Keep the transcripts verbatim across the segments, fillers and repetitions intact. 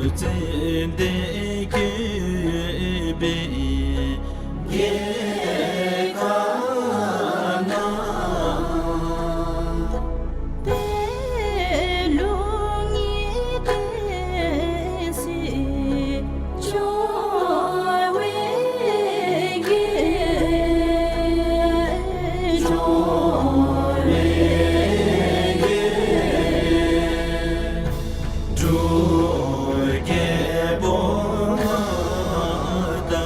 ཙན་དན་བཀོད་པའི་རྒྱལ་ཁབ་ན། པའི་ལུགས་གཉིས་ལྡན་སྲིད་སྐྱོང་བའི་རྒྱལ། སྐྱོང་བའི་རྒྱལ། འབྲུག་རྒྱལ་པོ་མངའ་བདག་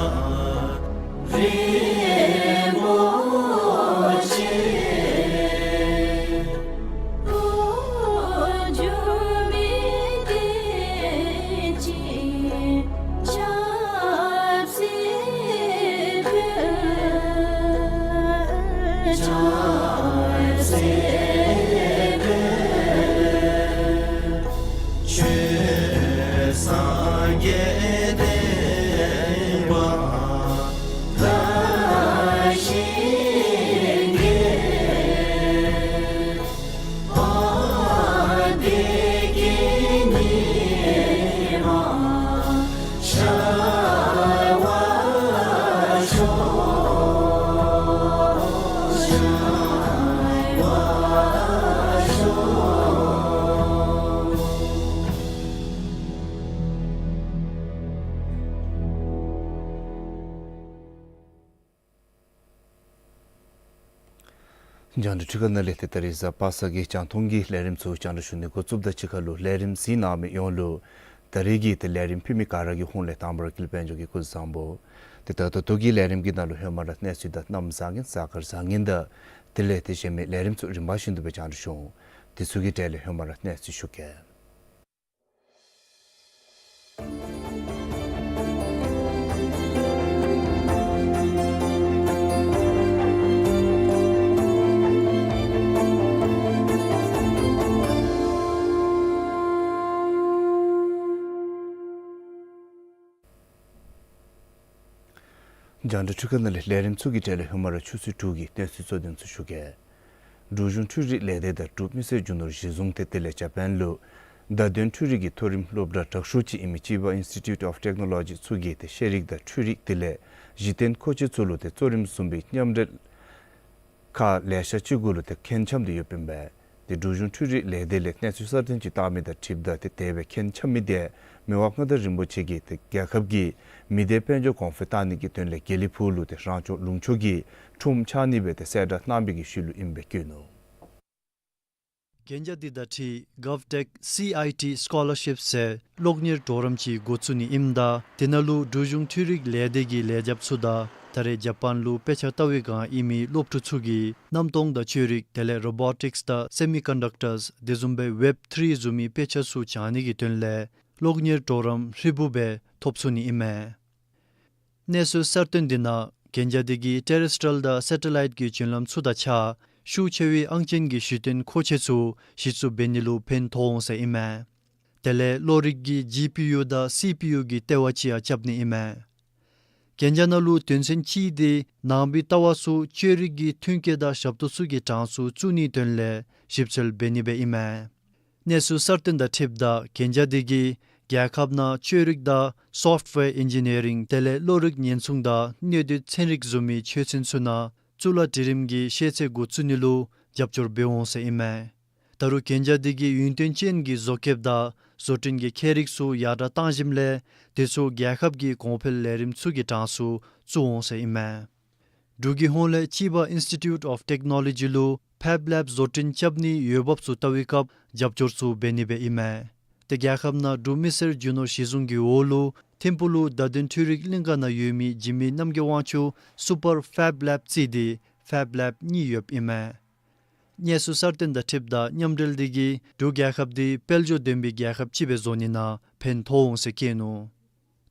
རིན་པོ་ཆེ། འགྱུར་མེད་བསྟན་ཅིང་ཆབ་སྲིད་འཕེལ། ཆབ་སྲིད་འཕེལ། ཆོས་སངས་རྒྱས་བསྟན་པ་དར་ཞིང་རྒྱས། བདེ་སྐྱིད་ཉི་མ་ཤར་བར་ཤོག། ཤར་བར་ཤོག། རྒྱང་བསྒྲགས་འཕྲུལ་ཁང་ནང་ལས་ཏེ་ད་རིས་གཟའ་པ་སངས་ཀྱི་རྒྱང་མཐོང་གི་ལས་རིམ་ཚུ་རྒྱང་བསྒྲགས་ཞུ་ནི་འགོ་བཙུགསཔ་དང་གཅིག་ཁར་ལུ་ལས་རིམ་གཟིགས་གནང་མི་ཡོངས་ལུ་ད་རིས་ཀྱི་ཏེ་ལས་རིམ་ཕུལ་མི་ག་ར་གི་ཧོངས་ལས་དང་པ་ར་ཀུན་ལེགས་དཔལ་འབྱོར་གྱིས་སྐུ་གཟུགས་བཟང་པོ། ཏེ་ད་ད་ལྟོ་གི་ལས་རིམ་གྱི་ནང་ལུ་ཧེ་མ་ར་གནས་ཚུལ་དང་གནམ་བཟང་ངན་གཟའ་སྐར་བཟང་ངན་དང་དེ་ལས་ཏེ་གཞན་མི་ལས་རིམ་ཚུ་རིམ་པ་བཞིན་དུ་སྦེ་རྒྱང་བསྒྲགས་ཞུ་འོང་། དེ་ཚུ་གི་གྲས་ལས་ཧེ་མ་ར་གནས་ཚུལ་ཞུ་གེ། རྒྱང་བསྒྲགས་འཕྲུལ་ཁང་ནང་ལས་ལས་རིམ་ཚུ་གི་གྲས་ལས་ཧེ་མ་ར་ཆུ་ཚོད་དྲུག་གི་གནས་ཚུལ་གཙོ་དོན་ཚུ་ཞུ་གེ། འབྲུག་གཞུང་འཕྲུལ་རིག་ལས་སྡེ་དང་འབྲུག་མི་སེར་རྒྱུ་ནོར་གཞི་བཟུང་ཏེ་དེ་ལས་ཇ་པཱན་ལུ་བརྡ་དོན་འཕྲུལ་རིག་གི་མཐོ་རིམ་སློབ་གྲྭ་དྲག་ཤོས་ཅིག་ཨིན་མི་ཅི་བ་ཨིན་སི་ཊི་ཊུཊ་ཨོཕ་ཊེཀ་ནོ་ལོ་ཇི་ཚུ་གིས་ཏེ་ཤེས་རིག་དང་འཕྲུལ་རིག་དེ་ལས་གཞི་རྟེན་མཁོ་ཆས་ཚུ་ལུ་ཏེ་གཙོ་རིམ་བཟུང་བའི་མཉམ་འབྲེལ་ཁག་ལེ་ཤ་ཅིག་གུ་ལུ་ཏེ་མཁན་འཁྱམས་ཏེ་ཡོདཔ་ཨིན་པས། ཏེ་འབྲུག་གཞུང་འཕྲུལ་རིག་ལས་སྡེ་ལས་གནས་ཚུལ་གསར་བཏོན་ཅིག་བཏང་མི་དང་འཁྲིལཝ་ད་ཏེ་དེ་སྦེ་མཁན་འཁྱམས་མི་དེ་མི་དབང་མངའ་བདག་རིན་པོ་ཆེ་གིས་ཏེ་རྒྱལ་ཁབ་ཀྱི་མི་སྡེ་དཔལ་འབྱོར་གོང་འཕེལ་བཏང་ནི་གི་དོན་ལས་དགེ་ལེགས་ཕུག་ལུ་ཏེ་རང་སྐྱོང་ལུང་ཕྱོགས་ཀྱི་ཁྲོམ་ཆགས་ནི་སྦེ་ཏེ་གསལ་བསྒྲགས་གནང་བའི་གི་ཤུལ་ལུ་ཨིནམ་སྦེ་བཀོད་ནུག། གན་རྒྱ་འདི་དང་འཁྲིལ་གཱབ་ཊེཀ་སི་ཨའི་ཊི་སི་ཀོ་ལར་ཤིཔ་ཟེར་སློབ་གཉེར་གྲོགས་རམ་ཅིག་འགོ་བཙུགས་ནི་ཨིནམ་ད་དེ་ནང་ལུ་འབྲུག་གཞུང་འཕྲུལ་རིག་ལས་སྡེ་གི་ལས་བྱེདཔ་ཚུ་དང་ད་རེས་ཇ་པཱན་ལུ་དཔེ་ཆ་ལྟ་བའི་སྒང་ཨིན་མི་སློབ་ཕྲུག་ཚུ་གིས་གནམ་སྟོང་དང་བཅོས་རིག་དེ་ལས་རོ་བོ་ཊིཀསི་དང་སེ་མི་ཀོན་ཌག་ཊརསི་དེ་བཟུམ་སྦེ་ཝེབ་ཐི་རི་བཟུམ་མའི་དཔེ་ཆ་ཚུ་སྦྱང་ནི་གི་དོན་ལས་གློག་གཉེར་གྲོགས་རམ་ཧྲིལ་བུ་སྦེ་ཐོབ་ཚུགས་ནི་ཨིན་མས། གནས་ཚུལ་གསར་བཏོན་འདི་ནང་གན་རྒྱ་འདི་གིས་ཊེ་རེསི་ཊི་རི་ཡལ་དང་སེ་ཊ་ལའིཊ་གི་བརྒྱུད་ལམ་ཚུ་དང་གཅིག་ཁར་ཤུགས་ཆེ་བའི་ཨང་ཅན་གྱི་གཞི་རྟེན་མཁོ་ཆས་ཚུ་གཞི་བཙུགས་འབད་ནི་ལུ་ཕན་ཐོགས་འོང་ཟེར་ཨིན་མས། དེ་ལས་གློག་རིག་གི་ཇི་པི་ཡུ་དང་སི་པི་ཡུ་གི་ལྟེ་བ་ཅིག་ཡང་རྐྱབ་ནི་ཨིན་མས། གན་རྒྱ་ནང་ལུ་དོན་ཚན་གཅིག་འདི་ནང་པའི་ལྟ་བ་ཚུ་བཅོས་རིག་གི་མཐུན་རྐྱེན་དང་ཞབས་ཏོག་ཚུ་གི་གྲངས་སུ་བཙུགས་ནིའི་དོན་ལས་ཞིབ་འཚོལ་འབད་ནི་སྦེ་ཨིན་མས། གནས་ཚུལ་གསར་བཏོན་དང་འཁྲིལཝ་ད་གན་རྒྱ་འདི་གིས་རྒྱལ་ཁབ་ནང་བཅོས་རིག་དང་སོཕཊ་ཝེར་ཨིན་ཇི་ནི་ཡ་རིང་དེ་ལས་གློག་རིག་ཉེན་སྲུང་དང་གནོད་འདོད་ཚན་རིག་བཟུམ་མའི་ཆོས་ཚན་ཚུ་ནང་གཙུག་ལག་སྒྲིག་རིམ་གྱི་ཤེས་ཚད་འགོ་བཙུགས་ནི་ལུ་རྒྱབ་སྐྱོར་འབད་འོང་ཟེར་ཨིན་མས། ད་རུང་གན་རྒྱ་འདི་གིས་ཡུན་བརྟན་ཅན་གྱི་བཟོ་བཀོདཔ་དང་བཟོ་སྐྲུན་གྱི་ཁྱད་རིག་ཚུ་ཡར་དྲག་བཏང་ཞིནམ་ལས་དེ་ཚུ་རྒྱལ་ཁབ་ཀྱི་གོང་འཕེལ་ལས་རིམ་ཚུ་གི་གྲངས་སུ་བཙུགས་འོང་ཟེར་ཨིན་མས། འབྲུག་གི་ཧོངས་ལས་ཅི་བ་ཨིན་སི་ཊི་ཊུཊ་ཨོཕ་ཊེཀ་ནོ་ལོ་ཇི་ལུ་ཕེབ་ལེབ་བཟོ་སྐྲུན་རྐྱབ་ནིའི་འོས་འབབ་ཚུ་བལྟ་བའི་སྐབས་རྒྱབ་སྐྱོར་ཚུ་འབད་ནི་སྦེ་ཨིན་མས། ཏེ་རྒྱལ་ཁབ་ནང་འབྲུག་མི་སེར་རྒྱུ་ནོར་གཞི་བཟུང་གི་འོག་ལུ་ཐིམ་ཕུག་ལུ་བརྡ་དོན་འཕྲུལ་རིག་གླིང་ག་ནང་ཡོད་མི་འཇིགས་མེད་རྣམ་རྒྱལ་དབང་ཕྱུག་སུ་པར་ཕེབ་ལེབ་རྩིས་ཏེ་ཕེབ་ལེབ་གཉིས་ཡོདཔ་ཨིན་མས། གནས་ཚུལ་གསར་བཏོན་དང་འཁྲིལཝ་ད་མཉམ་འབྲེལ་འདི་གིས་འབྲུག་རྒྱལ་ཁབ་འདི་དཔལ་འབྱོར་ལྡན་པའི་རྒྱལ་ཁབ་ཅིག་སྦེ་བཟོ་ནི་ནང་ཕན་ཐོགས་འོང་ཟེར་བཀོད་ནུག།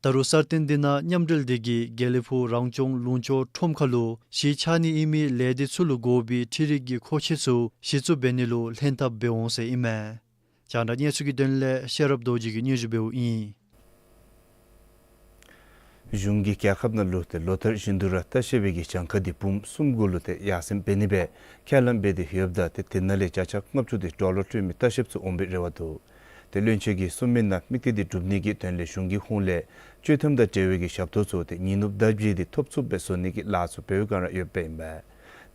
ད་རུང་གསར་བཏོན་འདི་ནང་མཉམ་འབྲེལ་འདི་གིས་དགེ་ལེགས་ཕུག་རང་སྐྱོང་ལུང་ཕྱོགས་ཁྲོམ་ཁ་ལུ་གཞི་ཆགས་ནི་ཨིན་མི་ལས་སྡེ་ཚུ་ལུ་དགོ་པའི་འཕྲུལ་རིག་གི་མཁོ་ཆས་ཚུ་གཞི་བཙུགས་འབད་ནི་ལུ་ལྷན་ཐབས་འབད་འོང་ཟེར་ཨིན་མས། རྒྱང་བསྒྲགས་གནས་ཚུལ་གྱི་དོན་ལས་ཤེས་རབ་རྡོ་རྗེ་གིས་སྙན་ཞུ་འབདཝ་ཨིན། གཞུང་གིས་རྒྱལ་ཁབ་ནང་ལུ་ཏེ་ལོ་ལྟར་བཞིན་དུ་ར་ལྟ་བཤལ་པའི་གི་གྱངས་ཁ་འདི་འབུམ་གསུམ་གུ་ལུ་ཏེ་ཡར་སེང་འབད་ནི་སྦེ་ཁས་ལེན་འབད་དེ་ཡོདཔ་ད་ཏེ་དེ་ནང་ལས་བརྒྱ་ཆ་ལྔ་བཅུ་འདི་སྒྲོ་ལ་སྤྲོད་མི་ལྟ་བཤལཔ་ཚུ་འོང་བའི་རེ་བ་འདུག། ཏེ་བློན་ཆེན་གྱིས་གསུངས་མི་ནང་དམིགས་གཏད་འདི་སྒྲུབ་ནི་གི་དོན་ལས་གཞུང་གི་ཧོངས་ལས་གཅོད་ཐམ་དང་འབྲེལ་བའི་གི་ཞབས་ཏོག་ཚུ་ཏེ་ཉིན་ནུབ་ཟླ་བརྒྱད་འདི་ཐོབ་ཚུགསཔ་སྦེ་བཟོ་ནི་གི་ལཱ་ཚུ་འབད་བའི་བསྒང་ར་ཡོདཔ་ཨིན་པས།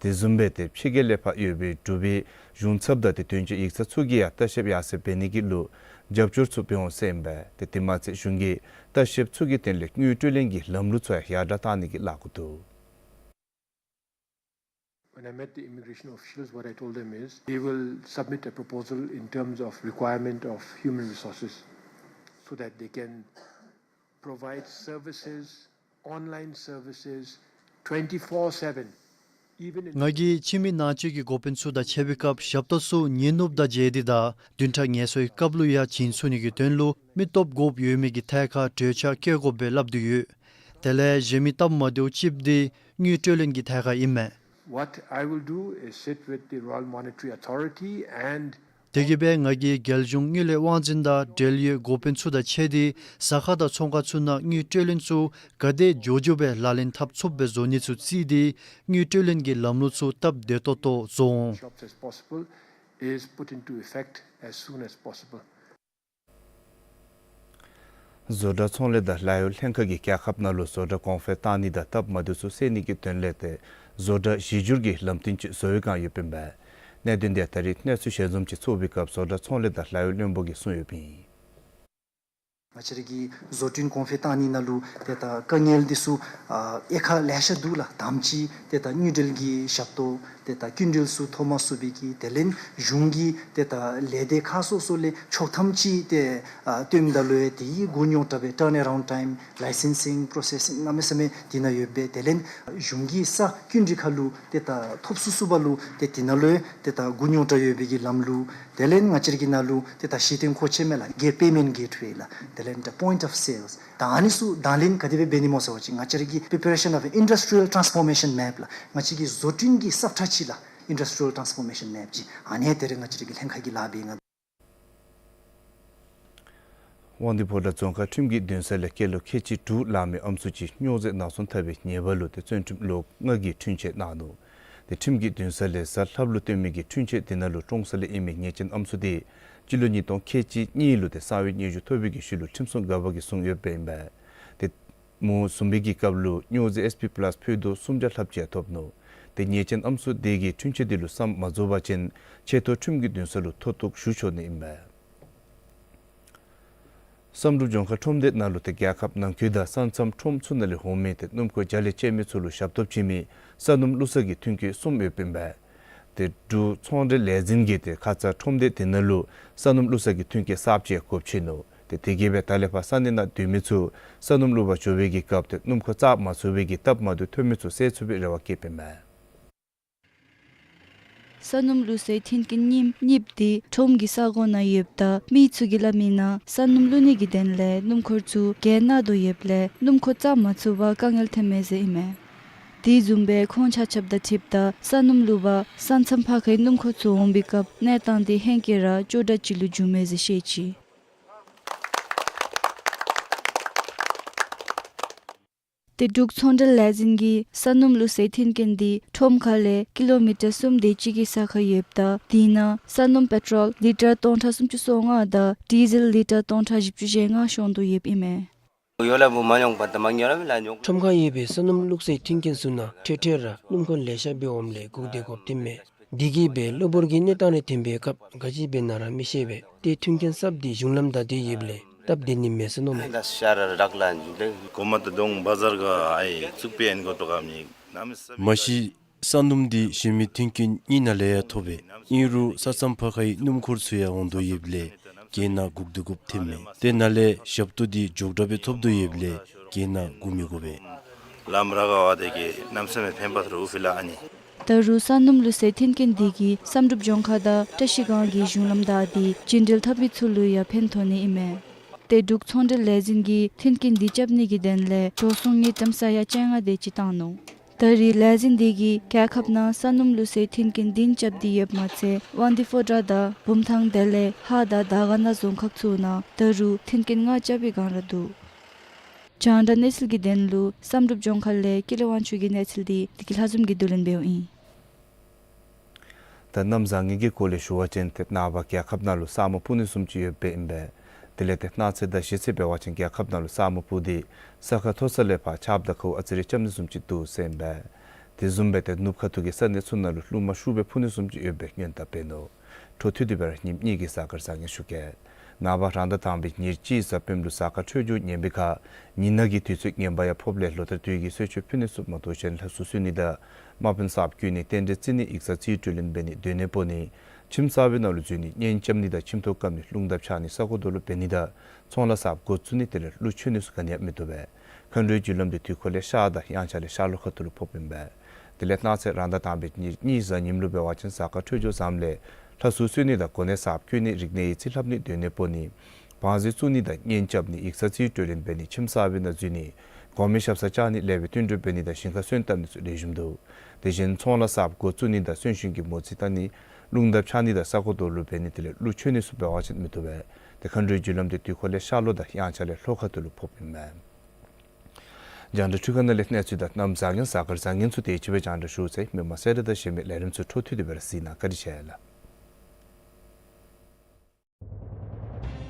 དེ་བཟུམ་སྦེ་ཏེ་ཕྱི་རྒྱལ་ལས་ཕར་ཡོད་པའི་འབྲུག་པའི་གཞུང་ཚབ་དང་ཏེ་དོན་གཅོད་ཡིག་ཚང་ཚུ་གིས་ཡང་ལྟ་བཤལཔ་ཡར་སེང་འབད་ནི་གི་ལུ་རྒྱབ་སྐྱོར་ཚུ་འབད་འོང་ཟེར་ཨིན་པས། ཏེ་དེ་མ་ཚད་གཞུང་གིས་ལྟ་བཤལཔ་ཚུ་གི་དོན་ལས་དངུལ་སྤྲོད་ལེན་གྱི་ལམ་ལུགས་ཚུ་ཡང་ཡར་དྲགས་བཏང་ནི་གི་ལཱ་འགོ་འདུག། When I met the immigration officials, what I told them is they will submit a proposal in terms of requirement of human resources so that they can provide services, online services, twenty-four seven, even in ང་གིས་ཕྱི་མི་ནང་འཛུལ་གྱི་འགོ་དཔོན་ཚུ་དང་ཕྱད་པའི་སྐབས་ཞབས་ཏོག་ཚུ་ཉིན་ནུབ་ཟླ་བརྒྱད་འདི་དང་བདུན་ཕྲག་ངལ་གསོའི་སྐབས་ལུ་ཡང་བྱིན་ཚུགས་ནི་གི་དོན་ལུ་མི་སྟོབས་དགོཔ་ཡོད་མི་གི་ཐད་ཁར་གྲོས་འཆར་བཀོད་དགོཔ་སྦེ་སླབ་སྟེ་ཡོད། དེ་ལས་གཞན་མི་སྟབས་མ་བདེཝ་ཅིག་འདི་དངུལ་སྤྲོད་ལེན་གྱི་ཐད་ཁར་ཨིན་མས། What I will do is sit with the Royal Monetary Authority and དེ་གིས་སྦེ་ང་གིས་རྒྱལ་གཞུང་དངུལ་ལས་དབང་འཛིན་དང་འབྲེལ་ཡོད་འགོ་དཔོན་ཚུ་དང་ཕྱད་དེ་ཟ་ཁང་དང་ཚོང་ཁང་ཚུ་ནང་དངུལ་སྤྲོད་ལེན་ཚུ་ག་དེ་མགྱོགས་མགྱོགས་སྦེ་ལག་ལེན་འཐབ་ཚུགསཔ་སྦེ་བཟོ་ནི་ཚུ་བརྩིས་ཏེ་དངུལ་སྤྲོད་ལེན་གྱི་ལམ་ལུགས་ཚུ་སྟབས་བདེ་ཏོག་ཏོ་བཟོ་འོང་། Shops as possible is put into effect as soon as possible. བཟོ་གྲྭ་ཚོང་ལས་དང་ལཱ་གཡོག་ལྷན་ཁག་གིས་རྒྱལ་ཁབ་ནང་ལུ་བཟོ་གྲྭ་གོང་འཕེལ་བཏང་ནི་དང་སྟབས་མ་བདེཝ་ཚུ་སེལ་ནི་གི་དོན་ལས་ཏེ་བཟོ་གྲྭ་གཞི་བསྒྱུར་གྱི་ལམ་སྟོན་ཅིག་བཟོ་བའི་བསྒང་ཡོདཔ་ཨིན་པས། གནད་དོན་འདི་ད་རིས་གནས་ཚུལ་ཞལ་འཛོམས་ཅིག་ཚོགས་པའི་སྐབས་བཟོ་གྲྭ་ཚོང་ལས་དང་ལཱ་གཡོག་བློན་པོ་གིས་གསུངས་ཡོདཔ་ཨིན། ང་བཅས་ར་གི་བཟོ་སྐྲུན་གོང་འཕེལ་བཏང་ནི་ནང་ལུ་ཏེ་ད་དཀའ་ངལ་འདི་ཚུ་ཨ་དབྱེ་ཁག་ལེ་ཤ་འདུག་ལགས། དང་པ་ཅིག་ཏེ་ད་དངུལ་འབྲེལ་གྱི་ཞབས་ཏོག་ཏེ་ད་སྐྱིན་འགྲུལ་ཚུ་ཐོབ་མ་ཚུགས་པའི་གི་དེ་ལས་གཞུང་གི་ཏེ་ད་ལས་སྡེ་ཁག་སོ་སོ་ལས་ཆོག་ཐམ་ཅིག་ཏེ་ཨ་བཏོནམ་ད་ལུ་ཡང་དེ་གི་མགུ་རྙོག་དྲགས་སྦེ་turnaround time, licensing processing གནམ་མེད་ས་མེད་དེ་ནང་ཡོད་པས། དེ་ལས་གཞུང་གི་ས་སྐྱིན་འགྲུལ་ཁར་ལུ་ཏེ་ད་ཐོབ་ཚུགས་ཚུགས་པ་ལུ་ཏེ་དེ་ནང་ལུ་ཡང་ཏེ་ད་མགུ་རྙོག་དྲགས་ཡོད་པའི་གི་ལམ་ལུགས། དེ་ལས་ང་བཅས་ར་གི་ནང་ལུ་ཏེ་ད་གཞི་རྟེན་མཁོ་ཆས་མས་ལགས། gate, payment gateway ལགས། དེ་ལས་ད་point of sales། ད་ཨ་ནི་ཚུ་དང་ལེན་ག་དེ་སྦེ་འབད་ནི་སྨོ་ཟེར་བ་ཅིན་ང་བཅས་ར་གི་preparation of industrial transformation map ལགས། ང་བཅས་ཀྱི་བཟོ་སྐྲུན་གྱི་ས་ཁྲ་ཅིག་ལགས། Industrial transformation map ཅིག། ཨ་ནི་དེ་རེ་ང་བཅས་ར་གི་ལྷན་ཁག་གིས་ལཱ་འབད་ནི། དབང་འདུས་ཕོ་བྲང་རྫོང་ཁག་ཁྲིམས་ཀྱི་འདུན་ས་ལས་སྐྱེས་ལོ་ཁལ་གཅིག་དྲུག་ལང་མི་ཨམ་སྲུ་ཅིག་སྨྱོ་རྫས་ནག་ཚོང་འཐབ་པའི་ཉེས་པ་ལུ་ཏེ་བཙོན་ཁྲིམས་ལོ་ལྔ་གི་འཁྲུན་ཆོད་གནང་ནུག། ཏེ་ཁྲིམས་ཀྱི་འདུན་ས་ལས་གཟའ་ལྷགཔ་ལུ་བཏོན་མི་གི་འཁྲུན་ཆོད་དེ་ནང་ལུ་ཀྲོང་གསར་ལས་ཨིན་མི་ཉེས་ཅན་ཨམ་སྲུ་དེ་སྤྱི་ལོ་ཉིས་སྟོང་ཁལ་གཅིག་གཉིས་ལུ་ཏེ་གསང་བའི་སྙན་ཞུ་ཐོབ་པའི་གི་ཤུལ་ལུ་ཁྲིམས་སྲུང་འགག་པ་གིས་བཟུང་ཡོདཔ་ཨིན་པས། ཏེ་མུ་བཟུང་བའི་གི་སྐབས་ལུ་སྨྱོ་རྫས་ཨེསི་པི་པ་ལཱསི་ཕོད་རྡོག་སུམ་བརྒྱ་ལྷགཔ་ཅིག་ཐོབ་ནུག། ཏེ་ཉེས་ཅན་ཨམ་སྲུ་དེ་གིས་འཁྲུན་ཆོད་དེ་ལུ་བསམ་མ་རྫོགས་པ་ཅིན་ཆེ་མཐོ་ཁྲིམས་ཀྱི་འདུན་ས་ལུ་མཐོ་གཏུགས་ཞུ་ཆོག་ནི་ཨིན་པས། བསམ་གྲུབ་ལྗོངས་མཁར་ཁྲོམ་སྡེ་ནང་ལུ་ཏེ་རྒྱལ་ཁབ་ནང་ཁུལ་དང་ས་མཚམས་ཁྲོམ་ཚུ་ནང་ལས་འོང་མི་ཏེ་སྣུམ་འཁོར་རྒྱ་ལས་བཅད་མི་ཚུ་ལུ་ཞབས་ཏོག་བྱིན་མི་ས་སྣུམ་བླུགས་ས་གི་ཐོན་སྐྱེད་གསུམ་ཡོདཔ་ཨིན་པས། ཏེ་འབྲུག་ཚོང་འབྲེལ་ལས་འཛིན་གྱིས་ཏེ་ཁ་ཙ་ཁྲོམ་སྡེ་དེ་ནང་ལུ་ས་སྣུམ་བླུགས་ས་གི་ཐོན་སྐྱེད་གསརཔ་ཅིག་དགོཔ་ཆེ་ནུག། ཏེ་དེ་གིས་སྦེ་ད་ལས་ཕར་ས་གནས་ནང་སྡོད་མི་ཚུ་ས་སྣུམ་བླུགས་པར་འགྱོ་བའི་གི་སྐབས་ཏེ་སྣུམ་འཁོར་བཅད་མ་ཚུགས་པའི་གི་སྟབས་མ་བདེཝ་ཐོན་མི་ཚུ་སེལ་ཚུགས་པའི་རེ་བ་བསྐྱེདཔ་ཨིན་མས། ས་སྣུམ་བླུགས་སའི་མཐུན་རྐྱེན་གཉིས་གཉིས་འདི་ཁྲོམ་གྱི་ས་གོ་ནང་ཡོདཔ་ད་མི་ཚུ་གིས་སླབ་མི་ནང་ས་སྣུམ་བླུགས་ནི་གི་དོན་ལས་སྣུམ་འཁོར་ཚུ་གྱེན་ན་སྡོད་ཡོདཔ་ལས་སྣུམ་འཁོར་བཅད་མ་ཚུགས་པར་དཀའ་ངལ་ཐོནམ་མས་ཟེར་ཨིན་མས། དེ་བཟུམ་སྦེ་ཁོང་ཆ་ཁྱབ་དང་འཁྲིལཝ་ད་ས་སྣུམ་བླུགས་པར་ས་མཚམས་ཕར་ཁའི་སྣུམ་འཁོར་ཚུ་འོང་པའི་སྐབས་གནས་སྟངས་དེ་ཧེང་སྐལ་ར་སྐྱོ་དྲགས་ཅིག་ལུ་འགྱུར་མས་ཟེར་བཤད་ཅི། ཏེ་འབྲུག་ཚོང་འབྲེལ་ལས་འཛིན་གྱིས་ས་སྣུམ་བླུགས་སའི་མཐུན་རྐྱེན་འདི་ཁྲོམ་ཁ་ལས་ཀི་ལོ་མི་ཊར་གསུམ་དེ་ཅིག་གི་ས་ཁར་ཡོདཔ་ད་དེ་ནང་ས་སྣུམ་པེ་ཊོལ་ལི་ཊར་སྟོང་ཕྲག་སུམ་ཅུ་སོ་ལྔ་དང་ཌི་ཟེལ་ལི་ཊར་སྟོང་ཕྲག་བཞི་བཅུ་ཞེ་ལྔ་ཤོང་དོ་ཡོདཔ་ཨིན་མས། ཁྲོམ་ཁར་ཡོད་པའི་ས་སྣུམ་བླུགས་སའི་མཐུན་རྐྱེན་ཚུ་ནང་ཐེངས་ཐེངས་ར་སྣུམ་འཁོར་ལེ་ཤ་འབད་འོངམ་ལས་སྒུག་སྡོད་དགོཔ་ཐོནམ་མས། དེ་གིས་སྦེ་གློ་བུར་གྱི་གནས་སྟངས་རེ་ཐོན་པའི་སྐབས་ག་ཅི་འབད་ན་ར་མི་ཤེས་པས། ཏེ་མཐུན་རྐྱེན་གསརཔ་འདི་གཞུང་ལམ་དང་འདྲེས་ཡོདཔ་ལས་སྟབས་བདེ་ནི་མས་ཟེར་མནོཝ་མས། མ་གཞི་ས་སྣུམ་འདི་གཞན་མི་མཐུན་རྐྱེན་གཉིས་ནང་ལས་ཡང་ཐོབ་པས། ཨིན་རུང་ས་མཚམས་ཕར་ཁའི་སྣུམ་འཁོར་ཚུ་ཡང་འོང་དོ་ཡོདཔ་ལས་གྱེན་ན་སྒུག་སྡོད་དགོཔ་ཐོནམ་མས། དེ་ནང་ལས་ཞབས་ཏོག་འདི་མགྱོགས་དྲགས་སྦེ་ཐོབ་དོ་ཡོདཔ་ལས་གྱེན་ན་སྒུག་མི་དགོ་པས། ལམ་ར་ག་བ་དེ་གིས་གནམ་མེད་ས་མེད་ཕན་པ་ཐོབ་ཨིན་ལགས། ཨ་ནི་ད་རུང་ས་སྣུམ་བླུགས་སའི་མཐུན་རྐྱེན་འདི་གིས་བསམ་གྲུབ་ལྗོངས་མཁར་དང་བཀྲ་ཤིས་སྒང་གི་གཞུང་ལམ་བདའ་སྟེ་བྱིན་འགྲུལ་འཐབ་མི་ཚུ་ལུ་ཡང་ཕན་ཐོགས་ནི་ཨིན་མས། ཏེ་འབྲུག་ཚོང་འབྲེལ་ལས་འཛིན་གྱིས་མཐུན་རྐྱེན་འདི་རྐྱབ་ནི་གི་དོན་ལས་འགྲོ་སོང་དངུལ་ཀྲམ་ས་ཡ་བཅོ་ལྔ་དེ་ཅིག་བཏང་ནུག། ད་རེས་ལས་འཛིན་འདི་གིས་རྒྱལ་ཁབ་ནང་ས་སྣུམ་བླུགས་སའི་མཐུན་རྐྱེན་བདུན་རྐྱབ་སྟེ་ཡོདཔ་མ་ཚད་དབང་འདུས་ཕོ་བྲང་དང་བུམ་ཐང་དེ་ལས་ཧཱ་དང་དར་དཀར་ན་རྫོང་ཁག་ཚུ་ནང་ད་རུང་མཐུན་རྐྱེན་ལྔ་རྐྱབ་པའི་བསྒང་ར་འདུག། རྒྱང་བསྒྲགས་གནས་ཚུལ་གྱི་དོན་ལུ་བསམ་གྲུབ་ལྗོངས་མཁར་ལས་ཀུན་ལེགས་དབང་ཕྱུག་གི་གནས་ཚུལ་འདི་བདེ་སྐྱིད་ལྷ་འཛོམས་ཀྱིས་བསྡུ་ལེན་འབདཝ་ཨིན། ད་གནམ་བཟང་ངན་གྱི་སྐོར་ལས་ཞུ་བ་ཅིན་ཏེ་ནངས་པ་རྒྱལ་ཁབ་ནང་ལུ་ས་སྨུག་སྤུབ་ནི་བཟུམ་ཅིག་ཡོདཔ་ཨིན་པས། དེ་ལས་ཏེ་གནངས་ཚེ་དང་གཞེས་ཚེ་འབད་བ་ཅིན་རྒྱལ་ཁབ་ནང་ལུ་ས་སྨུག་སྤུབ་སྟེ་ས་ཁ་མཐོ་ས་ལས་ཕར་ཆརཔ་དང་ཁཝ་ཨ་ཙི་རེ་རྐྱབ་ནི་བཟུམ་ཅིག་འདུག་ཟེར་ཨིན་པས། དེ་བཟུམ་སྦེ་ཏེ་ནུབ་ཁ་ཐུག་གི་ས་གནས་ཚུ་ནང་ལུ་རླུང་མ་ཤུགས་སྦེ་འཕུ་ནི་བཟུམ་ཅིག་ཡོདཔ་སྦེ་སྔོན་བརྡ་འབད་ནུག། འཕྲོ་མཐུད་དེ་སྦེ་ར་ཉིནམ་གཉིས་ཀྱི་གཟའ་སྐར་བཟང་ངན་ཞུ་གེ། ནངས་པ་རང་ཟླ་དང་པའི་ཉེར་གཅིག་གཟའ་སྤེནམ་ལུ་གཟའ་སྐར་འཕྲོད་སྦྱོར་ངན་པའི་ཁར་ཉི་ནག་གི་དུས་ཚོད་ངན་པ་ཡང་ཕོགཔ་ལས་ལོ་ལྟར་དུས་ཀྱི་གསོལ་མཆོད་ཕུལ་ནི་ཚུ་མ་གཏོགས་གཞན་ལྷ་གསོལ་གསོལ་ནི་དང་དམག་དཔོན་གསརཔ་བསྐོ་ནི་རྟེན་འབྲེལ་བརྩི་ནི་ཡིག་ཚང་རྩིས་སྤྲོད་ལེན་འབད་ནི་སྡོད་གནས་སྤོ་ནི་ཁྱིམ་གསར་པའི་ནང་ལུ་འཛུལ་ནི་གཉེན་རྐྱབ་ནི་དང་ཁྱིམ་ཐོག་བཀབ་ནི་རླུང་རྟ་འཕྱར་ནི་ས་རྐོ་རྡོ་སློག་འབད་ནི་དང་ཚོང་ལཱ་གསརཔ་འགོ་བཙུགས་ནི་དེ་ལས་གླུ་མཆོད་ནི་ཚུ་ག་ནི་ཡང་མི་བཏུབ་པས། མཁའ་འགྲོའི་རྒྱུ་ལམ་འདི་དུས་འཁོར་ལས་ཤར་དང་དབྱངས་འཆར་ལས་ཤར་ལྷོ་ཁ་ཐུག་ལུ་ཕོགཔ་ཨིན་པས། དེ་ལས་གནངས་ཚེ་རང་ཟླ་དང་པའི་ཉེར་གཉིས་གཟའ་ཉིམ་ལུ་འབད་བ་ཅིན་གཟའ་སྐར་འཕྲོད་སྦྱོར་བཟངམ་ལས་ལྷ་གསོལ་གསོལ་ནི་དང་གོ་གནས་གསརཔ་བསྐོ་ནི་རིག་གནས་ཡིག་རྩིས་ལྷབ་ནི་སྡོད་གནས་སྤོ་ནི་བང་རྩི་བཙུགས་ནི་དང་གཉེན་རྐྱབ་ནི་ཡིག་ཚང་རྩིས་སྤྲོད་ལེན་འབད་ནི་ཁྱིམ་གསར་པའི་ནང་འཛུལ་ནི་གོང་མའི་ཞབས་སར་བཅར་ནི་ལེགས་པའི་བསྟུན་གྲོས་འབད་ནི་དང་ཞིང་ཁ་སོན་བཏབ་ནི་ཚུ་ལེགས་ཤོམ་འདུག། དེ་བཞིན་ཚོང་ལཱ་གསརཔ་འགོ་བཙུགས་ནི་དང་གསོན་གཤིན་གྱི་མོ་རྩིས་བཏང་ནི་རླུང་རྟ་འཕྱར་ནི་དང་ས་རྐོ་རྡོ་སློག་འབད་ནི་དེ་ལས་གླུ་མཆོད་ནི་ཚུ་འབད་བ་ཅིན་མི་བཏུབ་པས། ཏེ་མཁའ་འགྲོའི་རྒྱུ་ལམ་འདི་དུས་འཁོར་ལས་ཤར་ལྷོ་དང་དབྱངས་འཆར་ལས་ལྷོ་ཁ་ཐུག་ལུ་ཕོགཔ་ཨིན་མས། རྒྱང་བསྒྲགས་འཕྲུལ་ཁང་ནང་ལས་གནས་ཚུལ་དང་གནམ་བཟང་ངན་གཟའ་སྐར་བཟང་ངན་ཚུ་དེ་ཅིག་སྦེ་རྒྱང་བསྒྲགས་ཞུ་ཚར་ཡི། མི་མང་གསལ་བསྒྲགས་དང་གཞན་མི་ལས་རིམ་ཚུ་འཕྲོ་མཐུད་དེ་སྦེ་ར་གཟིགས་གནང། བཀའ་དྲིན་ཆེ་ལགས།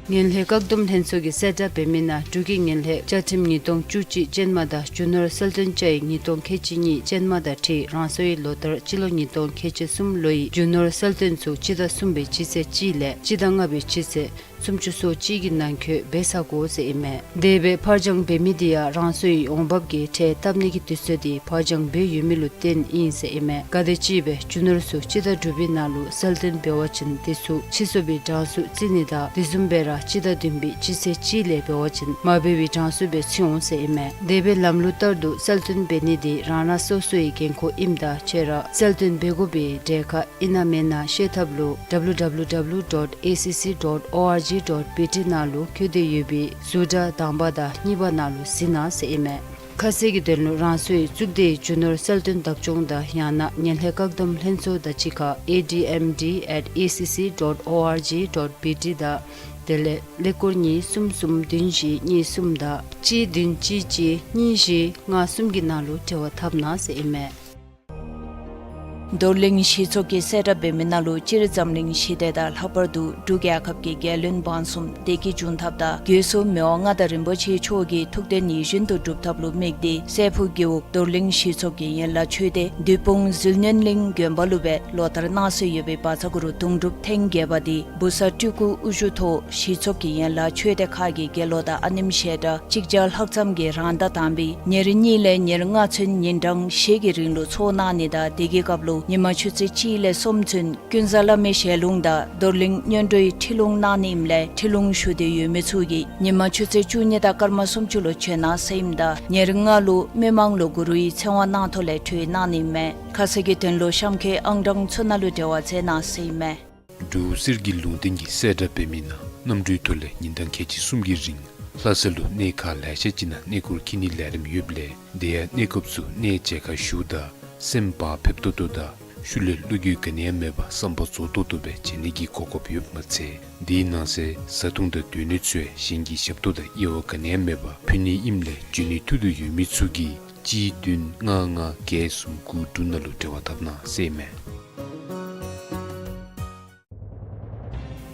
ངན་ལྷད་བཀག་སྡོམ་ལྷན་ཚོགས་ཀྱིས་གསལ་བསྒྲགས་འབད་མི་ནང་འབྲུག་གི་ངན་ལྷད་བཅའ་ཁྲིམས་ཉིས་སྟོང་བཅུ་གཅིག་ཅན་མ་དང་རྒྱུ་ནོར་གསལ་སྟོན་བཅའ་ཡིག་ཉིས་སྟོང་ཁལ་གཅིག་གཉིས་ཅན་མ་དང་འཁྲིལ་རང་སོའི་ལོ་ལྟར་སྤྱི་ལོ་ཉིས་སྟོང་ཁལ་གཅིག་གསུམ་ལོའི་རྒྱུ་ནོར་གསལ་སྟོན་ཚུ་སྤྱི་ཟླ་གསུམ་པའི་སྤྱི་ཚེས་གཅིག་ལས་སྤྱི་ཟླ་ལྔ་པའི་སྤྱི་ཚེས་སུམ་ཅུ་སོ་གཅིག་གི་ནང་འཁོད་འབད་ཚར་དགོ་ཟེར་ཨིན་མས། དེ་སྦེ་ཕར་འགྱངས་འབད་མི་དེ་ཡང་རང་སོའི་འོང་འབབ་ཀྱི་ཁྲལ་བཏབ་ནི་གི་དུས་ཚོད་དེ་ཕར་འགྱངས་འབད་ཡོད་མི་ལུ་བརྟེན་ཨིན་ཟེར་ཨིན་མས། ག་དེམ་ཅིག་སྦེ་རྒྱུ་ནོར་ཚུ་སྤྱི་ཟླ་དྲུག་པའི་ནང་ལུ་གསལ་སྟོན་འབད་བ་ཅིན་དེ་ཚུ་ཕྱིས་སོང་བའི་གྲངས་སུ་བརྩི་ནི་དང་དེ་བཟུམ་སྦེ་ར་སྤྱི་ཟླ་བདུན་པའི་སྤྱི་ཚེས་གཅིག་ལས་འབད་བ་ཅིན་མ་འབད་བའི་གྲངས་སུ་སྦེ་བརྩི་འོང་ཟེར་ཨིན་མས། དེ་སྦེ་ལམ་ལུགས་ལྟར་དུ་གསལ་སྟོན་འབད་ནི་དེ་རང་རང་སོ་སོའི་འགན་ཁུར་ཨིནམ་ད་ཁྱོད་ར་གསལ་སྟོན་འབད་དགོ་པའི་གྲས་ཁར་ཨིན་ན་མེན་ན་ཤེས་ཐབས་ལུ་W W W dot A C C dot O R G dot B T ནང་ལུ་བཀོད་དེ་ཡོད་པའི་ཟུར་དྲ་དང་པ་དང་གཉིས་པ་ནང་ལུ་གཟིགས་གནང་ཟེར་ཨིན་མས། ཁ་གསལ་གྱི་དོན་ལུ་རང་སོའི་གཙུག་སྡེའི་རྒྱུ་ནོར་གསལ་སྟོན་བདག་སྐྱོང་དང་ཡང་ན་ངན་ལྷད་བཀག་སྡོམ་ལྷན་ཚོགས་དང་གཅིག་ཁར A D M D at A C C dot O R G dot B T དང་དེ་ལས་ཀླད་ཀོར་གཉིས་གསུམ་གསུམ་བདུན་བཞི་གཉིས་གསུམ་དང་གཅིག་བདུན་གཅིག་གཅིག་གཉིས་བཞི་ལྔ་གསུམ་གྱི་ནང་ལུ་འབྲེལ་བ་འཐབ་གནང་ཟེར་ཨིན་མས། རྡོར་གླིང་གཞིས་ཚོགས་ཀྱིས་གསལ་བསྒྲགས་འབད་མི་ནང་ལུ་སྤྱིར་འཛམ་གླིང་ཞི་བདེ་དང་ལྷག་པར་དུ་འབྲུག་རྒྱལ་ཁབ་ཀྱི་རྒྱལ་བློན་འབངས་གསུམ་བདེ་སྐྱིད་འབྱུང་ཐབས་དང་སྒོས་སུ་མི་དབང་མངའ་བདག་རིན་པོ་ཆེ་མཆོག་གི་ཐུགས་དོན་ཡིད་བཞིན་དུ་འགྲུབ་ཐབས་ལུ་དམིགས་ཏེ་སྲས་ཕུག་རྒེད་འོག་རྡོར་གླིང་གཞིས་ཚོགས་ཀྱི་ཡན་ལག་ཆོས་སྡེ་བདུད་དཔུང་ཟིལ་གནོན་གླིང་དགོན་པ་ལུ་སྦེ་ལོ་ལྟར་གནང་སྲོལ་ཡོད་པའི་བཛྲ་གུ་རུ་དུང་སྒྲུབ་ཐེངས་བརྒྱད་པ་དེ་བུ་གསར་སྤྲུལ་སྐུ་དབུ་བཞུགས་ཐོག་གཞིས་ཚོགས་ཀྱི་ཡན་ལག་ཆོས་སྡེ་ཁག་གི་དགེ་སློང་དང་ཨ་ནེམ་ཞལ་གྲངས་གཅིག་བརྒྱ་ལྷག་ཙམ་གྱིས་རང་ཟླ་དང་པའི་ཉེར་གཉིས་ལས་ཉེར་ལྔ་ཚུན་ཉིན་གྲངས་བཞི་གི་རིང་ལུ་ཚོགས་གནང་ནི་དང་དེ་གི་སྐབས་ལུ་ཉིན་མ་ཆུ་ཚོད་གཅིག་ལས་གསུམ་ཚུན་ཀུན་བཟང་བླ་མའི་ཞལ་ལུང་དང་རྡོར་གླིང་སྔོན་འགྲོའི་ཁྲིད་ལུང་གནང་ནི་ཨིནམ་ལས་ཁྲིད་ལུང་ཞུ་འདོད་ཡོད་མི་ཚུ་གིས་ཉིན་མ་ཆུ་ཚོད་བཅུ་གཉིས་དང་སྐར་མ་སུམ་ཅུ་ལུ་བྱོན་གནང་ཟེར་ཨིནམ་ད་ཉེར་ལྔ་ལུ་མི་མང་ལུ་གུ་རུའི་ཚེ་དབང་གནང་ཐོག་ལས་གྲོལ་གནང་ནི་མས། ཁ་གསལ་གྱི་དོན་ལུ་གཤམ་འཁོད་ཨང་གྲངས་ཚུ་ནང་ལུ་འབྲེལ་བ་མཛད་གནང་ཟེར་ཨིན་མས། འབྲུག་གསེར་གྱི་ལུང་བསྟན་གྱིས་གསལ་བསྒྲགས་འབད་མི་ནང་གནམ་གྲུའི་ཐོག་ལས་ཉིན་གྲངས་ཁལ་གཅིག་གསུམ་གྱི་རིང་ལྷ་ས་ལུ་གནས་ཁག་ལེ་ཤ་ཅིག་ནང་གནས་སྐོར་འཁྱིད་ནིའི་ལས་རིམ་ཡོདཔ་ལས་དེ་ཡང་གནས་སྐབས་སུ་གནས་མཇལ་ཁ་ཞུཝ་ད་སེམས་བག་ཕེབས་ཏོག་ཏོ་དང་ཤུལ་ལས་བློ་འགྱོད་ག་ནི་ཡང་མེད་པར་བསམ་པ་རྫོགས་ཏོག་ཏོ་སྦེ་མཇལ་ནི་གི་གོ་སྐབས་ཡོདཔ་མ་ཚད་དེའི་ནང་གསེས་བཟའ་འཐུང་དང་སྡོད་གནས་ཚུ་ཡང་གཞན་གྱི་ཞབས་ཏོག་དང་དབྱེ་བ་ག་ནི་ཡང་མེད་པར་ཕུལ་ནི་ཨིནམ་ལས་འབྱོན་ནི་ཐུགས་འདོད་ཡོད་མི་ཚུ་གིས་གཅིག་བདུན་ལྔ་ལྔ་བརྒྱད་གསུམ་དགུ་དྲུག་ནང་ལུ་འབྲེལ་བ་འཐབ་གནང་ཟེར་ཨིན་མས།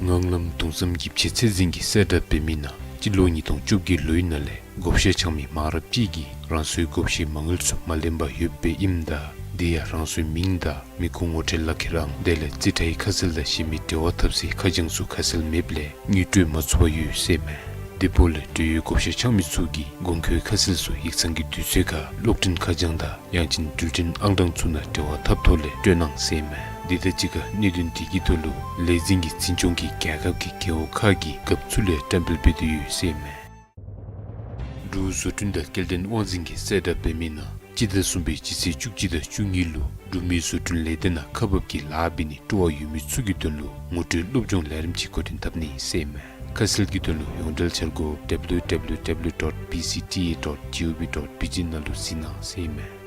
ངང་ལམ་གདུང་བསམ་ཡིད་ཆེས་ཚད་འཛིན་གྱིས་གསལ་བསྒྲགས་འབད་མི་ནང་སྤྱི་ལོ་ཉིས་སྟོང་བཅོ་བརྒྱད་ལོའི་ནང་ལས་བགོ་བཤའ་འཆང་མི་མང་རབས་ཅིག་གིས་རང་སོའི་བགོ་བཤའི་མ་དངུལ་ཚུ་མ་ལེན་པར་ཡོདཔ་ཨིནམ་ད་དེ་ཡང་རང་སོའི་མིང་དང་མི་ཁུངས་ངོ་སྤྲོད་ལག་ཁྱེར་ཨང་དེ་ལས་རྩིས་ཁྲའི་ཁ་གསལ་དང་གཞན་མི་འབྲེལ་བ་འཐབ་སའི་ཁ་བྱང་ཚུ་ཁ་གསལ་མེདཔ་ལས་དངུལ་སྤྲོད་མ་ཚུགས་པར་ཡོད་ཟེར་ཨིན་མས། དེ་འབདཝ་ལས་འབྲེལ་ཡོད་བགོ་བཤའ་འཆང་མི་ཚུ་གིས་གོང་འཁོད་ཁ་གསལ་ཚུ་ཡིག་ཚང་གི་དུས་ཚོད་ཁར་གློག་འཕྲིན་ཁ་བྱང་དང་ཡང་ཅིན་འགྲུལ་འཕྲིན་ཨང་གྲངས་ཚུ་ནང་འབྲེལ་བ་འཐབ་ཐོག་ལས་སྤྲོད་གནང་ཟེར་ཨིན་མས། དེ་དང་གཅིག་ཁར་གནད་དོན་དེ་གི་ཐོག་ལུ་ལས་འཛིན་གྱིས་འཛིན་སྐྱོང་གིས་རྒྱལ་ཁབ་ཀྱི་རྒེད་འོག་ཁག་གི་རྒཔོ་ཚུ་ལས་བཀྲམ་སྤེལ་འབད་དེ་ཡོད་ཟེར་ཨིན་མས། འབྲུག་བཟོ་སྐྲུན་དང་སྐྱེལ་འདྲེན་དབང་འཛིན་གྱིས་གསལ་བསྒྲགས་འབད་མི་ནང་སྤྱི་ཟླ་གསུམ་པའི་སྤྱི་ཚེས་བཅུ་གཅིག་དང་བཅུ་གཉིས་ལུ་འབྲུག་མི་བཟོ་སྐྲུན་ལས་སྡེ་ནང་ཁག་འབག་གི་ལཱ་འབད་ནི་སྤྲོ་བ་ཡོད་མི་ཚུ་གི་དོན་ལུ་ངོ་སྤྲོད་སློབ་སྦྱོང་ལས་རིམ་ཅིག་འགོ་འདྲེན་འཐབ་ནི་ཟེར་ཨིན་མས། ཁ་གསལ་གྱི་དོན་ལུ་ཡོངས་འབྲེལ་འཆར་སྒོ་W W W dot B C T A dot G O V dot B G ནང་ལུ་གཟིགས་གནང་ཟེར་ཨིན་མས།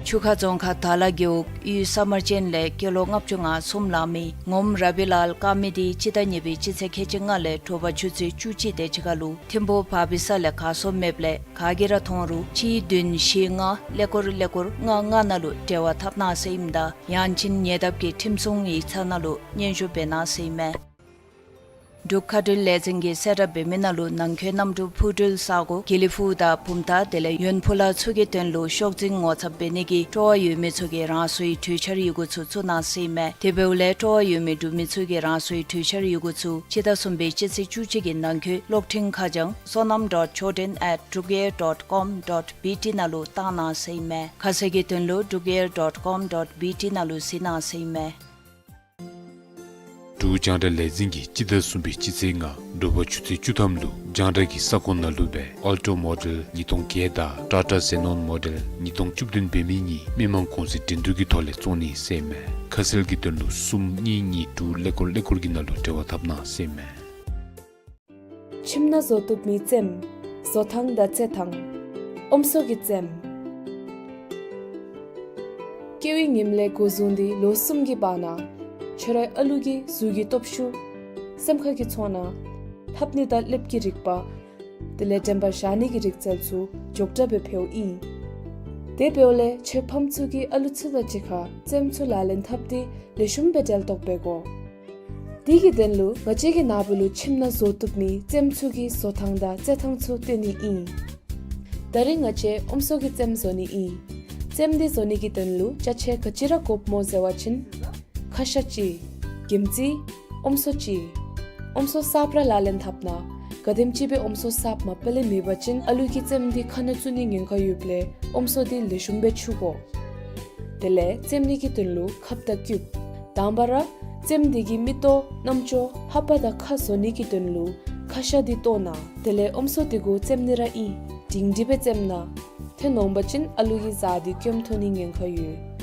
ཆུ་ཁ་རྫོང་ཁག་དར་ལ་རྒེད་འོག་གཡུས་ས་དམར་ཅན་ལས་སྐྱེས་ལོ་ལྔ་བཅུ་ང་གསུམ་ལང་མི་ངོམ་ར་བི་ལཱལ་དཀར་མེ་འདི་སྤྱི་ཟླ་གཉིས་པའི་སྤྱི་ཚེས་ཁལ་གཅིག་ལྔ་ལས་དྲོ་པ་ཆུ་ཚོད་བཅུ་གཅིག་དེ་ཅིག་ཁར་ལུ་ཐིམ་ཕུག་བར་པི་ས་ལས་གར་སོང་མེདཔ་ལས་ག་གིས་ར་མཐོང་རུང་གཅིག་བདུན་བཞི་ལྔ་ཀླད་ཀོར་ཀླད་ཀོར་ལྔ་ལྔ་ནང་ལུ་འབྲེལ་བ་འཐབ་གནང་ཟེར་ཨིནམ་ད་ཡང་ཅིན་ཉེ་འདབས་ཀྱི་ཁྲིམས་སྲུང་ཡིག་ཚང་ནང་ལུ་སྙན་ཞུ་འབད་གནང་ཟེར་ཨིན་མས། འབྲུག་མཁའ་འགྲུལ་ལས་འཛིན་གྱིས་གསལ་བསྒྲགས་འབད་མི་ནང་ལུ་ནང་འཁོད་གནམ་གྲུ་འཕུར་འགྲུལ་ས་གོ་དགེ་ལེགས་ཕུག་དང་བུམ་ཐང་དེ་ལས་ཡོན་ཕུ་ལ་ཚུ་གི་དོན་ལུ་ཤོག་འཛིན་ངོ་ཚབ་འབད་ནི་གི་སྤྲོ་བ་ཡོད་མི་ཚུ་གིས་རང་སོའི་གྲོས་འཆར་ཡི་གུ་ཚུ་བཙུགས་གནང་ཟེར་ཨིན་མས། དེ་འབདཝ་ལས་སྤྲོ་བ་ཡོད་མི་འབྲུག་མི་ཚུ་གིས་རང་སོའི་གྲོས་འཆར་ཡི་གུ་ཚུ་སྤྱི་ཟླ་གསུམ་པའི་སྤྱི་ཚེས་བཅུ་གཅིག་གི་ནང་འཁོད་གློག་འཕྲིན་ཁ་བྱང་Sonam dot Choden at drukair dot com dot B T ནང་ལུ་བཏང་གནང་ཟེར་ཨིན་མས། ཁ་གསལ་གྱི་དོན་ལུ drukair dot com dot B T ནང་ལུ་གཟིགས་གནང་ཟེར་ཨིན་མས། འབྲུག་རྒྱང་བསྒྲགས་ལས་འཛིན་གྱིས་སྤྱི་ཟླ་གསུམ་པའི་སྤྱི་ཚེས་ལྔ་དྲོ་པ་ཆུ་ཚོད་བཅུ་ཐམ་ལུ་རྒྱང་བསྒྲགས་ཀྱི་ས་ཁོངས་ནང་ལུ་སྦེ་Alto Model ཉིས་སྟོང་བརྒྱད་དང་Tata Xenon Model ཉིས་སྟོང་བཅུ་བདུན་འབད་མི་གཉིས་མི་མང་གུང་སེང་འགྲན་བསྡུར་གྱི་ཐོག་ལས་བཙོང་ནི་ཟེར་ཨིན་མས། ཁ་གསལ་གྱི་དོན་ལུ་གསུམ་གཉིས་གཉིས་དྲུག་ཀླད་ཀོར་ཀླད་ཀོར་གྱི་ནང་ལུ་འབྲེལ་བ་འཐབ་གནང་ཟེར་ཨིན་མས། ཁྱིམ་ནང་བཟོ་བཏུབ་མི་རྩེདམོ། བཟོ་ཐངས་དང་རྩེད་ཐངས། ཨོམ་སྲོ་གི་རྩེདམོ། སྐྱེ་བའི་ཉིནམ་ལས་འགོ་བཟུང་སྟེ་ལོ་གསུམ་གྱི་བར་ན་ཁྱོད་རའི་ཨ་ལུ་གི་གཟུགས་ཀྱི་སྟོབས་ཤུགས། སེམས་ཁ་གི་ཚོར་སྣང་། ལྷབ་ནི་དང་ལེབ་ཀྱི་རིག་པ། དེ་ལས་དྲན་པ་བཞག་ནི་གི་རིག་རྩལ་ཚུ་མགྱོགས་དྲགས་སྦེ་འཕེལཝ་ཨིན། དེ་འབདཝ་ལས་ཁྱོད་ཕམ་ཚུ་གིས་ཨ་ལུ་ཚུ་དང་གཅིག་ཁར་རྩེདམོ་ཚུ་ལག་ལེན་འཐབ་སྟེ་ལེགས་ཤོམ་སྦེ་འབྲེལ་གཏོགས་འབད་དགོ། དེ་གི་དོན་ལུ་ང་བཅས་ཀྱི་ནཱ་བུ་ལུ་ཁྱིམ་ནང་བཟོ་བཏུབ་མི་རྩེདམོ་ཚུ་གི་བཟོ་ཐངས་དང་རྩེད་ཐངས་ཚུ་སྟོན་ནི་ཨིན། ད་རིས་ང་བཅས་ཨོམ་སྲོ་གི་རྩེདམོ་བཟོ་ནི་ཨིན། རྩེདམོ་འདི་བཟོ་ནི་གི་དོན་ལུ་ཅ་ཆས་ག་ཅི་ར་དགོཔ་སྨོ་ཟེར་བ་ཅིན་ཁ་ཤ་གཅིག། གྱིམ་རྩི། ཨོམ་སྲོ་གཅིག། ཨོམ་སྲོ་གསརཔ་ར་ལག་ལེན་འཐབ་གནང་། ག་དེམ་ཅིག་སྦེ་ཨོམ་སྲོ་གསརཔ་མ་པ་ལས་མེད་པ་ཅིན་ཨ་ལུ་གིས་རྩེདམོ་འདི་ཁ་ནང་བཙུགས་ནི་ཉེན་ཁ་ཡོདཔ་ལས་ཨོམ་སྲོ་འདི་ལེགས་ཤོམ་སྦེ་འཁྱུ་དགོ། དེ་ལས་རྩེདམོ་ནི་གི་དོན་ལུ་ཁབ་དང་ཀིའུབ། དང་པ་ར་རྩེདམོ་འདི་གི་མིག་ཏོ་རྣམ་ཅོ་ལྷ་པ་དང་ཁ་བཟོ་ནི་གི་དོན་ལུ་ཁ་ཤ་འདི་བཏོག་གནང་། དེ་ལས་ཨོམ་སྲོ་འདི་གུ་རྩེདམོ་ནི་ར་ཨིན། སྒྲིང་སྒྲི་སྦེ་རྩེདམོ་གནང་། ཏེ་ནོར་བ་ཅིན་ཨ་ལུ་གི་གཟའ་འདི་སྐྱོན་ཐོན་ནི་ཉེན་ཁ་ཡོད།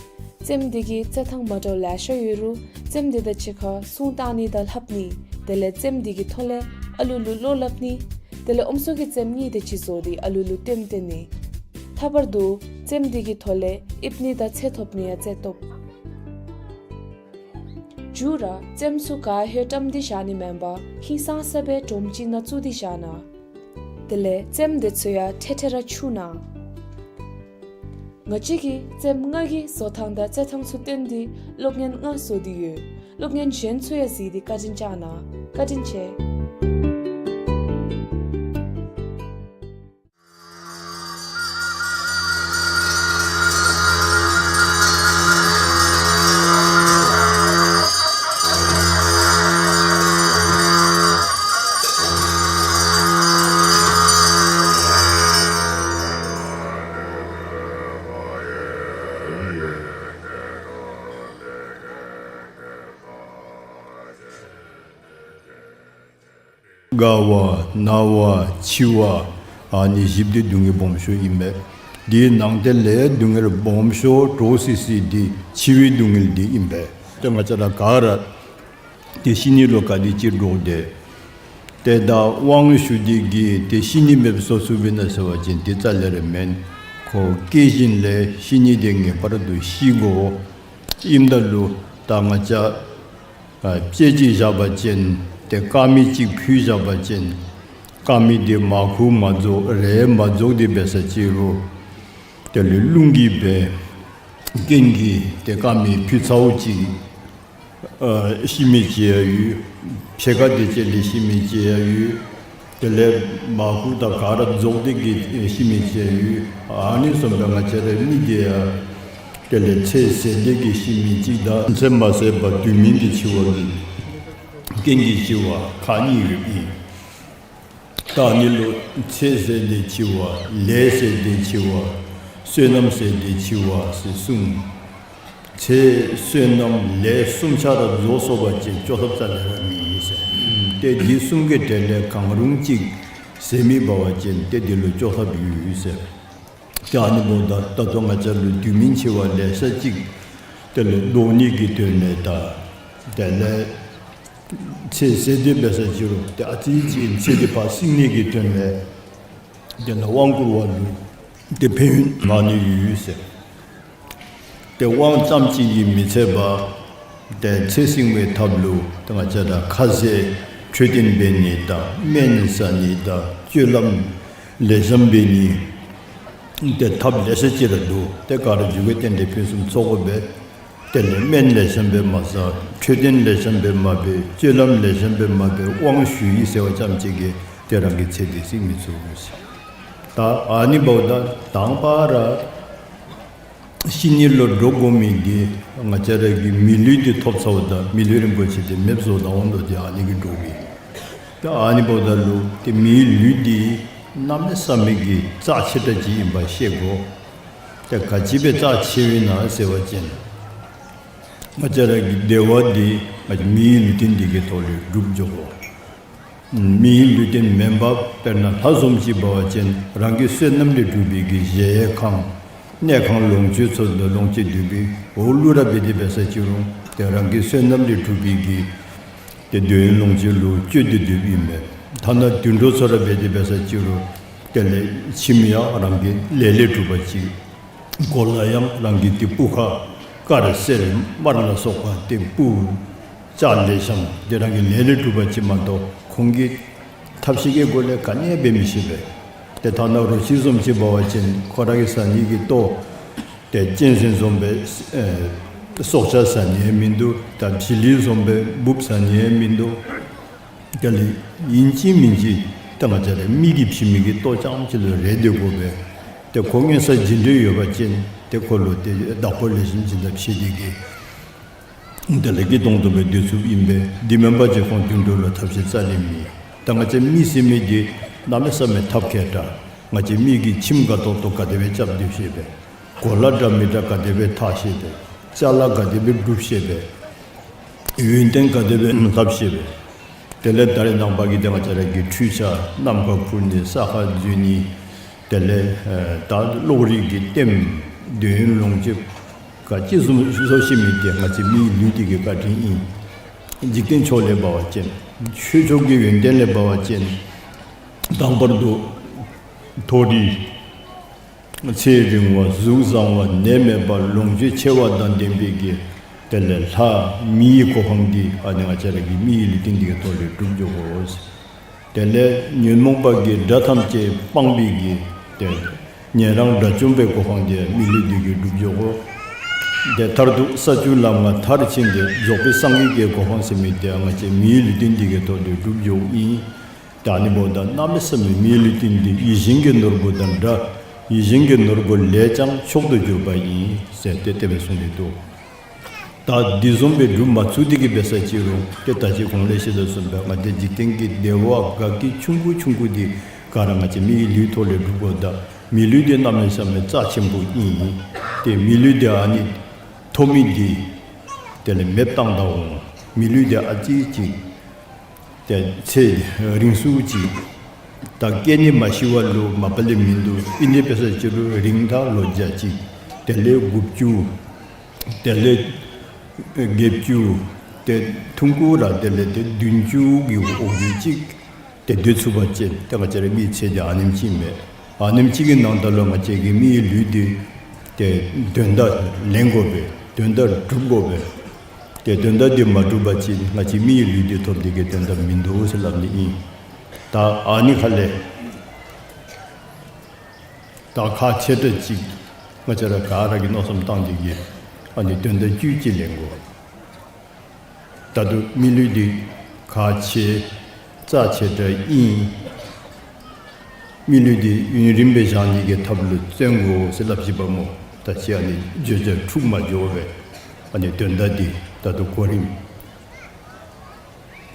རྩེདམོ་འདི་གི་རྩེད་ཐངས་མ་འདྲཝ་ལེ་ཤ་ཡོད་རུང་རྩེདམོ་འདི་དང་གཅིག་ཁར་སྲུང་བཏང་ནི་དང་ལྷབ་ནི། དེ་ལས་རྩེདམོ་འདི་གི་ཐོག་ལས་ཨ་ལུ་ལུ་བློ་སླབ་ནི། དེ་ལས་ཨོམ་སྲོ་གི་རྩེདམོ་གཉིས་དེ་ཅིག་བཟོ་སྟེ་ཨ་ལུ་ལུ་སྟོནམ་སྟོན་ནི། ལྷག་པར་དུ་རྩེདམོ་འདི་གི་ཐོག་ལས་ཨིབ་ནི་དང་ཚེ་ཐོབ་ནི་ཡང་རྩེད་བཏུབ། མཇུག་ར་རྩེདམོ་ཚུ་ག་ཧེ་བཀྲམ་སྟེ་བཞག་ནི་མེན་པར་ཧིང་སངས་ས་སྦེ་སྒྲོམ་གཅིག་ནང་བཙུགས་ཏེ་བཞག་གནང་། དེ་ལས་རྩེདམོ་དེ་ཚུ་ཡང་ཐེ་ཐེ་ར་འཁྱུ་གནང་། ང་བཅས་ཀྱིས་རྩེདམོ་ལྔ་གི་བཟོ་ཐངས་དང་རྩེད་ཐངས་ཚུ་སྟོན་ཏེ་གློག་བརྙན་ལྔ་བཟོ་སྟེ་ཡོད། གློག་བརྙན་གཞན་ཚུ་ཡང་གཟིགས་ཏེ་བཀའ་དྲིན་བསྐྱང་གནང་། བཀའ་དྲིན་ཆེ། དགའ་བ་ན་བ་འཆི་བ་ཨ་ནི་བཞི་འདི་སྡུག་བསྔལ་སྦོམ་ཤོས་ཨིན་པས། དེའི་ནང་དེ་ལས་སྡུག་བསྔལ་སྦོམ་ཤོས་འདྲོག་སི་སི་འདི་འཆི་བའི་སྡུག་བསྔལ་འདི་ཨིན་པས། ཏེ་ང་བཅས་ར་ག་ར་ཏེ་ཤི་ནི་ལུ་ག་དེ་ཅིག་འདྲོག་དེས། ཏེ་ད་དབང་ཞུ་སྟེ་གིས་ཏེ་ཤི་ནི་མེདཔ་བཟོ་ཚུགས་པས་ན་ཟེར་བ་ཅིན་དེ་རྩ་ལས་ར་མེན། ཁོ་སྐྱེ་བཞིན་ལས་ཤི་ནི་དེ་ངེས་པར་དུ་ཤི་དགོ། ཨིནམ་ད་ལུ་ད་ང་བཅས་ཨ་དཔྱེ་ཅིག་བཞག་པ་ཅིན་ཏེ་དཀར་མེ་ཅིག་ཕུལ་བཞག་པ་ཅིན་དཀར་མེ་དེ་མར་ཁུ་མ་རྫོགས་རས་མ་རྫོགས་དེ་འབད་ས་ཅིག་རུང་དེ་ལས་རླུང་གིས་སྦེ་རྐྱེན་གྱིས་ཏེ་དཀར་མེ་ཕུལ་ཚརཝ་ཅིག་ཨ་ཤི་མི་ཅིག་ཡང་ཡོད། ཕྱེད་ཀ་དེ་ཅིག་ལས་ཤི་མི་ཅིག་ཡང་ཡོད། དེ་ལས་མར་ཁུ་དང་ག་ར་རྫོགས་ཏེ་གིས་ཤི་མི་ཅིག་ཡང་ཡོད། ཨ་ནི་བཟུམ་སྦེ་ང་བཅས་རའི་མི་དེ་ཡང་དེ་ལས་ཚེ་ཟད་དེ་གིས་ཤི་མི་ཅིག་དང་ཚེ་མ་ཟད་པར་དུས་མིན་གྱི་འཆི་བ་གི་རྐྱེན་གྱིས་འཆི་བ་ཁག་གཉིས་ཡོདཔ་ཨིན། ད་ཨ་ནི་ལུ་ཚེ་ཟད་དེ་འཆི་བ་ལས་ཟད་དེ་འཆི་བ་བསོད་ནམས་ཟད་དེ་འཆི་བ་ཟེར་གསུངས། ཚེ་བསོད་ནམས་ལས་གསུམ་ཆ་ར་རྫོགས་སོང་པ་ཅིན་སྐྱོབ་ཐབས་རྩ་ལས་ར་མེད་ཟེར། ཏེ་འདི་གསུམ་གྱི་གྲས་ལས་གང་རུང་ཅིག་ཟད་མི་འབད་བ་ཅིན་ཏེ་འདི་ལུ་སྐྱོབ་ཐབས་ཡོད་ཟེར། ཏེ་ཨ་ནི་འབདཝ་ད་ད་ལྟོ་ང་བཅས་ལུ་དུས་མིན་འཆི་བ་ལེ་ཤ་ཅིག་དེ་ལས་བཟློག་ནི་གི་དོན་ལས་དང་དེ་ལས་ཚེ་ཟད་དེ་འབད་ས་ཅིག་རུང་ཏེ་ཨ་ཙི་ཅིག་ཚེ་འདི་ཕར་བསྲིང་ནི་གི་དོན་ལས་དེ་ལས་དབང་བསྐུར་བ་ལུ་ཏེ་ཕན་ཡོན་མང་ནི་ཡོད་ཟེར། ཏེ་དབང་ཙམ་ཅིག་གིས་མི་ཚད་པར་ཏེ་ཚེ་བསྲིང་བའི་ཐབས་ལུ་ཏེ་ང་བཅས་ར་ཁ་ཟས་འཕྲོད་བསྟེན་འབད་ནི་དང་སྨན་ཟ་ནི་དང་སྤྱོད་ལམ་ལེགས་ཤོམ་འབད་ནི་ཏེ་ཐབས་ལེ་ཤ་ཅིག་ར་འདུག། ཏེ་ག་ར་མཇུག་གི་རྟེན་འབྲེལ་ཕུན་སུམ་ཚོགས་དགོ་པས། དེ་ལས་སྨན་ལེགས་ཤོམ་སྦེ་མ་ཟ། འཕྲོད་བསྟེན་ལེགས་ཤོམ་སྦེ་མ་འབད། སྤྱོད་ལམ་ལེགས་ཤོམ་སྦེ་མ་འབད། དབང་ཞུ་ཡི་ཟེར་བ་ཙམ་ཅིག་གིས་ཏེ་རང་གི་ཚེ་འདི་བསྲིང་མི་ཚུགས་ཟེར། ད་ཨ་ནི་འབདཝ་ད་དང་པ་ར་ཤི་ནི་ལུ་འདྲོག་དགོ་མི་འདི་ང་བཅས་ར་གི་མི་ལུས་འདི་ཐོབ་ཚརཝ་ད་མི་ལུས་རིན་པོ་ཆེ་འདི་མེདཔ་བཟོ་ད་འོང་དོ། ཏེ་ཨ་ནི་གིས་འདྲོག་གི། ཏེ་ཨ་ནི་འབདཝ་ད་ལུ་ཏེ་མིའི་ལུས་འདི་གནམ་མེད་ས་མེད་ཀྱི་རྩ་ཆེ་དྲགས་ཅིག་ཨིནམ་ཤེས་དགོ། ཏེ་ག་ཅི་སྦེ་རྩ་ཆེཝ་ཨིན་ན་ཟེར་བ་ཅིན་ང་བཅས་ར་གི་བདེ་བ་འདི་ང་བཅས་མིའི་ལུས་རྟེན་འདི་གི་ཐོག་ལས་གྲུབ་འགྱོ་དགོ། མིའི་ལུས་རྟེན་མེན་པར་དཔེར་ན་ལྷ་བཟུམ་ཅིག་འབད་བ་ཅིན་རང་གི་བསོད་ནམས་ལས་གྲུབ་པའི་གི་གཞལ་ཡས་ཁང་གནས་ཁང་ལོངས་སྤྱོད་ཚུ་ལུ་ལོངས་སྤྱོད་སྡོད་པའི་འོག་ལུ་ར་འབད་དེ་འབད་ས་ཅིག་རུང་ཏེ་རང་གི་བསོད་ནམས་ལས་གྲུབ་པའི་གི་ཏེ་འདོད་ཡོན་ལོངས་སྤྱོད་ལུ་སྤྱོད་དེ་སྡོདཔ་ཨིན་མས། ཐ་ན་དུད་འགྲོ་ཚུ་ར་འབད་དེ་འབད་ས་ཅིག་རུང་དེ་ལས་ཁྱིམ་ཡང་རང་གི་ལས་ལས་གྲུབ་པ་ཅིག། གོ་ལ་ཡང་རང་གི་ཏེ་སྤུ་ཁ་དཀར་སེར་དམར་ལ་སོགས་པ་ཏེ་སྤུ་ཅ་ལེགས་ཤོམ་ཏེ་རང་གི་ལས་ལས་གྲུབ་པ་ཅིག་མ་གཏོགས་ཁོང་གི་ཐབས་ཤེས་ཀྱི་སྒོ་ལས་ག་ནི་ཡང་འབད་མི་ཤེས་པས། ཏེ་ཐ་ན་རོ་ཁྱི་བཟུམ་ཅིག་འབད་བ་ཅིན་ཁོ་ར་གིས་ཟ་ནི་གི་ལྟོ་ཏེ་གཅན་གཟན་བཟུམ་སྦེ་ཨེ་སྲོག་ཆགས་ཟ་ནི་ཡང་མིན་འདུག། ད་བྱི་ལི་བཟུམ་སྦེ་འབུཔ་ཟ་ནི་ཡང་མིན་འདུག། དེ་ལས་ཨིན་ཅི་མིན་ཅི་ད་ང་བཅས་ར་མི་གིས་བྱིན་མི་གི་ལྟོ་རྐྱངམ་ཅིག་ལུ་རེ་སྡོད་དགོ་པས། ཏེ་ཁོ་མངོན་གསལ་ཇི་འདྲ་ཡོད་པ་ཅིན་ཏེ་ཁོ་ལུ་ཏེ་བདག་པོ་ལེགས་ཤོམ་བྱིན་ད་ཕྱེ་སྟེ་གི་དེ་ལས་སྐྱིད་ཏོང་ཏོ་སྦེ་སྡོད་ཚུགསཔ་ཨིན་པས། དེ་མེན་པ་ཅིན་ཁོང་དུད་འགྲོ་ལུ་ཐབས་ཤེས་རྩ་ལས་མེད། ད་ང་བཅས་མི་ཟེར་མི་འདི་གནམ་མེད་ས་མེད་ཐབས་མཁས་དྲགས། ང་བཅས་མི་གིས་ཁྱིམ་དགའ་ཏོག་ཏོ་ག་དེ་སྦེ་རྐྱབ་སྡོད་ཤེས་པས། གོ་ལ་འདྲ་མི་འདྲ་ག་དེ་སྦེ་འཐག་ཤེས་པས། ཅ་ལ་ག་དེ་སྦེ་སྒྲུབ་ཤེས་པས། ཡོན་ཏན་ག་དེ་སྦེ་ལྷབ་ཤེས་པས། དེ་ལས་ད་རེས་ནངས་པ་གི་ཏེ་ང་བཅས་ར་གི་འཕྲུལ་ཆས་ནམ་མཁའ་འཕུར་ནི་ས་ཁར་འཛུལ་ནི་དེ་ལས་ཨེ་ད་གློག་རིག་གི་ལྟདམོ་འདོད་ཡོན་ལོངས་སྤྱོད་ག་ཅི་བཟུམ་བཟོ་ཤེས་མི་འདི་ང་བཅས་མིའི་ལུས་འདི་གི་བཀའ་དྲིན་ཨིན། འཇིག་རྟེན་ཕྱོགས་ལས་འབད་བ་ཅིན་ཆོས་ཕྱོགས་ཀྱི་ཡོན་ཏན་ལས་འབད་བ་ཅིན་དང་པར་དུ་མཐོ་རིས་ཚེ་རིང་བ་གཟུགས་བཟང་བ་ནད་མེད་པ་ལོངས་སྤྱོད་ཆེ་བ་དང་ལྡན་པའི་གི་དེ་ལས་ལྷ་མིའི་གོ་འཕང་འདི་ཨ་ནི་ང་བཅས་ར་གི་མིའི་ལུས་རྟེན་འདི་གི་ཐོག་ལས་སྒྲུབ་འགྱོ་དགོ། དེ་ལས་ཉོན་མོངས་པ་གི་དགྲ་ཐམས་ཅད་སྤངས་པའི་གི་དེ་ཉན་རང་དགྲ་བཅོམ་པའི་གོ་འཕང་འདི་མི་ལུས་འདི་གིས་སྒྲུབ་འགྱོ་དགོ། དེ་མཐར་ཐུག་ས་བཅུ་ལམ་ལྔ་མཐར་ཕྱིན་ཏེ་རྫོགས་པའི་སངས་རྒྱས་ཀྱི་གོ་འཕང་ཟེར་མི་འདི་ང་བཅས་མིའི་ལུས་རྟེན་འདི་གི་ཐོག་ལས་སྒྲུབ་འགྱོཝ་ཨིན། ད་ཨ་ནི་འབདཝ་ད་གནམ་མེད་ས་མེད་མིའི་ལུས་རྟེན་འདི་ཡིད་བཞིན་གྱི་ནོར་བུ་དང་འདྲ། ཡིད་བཞིན་གྱི་ནོར་བུ་ལས་ཀྱང་མཆོག་ཏུ་གྱུར་པ་ཡིན་ཟེར་ཏེ་དེ་སྦེ་གསུངས་ཏེ་འདུག། ད་འདི་བཟུམ་སྦེ་སྒྲུབ་མ་ཚུགས་ཏེ་གི་འབད་ས་ཅིག་རུང་ཏེ་ད་ཅི་གོང་ལས་ཞུ་དོ་བཟུམ་སྦེ་ང་བཅས་འཇིག་རྟེན་གྱི་བདེ་བ་དགའ་སྐྱིད་ཆུང་ཀུ་ཆུང་ཀུ་འདི་ག་ར་ང་བཅས་མིའི་ལུས་ཐོག་ལས་སྒྲུབ་དགོ། ད་མི་ལུས་འདི་གནམ་མེད་ས་མེད་རྩ་ཆེན་པོ་ཨིན། ཏེ་མི་ལུས་འདི་ཨ་ནི་ཐོབ་མི་འདི་དེ་ལས་མེདཔ་བཏང་ད་འོང་། མི་ལུས་འདི་ཨ་ཙི་ཅིག་ཏེ་ཚེ་རིང་སུ་ཅིག། ད་སྐྱེ་ནི་མ་ཤི་བ་ལུ་མ་པ་ལས་མིན་འདུག། ཨིན་ཏེ་འབད་ས་ཅིག་རུང་རིང་ཐག་ལོ་བརྒྱ་ཅིག། དེ་ལས་དགུ་བཅུ། དེ་ལས་བརྒྱད་ཅུ། ཏེ་ཐུང་ཀུ་ར་དེ་ལས་ཏེ་བདུན་ཅུ་གི་འོག་ལུ་ཅིག་ཏེ་སྡོད་ཚུགས་པ་ཅིན་ཏེ་ང་བཅས་ར་མིའི་ཚེ་འདི་ཨ་ནེམ་ཅིག་མས། ཨ་ནེམ་ཅིག་གི་ནང་ད་ལུ་ང་བཅས་ཀྱིས་མིའི་ལུས་འདི་ཏེ་དོན་དག་ལེན་དགོ་པས། དོན་དག་སྒྲུབ་དགོ་པས། ཏེ་དོན་དག་འདི་མ་སྒྲུབ་པ་ཅིན་ང་བཅས་མིའི་ལུས་འདི་ཐོབ་ནི་གི་དོན་དག་མིན་འདུག་ཟེར་སླབ་ནི་ཨིན། ད་ཨ་ནི་ཁ་ལས་ད་ཁག་ཆེ་དྲགས་ཅིག་ང་བཅས་ར་ག་ར་གིས་མནོ་བསམ་བཏང་སྟེ་གི་ཨ་ནི་དོན་དག་བཅུད་ཅིག་ལེན་དགོ། ད་ལྟོ་མི་ལུས་འདི་ཁག་ཆེ་རྩ་ཆེ་དྲགས་ཨིན། མི་ལུས་འདི་ཡུན་རིངམོ་སྦེ་བཞག་ནི་གི་ཐབས་ལུ་བརྩོན་དགོ་ཟེར་སླབ་ཅི་པ་སྨོ། ད་ཅི་ཨ་ནི་བརྗོད་བྱ་འཁྲུགས་མ་འགྱོ་བས། ཨ་ནི་དོན་དག་འདི་ད་ལྟོ་གོ་རིམ་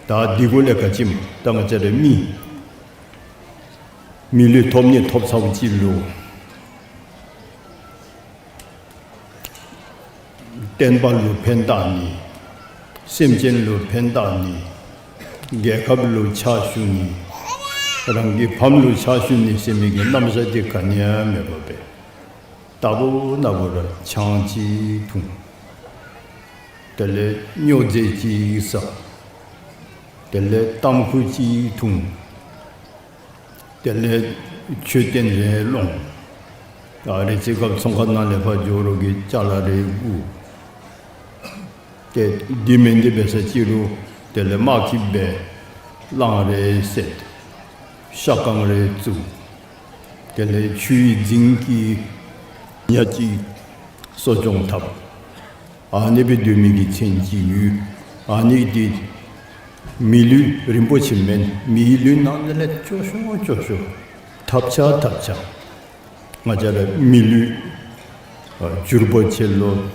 ད་འདི་གུ་ལས་ག་ཅི་སྨོ། ད་ང་བཅས་ར་མི་མི་ལུས་ཐོབ་ནི་ཐོབ་ཚརཝ་ཅིག་ལུ་བསྟན་པ་ལུ་ཕན་བཏགས་ནི། སེམས་ཅན་ལུ་ཕན་བཏགས་ནི། རྒྱལ་ཁབ་ལུ་ཕྱག་ཞུ་ནི། རང་གི་ཕམ་ལུ་ཕྱག་ཞུ་ནི་ཟེར་མི་གི་རྣམ་གཞག་འདི་ག་ནི་ཡང་མེད་པར་སྦེ་རྟག་བུ་ན་བུ་ར་ཆང་ཅིག་འཐུང་། དེ་ལས་སྨྱོ་རྫས་ཅིག་ཟ། དེ་ལས་ཏམ་ཁུ་ཅིག་འཐུང་། དེ་ལས་མཆོད་རྟེན་རེ་སློང་། ཨ་རེ་ཚེ་སྐབས་ཚོང་ཁང་ནང་ལས་ཕར་འགྱོ་རོགས་ཀྱི་ཅ་ལ་རེ་དབུར། ཏེ་འདི་མེན་འདི་འབད་ས་ཅི་རུང་དེ་ལས་དམག་གི་སྦེ་གླང་རེ་བསད། ཤ་རྐང་རེ་བཙུགས། དེ་ལས་ཆུའི་རྫིང་གི་ཉ་ཅིག་གསོ་སྐྱོང་འཐབ། ཨ་ནི་སྦེ་སྡོད་མི་གི་མཚན་ཅིག་ཡོད། ཨ་ནི་འདི་མི་ལུས་རིན་པོ་ཆེ་མེན། མིའི་ལུས་ནང་ལས་སྐྱོ་ཤོས་སྐྱོ་ཤོས། ཐབས་ཆག་ཐབས་ཆག། ང་བཅས་ར་མི་ལུས་ཨ་འགྱུར་བ་ཆེ་ལོ།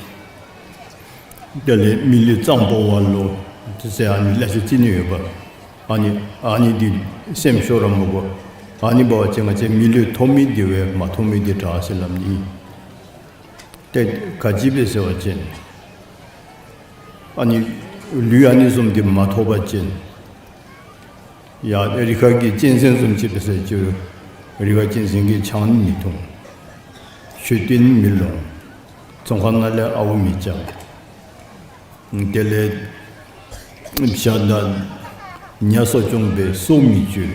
དེ་ལས་མི་ལུས་གཙང་པོ་བ་ལོ། དེ་ཟེར་ཨ་ནི་ལེ་ཤ་ཅིག་ནི་ཡོདཔ། ཨ་ནི་ཨ་ནི་འདི་སེམས་ཤོར་ར་མི་དགོ། ཨ་ནི་འབད་བ་ཅིན་ང་བཅས་མི་ལུས་ཐོབ་མི་འདི་བས་མ་ཐོབ་མི་འདི་དྲག་ཟེར་སླབ་ནི། ཏེ་ག་ཅི་སྦེ་ཟེར་བ་ཅིན་ཨ་ནི་ལུས་ཨ་ནི་བཟུམ་འདི་མ་ཐོབ་པ་ཅིན་ཡ་རི་ཁ་གི་གཅན་གཟན་བཟུམ་ཅིག་འབད་ས་ཅི་རུང་རི་ཁ་གཅན་གཟན་གྱིས་ཆང་ནི་མི་འཐུང་། མཆོད་རྟེན་མི་ལོངས། ཚོང་ཁང་ནང་ལས་ཨརཝ་མི་རྐྱབ། དེ་ལས་བྱ་དང་ཉ་གསོ་སྐྱོང་འབད་སྲོག་མི་གཅོད།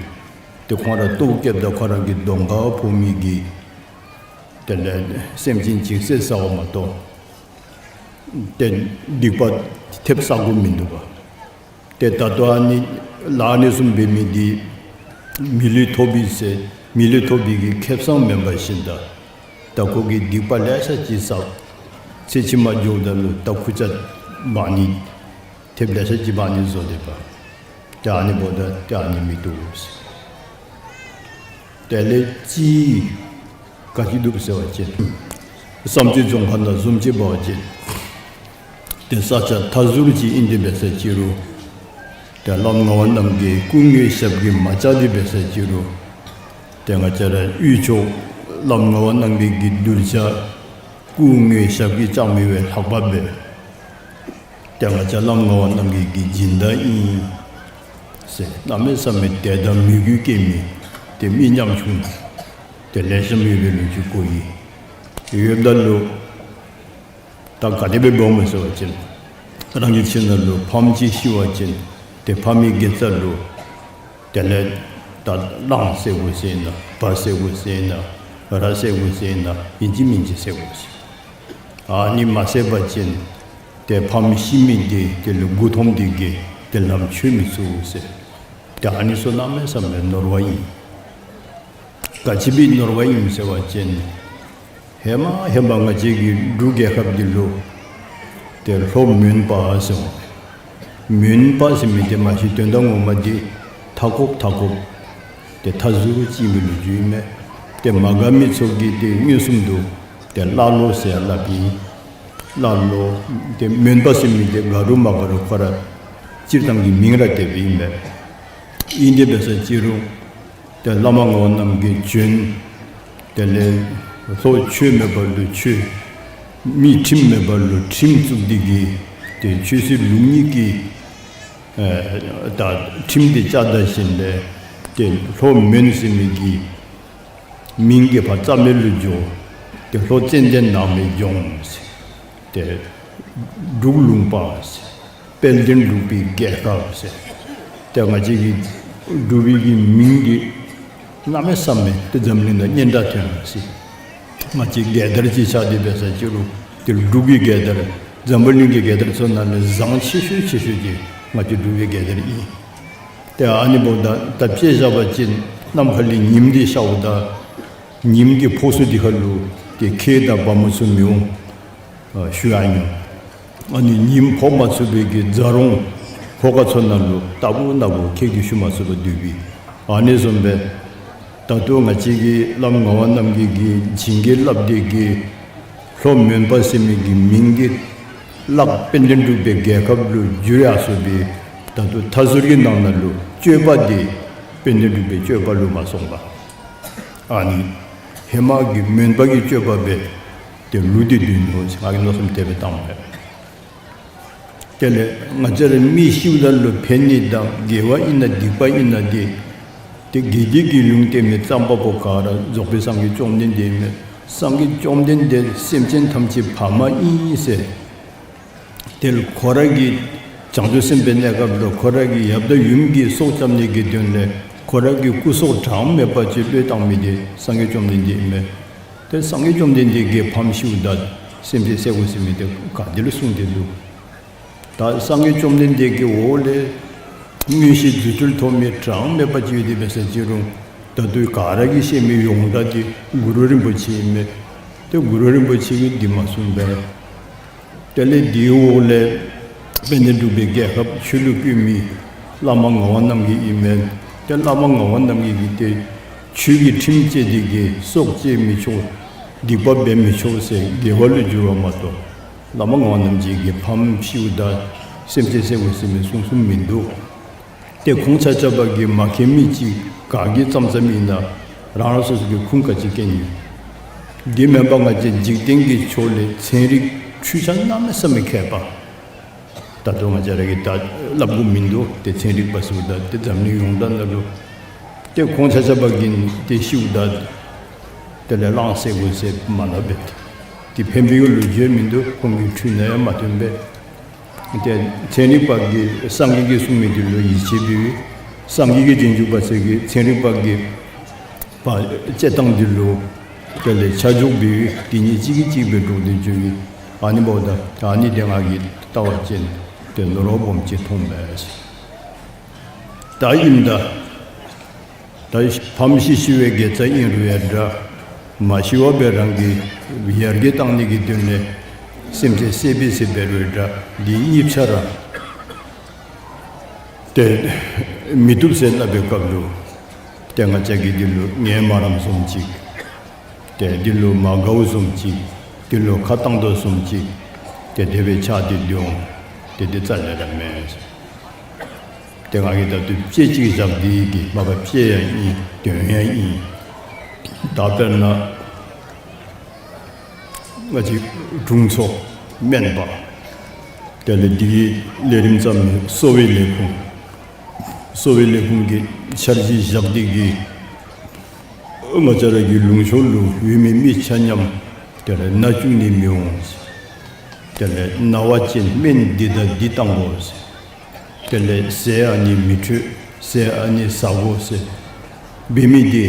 ཏེ་ཁོང་ར་ལྟོཝ་བཀྱེསཔ་ད་ཁོང་ར་གི་གདོང་ཁར་ཕོག་མི་གི་དེ་ལས་སེམས་ཅན་ཅིག་བསད་ཟ་བ་མ་གཏོགས་ཏེ་སྡིག་པ་ཐེབས་ཟ་དགོཔ་མིན་འདུག་པ། ཏེ་ད་ལྟོ་ཨ་ནི་ལཱ་ཨ་ནི་བཟུམ་འབད་མི་འདི་མི་ལུས་ཐོབ་པའི་ཚེ་མི་ལུས་ཐོབ་པའི་གི་ཁེ་བཟང་མེན་པར་ཤིན་ད་ད་ཁོ་གིས་སྡིག་པ་ལེ་ཤ་ཅིག་བསགས། ཚེ་ཕྱི་མ་འགྱོཝ་ད་ལུ་ད་ཁུར་ཆ་འབག་ནི་ཐེབས་ལེ་ཤ་ཅིག་འབག་ནི་བཟོ་སྡོདཔ། ཏེ་ཨ་ནི་འབདཝ་ད་ཏེ་ཨ་ནི་མི་བཏུབ་ཟེར། དེ་ལས་ཅིག་ག་ཅི་འདུག་ཟེར་བ་ཅིན་བསམ་རྩེ་རྫོང་ཁག་ནང་བཟུམ་ཅིག་འབད་བ་ཅིན་ཏེ་ས་ཆ་མཐའ་ཟུར་ཅིག་ཨིན་ཏེ་འབད་ས་ཅི་རུང་ཏེ་བླམ་ངག་དབང་རྣམ་རྒྱལ་སྐུ་དངོས་ཞབས་ཀྱིས་མ་བཅགས་ཏེ་འབད་ས་ཅི་རུང་ཏེ་ང་བཅས་ར་དབུས་ཕྱོགས་བླམ་ངག་དབང་རྣམ་རྒྱལ་གྱི་གདུལ་བྱ་སྐུ་དངོས་ཞབས་ཀྱིས་བཅགས་མི་བས་ལྷག་པ་འབད། ཏེ་ང་བཅས་བླམ་ངག་དབང་རྣམ་རྒྱལ་གྱི་སྦྱིན་བདག་ཨིན་ཟེར་གནམ་མེད་ས་མེད་དད་དང་མོས་གུས་སྐྱེ་མི་ཏེ་མི་ཉམ་ཆུང་ཏེ་ལེགས་ཤོམ་ཡོད་པའི་ལོ་རྒྱུས་གོ་ཡི། ཡོདཔ་ད་ལུ་ད་ག་དེ་སྦེ་འབདཝ་སྨོ་ཟེར་བ་ཅིན་རང་གི་ཁྱིམ་ནང་ལུ་ཕམ་ཅིག་ཤི་བ་ཅིན་ཏེ་ཕམ་གྱི་དགེ་རྩ་ལུ་དེ་ལས་ད་གླང་བསད་དགོ་ཟེར་ན་བ་བསད་དགོ་ཟེར་ན་ར་བསད་དགོ་ཟེར་ན་ཨིན་ཅི་མིན་ཅི་བསད་དགོ་ཟེར། ཨ་ནི་མ་བསད་པ་ཅིན་ཏེ་ཕམ་ཤི་མི་འདི་དེ་ལུ་མགུ་འཐོམས་ཏེ་གིས་ཏེ་ལམ་ཆོད་མི་ཚུགས་ཟེར། ཏེ་ཨ་ནི་ཚུ་གནམ་མེད་ས་མེད་ནོར་བ་ཨིན། ག་ཅི་སྦེ་ནོར་བ་ཨིན་ཟེར་བ་ཅིན་ཧེ་མ་ཧེ་མ་ང་བཅས་ཀྱི་འབྲུག་རྒྱལ་ཁབ་འདི་ལུ་ཏེ་ལྷོ་མོན་པ་ཟེར་འོང་། མོན་པ་ཟེར་མི་འདི་མ་གཞི་དོན་དག་ངོ་མ་འདི་མཐའ་འཁོབ་མཐའ་འཁོབ་ཏེ་མཐའ་ཟུར་ཅིག་ཨིན་པའི་ལོ་རྒྱུས་ཨིན་མས། ཏེ་མ་དགའ་མི་ཚུ་གིས་ཏེ་མངོན་སུམ་དུ་ཏེ་ཀླ་ཀློ་ཟེར་སླབ་ཨིན། ཀླ་ཀློ། ཏེ་མོན་པ་ཟེར་མི་འདི་དགའ་རུང་མ་དགའ་རུང་ཁོ་ར་སྤྱིར་བཏང་གི་མིང་ར་དེ་སྦེ་ཨིན་མས། ཨིན་ཏེ་འབད་ས་ཅི་རུང་ཏེ་བླ་མ་ངག་དབང་རྣམ་རྒྱལ་བྱོན། དེ་ལས་ལྷོ་ཆོས་མེད་པ་ལུ་ཆོས། མི་ཁྲིམས་མེད་པ་ལུ་ཁྲིམས་བཙུགས་ཏེ་གིས་ཏེ་ཆོས་སྲིད་ལུགས་གཉིས་ཀྱི་ཨེ་ད་ཁྲིམས་འདི་བཅའ་ད་ཞིནམ་ལས་ཏེ་ལྷོ་མོན་ཟེར་མི་གི་མིང་གི་ཕར་རྩ་མེད་ལུ་འགྱོ། ཏེ་ལྷོ་ཙན་དན་ནགས་མའི་ལྗོངས་ཟེར། ཏེ་འབྲུག་ལུང་པ་ཟེར། དཔལ་ལྡན་འབྲུག་པའི་རྒྱལ་ཁབ་ཟེར། ཏེ་ང་བཅས་ཀྱི་འབྲུག་པའི་གི་མིང་འདི་གནམ་མེད་ས་མེད་ཏེ་འཛམ་གླིང་ནང་སྙན་གྲགས་ཐོན་ཡི་ཟེར། ང་བཅས་རྒྱལ་དར་ཅིག་ཆགས་ཏེ་འབད་ས་ཅི་རུང་ཏེ་འབྲུག་གི་རྒྱལ་དར་འཛམ་བུ་གླིང་གི་རྒྱལ་དར་ཚུ་ནང་ལས་བཟང་ཆེ་ཤོས་ཆེ་ཤོས་འདི་ང་བཅས་འབྲུག་པའི་རྒྱལ་དར་ཨིན། ཏེ་ཨ་ནི་འབདཝ་ད་ད་དཔེ་བཞག་པ་ཅིན་ནམ་མཁའ་ལས་ཉིམ་འདི་ཤརཝ་ད་ཉིམ་གྱི་ཕོག་ས་འདི་ཁ་ལུ་ཏེ་ཁྱེད་དང་བ་མོ་ཚུ་མི་འོང་། ཨ་ཞུ་ཡང་ཉོ། ཨ་ནི་ཉིམ་ཕོག་མ་ཚུགས་པའི་གི་ཛ་རོང་ལྷོ་ཁ་ཚུ་ནང་ལུ་ལྟ་བུ་ན་བུ་ཁྱེད་ཀྱིས་ཞུ་མ་ཚུགས་པར་སྡོད་པས། ཨ་ནི་བཟུམ་སྦེ་ད་ལྟོ་ང་བཅས་ཀྱི་བླམ་ངག་དབང་རྣམ་རྒྱལ་གྱིས་བྱིན་གྱིས་བརླབས་ཏེ་གིས་ལྷོ་མོན་པ་ཟེར་མི་གི་མིང་འདི་བརླག། དཔལ་ལྡན་འབྲུག་པའི་རྒྱལ་ཁབ་ལུ་འགྱུར་ཡར་སོང་སྦེ་ད་ལྟོ་མཐའ་ཟུར་གྱི་ནང་ན་ལུ་སྤྱོད་པ་འདི་དཔལ་ལྡན་འབྲུག་པའི་སྤྱོད་པ་ལུ་མ་སོང་བར་ཨ་ནི་ཧེ་མ་གི་མོན་པ་གི་སྤྱོད་པ་སྦེ་ཏེ་ལུས་ཏེ་སྡོད་ནུག་ཟེར་ང་གིས་མནོ་བསམ་དེ་སྦེ་བཏངམ་མས། དེ་ལས་ང་བཅས་ར་མི་ཤིཝ་ད་ལུ་ཕན་ནི་དང་དགེ་བ་ཨིན་ན་སྡིག་པ་ཨིན་ན་འདི་ཏེ་དགེ་སྡིག་གི་ལུང་བསྟན་མི་རྩོམ་པ་པོ་ག་ར་རྫོགས་པའི་སངས་རྒྱས་བཅོམ་ལྡན་འདས་ཨིན་མས། སངས་རྒྱས་བཅོམ་ལྡན་འདས་སེམས་ཅན་ཐམས་ཅད་ཕ་མ་ཨིན་ཟེར། དེ་ལུ་ཁོ་ར་གི་བྱང་ཆུབ་སེམས་དཔའི་གནས་སྐབས་ལུ་ཁོ་ར་གི་ཡབ་དང་ཡུམ་གྱི་སྲོག་སྐྱབས་ནི་གི་དོན་ལས་ཁོ་ར་གི་སྐུ་སྲོག་གྲངས་མེད་པ་ཅིག་བློས་བཏང་མི་འདི་སངས་རྒྱས་བཅོམ་ལྡན་འདས་ཨིན་མས། ཏེ་སངས་རྒྱས་བཅོམ་ལྡན་འདས་ཀྱིས་ཕམ་ཤིཝ་ད་སེམས་ཅན་བསད་དགོ་ཟེར་མི་དེ་ག་ཏེ་ལུ་གསུངས་ཏེ་འདུག། ད་སངས་རྒྱས་བཅོམ་ལྡན་འདས་ཀྱི་འོག་ལས་མངོན་ཤེས་རྫུ་འཕྲུལ་ཐོབ་མི་གྲངས་མེད་པ་ཅིག་ཡོད་དེ་འབད་ས་ཅི་རུང་ད་ལྟོ་ག་ར་གིས་ཤེས་མི་ཡོངས་གྲགས་འདི་གུ་རུ་རིན་པོ་ཆེ་ཨིན་མས། ཏེ་གུ་རུ་རིན་པོ་ཆེ་གིས་འདི་མ་གསུངས་པས། དེ་ལས་དེའི་འོག་ལས་དཔལ་ལྡན་འབྲུག་པའི་རྒྱལ་ཁབ་ཆོས་ལུ་བཀོད་མི་བླ་མ་ངག་དབང་རྣམ་རྒྱལ་ཨིན་མས། ཏེ་བླ་མ་ངག་དབང་རྣམ་རྒྱལ་གྱིས་ཏེ་ཆོས་ཀྱི་ཁྲིམས་བཅས་ཏེ་གི་སྲོག་བཅད་མི་ཆོག། སྡིག་པ་འབད་མི་ཆོག་ཟེར་རྒྱལ་བ་ལུ་བསྒྱུར་བ་མ་གཏོགས་བླ་མ་ངག་དབང་རྣམ་རྒྱལ་གྱིས་ཕམ་ཤིཝ་ད་སེམས་ཅན་བསད་དགོ་ཟེར་མི་གསུངས་གསུངསམ་མིན་འདུག། ཏེ་ཁོང་ཆ་ཁྱབ་ཀྱིས་མ་མཁྱེན་མི་ཅིག་ག་གིས་བརྩམ་བརྩམ་ཨིན་ན་རང་རང་སོ་སོ་གི་ཁུངས་ག་ཅི་མཁྱེན་ཡོད། འདི་མེན་པར་ང་བཅས་འཇིག་རྟེན་གྱི་ཕྱོགས་ལས་ཚན་རིག་འཕྲུལ་ཆས་གནམ་མེད་ས་མེད་མཁས་པ། ད་ལྟོ་ང་བཅས་ར་གིས་ད་སླབ་དགོཔ་མིན་འདུག། ཏེ་ཚན་རིག་པ་ཟེརཝ་ད་ཏེ་འཛམ་གླིང་ཡོངས་གྲགས་ནང་ལུ། ཏེ་ཁོང་ཆ་ཁྱབ་ཀྱིས་ཏེ་ཤིཝ་ད་དེ་ལས་གླང་བསད་དགོ་ཟེར་མ་སླབ་པས། ཏེ་ཕན་པའི་ལོ་རྒྱུས་མིན་འདུག། ཁོང་གི་འཕྲུལ་ནང་ཡང་མ་ཐོན་པས། ཏེ་ཚན་རིག་པ་གིས་སངས་རྒྱས་ཀྱིས་གསུངས་མི་དེ་ལུ་ཡིད་ཆེས་འབད་བའི་སངས་རྒྱས་ཀྱི་རྗེས་འཇུག་པ་ཚུ་གིས་ཚན་རིག་པ་གི་པ་དཔྱད་གཏང་འདི་ལུ་དེ་ལས་ཆ་འཇོག་འབད་བའི་དེ་གཉིས་གཅིག་གིས་གཅིག་སྦེ་འགྲོགས་ཏེ་འགྱོ་བའི་ཨ་ནི་འབདཝ་ད་ཨ་ནི་དེ་ང་གིས་བལྟ་བ་ཅིན་ཏེ་ནོར་བ་སྦོམ་ཅིག་མཐོང་པས། ད་ཨིནམ་ད་ད་ཕམ་ཤི་ཤི་བའི་དགེ་རྩ་ཨིན་རུང་ཡང་འདྲ། མ་ཤི་བར་སྦེ་རང་གི་ཡར་རྒྱས་གཏང་ནི་གི་དོན་ལས་སེམས་ཅན་བསད་པས་ཟེར་འབད་རུང་འདྲ། འདི་གཉིས་ཆ་ར་ཏེ་མི་བཏུབ་ཟེར་སླབ་པའི་སྐབས་ལུ་ཏེ་ང་བཅས་ཀྱིས་འདི་ལུ་ངལ་མ་རངསམ་བཟུམ་ཅིག། ཏེ་འདི་ལུ་མ་དགའཝ་བཟུམ་ཅིག། འདི་ལུ་ཁ་བཏང་དོ་བཟུམ་ཅིག། ཏེ་དེ་སྦེ་ཆགས་ཏེ་འདི་འོང་། ཏེ་འདི་རྩ་ལས་ར་མེན། ཏེ་ང་གིས་ད་ལྟོ་དཔེ་ཅིག་བཞག་སྟེ་གི་མ་པ་དཔེ་ཡང་ཨིན་དོན་ཡང་ཨིན། ད་དཔེར་ན་ང་བཅས་དྲུང་འཚོ་སྨན་པ་དེ་ལས་འདི་གི་ལས་རིམ་བརྩམ་མི་གསོ་བའི་ལས་ཁུངས་གསོ་བའི་ལས་ཁུངས་ཀྱི་འཆར་གཞི་བཞག་སྟེ་གི་ང་བཅས་ར་གི་ལུང་ཕྱོགས་ལུ་ཡོད་མི་མི་ཆ་མཉམ་དེ་ལས་ན་བཅུག་ནི་མི་འོང་། དེ་ལས་ན་བ་ཅིན་སྨན་འདི་དང་འདི་བཏང་དགོ་ཟེར། དེ་ལས་ཟས་ཨ་ནི་མི་འཕྲོད། ཟས་ཨ་ནི་ཟ་དགོ་ཟེར་འབད་མི་འདི་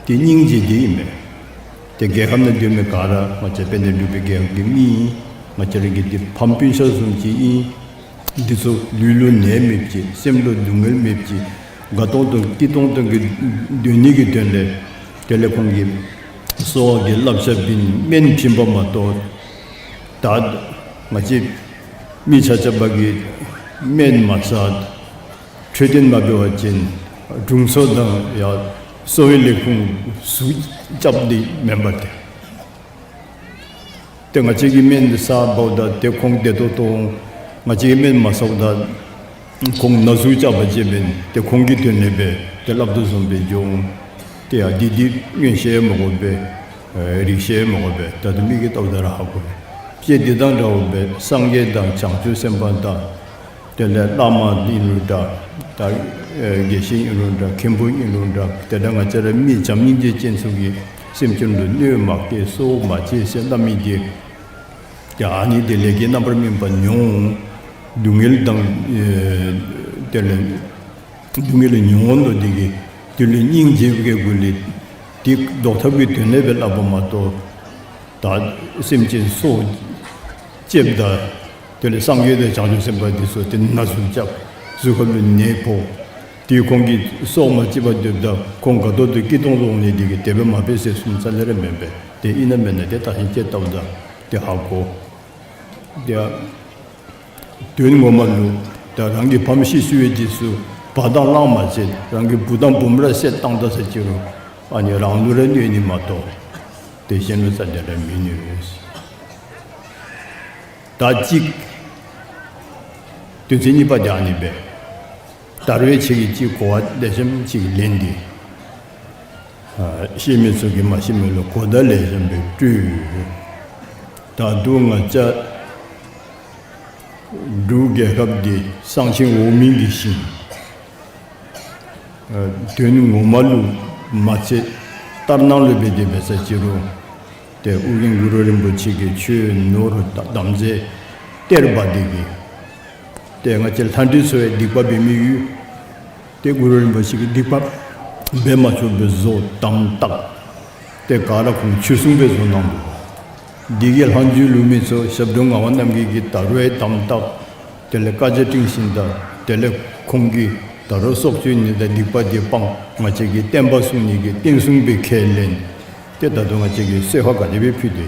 ཏེ་སྙིང་རྗེ་འདི་ཨིན་མས། ཏེ་རྒྱལ་ཁབ་ནང་སྡོད་མི་ག་ར་ང་བཅས་དཔལ་ལྡན་འབྲུག་པའི་རྒྱལ་ཁབ་ཀྱི་མི་ཨིན། ང་བཅས་ར་གི་འདི་ཕམ་སྤུན་ཆ་བཟུམ་ཅིག་ཨིན། འདི་ཚུ་ལུས་ལུ་ནད་མེདཔ་ཅིག་སེམས་ལུ་སྡུག་བསྔལ་མེདཔ་ཅིག་དགའ་ཏོང་ཏོ་སྐྱིད་ཏོང་ཏོ་གི་སྡོད་ནི་གི་དོན་ལས་དེ་ལས་ཁོང་གིས་གསོ་བ་གི་བསླབ་བྱ་བྱིན་སྨན་བྱིན་པ་མ་གཏོགས་ད་ང་བཅས་མི་ཆ་ཁྱབ་ཀྱིས་སྨན་མ་ཟ་འཕྲོད་བསྟེན་མ་འབད་བ་ཅིན་དྲུང་འཚོ་དང་ཡང་གསོ་བའི་ལས་ཁུངས་ཟུག་རྐྱབ་སྟེ་མེན་པ་ཏེ། ཏེ་ང་བཅས་ཀྱིས་སྨན་ཟཝ་ད་ཏེ་ཁོང་བདེ་ཏོག་ཏོ་འོང་། ང་བཅས་ཀྱིས་སྨན་མ་ཟཝ་ད་ཁོང་ན་ཟུག་རྐྱབ་པ་ཅིན་འབདན་ཏེ་ཁོང་གི་དོན་ལས་འབད་དེ་སླབ་དོ་བཟུམ་སྦེ་འགྱོ་འོང་། ཏེ་ཡ་འདི་འདི་མངོན་ཤེས་མ་དགོ་པས། རིག་ཤེས་མ་དགོ་པས། ད་ལྟོ་མི་གིས་བལྟཝ་ད་ར་ཧ་གོ། དཔེ་འདི་དང་འདྲཝ་སྦེ་སངས་རྒྱས་དང་བྱང་ཆུབ་སེམས་དཔའ་དང་དེ་ལས་བླ་མ་ཨིན་རུང་འདྲ། ད་དགེ་བཤེས་ཨིན་རུང་འདྲ། མཁན་པོ་ཨིན་རུང་འདྲ། དེ་འདྲ་ང་བཅས་ར་མི་བྱམས་སྙིང་རྗེ་ཅན་ཚུ་གིས་སེམས་ཅན་ལུ་གནོད་མ་བསྐྱལ་གསོད་མ་བྱེད་ཟེར་སླབ་མི་འདི་ཡ་ཨ་ནི་འདི་ལས་ཀྱི་རྣམ་པར་སྨིན་པ་མྱོང་། སྡུག་བསྔལ་དང་དེ་ལས་སྡུག་བསྔལ་མྱོང་དོ་འདི་གིས་དེ་ལུ་སྙིང་རྗེ་བའི་སྒོ་ལས་དེ་བཟློག་ཐབས་ཀྱི་དོན་ལས་སྦེ་སླབ་པ་མ་གཏོགས། ད་སེམས་ཅན་སྲོག་བཅདཔ་ད་དེ་ལས་སངས་རྒྱས་དང་བྱང་ཆུབ་སེམས་དཔའ་འདི་ཚུ་ཏེ་ན་ཟུག་རྐྱབ། གཟུགས་ཁ་ལུ་ནད་ཕོག། དེ་ཁོང་གིས་སྲོག་མ་བཅད་པར་སྡོདཔ་ད་ཁོང་དགའ་ཏོག་ཏོ་སྐྱིད་ཏོང་ཏོ་འོང་ནི་འདི་གིས་དེ་སྦེ་མ་འབད་ཟེར་གསུངས་ས་ལས་ར་མེན་པས། ཏེ་ཨིན་ན་མེན་ན་ཏེ་ད་ཧིང་ཅིག་བལྟཝ་ད་ཏེ་ཧ་གོ། ཏེ་དོན་ངོ་མ་ལུ་ད་རང་གི་ཕམ་ཤི་ཤི་བའི་རྗེས་སུ་བ་དང་གླང་མ་བྱེད། རང་གི་བུ་དང་བུམོ་ར་བསད་བཏང་ད་ས་ཅི་རུང་ཨ་ནི་རང་ལུ་ར་གནོད་ནི་མ་གཏོགས་ཏེ་གཞན་ལུ་རྩ་ལས་ར་མི་གནོད། ད་གཅིག་དོན་ཚན་གཉིས་པ་འདི་ཨ་ནི་སྦེ། ད་རུང་ཁྱེད་ཀྱིས་གཅིག་གོ་བ་ལེགས་ཤོམ་ཅིག་ལེན་ཏེ། ཨ་ཤེས་མི་ཚུ་གིས་མ་ཤེས་མི་ལུ་གོ་བརྡ་ལེགས་ཤོམ་སྦེ་སྤྲོད། ད་རུང་ང་བཅས་འབྲུག་རྒྱལ་ཁབ་འདི་གསང་ཆེན་འོག་མིན་གྱི་ཞིང་། ཨ་དོན་ངོ་མ་ལུ་མ་ཚད་ལྟར་སྣང་ལུ་འབད་དེ་འབད་ས་ཅི་རུང་ཏེ་ཨོ་རྒྱན་གུ་རུ་རིན་པོ་ཆེ་གིས་ཆོས་ནོར་དམ་རྫས་གཏེར་སྦ་སྟེ་གི་ཏེ་ང་བཅས་ལྷ་འདྲེ་ཚུ་ཡང་སྡིག་པ་འབད་མི་ཡོད། ཏེ་གུ་རུ་རིན་པོ་ཆེ་གིས་སྡིག་པ་འབད་མ་ཆོག་པའི་བཟོ་དམ་བཏགས། ཏེ་ག་ར་ཁོང་ཆོས་སྲུང་སྦེ་བཟོ་གནང་འདུག། འདི་གི་ལྷག་མཇུག་ལུ་མི་ཚུ་ཞབས་དྲུང་ངག་དབང་རྣམ་རྒྱལ་གྱིས་ད་རུང་ཡང་དམ་བཏགས། དེ་ལས་བཀའ་རྒྱ་སྒྲིང་ཞིནམ་ད་དེ་ལས་ཁོང་གིས་ད་རུང་སྲོག་གཅོད་ནི་དང་སྡིག་པ་འདི་སྤང་། ང་བཅས་ཀྱི་བསྟན་པ་སྲུང་ནི་གི་བསྟན་སྲུང་སྦེ་ཁས་ལེན། ཏེ་ད་ལྟོ་ང་བཅས་ཀྱིས་གསོལ་ཁ་ག་དེ་སྦེ་ཕུལ་ཏེ་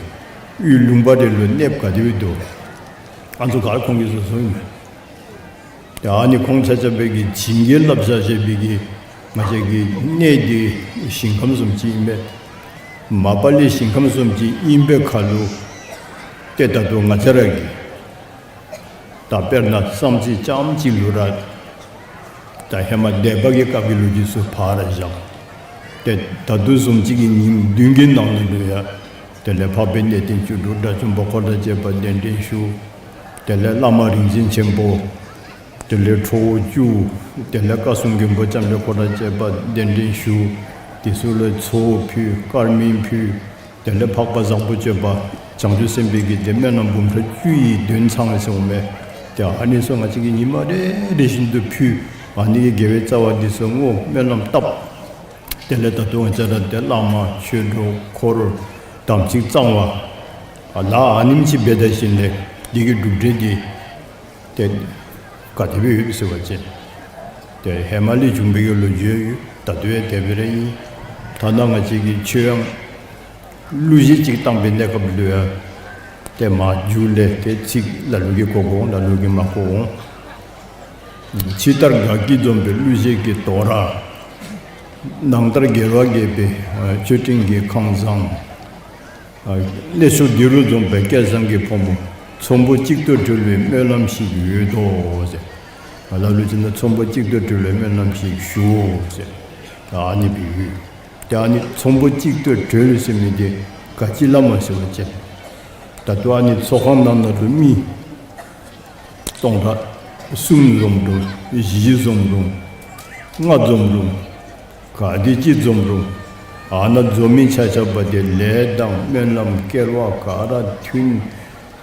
ཡུལ་ལུང་པ་རེ་ལུ་གནསཔ་ག་དེ་སྦེ་འདུག། ཨ་ནི་ཚུ་ག་ར་ཁོང་གིས་བཟོ་བཟོཝ་ཨིན་མས། ཏེ་ཨ་ནི་ཁོང་ཆ་ཁྱབ་སྦེ་གིས་བྱིན་གྱིས་བརླབས་བཞག་བཞག་པའི་གི་ང་བཅས་ཀྱི་གནས་འདི་ཞིང་ཁམས་བཟུམ་ཅིག་ཨིན་པས། མ་པ་ལས་ཞིང་ཁམས་བཟུམ་ཅིག་ཨིན་པའི་ཁར་ལུ་ཏེ་ད་ལྟོ་ང་བཅས་ར་གིས་ད་དཔེར་ན་བསམ་རྩེ་རྐྱངམ་ཅིག་ལུ་ར་ད་ཧེ་མ་སྡེ་པ་གི་སྐབས་ཀྱི་ལོ་རྒྱུས་ཚུ་ཕར་བཞག། ཏེ་ད་ལྟོ་བཟུམ་ཅིག་གི་ཉིནམ་བདུན་གྱི་ནང་ན་ལུ་ཡང་དེ་ལས་འཕགས་པའི་གནས་བརྟན་བཅུ་དྲུག་དགྲ་བཅོམ་པ་འཁོར་དང་བཅས་པ་གདན་འདྲེན་ཞུ། དེ་ལས་བླ་མ་རིག་འཛིན་ཆེན་པོ། དེ་ལས་ཁྲོ་བོ་བཅུ། དེ་ལས་བཀའ་སྲུང་མགོན་པོ་ལྕམ་དྲལ་འཁོར་དང་བཅས་པ་གདན་འདྲེན་ཞུ། དེ་ཚུ་ལུ་ཚོགས་ཕུལ་དཀར་མེ་ཕུལ། དེ་ལས་འཕགས་པ་བཟང་པོ་སྤྱོད་པ་བྱང་ཆུབ་སེམས་དཔའི་གི་ཏེ་སྨོན་ལམ་འབུམ་ཕྲག་བཅུ་ཡི་འདོན་ཚང་ཟེརཝ་མས། ཏེ་ཨ་ནི་ཚུ་ང་བཅས་ཀྱིས་ཉི་མ་རེ་རེ་བཞིན་དུ་ཕུལ། ཨ་ནི་གི་དགེ་བའི་རྩ་བ་འདི་ཚུ་བསྔོ་སྨོན་ལམ་བཏབ། དེ་ལས་ད་ལྟོ་ང་བཅས་ར་ཏེ་བླ་མ་ཆོས་གྲོགས་འཁོར་དམ་ཚིག་གཙང་བ་ཨ་ལ་ཨ་ནེམ་ཅིག་འབད་ད་ཞིནམ་ལས་འདི་གི་གྲུབ་འབྲས་འདི་ཏེ་ག་དེ་སྦེ་ཡོད་ཟེར་བ་ཅིན་ཏེ་ཧེ་མ་ལས་བྱུང་བའི་གི་ལོ་རྒྱུས་ཡོད། ད་ལྟོ་ཡང་དེ་སྦེ་ར་ཨིན། ཐ་ན་ང་བཅས་ཀྱི་ཆོས་དབྱངས་གླུ་གཞས་ཅིག་བཏང་བའི་གནས་སྐབས་ལུ་ཡང་ཏེ་མ་མཇུག་ལས་ཏེ་ཚིག་ལ་ལུ་གིས་གོ་གོ་འོང་། ལ་ལུ་གིས་མ་གོ་འོང་། ཕྱི་ལྟར་དགའ་སྐྱིད་འཛོམས་པའི་གླུ་གཞས་ཀྱི་དོ་ར། ནང་ལྟར་དགེ་བ་རྒྱས་པའི་མཆོད་སྤྲིན་གྱི་ཁང་བཟང་། གནས་མཆོག་འདི་རུ་འཛོམས་པའི་སྐལ་བཟང་གི་ཕོ་མོ། ཚོམ་བུ་གཅིག་ཏུ་གྲོལ་བའི་སྨོན་ལམ་ཞིག་ཡོད་དོ་ཟེར། ལ་ལུ་ཅིག་ནང་ཚོམ་བུ་གཅིག་ཏུ་གྲོལ་བའི་སྨོན་ལམ་ཞིག་ཞུའོ་ཟེར། ཨ་ནི་སྦེ་ཡོད། ཏེ་ཨ་ནི་ཚོམ་བུ་གཅིག་ཏུ་གྲོལ་ཟེར་མི་འདི་ག་ཅི་སླབ་མས་ཟེར་བ་ཅིན་ད་ལྟོ་ཨ་ནི་ཚོགས་ཁང་ནང་ན་ལུ་མི་སྟོང་ཕྲག་གསུམ་འཛོམས་རུང་བཞི་འཛོམས་རུང་ལྔ་འཛོམས་རུང་ག་དེ་ཅིག་འཛོམས་རུང་ཨ་ནཱ་འཛོམས་མི་ཆ་ཁྱབ་འདི་ལས་དང་སྨོན་ལམ་སྐལ་བ་ག་ར་མཐུན།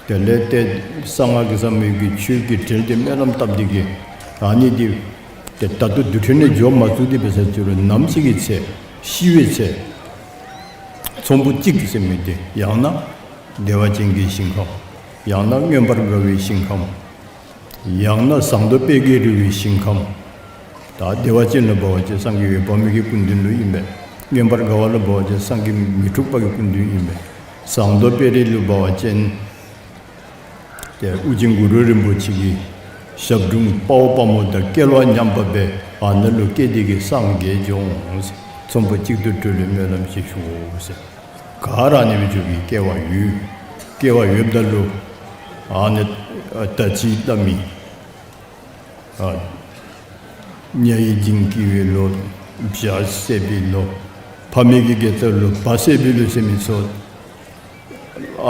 དེ་ལས་ཏེ་གསང་སྔགས་ཀྱི་ཟབ་མོའི་གི་ཆོས་ཀྱི་གྲལ་ཏེ་སྨོན་ལམ་བཏབ་སྟེ་གི་ཨ་ནི་འདི་ཏེ་ད་ལྟོ་དུས་ཚོད་ནང་འགྱོ་མ་ཚུགས་ཏེ་འབད་ས་ཅིག་རུང་ནམ་ཞིག་གི་ཚེ་ཤི་བའི་ཚེ་ཚོམ་བུ་གཅིག་ཟེར་མི་འདི་ཡང་ན་བདེ་བ་ཅན་གྱི་ཞིང་ཁམས། ཡང་ན་མངོན་པར་དགའ་བའི་ཞིང་ཁམས། ཡང་ན་ཟངས་མདོག་དཔལ་གྱིས་རོལ་བའི་ཞིང་ཁམས། ད་བདེ་བ་ཅན་ལུ་འབད་བ་ཅིན་སངས་རྒྱས་འོད་དཔག་མེད་ཀྱི་སྐུ་མདུན་ལུ་ཨིན་པས། མངོན་པར་དགའ་བ་ལུ་འབད་བ་ཅིན་སངས་རྒྱས་མི་འཁྲུགས་པ་གི་སྐུ་མདུན་ཨིན་པས། ཟངས་མདོག་དཔལ་རི་ལུ་འབད་བ་ཅིན་ཏེ་ཨོ་རྒྱན་གུ་རུ་རིན་པོ་ཆེ་གི་ཞབས་དྲུང་དཔའ་བོ་དཔའ་མོ་དང་སྐལ་བ་མཉམ་པ་སྦེ་ཨ་ནཱ་ལུ་སྐྱེས་ཏེ་གི་སངས་རྒྱས་འགྱོ་འོང་ཟེར། ཚོམ་བུ་གཅིག་ཏུ་གྲོལ་བའི་སྨོན་ལམ་ཞིག་ཞུའོ་ཟེར། ག་ར་ཨ་ནི་སྦེ་འགྱོ་བའི་སྐལ་བ་ཡོད། སྐལ་བ་ཡོདཔ་ད་ལུ་ཨ་ནི་ད་ཅི་ལྟ་མི་ཨ་ཉ་ཡི་འགྱིང་སྐྱེས་པའི་ལོ། བྱ་བསད་པའི་ལོ། ཕ་མེས་ཀྱི་དགེ་རྩ་ལོ། བ་བསད་པའི་ལོ་ཟེར་མི་ཚུ་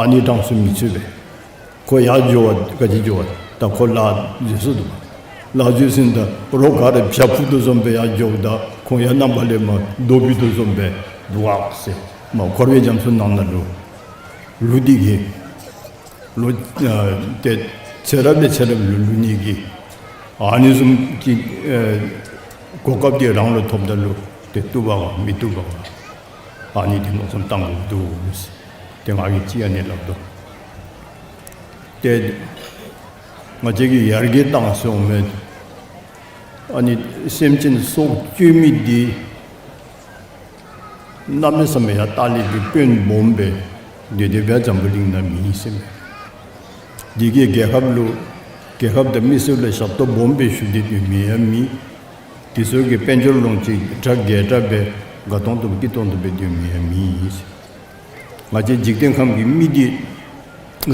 ཨ་ནི་གྲངས་སུ་མི་ཚུད་པས། ཁོ་ཡར་འགྱོ་བ་ག་ཅི་འགྱོ་བ་ད་ཁོ་ལཱ་འཛོལ་སོ་འདུག། ལཱ་འཛོལ་སོ་ནུག། ད་རོགས་ག་ར་བྱ་འཕུར་དོ་བཟུམ་སྦེ་ཡར་འགྱོཝ་ད་ཁོང་ཡང་རྣམ་པ་ལས་མར་རྡོ་འཕུར་དོ་བཟུམ་སྦེ་འདུག་ཨ་ཟེར། མར་འཁོར་བའི་རྒྱ་མཚོ་ནང་ན་ལུ་ལུ་སྟེ་གི་ལོ་ཨ་ཏེ་ཚེ་རབས་ལས་ཚེ་རབས་ལུ་ལུ་ནི་གི་ཨ་ནི་བཟུམ་གྱི་ཨ་གོ་སྐབས་འདི་རང་ལུ་ཐོབ་ད་ལུ་ཏེ་བཏུབ་པ་ག་མི་བཏུབ་པ་ག་ཨ་ནི་འདི་མནོ་བསམ་བཏང་དགོཔ་འདུག་ཟེར། ཏེ་ང་གིས་ཅིག་ཨ་ནི་སླབ་དོ། ཏེ་ང་བཅས་ཀྱིས་ཡར་རྒྱས་བཏང་ཟེརཝ་མས། ཨ་ནི་སེམས་ཅན་སྲོག་གཅོད་མི་འདི་གནམ་མེད་ས་མེད་ཡར་ལྟག་ལས་ཀྱི་དཔོན་སྦོམ་སྦེ་དེ་དེ་སྦེ་འཛམ་བུ་གླིང་ནང་མེད་ཟེར་མས། འདི་གིས་རྒྱལ་ཁབ་ལུ་རྒྱལ་ཁབ་དང་མི་སེར་ལུ་ཞབས་ཏོག་སྦོམ་སྦེ་ཞུ་སྟེ་སྡོད་མི་ཡང་མེད། དེ་ཚུ་གི་དཔལ་འབྱོར་ལོངས་སྤྱོད་གྲ་རྒྱས་དྲགས་སྦེ་དགའ་ཏོང་ཏོ་སྐྱིད་ཏོང་ཏོ་སྦེ་སྡོད་མི་ཡང་མེད་ཟེར། ང་བཅས་འཇིག་རྟེན་ཁམས་ཀྱི་མི་འདི་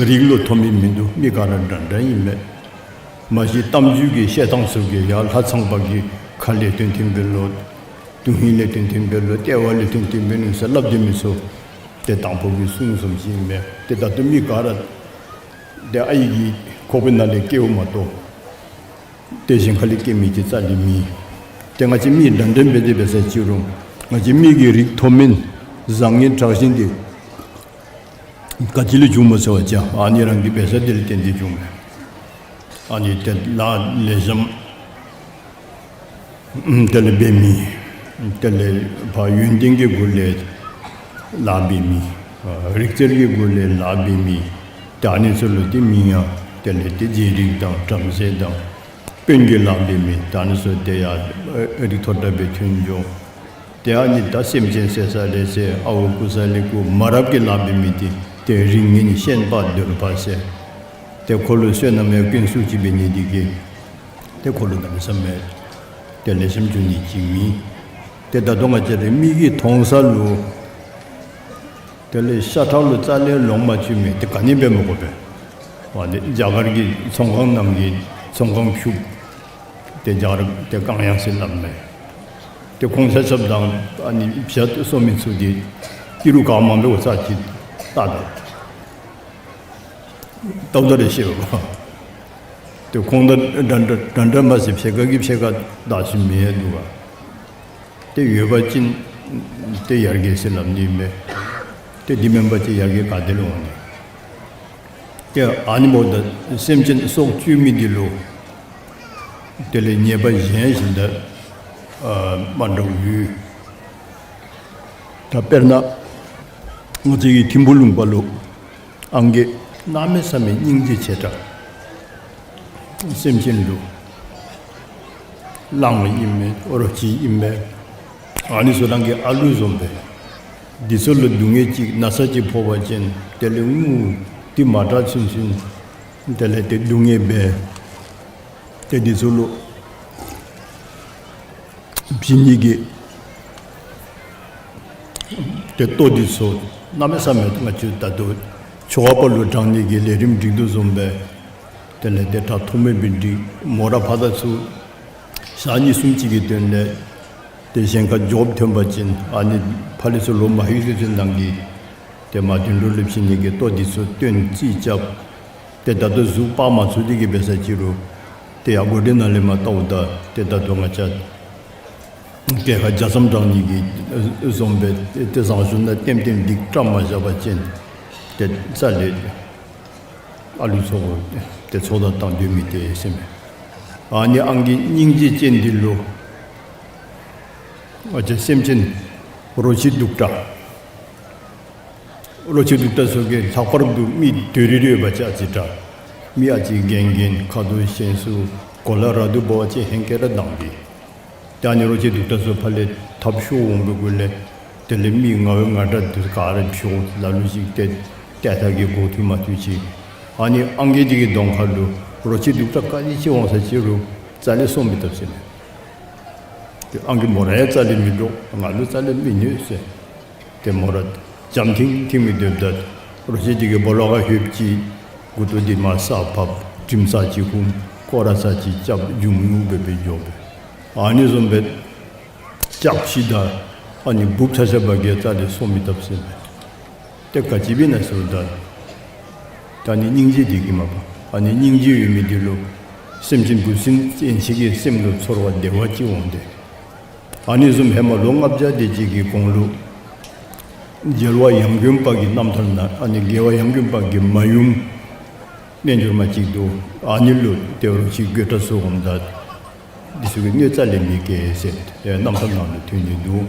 རིགས་ལུ་མཐོ་དམན་མིན་འདུག། མི་ག་ར་འདྲ་འདྲ་ཨིན་མས། མ་གཞི་གཏམ་རྒྱུད་ཀྱི་བཤད་ཐངས་ཚུ་གིས་ཡར་ལྷ་ཚངས་པ་གི་ཁ་ལས་ཐོན་ཐོནམ་སྦེ་ལོ། དོན་ཧིང་ལས་ཐོན་ཐོནམ་སྦེ་ལོ། ལྟེ་བ་ལས་ཐོན་ཐོནམ་སྦེ་ལོ་ཟེར་སླབ་སྡོད་མི་ཚུ་ཏེ་དང་ཕུ་གི་གསུང་བཟུམ་ཅིག་ཨིན་མས། ཏེ་ད་ལྟོ་མི་ག་ར་ཏེ་ཨའི་གི་ཁོག་པའི་ནང་ལས་སྐྱེཝ་མ་གཏོགས་ཏེ་གཞན་ཁ་ལས་སྐྱེ་མི་ཅིག་རྩ་ལས་མེད། ཏེ་ང་བཅས་མི་འདྲ་འདྲ་འབད་དེ་འབད་ས་ཅིག་རུང་ང་བཅས་མི་གི་རིགས་མཐོ་དམན་བཟང་ངན་དྲག་ཞན་འདི་ག་ཅི་ལས་བྱུངམ་སྨོ་ཟེར་བ་ཅིན་ཨ་ནི་རང་གི་འབད་ས་འདི་ལས་བརྟེན་ཏེ་བྱུངམ་མས། ཨ་ནི་ཏེ་ལཱ་ལེགས་ཤོམ་དེ་ལས་འབད་མི་དེ་ལས་ཕར་ཡོན་ཏན་གྱི་སྒོ་ལས་ ལཱ་འབད་མི་ཨ་རིག་རྩལ་གྱི་སྒོ་ལས་ལཱ་འབད་མི་ད་ཨ་ནི་ཚུ་ལུ་ཏེ་མིང་ཡང་དེ་ལས་ཏེ་རྗེ་རིགས་དང་བྲམ་ཟེ་དང་དཔོན་གྱི་ལཱ་འབད་མི་ད་ཨ་ནི་ཚུ་ཏེ་ཡར་ཨ་རིགས་མཐོ་དྲགས་སྦེ་ཐོན་འགྱོ། ཏེ་ཨ་ནི་ད་སེམས་ཅན་བསད་ས་ལས་བསད་ཨརཝ་རྐུ་ས་ལས་རྐུ་མ་རབས་ཀྱི་ལཱ་འབད་མི་འདི་ཏེ་རིགས་ངན་ཤན་པ་གདོལ་པ་ཟེར། ཏེ་ཁོ་ལུ་བསོད་ནམས་ཡང་ཀུན་སུ་ཅིག་འབད་ནི་འདི་གིས་ཏེ་ཁོ་ལུ་གནམ་མེད་ས་མེད་ཏེ་ལེགས་ཤོམ་འབྱུང་ནི་ཅིག་མེད། ཏེ་ད་ལྟོ་ང་བཅས་རའི་མིག་གིས་མཐོང་ས་ལུ་དེ་ལས་ཤ་ཁྲག་ལུ་རྩ་ལས་ལོང་མ་བཅུག་མི་དེ་ག་ནི་འབད་མི་དགོ་པས། འོ་དེ་རྒྱ་གར་གྱི་ཚོང་ཁང་རྣམས་ཀྱི་ཚོང་ཁང་ཕྱུགཔོ་དེ་རྒྱ་གར་དེ་གང་ཡང་ཟེར་སླབ་མས། དེ་ཁོང་ཆ་ཁྱབ་དང་ཨ་ནི་བྱ་སོ་མི་ཚུ་དེ་ཨི་རུ་ག་མང་པོ་ས་ཅིག་ལྟ་ད་ཏོག་ཏོ་རེ་ཤེས་པ། དེ་ཁོང་དང་འདྲ་འདྲ་འདྲ་འདྲ་མ་ཟེར་ཕྱེད་ཀ་གིས་ཕྱེད་ཀ་བདའ་ཞིནམ་ཡང་འདུག་ག། དེ་ཡོད་པ་ཅིན་དེ་ཡར་རྒྱས་ཟེར་སླབ་ནི་མས། དེ་འདི་མེན་པ་ཅིན་ཡར་རྒྱས་ག་ཏེ་ལུ་འོང་ནི། དེ་ཨ་ནི་འབདཝ་ད་སེམས་ཅན་སྲོག་གཅོད་མི་འདི་ལུ་དེ་ལས་ཉེས་པ་གཞན་ཞིག་ད་ཨ་མ་འདྲཝ་ཡོད། ད་དཔེར་ན་ང་བཅས་ཀྱི་ཐིམ་ཕུ་ལུང་པ་ལུ་ཨང་རྒས་གནམ་མེད་ས་མེད་སྙིང་རྗེ་ཆེ་དྲགས། སེམས་ཅན་ལུ་གླང་ཨིན་མས་རོ་ཁྱི་ཨིན་མས། ཨ་ནི་ཚུ་རང་གི་ཨ་ལུ་བཟུམ་སྦེ་འདི་ཚུ་ལུ་སྡུག་བསྔལ་ཅིག་ན་ཚ་ཅིག་ཕོག་པ་ཅིན་དེ་ལས་ངུ་སྟེ་མ་དྲག་ཚུན་ཚུན་དེ་ལས་དེ་སྡུག་བསྔལ་འབད། དེ་འདི་ཚུ་ལུ་བྱིན་ནི་གི་དེ་ལྟོ་འདི་ཚུ་གནམ་མེད་ས་མེད་ང་བཅས་ད་ལྟོ་ཆོ་ག་པ་ལུ་དྲང་ནི་གི་ལས་རིམ་སྒྲིག་དོ་བཟུམ་སྦེ་དེ་ལས་དེ་དྲག་ཐོགས་མེད་སྦེ་སྒྲིག། མོ་ར་ཕར་དང་ཚུར་ཞག་གཉིས་གསུམ་ཅིག་གི་དོན་ལས་དེ་གཞན་ཁར་འགྱོཝ་ཐོན་པ་ཅིན་ཨ་ནི་ཕར་ལས་ཚུར་ལོག་མ་ལྷོད་ཚུན་ཚོད་ནང་གི་དེ་མ་དོན་ལུ་ལེབ་ཞིནམ་ལས་ཀྱི་ལྟོ་འདི་ཚུ་སྟོན་རྩིས་རྐྱབ། དེ་ད་ལྟོ་གཟུགས་སྤར་མ་ཚུགས་དེ་གིས་འབད་ས་ཅིག་རུང་དེ་ཡང་གོ་དེ་ནང་ལས་མར་བལྟཝ་ད་དེ་ད་ལྟོ་ང་བཅས་གྱལ་ཁར་རྒྱ་ཟམ་དྲང་ནི་གི་བཟུམ་སྦེ་དེ་བཟང་ཤོས་ནང་ལྟེམ་ལྟེམ་སྒྲིག་བཀྲམ་མ་བཞག་པ་ཅིན་དེ་རྩ་ལས་ཨ་ལུ་ཚུ་དེ་ཚོགས་དང་བཏང་སྡོད་མི་དེ་ཟེར་མས། ཨ་ནི་ཨང་རྒས་སྙིང་རྗེ་ཅན་འདི་ལུ་ང་བཅས་སེམས་ཅན་རོ་ཁྱི་གདུག་དྲགས་རོ་ཁྱི་གདུག་དྲགས་ཚུ་གིས་ལྷག་པར་དུ་མི་དོ་རི་རི་ཡོད་པ་ཅིན་ཨ་ཙི་དྲག། མི་ཨ་ཙི་རྒན་རྒན་ཁ་དོག་ཞན་སུ་གོ་ལ་ར་དུ་འབད་བ་ཅིན་ཧེང་སྐལ་ར་དྭངས་པས། ད་ཨ་ནི་རོ་ཁྱི་གདུག་དྲགས་ཚུ་ཕར་ལས་འཐབ་ཤོར་འོང་བའི་གུ་ལས་དེ་ལས་མི་ང་བའི་ང་དྲག་འདི་ག་ར་འཕྱོག་ལ་ལུ་ཅིག་ཏེ་ཏེ་ཐ་གི་འགོ་ཐུག་མ་ཐུག་ཅིག། ཨ་ནི་ཨང་རྒས་འདི་གི་གདོང་ཁ་ལུ་རོ་ཁྱི་གདུག་དྲགས་ག་དེ་ཅིག་འོང་ས་ཅིག་རུང་རྩ་ལས་སོང་མི་བཏུབ་ཟེར་མས། ཏེ་ཨང་རྒས་མོ་ར་ཡང་རྩ་ལས་མི་འདྲོག། ང་ལུ་རྩ་ལས་མི་གནོད་ཟེར། ཏེ་མོ་ར་འཇམ་ཐིང་ཐིང་མི་སྡོདཔ་ད་རོ་ཁྱི་འདི་གིས་སྦོ་ལོགས་ཁར་ལྷོདཔ་ཅིག་མགུ་ཏོ་འདི་མར་ས་ཕབ། དྲིམ་ས་ཅིག་ཧུམ། སྐོར་ར་ས་ཅིག་རྐྱབ། འཇུམ་ཉུག་སྦེ་སྦེ་འགྱོ་སྦེ། ཨ་ནི་བཟུམ་སྦེ་ལྕགས་ཕྱེ་དང་ཨ་ནི་འབུཔ་ཆ་ཆ་བ་གིས་རྩ་ལས་སོང་མི་བཏུབ་ཟེར་མས། ཏེ་ག་ཅི་འབད་ན་ཟེརཝ་ད་ད་ཨ་ནི་སྙིང་རྗེ་འདི་གིས་མ་པ། ཨ་ནི་སྙིང་རྗེ་ཡོད་མི་འདི་ལུ་སེམས་ཅན་འབུ་སྲིན་ཡན་ཆད་ཀྱི་སེམས་ལུ་ཚོར་བ་བདེ་བ་ཅིག་འོང་སྟེ། ཨ་ནི་བཟུམ་ཧེ་མ་ལོ་ལྔ་བརྒྱ་དེ་ཅིག་གི་གོང་ལུ་རྒྱལ་བ་ཡང་དགོན་པ་གི་རྣམ་ཐར་ནང་ཨ་ནི་རྒྱལ་བ་ཡང་དགོན་པ་གི་མ་ཡུམ་རྣལ་འབྱོར་མ་ཅིག་འདུག། ཨ་ནི་ལུ་ཏེ་རོ་ཁྱི་རྒོད་དྲགས་ཚུ་འོངམ་ད་འདི་ཚུ་གིས་གནོད་རྩ་ལས་མི་བཀལ་ཟེར་ཏེ་རྣམ་ཐར་ནང་ལུ་ཐོན་ནི་འདུག།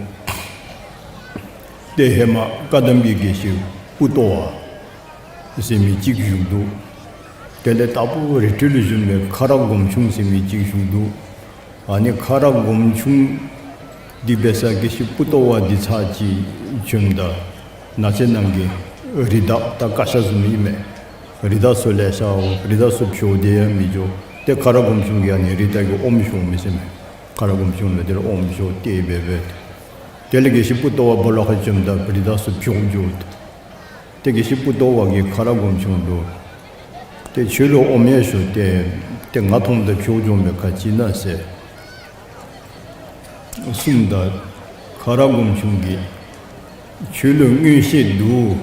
ཏེ་ཧེ་མ་བཀའ་གདམས་པའི་དགེ་བཤེས་པུ་ཏོ་བ་ཟེར་མི་ཅིག་བཞུགས་འདུག། དེ་ལས་དྭགས་པོ་རི་ཁྲོད་ལུ་བཞུགས་པའི་ཁ་རག་སྒོམ་ཆུང་ཟེར་མི་ཅིག་བཞུགས་འདུག། ཨ་ནི་ཁ་རག་སྒོམ་ཆུང་འདི་འབད་ས་དགེ་བཤེས་པུ་ཏོ་བ་འདི་ཚར་ཅིག་བྱོནམ་ད་ནགས་ཚལ་ནང་གི་རི་དྭགས་ད་ཀ་ཤ་བཟུམ་ཨིན་མས། རི་དྭགས་ཚུ་ལེ་ཤ་འོང་། རི་དྭགས་ཚུ་འཕྱོག་སྟེ་ཡང་མི་འགྱོ། ཏེ་ཁ་རག་སྒོམ་ཆུང་གིས་ཨ་ནི་རི་དྭགས་ཀྱི་ཨོམ་བཤོ་མི་ཟེར་མས། ཁ་རག་སྒོམ་ཆུང་ལུ་དེ་ལས་ཨོམ་བཤོ་སྟེ་འབད་འབད། དེ་ལས་དགེ་བཤེས་པུ་ཏོ་བ་སྦོ་ལོགས་ཁར་བྱོནམ་ད་རི་དྭགས་ཚུ་འཕྱོག་འགྱོ། ཏེ་དགེ་བཤེས་པུ་ཏོ་བ་གིས་ཁ་རག་སྒོམ་ཆུང་ལུ་ཏེ་ཁྱོད་ལུ་ཨོམ་ཡང་བཤོ་སྟེ་ཏེ་ང་མཐོངམ་ད་འཕྱོག་འགྱོ་མི་ག་ཅི་ཨིན་ན་ཟེར་གསུངམ་ད་ཁ་རག་སྒོམ་ཆུང་གིས་ཁྱོད་ལུ་མངོན་ཤེས་འདུག།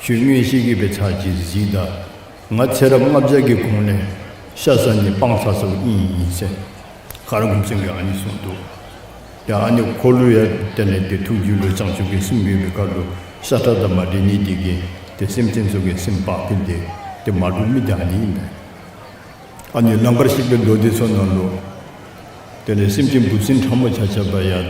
ཁྱོད་མངོན་ཤེས་ཀྱིས་འབད་ཚར་ཅིག་གཟིགས་ད། ང་ཚེ་རབས་ལྔ་བརྒྱ་གི་གོང་ལས་ཤ་ཟ་ནི་སྤང་ཚར་སོངམ་ཨིན་ཟེར། ཁ་རག་སྒོམ་ཆུང་གིས་ཨ་ནི་གསུངས་འདུག། ཡ་ཨ་ནི་ཁོ་ལུ་ཡང་དེ་ལས་ཏེ་ཐུགས་རྒྱུད་ལུ་བྱང་ཆུབ་ཀྱི་སེམས་ཡོད་པའི་ཁར་ལུ་ཤ་ཁྲག་དང་མ་འདྲེས་ནི་འདི་གིས་ཏེ་སེམས་ཅན་ཚུ་གི་སེམས་བག་ཕེབས་ཏེ་ཏེ་མ་འགྲུབ་མི་འདི་ཨ་ནི་ཨིན་པས། ཨ་ནི་ལང་ཀར་གཤེགས་པའི་མདོ་སྡེ་ཚུ་ནང་ལུ་དེ་ལས་སེམས་ཅན་འབུ་སྲིན་ཕྲ་མོ་ཆ་ཁྱབ་ཡང་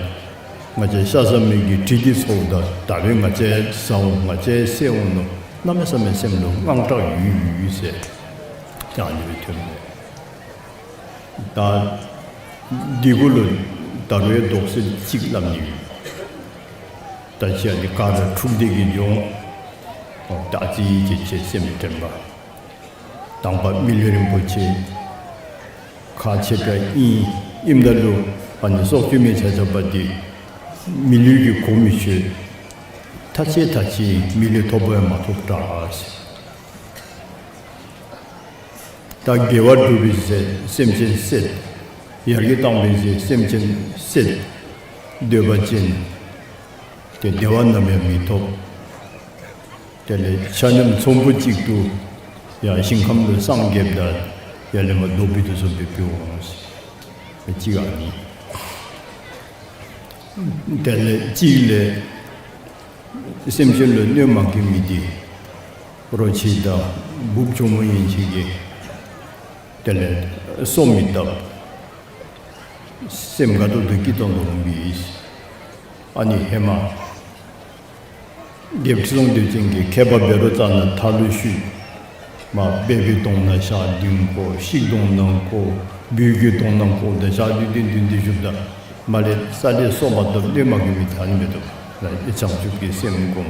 ང་བཅས་ཤ་ཟ་མི་གི་དྲི་འདི་ཚོརཝ་ད་ད་རེས་ང་བཅས་ཟ་འོང་ང་བཅས་བསད་འོང་མནོ། གནམ་མེད་ས་མེད་སེམས་ལུ་དངངས་སྐྲག་ཡོད་ཡོད་ཟེར། ད་ཨ་ནི་སྦེ་ཐོན་མས། ད་འདི་གུ་ལུ་ད་རུང་ཡང་དོགས་སེལ་ཅིག་སླབ་ནི་ཡོད། ད་ཅི་ཨ་ནི་ག་ར་འཁྲུགས་ཏེ་གི་འགྱོ་འོང་། ད་ཅི་ཅིག་ཅིག་སེམས་དྲན་པ། དང་པ་མི་ལུས་རིན་པོ་ཆེ་ཁག་ཆེ་དྲགས་ཨིན། ཨིནམ་ད་ལུ་ཨ་ནི་སྲོག་གཅོད་མི་ཆ་ཁྱབ་འདི་མི་ལུས་ཀྱི་གོ་མི་ཆོད། ཐ་ཆད་ཐ་ཆད་མི་ལུས་ཐོབ་པ་ཡང་མ་ཐོབ་དྲགས་ཟེར། ད་དགེ་བ་སྒྲུབ་པའི་ཟེར་སེམས་ཅན་བསད། ཡར་རྒྱས་བཏང་བའི་ཟེར་སེམས་ཅན་བསད། སྡོད་པ་ཅིན་ཏེ་བདེ་བ་ནམ་ཡང་མི་ཐོབ། དེ་ལས་ཆ་མཉམ་ཚོམ་བུ་གཅིག་ཏུ་ཡང་ཞིང་ཁམས་ལུ་སངས་རྒྱསཔ་ད་ཡར་ལས་མར་རྡོ་སྦིས་དོ་བཟུམ་སྦེ་འབད་འོང་ཟེར། གཅིག་ཨ་ནི། དེ་ལས་གཅིག་ལས་སེམས་ཅན་ལུ་གནོད་མ་བཀལ་མི་འདི་རོ་ཁྱི་དང་འབུཔ་གྱོག་མོ་ཡན་ཆད་ཀྱིས་དེ་ལས་སོ་མི་བཏབ། སེམས་དགའ་ཏོག་ཏོ་སྐྱིད་ཏོང་ཏོ་འོང་པས། ཨ་ནི་ཧེ་མ་རྒྱལཔོ་ཁྲི་སྲོང་ལྡེའུ་བཙན་གྱིས་མཁས་པ་བཻ་རོ་ཙ་ན་ཐར་ལུ་ཞུ། མར་སྦལ་པའི་གདོང་ནང་ཞག་བདུན་བཀོ། ཤིག་གདོང་ནང་བཀོ། སྦུལ་གྱི་གདོང་ནང་བཀོ། ད་ཞག་བདུན་བདུན་བདུན་བདུན་བཞུགསཔ་ད་མར་ལས་ས་ལས་སོ་མ་བཏབ། གནོད་མ་བཀལ་མི་ད་ཨ་ནི་མེད་དོ། ལ་བྱང་ཆུབ་ཀྱི་སེམས་བསྒོམ་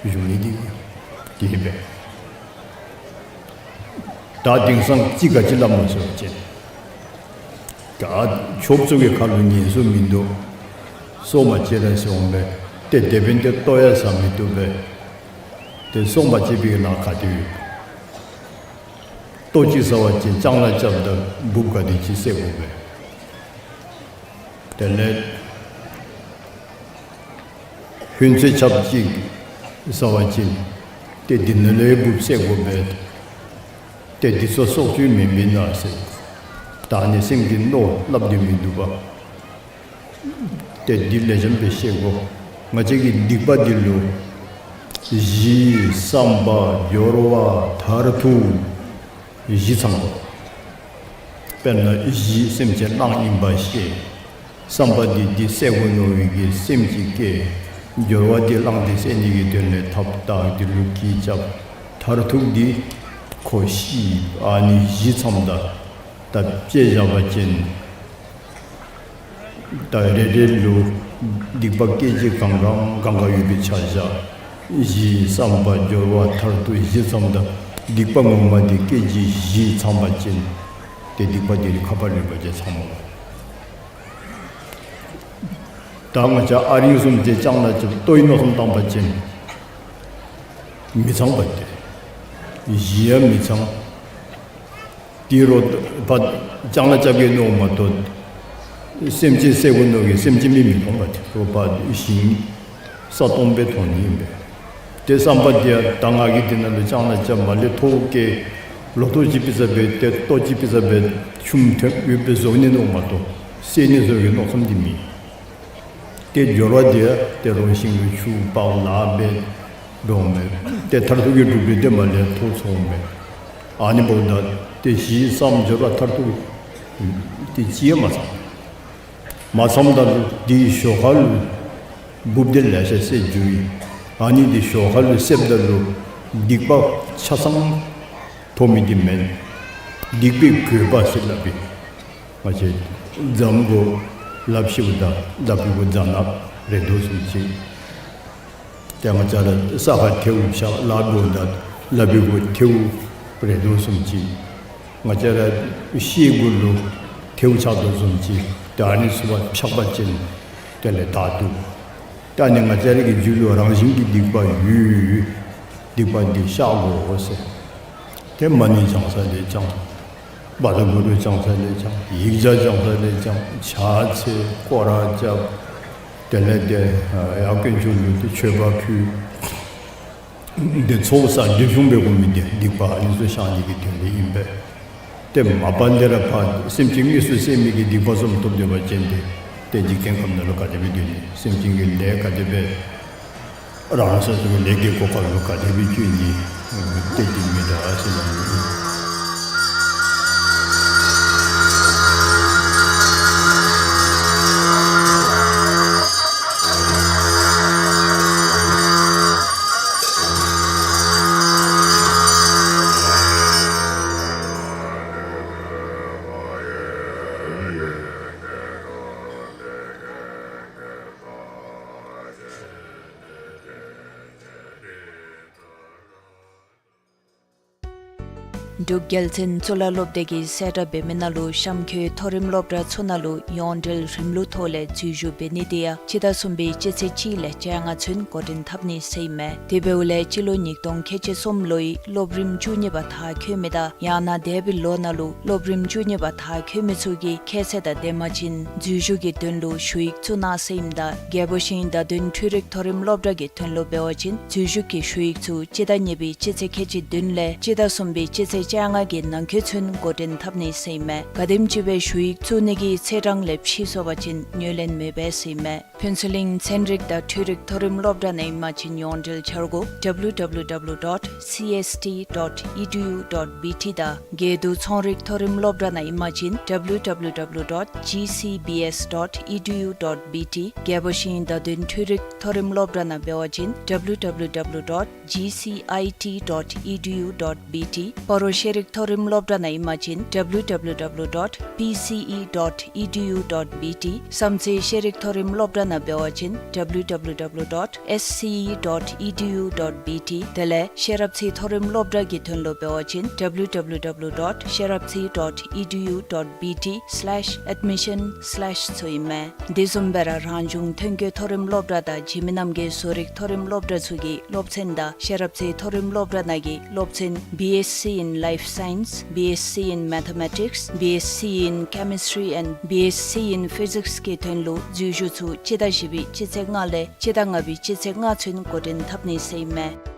བཞུགས་ནི་འདི་དེ་སྦེ། ད་དེང་སང་ཅིག་ག་ཅི་སླབ་མོ་ཟེར་བ་ཅིན་ད་ཆོསཔ་ཚུ་གི་ཁ་ལུ་ཉན་སུ་མིན་འདུག། སྲོག་མ་བཅད་ར་ཟེར་འོང་པས། ཏེ་དེ་འབདན་ཏེ་ལྟོ་ཡང་ཟ་མི་བཏུབ་པས། ཏེ་སྲོག་མ་བཅད་པའི་ལཱ་ག་དེ་ཡོད། ལྟོ་གཅིག་ཟ་བ་ཅིན་ལྕང་ལཱ་རྐྱབ་ད་འབུཔ་ག་དེ་ཅིག་བསད་དགོ་པས། དེ་ལས་ཧུན་ཚོད་ཆབ་གཅིག་ཟ་བ་ཅིན་ཏེ་འདི་ནང་ལས་འབུཔ་བསད་དགོ་པས། ཏེ་འདི་ཚུ་སྲོག་གཅོད་མེན་མེན་ན་ཟེར། ད་ཨ་ནི་སེམས་ཀྱི་མནོ་སླབ་སྟེ་མི་འདུག་པ། ཏེ་འདི་ལེགས་ཤོམ་སྦེ་ཤེས་དགོ། ང་བཅས་ཀྱི་སྡིག་པ་འདི་ལུ་གཞི་བསམ་པ་སྦྱོར་བ་མཐར་ཐུག་བཞི་ཚང་དགོ། དཔེར་ན་གཞི་སེམས་ཅན་གླང་ཨིན་པ་ཤེས། བསམ་པ་འདི་འདི་བསད་དགོ་མནོ་བའི་གི་སེམས་ཅིག་སྐྱེ། སྦྱོར་བ་འདི་གླང་འདི་བསད་ནི་གི་དོན་ལས་ཐབས་བརྟག་འདི་ལུ་གི་རྐྱབ། མཐར་ཐུག་འདི་ཁོ་ཤི། ཨ་ནི་བཞི་ཚངམ་ད་ད་དཔྱེ་བཞག་པ་ཅིན་ད་རེ་རེ་ལུ་སྡིག་པ་སྐད་ཅིག་གང་གང་གང་ག་ཡོད་པའི་ཆ་བཞག། གཞི་བསམ་པ་སྦྱོར་བ་མཐར་ཐུག་བཞི་ཚངམ་ད་སྡིག་པ་ངོ་མ་འདི་སྐད་ཅིག་བཞི་ཚང་པ་ཅིན་ཏེ་སྡིག་པ་འདི་ནི་ཁ་པར་ལུས་པ་ཅིན་ཚང་མ། ད་ང་བཅས་ཨ་རིང་བཟུམ་ཅིག་ལྕང་ལཱ་རྐྱབ་ལྟོའི་མནོ་བསམ་བཏང་པ་ཅིན་མི་ཚང་པ་སྟེ། གཞི་ཡང་མི་ཚང་། དེ་རུ་ཕར་ལྕང་ལཱ་རྐྱབ་གེ་མནོཝ་མ་གཏོགས་སེམས་ཅན་བསད་དགོ་མནོ་གི་སེམས་ཅན་མི་མི་མཐོང་པ་སྟེ། རོགས་ཕར་ཞིང་ས་སྟོང་སྦེ་མཐོང་ནི་ཨིན་པས། ཏེ་བསམ་པ་འདི་ཡང་ད་ང་གིས་འདི་ནང་ལུ་ལྕང་ལཱ་རྐྱབ་མར་ལས་ཐོག་བཀལ་ལོ་ཐོག་ཅིག་ཕུལ་ས་སྦེ་ཏེ་ལྟོ་ཅིག་ཕུལ་ས་སྦེ་ཆུམ་ཐོན་ཡོདཔ་སྦེ་བཟོ་ནི་མནོཝ་མ་གཏོགས་བསད་ནི་བཟོ་གི་མནོ་བསམ་འདི་མེད། ཏེ་སྦྱོར་བ་འདི་ཡང་ཏེ་རོགས་ཤིང་ལུ་ཆུ་ཕར་ལཱ་འབད་འགྱོཝ་མས། ཏེ་མཐར་ཐུག་གི་གྲུབ་འབྲས་འདི་མར་ལས་ཐོག་ཚོརཝ་མས། ཨ་ནི་འབདཝ་ད་ཏེ་གཞི་བསམ་སྦྱོར་བ་མཐར་ཐུག་ཏེ་ཅི་ཡང་མ་ཚང་། མ་ཚངམ་ད་ལུ་འདི་ཞོར་ཁ་ལུ་འབུཔ་འདི་ལེ་ཤ་བསད་འགྱོ་ཡི། ཨ་ནི་འདི་ཞོར་ཁ་ལུ་བསདཔ་ད་ལུ་སྡིག་པ་ཆ་ཚང་ཐོབ་མི་འདི་མེན། སྡིག་པའི་གོས་པ་ཟེར་སླབ་པས། ང་བཅས་རྫམ་གུ་ལགཔ་བཤེད་པ་ད་ལགཔ་གི་གུ་རྫ་ནག་རེག་དོ་བཟུམ་ཅིག། ཏེ་ང་བཅས་ར་ས་ཁར་ཐལཝ་བཤལ་ལཱ་འབདཝ་ད་ལགཔ་གི་གུ་ཐལཝ་རེག་དོ་བཟུམ་ཅིག། ང་བཅས་ར་ཤེལ་གུ་ལུ་ཐལཝ་ཆགས་དོ་བཟུམ་ཅིག། ཏེ་ཨ་ནི་ཚུ་ཕར་འཕྱག་པ་ཅིན་དེ་ལས་དག་འདུག། ཏེ་ཨ་ནི་ང་བཅས་ར་གི་རྒྱུད་ལུ་རང་བཞིན་གྱི་སྡིག་པ་ཡོད། སྡིག་པ་འདི་བཤགས་དགོ་ཟེར། ཏེ་མ་ཎི་བགྱང་ས་ལས་བགྱང་། བཛྲ་གུ་རུ་བགྱང་ས་ལས་བགྱང་། ཡིག་བརྒྱ་བགྱང་ས་ལས་བགྱང་། ཕྱག་འཚལ་སྐོར་ར་རྐྱབ། དེ་ལས་ཏེ་ཡར་དཀོན་མཆོག་ལུ་ཏེ་མཆོད་པ་ཕུལ། ཏེ་ཚོགས་བསགས་འདི་བཟུམ་སྦེ་དགོ་མི་འདི་སྡིག་པ་ཨ་ནི་ཚུ་བཤགས་ནི་གི་དོན་ལས་ཨིན་པས། ཏེ་མ་པ་ལས་ར་ཕར་སེམས་ཅན་དམིགས་སུ་བསད་མི་གི་སྡིག་པ་བཟུམ་ཐོབ་སྡོད་པ་ཅིན་ཏེ་ཏེ་འཇིག་རྟེན་ཁམས་ནང་ལུ་ག་དེ་སྦེ་སྡོད་ནི། སེམས་ཅན་གྱི་ལས་ག་དེ་སྦེ་རང་སོ་སོ་གི་ལས་ཀྱི་གོ་སྐབས་ལུ་ག་དེ་སྦེ་བཅུག་ནི། ཏེ་འདི་མི་འདྲ་ཟེར་ན་མི་འདྲ། འབྲུག་རྒྱལ་བཙན་གཙུག་ལག་སློབ་སྡེ་གིས་གསལ་བསྒྲགས་འབད་མི་ནང་ལུ་གཤམ་འཁོད་མཐོ་རིམ་སློབ་གྲྭ་ཚུ་ནང་ལུ་ཡོངས་འབྲེལ་རིམ་ལུགས་ཐོག་ལས་འཛུལ་ཞུགས་འབད་ནི་དེ་ཡང་སྤྱི་ཟླ་གསུམ་པའི་སྤྱི་ཚེས་གཅིག་ལས་བཅོ་ལྔ་ཚུན་འགོ་འདྲེན་འཐབ་ནི་ཟེར་ཨིན་མས། དེ་འབདཝ་ལས་སྤྱི་ལོ་ཉིས་སྟོང་ཁལ་གཅིག་གསུམ་ལོའི་སློབ་རིམ་བཅུ་གཉིས་པ་མཐར་འཁྱོལ་མི་དང་ཡང་ན་འདས་པའི་ལོ་ནང་ལུ་སློབ་རིམ་བཅུ་གཉིས་པ་མཐར་འཁྱོལ་མི་ཚུ་གིས་ཁྱད་ཚད་དང་ལྡནམ་བཞིན་འཛུལ་ཞུགས་ཀྱི་དོན་ལུ་ཞུ་ཡིག་བཙུགས་གནང་ཟེར་ཨིནམ་ད་རྒྱལ་པོ་ཤིང་རྟ་བདུན་འཕྲུལ་རིག་མཐོ་རིམ་སློབ་གྲྭ་གི་དོན་ལུ་འབད་བ་ཅིན་འཛུལ་ཞུགས་ཀྱི་ཞུ་ཡིག་ཚུ་སྤྱི་ཟླ་གཉིས་པའི་སྤྱི་ཚེས་ཁལ་གཅིག་བདུན་ལས་སྤྱི་ཟླ་གསུམ་པའི་སྤྱི་ཚེས་བཅོ་ལྔ་གི་ནང་འཁོད་ཚུན་འགོ་འདྲེན་འཐབ་ནི་ཟེར་ཨིན་མས། ག་དེམ་ཅིག་སྦེ་ཞུ་ཡིག་བཙུགས་ནི་གི་ཚེས་གྲངས་ལས་ཕྱི་སོང་པ་ཅིན་ངོས་ལེན་མེད་པས་ཟེར་ཨིན་མས། ཕུན་ཚོགས་གླིང་ཚན་རིག་དང་འཕྲུལ་རིག་མཐོ་རིམ་སློབ་གྲྭ་ནང་ཨིན་པ་ཅིན་ཡོངས་འབྲེལ་འཆར་སྒོ་W W W dot C S T dot E D U dot B T དང་དགེ་འདུན་ཚོང་རིག་མཐོ་རིམ་སློབ་གྲྭ་ནང་ཨིན་པ་ཅིན W W W dot G C B S dot E D U dot B T། རྒྱལ་པོ་ཤིང་རྟ་བདུན་འཕྲུལ་རིག་མཐོ་རིམ་སློབ་གྲྭ་ནང་འབད་བ་ཅིན W W W dot G C I T dot E D U dot B T། སྤ་རོ་ཤེས་རིག་མཐོ་རིམ་སློབ་གྲྭ་ནང་ཨིན་པ་ཅིན W W W dot P C E dot E D U dot B T། བསམ་རྩེ་ཤེས་རིག་མཐོ་རིམ་སློབ་གྲྭ་ནང་འབད་བ་ཅིན W W W dot S C E dot E D U dot B T། དེ་ལས་ཤེས་རབ་རྩེ་མཐོ་རིམ་སློབ་གྲྭ་གི་དོན་ལུ་འབད་བ་ཅིན W W W dot ཤེས་རབ་རྩེ་dot E D U dot B T slash admission slash ཚུ་ཨིན་མས། དེ་བཟུམ་སྦེ་ར་རང་བྱུང་ཐོན་སྐྱེད་མཐོ་རིམ་སློབ་གྲྭ་དང་འཇིགས་མེད་རྣམ་རྒྱལ་བཟོ་རིག་མཐོ་རིམ་སློབ་གྲྭ་ཚུ་གི་སློབ་ཚན་དང་ཤེས་རབ་རྩེ་མཐོ་རིམ་སློབ་གྲྭ་ནང་གི་སློབ་ཚན་B S C in Life Science, B S C in Mathematics, B S C in Chemistry and B S C in Physics གི་དོན་ལུ་འཛུལ་ཞུགས་ཚུ་སྤྱི་ཟླ་བཞི་པའི་སྤྱི་ཚེས་ལྔ་ལས་སྤྱི་ཟླ་ལྔ་པའི་སྤྱི་ཚེས་ལྔ་ཚུན་འགོ་འདྲེན་འཐབ་ནི་ཟེར་ཨིན་མས།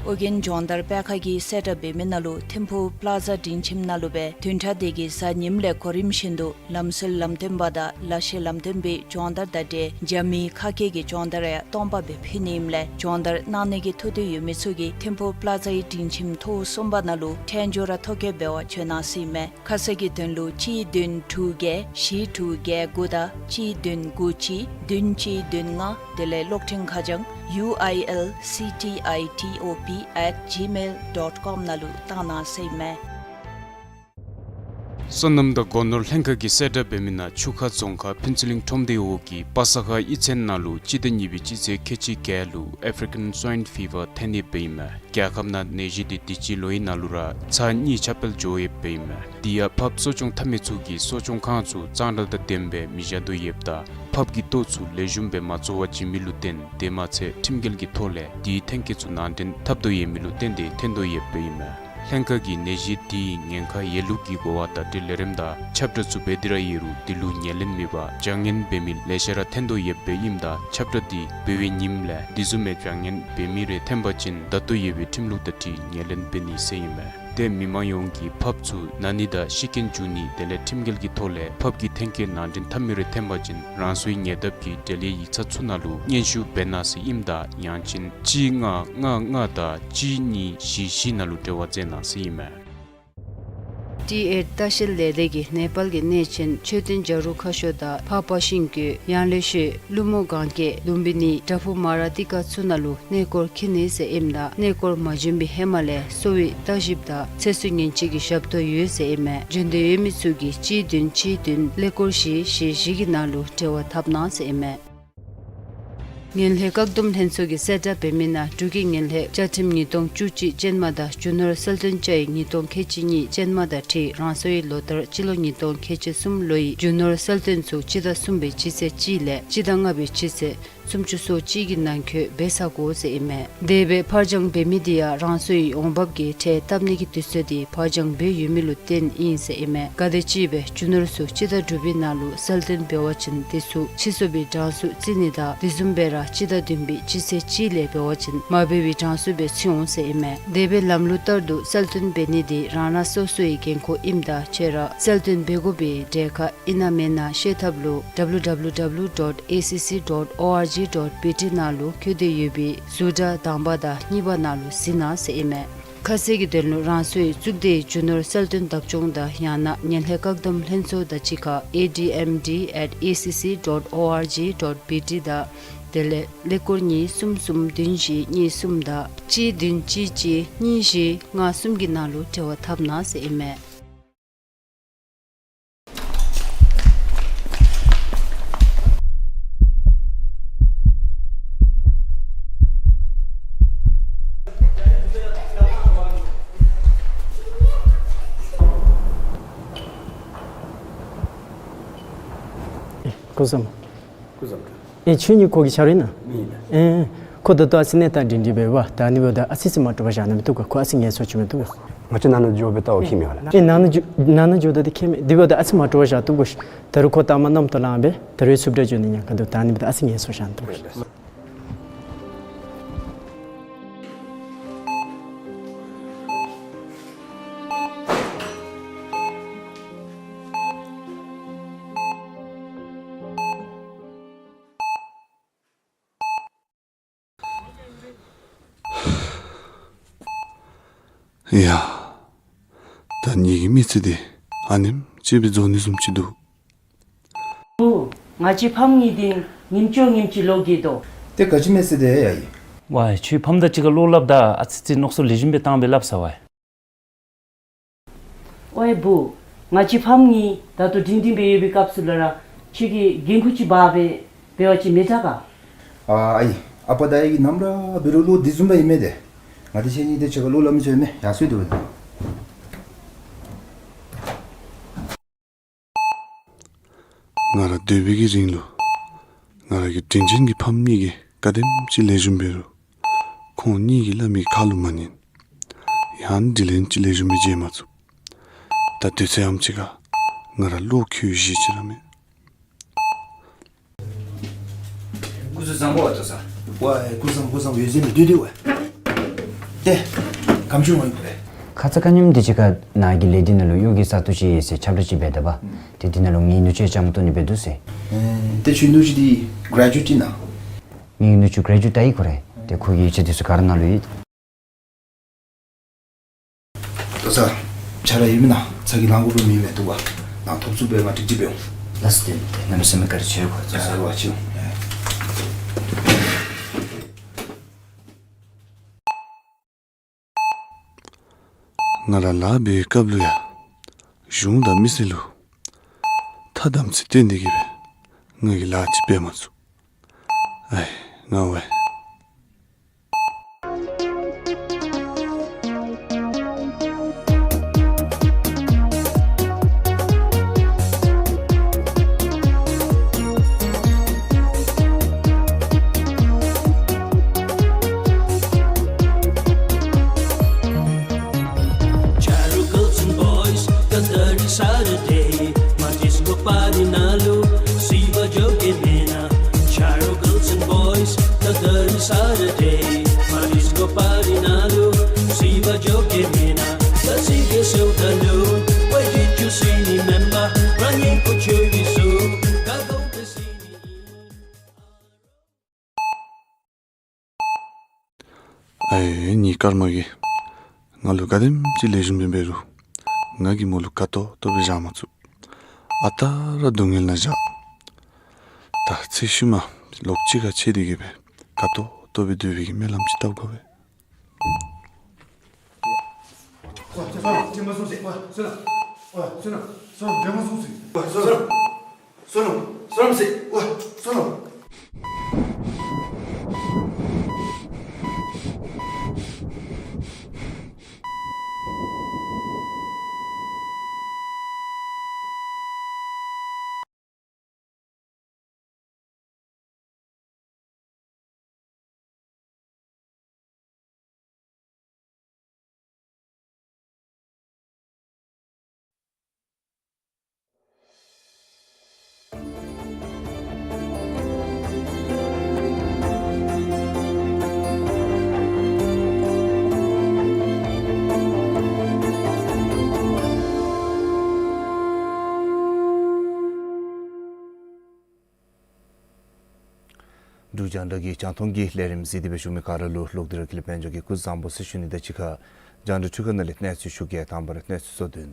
ཨོ་རྒྱན་སྦྱོང་བརྡར་སྤེལ་ཁང་གིས་གསལ་བསྒྲགས་འབད་མི་ནང་ལུ་ཐིམ་ཕུག་པླ་ཛ་སྒྲིང་ཁྱིམ་ནང་ལུ་སྦེ་བདུན་ཕྲག་འདི་གི་གཟའ་ཉིམ་ལས་གོ་རིམ་བཞིན་དུ་ལམ་སྲོལ་ལམ་སྟོན་པ་དང་ལག་ཤེས་ལམ་སྟོན་པའི་སྦྱོང་བརྡར་དང་འབྲེལ་རྒྱ་མིའི་ཁ་སྐད་ཀྱི་སྦྱོང་བརྡར་ཡང་སྟོང་པ་སྦེ་ཕུལ་ནི་ཨིནམ་ལས་སྦྱོང་བརྡར་གནང་ནི་གི་ཐུགས་འདོད་ཡོད་མི་ཚུ་གིས་ཐིམ་ཕུག་པླ་ཛའི་སྒྲིང་ཁྱིམ་ཐོག་གསུམ་པ་ནང་ལུ་འཕྲལ་འབྱོར་ར་ཐོ་བཀོད་འབད་བར་བྱོན་གནང་ཟེར་ཨིན་མས། ཁ་གསལ་གྱི་དོན་ལུ་གཅིག་བདུན་དྲུག་བརྒྱད་བཞི་དྲུག་བརྒྱད་དགུ་དང་གཅིག་བདུན་དགུ་གཅིག་བདུན་གཅིག་བདུན་ལྔ། དེ་ལས་གློག་འཕྲིན་ཁ་བྱང་U I L C T I T O P at gmail dot com ནང་ལུ་བཏང་གནང་ཟེར་ཨིན་མས། སོ་ནམ་དང་སྒོ་ནོར་ལྷན་ཁག་གིས་གསལ་བསྒྲགས་འབད་མི་ནང་ཆུ་ཁ་རྫོང་ཁག་ཕུན་ཚོགས་གླིང་ཁྲོམ་སྡེའི་འོག་གི་པ་ས་ཁ་གཡུས་ཚན་ནང་ལུ་སྤྱི་ཟླ་གཉིས་པའི་སྤྱི་ཚེས་ཁལ་གཅིག་བརྒྱད་ལུ་African Swine Fever ཐོན་ནི་སྦེ་ཨིན་མས། རྒྱལ་ཁབ་ནང་ནད་གཞི་འདི་དུས་ཅི་ལོ་ཡི་ནང་ལུ་ར་ཚར་གཉིས་ཁྱབ་སྤེལ་འགྱོ་ཡོདཔ་ཨིན་མས། དེ་ཡང་ཕགཔ་གསོ་སྐྱོང་འཐབ་མི་ཚུ་གིས་གསོ་སྐྱོང་ཁང་ཚུ་གཙང་སྦྲ་དང་ལྡནམ་སྦེ་མི་བཞག་དོ་ཡོདཔ་ད་ཕགཔ་གི་ལྟོ་ཚུ་ལེགས་ཤོམ་སྦེ་མ་བཙོ་བར་བྱིན་མི་ལུ་བརྟེན་དེ་མ་ཚད་ཁྲིམས་འགལ་གྱི་ཐོག་ལས་དེའི་ཐོན་སྐྱེད་ཚུ་ནང་འདྲེན་འཐབ་དོ་ཡོད་མི་ལུ་བརྟེན་ཏེ་ཐོན་དོ་ཡོདཔ་ཨིན་མས། ལྷན་ཁག་གིས་ནད་གཞི་དེའི་ཉེན་ཁ་ཡོད་ལུགས་ཀྱི་གོ་བ་བརྡ་སྤྲོད་ལས་རིམ་དང་ཁྱབ་བསྒྲགས་ཚུ་འབད་དེ་ར་ཡོད་རུང་དེ་ལུ་ཉེར་ལེན་མེད་པར་བྱ་ངན་འབད་མི་ལེ་ཤ་ར་ཐོན་དོ་ཡོདཔ་ཨིནམ་ད་ཁྱབ་བསྒྲགས་འདི་འབད་བའི་ཉིནམ་ལས་དེ་བཟུམ་མའི་བྱ་ངན་འབད་མི་རེ་ཐོན་པ་ཅིན་ད་ལྟོ་ཡོད་པའི་ཁྲིམས་ལུགས་དང་འཁྲིལ་ཉེར་ལེན་འབད་ནི་ཟེར་ཨིན་མས། ཏེ་མི་མང་ཡོངས་ཀྱིས་ཕགཔ་ཚུ་ན་ནི་དང་ཤི་རྐྱེན་འབྱུང་ནི་དེ་ལས་ཁྲིམས་འགལ་གྱི་ཐོག་ལས་ཕགཔ་གི་ཐོན་སྐྱེད་ནང་འདྲེན་འཐབ་མི་རེ་ཐོན་པ་ཅིན་རང་སོའི་ཉེ་འདབས་ཀྱི་འབྲེལ་ཡོད་ཡིག་ཚང་ཚུ་ནང་ལུ་སྙན་ཞུ་འབད་གནང་ཟེར་ཨིནམ་ད་ཡང་ཅིན་གཅིག་ལྔ་ལྔ་ལྔ་དང་གཅིག་གཉིས་བཞི་བཞི་ནང་ལུ་འབྲེལ་བ་མཛད་གནང་ཟེར་ཨིན་མས། ཏི་ཨེཊ་ལྟ་བཤལ་ལས་སྡེ་གིས་ནེ་པཱལ་གྱི་གནས་ཆེན་མཆོད་རྟེན་བྱ་རུང་ཁ་ཤོར་དང་ཕགཔ་ཤིང་ཀུན་ཡང་ལེ་ཤོད་ཀླུ་མོ་གན་རྐྱལ་ལུམ་བི་ནི་བྲག་ཕུག་མ་ར་ཏི་ཀ་ཚུ་ནང་ལུ་གནས་སྐོར་འཁྱིད་ནི་ཟེར་ཨིནམ་ད་གནས་སྐོར་མ་བྱོན་པའི་ཧེ་མ་ལས་གསོ་བའི་ལྟ་ཞིབ་དང་ཚེ་བསོད་ཉེན་བཅོལ་གྱི་ཞབས་ཏོག་ཡོད་ཟེར་ཨིན་མས། འབྱོན་འདོད་ཡོད་མི་ཚུ་གིས་གཅིག་བདུན་གཅིག་བདུན་ཀླད་ཀོར་བཞི་བཞི་བཞི་གི་ནང་ལུ་འབྲེལ་བ་འཐབ་གནང་ཟེར་ཨིན་མས། ངན་ལྷད་བཀག་སྡོམ་ལྷན་ཚོགས་ཀྱིས་གསལ་བསྒྲགས་འབད་མི་ནང་འབྲུག་གི་ངན་ལྷད་བཅའ་ཁྲིམས་ཉིས་སྟོང་བཅུ་གཅིག་ཅན་མ་དང་རྒྱུ་ནོར་གསལ་སྟོན་བཅའ་ཡིག་ཉིས་སྟོང་ཁལ་གཅིག་གཉིས་ཅན་མ་དང་འཁྲིལ་རང་སོའི་ལོ་ལྟར་སྤྱི་ལོ་ཉིས་སྟོང་ཁལ་གཅིག་གསུམ་ལོའི་རྒྱུ་ནོར་གསལ་སྟོན་ཚུ་སྤྱི་ཟླ་གསུམ་པའི་སྤྱི་ཚེས་གཅིག་ལས་སྤྱི་ཟླ་ལྔ་པའི་སྤྱི་ཚེས་སུམ་ཅུ་སོ་གཅིག་གི་ནང་འཁོད་འབད་ཚར་དགོ་ཟེར་ཨིན་མས། དེ་སྦེ་ཕར་འགྱངས་འབད་མི་དེ་ཡང་རང་སོའི་འོང་འབབ་ཀྱི་ཁྲལ་བཏབ་ནི་གི་དུས་ཚོད་དེ་ཕར་འགྱངས་འབད་ཡོད་མི་ལུ་བརྟེན་ཨིན་ཟེར་ཨིན་མས། གལ་ཏེ་ཅིག་སྦེ་རྒྱུ་ནོར་ཚུ་སྤྱི་ཟླ་དྲུག་པའི་ནང་ལུ་གསལ་སྟོན་འབད་བ་ཅིན་དེ་ཚུ་ཕྱིར་བསུ་བའི་གྲངས་སུ་བརྩི་ནི་དང་དེ་བཟུམ་སྦེ་ར་སྤྱི་ཟླ་བདུན་པའི་སྤྱི་ཚེས་གཅིག་ལས་འབད་བ་ཅིན་མ་འབད་བའི་གྲངས་སུ་སྦེ་བརྩི་འོང་ཟེར་ཨིན་མས། དེ་སྦེ་ལམ་ལུགས་ལྟར་དུ་གསལ་སྟོན་འབད་ནི་དེ་རང་རང་སོ་སོའི་འགན་ཁུར་ཨིནམ་ད་ཁྱོད་ར་གསལ་སྟོན་འབད་དགོ་པའི་གྲལ་ཁར་ཨིན་ན་མེན་ན་ཤེས་ཐབས་ལུ་W W W dot A C C dot O R G dot B T ནང་ལུ་བཀོད་དེ་ཡོད་པའི་ཟུར་དྲ་དང་པ་དང་གཉིས་པ་ནང་ལུ་གཟིགས་གནང་ཟེར་ཨིན་མས། ཁ་གསལ་གྱི་དོན་ལུ་རང་སོའི་གཙུག་སྡེའི་རྒྱུ་ནོར་གསལ་སྟོན་བདག་སྐྱོང་དང་ཡང་ན་ངན་ལྷད་བཀག་སྡོམ་ལྷན་ཚོགས་དང་གཅིག་ཁར A D M D at A C C dot O R G dot B T དང་དེ་ལས་ཀླད་ཀོར་གཉིས་གསུམ་གསུམ་བདུན་བཞི་གཉིས་གསུམ་དང་གཅིག་བདུན་གཅིག་གཅིག་གཉིས་བཞི་ལྔ་གསུམ་གྱི་ནང་ལུ་འབྲེལ་བ་འཐབ་གནང་ཟེར་ཨིན་མས། སྐུ་བཟང་། སྐུ་བཟང་། ཨེ་ཁྱོད་གཉིས་ཁོ་གི་ཆ་རོགས་ཨིན་ན། ཨིན། ཨེ་ཁོ་ད་ལྟོ་ཨ་ཙི་གནས་སྟངས་སྒྲིང་སྒྲིང་སྦེ་ཡོདཔ། ད་ཨ་ནི་འབདཝ་ད་ཨ་ཙི་ཙི་མ་སྤྲོ་བ་བཞག་ན་མི་བཏུབ་ག། ཁོ་ཨ་ཙི་ངལ་གསོ་བྱིན་མི་བཏུབ་ག། ང་བཅས་ནང་ན་འགྱོ་སྦེ་ལྟ་བ་ཁྱད་མེད་པ་ལགས། ཨེ་ནང་ན་འགྱོ་ནང་ན་འགྱོཝ་ད་འདི་ཁྱད་མེད། དེ་འབདཝ་ད་ཨ་ཙི་མ་སྤྲོ་བ་བཞག་བཏུབ་ག། ད་རུང་ཁོ་ལྟ་མ་རྣམ་རྟོག་ལངམ་སྦེ་ད་རུང་སུབ་ད་འགྱོ་ནི་ཉེན་ཁ་འདུག། ད་ཨ་ནི་འབདཝ་ད་ཨ་ཙི་ངལ་གསོ་བཞག་ན་བཏུབ་ག། ཡ། ད་ངེ་གི་མི་ཚེ་འདི་ཨ་ནེམ་ཅིག་སྦེ་རྫོགས་ནི་བཟུམ་ཅིག་འདུག། བུ། ང་བཅས་ཕམ་གཉིས་འདི་ཉིནམ་གཅིག་ཉིནམ་གཅིག་ལོག་གི་དོ། ཏེ་ག་ཅི་མེད་ཟེར་ཏེ་ཡ་ཡི། ཝའེ་ཁྱོད་ཕམ་དང་གཅིག་ཁར་ལོག་སླབ་ད་ཨ་ཙི་ཙི་མནོ་བསམ་ལེགས་ཤོམ་སྦེ་བཏང་སྦེ་སླབ་ས་ཝའེ། ཝའེ་བུ། ང་བཅས་ཕམ་གཉིས་ད་ལྟོ་སྒྲིང་སྒྲིང་སྦེ་ཡོད་པའི་སྐབས་སུ་ལུ་ར་ཁྱོད་ཀྱིས་འགན་ཁུར་ཅིག་འབག་སྦེ་འབད་བ་ཅིན་མི་དྲག་ག། ཨ་ཨའི། ཨ་པ་དང་ཨའི་གིས་ནམ་ར་འབད་རུང་ལོག་འདི་བཟུམ་ར་ཨིན་མས་ཏེ། ང་བཅས་ཁྱེད་གཉིས་ཏེ་གཅིག་ཁར་ལོག་སླབ་མི་ཚུགས་མས། ཡར་སོང་སྟེ་འབད་དོ། ང་ར་སྡོད་པའི་གི་རིང་ལུ་ང་ར་གི་དྲིན་ཅན་གྱི་ཕམ་གཉིས་ཀྱིས་ག་དེམ་ཅིག་ལེགས་ཤོམ་འབད་རུང་ཁོང་གཉིས་ཀྱིས་སླབ་མི་གི་ཁ་ལུ་མ་ཉན། ཡང་དྲིན་ལན་ཅིག་ལེགས་ཤོམ་སྦེ་འཇལ་མ་ཚུགས། ད་དུས་ཚོད་ཨམ་ཅིག་ཁར་ང་ར་བློ་འགྱོད་གཞི་ཅིག་ར་མེད། སྐུ་གཟུགས་བཟང་པོ་བ་ཏོ་ས། ཝའེ་སྐུ་བཟང་སྐུ་བཟང་འོད་ཟེར་མི་འདུག་དེ་ཝའེ། ཏེ་གམ་ཆུང་ངོ་ཡིན་པ་རེད། ཁ་ཙ་ཁ་ཉིནམ་འདི་ཅིག་ཁར་ནཱ་གི་ལས་སྡེ་ནང་ལུ་གཡོག་གི་ས་སྟོང་ཅིག་ཡོད་ཟེར་ཁྱབ་བསྒྲགས་ཅིག་འབད་ད་པ། ཏེ་འདི་ནང་ལུ་ངེའི་ནུ་གཅུང་ཡང་བཅའ་མར་གཏོགས་ནི་འབད་འདུག་ཟེར། ཨེ་ཏེ་ཁྱོད་ནུ་གཅུང་འདི་གྲེ་ཇུ་ཨེཊ་ཨིན་ན། ངེའི་ནུ་གཅུང་གྲེ་ཇུ་ཨེཊ་ད་ཡི་ཁོ་རེ། ཏེ་ཁོ་གི་ཡིག་ཆ་འདི་ཚུ་ག་ར་ནང་ལུ་ཡོད། ཏོ་ས། ཆ་ར་ཡོད་མེན་ན། ཚ་གྱང་ལང་དགོཔ་མེད་མས་འདུག་པ། ནཱ་ཐོབ་ཚུགས་པའི་ང་ཀྲིག་ཀྲི་འབདཝ་འོང་། ལགས་སོ། ཏེ་ཏེ་གནམ་མེད་ས་མེད་བཀའ་དྲིན་ཆེ་གོ། ལགས་སོ། བཀའ་དྲིན་ཆེ་གོ། ང་ར་ལཱ་འབད་བའི་སྐབས་ལུ་ཡང་གཞུང་དང་མི་སེར་ལུ་ཐ་དམ་ཚིག་བསྟེན་ཏེ་གི་སྦེ་ང་གིས་ལཱ་ཅིག་འབད་མ་ཚུགས། ཨའི་ང་ཝའེ། Charo girls and boys, the dirty Saturday. My disco party ནང་ལུ་སི་བ་འགྱོ་གེ་མེན་ན། Charo girls and boys, the dirty Saturday. My disco party ནང་ལུ་སི་བ་འགྱོ་གེ་མེན་ན། ད་སི་གེ་སོ་ད་ལུ་why did you see me remember? རང་ཉིད་ཁོ་ཆོས་ཀྱི་སུ་ག་གོ་ཏེ་སི་ནི་ཨ་ཡེ་ངེའི་སྐར་མ་གིས་ང་ལུ་ག་དེམ་ཅིག་ལེགས་ཤོམ་སྦེ་འབད་རུང་ང་གིས་མོ་ལུ་དགའ་ཏོག་ཏོ་སྦེ་བཞག་མ་ཚུགས། ཨ་རྟག་ར་སྡུག་བསྔལ་ནང་བཞག། ད་ཚེ་ཤུལ་མ་ལོག་གཅིག་ཁར་ཕྱད་དེ་གི་སྦེ་དགའ་ཏོག་ཏོ་སྦེ་སྡོད་པའི་གི་སྨོན་ལམ་ཅིག་བཏབ་དགོ་པས། བསོད་ནམས་དྲན་མ་སོང་ཟེར། བསོད་ནམས། བསོད་ནམས། བསོད་ནམས་དྲན་མ་སོང་ཟེར། བསོད་ནམས། བསོད་ནམས། བསོད་ནམས་ཟེར། བསོད་ནམས། འབྲུག་རྒྱང་བསྒྲགས་ཀྱི་རྒྱང་མཐོང་གི་ལས་རིམ་གཟིགས་ཏེ་སྦེ་བཞུགས་མི་ག་ར་ལུ་ལོག་སྟེ་ར་ཀུན་ལེགས་དཔལ་འབྱོར་གྱི་སྐུ་གཟུགས་བཟང་པོ་ཟེར་ཞུ་ནི་དང་གཅིག་ཁར་རྒྱང་བསྒྲགས་འཕྲུལ་ཁང་ནང་ལས་གནས་ཚུལ་ཞུ་གེ། དང་པ་ར་གནས་ཚུལ་གཙོ་དོན།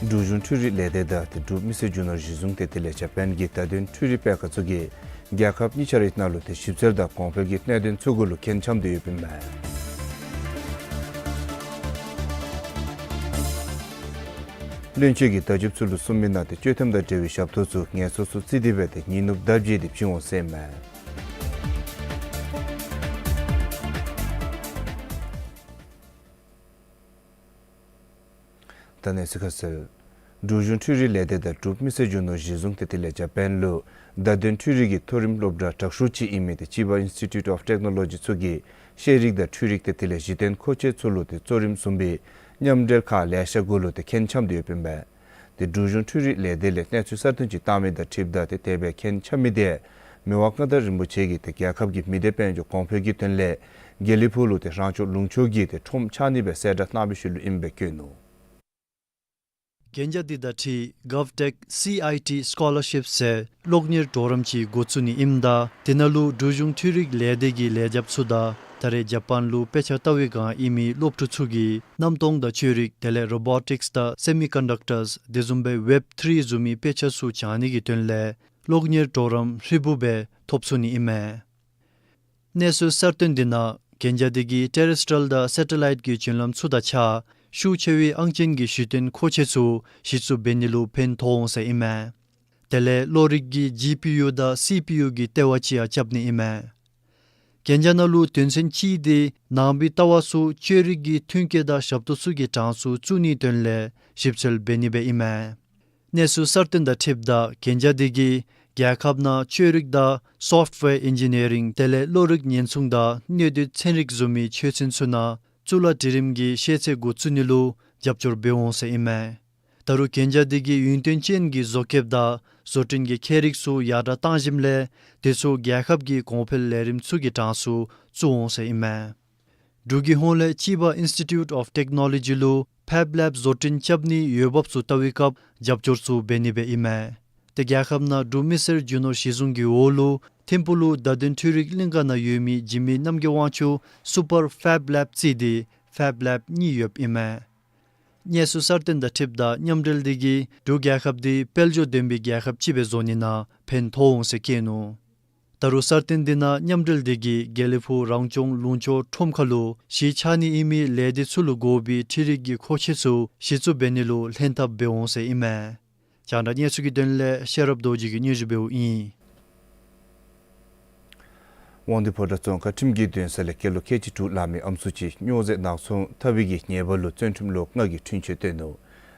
འབྲུག་གཞུང་འཕྲུལ་རིག་ལས་སྡེ་དང་ཏེ་འབྲུག་མི་སེར་རྒྱུ་ནོར་གཞི་བཟུང་སྡེ་ཏེ་ལེ་ཤ་ཕན་གྱི་བརྡ་དོན་འཕྲུལ་རིག་སྤེལ་ཁང་ཚུ་གིས་རྒྱལ་ཁབ་གཉིས་ཆ་རའི་ནང་ལུ་ཏེ་ཞིབ་འཚོལ་དང་གོང་འཕེལ་གྱི་གནད་དོན་ཚུ་གུ་ལུ་མཁྱེན་འཆམ་དུ་ཡོདཔ་ཨིན་མས། བློན་ཆེན་གྱིས་བརྡ་བརྒྱུདཔ་ཚུ་ལུ་གསུངས་མི་ནང་ཏེ་གཅོད་ཐེམ་དང་འབྲེལ་བའི་ཞབས་ཏོག་ཚུ་ངལ་གསོ་ཚུ་རྩིས་ཏེ་སྦེ་ཏེ་ཉིན་ནུབ་ཟླ་བརྒྱད་དེ་བྱིན་འོང་ཟེར་ཨིན་མས། ད་གནས་ཚུལ་ཁ་གསལ། འབྲུག་གཞུང་འཕྲུལ་རིག་ལས་སྡེ་དང་འབྲུག་མི་སེར་རྒྱུ་ནོར་གཞི་བཟུང་ཏེ་དེ་ལས་ཇ་པཱན་ལུ་བརྡ་དོན་འཕྲུལ་རིག་གི་མཐོ་རིམ་སློབ་གྲྭ་དྲག་ཤོས་ཅིག་ཨིན་མི་དེ་ཅི་བ་ཨིནསི་ཊི་ཊིའུཊ་ཨོཕ་ཊེཀ་ནོ་ལོ་ཇི་ཚུ་གིས་ཤེས་རིག་དང་འཕྲུལ་རིག་ཏེ་དེ་ལས་གཞི་རྟེན་མཁོ་ཆས་ཚུ་ལུ་ཏེ་གཙོ་རིམ་བཟུམ་སྦེ་མཉམ་འབྲེལ་ཁག་ལེ་ཤ་གུ་ལུ་ཏེ་མཁྱེན་འཆམ་སྟེ་ཡོདཔ་ཨིན་པས། ཏེ་འབྲུག་གཞུང་འཕྲུལ་རིག་ལས་སྡེ་ལས་གནས་ཚུལ་གསར་བཏོན་ཅིག་བཏང་མི་དང་འཁྲིལཝ་ད་ཏེ་དེ་སྦེ་མཁྱེན་འཆམ་མི་དེ་མི་དབང་མངའ་བདག་རིན་པོ་ཆེ་གིས་ཏེ་རྒྱལ་ཁབ་ཀྱི་མི་སྡེ་དཔལ་འབྱོར་གོང་འཕེལ་གྱི་དོན་ལས་དགེ་ལེགས་ཕུག་ལུ་ཏེ་རང་སྐྱོང་ལུང་ཕྱོགས་ཀྱི་ཏེ་ཁྲོམ་ཆགས་ནི་སྦེ་གསལ་བསྒྲགས་གནང་བའི་ཤུལ་ལུ་ཨིནམ་སྦེ་བཀོད་ནུག། གན་རྒྱ་འདི་དང་འཁྲིལ་གཱབ་ཊེཀ་སི་ཨའི་ཊི་སི་ཀོ་ལར་ཤིཔ་ཟེར་གློག་གཉེར་གྲོགས་རམ་ཅིག་འགོ་བཙུགས་ནི་ཨིནམ་ད་དེ་ནང་ལུ་འབྲུག་གཞུང་འཕྲུལ་རིག་ལས་སྡེ་གི་ལས་བྱེདཔ་ཚུ་དང་ད་རེས་ཇ་པཱན་ལུ་དཔེ་ཆ་ལྟ་བའི་སྒང་ཨིན་མི་སློབ་ཕྲུག་ཚུ་གིས་གནམ་སྟོང་དང་བཅོས་རིག་དེ་ལས་རོ་བོ་ཊིཀསི་དང་སེ་མི་ཀོན་ཌག་ཊརསི་དེ་བཟུམ་སྦེ་ཝེབ་ཐི་རི་བཟུམ་མའི་དཔེ་ཆ་ཚུ་སྦྱང་ནི་གི་དོན་ལས་གློག་གཉེར་གྲོགས་རམ་ཧྲིལ་བུ་སྦེ་ཐོབ་ཚུགས་ནི་ཨིན་མས། གནས་ཚུལ་གསར་བཏོན་འདི་ནང་གན་རྒྱ་འདི་གིས་ཊེ་རེསི་ཊི་རི་ཡལ་དང་སེ་ཊེ་ལའིཊ་གི་བརྒྱུད་ལམ་ཚུ་དང་གཅིག་ཁར་ཤུགས་ཆེ་བའི་ཨང་ཅན་གྱི་གཞི་རྟེན་མཁོ་ཆས་ཚུ་གཞི་བཙུགས་འབད་ནི་ལུ་ཕན་ཐོགས་འོང་ཟེར་ཨིན་མས། དེ་ལས་གློག་རིག་གི་ཇི་པི་ཡུ་དང་སི་པི་ཡུ་གི་ལྟེ་བ་ཅིག་ཡང་རྐྱབ་ནི་ཨིན་མས། གན་རྒྱ་ནང་ལུ་དོན་ཚན་གཅིག་འདི་ནང་པའི་ལྟ་བ་ཚུ་བཅོས་རིག་གི་མཐུན་རྐྱེན་དང་ཞབས་ཏོག་ཚུ་གི་གྲངས་སུ་བཙུགས་ནིའི་དོན་ལས་ཞིབ་འཚོལ་འབད་ནི་སྦེ་ཨིན་མས། གནས་ཚུལ་གསར་བཏོན་དང་འཁྲིལཝ་ད་གན་རྒྱ་འདི་གིས་རྒྱལ་ཁབ་ནང་བཅོས་རིག་དང་སོཕཊ་ཝེར་ཨིན་ཇི་ནི་ཡ་རིང་དེ་ལས་གློག་རིག་ཉེན་སྲུང་དང་གནོད་འདོད་ཚན་རིག་བཟུམ་མའི་ཆོས་ཚན་ཚུ་ནང་གཙུག་ལག་སྒྲིག་རིམ་གྱི་ཤེས་ཚད་འགོ་བཙུགས་ནི་ལུ་རྒྱབ་སྐྱོར་འབད་འོང་ཟེར་ཨིན་མས། ད་རུང་གན་རྒྱ་འདི་གིས་ཡུན་བརྟན་ཅན་གྱི་བཟོ་བཀོདཔ་དང་བཟོ་སྐྲུན་གྱི་ཁྱད་རིག་ཚུ་ཡར་དྲགས་བཏང་ཞིནམ་ལས་དེ་ཚུ་རྒྱལ་ཁབ་ཀྱི་གོང་འཕེལ་ལས་རིམ་ཚུ་གི་གྲངས་སུ་བཙུགས་འོང་ཟེར་ཨིན་མས། འབྲུག་གི་ཧོངས་ལས་ཅི་བ་ཨིནསི་ཊི་ཊིའུཊ་ཨོཕ་ཊེཀ་ནོ་ལོ་ཇི་ལུ་ཕེབ་ལེབ་བཟོ་སྐྲུན་རྐྱབ་ནིའི་འོས་འབབ་ཚུ་བལྟ་བའི་སྐབས་རྒྱབ་སྐྱོར་ཚུ་འབད་ནི་སྦེ་ཨིན་མས། ཏེ་རྒྱལ་ཁབ་ནང་འབྲུག་མི་སེར་རྒྱུ་ནོར་གཞི་བཟུང་གི་འོག་ལུ་ཐིམ་ཕུག་ལུ་བརྡ་དོན་འཕྲུལ་རིག་གླིང་ག་ནང་ཡོད་མི་འཇིགས་མེད་རྣམ་རྒྱལ་དབང་ཕྱུག་སུ་པར་ཕེབ་ལེབ་རྩིས་ཏེ་ཕེབ་ལེབ་གཉིས་ཡོདཔ་ཨིན་མས། གནས་ཚུལ་གསར་བཏོན་དང་འཁྲིལཝ་ད་མཉམ་འབྲེལ་འདི་གིས་འབྲུག་རྒྱལ་ཁབ་འདི་དཔལ་འབྱོར་ལྡན་པའི་རྒྱལ་ཁབ་ཅིག་སྦེ་བཟོ་ནི་ནང་ཕན་ཐོགས་འོང་ཟེར་བཀོད་ནུག། ད་རུང་གསར་བཏོན་འདི་ནང་མཉམ་འབྲེལ་འདི་གིས་དགེ་ལེགས་ཕུག་རང་སྐྱོང་ལུང་ཕྱོགས་ཁྲོམ་ཁ་ལུ་གཞི་ཆགས་ནི་ཨིན་མི་ལས་སྡེ་ཚུ་ལུ་དགོ་པའི་འཕྲུལ་རིག་གི་མཁོ་ཆས་ཚུ་གཞི་བཙུགས་འབད་ནི་ལུ་ལྷན་ཐབས་འབད་འོང་ཟེར་ཨིན་མས། རྒྱང་བསྒྲགས་གནས་ཚུལ་གྱི་དོན་ལས་ཤེས་རབ་རྡོ་རྗེ་གིས་སྙན་ཞུ་འབདཝ་ཨིན། དབང་འདུས་ཕོ་བྲང་ཙོང་ཁ་ཁྲིམས་ཀྱི་འདུན་ས་ལས་སྐྱེས་ལོ་ཁལ་གཅིག་དྲུག་ལང་མི་ཨམ་སྲུ་ཅིག་སྨྱོ་རྫས་ནག་ཚོང་འཐབ་པའི་གི་ཉེས་པ་ལུ་བཙོན་ཁྲིམས་ལོ་ལྔ་གི་འཁྲུན་ཆོད་བཏོན་ནུག།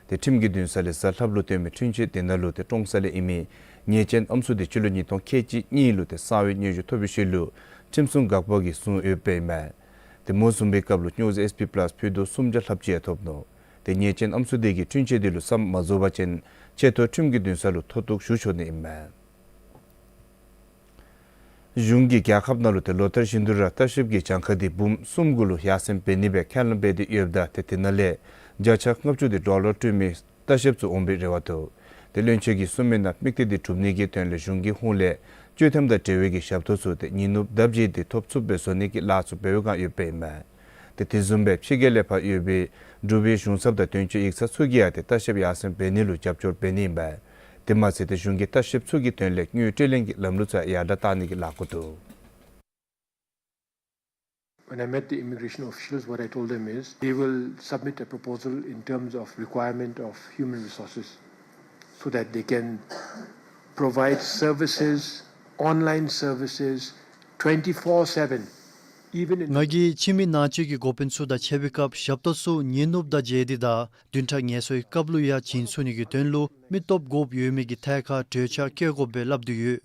ཏེ་ཁྲིམས་ཀྱི་འདུན་ས་ལས་གཟའ་ལྷགཔ་ལུ་བཏོན་མི་འཁྲུན་ཆོད་དེ་ནང་ལུ་ཏེ་ཀྲོང་གསར་ལས་ཨིན་མི་ཉེས་ཅན་ཨམ་སྲུ་དེ་སྤྱི་ལོ་ཉིས་སྟོང་ཁལ་གཅིག་གཉིས་ལུ་ཏེ་གསང་བའི་སྙན་ཞུ་ཐོབ་པའི་ཤུལ་ལུ་ཁྲིམས་སྲུང་འགག་པ་གིས་བཟུང་ཡོདཔ་ཨིན་མས། ཏེ་མུ་བཟུང་བའི་སྐབས་ལུ་སྨྱོ་རྫས་ཨེས་པི་པ་ལཱསི་ཕུད་རྡོག་སུམ་བརྒྱ་ལྷགཔ་ཅིག་ཡང་ཐོབ་ནུག། ཏེ་ཉེས་ཅན་ཨམ་སྲུ་དེ་གིས་འཁྲུན་ཆོད་དེ་ལུ་བསམ་མ་རྫོགས་པ་ཅིན་ཆེ་མཐོ་ཁྲིམས་ཀྱི་འདུན་ས་ལུ་མཐོ་གཏུགས་ཞུ་ཆོག་ནི་ཨིན་མས། གཞུང་གིས་རྒྱལ་ཁབ་ནང་ལུ་ཏེ་ལོ་ལྟར་བཞིན་དུ་ར་ལྟ་བཤལཔ་གི་གྱངས་ཁ་དེ་འབུམ་གསུམ་གུ་ལུ་ཡར་སེང་འབད་ནི་སྦེ་ཁས་བླངས་འབད་དེ་ཡོདཔ་ད་ཏེ་དེ་ནང་ལས་བརྒྱ་ཆ་ལྔ་བཅུ་དེ་ཌོ་ལར་སྤྲོད་མི་ལྟ་བཤལཔ་ཚུ་འོང་པའི་རེ་བ་འདུག། ཏེ་བློན་ཆེན་གྱིས་གསུངས་མི་ནང་དམིགས་གཏད་དེ་གྲུབ་ནི་གི་དོན་ལས་གཞུང་གི་ཧོངས་ལས་སྤྱོད་ཐམ་དང་འབྲེལ་བའི་གི་ཞབས་ཏོག་ཚུ་ཏེ་ཉིན་ནུབ་ལྡབ་བརྒྱད་དེ་ཐོབ་ཚུགསཔ་སྦེ་བཟོ་ནི་གི་ལཱ་ཚུ་འབད་བའི་བསྒང་ཡོདཔ་ཨིན་མས། ཏེ་དེ་བཟུམ་སྦེ་ཕྱི་རྒྱལ་ལས་ཕར་ཡོད་པའི་འབྲུག་པའི་གཞུང་ཚབ་དང་དོན་གཅོད་ཡིག་ཚང་ཚུ་གིས་ཡང་ཏེ་ལྟ་བཤལཔ་ཡར་སེང་འབད་ནི་ལུ་རྒྱབ་སྐྱོར་འབད་ནི་ཨིན་པས། དེ་མ་ཚད་ཏེ་གཞུང་གིས་ལྟ་བཤལཔ་ཚུ་གི་དོན་ལས་དངུལ་སྤྲོད་ལེན་གྱི་ལམ་ལུགས་ཚུ་ཡར་དྲགས་བཏང་ནི་གི་ལཱ་འགོ་འདུག། When I met the immigration officials, what I told them is, they will submit a proposal in terms of requirement of human resources, so that they can provide services, online services, twenty-four seven, even in ང་གིས་ཕྱི་མི་ནང་འཛུལ་གྱི་འགོ་དཔོན་ཚུ་དང་ཕྱད་པའི་སྐབས་ཞབས་ཏོག་ཚུ་ཉིན་ནུབ་དང་བརྗེ་སྟེ་དང་བདུན་ཕྲག་ངལ་གསོའི་སྐབས་ལུ་ཡང་བྱིན་ཚུགས་ནི་གི་དོན་ལུ་མི་སྟོབས་དགོཔ་ཡོད་མི་གི་ཐད་ཁར་གྲོས་འཆར་བཀོད་དགོ་པའི་སླབ་དོ་ཡོད།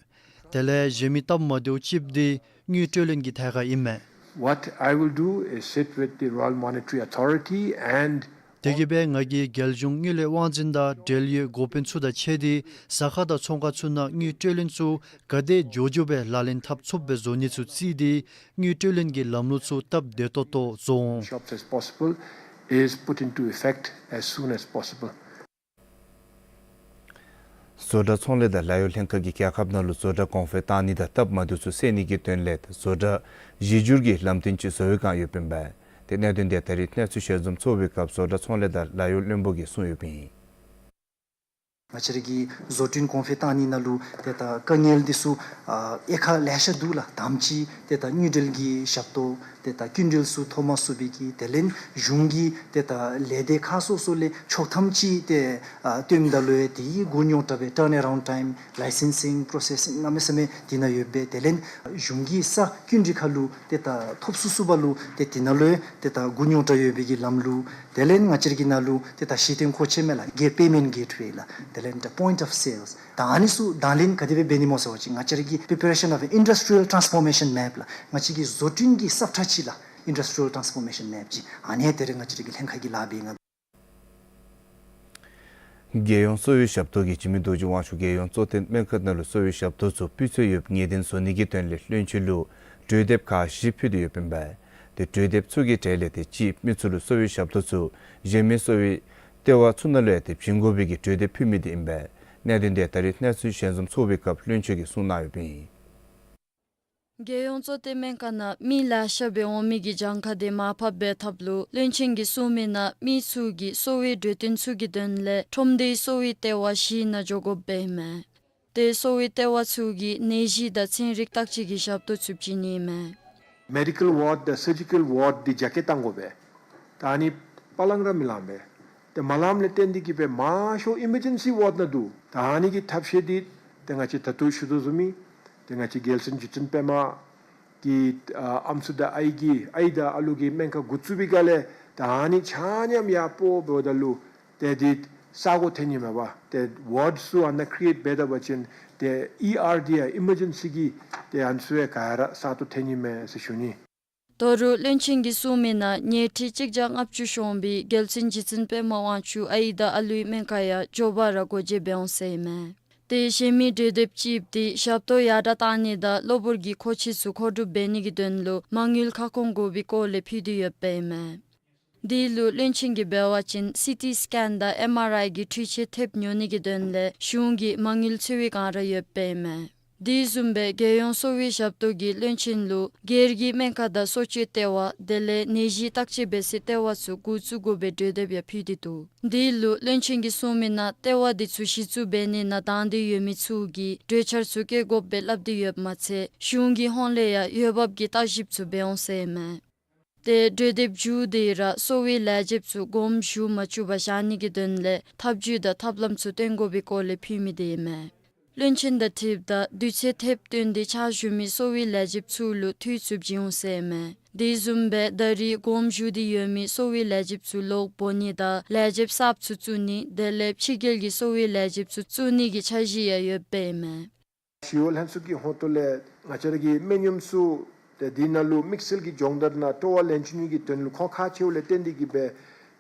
དེ་ལས་གཞན་མི་སྟབས་མ་བདེཝ་ཅིག་འདི་དངུལ་སྤྲོད་ལེན་གྱི་ཐད་ཁར་ཨིན་མས། What I will do is sit with the Royal Monetary Authority and དེ་གིས་སྦེ་ང་གིས་རྒྱལ་གཞུང་དངུལ་ལས་དབང་འཛིན་དང་འབྲེལ་ཡོད་འགོ་དཔོན་ཚུ་དང་ཕྱད་དེ་ཟ་ཁང་དང་ཚོང་ཁང་ཚུ་ནང་དངུལ་སྤྲོད་ལེན་ཚུ་ག་དེ་མགྱོགས་མགྱོགས་སྦེ་ལག་ལེན་འཐབ་ཚུགསཔ་སྦེ་བཟོ་ནི་ཚུ་བརྩིས་ཏེ་དངུལ་སྤྲོད་ལེན་གྱི་ལམ་ལུགས་ཚུ་སྟབས་བདེ་ཏོག་ཏོ་བཟོ་འོང་། Shops as possible is put into effect as soon as possible. བཟོ་གྲྭ་ཚོང་ལས་དང་ལཱ་གཡོག་ལྷན་ཁག་གིས་རྒྱལ་ཁབ་ནང་ལུ་བཟོ་གྲྭ་གོང་འཕེལ་བཏང་ནི་དང་སྟབས་མ་བདེཝ་ཚུ་སེལ་ནི་གི་དོན་ལས་བཟོ་གྲྭ་གཞི་བསྒྱུར་གྱི་ལམ་སྟོན་ཅིག་བཟོ་བའི་བསྒང་ཡོདཔ་ཨིན་པས། ཏེ་གནད་དོན་དེ་ད་རིས་གནས་ཚུལ་ཞལ་འཛོམས་ཚོགས་པའི་སྐབས་བཟོ་གྲྭ་ཚོང་ལས་དང་ལཱ་གཡོག་བློན་པོ་གིས་གསུངས་ཡོདཔ་ཨིན། ང་བཅས་ར་གི་བཟོ་སྐྲུན་གོང་འཕེལ་བཏང་ནི་ནང་ལུ་ཏེ་ད་དཀའ་ངལ་འདི་ཚུ་ཨ་དབྱེ་ཁག་ལེ་ཤ་འདུག་ལགས། དང་པ་ཅིག་ཏེ་ད་དངུལ་འབྲེལ་གྱི་ཞབས་ཏོག་ཏེ་ད་སྐྱིན་འགྲུལ་ཚུ་ཐོབ་མ་ཚུགས་པའི་གི་དེ་ལས་གཞུང་གི་ཏེ་ད་ལས་སྡེ་ཁག་སོ་སོ་ལས་ཆོག་ཐམ་ཅིག་ཏེ་ཨ་བཏོནམ་ད་ལུ་ཡང་དེ་གི་མགུ་རྙོག་དྲགས་པའི་turnaround time, licensing processing གནམ་མེད་ས་མེད་དེ་ནང་ཡོད་པས། དེ་ལས་གཞུང་གི་ས་སྐྱིན་འགྲུལ་ཁ་ལུ་ཏེ་ད་ཐོབ་ཚུགས་ཚུགས་པ་ལུ་ཏེ་དེ་ནང་ལུ་ཡང་ཏེ་ད་མགུ་རྙོག་དྲགས་ཡོད་པའི་གི་ལམ་ལུགས་ དེ་ལས་ང་བཅས་ར་གི་ནང་ལུ་ཏེ་ད་གཞི་རྟེན་མཁོ་ཆས་མས་ལགས། གེ་པེ་མེནཊ་གེཊ་ཝེ་ལགས། དེ་ལས་ད་པོའིནཊ་ཨོཕ་སེལསི། ད་ཨ་ནི་ཚུ་དང་ལེན་ག་དེ་སྦེ་འབད་ནི་སྨོ་ཟེར་བ་ཅིན་ང་བཅས་ར་གི་preparation of industrial transformation map ལགས། ང་བཅས་ཀྱི་བཟོ་སྐྲུན་གྱི་ས་ཁྲ་ཅིག་ལགས། Industrial transformation map ཅིག། ཨ་ནི་དེ་རེ་ང་བཅས་ར་གི་ལྷན་ཁག་གིས་ལཱ་འབད་ཡི་ལགས། རྒྱལ་ཡོངས་གསོ་བའི་ཞབས་ཏོག་གིས་འཇིགས་མེད་རྡོ་རྗེ་དབང་ཕྱུག་རྒྱལ་ཡོངས་གཙོ་བསྟེན་སྨན་ཁང་ནང་ལུ་གསོ་བའི་ཞབས་ཏོག་ཚུ་སྤུས་ཚད་ཡོདཔ་ངེས་གཏན་བཟོ་ནི་གི་དོན་ལས་བློན་ཆེན་ལུ་གྲོས་འདེབས་ཁག་བཞི་ཕུལ་ཏེ་ཡོདཔ་ཨིན་པས། ཏེ་གྲོས་འདེབས་ཚུ་གི་གྲས་ལས་ཏེ་གཅིག་མི་ཚུ་ལུ་གསོ་བའི་ཞབས་ཏོག་ཚུ་གཞན་མི་གསོ་བའི་ལྟེ་བ་ཚུ་ནང་ལུ་ཡང་ཏེ་བྱིན་དགོ་པའི་གི་གྲོས་འདེབས་ཕུལ་མི་དེ་ཨིན་པས། གནད་དོན་དེ་ད་རིས་གནས་ཚུལ་ཞལ་འཛོམས་ཚོགས་པའི་སྐབས་བློན་ཆེན་གྱིས་གསུངས་གནང་ཡོདཔ་ཨིན། རྒྱལ་ཡོངས་གཙོ་བསྟེན་སྨན་ཁང་ནང་མི་ལེ་ཤ་སྦེ་འོང་མི་གི་གྱངས་ཁ་དེ་མར་ཕབ་འབད་ཐབས་ལུ་བློན་ཆེན་གྱིས་གསུངས་མི་ནང་མི་ཚུ་གིས་གསོ་བའི་གྲོས་བསྟུན་ཚུ་གི་དོན་ལས་ཁྲོམ་སྡེའི་གསོ་བའི་ལྟེ་བ་བཞི་ནང་འགྱོ་དགོཔ་སྦེ་ཨིན་མས། ཏེ་གསོ་བའི་ལྟེ་བ་ཚུ་གིས་ནད་གཞི་དང་ཚན་རིག་བརྟག་དཔྱད་ཀྱི་ཞབས་ཏོག་ཚུ་བྱིན་ནི་ཨིན་མས། མེ་ཌི་ཀཱལ་ཝཱརཌ་དང་སར་ཇི་ཀཱལ་ཝཱརཌ་འདི་རྒྱ་སྐྱེད་བཏང་དགོ་པས། ད་ཨ་ནི་པ་ལང་ར་མི་ལང་པས། ཏེ་མ་ལངམ་ལས་བརྟེན་ཏེ་གིས་སྦེ་མང་ཤོས་ཨི་མར་ཇེན་སི་ཝཱརཌ་ནང་འདུག། ད་ཨ་ནི་གི་ཐབས་ཤེས་འདི་ཏེ་ང་བཅས་ད་ལྟོ་ཞུ་དོ་བཟུམ་སྦེ་ཏེ་ང་བཅས་རྒྱལ་བཙུན་རྗེ་བཙུན་པདྨ་གི་ཨ་ཨམ་སྲུ་དང་ཨའི་གི་ཨའི་དང་ཨ་ལུ་གི་སྨན་ཁང་འགོ་བཙུགས་པའི་སྒང་ལས་ད་ཨ་ནི་ཆ་མཉམ་ཡར་སྤོ་འབདཝ་ད་ལུ་ཏེ་འདི་ས་གོ་འཐོན་ནི་མས་པ། ཏེ་ཝཱརཌ་ཚུ་ཨ་ནཱ་ཀྲི་ཨེཊ་འབད་ད་པ་ཅིན་ཏེ་ཨི་ཨར་འདི་ཡང་ཨི་མར་ཇེན་སི་གི་ཏེ་ཨ་ནི་ཚུ་ཡང་ག་ར་ས་སྟོང་འཐོན་ནི་མས་ཟེར་ཞུ་ནི། དོ་རུང་བློན་ཆེན་གྱིས་གསུངས་མི་ནང་ཉལ་ཁྲི་གཅིག་བརྒྱ་ལྔ་བཅུ་ཤོང་བའི་རྒྱལ་བཙུན་རྗེ་བཙུན་པདྨ་དབང་ཕྱུག་ཨའི་དང་ཨ་ལུའི་སྨན་ཁང་ཡང་མགྱོགས་པ་ར་སྒོ་འབྱེད་འབད་འོང་ཟེར་ཨིན་མས། ཏེ་གཞན་མི་གྲོས་འདེབས་ཅིག་འདི་ཞབས་ཏོག་ཡར་དྲག་བཏང་ནི་དང་གློ་བུར་གྱི་མཁོ་ཆས་ཚུ་མཁོ་སྒྲུབ་འབད་ནི་གི་དོན་ལུ་མ་དངུལ་ཁ་སྐོང་དགོ་པའི་སྐོར་ལས་ཕུལ་ཏེ་ཡོདཔ་ཨིན་མས། དེ་ལུ་བློན་ཆེན་གྱིས་འབད་བ་ཅིན་སི་ཊི་སི་ཀེན་དང་ཨེམ་ཨར་ཨའི་གི་འཕྲུལ་ཆས་ཐེབས་ཉོ་ནི་གི་དོན་ལས་གཞུང་གིས་མ་དངུལ་འཚོལ་བའི་བསྒང་ར་ཡོདཔ་ཨིན་མས། དེ་བཟུམ་སྦེ་རྒྱལ་ཡོངས་གསོ་བའི་ཞབས་ཏོག་གིས་བློན་ཆེན་ལུ་སྒེར་གྱི་སྨན་ཁང་དང་གསོ་བཅོས་ལྟེ་བ་དེ་ལས་ནད་གཞི་བརྟག་དཔྱད་འབད་སའི་ལྟེ་བ་ཚུ་འགོ་བཙུགས་དགོ་པའི་གྲོས་འདེབས་ཡང་ཕུལ་ཏེ་འདུག། དེ་ལུ་བློན་ཆེན་གྱིས་གསུངས་མི་ནང་ལྟེ་བ་དེ་ཚུ་གཞི་བཙུགས་འབད་ནི་ནང་དང་འདོད་ཡོད་མི་ཚུ་གིས་གྲོས་འཆར་ཚུ་བཀོད་དགོཔ་སྦེ་སླབ་སྟེ་ཡོདཔ་མ་ཚད་གཞུང་གི་ཧོངས་ལས་ཡང་འོས་འབབ་ཀྱི་བརྟག་ཞིབ་ཚུ་འབད་འོང་ཟེར་ཨིན་མས། ཏེ་གྲོས་འདེབས་མཇུག་དེ་ར་གསོ་བའི་ལས་བྱེདཔ་ཚུ་དགོངསམ་ཞུ་མ་བཅུག་པར་བཞག་ནི་གི་དོན་ལས་ཐབས་བྱུས་དང་ཐབས་ལམ་ཚུ་སྟོན་དགོ་པའི་སྐོར་ལས་ཕུལ་མི་དེ་ཨིན་མས། བློན་ཆེན་དང་འཁྲིལཝ་ད་དུས་ཚོད་ཐེབས་བཏོན་ཏེ་ཕྱག་ཞུ་མི་གསོ་བའི་ལས་བྱེདཔ་ཚུ་ལུ་འཐུས་ཚུ་བྱིན་འོང་ཟེར་ཨིན་མས། དེ་བཟུམ་སྦེ་ད་རེས་དགོངསམ་ཞུ་སྟེ་ཡོད་མི་གསོ་བའི་ལས་བྱེདཔ་ཚུ་ལོག་འབོ་ནི་དང་ལས་བྱེདཔ་གསརཔ་ཚུ་བཙུགས་ནི་དེ་ལས་ཕྱི་རྒྱལ་གྱི་གསོ་བའི་ལས་བྱེདཔ་ཚུ་བཙུགས་ནི་གི་འཆར་གཞི་ཡང་ཡོདཔ་ཨིན་མས། ཞི་གཡོག་ལྷན་ཚོགས་ཀྱི་ཧོངས་ཏོ་ལས་ང་བཅས་ར་གི་སྨན་གཡོགམ་ཚུ་ཏེ་འདི་ནང་ལུ་དམིགས་བསལ་གྱི་སྦྱོང་བརྡར་ནང་སྤྲོ་བ་ལེན་བཅུག་ནི་གི་དོན་ལུ་ཁོང་ཁག་ཆེཝ་ལས་བརྟེན་ཏེ་གིས་སྦེ་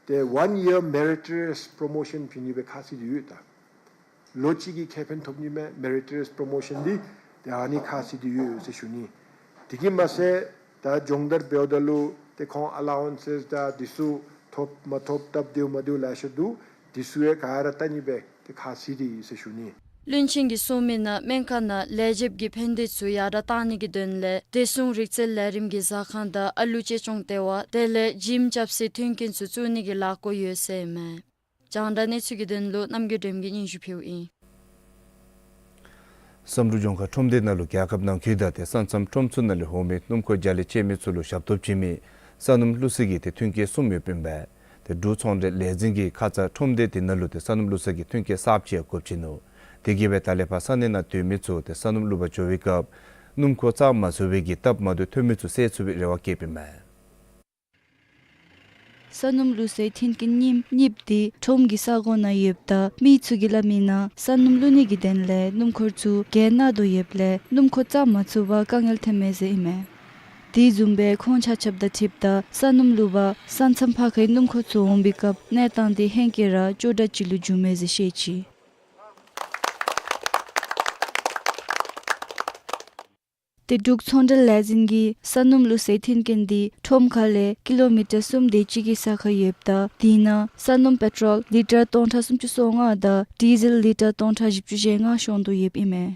ཏེ་one year meritorious promotion བྱིན་ནི་སྦེ་ཁ་བཟེད་དེ་ཡོད། ད་ལོ་གཅིག་གི་ཁེ་ཕན་ཐོབ་ནི་མས། meritorious promotion འདི་ཏེ་ཨ་ནི་ཁ་བཟེད་དེ་ཡོད་ཟེར་ཞུ་ནི། དེ་གིས་མ་ཚད་ད་སྦྱོང་བརྡར་འབདཝ་ད་ལུ་ཏེ་ཁོང་ཨ་ལ་ཝན་སེས་དང་འདི་ཚུ་ཐོབ་མ་ཐོབ་སྟབས་བདེཝ་མ་བདེཝ་ལེ་ཤ་འདུག། འདི་ཚུ་ཡང་ག་ར་བལྟ་ནི་སྦེ་ཏེ་ཁ་བཟེད་དེ་ཡོད་ཟེར་ཞུ་ནི། བློན་ཆེན་གྱིས་གསུངས་མི་ནང་སྨན་ཁང་ནང་ལས་བྱེདཔ་གི་ཕན་བདེ་ཚུ་ཡར་དྲག་བཏང་ནི་གི་དོན་ལས་བདེ་སྲུང་རིག་རྩལ་ལས་རིམ་གྱི་ཟ་ཁང་དང་ཨ་ལུ་གཅེས་སྐྱོང་ལྟེ་བ་དེ་ལས་ཇིམ་རྐྱབ་སའི་མཐུན་རྐྱེན་ཚུ་བཙུགས་ནི་གི་ལས་འགུལ་ཡོད་ཟེར་ཨིན་མས། རྒྱང་བསྒྲགས་གནས་ཚུལ་གྱི་དོན་ལུ་རྣམ་རྒྱལ་སྒྲོལམ་གིས་སྙན་ཞུ་ཕུལཝ་ཨིན། བསམ་གྲུབ་ལྗོངས་མཁར་ཁྲོམ་སྡེ་ནང་ལུ་རྒྱལ་ཁབ་ནང་འཁོད་དང་ཏེ་ས་མཚམས་ཁྲོམ་ཚུ་ནང་ལས་འོང་མི་སྣུམ་འཁོར་རྒྱ་ལས་སྐྱེལ་མི་ཚུ་ལུ་ཞབས་ཏོག་བྱིན་མི་ས་སྣུམ་བླུགས་སའི་གི་ཏེ་མཐུན་རྐྱེན་གསུམ་ཡོདཔ་ཨིན་པས། ཏེ་འབྲུག་ཚོང་འབྲེལ་ལས་འཛིན་གྱིས་ཁ་ཙ་ཁྲོམ་སྡེ་དེ་ནང་ལུ་ཏེ་ས་སྣུམ་བླུགས་ས་གི་མཐུན་རྐྱེན་གསརཔ་ཅིག་ཡང་དགོཔ་བྱིན་ནུག། དེ་གིས་སྦེ་ད་ལས་ཕར་ས་གནས་ནང་སྡོད་མི་ཚུ་ཏེ་ས་སྣུམ་བླུགས་པར་འགྱོ་བའི་སྐབས་སྣུམ་འཁོར་བཙག་མ་ཚུགས་པའི་གི་སྟབས་མ་བདེཝ་ཐོན་མི་ཚུ་སེལ་ཚུགས་པའི་རེ་བ་བསྐྱེདཔ་ཨིན་མས། ས་སྣུམ་བླུགས་སའི་མཐུན་རྐྱེན་གཉིས་གཉིསཔ་དེ་ཁྲོམ་གྱི་ས་གོ་ནང་ཡོདཔ་ད་མི་ཚུ་གིས་སླབ་མི་ནང་ས་སྣུམ་བླུགས་ནི་གི་དོན་ལས་སྣུམ་འཁོར་ཚུ་གྱེན་ནང་སྡོད་ཡོདཔ་ལས་སྣུམ་འཁོར་བཙག་མ་ཚུགས་པར་དཀའ་ངལ་ཐོནམ་མས་ཟེར་ཨིན་མས། དེ་བཟུམ་སྦེ་ཁོང་ཆ་ཁྱབ་དང་འཁྲིལཝ་ད་ས་སྣུམ་བླུགས་པར་ས་མཚམས་ཕར་ཁའི་སྣུམ་འཁོར་ཚུ་འོང་བའི་སྐབས་གནས་སྟངས་དེ་ཧེང་སྐལ་ར་སྐྱོ་དྲགས་ཅིག་ལུ་འགྱུར་མས་ཟེར་བཤད་ཅི། ཏེ་འབྲུག་ཚོང་འབྲེལ་ལས་འཛིན་གྱིས་ས་སྣུམ་བླུགས་སའི་མཐུན་རྐྱེན་དེ་ཁྲོམ་ཁ་ལས་ཀི་ལོ་མི་ཊར་སུམ་དེ་ཅིག་གི་ས་ཁར་ཡོདཔ་ད་དེ་ནང་ས་སྣུམ་པེ་ཊོལ་ལི་ཊར་སྟོང་ཕྲག་སུམ་ཅུ་སོ་ལྔ་དང་ཌི་ཟེལ་ལི་ཊར་སྟོང་ཕྲག་བཞི་བཅུ་ཞེ་ལྔ་ཤོང་དོ་ཡོདཔ་ཨིན་མས།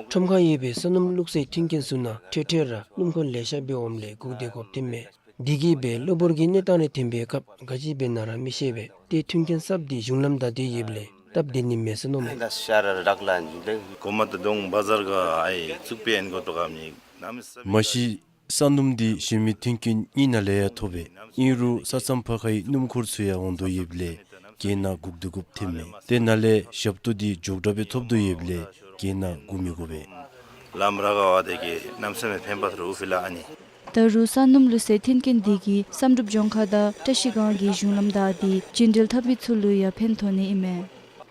ཁྲོམ་ཁར་ཡོད་པའི་ས་སྣུམ་བླུགས་སའི་མཐུན་རྐྱེན་ཚུ་ནང་ཐོན་ཐོན་ར་སྣུམ་འཁོར་ལེ་ཤ་སྦེ་འོངམ་ལས་སྒུག་སྡོད་དགོཔ་ཐོནམ་མས། དེ་གིས་སྦེ་གློ་བུར་གྱི་གནས་སྟངས་རེ་ཐོན་པའི་སྐབས་ག་ཅི་འབད་ན་ར་མི་ཤེས་པས། ཏེ་མཐུན་རྐྱེན་གསརཔ་དེ་གཞུང་ལམ་བདའ་སྟེ་ཡོདཔ་ལས་སྟབས་བདེ་ནི་མས་ཟེར་མནོཝ་མས། གོ་མ་ཏ་དུང་བ་ཛར་ག་ཨའི་ཙུག་པའི་ཨན་གོ་ཏོ་ག་མི་ནམ་ས་མ་གཞི་ས་སྣུམ་འདི་གཞན་མི་མཐུན་རྐྱེན་གཉིས་ནང་ལས་ཡང་ཐོབ་པས། ཨིན་རུང་ས་མཚམས་ཕར་ཁའི་སྣུམ་འཁོར་ཚུ་ཡང་འོང་དོ་ཡོདཔ་ལས་གྱེན་ནང་སྒུག་སྡོད་དགོཔ་ཐོནམ་མས། དེ་ནང་ལས་ཞབས་ཏོག་འདི་མགྱོགས་དྲགས་སྦེ་ཐོབ་དོ་ཡོདཔ་ལས་གྱེན་ནང་སྒུག་མི་དགོ་པས། ལམ་ར་ག་བ་དེ་གིས་ནམ་ས་མེད་ཕན་པ་ཐོབ་རུང་ཕི་ལ་ཨ་ནི་ ད་རུང་ས་སྣུམ་བླུགས་སའི་མཐུན་རྐྱེན་འདི་གིས་བསམ་གྲུབ་ལྗོངས་མཁར་དང་བཀྲ་ཤིས་སྒང་གི་གཞུང་ལམ་བདའ་སྟེ་བཅིངས་འགྲོལ་འཐབ་མི་ཚུ་ལུ་ཡང་ཕན་ཐོགས་ནི་ཨིན་མས།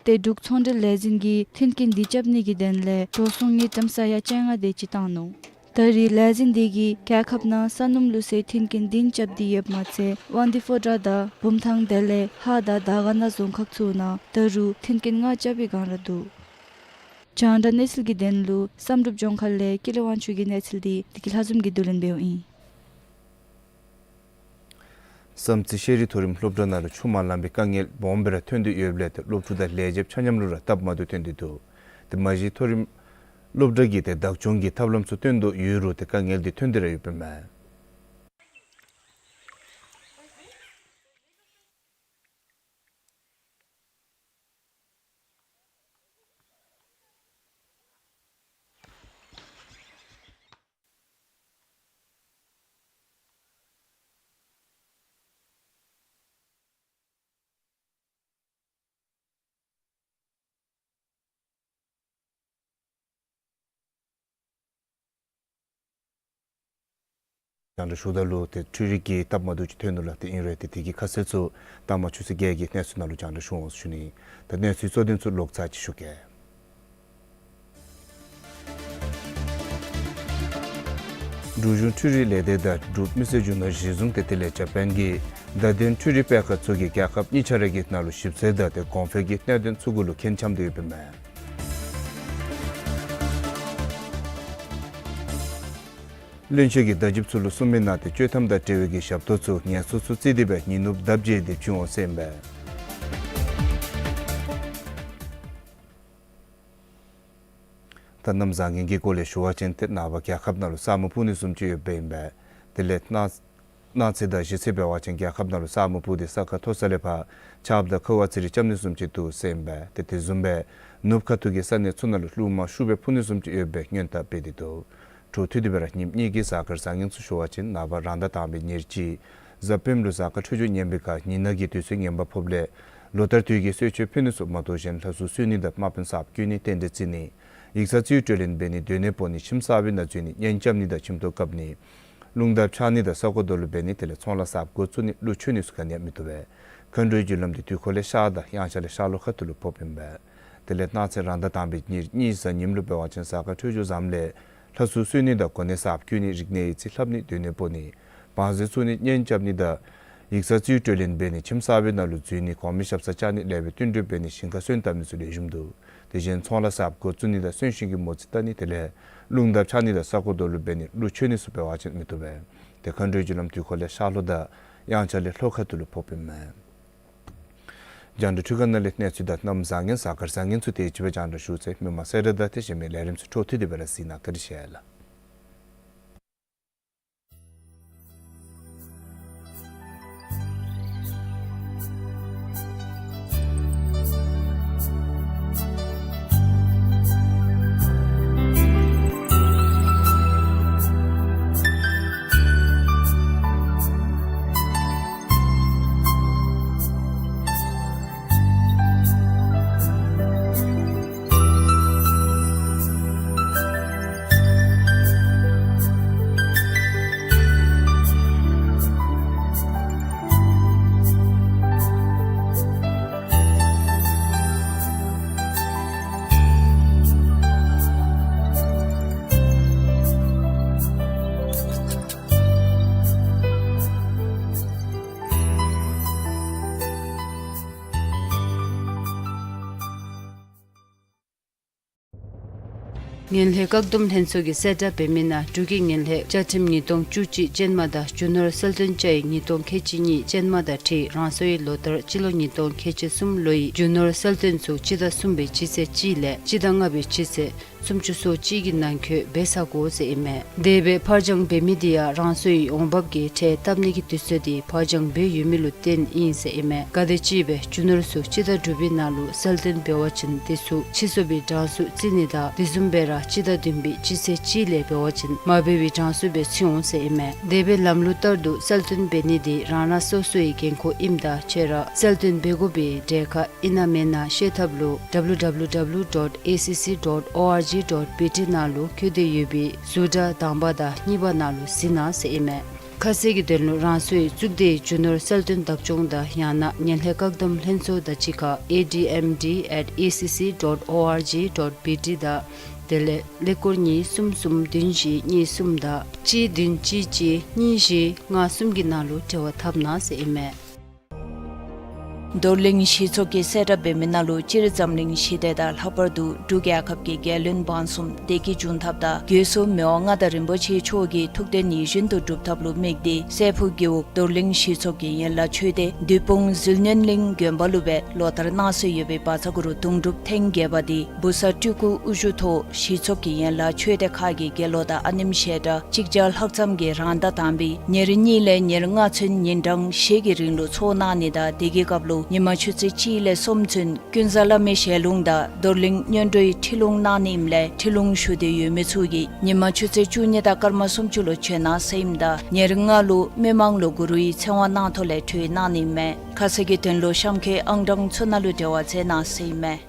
ཏེ་འབྲུག་ཚོང་འབྲེལ་ལས་འཛིན་གྱིས་མཐུན་རྐྱེན་འདི་རྐྱབ་ནི་གི་དོན་ལས་འགྲོ་སོང་དངུལ་ཀྲམ་ས་ཡ་བཅོ་ལྔ་དེ་ཅིག་བཏང་ནུག། ད་རེས་ལས་འཛིན་འདི་གིས་རྒྱལ་ཁབ་ནང་ས་སྣུམ་བླུགས་སའི་མཐུན་རྐྱེན་འདི་རྐྱབ་སྟེ་ཡོདཔ་མ་ཚད་དབང་འདུས་ཕོ་བྲང་དང་བུམ་ཐང་དེ་ལས་ཧཱ་དང་དར་དཀར་ན་རྫོང་ཁག་ཚུ་ནང་ད་རུང་མཐུན་རྐྱེན་ལྔ་རྐྱབ་པའི་སྒང་ར་འདུག། རྒྱང་བསྒྲགས་གནས་ཚུལ་གྱི་དོན་ལུ་བསམ་གྲུབ་ལྗོངས་མཁར་ལས་ཀུན་ལེགས་དབང་ཕྱུག་གི་གནས་ཚུལ་འདི་བདེ་སྐྱིད་ལྷ་འཛོམས་ཀྱིས་བསྡུ་ལེན་འབདཝ་ཨིན། བསམ་རྩེ་ཤེས་རིག་མཐོ་རིམ་སློབ་གྲྭ་ནང་ལུ་ཆུ་མ་ལང་པའི་དཀའ་ངལ་སྦོམ་སྦེ་ར་ཐོན་ཏེ་ཡོདཔ་ལས་ཏེ་སློབ་ཕྲུག་དང་ལས་བྱེདཔ་ཆ་མཉམ་ལུ་ར་སྟབས་མ་བདེཝ་ཐོན་ཏེ་འདུག། ཏེ་མ་གཞི་མཐོ་རིམ་སློབ་གྲྭ་གིས་ཏེ་བདག་སྐྱོང་གི་ཐབས་ལམ་ཚུ་བཏོན་དོ་ཡོད་རུང་ཏེ་དཀའ་ངལ་འདི་ཐོན་ཏེ་ར་ཡོདཔ་ཨིན་མས། རྒྱང་བསྒྲགས་ཞུཝ་ད་ལུ་ཏེ་འཕྲུལ་རིག་གི་སྟབས་མ་བདེཝ་ཅིག་ཐོན་ནུག་ལགས། ཏེ་ཨིན་རུང་ཏེ་དེ་གི་ཁ་གསལ་ཚུ་ལྟག་མ་ཆུ་ཚོད་བརྒྱད་ཀྱི་གནས་ཚུལ་ནང་ལུ་རྒྱང་བསྒྲགས་ཞུ་འོང་ཟེར་ཞུ་ནི། ད་གནས་ཚུལ་གཙོ་དོན་ཚུ་ལོག་ཚར་ཅིག་ཞུ་གེ། འབྲུག་གཞུང་འཕྲུལ་རིག་ལས་སྡེ་དང་འབྲུག་མི་སེར་རྒྱུ་ནོར་གཞི་བཟུང་སྟེ་དེ་ལས་ཇ་པཱན་གྱི་བརྡ་དོན་འཕྲུལ་རིག་སྤེལ་ཁང་ཚུ་གིས་རྒྱལ་ཁབ་གཉིས་ཆ་ར་གི་ནང་ལུ་ཞིབ་འཚོལ་དང་ཏེ་གོང་འཕེལ་གྱི་གནད་དོན་ཚུ་གུ་ལུ་མཁྱེན་འཆམ་དོ་ཡོདཔ་ཨིན་མས། བློན་ཆེན་གྱིས་བརྡ་བརྒྱུདཔ་ཚུ་ལུ་གསུངས་མི་ནང་ཏེ་བཅོས་ཐམ་དང་འབྲེལ་བའི་གི་ཞབས་ཏོག་ཚུ་ངལ་གསོ་ཚུ་བརྩིས་ཏེ་སྦེ་ཉིན་ནུབ་ལྡབ་བརྒྱད་དེ་བྱིན་འོང་ཟེར་ཨིན་པས། ད་གནམ་བཟང་ངན་གྱི་སྐོར་ལས་ཞུ་བ་ཅིན་ཏེ་ནངས་པ་རྒྱལ་ཁབ་ནང་ལུ་ས་སྨུག་སྤུབ་ནི་བཟུམ་ཅིག་ཡོདཔ་ཨིན་པས། དེ་ལས་གནངས་གནངས་ཚེ་དང་གཞེས་ཚེ་འབད་བ་ཅིན་རྒྱལ་ཁབ་ནང་ལུ་ས་སྨུག་སྤུབ་སྟེ་ས་ཁ་མཐོ་ས་ལས་ཕར་ཆརཔ་དང་ཁུ་བ་ཚི་རིལ་རྐྱབ་ནི་བཟུམ་ཅིག་འདུག་ཟེར་ཨིན་པས། ཏེ་དེ་བཟུམ་སྦེ་ནུབ་ཁ་ཐུག་གི་ས་གནས་ཚུ་ནང་ལུ་རླུང་མ་ཤུགས་སྦེ་འཕུ་ནི་བཟུམ་ཅིག་ཡོད་པའི་སྔོན་བརྡ་སྤེལ་ཏེ་འདུག། འཕྲོ་མཐུད་དེ་སྦེ་ར་ཉིནམ་གཉིས་ཀྱི་གཟའ་སྐར་བཟང་ངན་ཚུ་ཞུ་བ་ཅིན་ནངས་པ་རང་ཟླ་དང་པའི་ཉེར་གཅིག་གཟའ་སྤེནམ་ལུ་གཟའ་སྐར་འཕྲོད་སྦྱོར་ངན་པའི་ཁར་ཉི་ནག་གི་དུས་ཚོད་ངན་པ་ཕོགཔ་ལས་ལོ་ལྟར་དུས་ཀྱི་གསོལ་མཆོད་ཕུལ་ནི་ཚུ་མ་གཏོགས་གཞན་ལྷ་གསོལ་གསོལ་ནི་དང་དམག་དཔོན་གསརཔ་བསྐོ་ནི་རྟེན་འབྲེལ་བརྩི་ནི་ཡིག་ཚང་རྩིས་སྤྲོད་ལེན་འབད་ནི་སྡོད་གནས་སྤོ་ནི་ཁྱིམ་གསར་པའི་ནང་འཛུལ་ནི་གཉེན་རྐྱབ་ནི་དང་ཁྱིམ་ཐོག་བཀབ་ནི་རླུང་རྟ་འཕྱར་ནི་དང་ས་རྐོ་རྡོ་ལུ་འབད་ནི་དེ་ལས་ཚོང་ལཱ་གསརཔ་འགོ་བཙུགས་ནི་གླུ་མཆོད་ནི་ཚུ་ག་ནི་ཡང་མི་བཏུབ་པས། མཁའ་འགྲོའི་རྒྱུ་ལམ་འདི་དུས་འཁོར་ལས་ཤར་དང་དབྱངས་འཆར་ལས་ཤར་ལྷོ་ཁ་ཐུག་ལུ་ཕོགཔ་ཨིན་པས། དེ་ལས་གནངས་ཚེ་རང་ཟླ་དང་པའི་ཉེར་གཉིས་གཟའ་ཉིམ་ལུ་འབད་བ་ཅིན་གཟའ་སྐར་འཕྲོད་སྦྱོར་བཟངམ་ལས་ལྷ་གསོལ་གསོལ་ནི་དང་གོ་གནས་གསརཔ་བསྐོ་ནི་རིག་གནས་ཡིག་རྩིས་ལྷབ་ནི་སྡོད་གནས་སྤོ་ནི་བང་མཛོད་བཙུགས་ནི་གཉེན་རྐྱབ་ནི་དང་ཡིག་ཚང་རྩིས་སྤྲོད་ལེན་འབད་ནི་ཁྱིམ་གསར་པའི་ནང་ལུ་འཛུལ་ནི་གོང་མའི་ཞབས་སར་བཅར་ནི་ལེགས་པའི་བསྟུན་གྲོས་འབད་ནི་ཞིང་ཁར་སོན་བཏབ་ནི་ཚུ་ལེགས་ཤོམ་འདུག། དེ་བཞིན་ཚོང་ལཱ་གསརཔ་འགོ་བཙུགས་ནི་དང་གསོན་གཤིན་གྱི་མོ་རྩིས་བལྟ་ནི་དེ་ལས་རླུང་རྟ་འཕྱར་ནི་དང་ས་རྐོ་རྡོ་ལུ་འབད་ནི་གླུ་མཆོད་ནི་ཚུ་འབད་བ་ཅིན་མི་བཏུབ་པས། ཏེ་མཁའ་འགྲོའི་རྒྱུ་ལམ་དུས་འཁོར་ལས་ཤར་ལྷོ་དང་དབྱངས་འཆར་ལས་ལྷོ་ཁ་ཐུག་ལུ་ཕོགཔ་ཨིན་མས། རྒྱང་བསྒྲགས་འཕྲུལ་ཁང་ནང་ལས་གནས་ཚུལ་དང་གནམ་བཟང་ངན་གཟའ་སྐར་བཟང་ངན་ཚུ་དེ་ཅིག་སྦེ་རྒྱང་བསྒྲགས་ཞུ་ཚར་ཡི། མི་མང་སེར་སྒྲེང་དང་དེ་བཞིན་མི་ལས་རིམ་ཚུ་འཕྲོ་མཐུད་དེ་སྦེ་ར་གཟིགས་གནང་། བཀའ་དྲིན་ཆེ་ལགས། ངན་ལྷད་བཀག་སྡོམ་ལྷན་ཚོགས་ཀྱིས་གསལ་བསྒྲགས་འབད་མི་ནང་འབྲུག་གི་ངན་ལྷད་བཅའ་ཁྲིམས་ཉིས་སྟོང་བཅུ་གཅིག་ཅན་མ་དང་རྒྱུ་ནོར་གསལ་སྟོན་བཅའ་ཡིག་ཉིས་སྟོང་ཁལ་གཅིག་གཉིས་ཅན་མ་དང་འཁྲིལ་རང་སོའི་ལོ་ལྟར་སྤྱི་ལོ་ཉིས་སྟོང་ཁལ་གཅིག་གསུམ་ལོའི་རྒྱུ་ནོར་གསལ་སྟོན་ཚུ་སྤྱི་ཟླ་གསུམ་པའི་སྤྱི་ཚེས་གཅིག་ལས་སྤྱི་ཟླ་ལྔ་པའི་སྤྱི་ཚེས་སུམ་ཅུ་སོ་གཅིག་གི་ནང་འཁོད་འབད་ཚར་དགོ་ཟེར་ཨིན་མས། དེ་སྦེ་ཕར་འགྱངས་འབད་མི་དེ་ཡང་རང་སོའི་འོང་འབབ་ཀྱི་ཁྲལ་བཏབ་ནི་གི་དུས་ཚོད་དེ་ཕར་འགྱངས་འབད་ཡོད་མི་ལུ་བརྟེན་ཨིན་ཟེར་ཨིན་མས། ག་དེམ་ཅིག་སྦེ་རྒྱུ་ནོར་ཚུ་སྤྱི་ཟླ་དྲུག་པའི་ནང་ལུ་གསལ་སྟོན་འབད་བ་ཅིན་དེ་ཚུ་ཕྱི་སོ་པའི་གྲངས་སུ་བརྩི་ནི་དང་དེ་བཟུམ་སྦེ་ར་སྤྱི་ཟླ་བདུན་པའི་སྤྱི་ཚེས་གཅིག་ལས་འབད་བ་ཅིན་མ་འབད་བའི་གྲངས་སུ་སྦེ་བརྩི་འོང་ཟེར་ཨིན་མས། དེ་སྦེ་ལམ་ལུགས་ལྟར་དུ་གསལ་སྟོན་འབད་ནི་དེ་རང་རང་སོ་སོའི་འགན་ཁུར་ཨིནམ་ད་ཁྱོད་ར་གསལ་སྟོན་འབད་དགོ་པའི་གྲས་ཁར་ཨིན་ན་མེན་ན་ཤེས་ཐབས་ལུ་W W W dot A C C dot O R G G dot B T ནང་ལུ་བཀོད་དེ་ཡོད་པའི་ཟུར་དྲ་དང་པ་དང་གཉིས་པ་ནང་ལུ་གཟིགས་གནང་ཟེར་ཨིན་མས། ཁ་གསལ་གྱི་དོན་ལུ་རང་སོའི་གཙུག་སྡེའི་རྒྱུ་ནོར་གསལ་སྟོན་བརྡབ་སྐྱོང་དང་ཡང་ན་ངན་ལྷད་བཀག་སྡོམ་ལྷན་ཚོགས་དང་གཅིག་ཁར A D M D at A C C dot O R G dot B T དང་དེ་ལས་ཀླད་ཀོར་གཉིས་གསུམ་གསུམ་བདུན་བཞི་གཉིས་གསུམ་དང་གཅིག་བདུན་གཅིག་གཅིག་གཉིས་བཞི་ལྔ་གསུམ་གྱི་ནང་ལུ་འབྲེལ་བ་འཐབ་གནང་ཟེར་ཨིན་མས། རྡོར་གླིང་གཞིས་ཚོགས་ཀྱིས་གསལ་བསྒྲགས་འབད་མི་ནང་ལུ་སྤྱིར་འཛམ་གླིང་ཞི་བདེ་དང་ལྷག་པར་དུ་འབྲུག་རྒྱལ་ཁབ་ཀྱི་རྒྱལ་བློན་འབངས་གསུམ་བདེ་སྐྱིད་འབྱུང་ཐབས་དང་སྒོས་སུ་མི་དབང་མངའ་བདག་རིན་པོ་ཆེ་མཆོག་གི་ཐུགས་དོན་ཡིད་བཞིན་དུ་འགྲུབ་ཐབས་ལུ་དམིགས་ཏེ་སྲས་ཕུག་རྒེད་འོག་རྡོར་གླིང་གཞིས་ཚོགས་ཀྱི་ཡན་ལག་ཆོས་སྡེ་བདུད་དཔུང་ཟིལ་གནོན་གླིང་དགོན་པ་ལུ་སྦེ་ལོ་ལྟར་གནང་སྲོལ་ཡོད་པའི་བཛྲ་གུ་རུ་གདུང་སྒྲུབ་ཐེངས་བརྒྱད་པ་འདི་བུ་གསར་སྤྲུལ་སྐུ་དབུ་བཞུགས་ཐོག་གཞིས་ཚོགས་ཀྱི་ཡན་ལག་ཆོས་སྡེ་ཁག་གི་དགེ་སློང་དང་ཨ་ནེམ་བཤད་གྲྭ་གཅིག་བརྒྱ་ལྷག་ཙམ་གྱིས་རང་ཟླ་དང་པའི་ཉེར་གཉིས་ལས་ཉེར་ལྔ་ཚུན་ཉིན་གྲངས་བཞི་གི་རིང་ལུ་ཚོགས་གནང་ནི་དང་དེ་གི་སྐབས་ལུ་ཉིན་མ་ཆུ་ཚོད་གཅིག་ལས་གསུམ་ཚུན་ཀུན་བཟང་བླ་མའི་ཞལ་ལུང་དང་རྡོར་གླིང་སྔོན་འགྲོའི་ཁྲིད་ལུང་གནང་ནི་ཨིནམ་ལས་ཁྲིད་ལུང་ཞུ་འདོད་ཡོད་མི་ཚུ་གིས་ཉིན་མ་ཆུ་ཚོད་བཅུ་གཉིས་དང་སྐར་མ་སུམ་ཅུ་ལུ་བྱོན་གནང་ཟེར་ཨིནམ་ད་ཉེར་ལྔ་ལུ་མི་མང་ལུ་གུ་རུའི་ཚེ་དབང་གནང་ཐོག་ལས་གྲོལ་གནང་ནི་ཨིན་མས། ཁ་གསལ་གྱི་དོན་ལུ་གཤམ་འཁོད་ཨང་གྲངས་ཚུ་ནང་ལུ་འབྲེལ་བ་མཛད་གནང་ཟེར་ཨིན་མས།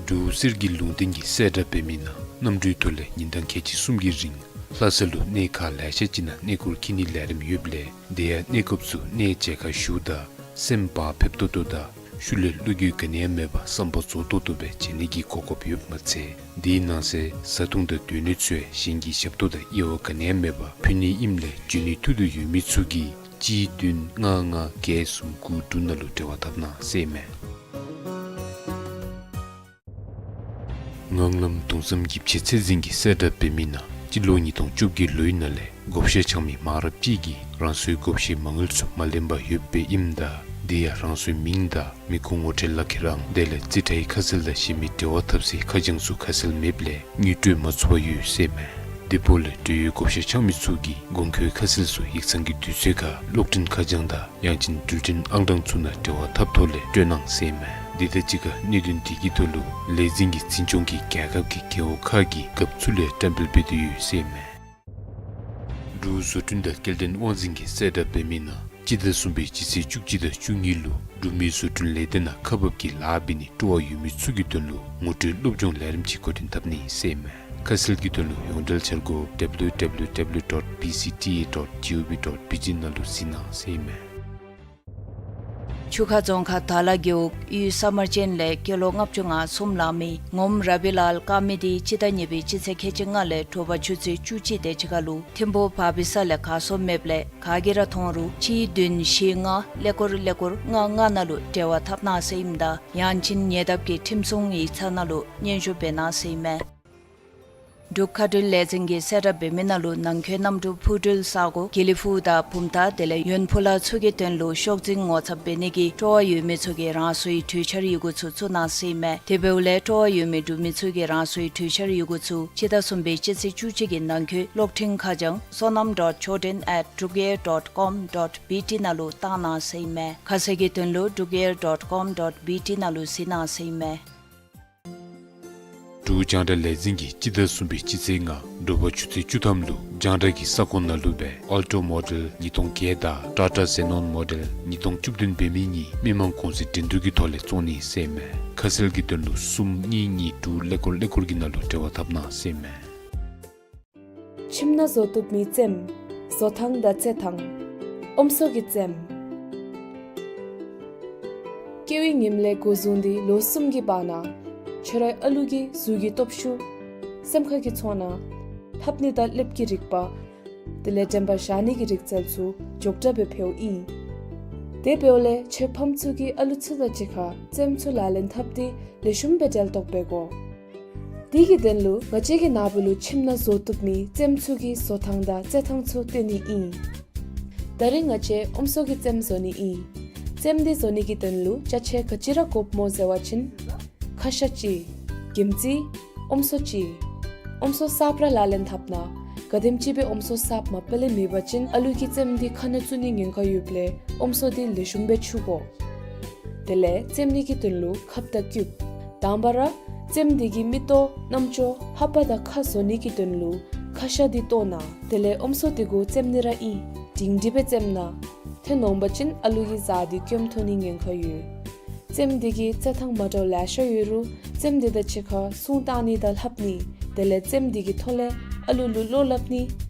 འབྲུག་གསེར་གྱི་ལུང་བསྟན་གྱིས་གསལ་བསྒྲགས་འབད་མི་ནང་གནམ་གྲུའི་ཐོག་ལས་ཉིན་གྲངས་ཁལ་གཅིག་གསུམ་གྱི་རིང་ལྷ་ས་ལུ་གནས་ཁག་ལེ་ཤ་ཅིག་ནང་གནས་སྐོར་འཁྱིད་ནིའི་ལས་རིམ་ཡོདཔ་ལས་དེ་ཡང་གནས་སྐབས་སུ་གནས་མཇལ་ཁ་ཞུཝ་ད་སེམས་བག་ཕེབས་ཏོག་ཏོ་དང་ཤུལ་ལས་བློ་འགྱོད་ག་ནི་ཡང་མེད་པར་བསམ་པ་རྫོགས་ཏོག་ཏོ་སྦེ་མཇལ་ནི་གི་གོ་སྐབས་ཡོདཔ་མ་ཚད་དེའི་ནང་གསེས་བཟའ་འཐུང་དང་སྡོད་གནས་ཚུ་ཡང་གཞན་གྱི་ཞབས་ཏོག་དང་དབྱེ་བ་ག་ནི་ཡང་མེད་པར་ཕུལ་ནི་ཨིནམ་ལས་འབྱོན་ནིའི་ཐུགས་འདོད་ཡོད་མི་ཚུ་གིས་གཅིག་བདུན་ལྔ་ལྔ་བརྒྱད་གསུམ་དགུ་དྲུག་ནང་ལུ་འབྲེལ་བ་འཐབ་གནང་ཟེར་ཨིན་མས། ངང་ལམ་གདུང་བསམ་གྱི་བྱེད་ཚད་འཛིན་གྱིས་གསལ་བསྒྲགས་འབད་མི་ནང་སྤྱི་ལོ་ཉིས་སྟོང་བཅོ་བརྒྱད་ལོའི་ནང་ལས་བགོ་བཤའ་འཆང་མི་མང་རབས་ཅིག་གིས་རང་སོའི་བགོ་བཤའི་མ་དངུལ་ཚུ་མ་ལེན་པར་ཡོདཔ་སྦེ་ཨིནམ་ད་དེ་ཡང་རང་སོའི་མིང་དང་མི་ཁུངས་ངོ་སྤྲོད་ལག་ཁྱེར་ཨང་དེ་ལས་རྩིས་ཁྲའི་ཁ་གསལ་དང་གཞན་མི་འབྲེལ་བ་འཐབ་སའི་ཁ་བྱང་ཚུ་ཁ་གསལ་མེདཔ་ལས་དངུལ་སྤྲོད་མ་ཚུགས་པར་ཡོད་ཟེར་ཨིན་མས། དེ་འབདཝ་ལས་འབྲེལ་ཡོད་བགོ་བཤའ་འཆང་མི་ཚུ་གིས་དགོས་མཁོའི་ཁ་གསལ་ཚུ་ཡིག་ཚང་གི་དུས་ཚོད་ཁར་གློག་འཕྲིན་ཁ་བྱང་དང་ཡང་ཅིན་འགྲུལ་འཕྲིན་ཨང་གྲངས་ཚུ་ནང་འབྲེལ་བ་འཐབ་ཐོག་ལས་སྤྲོད་གནང་ཟེར་ཨིན་མས། དེ་དང་གཅིག་ཁར་གནད་དོན་དེ་གི་ཐོག་ལུ་ལས་འཛིན་གྱིས་འཛིན་སྐྱོང་གིས་རྒྱལ་ཁབ་ཀྱི་རྒེད་འོག་ཁག་གི་རྒཔོ་ཚུ་ལས་བཀྲམ་སྤེལ་འབད་དེ་ཡོད་ཟེར་ཨིན་མས། འབྲུག་བཟོ་སྐྲུན་དང་སྐྱེལ་འདྲེན་དབང་འཛིན་གྱིས་གསལ་བསྒྲགས་འབད་མི་ནང་སྤྱི་ཟླ་གསུམ་པའི་སྤྱི་ཚེས་བཅུ་གཅིག་དང་བཅུ་གཉིས་ལུ་འབྲུག་མི་བཟོ་སྐྲུན་ལས་སྡེ་ནང་ཁག་འབག་གི་ལཱ་འབད་ནི་སྤྲོ་བ་ཡོད་མི་ཚུ་གི་དོན་ལུ་ངོ་སྤྲོད་སློབ་སྦྱོང་ལས་རིམ་ཅིག་འགོ་འདྲེན་འཐབ་ནི་ཟེར་ཨིན་མས། ཁ་གསལ་གྱི་དོན་ལུ་ཡོངས་འབྲེལ་འཆར་སྒོ་W W W dot B C T A dot G O V dot B T ནང་ལུ་གཟིགས་གནང་ཟེར་ཨིན་མས། ཆུ་ཁ་རྫོང་ཁག་དར་ལ་རྒེད་འོག་གཡུས་ས་དམར་ཅན་ལས་སྐྱེས་ལོ་ལྔ་བཅུ་ང་གསུམ་ལང་མི་ངོམ་ར་བི་ལཱལ་དཀར་མེ་འདི་སྤྱི་ཟླ་གཉིས་པའི་སྤྱི་ཚེས་ཁལ་གཅིག་ལྔ་ལས་དྲོ་པ་ཆུ་ཚོད་བཅུ་གཅིག་དེ་ཅིག་ཁར་ལུ་ཐིམ་ཕུག་བར་བི་ས་ལས་གར་སོང་མེདཔ་ལས་ག་གིས་ར་མཐོང་རུང་གཅིག་བདུན་བཞི་ལྔ་ཀླད་ཀོར་ཀླད་ཀོར་ལྔ་ལྔ་ནང་ལུ་འབྲེལ་བ་འཐབ་གནང་ཟེར་ཨིནམ་ད་ཡང་ཅིན་ཉེ་འདབས་ཀྱི་ཁྲིམས་སྲུང་ཡིག་ཚང་ནང་ལུ་སྙན་ཞུ་འབད་གནང་ཟེར་ཨིན་མས། འབྲུག་མཁའ་འགྲུལ་ལས་འཛིན་གྱིས་གསལ་བསྒྲགས་འབད་མི་ནང་ལུ་ནང་འཁོད་གནམ་གྲུ་འཕུར་འགྲུལ་ས་སྒོ་དགེ་ལེགས་ཕུག་དང་བུམ་ཐང་དེ་ལས་ཡོན་ཕུ་ལ་ཚུ་གི་དོན་ལུ་ཤོག་འཛིན་ངོ་ཚབ་འབད་ནི་གི་སྤྲོ་བ་ཡོད་མི་ཚུ་གིས་རང་སོའི་གྲོས་འཆར་ཡི་གུ་ཚུ་བཙུགས་གནང་ཟེར་ཨིན་མས། དེ་འབདཝ་ལས་སྤྲོ་བ་ཡོད་མི་འབྲུག་མི་ཚུ་གིས་རང་སོའི་གྲོས་འཆར་ཡི་གུ་ཚུ་སྤྱི་ཟླ་གསུམ་པའི་སྤྱི་ཚེས་བཅུ་གཅིག་གི་ནང་འཁོད་གློག་འཕྲིན་ཁ་བྱང་sonam dot jordan at drukair dot com dot B T ནང་ལུ་བཏང་གནང་ཟེར་ཨིན་མས། ཁ་གསལ་གྱི་དོན་ལུ་drukair dot com dot B T ནང་ལུ་གཟིགས་གནང་ཟེར་ཨིན་མས། འབྲུག་རྒྱང་བསྒྲགས་ལས་འཛིན་གྱིས་སྤྱི་ཟླ་གསུམ་པའི་སྤྱི་ཚེས་ལྔ་དྲོ་པ་ཆུ་ཚོད་བཅུ་ཐམ་ལུ་རྒྱང་བསྒྲགས་ཀྱི་ས་ཁོངས་ནང་ལུ་སྦེ་Alto Model ཉིས་སྟོང་བརྒྱད་དང་Tata Xenon Model ཉིས་སྟོང་བཅུ་བདུན་འབད་མི་གཉིས་མི་མང་གུང་སེང་འགྲན་བསྡུར་གྱི་ཐོག་ལས་བཙོང་ནི་ཟེར་ཨིན་མས། ཁ་གསལ་གྱི་དོན་ལུ་གསུམ་གཉིས་གཉིས་དྲུག་ཀླད་ཀོར་ཀླད་ཀོར་གྱི་ནང་ལུ་འབྲེལ་བ་འཐབ་གནང་ཟེར་ཨིན་མས། ཁྱིམ་ནང་བཟོ་བཏུབ་མི་རྩེདམོ། བཟོ་ཐངས་དང་རྩེད་ཐངས། ཨོམ་སྲོ་གི་རྩེདམོ། སྐྱེ་བའི་ཉིནམ་ལས་འགོ་བཟུང་སྟེ་ལོ་གསུམ་གྱི་བར་ན་ཁྱོད་རའི་ཨ་ལུ་གི་གཟུགས་ཀྱི་སྟོབས་ཤུགས། སེམས་ཁ་གི་ཚོར་སྣང་། ལྷབ་ནི་དང་ལེབ་ཀྱི་རིག་པ། དེ་ལས་དྲན་པ་བཞག་ནི་གི་རིག་རྩལ་ཚུ་མགྱོགས་དྲགས་སྦེ་འཕེལཝ་ཨིན། དེ་འབདཝ་ལས་ཁྱོད་ཕམ་ཚུ་གིས་ཨ་ལུ་ཚུ་དང་གཅིག་ཁར་རྩེདམོ་ཚུ་ལག་ལེན་འཐབ་སྟེ་ལེགས་ཤོམ་སྦེ་འབྲེལ་གཏོགས་འབད་དགོ། དེ་གི་དོན་ལུ་ང་བཅས་ཀྱིས་ན་བུ་ལུ་ཁྱིམ་ནང་བཟོ་བཏུབ་མི་རྩེདམོ་ཚུ་གི་བཟོ་ཐངས་དང་རྩེད་ཐངས་ཚུ་སྟོན་ནི་ཨིན། ད་རིས་ང་བཅས་ཨོམ་སྲོ་གི་རྩེདམོ་བཟོ་ནི་ཨིན། རྩེདམོ་འདི་བཟོ་ནི་གི་དོན་ལུ་ཅ་ཆས་ག་ཅི་ར་དགོཔ་སྨོ་ཟེར་བ་ཅིན། ཁ་ཤ་གཅིག། གྱིམ་རྩི། ཨོམ་སྲོ་གཅིག། ཨོམ་སྲོ་གསརཔ་ར་ལག་ལེན་འཐབ་གནང་། ག་དེམ་ཅིག་སྦེ་ཨོམ་སྲོ་གསརཔ་མ་པ་ལས་མེད་པ་ཅིན་ཨ་ལུ་གིས་རྩེདམོ་འདི་ཁ་ནང་བཙུགས་ནི་ཉེན་ཁ་ཡོདཔ་ལས་ཨོམ་སྲོ་འདི་ལེགས་ཤོམ་སྦེ་འཁྱུ་དགོ། དེ་ལས་རྩེདམོ་ནི་གི་དོན་ལུ་ཁབ་དང་ཀིའུབ། དང་པ་ར་རྩེདམོ་འདི་གི་མིག་ཏོ་རྣམ་ཅོ་ལྷ་པ་དང་ཁ་བཟོ་ནི་གི་དོན་ལུ་ཁ་ཤ་འདི་བཏོག་གནང་། དེ་ལས་ཨོམ་སྲོ་འདི་གུ་རྩེདམོ་ནི་ར་ཨིན། སྒྲིང་སྒྲི་སྦེ་རྩེདམོ་གནང་། ཏེ་ནོངམ་པ་ཅིན་ཨ་ལུ་གི་གཟའ་འདི་སྐྱོན་ཐོན་ནི་ཉེན་ཁ་ཡོད། རྩེདམོ་འདི་གི་རྩེད་ཐངས་མ་འདྲཝ་ལེ་ཤ་ཡོད་རུང་རྩེདམོ་འདི་དང་གཅིག་ཁར་སྲུང་བཏང་ནི་དང་ལྷབ་ནི། དེ་ལས་རྩེདམོ་འདི་གི་ཐོག་ལས་ཨ་ལུ་ལུ་བློ་སླབ་ནི།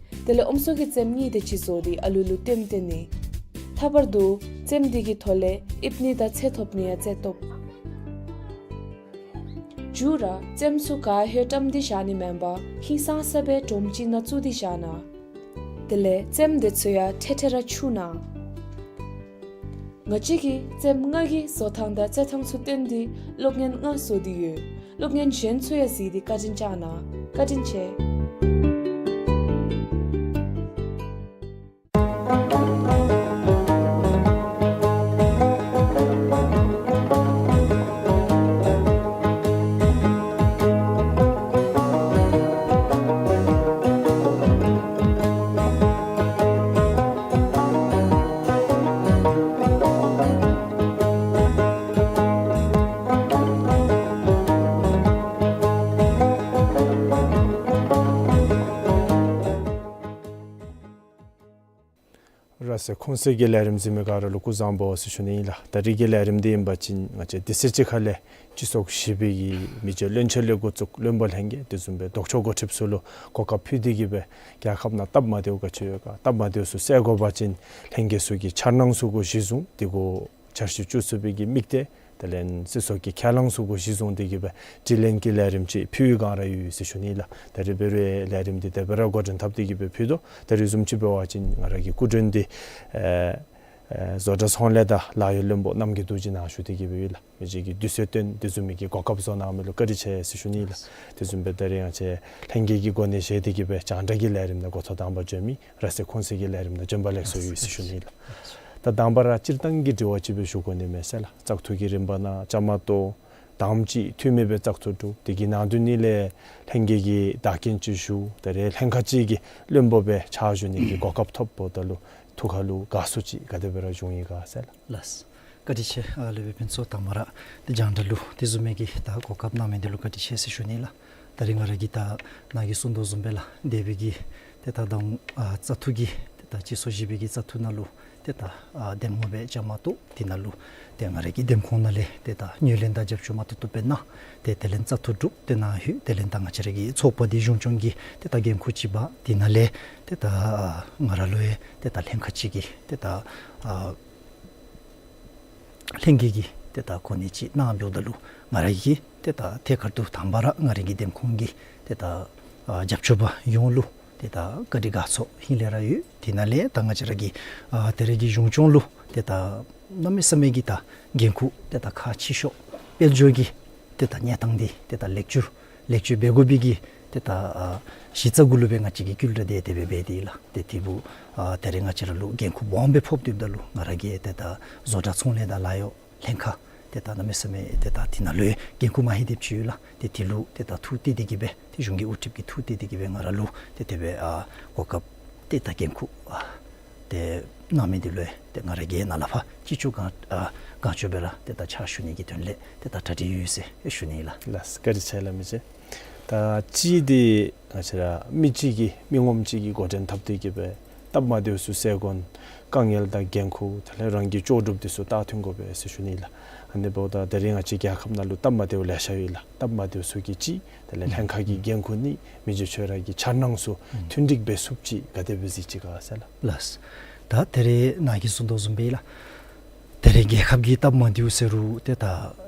དེ་ལས་ཨམ་སྲུ་གིས་རྩེདམོ་གཉིས་དེ་ཅིག་བཟོ་སྟེ་ཨ་ལུ་ལུ་སྟོནམ་སྟོན་ནི། ལྷག་པར་དུ་རྩེདམོ་འདི་གི་ཐོག་ལས་ཨིབ་ནི་དང་ཚེ་ཐོབ་ནི་ཡང་རྩོདཔ། མཇུག་ར་རྩེདམོ་ཚུ་ག་ཧེ་བཀྲམ་སྟེ་བཞག་ནི་མེན་པར་ཧིང་སངས་ས་སྦེ་སྒྲོམ་ཅིག་ནང་བཙུགས་ཏེ་བཞག་གནང་། དེ་ལས་རྩེདམོ་དེ་ཚུ་ཡང་འཕྲལ་འཕྲལ་ར་འཁྱུ་གནང་། ང་བཅས་ཀྱིས་རྩེདམོ་ལྔ་གི་བཟོ་ཐངས་དང་རྩེད་ཐངས་ཚུ་སྟོན་ཏེ་སློབ་གཉེར་ལྔ་བཟོ་སྟེ་ཡོད། སློབ་གཉེར་གཞན་ཚུ་ཡང་གཟིགས་ཏེ་བཀའ་དྲིན་བསྐྱང་གནང་། བཀའ་དྲིན་ཆེ། ར་སེ་ཁོང་སེ་གི་ལས་རིམ་གཟིགས་མི་ག་ར་ལུ་སྐུ་གཟུགས་བཟང་པོ་ཟེར་ཞུ་ནི་ཨིན་ལགས། ད་རིས་ཀྱི་ལས་རིམ་འདི་ཨིན་པ་ཅིན་ང་བཅས་དེ་ཚེ་གཅིག་ཁར་ལས་སྤྱི་ཚོགས་བཞི་པའི་གི་མི་རྗེ་བློན་ཆེན་ལས་འགོ་བཙུགས་བློན་པོ་ལྷན་རྒྱས་དེ་བཟུམ་སྦེ་ལྡོག་ཕྱོགས་འགོ་ཁྲིདཔ་ཚུ་ལུ་གོ་སྐབས་ཕུལ་ཏེ་གི་སྦེ་རྒྱལ་ཁབ་ནང་སྟབས་མ་བདེཝ་ག་ཅི་ཡོད་ག་སྟབས་མ་བདེཝ་ཚུ་སེལ་དགོ་པ་ཅིན་ལྷན་རྒྱས་ཚུ་གི་འཆར་སྣང་ཚུ་གུ་གཞི་བཟུང་དེ་གུ་འཆར་གཞི་བཅུག་ཚུགས་པའི་གི་དམིགས་གཏད་དེ་ལས་སྲིད་ཚོགས་ཀྱི་ཁས་བླངས་ཚུ་གུ་གཞི་བཟུང་སྟེ་གི་སྦེ་དྲི་ལན་གྱི་ལས་རིམ་ཅིག་ཕུལ་བའི་སྒང་ར་ཡོད་ཟེར་ཞུ་ནི་ལགས། ད་རིས་འབད་རུང་ལས་རིམ་འདི་དེ་སྦེ་ར་འགོ་འདྲེན་འཐབ་སྟེ་གི་སྦེ་ཕུལ་དོ། ད་རིས་བཟུམ་ཅིག་འབད་བ་ཅིན་ང་ར་གི་སྐུ་མགྲོན་འདི་ཨེ་ཨེ་བཟོ་གྲྭ་ཚོང་ལས་དང་ལཱ་གཡོག་བློན་པོ་རྣམ་རྒྱལ་རྡོ་རྗེ་ནཱ་ཞུ་སྟེ་གི་སྦེ་ཡོད་ལགས། མི་རྗེ་གིས་དུས་ཚོད་བཏོན་དེ་བཟུམ་མའི་གི་གོ་སྐབས་བཟོ་གནང་མི་ལུ་བཀའ་དྲིན་ཆེ་ཟེར་ཞུ་ནི་ལགས། དེ་བཟུམ་སྦེ་ད་རིས་ང་བཅས་ལྷན་རྒྱས་ཀྱི་གོ་གནས་བཞེས་ཏེ་གི་སྦེ་རྒྱང་བསྒྲགས་ཀྱི་ལས་རིམ་ནང་འགོ་ཐོག་དང་པ་འབྱོན་མི་ར་སེ་ཁོང་སེ་གི་ལས་རིམ་ནང་བྱོན་པ་ལེགས་སོ་ཡོད་ཟེར་ཞུ་ནི་ལགས། ད་དང་པ་ར་སྤྱིར་བཏང་གི་དྲི་བ་ཅིག་སྦེ་ཞུ་དགོ་ནི་མས་ཟེར་ལགས། བཙག་འཐུ་གི་རིམ་པ་ནང་བཅའ་མར་གཏོགས་དང་པ་ཅིག་འཐུས་མི་སྦེ་བཙག་འཐུ་གྲུབ། དེ་གི་ནང་དོན་ནི་ལས་ལྷན་རྒྱས་ཀྱི་བདག་རྐྱེན་ཅིག་ཞུ། ད་རེས་ལྷན་ཁག་ཅིག་གི་བློན་པོ་སྦེ་ཕྱག་ཞུ་ནི་གི་གོ་སྐབས་ཐོབ་འབདཝ་ད་ལུ་ཐུགས་ཁ་ལུ་དགའ་ཚོར་ཅིག་ག་དེ་སྦེ་ར་བྱུང་ཡི་ག་ཟེར་ལགས། ལགས། བཀའ་དྲིན་ཆེ། ཨ་སློབ་དཔོན་ཕུན་ཚོགས་དང་པ་ར་ཏེ་རྒྱང་བསྒྲགས་ལུ་དེ་བཟུམ་མའི་གི་ད་གོ་སྐབས་གནང་མི་འདི་ལུ་བཀའ་དྲིན་ཆེ་ཟེར་ཞུ་ནི་ལགས། ད་རིས་ང་ར་གིས་ད་ནཱ་གིས་གསུང་དོ་བཟུམ་སྦེ་ལགས་འདས་པའི་གི་ཏེ་ད་དང་ཨ་བཙག་འཐུ་གི་ཏེ་ད་སྤྱི་ཚོགས་བཞི་པའི་གི་བཙག་འཐུ་ནང་ལུ་ཏེ་ད་ཨ་འདེམས་ངོ་སྦེ་བཅའ་མར་གཏོགས། དེ་ནང་ལུ་ཏེ་ང་ར་གི་འདེམས་ཁོངས་ནང་ལས་ཏེ་ད་ངོས་ལེན་དང་རྒྱབ་སྐྱོར་མ་ཐུབ་ཐུབ་སྦེ་གནང་། ཏེ་དེ་ལས་བཙག་འཐུ་གྲུབ། ཏེ་ནཱ་ལྷོད། དེ་ལས་ད་ང་བཅས་ར་གི་ཚོགས་པ་འདི་གཞུང་སྐྱོང་གི་ཏེ་ད་འགན་ཁུར་ཅིག་འབག། དེ་ནང་ལས་ཏེ་ད་ཨ་ང་ར་ལུ་ཡང་ཏེ་ད་ལྷན་ཁག་ཅིག་གི་ཏེ་ད་ཨ་ལྷན་རྒྱས་ཀྱི་ཏེ་ད་གོ་གནས་ཅིག་གནང་འབདཝ་ད་ལུ་ང་ར་གིས་ཏེ་ད་ཐད་ཀར་དུ་དང་པ་ར་ང་ར་གི་འདེམས་ཁོངས་ཀྱི་ཏེ་ད་ཨ་རྒྱབ་སྐྱོར་པ་ཡོངས་ལུ་ཏེ་ད་བཀའ་དྲིན་དགའ་ཚོར་ཧིང་ལས་ར་ཡོད། དེ་ནང་ལས་ད་ང་བཅས་ར་གི་ཨ་ད་རེས་ཀྱི་གཞུང་སྐྱོང་ལུ་ཏེ་ད་གནམ་མེད་ས་མེད་ཀྱི་ད་འགན་ཁུར་ཏེ་ད་ཁག་ཆེ་ཤོས་དཔལ་འབྱོར་གྱི་ཏེ་ད་གནས་སྟངས་འདི་ཏེ་ད་ལེགས་བཅོས་ལེགས་བཅོས་འབད་དགོ་པའི་གི་ཏེ་ད་ཨ་གཞི་རྩ་གུ་ལུ་སྦེ་ང་བཅས་ཀྱིས་བསྐུལ་བསྒྲགས་འདི་དེ་སྦེ་འབད་དེ་ལགས། ཏེ་དེ་འབདཝ་ཨ་ད་རེས་ང་བཅས་ར་ལུ་འགན་ཁུར་སྦོམ་སྦེ་ཕོགཔ་འདི་འབདཝ་ད་ལུ་ང་ར་གིས་ཏེ་ད་བཟོ་གྲྭ་ཚོང་ལས་དང་ལཱ་གཡོག་ལྷན་ཁག་ཏེ་ད་གནམ་མེད་ས་མེད་ཏེ་ད་དེ་ནང་ལུ་ཡང་འགན་ཁུར་མ་ཧེ་དེ་ཅིག་ཡོད་ལགས། ཏེ་དེ་ལུ་ཏེ་ད་ཐུགས་གཏད་དེ་གི་སྦེ་ཏེ་གཞུང་གི་དབུ་ཁྲིདཔ་གིས་ཐུགས་གཏད་དེ་གི་སྦེ་ང་ར་ལུ་ཏེ་དེ་སྦེ་ཨ་གོ་སྐབས་ཏེ་ད་འགན་ཁུར་ཨ་ཏེ་གནང་མི་འདི་ལུ་ཡང་ཏེ་ང་ར་གིས་ནཱ་ལས་ཕར་ཅི་ལྕོགས་གང་ཨ་གང་ལྕོགས་སྦེ་ར་ཏེ་ད་ཕྱག་ཞུ་ནི་གི་དོན་ལས་ཏེ་ད་གྲ་སྒྲིག་ཡོད་ཟེར་ཞུ་ནི་ལགས། ལགས། བཀའ་དྲིན་ཆེ་ལགས་མི་རྗེ། ད་གཅིག་འདི་ང་བཅས་ར་མི་གཅིག་གིས་མི་ངོམ་གཅིག་གིས་འགོ་འདྲེན་འཐབ་སྟེ་གི་སྦེ་སྟབས་མ་བདེཝ་ཚུ་སེལ་དགོ་ནི། དཀའ་ངལ་དང་འགན་ཁུར་དེ་ལས་རང་གི་ལྕོགས་གྲུབ་འདི་ཚུ་ལྟ་མཐུན་དགོ་པས་ཟེར་ཞུ་ནི་ལགས། ཨ་ནི་འབདཝ་ད་ད་རིས་ང་བཅས་རྒྱལ་ཁབ་ནང་ལུ་སྟབས་མ་བདེཝ་ལེ་ཤ་ཡོད་ལགས། སྟབས་མ་བདེཝ་ཚུ་གི་གཅིག་དེ་ལས་ལྷན་ཁག་གི་འགན་ཁུར་ནི་མི་རྗེ་ཁྱོད་ར་གི་འཆར་སྣང་ཚུ་མཐུན་འགྲིག་འབད་ཚུགསཔ་ཅིག་ག་དེ་སྦེ་གཟིགས་ཅི་ག་ཟེར་ལགས། ལགས། ད་ད་རེས་ནཱ་གིས་གསུང་དོ་བཟུམ་སྦེ་ལགས། ད་རེས་རྒྱལ་ཁབ་ཀྱི་སྟབས་མ་བདེཝ་ཟེར་རུང་ཏེ་ད་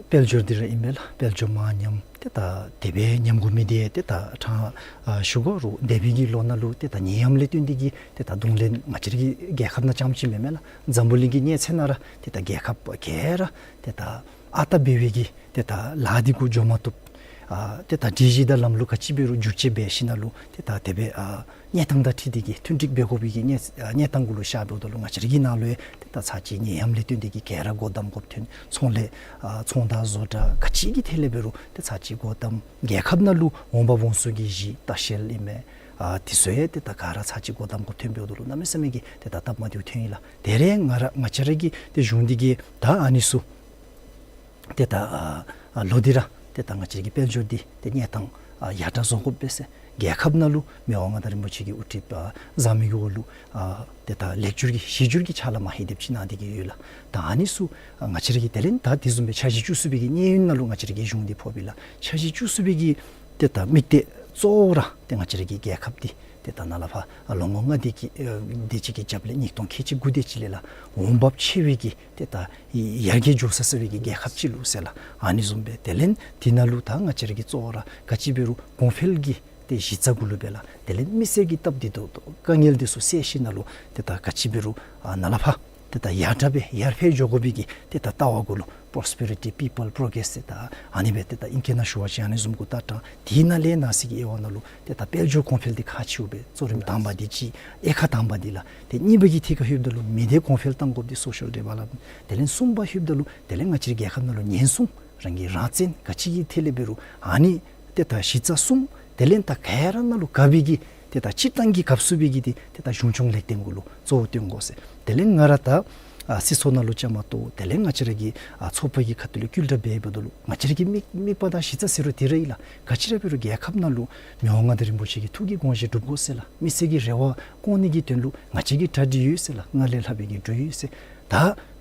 དཔལ་འབྱོར་འདི་ར་ཨིན་མས་ལགས། དཔལ་འབྱོར་མར་ཉམས་ཏེ་ད་དེ་སྦེ་ཉམས་དགོ་མི་འདི་ཏེ་ད་ཕྲང་ཨ་ཞུ་དགོ་རུང་འདས་པའི་གི་ལོ་ནང་ལུ་ཏེ་ད་ནད་ཡམས་ལས་བརྟེན་ཏེ་གི་ཏེ་ད་གདོང་ལེན་ང་བཅས་ར་གི་རྒྱལ་ཁབ་ནང་རྐྱངམ་ཅིག་མེན་མས་ལགས། འཛམ་བུ་གླིང་གི་གནས་ཚད་ནང་ར་ཏེ་ད་རྒྱལ་ཁབ་ག་ར་ཏེ་ད་ཨ་རྟག་འབད་བའི་གི་ཏེ་ད་ལཱ་འདི་གུ་འགྱོ་མ་བཏུབ། ཨ་ཏེ་ད་སྒྲིག་གཞི་དང་ལམ་ལུགས་ག་ཅི་འབད་རུང་བསྒྱུར་བཅོས་འབད་ཞིནམ་ལས་ཏེ་ད་དེ་སྦེ་ཨ་གནས་སྟངས་དང་འཁྲིལ་ཏེ་གི་མཐུན་འགྲིག་འབད་དགོ་པའི་གི་གནས་ཨ་གནས་སྟངས་གུ་ལུ་ཤར་འབདཝ་ད་ལུ་ང་བཅས་ར་གི་ནང་ལུ་ཡང་ཏེ་ད་ཚར་གཅིག་ནད་ཡམས་ལས་བརྟེན་ཏེ་གི་ག་ར་སྒོ་བསྡམ་དགོཔ་ཐོན། ཚོང་ལས་ཨ་ཚོང་དང་བཟོ་གྲྭ་ག་ཅི་གི་ཐད་ལས་འབད་རུང་ཏེ་ཚར་གཅིག་སྒོ་བསྡམ། རྒྱལ་ཁབ་ནང་ལུ་འོང་འབབ་འོང་ཚུགས་ཀྱི་གཞི་ལྟ་བཤལ་ཨིན་མས། ཨ་དེ་ཚུ་ཡང་ཏེ་ད་ག་ར་ཚར་གཅིག་སྒོ་བསྡམ་དགོཔ་ཐོན་འབདཝ་ད་ལུ་གནམ་མེད་ས་མེད་ཀྱི་ཏེ་ད་སྟབས་མ་བདེཝ་ཐོན་ཡི་ལགས། ད་རེས་ང་ར་ང་བཅས་ར་གི་ཏེ་གཞུང་འདི་གིས་ད་ཨ་ནི་ཚུ་ཏེ་ད་ཨ་ཨ་ལོག་སྟེ་ར་ཏེ་ད་ང་བཅས་ཀྱི་དཔལ་འབྱོར་འདི་ཏེ་གནས་སྟངས་ཨ་ཡར་དྲག་བཟོ་དགོ་པས་ཟེར་རྒྱལ་ཁབ་ནང་ལུ་མི་དབང་མངའ་བདག་རིན་པོ་ཆེ་གི་དབུ་ཁྲིད་ཨ་བཟང་མི་གི་འོག་ལུ་ཨ་ཏེ་ད་ལེགས་བཅོས་ཀྱི་གཞི་བསྒྱུར་གྱི་ཕྱག་ལཱ་མ་ཧེ་དེམ་ཅིག་གནང་སྟེ་གི་ཡོད་ལགས། ད་ཨ་ནི་ཚུ་ཨ་ང་བཅས་ར་གིས་དེ་ལས་ད་དེ་བཟུམ་སྦེ་འཆར་གཞི་བཅུ་གསུམ་པའི་གི་གནས་ཡུན་ནང་ལུ་ང་བཅས་ར་གི་གཞུང་འདི་ཕོགཔ་ཨིན་ལགས། འཆར་གཞི་བཅུ་གསུམ་པའི་གི་ཏེ་ད་དམིགས་གཏད་ གཙོ་བོ་ར་ཏེ་ང་བཅས་ར་གི་རྒྱལ་ཁབ་འདི་ཏེ་ད་ནཱ་ལས་ཕར་ལོ་ངོ་ལྔ་དེ་ཅིག་ཨ་དེ་ཅིག་གི་རྒྱབ་ལས་ཉིས་སྟོང་ཁལ་གཅིག་དགུ་དེ་ཅིག་ལས་ལགས་འོང་འབབ་ཆེ་བའི་གི་ཏེ་ད་ཡར་རྒྱས་འགྱོ་ས་ས་བའི་གི་རྒྱལ་ཁབ་ཅིག་ལུ་ཟེར་ལགས། ཨ་ནི་བཟུམ་སྦེ་དེ་ལས་དེ་ནང་ལུ་ད་ང་བཅས་ར་གི་གཙོ་བོ་ར་ག་ཅི་འབད་རུང་གོང་འཕེལ་གྱི་ཏེ་གཞི་རྩ་གུ་ལུ་སྦེ་ལགས། དེ་ལས་མི་སེར་གྱི་སྟབས་བདེ་ཏོག་ཏོ་དཀའ་ངལ་འདི་ཚུ་སེལ་ཞིནམ་ལས་ཏེ་ད་ག་ཅི་འབད་རུང་ཨ་ནཱ་ལས་ཕར་ཏེ་ད་ཡར་དྲག་སྦེ་ཡར་འཕེལ་འགྱོ་དགོ་པའི་གི་ཏེ་ད་ལྟ་བ་གུ་ལུ་པོརོ་སི་པེ་རི་ཊི་པི་པཱལ་པོ་རོ་གེ་རེསི་ཏེ་ད་ཨ་ནི་སྦེ་ཏེ་ད་ཨིང་སྐད་ནང་ཞུ་བ་ཅིན་ཨ་ནི་བཟུམ་གུ་ད་དྲང་། དེ་ནང་ལས་ནང་གསེས་ཀྱི་དབྱེ་བ་ནང་ལུ་ཏེ་ད་དཔལ་འབྱོར་གོང་འཕེལ་འདི་ཁག་ཆེཝ་སྦེ་གཙོ་རིམ་དང་པ་འདི་ཅིག་དབྱེ་ཁག་དང་པ་འདི་ལགས། ཏེ་གཉིས་པ་གི་ཐད་ཁར་ལྷོདཔ་ད་ལུ་མི་སྡེ་གོང་འཕེལ་གཏང་དགོཔ་འདི་སོ་ཤལ་ཌི་ཝེ་ལོབ་མེནཊ། དེ་ལས་གསུམ་པ་ལྷོདཔ་ད་ལུ་དེ་ལས་ང་བཅས་ར་རྒྱལ་ཁབ་ནང་ལུ་ཉེན་སྲུང་རང་གི་རང་བཙན་ག་ཅི་གི་ཐད་ལས་འབད་རུང་ཨ་ནི་ཏེ་ད་གཞི་རྩ་གསུམ། དེ་ལས་ད་ག་ར་ནང་ལུ་ག་འབད་གི་ཏེ་ད་སྤྱིར་བཏང་གི་གབ་ཚུགས་པའི་གི་འདི་ཏེ་ད་གཞུང་སྐྱོང་ལེགས་ལྡན་གུ་ལུ་གཙོ་བོ་བཏོན་དགོ་ཟེར། དེ་ལས་ང་ར་ད་ཨ་སྲིད་ཚོགས་ནང་ལུ་བཅའ་མར་གཏོགས། དེ་ལས་ང་བཅས་ར་གི་ཨ་ཚོགས་པ་གི་ཁ་ཐུག་ལས་བསྐུལ་བསྒྲགས་འབད་འབདཝ་ད་ལུ་ང་བཅས་ར་གི་དམིགས་དམིགས་པ་དང་གཞི་རྩ་ཟེར་རུང་དེ་ར་ཨིན་ལགས། ག་ཅི་ར་འབད་རུང་རྒྱལ་ཁབ་ནང་ལུ་མི་དབང་མངའ་བདག་རིན་པོ་ཆེ་གི་ཐུགས་ཀྱི་དགོངས་བཞེད་སྒྲུབ་དགོ་ཟེར་ལགས། མི་སེར་གྱི་རེ་བ་སྐོང་ནི་གི་དོན་ལུ་ང་བཅས་ཀྱིས་གྲ་སྒྲིག་ཡོད་ཟེར་ལགས། སྔར་ལས་ལྷག་པའི་གི་གྲ་སྒྲིག་ཡོད་ཟེར། ད་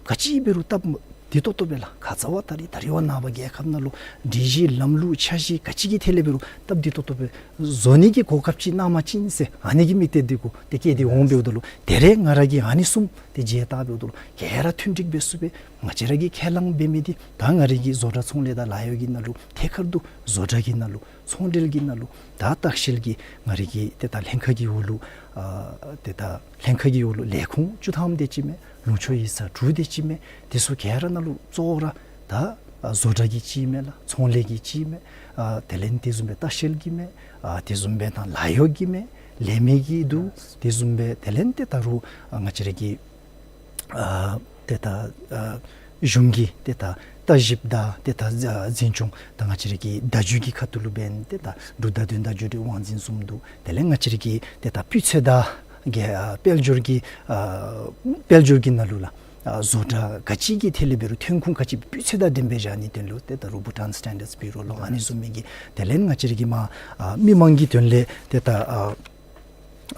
ག་ཅི་འབད་རུང་སྟབས་བདེ་ཏོག་ཏོ་སྦེ་ལགས། ཁ་ཙ་བ་ད་རིས་ད་རིས་བ་ནངས་པ་རྒྱལ་ཁབ་ནང་ལུ་སྒྲིག་གཞི་ལམ་ལུགས་འཆར་གཞི་ག་ཅི་གི་ཐད་ལས་འབད་རུང་སྟབས་བདེ་ཏོག་ཏོ་སྦེ་བཟོ་ནི་གི་གོ་སྐབས་ཅིག་གནང་པ་ཅིན་ཟེར་ཨ་ནི་གི་དམིགས་གཏད་འདི་གུ་ཏེ་བསྐྱེད་དེ་འོང་འབདཝ་ད་ལུ་དེ་རེས་ང་ར་གིས་ཨ་ནི་གསུམ་ཏེ་མཇལ་བལྟ་འབདཝ་ད་ལུ་ག་ར་མཐུན་འགྲིག་འབད་ཚུགས་པས། ང་བཅས་ར་གིས་ཁས་བླངས་འབད་མི་འདི་ད་ང་རའི་གི་བཟོ་གྲྭ་ཚོང་ལས་དང་ལཱ་གཡོག་གི་ནང་ལུ་ཐད་ཀར་དུ་བཟོ་གྲྭ་གི་ནང་ལུ་ཚོང་འབྲེལ་གྱི་ནང་ལུ་ད་ལྟ་བཤལ་གྱི་ང་རའི་གི་ཏེ་ད་ལྷན་ཁག་གི་འོག་ལུ་ཨ་ཏེ་ད་ལྷན་ཁག་གི་འོག་ལུ་ལས་ཁུངས་བཅུ་ཐམ་དེ་ཅིག་མས། ལུང་ཕྱོགས་ཡིག་ཚང་དྲུག་དེ་ཅིག་མས། དེ་ཚུ་ག་ར་ནང་ལུ་གཙོ་བོ་ར་ད་ཨ་བཟོ་གྲྭ་གི་ཅིག་མས་ལགས། ཚོང་ལས་ཀྱི་ཅིག་མས། ཨ་དེ་ལས་དེ་བཟུམ་སྦེ་ལྟ་བཤལ་གྱི་མས། ཨ་དེ་བཟུམ་སྦེ་ད་ལཱ་གཡོག་གི་མས། ལས་མི་གི་འདུག། དེ་བཟུམ་སྦེ་དེ་ལས་ཏེ་ད་རུང་ཨ་ང་བཅས་ར་གི་ཨ་ཏེ་ད་ཨ་གཞུང་གི་ཏེ་ད་ལྟ་ཞིབ་དང་ཏེ་ད་འཛིན་སྐྱོང་དང་ང་བཅས་ར་གི་བརྡ་བརྒྱུད་ཀྱི་ཁ་ཐུག་ལུ་འབད་ཏེ་ད་འབྲུག་བརྡ་དོན་དང་བརྒྱུད་འབྲེལ་དབང་འཛིན་བཟུམ་འདུག། དེ་ལས་ང་བཅས་ར་གི་ཏེ་ད་སྤུས་ཚད་དང་གི་ཨ་དཔལ་འབྱོར་གྱི་ཨ་དཔལ་འབྱོར་གྱི་ནང་ལུ་ལགས་ཨ་བཟོ་གྲྭ་ག་ཅི་གི་ཐད་ལས་འབད་རུང་ཐོན་ཁུངས་ག་ཅི་སྤུས་ཚད་དང་ལྡནམ་སྦེ་བཞག་ནིའི་དོན་ལུ་ཏེ་ད་རུང་བྷུ་ཊཱན་སི་ཊེན་ཌརཌསི་བིའུ་རོ་ལོ་ཨ་ནི་བཟུམ་མའི་གི་དེ་ལས་ང་བཅས་ར་གི་མ་ཨ་མི་མང་གི་དོན་ལས་ཏེ་ད་ཨ་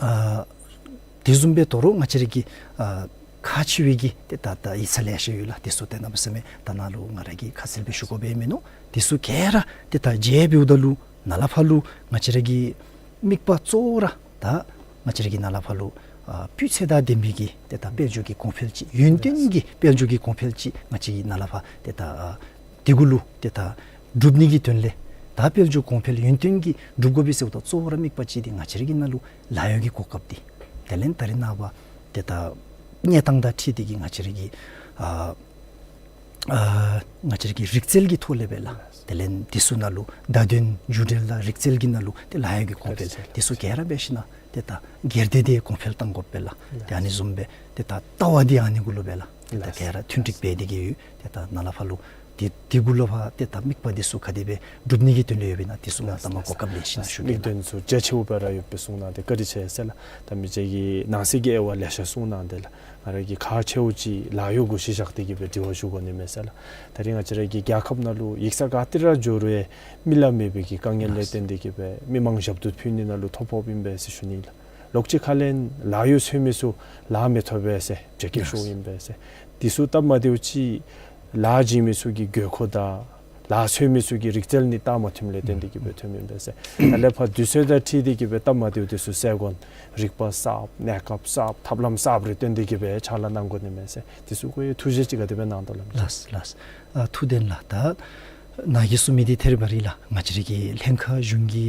ཨ་དེ་བཟུམ་སྦེ་དོ་རུང་ང་བཅས་ར་གི་ཨ་ཁག་ཆེ་བའི་གི་ཏེ་ད་ད་ཡིག་ཚང་ལེ་ཤ་ཡོད་ལགས། དེ་ཚུ་ཏེ་གནམ་མེད་ས་མེད་ད་ནཱ་ལུ་ང་ར་གིས་ཁ་གསལ་སྦེ་ཞུ་དགོཔ་མིན་ནུག། དེ་ཚུ་ག་ར་ཏེ་ད་མཇལ་འབདཝ་ད་ལུ་ནཱ་ལས་ཕར་ལུ་ང་བཅས་ར་གི་དམིགས་པ་གཙོ་བོ་ར་ད་ང་བཅས་ར་གི་ནཱ་ལས་ཕར་ལུ་ཨ་སྤུས་ཚད་དང་ལྡན་པའི་གི་ཏེ་ད་དཔལ་འབྱོར་གྱི་གོང་འཕེལ་ཅིག་ཡུན་བརྟན་གྱི་དཔལ་འབྱོར་གྱི་གོང་འཕེལ་ཅིག་ང་བཅས་ཀྱིས་ནཱ་ལས་ཕར་ཏེ་ད་ཨ་དེ་གུ་ལུ་ཏེ་ད་སྒྲུབ་ནི་གི་དོན་ལས་ད་དཔལ་འབྱོར་གོང་འཕེལ་ཡུན་བརྟན་གྱི་སྒྲུབ་དགོ་པས་ཟེརཝ་ད་གཙོ་བོ་ར་དམིགས་པ་ཅིག་འདི་ང་བཅས་ར་གི་ནང་ལུ་ལཱ་གཡོག་གི་གོ་སྐབས་འདི་དེ་ལས་ད་རིས་ནངས་པ་ཏེ་ད་གནས་སྟངས་དང་འཁྲིལ་ཏེ་གི་ང་བཅས་ར་གི་ཨ་ཨ་ང་བཅས་ར་གི་རིག་རྩལ་གྱི་ཐོག་ལས་སྦེ་ལགས། དེ་ལས་དེ་ཚུ་ནང་ལུ་བརྡ་དོན་བརྒྱུད་འབྲེལ་དང་རིག་རྩལ་གྱི་ནང་ལུ་ཏེ་ལཱ་གཡོག་གི་གོང་འཕེལ་དེ་ཚུ་ག་ར་འབད་ཞིན་ན་ཏེ་ད་སྒེར་སྡེ་འདི་གོང་འཕེལ་གཏང་དགོཔ་སྦེ་ལགས། ཏེ་ཨ་ནི་བཟུམ་སྦེ་ཏེ་ད་ལྟ་བ་འདི་ཨ་ནི་གུ་ལུ་སྦེ་ལགས། ཏེ་ད་ག་ར་མཐུན་འགྲིག་འབད་དེ་གི་ཡོད། ཏེ་ད་ནཱ་ལས་ཕར་ལུ་ཏེ་དེ་གུ་ལུ་ཕར་ཏེ་ད་དམིགས་པ་འདི་ཚུ་ག་དེ་སྦེ་སྒྲུབ་ནི་གི་དོན་ལུ་ཡོདཔ་ཨིན་ན་དེ་ཚུ་ང་ལྟ་མ་གོ་སྐབས་ལེན་ཞིན་ན་ཞུ་གེ་ལགས། དམིགས་དོན་ཚུ་རྒྱ་ཆེཝ་སྦེ་ར་ཡོདཔ་སྦེ་གསུངས་གནང་སྟེ་བཀའ་དྲིན་ཆེ་ཟེར་ལགས། ད་མི་རྗེ་གིས་ནང་གསེས་ཀྱི་དབྱེ་བ་ལེ་ཤ་གསུངས་གནང་སྟེ་ལགས། ང་ར་གིས་ཁག་ཆེཝ་ཅིག་ལཱ་གཡོག་གུ་གཞི་བཞག་སྟེ་གི་སྦེ་དྲི་བ་ཞུ་དགོ་ནི་མས་ཟེར་ལགས། ད་རིས་ང་བཅས་ར་གི་རྒྱལ་ཁབ་ནང་ལུ་ཡིག་ཚང་ག་ཏེ་ར་འགྱོ་རུང་མི་ལཱ་མེད་པའི་གི་དཀའ་ངལ་ལས་བརྟེན་ཏེ་གི་སྦེ་མི་མང་ཞབས་ཏོག་ཕུལ་ནི་ནང་ལུ་ཐོ་ཕོགཔ་ཨིན་པས་ཟེར་ཞུ་ནི་ལགས། ལོགས་ཅིག་ཁ་ལས་ལཱ་གཡོག་འཚོལ་མི་ཚུ་ལཱ་མི་ཐོབ་པས་ཟེར་བྲེལ་སྐྱེད་ཤོརཝ་ཨིན་པས་ཟེར། དེ་ཚུ་སྟབས་མ་བདེཝ་ཅིག་ལཱ་བྱིན་མི་ཚུ་གི་དགོས་མཁོ་དང་ལཱ་འཚོལ་མི་ཚུ་གི་རིག་རྩལ་ནི་སྟབས་མ་མཐུནམ་ལས་བརྟེན་ཏེ་གི་སྦེ་ཐོནམ་ཨིན་པས་ཟེར། ད་ལས་ཕར་དུས་ཚོད་དང་འཁྲིལ་ཏེ་གི་སྦེ་སྟབས་མ་བདེཝ་དེ་ཚུ་སེལ་དགོ་ནི་རིག་པ་གསརཔ་གནས་སྐབས་གསརཔ་ཐབས་ལམ་གསརཔ་རེ་བཏོན་ཏེ་གི་སྦེ་ཕྱག་ལཱ་གནང་དགོ་ནི་མས་ཟེར། དེ་ཚུ་གུ་ཡང་ཐུགས་བཞེད་ཅིག་ག་དེ་སྦེ་གནང་དོ་ལགས། ལགས་ལགས། ཨ་ཐུགས་བདེན་ལགས། ད་ནཱ་གིས་གསུངས་མི་འདི་ཐད་རི་བ་རི་ལགས། ང་བཅས་ར་གི་ལྷན་ཁག་གཞུང་གི་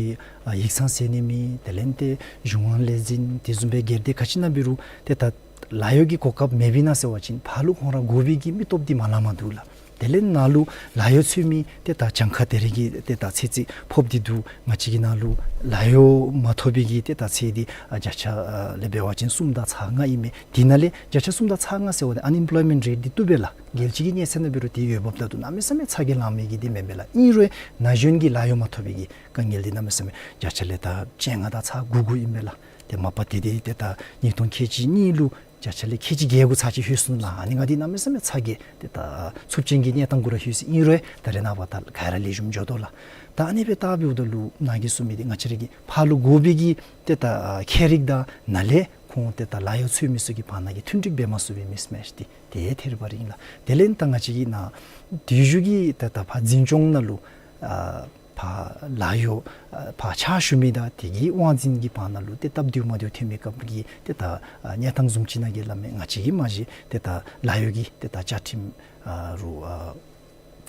ཨ་ཡིག་ཚང་ཟེར་ནི་མེད། དེ་ལས་ཏེ་གཞུང་དབང་ལས་འཛིན་དེ་བཟུམ་སྦེ་སྒེར་སྡེ་ག་ཅི་ནང་འབད་རུང་ཏེ་ད་ལཱ་གཡོག་གི་གོ་སྐབས་མེདཔ་ཨིན་ན་ཟེར་བ་ཅིན་ཕར་ལུ་ཁོང་ར་དགོ་པའི་གི་མི་སྟོབས་འདི་མ་ལང་མ་འདུག་ལགས། དེ་ལས་ནཱ་ལུ་ལཱ་གཡོག་འཚོལ་མི་ཏེ་ད་གྱངས་ཁ་ད་རེས་ཀྱི་ཏེ་ད་ཚད་ཅིག་ཕོག་སྟེ་འདུག། ང་བཅས་ཀྱི་ནང་ལུ་ལཱ་གཡོག་མ་ཐོབ་པའི་གི་ཏེ་ད་ཚད་འདི་ཨ་བརྒྱ་ཆ་ཨ་ལས་འབད་བ་ཅིན་གསུམ་དང་ཚག་ལྔ་ཨིན་མས། དེ་ནང་ལས་བརྒྱ་ཆ་གསུམ་དང་ཚག་ལྔ་ཟེར་བ་ནི་ཨན་ཨེམ་པོལོའི་མེནཊ་རེཊ་འདི་བཏུབ་པས་ལགས། རྒྱལ་སྤྱི་གི་གནས་ཚད་ནང་འབད་རུང་དེ་འོས་འབབ་ད་འདུག། གནམ་མེད་ས་མེད་ཚ་གྱང་ལང་མི་གི་འདི་མེན་པས་ལགས། ཨིན་རུང་ན་གཞོན་གྱི་ལཱ་གཡོག་མ་ཐོབ་པའི་གི་དཀའ་ངལ་འདི་གནམ་མེད་ས་མེད་བརྒྱ་ཆ་ལས་ད་བཅོ་ལྔ་དང་ཚག་དགུ་དགུ་ཨིན་པས་ལགས། ཏེ་མ་པ་དེ་འདི་ཏེ་ད་ཉིས་སྟོང་ཁལ་གཅིག་གཉིས་ལུ་བརྒྱ་ཆ་ལས་ཁལ་གཅིག་བརྒྱད་དགུ་ཚར་ཅིག་ལྷོད་སོང་ལགས། ཨ་ནི་ང་འདི་གནམ་མེད་ས་མེད་ཚ་གྱང་ཏེ་ད་ཚབས་ཆེན་གྱི་གནས་སྟངས་གུ་ར་ལྷོད་སོང་། ཨིན་རུང་ད་རེས་ནངས་པ་ད་ག་ར་ལེགས་ཤོམ་འགྱོ་དོ་ལགས། ད་ཨ་ནི་སྦེ་ད་འབདཝ་ད་ལུ་ནཱ་གིས་གསུངས་མི་འདི་ང་བཅས་ར་གི་ཕར་ལུ་དགོ་པའི་གི་ཏེ་ད་ཁྱད་རིག་དང་ནཱ་ལས་ཁོང་ཏེ་ད་ལཱ་གཡོག་འཚོལ་མི་ཚུ་གི་བར་ན་གི་མཐུན་འགྲིག་འབད་མ་ཚུགས་པའི་མིསི་མེཆ་འདི་དེ་ཐད་རི་བ་རི་ཨིན་ལགས། དེ་ལས་ད་ང་བཅས་ཀྱི་ནཱ་དེ་བཞུགས་ཀྱི་ཏེ་ད་ཕར་འཛིན་སྐྱོང་ནང་ལུ་ཨ་ ཕར་ལཱ་གཡོག་ཨ་ཕར་ཕྱག་ཞུ་མི་དང་དེ་གི་དབང་འཛིན་གྱི་བར་ན་ལུ་ཏེ་སྟབས་བདེཝ་མ་བདེཝ་ཐོན་མི་སྐབས་ཀྱི་ཏེ་ད་ཨ་གནས་སྟངས་བཟུམ་ཅིག་ནང་གི་སླབ་མས། ང་བཅས་ཀྱིས་མ་གཞི་ཏེ་ད་ལཱ་གཡོག་གི་ཏེ་ད་བཅའ་ཁྲིམས་ཨ་རུ་ཨ་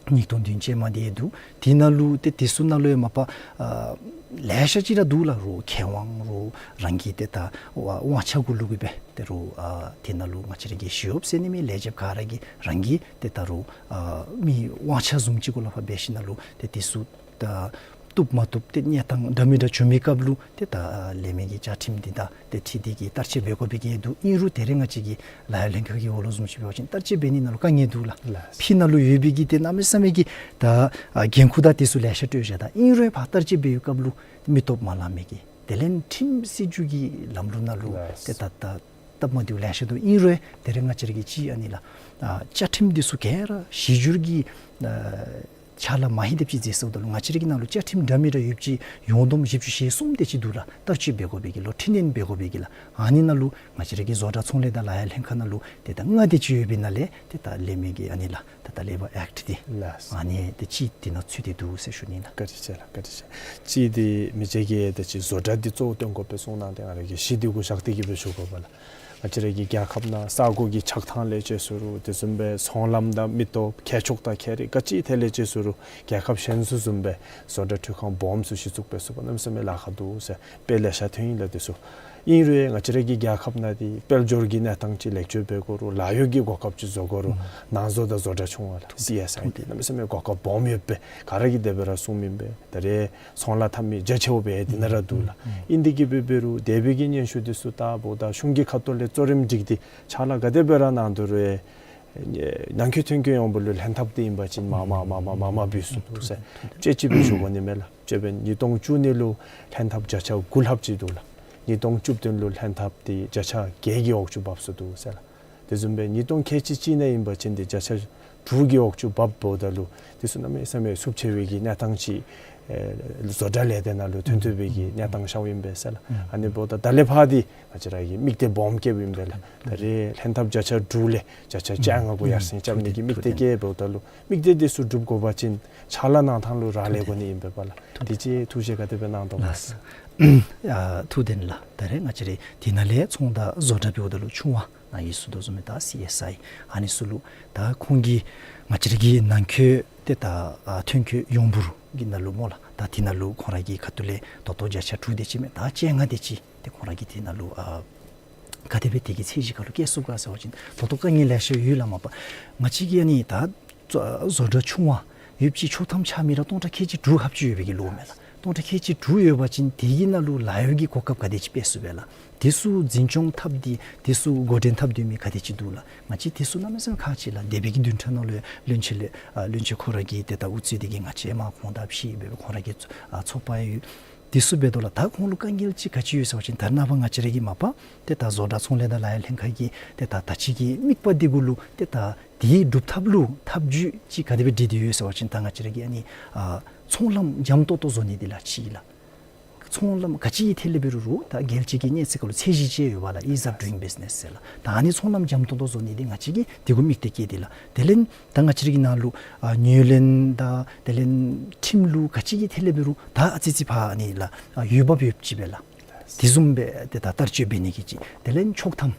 ཉིས་སྟོང་བདུན་ཅན་མ་དེ་འདུག། དེ་ནང་ལུ་ཏེ་དེ་ཚུ་ནང་ལུ་ཡང་མ་པ་ཨ་ལེ་ཤ་ཅིག་ར་འདུག་ལགས། རུ་ཁེ་དབང་རུ་རང་གི་ཏེ་ད་དབང་ཆ་གུ་ལུ་གི་སྦེ་ཏེ་རུ་ཨ་དེ་ནང་ལུ་ང་བཅས་ར་གི་ཞི་གཡོགཔ་ཟེར་ནི་མེད། ལས་བྱེདཔ་ག་ར་གི་རང་གི་ཏེ་ད་རུ་ཨ་མི་དབང་ཆ་བཟུམ་ཅིག་གུ་ལུ་ཕར་འབད་ཞིནམ་ལས་ཏེ་དེ་ཚུ་ད་བཏུབ་མ་བཏུབ་ཏེ་གནས་སྟངས་འདྲ་མི་འདྲ་བྱུང་མི་སྐབས་ལུ་ཏེ་ད་ཨ་ལས་མི་གི་བཅའ་ཁྲིམས་འདི་དང་ཏེ་འཁྲིལ་ཏེ་གིས་བསྟར་སྤྱོད་འབད་དགོ་པའི་གི་འདུག། ཨིན་རུང་དེ་རིང་ང་བཅས་ཀྱི་ལཱ་གཡོག་ལྷན་ཁག་གི་འོག་ལུ་བཟུམ་ཅིག་འབད་བ་ཅིན་བསྟར་སྤྱོད་འབད་ནི་ནང་ལུ་དཀའ་ངལ་འདུག་ལགས། ལགས། ཕྱི་ནང་ལུ་ཡོད་པའི་གི་ཏེ་གནམ་མེད་ས་མེད་ཀྱི་ད་ཨ་འགན་ཁུར་དང་དེ་ཚུ་ལེ་ཤ་སྤྲོད་བཞག་ད། ཨིན་རུང་ཕར་བསྟར་སྤྱོད་འབད་བའི་སྐབས་ལུ་མི་སྟོབས་མ་ལང་མི་གི་དེ་ལས་ཁྲིམས་སྲིད་བྱུས་ཀྱི་ལམ་ལུགས་ནང་ལུ་ལགས། ཏེ་ད་ད་སྟབས་མ་བདེཝ་ལེ་ཤ་འདུག། ཨིན་རུང་དེ་རིང་ང་བཅས་ར་གི་ཅིག་ཨ་ནི་ལགས་ཨ་བཅའ་ཁྲིམས་འདི་ཚུ་ག་ར་གཞི་འགྱུར་གྱི་ཨ་ཕྱག་ལཱ་མ་ཧེ་དེམ་ཅིག་མཛད་སོངམ་ད་ལུ་ང་བཅས་ར་གི་ནང་ལུ་བཅའ་ཁྲིམས་འདྲ་མི་འདྲ་ཡོདཔ་ཅིག་ཡོངས་བསྡོམས་བཞི་བཅུ་ཞེ་གསུམ་དེ་ཅིག་འདུག་ལགས། བསྟར་སྤྱོད་འབད་དགོ་པའི་གི་ལོ་འཕྲི་སྣོན་འབད་དགོ་པའི་གི་ལགས། ཨ་ནི་ནང་ལུ་ང་བཅས་ར་གི་བཟོ་གྲྭ་ཚོང་ལས་དང་ལཱ་གཡོག་ལྷན་ཁག་ནང་ལུ་ཏེ་ད་ལྔ་དེ་ཅིག་ཡོད་པའི་ནང་ལས་ཏེ་ད་ལས་མི་གི་ཨ་ནི་ལགས་ཏེ་ད་ལེ་བར་ཨེཀཊ་འདི་ལགས། ཨ་ནི་ཏེ་ཅིག་དེ་ནང་ཚུད་དེ་འདུག་ཟེར་ཞུ་ནི་ལགས། བཀའ་དྲིན་ཆེ་ལགས། བཀའ་དྲིན་ཆེ། ཅིག་འདི་མི་རྗེ་གིས་ཏེ་ཅིག་བཟོ་གྲྭ་འདི་གཙོ་བོ་སྟོན་དགོ་པའི་གསུངས་གནང་སྟེ་ང་ར་གིས་གཞི་འདི་གུ་བཞག་སྟེ་གིས་སྦེ་ཞུ་དགོ་པས་ལགས། ང་བཅས་ར་གི་རྒྱལ་ཁབ་ནང་ས་གོ་གི་ཆགས་ཐངས་ལས་བཅད་སོ་རུང་དེ་བཟུམ་སྦེ་ཚོང་ལམ་དང་མི་སྟོབས་ཁྱད་ཆོས་དང་ཁྱད་རིག་ག་ཅི་ཐད་ལས་བཅད་སོ་རུང་རྒྱལ་ཁབ་གཞན་ཚུ་བཟུམ་སྦེ་བཟོ་གྲྭ་འཕྲུལ་ཁང་སྦོམ་ཚུ་གཞི་བཙུགས་འབད་ཚུགས་པ་གནམ་མེད་ས་མེད་ལཱ་ཁག་འདུག་ཟེར་དཔེ་ལེ་ཤ་ཐོན་ཡི་ལགས། དེ་ཚུ་ཨིན་རུང་ང་བཅས་ར་གི་རྒྱལ་ཁབ་ནང་འདི་དཔལ་འབྱོར་གྱི་གནས་སྟངས་ཅིག་ལེགས་བཅོས་འབད་དགོ་རུང་ལཱ་གཡོག་གི་གོ་སྐབས་ཅིག་བཟོ་དགོ་རུང་ཨུམ་ནང་བཟོ་དང་བཟོ་གྲྭ་ཆུང་བ་ལགས་སི་ཨེསི་ཨའི་འདི་གནམ་མེད་ས་མེད་གོ་སྐབས་སྦོམ་ཡོད་པས། ག་ར་གིས་དེ་སྦེ་ར་གསུངམ་ཨིན་པས། ད་རེས་ཚོང་ལཱ་འཐབ་མི་རྒྱ་ཆེཝ་སྦེ་འདི་ནང་ར་འདུག་ལགས། ཨིན་དེ་གིས་སྦེ་འབད་རུང་དེ་སྦེ་གི་སྙན་ཞུ་འདི་ཚུ་ད་འབདཝ་ད་གཞུང་གི་ཁ་ཐུག་ལས་གཙོ་རིམ་སྒྲིག་སྟེ་ཕྱག་ལཱ་ག་དེ་སྦེ་ར་གནང་དོ་རུང་ནང་འཁོད་ཐོན་སྐྱེད་ཡོངས་འབོར་ལུ་ལྷན་ཐབས་འདི་ཨིན་པ་ཅིན་མ་མ་མ་མ་མ་མ་འབད་ཚུགས་འདུག་ཟེར་དཔྱེ་ཅིག་སྦེ་ཞུ་དགོ་ནི་མས་ལགས། དཔྱེ་འབད་ཉིས་སྟོང་བཅུ་གཉིས་ལུ་ལྷན་ཐབས་བརྒྱ་ཆ་དགུ་ལྷགཔ་ཅིག་འདུག་ལགས། ཉིས་སྟོང་བཅུ་བདུན་ལུ་ལྷན་ཐབས་འདི་བརྒྱ་ཆ་བརྒྱད་ཀྱི་འོག་ཅུ་བབས་སོ་འདུག་ཟེར་ལགས། དེ་བཟུམ་སྦེ་ཉིས་སྟོང་ཁལ་གཅིག་གཅིག་ནང་ཨིན་པ་ཅིན་འདི་བརྒྱ་ཆ་དྲུག་གི་འོག་ཅུ་བབས་འབདཝ་ད་ལུ་དེ་ཚུ་གནམ་མེད་ས་མེད་ཚབས་ཆེ་བའི་གི་གནས་སྟངས་ཅིག་ཨེ་བཟོ་གྲྭ་ལས་སྡེ་ནང་ལུ་ཐོན་ཐོན་པའི་གི་གནས་སྟངས་ཤརཝ་ཨིན་པས་ཟེར་ལགས། ཨ་ནི་འབདཝ་ད་ད་ལས་ཕར་འདི་ང་བཅས་ར་གིས་དམིགས་གཏད་སྦོམ་བསྐྱེདཔ་ཨིན་པས་ལགས། ད་རེས་ལྷན་ཐབས་བརྒྱ་ཆ་དྲུག་ལས་བརྒྱ་ཆ་བཅོ་ལྔ་གུ་ཡར་སེང་རྐྱབ་ནི་གི་དམིགས་གཏད་བསྐྱེད་འབདཝ་ད་ལུ་དམིགས་གཏད་འདི་ཚུ་འགྲུབ་དགོ་པ་ཅིན་ཕྱག་ལཱ་གནང་ཐངས་ལུ་རག་ལས་དགོ་ནི་ཨིན་པས་པ་ལགས། དེ་ཅིག་ཐུགས་བཞེད་ག་དེ་སྦེ་གནང་དོ་ལགས། ཨ་ཐུགས་བདེན་ལགས། ད་རེས་ང་བཅས་ར་དེ་ནང་ལས་ཚོང་དང་བཟོ་གྲྭ་འབདཝ་ད་ལུ་ཆུང་བ་ནཱ་གིས་ཞུ་དོ་བཟུམ་སྦེ་ད་སི་ཨེསི་ཨའི་ཨ་ནི་ཚུ་ལུ་ད་ཁོང་གིས་ང་བཅས་ར་གི་ནང་འཁོད་ཏེ་ད་ཨ་ཐོན་སྐྱེད་ཡོངས་འབོར་གྱི་ནང་ལུ་སྨོ་ལགས། ད་དེ་ནང་ལུ་ཁོང་ར་གི་ཁ་ཐུག་ལས་ད་ལྟོ་བརྒྱ་ཆ་དྲུག་དེ་ཅིག་མས། ད་བཅོ་ལྔ་དེ་ཅིག་ཏེ་ཁོང་ར་གིས་དེ་ནང་ལུ་ཨ་ག་དེ་སྦེ་དེ་གི་ཚད་གཞི་ཁར་ལུ་བསྐྱལ་ཚུགས་ག་ཟེར་བ་ཅིན་ད་ལྟོ་དཀའ་ངལ་ལེ་ཤ་ཡོད་ལགས་མ་པ། ང་བཅས་ཀྱི་ཨ་ནི་ད་བཟོ་གྲྭ་ཆུང་བ་ཡོདཔ་ཅིག་ཆོག་ཐམ་ཆགས་མི་ར་སྟོང་ཕྲག་ཁལ་གཅིག་དྲུག་ལྷགཔ་ཅིག་ཡོད་པའི་གི་ལོ་མས་ལགས། སྟོང་ཕྲག་ཁལ་གཅིག་དྲུག་ཡོད་པ་ཅིན་དེ་གི་ནང་ལུ་ལཱ་གཡོག་གི་གོ་སྐབས་ག་དེ་ཅིག་སྤེལ་ཚུགས་པས་ལགས། དེ་ཚུ་འཛིན་སྐྱོང་འཐབ་སྟེ་དེ་ཚུ་འགོ་འདྲེན་འཐབ་སྡོད་མི་ག་དེ་ཅིག་འདུག་ལགས། ང་བཅས་དེ་ཚུ་གནམ་མེད་ས་མེད་ཁག་ཆེ་ལགས། དེ་སྦེ་གི་བདུན་ཕྲག་ནང་ལུ་བློན་ཆེན་ལས་ཨ་བློན་ཆེན་ཁོ་ར་གིས་ཏེ་ད་དབུ་གཙོས་ཏེ་གིས་ང་བཅས་མར་ཁོང་དང་ཕྱད་སྦེ་ཁོང་ར་གི་ཚོགས་ཨ་ཚོགས་པ་ཡོད། དེ་ཚུ་འབད་དོ་ལགས། ད་ཁོང་ལུ་དཀའ་ངལ་ཅིག་ག་ཅི་ཡོད་ཟེར་བ་ཅིན་ད་རེས་ནངས་པ་ང་བཅས་ར་གི་མ་པ་ཏེ་ད་བཟོ་གྲྭ་ཚོང་ལས་དང་ལཱ་གཡོག་ལྷན་ཁག་གི་ཏེ་ད་ད་ཅི་གི་དམིགས་པ་འདི་གུ་ལུ་ཏེ་ད་དེའི་སྒྲུབ་ཐབས་ལུ་ཐབས་བྱུས་ཅིག་ག་དེ་སྦེ་སྒྲིག་སྟེ་ཡོད་ཟེར་བ་ཅིན་ད་ང་བཅས་ར་གི་ཨ་ནི་ཨ་ཚོང་ལམ་འཇམ་ཏོང་ཏོ་བཟོ་ནི་འདི་ལགས་ཅིག་ལགས། ཚོང་ལམ་ག་ཅི་གི་ཐད་ལས་འབད་རུང་རུང་ད་རྒྱལ་སྤྱི་གི་གནས་ཚད་ཁར་ལུ་ཚད་གཞི་ཅིག་ཡོད་པ་ལགས། Ease of doing business ཟེར་ལགས། ད་ཨ་ནི་ཚོང་ལམ་འཇམ་ཏོང་ཏོ་བཟོ་ནི་འདི་ང་བཅས་ཀྱིས་དེ་གུ་དམིགས་གཏད་བསྐྱེད་དེ་ལགས། དེ་ལས་ད་ང་བཅས་ར་གི་ནང་ལུ་ཨ་ཉེར་ལེན་དང་དེ་ལས་ཁྲིམས་ལུགས་ག་ཅི་གི་ཐད་ལས་འབད་རུང་ད་ཨ་ཙི་ཙི་ཕར་ཨ་ནི་ལགས་ཨ་འོས་འབབ་ཡོདཔ་ཅིག་སྦེ་ལགས། དེ་བཟུམ་སྦེ་ཏེ་ད་བསྟར་སྤྱོད་འབད་ནི་གི་ཅིག། དེ་ལས་ཆོག་ཐམ་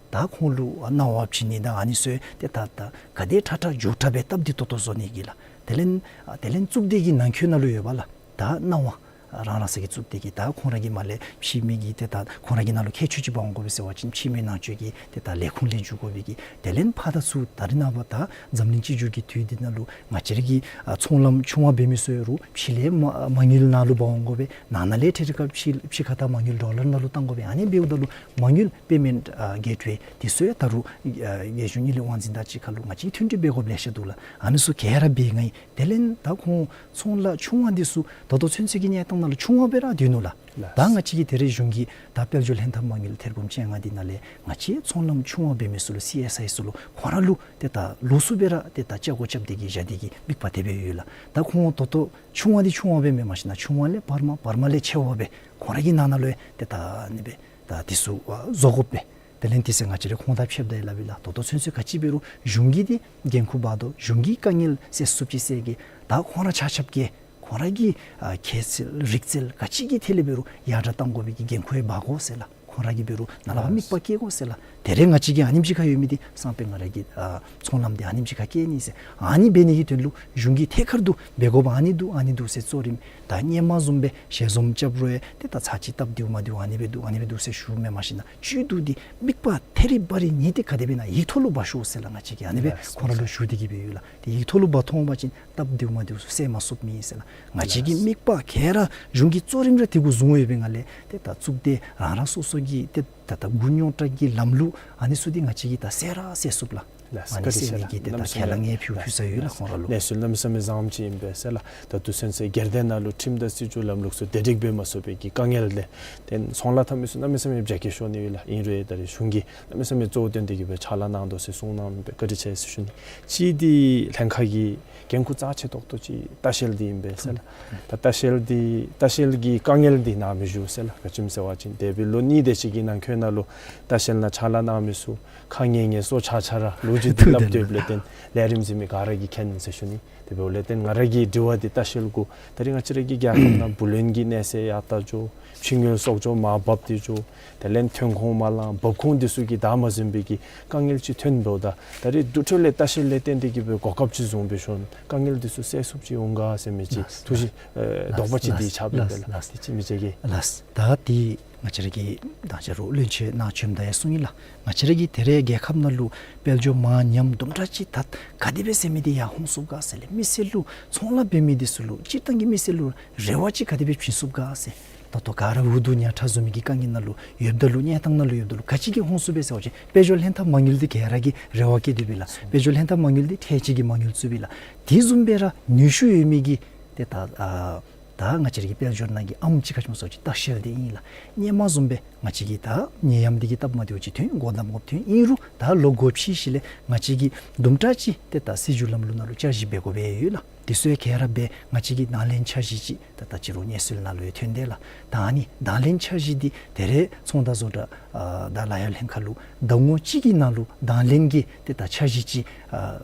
ད་ཁོང་ལུ་ཨ་གནང་བ་བྱིན་ནི་དང་ཨ་ནི་ཚུ་ཏེ་ད་ད་ག་དེ་ཁྲ་ཁྲ་མགྱོགས་དྲགས་སྦེ་སྟབས་བདེ་ཏོག་ཏོ་བཟོ་ནི་གི་ལགས། དེ་ལས་ཨ་དེ་ལས་གཙུག་སྡེ་གི་ནང་འཁོད་ནང་ལུ་ཡོད་པ་ལགས། ད་གནང་བ་རང་རང་སོ་གི་གཙུག་སྡེ་གི་ད་ཁོང་ར་གི་མར་ལས་ཕྱི་མི་གི་ཏེ་ད་ཁོང་ར་གི་ནང་ལུ་མཁས་མཆོག་ཅིག་འབག་འོང་དགོ་པས་ཟེར་བ་ཅིན་ཕྱི་མི་ནང་ཆོས་ཀྱི་ཏེ་ད་ལས་ཁུངས་ལས་འཇུག་དགོ་པའི་གི། དེ་ལས་ཕར་དང་ཚུར་ད་རེས་ནངས་པ་ད་འཛམ་གླིང་གཅིག་གྱུར་གྱི་དུས་འདི་ནང་ལུ་ང་བཅས་ར་གི་ཨ་ཚོང་ལམ་ཆུང་བ་འབད་མི་ཚུ་ཡོད་རུང་ཕྱི་ལས་མ་མ་དངུལ་ནང་ལུ་འབག་འོང་དགོ་པས། ནང་ན་ལས་ཐད་རི་ཁར་ཕྱི་ཕྱི་ཁ་ད་མ་དངུལ་ཌོ་ལར་ནང་ལུ་བཏང་དགོ་པས། ཨ་ནི་འབདཝ་ད་ལུ་མ་དངུལ་པེ་མེནཊ་ཨ་གེཊ་ཝེ་དེ་ཚུ་ཡང་ད་རུང་ཨ་རྒྱལ་གཞུང་དངུལ་ལས་དབང་འཛིན་དང་གཅིག་ཁར་ལུ་ང་བཅས་མཐུན་སྒྲིལ་འབད་དགོཔ་ལེ་ཤ་འདུག་ལགས། ཨ་ནི་ཚུ་ག་ར་འབད་ནི་དེ་ལས་ད་ཁོང་ཚོང་ལཱ་ཆུང་བ་འདི་ཚུ་ད་ལྟོ་ཚུན་ཚོད་ཀྱི་གནས་སྟངས་ནང་ལུ་ཆུང་བ་སྦེ་ར་སྡོད་ནུག་ལགས། ལགས། ད་ང་བཅས་ཀྱིས་དེ་རིང་གཞུང་གི་ད་དཔལ་འབྱོར་ལྷན་ཐབས་མ་དངུལ་ཐེར་འབུམ་བཅོ་ལྔ་འདི་ནང་ལས་ང་བཅས་ཚོང་ལམ་ཆུང་བ་འབད་མི་ཚུ་ལུ་སི་ཨེསི་ཨའི་ཚུ་ལུ་ཁོང་ར་ལུ་ཏེ་ད་ལོགས་སུ་སྦེ་ར་ཏེ་ད་ལྕགས་སྒོ་རྐྱབ་སྟེ་གིས་བཞག་སྟེ་གིས་དམིགས་པ་དེ་སྦེ་ཡོད་ལགས། ད་ཁོང་ད་ལྟོ་ཆུང་བ་འདི་ཆུང་བ་སྦེ་མེན་མ་གཞི་ནཱ་ཆུང་བ་ལས་བར་མ་བར་མ་ལས་ཆེ་བ་སྦེ་ཁོང་ར་གི་ནང་ན་ལུ་ཡང་ཏེ་ད་ཨ་ནི་སྦེ་ད་དེ་ཚུ་ཨ་བཟོ་དགོ་པས། དེ་ལས་དེ་ཚེ་ང་བཅས་ར་ཁོང་དང་ཕྱདཔ་ད་ཡང་སླབ་ཨིན་ལགས། ད་ལྟོ་ཚུན་ཚོད་ག་ཅི་འབད་རུང་གཞུང་གིས་འདི་འགན་ཁུར་འབག་དོ། གཞུང་གིས་དཀའ་ངལ་སེལ་ཚུགསཔ་ཅིག་སེལ་གེ། ད་ཁོང་ར་ཆ་ཁྱབ་ཀྱིས་ ཁོང་ར་གི་ཨ་ཁྱད་ཚད་རིག་རྩལ་ག་ཅི་གི་ཐད་ལས་འབད་རུང་ཡར་དྲག་གཏང་དགོ་པའི་གི་འགན་ཁུར་འབག་དགོ་ཟེར་ལགས། ཁོང་ར་གིས་འབད་རུང་ནཱ་ལས་ཕར་མིག་དཔེ་བསྐྱེད་དགོ་ཟེར་ལགས། ད་རེས་ང་བཅས་ཀྱི་ཨ་ནེམ་ཅིག་ཁར་ཡོད་མི་འདི་སང་ཕོད་ང་ར་གི་ཨ་ཚོང་ལམ་འདི་ཨ་ནེམ་ཅིག་ཁར་བསྐྱལ་ནི་ཟེར། ཨ་ནི་འབད་ནི་གི་དོན་ལུ་གཞུང་གིས་ཐད་ཀར་དུ་འབད་དགོཔ་ཨ་ནི་འདུག་ཨ་ནི་འདུག་ཟེར་གཙོ་རིམ་ད་སྔོན་མ་བཟུམ་སྦེ་ཞལ་འཛོམས་རྐྱབ་རུང་ཏེ་ད་ཚར་གཅིག་སྟབས་བདེཝ་མ་བདེཝ་ཨ་ནི་སྦེ་འདུག་ཨ་ནི་སྦེ་འདུག་ཟེར་ཞུ་མེན། མ་གཞི་ནཱ་བཅུད་བསྡུ་སྟེ་མིག་དཔེ་ཐད་རི་བ་རི་ཉིད་དེ་ག་དེ་སྦེ་ཨིན་ན་ཡིག་ཐོག་ལུ་འབག་ཤོག་ཟེར་ལགས། ང་བཅས་ཀྱིས་ཨ་ནི་སྦེ་ལགས། ཁོང་ར་ལུ་ཞུ་སྟེ་གི་སྦེ་ཡོད་ལགས། ཏེ་ཡིག་ཐོག་ལུ་འབག་ཐོན་པ་ཅིན་སྟབས་བདེཝ་མ་བདེཝ་ཚུ་སེལ་མ་ཚུགསཔ་མེད་ཟེར་ལགས། ང་བཅས་ཀྱི་ལགས། མིག་དཔེ་ག་ར་གཞུང་གི་གཙོ་རིམ་ར་དེ་གུ་བཟུང་ཡོད་པའི་ངང་ལས་ཏེ་ད་གཙུག་སྡེ་རང་རང་སོ་སོ་གི་ཏེ་ད་ད་མགུ་རྙོག་དྲག་གི་ལམ་ལུགས་ཨ་ནི་ཚུ་འདི་ང་བཅས་ཀྱིས་ད་སེལ་ར་སེལ་ཚུགས་ལགས། ལགས། ཨ་ནི་བཀའ་དྲིན་སེལ་ཆེ་ནི་གི་ཏེ་ད་གནམ་མེད་ས་མེད་ཁས་ལེན་ཕུལ་ཕུལ་ས་ཡོད་ལགས། ཁོང་ར་ལུ་གནས་ཚུལ་གནམ་མེད་ས་མེད་བཟང་པོ་ཅིག་ཨིན་པས་ཟེར་ལགས། ད་དུས་ཚོད་ཚེ་སྒེར་སྡེ་ནང་ལུ་ཁྲིམས་དང་སྲིད་བྱུས་ལམ་ལུགས་ཚུ་བདེ་སྒྲིག་འབད་མ་ཚུགས་པའི་གི་དཀའ་ངལ་ལས་ཏེ་ཚོང་ལཱ་འཐབ་མི་ཚུ་གནམ་མེད་ས་མེད་རྒྱ་སྐྱེད་ཤོར་ནི་ཡོད་ལགས། ཨིན་རུང་ད་རེས་གཞུང་གིས་གནམ་མེད་ས་མེད་གཙོ་བོ་བཏོན་ཏེ་གི་སྦེ་ཕྱག་ལཱ་གནང་དོ་ཟེར་གསུངས་གནང་མི་འབད་བཀའ་དྲིན་ཆེ་ཟེར་ཞུ་ནི། གཅིག་འདི་ལྷན་ཁག་གི་འགན་ཁུར་རྩ་ཆེ་ཏོག་ཏོ་ཅིག་ལྟ་བཤལ་འདི་ཨིན་པས་ཟེར་ལགས། ད་ལྟ་བཤལ་འདི་ལྟ་བཤལ་གྱི་དཀའ་ངལ་འདི་ནཱ་མི་ཞུ་ཟེར་ལགས། ག་ཅི་སྨོ་ཟེར་བ་ཅིན་དེ་འབད་ལོ་གཉིས་དེ་ཅིག་གི་ནང་འཁོད་ནང་ལུ་ལྟ་བཤལ་ནང་ཕྱག་ལཱ་གནང་མི་ཚུ་ཁ་ངལ་ངལ་སོ་ཆ་ཆ་ར་ལོ་རྒྱུས་འདི་སླབ་སྡོདཔ་ལས་བརྟེན་ལས་རིམ་གཟིགས་མི་ག་ར་གིས་མཁྱེན་ཟེར་ཞུ་ནི། དེ་འབདཝ་ལས་བརྟེན་ང་ར་གི་དྲི་བ་འདི་ལྟ་བཤལ་གུ་ད་རེས་ང་བཅས་ར་གི་རྒྱལ་ཁབ་ནང་བུ་ལོན་གྱི་གནས་ཚད་ཡར་ལྟ་འགྱོ། ཕྱི་དངུལ་གསོག་འཇོག་མར་འབབ་སྟེ་འགྱོ། དེ་ལས་ཐོན་ཁུངས་མ་ལང་འབབ་ཁུངས་འདི་ཚུ་གི་བདའ་མ་ཟུན་པའི་གི་དཀའ་ངལ་ཅིག་ཐོན་འབདཝ་ད་ད་རེས་དུར་ཁྲོད་ལས་ལྟ་བཤལ་ལས་བརྟེན་ཏེ་གི་སྦེ་གོ་སྐབས་ཅིག་བཟུང་སྦེ་ཤོང་དཀའ་ངལ་འདི་ཚུ་སེལ་ཚུགསཔ་ཅིག་འོང་ག་ཟེར་མི་ཅིག་ཐུགས་བཞེད་ཨེ་དོགས་པ་ཅིག་འདི་ཆགསཔ་ཨིན་པས་ལགས། དེ་ཅིག་མི་ཅིག་གིས་ལགས། ད་འདི་ང་བཅས་ར་གི་ད་ཅི་རུང་བློན་ཆེན་ནཱ་བྱོནམ་ད་ཡང་གསུངས་ཡི་ལགས། ང་བཅས་ར་གི་ད་རེས་རྒྱལ་ཁབ་ནང་ལུ་དཔལ་འབྱོར་མར་ཉམས་དུམ་གྲ་ཅིག་ད་ག་དེ་སྦེ་ཟེར་མི་འདི་ཡར་འོང་ཚུགས་ག་ཟེར་ལས་མི་སེར་ལུ་ཚོང་ལཱ་འབད་མི་འདི་ཚུ་ལུ་སྤྱིར་བཏང་གི་མི་སེར་ལུ་རེ་བ་ཅིག་ག་དེ་སྦེ་བྱིན་ཚུགས་ག་ཟེར། ད་ལྟོ་ག་ར་འུ་སྡུག་ཉལ་ཁྲ་བཟོ་མི་གི་དཀའ་ངལ་ནང་ལུ་ཡོདཔ་ད་ལུ་གནས་སྟངས་ནང་ལུ་ཡོདཔ་ད་ལུ་ག་ཅི་གིས་འོང་ཚུགས་པས་ཟེར་བ་ཅིན་དཔལ་འབྱོར་ལྷན་ཐབས་མ་དངུལ་འདི་ག་ར་གིས་རེ་བ་བསྐྱེད་དོ་པས་ལགས། དཔལ་འབྱོར་ལྷན་ཐབས་མ་དངུལ་འདི་འཕྲལ་ཅིག་གི་མ་དངུལ་ཚུ་པས་ལགས། དེ་བཟུམ་སྦེ་ར་ནུས་ཤུགས་ཡོད་མི་གི་ཏེ་ད་ཨ་ད་ང་བཅས་ར་གི་དཔལ་འབྱོར་ནང་གི་ཨམ་ཅིག་ག་ཅི་སྨོ་ཟེར་བ་ཅིན་ལྟ་བཤལ་འདི་ཨིན་ལགས། སྔོན་མ་བཟུམ་སྦེ་ང་བཅས་ཀྱི་ད་ནད་ཡམས་འདི་གིས་སྟབས་མ་བདེཝ་ཅིག་ཐོན་སྒོ་བསྡམ་དགོཔ་ཐོན་ཨིན་རུང་ད་ལོ་འགོ་ཕྱི་ཞིནམ་ལས་ང་བཅས་ཀྱིས་དུམ་གྲ་ཅིག་ཏེ་ད་སྲིད་བྱུས་ལམ་ལུགས་ནང་ལུ་བསྐྱར་ཞིབ་འབད་དགོ་པས་ཡོད་ལགས། དེ་ཚུ་ཡང་ག་ར་འབད་ང་བཅས་ཀྱིས་དང་ལེན་འཆར་གཞི་ཅིག་ད་ད་ཅི་རུང་གནས་ཚུལ་ནང་ལུ་ཡང་ཐོན་དེས་ལགས། ད་ཨ་ནི་དང་ལེན་འཆར་གཞི་འདི་ད་རེས་ཚོང་དང་བཟོ་གྲྭ་ཨ་དང་ལཱ་གཡོག་ལྷན་ཁག་ལུ་ཟླ་ངོ་གཅིག་གི་ནང་ལུ་དང་ལེན་གྱི་ཏེ་ད་འཆར་གཞི་ཅིག་ཨ་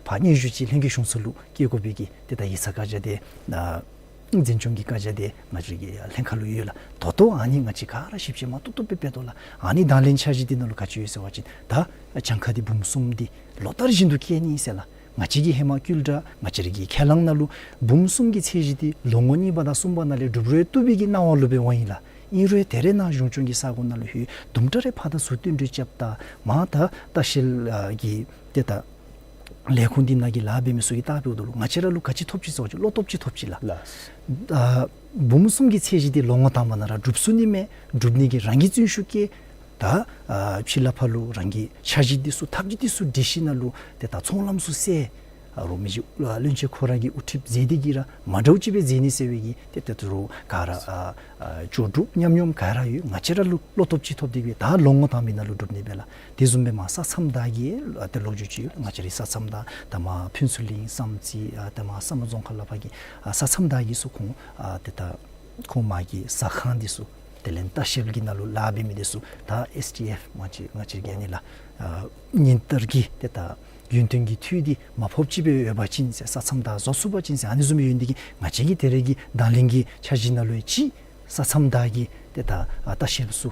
ཕར་སྙན་ཞུ་ཅིག་ལྷན་རྒྱས་གཞུང་ཚོགས་ལུ་བསྐྱལ་དགོ་པའི་གི་ཏེ་ད་ཡིག་ཚང་བཀའ་རྒྱ་འདི་ཨ་འཛིན་སྐྱོང་གི་བཀའ་རྒྱ་འདི་ང་བཅས་ཀྱི་ལྷན་ཁག་ལུ་ཡོད་ལགས། ད་ལྟོ་ཨ་ནི་ང་བཅས་ག་ར་ཞིབ་དཔྱད་མ་ཏོག་ཏོ་སྦེ་འབད་དོ་ལགས། ཨ་ནི་དང་ལེན་འཆར་གཞི་འདི་ནང་ལུ་ག་ཅི་ཡོད་ཟེར་བ་ཅིན་ད་གྱངས་ཁ་འདི་འབུམ་གསུམ་འདི་ལོ་ལྟར་བཞིན་དུ་བསྐྱལ་ནི་ཟེར་ལགས། ང་བཅས་ཀྱིས་ཧེ་མ་བསྐུལ་བསྒྲགས་ང་བཅས་ར་གི་ཁས་བླངས་ནང་ལུ་འབུམ་གསུམ་གྱི་ཚད་གཞི་འདི་ལོ་ངོ་གཉིས་པ་དང་གསུམ་པ་ནང་ལས་འགྲུབ་རུང་བཏུབ་པའི་གི་སྣང་བ་ལུ་སྦེ་འོང་ཡི་ལགས། ཨིན་རུང་ད་རེས་ནཱ་གཞུང་སྐྱོང་གི་ས་གོ་ནང་ལུ་ལྷོད་དུམ་གྲ་རེ་ཕར་དང་ཚུར་བསྟུན་གྲོས་རྐྱབ་ད་མར་ད་ལྟ་བཤལ་ཨ་གི་ཏེ་ད་ལས་ཁུངས་འདི་ནང་གི་ལཱ་འབད་མི་ཚུ་གིས་བལྟ་འབདཝ་ད་ལུ་ང་བཅས་ར་ལུ་ག་ཅི་ཐོབ་ཅི་ཟེར་བ་ཅིན་བློ་སྟོབས་ཅིག་ཐོབ་ཅི་ལགས། ལགས། ཨ་འབུམ་གསུམ་གྱི་ཚད་གཞི་འདི་ལོ་ངོ་དང་པ་ནང་ར་འགྲུབ་ཚུགས་ནི་མས། འགྲུབ་ནི་གི་རང་གིས་བརྩོན་ཤུགས་བསྐྱེད། ད་ཨ་ཕྱི་ལས་ཕར་ལུ་རང་གི་འཆར་གཞི་འདི་ཚུ་ཐབས་ཇུས་འདི་ཚུ་སྒྲིག་ཞིནམ་ལས་ཏེ་ད་ཚོང་ལམ་ཚུ་སེལ་ཨ་རུང་མི་རྗེ་ཨ་བློན་ཆེན་ཁོ་ར་གིས་དབུ་ཁྲིད་མཛད་དེ་གི་ར་མ་འདྲཝ་ཅིག་སྦེ་མཛད་ནི་ཟེར་བའི་གི་ཏེ་ད་རུང་ག་ར་ཨ་ཨ་ལྕོགས་གྲུབ་ཉམས་མྱོང་ག་ར་ཡོད། ང་བཅས་ར་ལུ་བློ་སྟོབས་ཅིག་ཐོབ་སྟེ་གི་ད་ལོ་ངོ་དང་པའི་ནང་ལུ་འགྲུབ་ནི་སྦེ་ལགས། དེ་བཟུམ་སྦེ་མར་ས་མཚམས་བདའ་གི་ཨ་ཏེ་ལོ་རྒྱུས་ཅིག་ཡོད། ང་བཅས་རའི་ས་མཚམས་བདའ་ད་མར་ཕུན་ཚོགས་གླིང་བསམ་རྩེ་ཨ་ད་མར་ས་མོ་རྫོང་ཁག་ལས་ཕར་གྱི་ཨ་ས་མཚམས་བདའ་གི་ཚུ་ཁོང་ཨ་ཏེ་ད་ཁོང་མར་གྱི་ཟ་ཁང་འདི་ཚུ་དེ་ལས་ལྟ་བཤལ་གྱི་ནང་ལུ་ལཱ་འབད་མི་འདི་ཚུ་ད་ཨེསི་ཌི་ཨེཕ་ང་བཅས་ང་བཅས་ཀྱི་ཨ་ནི་ལགས་ཨ་ཉིན་ལྟར་གྱི་ཏེ་ད་ཡུན་བརྟན་གྱི་འཐུས་འདི་མ་ཕོགཔ་ཅིག་སྦེ་ཡོད་པ་ཅིན་ཟེར་ས་མཚམས་བདའ་བཟོ་ཚུགས་པ་ཅིན་ཟེར་ཨ་ནི་བཟུམ་སྦེ་ཡོད་ནི་འདི་གིས་ང་བཅས་ཀྱི་ད་རེས་ཀྱི་དང་ལེན་གྱི་འཆར་གཞི་ནང་ལུ་ཡང་ཅིག་ས་མཚམས་བདའ་གི་ཏེ་ད་ཨ་ལྟ་བཤལ་ཚུ་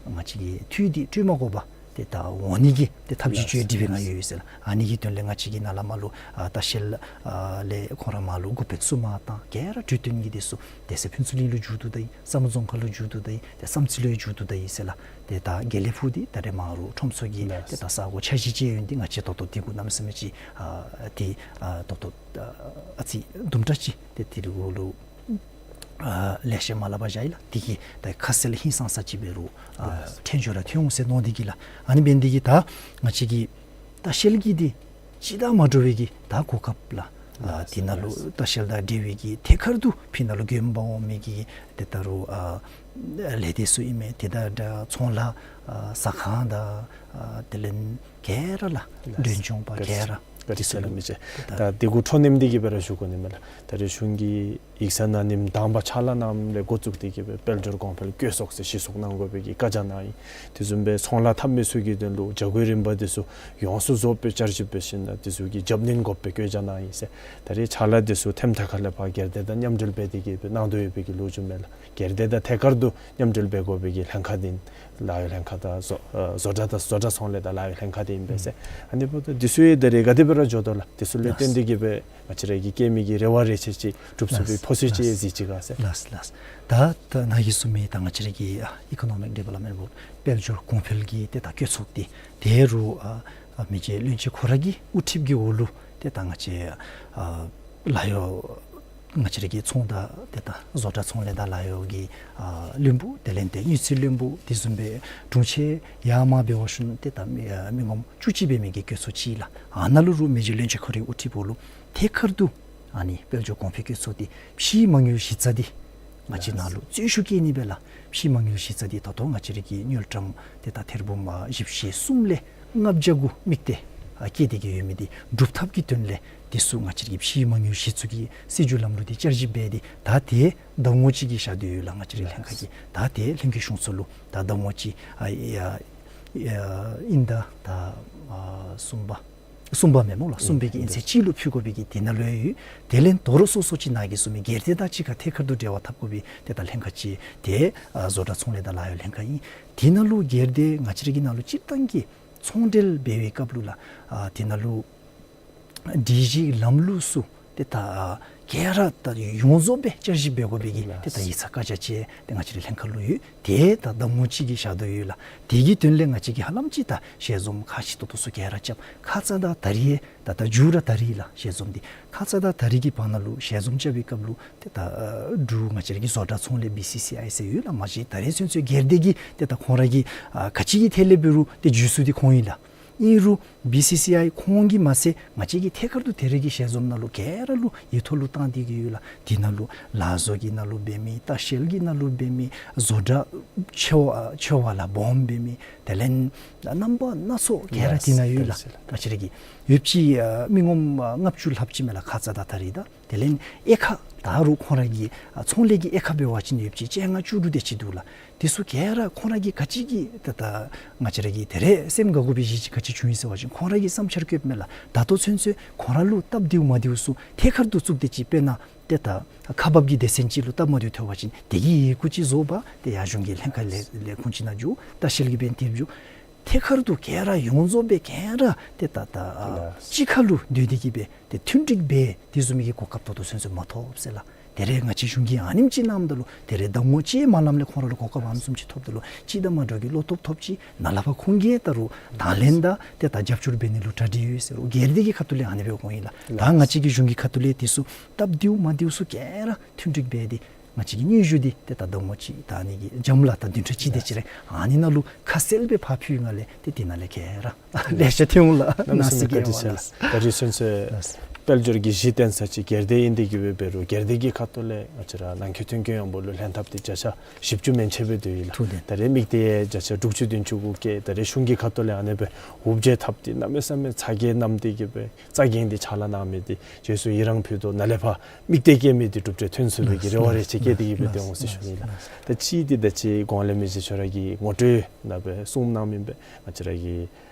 ང་བཅས་ཀྱི་འཐུས་འདི་སྤྲོད་མ་དགོ་པར་ཏེ་ད་འོང་ནི་གི་ཏེ་ཐབས་ཇུས་ཅིག་སྒྲིག་སྦེ་ང་ཡོད་ཡོད་ཟེར་ལགས། ཨ་ནི་གི་དོན་ལས་ང་བཅས་ཀྱིས་ནཱ་ལས་མར་ལུ་ཨ་ལྟ་བཤལ་ཨ་ལས་ཁོང་ར་མར་ལུ་འགོ་དཔོན་ཚུ་མར་བཏང་ག་ར་གྲོས་བསྟུན་གྱི་འདི་ཚུ་དེ་ཚེ་ཕུན་ཚོགས་གླིང་ལུ་མཇུག་བསྡུ་ད་ཡི། ས་མོ་རྫོང་ཁག་ལུ་མཇུག་བསྡུ་ད་ཡི། ཏེ་བསམ་རྩེ་ལུ་ཡང་མཇུག་བསྡུ་ད་ཡི་ཟེར་ལགས། ཏེ་ད་དགེ་ལེགས་ཕུག་འདི་ད་རེས་མར་རུང་ཁྲོམ་ཚོགས་ཀྱི་ལགས། ཏེ་ད་ས་གོ་འཆར་གཞི་ཅིག་ཡོད་ནི་འདི་ང་བཅས་ད་ལྟོ་དེ་གུ་གནམ་མེད་ས་མེད་ཅིག་ཨ་ཏེ་ཨ་ད་ལྟོ་ཨ་ཨ་ཙི་དུམ་གྲ་ཅིག་ཏེ་དེ་རུ་ལུ་ཨ་ལེགས་ཤོམ་མ་སླབ་པར་བཞག་ཡི་ལགས། དེ་གིས་ད་ཁ་གསལ་ཧིང་སངས་ས་ཅིག་འབད་རུང་ཨ་ལགས། ཕྲན་བཅོས་ར་ཐོན་འོང་ཟེར་མནོ་སྟེ་གི་ལགས། ཨ་ནི་འབད་ནི་འདི་གིས་ད་ང་བཅས་ཀྱི་ལྟ་བཤལ་གྱི་འདི་ཅིག་དང་མ་འདྲ་བའི་གི་ད་གོ་སྐབས་ལགས། ཨ་ལགས། དེ་ནང་ལུ་ལགས། ལྟ་བཤལ་དང་འབྲེལ་བའི་གི་ཐད་ཀར་དུ་ཕི་ནང་ལུ་དགོན་པ་འོང་མི་གི་ཏེ་ད་རུང་ཨ་ལས་སྡེ་ཚུ་ཨིན་མས། ཏེ་ད་ད་ཚོང་ལཱ་ཨ་ཟ་ཁང་དང་ཨ་དེ་ལས་ག་ར་ལགས། ལགས། མགྲོན་སྐྱོང་པ་ག་ར། ཨ་རི་སི་ལ་མི་ཅེ། ད་དེ་གུ་ཁྲོ་ནེམ་འདི་གི་སྦེ་ར་ཞུ་དགོ་ནི་མས་ལགས། ད་རེས་གཞུང་གིས་ཡིག་ཚང་གནང་ནི་དང་པ་ཕྱག་ལཱ་གནངམ་ལས་འགོ་བཙུགས་ཏེ་གི་སྦེ་དཔལ་འབྱོར་གོང་འཕེལ་བཀོད་ཚོགས་ཟེར་གཞི་བཙུགས་གནང་དགོ་པའི་གི་བཀའ་རྒྱ་གནང་ཡི། དེ་བཟུམ་སྦེ་ཚོང་ལཱ་འཐབ་མི་ཚུ་གི་དོན་ལུ་བྱ་སྒོའི་རིམ་པ་འདི་ཚུ་ཡོངས་སུ་རྫོགས་སྦེ་བསྐྱར་ཞིབ་འབད་ཞིནམ་ལས་དེ་ཚུ་གི་རྒྱབ་སྣོན་དགོ་པའི་བཀའ་རྒྱ་གནང་ཡི་ཟེར། ད་རེས་ཕྱག་ལཱ་འདི་ཚུ་ཐེམ་ཐ་ཁ་ལས་ཕར་སྒེར་སྡེ་དང་མཉམ་འབྲེལ་འབད་དེ་གི་སྦེ་གནང་དོ་ཡོད་པའི་གི་ལོ་རྒྱུས་མས་ལགས། སྒེར་སྡེ་དང་ཐད་ཀར་དུ་མཉམ་འབྲེལ་འབད་དགོ་པའི་གི་ལྷན་ཁག་འདི་ལཱ་གཡོག་ལྷན་ཁག་དང་བཟོ་ཨ་བཟོ་གྲྭ་དང་བཟོ་གྲྭ་ཚོང་ལས་དང་ལཱ་གཡོག་ལྷན་ཁག་འདི་ཨིན་པས་ཟེར། ཨ་ནི་འབདཝ་ད་འདི་ཚུ་ཡང་ད་རེས་ག་དེ་སྦེ་ར་འགྱོ་དོ་ལགས། འདི་ཚུ་ལུ་བརྟེན་ཏེ་གི་སྦེ་ང་བཅས་ར་གི་སྐྱེ་མི་གི་རེ་བ་རེ་ཆེ་ཅིག་འགྲུབ་ཚུགས་པའི་ཕོ་སི་ཅིག་གཟིགས་ཅི་ག་ཟེར། ལགས་ལགས། ད་ད་ནཱ་གིས་གསུངས་མི་ད་ང་བཅས་ར་གི་ཨ་ཨི་ཀོ་ནོ་མིག་ཌི་ཝེ་ལོབ་མེནཊ་བོརཌ་དཔལ་འབྱོར་གོང་འཕེལ་གྱི་ཏེ་ད་བཀོད་ཚོགས་འདི་ད་རུང་ཨ་ཨ་མི་རྗེ་བློན་ཆེན་ཁོ་ར་གི་དབུ་ཁྲིད་ཀྱི་འོག་ལུ་ཏེ་ད་ང་བཅས་ཨ་ལཱ་གཡོག་ང་བཅས་ར་གི་ཚོང་དང་ཏེ་ད་བཟོ་གྲྭ་ཚོང་ལས་དང་ལཱ་གཡོག་གི་ཨ་བློན་པོ་དེ་ལས་ཏེ་དངུལ་རྩིས་བློན་པོ་དེ་བཟུམ་སྦེ་དྲུང་ཆེན་ཡར་མར་འབད་བ་ཅིན་ཏེ་ད་མི་ཨ་མི་ངོམ་བཅུ་གཅིག་འབད་མི་གི་བཀོད་ཚོགས་ཅིག་ལགས། ཨ་ནཱ་ལུ་རུང་མི་རྗེ་བློན་ཆེན་ཁོ་རའི་དབུ་ཁྲིད་འོག་ལུ་ཐད་ཀར་དུ་ཨ་ནི་དཔལ་འབྱོར་གོང་འཕེལ་བཀོད་ཚོགས་འདི་ཕྱིའི་མ་དངུལ་གཞི་རྩ་འདི་ང་བཅས་ནཱ་ལུ་རྩོལ་ཤུགས་བསྐྱེད་ནི་སྦེ་ལགས། ཕྱིའི་མ་དངུལ་གཞི་རྩ་འདི་ད་ལྟོ་ང་བཅས་ར་གི་དངུལ་ཀྲམ་ཏེ་ད་ཐེར་འབུམ་ཨ་བཞི་བཅུ་ཞེ་གསུམ་ལས་ལྔ་བརྒྱ་གུ་དམིགས་ཏེ་ཨ་བསྐྱེད་དེ་གི་ཡོད་མི་འདི་སྒྲུབ་ཐབས་ཀྱི་དོན་ལས་འདི་ཚུ་ང་བཅས་ར་གི་ཕྱིའི་མ་དངུལ་གཞི་བཙུགས་ཀྱི་སྲིད་བྱུས་ལམ་ལུགས་འདི་བསྐྱར་ཞིབ་འབད་དེ་ད་ཏེ་ཟླཝ་ངོ་གཅིག་གི་ཞག་སྡོད་ཡོད་ལགས། ང་བཅས་རའི་ལྷན་ཁག་གིས་ད་ཏེ་ལྷན་རྒྱས་གཞུང་ཚོགས་ལུ་ད་ཟླཝ་ངོ་གཅིག་ཨ་ཨ་ཨ་དབྱིན་ཟླ་ད་ཨ་གསུམ་པ་གསུམ་པ་མེན་མོ་ལགས། གསུམ་པའི་གི་དབྱིན་ཚེས་གཅིག་ལུ་ཕུལ་དགོ་པའི་གི་དེ་ནང་ལུ་ཡོད། དེ་ལས་དོ་རུང་སོ་སོ་ཅིག་ནཱ་གིས་གསུངས་མི་སྒེར་སྡེ་དང་གཅིག་ཁར་ཐད་ཀར་དུ་འབྲེལ་བ་འཐབ་དགོ་པའི་ཏེ་ད་ལྷན་ཁག་ཅིག་ཏེ་ཨ་བཟོ་གྲྭ་ཚོང་ལས་དང་ལཱ་གཡོག་ལྷན་ཁག་ཨིན། དེ་ནང་ལུ་སྒེར་སྡེ་ང་བཅས་ར་གི་ནང་ལུ་སྤྱིར་བཏང་གི་ཚོང་འབྲེལ་འབད་བའི་སྐབས་ལུ་ལགས་ཨ་དེ་ནང་ལུ་སྒྲིག་གཞི་ལམ་ལུགས་ཚུ་ཏེ་ད་ཨ་ག་ར་ད་ཡོངས་རྫོགས་སྦེ་བསྐྱར་ཞིབ་འབད་དགོ་པའི་གི་ཏེ་ད་ཡིག་ཚང་བཀའ་རྒྱ་ཅིག་ཏེ་ང་བཅས་རའི་ལྷན་ཁག་ལུ་ཡོད། ཏེ་ད་ཟླཝ་ངོ་གཅིག་གི་ཞག་སྡོད་ཡོད་ལགས། དེ་གི་དོན་ལས་ང་བཅས་ཀྱིས་ཧ་ལམ་ཅིག་ད་ཞལ་འཛོམས་ཁག་ཆེ་ཏོག་ཏོ་ཚུ་ག་ར་རྐྱབ། ཁ་ཙ་ད་ད་རིས་ད་ད་མཇུག་ར་ད་རིས་ལགས་ཞལ་འཛོམས་འདི། ཁ་ཙ་ད་ད་རིས་ཀྱི་བར་ན་ལུ་ཞལ་འཛོམས་རྐྱབ་པའི་སྐབས་ལུ་ཏེ་ད་ཨ་འབྲུག་ང་བཅས་ར་གི་བཟོ་གྲྭ་ཚོང་ལས་བི་སི་སི་ཨའི་ཟེར་ཡོད་ལགས། མ་གཞི་ད་རེས་ཚུན་ཚོད་སྒེར་སྡེ་གིས་ཏེ་ད་ཁོང་ར་གི་ཨ་ག་ཅི་གི་ཐད་ལས་འབད་རུང་ཏེ་བརྒྱུད་ཚུགས་འདི་ཁོང་ཨིན་ལགས། ཨིན་རུང་བི་སི་སི་ཨའི་ཁོང་གིས་མ་ཚད་ང་བཅས་ཀྱིས་ཐད་ཀར་དུ་ད་རིས་ཀྱི་ཞལ་འཛོམས་ནང་ལུ་ག་ར་ལུ་ཡིག་ཐོག་ལུ་བཏང་སྟེ་གི་ཡོད་ལགས། དེ་ནང་ལུ་ལག་བཟོ་གི་ནང་ལུ་འབད་མི་ལྟ་བཤལ་གྱི་ནང་ལུ་འབད་མི་བཟོ་གྲྭ་ཆེ་བ་ཆེ་བ་ལགས་སྦོམ་འབད་མི་དེ་ལས་རྣམ་པ་སྣ་ཚོགས་ག་ར་དེ་ནང་ཡོད་ལགས། ང་བཅས་ར་གི་ཡོདཔ་ཅིག་ཨ་མི་ངོམ་ཨ་ལྔ་བཅུ་ལྷགཔ་ཅིག་མས་ལགས་ཁ་ཙ་ད་ད་རིས་ད། དེ་ལས་དབྱེ་ཁག་ད་རུང་ཁོང་ར་གི་ཨ་ཚོང་ལས་ཀྱི་དབྱེ་ཁག་འབད་བ་ཅིན་ཡོདཔ་ཅིག་བཅོ་ལྔ་བཅུ་དྲུག་དེ་ཅིག་འདུག་ལགས། དེ་ཚུ་ག་ར་ཁོང་ར་གིས་ག་ཅི་གིས་ད་ད་ང་བཅས་ར་གིས་ད་རེས་སེམས་དགའ་དགོ་པའི་གཞི་ཅིག་ག་ཅི་བྱུང་ཡི་ཟེར་བ་ཅིན་ཁོང་ར་གིས་བསམ་འཆར་བཀོདཔ་མས་ལགས། ད་ལྟོ་ཚུན་ཚོད་ཁོང་ར་ལུ་སྟབས་བདེཝ་མ་བདེཝ་ཚུ་ཐད་ཀར་དུ་བཙུགས་ཏེ་ཅིག་དཔེར་ན་ཏེ་ད་ཁག་འབག་གི་སྡེ་ཚན་ཅིག་ལུ་སྟབས་མ་བདེཝ་ཐོན་པ་ཅིན་དེ་གི་ཡི་གུ་ཅིག་བཟོ་འབག་ཏེ་ཡར་གཞུང་གི་ལྷན་ཁག་ལས་ལས་ཁུངས་ཅིག་ནང་འགྱོ། ལྟ་བཤལ་གྱི་འབད་ནི་དེ་འགྱོ། ཐད་ཀར་དུ་ག་ར་ཡོངས་རྫོགས་སྦེ་ག་ར་ཏེ་ད་ད་ཨ་གཅིག་ཁར་ལུ་སྡོད་དེ་གི་སྦེ་ཏེ་མཐུན་འགྲིག་འབད་དེ་བཟུམ་མའི་གི་གོ་སྐབས་ད་ལྟོ་ཚུན་ཚོད་མ་ཐོབ་ཟེར་ལགས། ད་རེས་ང་བཅས་གཞུང་གིས་ཨ་ནེམ་ཅིག་གནངམ་ད་ལུ་ད་རེས་ཟླཝ་ངོ་གཅིག་མ་ལངམ་ལས་ཁོང་ར་ལུ་གོ་སྐབས་ཨ་ནི་བཟུམ་ཅིག་ཐོབ་ད་ལུ་སྤྱི་དང་མ་འདྲཝ་གི་བློ་སྟོབས་ཐོབ་ཅི། ནཱ་ལས་ཕར་ཁོང་གིས་ད་རུང་དང་ལེན་དང་ཏེ་ད་རྒྱབ་སྐྱོར་འབད་ནི་ལུ་གྲ་སྒྲིག་ཡོད་ཟེར་རུང་སྒེར་སྡེ་གི་ཁ་ཐུག་ལས་ཨ་ནི་སྦེ་འོང་ཡི་ལགས། ད་ང་བཅས་ཀྱི་གཞུང་གི་ཁ་ཐུག་ལས་དེ་ཚུ་སྟབས་བདེཝ་མ་བདེཝ་ཚུ་ག་ར་མཐུན་འགྲིག་འབད་དེ་ང་བཅས་ཀྱི་སྙན་ཞུ་འདི་ཏེ་ད་ཟླཝ་ངོ་གཅིག་ད་ཨ་ནི་གི་འཇམ་ལ་ད་བདུན་ཕྲག་གཅིག་དེ་ཅིག་རེ་ཨ་ནི་ནང་ལུ་ཁ་གསལ་སྦེ་ཕར་ཕུལ་ཡི་ལགས། ཏེ་དེ་ནང་ལས་ག་ར་ལེ་ཤ་ཐོན་འོང་ལགས། གནམ་མེད་ས་མེད་བཀའ་དྲིན་ཆེ་ལགས། ད་རེས་ཚུན་ཚོད་དཔལ་འབྱོར་གྱི་གཞི་རྟེན་ས་ཅིག་སྒེར་སྡེ་ཨིན་ཏེ་གི་སྦེ་འབད་རུང་སྒེར་སྡེ་གི་ཁ་ཐུག་ལས་ང་བཅས་ར་ནང་འཁོད་མཐུན་རྐྱེན་ཡོངས་འབོར་ལུ་ལྷན་ཐབས་འདི་བརྒྱ་ཆ་བཞི་བཅུ་མན་ཆད་སྦེ་སྡོད་ཡི་ལགས། ད་རེས་དམིགས་གཏད་བརྒྱ་ཆ་དྲུག་ཅུ་བདུན་ཅུ་གུ་བཀལ། ད་རེས་གཞུང་གི་ཁ་ཐུག་ལས་ཨ་ནི་སྦེ་འུབ་བྱེད་ཐབས་འདི་གནམ་མེད་ས་མེད་ཚ་གྱང་བསྣམས་ཏེ་གི་སྦེ་རྩ་འགེངས་ཏེ་ཕྱག་ལཱ་གནང་མི་འདི་རྗེས་སུ་ཡི་རང་ཕུལ་དོ། ནཱ་ལས་ཕར་དམིགས་གཏད་བསྐྱེད་མི་འདི་གྲུབ་འབྲས་ཐོན་ཚུགས་པའི་གི་རེ་བ་རེ་ཆེ་བསྐྱེད་དེ་གི་སྦེ་ཏེ་འོང་ཟེར་ཞུ་ནི་ལགས། ད་ཅི་འདི་ད་ཅི་གོང་ལས་མི་རྗེ་ཁྱོད་ར་གིས་ངོ་སྤྲོད་ནང་སྦེ་གསུངམ་གནང་མི་སྦེ་ང་བཅས་ར་གི་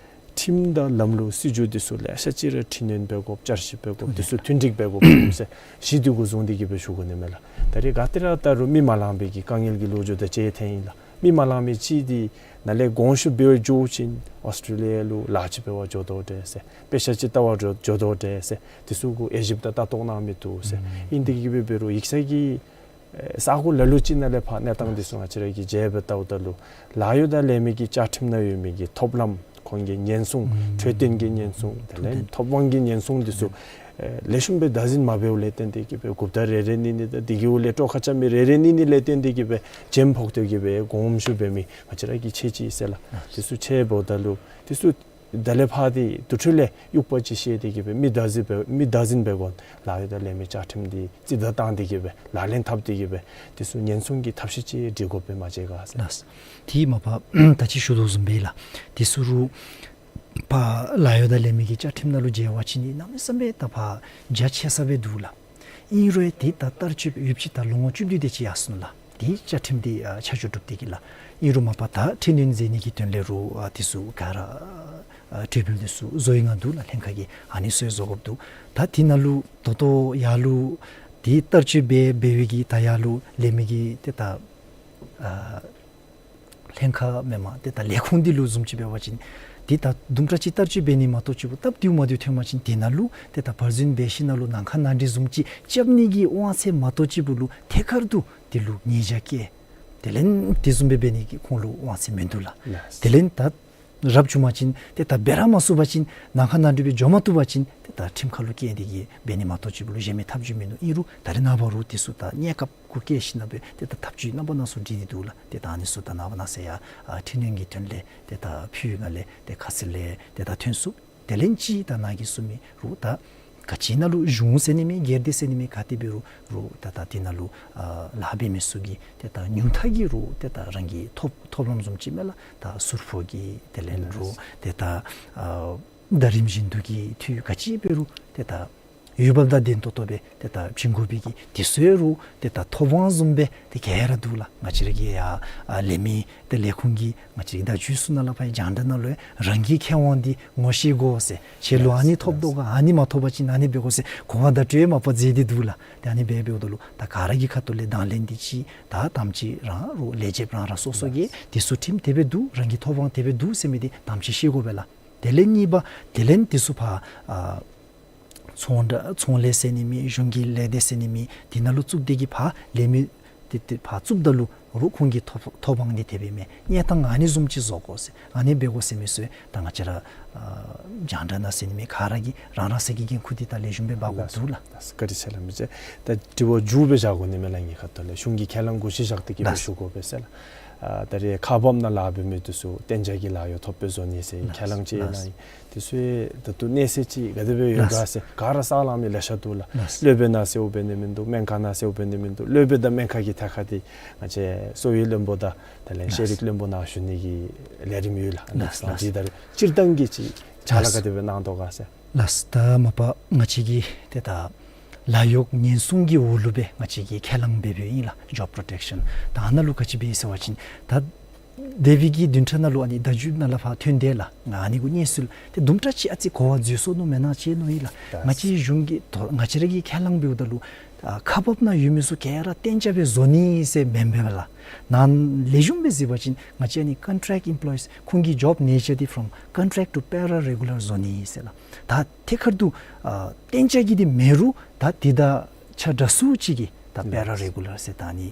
ཁྲིམས་དང་ལམ་ལུགས་སྲིད་བྱུས་འདི་ཚུ་ལེ་ཤ་ཅིག་ར་འཕྲི་སྣོན་འབད་དགོཔ་བསྐྱར་ཞིབ་འབད་དགོཔ་འདི་ཚུ་མཐུན་འགྲིག་འབད་དགོཔ་ཟེར་གཞི་འདི་གུ་བཟུང་སྟེ་གི་སྦེ་ཞུ་དགོ་ནི་མས་ལགས། ད་རེས་ག་ཏེ་ར་ད་རུང་མི་མ་ལང་པའི་གི་དཀའ་ངལ་གྱི་ལོ་རྒྱུས་དང་བཅས་ཐོན་ཡི་ལགས། མི་མ་ལང་མི་ཅིག་འདི་ནཱ་ལས་དགོངས་ཞུ་འབད་བར་འགྱོ་ཞིནམ་ཨོསི་ཊྲེ་ལི་ཡ་ལུ་ལཱ་ཅིག་འབད་བར་འགྱོ་དོ་འདྲས་ཟེར། དཔེ་ཆ་ཅིག་ལྟ་བར་འགྱོ་འགྱོ་དོ་འདྲས་ཟེར། དེ་ཚུ་གུ་དབྱེ་ཞིབ་དང་ལྟ་རྟོག་གནང་མི་འདུག་ཟེར། ཨིན་ཏེ་གི་སྦེ་འབད་རུང་ཡིག་ཚང་གི་ཨེ་ས་གོ་ལ་ལུ་ཅིག་ནང་ལས་ཕར་གནས་སྟངས་འདི་ཚུ་ང་བཅས་ར་གིས་མཇལ་སྦེ་བལྟཝ་ད་ལུ་ལཱ་གཡོག་དང་ལས་མི་གི་བཅའ་ཁྲིམས་ནང་ཡོད་མི་གི་ཐོབ་ལམ་ཁོང་གི་ཉེན་སྲུང་འཕྲོད་བསྟེན་གྱི་ཉེན་སྲུང་དེ་ལས་ཐོབ་དབང་གི་ཉེན་སྲུང་འདི་ཚུ་ཨེ་ལེགས་ཤོམ་སྦེ་བདག་འཛིན་མ་འབདཝ་ལས་བརྟེན་ཏེ་གི་སྦེ་རྐུབ་དར་རེ་རེ་གཉིས་གཉིས་དང་དེ་གི་འོག་ལས་དཀྲོག་ཁ་རྐྱབ་མི་རེ་རེ་གཉིས་གཉིས་ལས་བརྟེན་ཏེ་གི་སྦེ་འཇོམས་ཕོག་སྟེ་གི་སྦེ་དགོངས་ཞུ་འབད་མི་ང་བཅས་ར་གི་ཁྱད་ཅིག་ཟེར་ལགས། དེ་ཚུ་ཅིག་འབདཝ་ད་ལུ་དེ་ཚུ་ད་ལས་ཕར་འདི་དུར་ཁྲོད་ལས་དབྱུག་པ་ཅིག་བཤེད་དེ་གི་སྦེ་མི་བདག་འཛིན་འབད་མི་བདག་འཛིན་འབད་དགོ། ལཱ་གཡོག་དང་ལས་མི་བཅའ་ཁྲིམས་འདི་རྩིས་བརྡ་བཏང་སྟེ་གི་སྦེ་ལག་ལེན་འཐབ་སྟེ་གི་སྦེ་དེ་ཚུ་ཉེན་སྲུང་གི་ཐབས་ཤེས་ཅིག་སྒྲིག་དགོཔ་སྦེ་མ་མཇལ་ག་ཟེར། ལགས། དེ་མ་པ་ད་ཅི་ཞུ་དོ་བཟུམ་སྦེ་ལགས། དེ་ཚུ་རུང་ ཕར་ལཱ་གཡོག་དང་ལས་མི་གི་བཅའ་ཁྲིམས་ནང་ལུ་མཇལ་བ་ཅིན་གནམ་མེད་ས་མེད་ད་ཕར་རྒྱ་ཆེ་ས་སྦེ་འདུག་ལགས། ཨིན་རུང་ཏེ་ད་བསྟར་སྤྱོད་ཡོདཔ་ཅིག་ད་ལོ་ངོ་བཅུ་བདུན་དེ་ཅིག་ཡར་སོ་ནུག་ལགས། ཏེ་བཅའ་ཁྲིམས་དེ་ཨ་ཆ་འཇོག་གྲུབ་སྟེ་གི་ལགས། ཨིན་རུང་མ་པ་ད་ཁྲིམས་དོན་མཛད་ནི་གི་དོན་ལས་རུང་ཨ་དེ་ཚུ་ག་ར་ཨ་གྲོས་འབུལ་དེ་ཚུ་བཟོ་ཡི་ང་འདུག་ལགས། ལྷན་ཁག་གིས་ཨ་ནི་ཚུ་བཟོ་དགོཔ་འདུག། ད་དེ་ནང་ལུ་ད་ལྟོ་ཡར་ལུ་ཏེ་བསྟར་སྤྱོད་འབད་འབད་བའི་གི་ད་ཡར་ལུ་ལས་མི་གི་ཏེ་ད་ཨ་ལྷན་ཁག་མེན་པར་ཏེ་ད་ལས་ཁུངས་འདི་ལུ་བཟུམ་ཅིག་འབད་བ་ཅིན་ཏེ་ད་དུམ་གྲ་ཅིག་བསྟར་སྤྱོད་འབད་ནི་མ་གཏོགས་ཅིག་པུ་སྟབས་བདེཝ་མ་བདེཝ་ཐོན་པ་ཅིན་དེ་ནང་ལུ་ཏེ་ད་བར་འཛུལ་འབད་ཞིནམ་ལས་ནང་ཁ་ནང་འགྲིག་བཟུམ་ཅིག་རྐྱབ་ནི་གི་དབང་ཚད་མ་གཏོགས་ཅིག་པུ་ལུ་ཐད་ཀར་དུ་དེ་ལུ་ཉེས་བྱ་བཀལ། དེ་ལས་དེ་བཟུམ་སྦེ་འབད་ནི་གི་ཁོང་ལུ་དབང་ཚད་མིན་འདུག་ལགས། ལགས། དེ་ལས་ད་རབ་བྱུང་པ་ཅིན་ཏེ་ད་འབད་ར་མ་ཚུགས་པ་ཅིན་ནང་ཁ་ནང་འགྲིག་སྦེ་འགྱོ་མ་བཏུབ་པ་ཅིན་ཏེ་ད་ཁྲིམས་ཁ་ལུ་བཀལ་ཏེ་གི་འབད་ནི་མ་གཏོགས་ཅིག་པུ་ལུ་གཞན་མི་ཐབས་བྱུས་མིན་འདུག། ཨིན་རུང་ད་རེས་ནངས་པ་རུང་དེ་ཚུ་ད་གནས་སྐབས་གུ་བཀལ་ཞིནམ་ལས་ཏེ་ད་ཐབས་བྱུས་རྣམ་པ་སྣ་ཚོགས་སྒྲིག་སྟེ་འདུག་ལགས། ཏེ་ད་ཨ་ནི་ཚུ་ད་ནངས་པ་གནངས་ཚེ་ཡང་ཨ་ཁྲིམས་དོན་གྱི་དོན་ལས་ཏེ་ད་ཕུལ་ཡི་ག་ལས་ཏེ་ཁ་གསལ་ལས་ཏེ་ད་ཐོན་ཚུགས། དེ་ལས་ཅིག་ད་ནཱ་གིས་གསུངས་མི་རུང་ད་ག་ཅི་ནང་ལུ་གཞུང་ཟེར་ནི་མེད་སྒེར་སྡེ་ཟེར་ནི་མེད་ག་ཏེ་འབད་རུང་རུང་ད་ད་དེ་ནང་ལུ་ཨ་ལཱ་འབད་མི་ཚུ་གིས་ཏེ་ད་ཉུང་མཐའ་གི་རུང་ཏེ་ད་རང་གི་ཐོབ་ཐོབ་ལམ་བཟུམ་ཅིག་མས་ལགས། ད་ཟུར་ཕོགས་ཀྱི་དེ་ལས་རུང་ཏེ་ད་ཨ་ཟླ་རིམ་བཞིན་དུ་གི་འཐུས་ག་ཅི་འབད་རུང་ཏེ་ད་འོས་འབབ་དང་ལྡན་ཏོག་ཏོ་སྦེ་ཏེ་ད་བྱིན་དགོ་པའི་གི་དེ་ཚུ་རུང་ཏེ་ད་ཐོབ་དབང་བཟུམ་སྦེ་ཏེ་ག་ར་འདུག་ལགས། ང་བཅས་ར་གི་ཡ་ཨ་ལས་མི་ཏེ་ལས་ཁུངས་ཀྱི་ང་བཅས་ར་གི་ད་ཇུས་ཚུ་ནང་ལས་ཕར་རྒྱང་བསྒྲགས་ནང་ལུ་ཡང་རང་གི་ཁེ་དབང་འདི་ངོ་ཤེས་དགོ་ཟེར། ཁྱེད་ལུ་ཨ་ནི་ཐོབ་དོ་ག་ཨ་ནི་མ་ཐོབ་པ་ཅིན་ཨ་ནི་འབད་དགོ་ཟེར་གོ་བ་བརྡ་སྤྲོད་མ་པ་མཛད་དེ་འདུག་ལགས། ཏེ་ཨ་ནི་འབད་འབདཝ་ད་ལུ་ད་ག་ར་གི་ཁ་ཐུག་ལས་དང་ལེན་འདི་ཅིག་ད་དམ་ཅིག་རང་རུང་ལས་བྱེདཔ་རང་རང་སོ་སོ་གིས་དེ་ཚུ་ཁྲིམས་དེ་སྦེ་འདུག། རང་གི་ཐོབ་དབང་དེ་སྦེ་འདུག་ཟེར་མི་འདི་དམ་ཅིག་ཤེས་དགོ་པས་ལགས། དེ་ལས་གཉིས་པ་དེ་ལས་དེ་ཚུ་ཕར་ཨ་ཚོང་འདྲ་ཚོང་ལས་ཟེར་ནི་མེད་གཞུང་གི་ལས་སྡེ་ཟེར་ནི་མེད་དེ་ནང་ལུ་བཙུགས་ཏེ་གི་ཕར་ལས་མི་དེ་དེ་ཕར་བཙུགསཔ་ད་ལུ་རུང་ཁོང་གི་ཐོབ་ཐོབ་དབང་འདི་དེ་སྦེ་མས། གནས་སྟངས་ཨ་ནི་བཟུམ་ཅིག་བཟོ་དགོ་ཟེར་ཨ་ནི་འབད་དགོ་ཟེར་མི་ཚུ་ད་ང་བཅས་ར་ཨ་རྒྱང་བསྒྲགས་ནང་ཟེར་ནི་མེད་ག་ར་གིས་རང་རང་སོའི་གི་འགན་ཁུར་འདི་ད་ལེགས་ཤོམ་སྦེ་འབག་དགོཔ་འདུག་ལགས། ལགས་སོ། བཀའ་དྲིན་ཆེ་ལགས། མི་རྗེ་ད་དྲི་བ་མཇུག་སྦེ་བཞག་དགོ་ནི་མས་ལགས། ངེའི་ཁ་ཐུག་ལས་གཞུང་གི་ཁས་བླངས་གུ་གཞི་བཞག་སྟེ་གི་སྦེ་ཞུ་དགོ་པས་ཟེར་ལགས། ཨ་ད་རེས་ཁག་འབག་ནང་ལཱ་འབད་མི་དེ་ཚུ་གཏན་འཇགས་ཀྱི་ལཱ་གཡོག་ཐོབ་པའི་བཟོ་ནི་ཟེར་ཁས་བླངས་ཅིག་གནང་ཡི། དེ་ཚུ་ད་ལྟོ་གནས་ཚད་ཅིག་ག་དེ་སྦེ་ཡོད་ག་ཟེར་ག་ར་གསར་ལངས་མི་ལེ་ཤ་འདུག་ལགས། ལགས། སློབ་དཔོན་ནང་གསལཝ་འབད་ནི་མིན་འདུག། སྨན་ཁང་ནང་གསལཝ་འབད་ནི་མིན་འདུག། སློབ་དཔོན་དང་སྨན་ཁང་གི་ཐད་ཁར་འདི་ང་བཅས་གསོ་བའི་བློན་པོ་དང་དེ་ལས་ཤེས་རིག་བློན་པོ་ནང་ཞུ་ནི་གི་ལས་རིམ་ཡོད་ལགས། ལགས་སོ། ལགས་སོ། ད་རེས་སྤྱིར་བཏང་གི་ཅིག་ཕྱག་ལཱ་ག་དེ་སྦེ་གནང་དོ་ག་ཟེར། ལགས། ད་མ་པ་ང་བཅས་ཀྱི་ཏེ་ད་ལཱ་གཡོག་ཉེན་སྲུང་གི་འོག་ལུ་སྦེ་ང་བཅས་ཀྱིས་ཁས་བླངས་འབད་འབདཝ་ཨིན་ལགས། Job Protection། ད་ཨ་ནཱ་ལུ་ག་ཅི་སྦེ་ཨིན་ཟེར་བ་ཅིན་ད་འདས་པའི་གི་བདུན་ཕྲག་ནང་ལུ་ཨ་ནི་བརྡ་བརྒྱུད་ནང་ལས་ཕར་ཐོན་དེས་ལགས། ང་ཨ་ནི་གུ་གནས་ཚུལ་ཏེ་དུམ་གྲ་ཅིག་ཨ་ཙི་གོ་བ་འཛོལ་སོ་ནུག་མེན་ན་ཅིག་མནོ་ཡི་ལགས། ལགས། ང་བཅས་གཞུང་གིས་ད་ང་བཅས་ར་གིས་ཁས་བླངས་འབདཝ་ད་ལུ་ཨ་ཁག་འབགཔ་ནང་ཡོད་མི་ཚུ་ག་ར་གཏན་འཇགས་སྦེ་བཟོ་ནི་ཟེར་མེན་པས་ལགས། ནཱ་ལེགས་ཤོམ་སྦེ་གཟིགས་པ་ཅིན་ང་བཅས་ཨ་ནི་contract employees ཁོང་གི་job nature འདི་from contract to pararegular བཟོ་ནི་ཟེར་ལགས། ད་ཐད་ཀར་དུ་ཨ་གཏན་འཇགས་ཀྱི་འདི་མེད་རུང་ད་འདི་དང་ཆ་འདྲ་སུ་ཅིག་གིས་ད་ལགས། Pararegular ཟེར་ད་ཨ་ནི་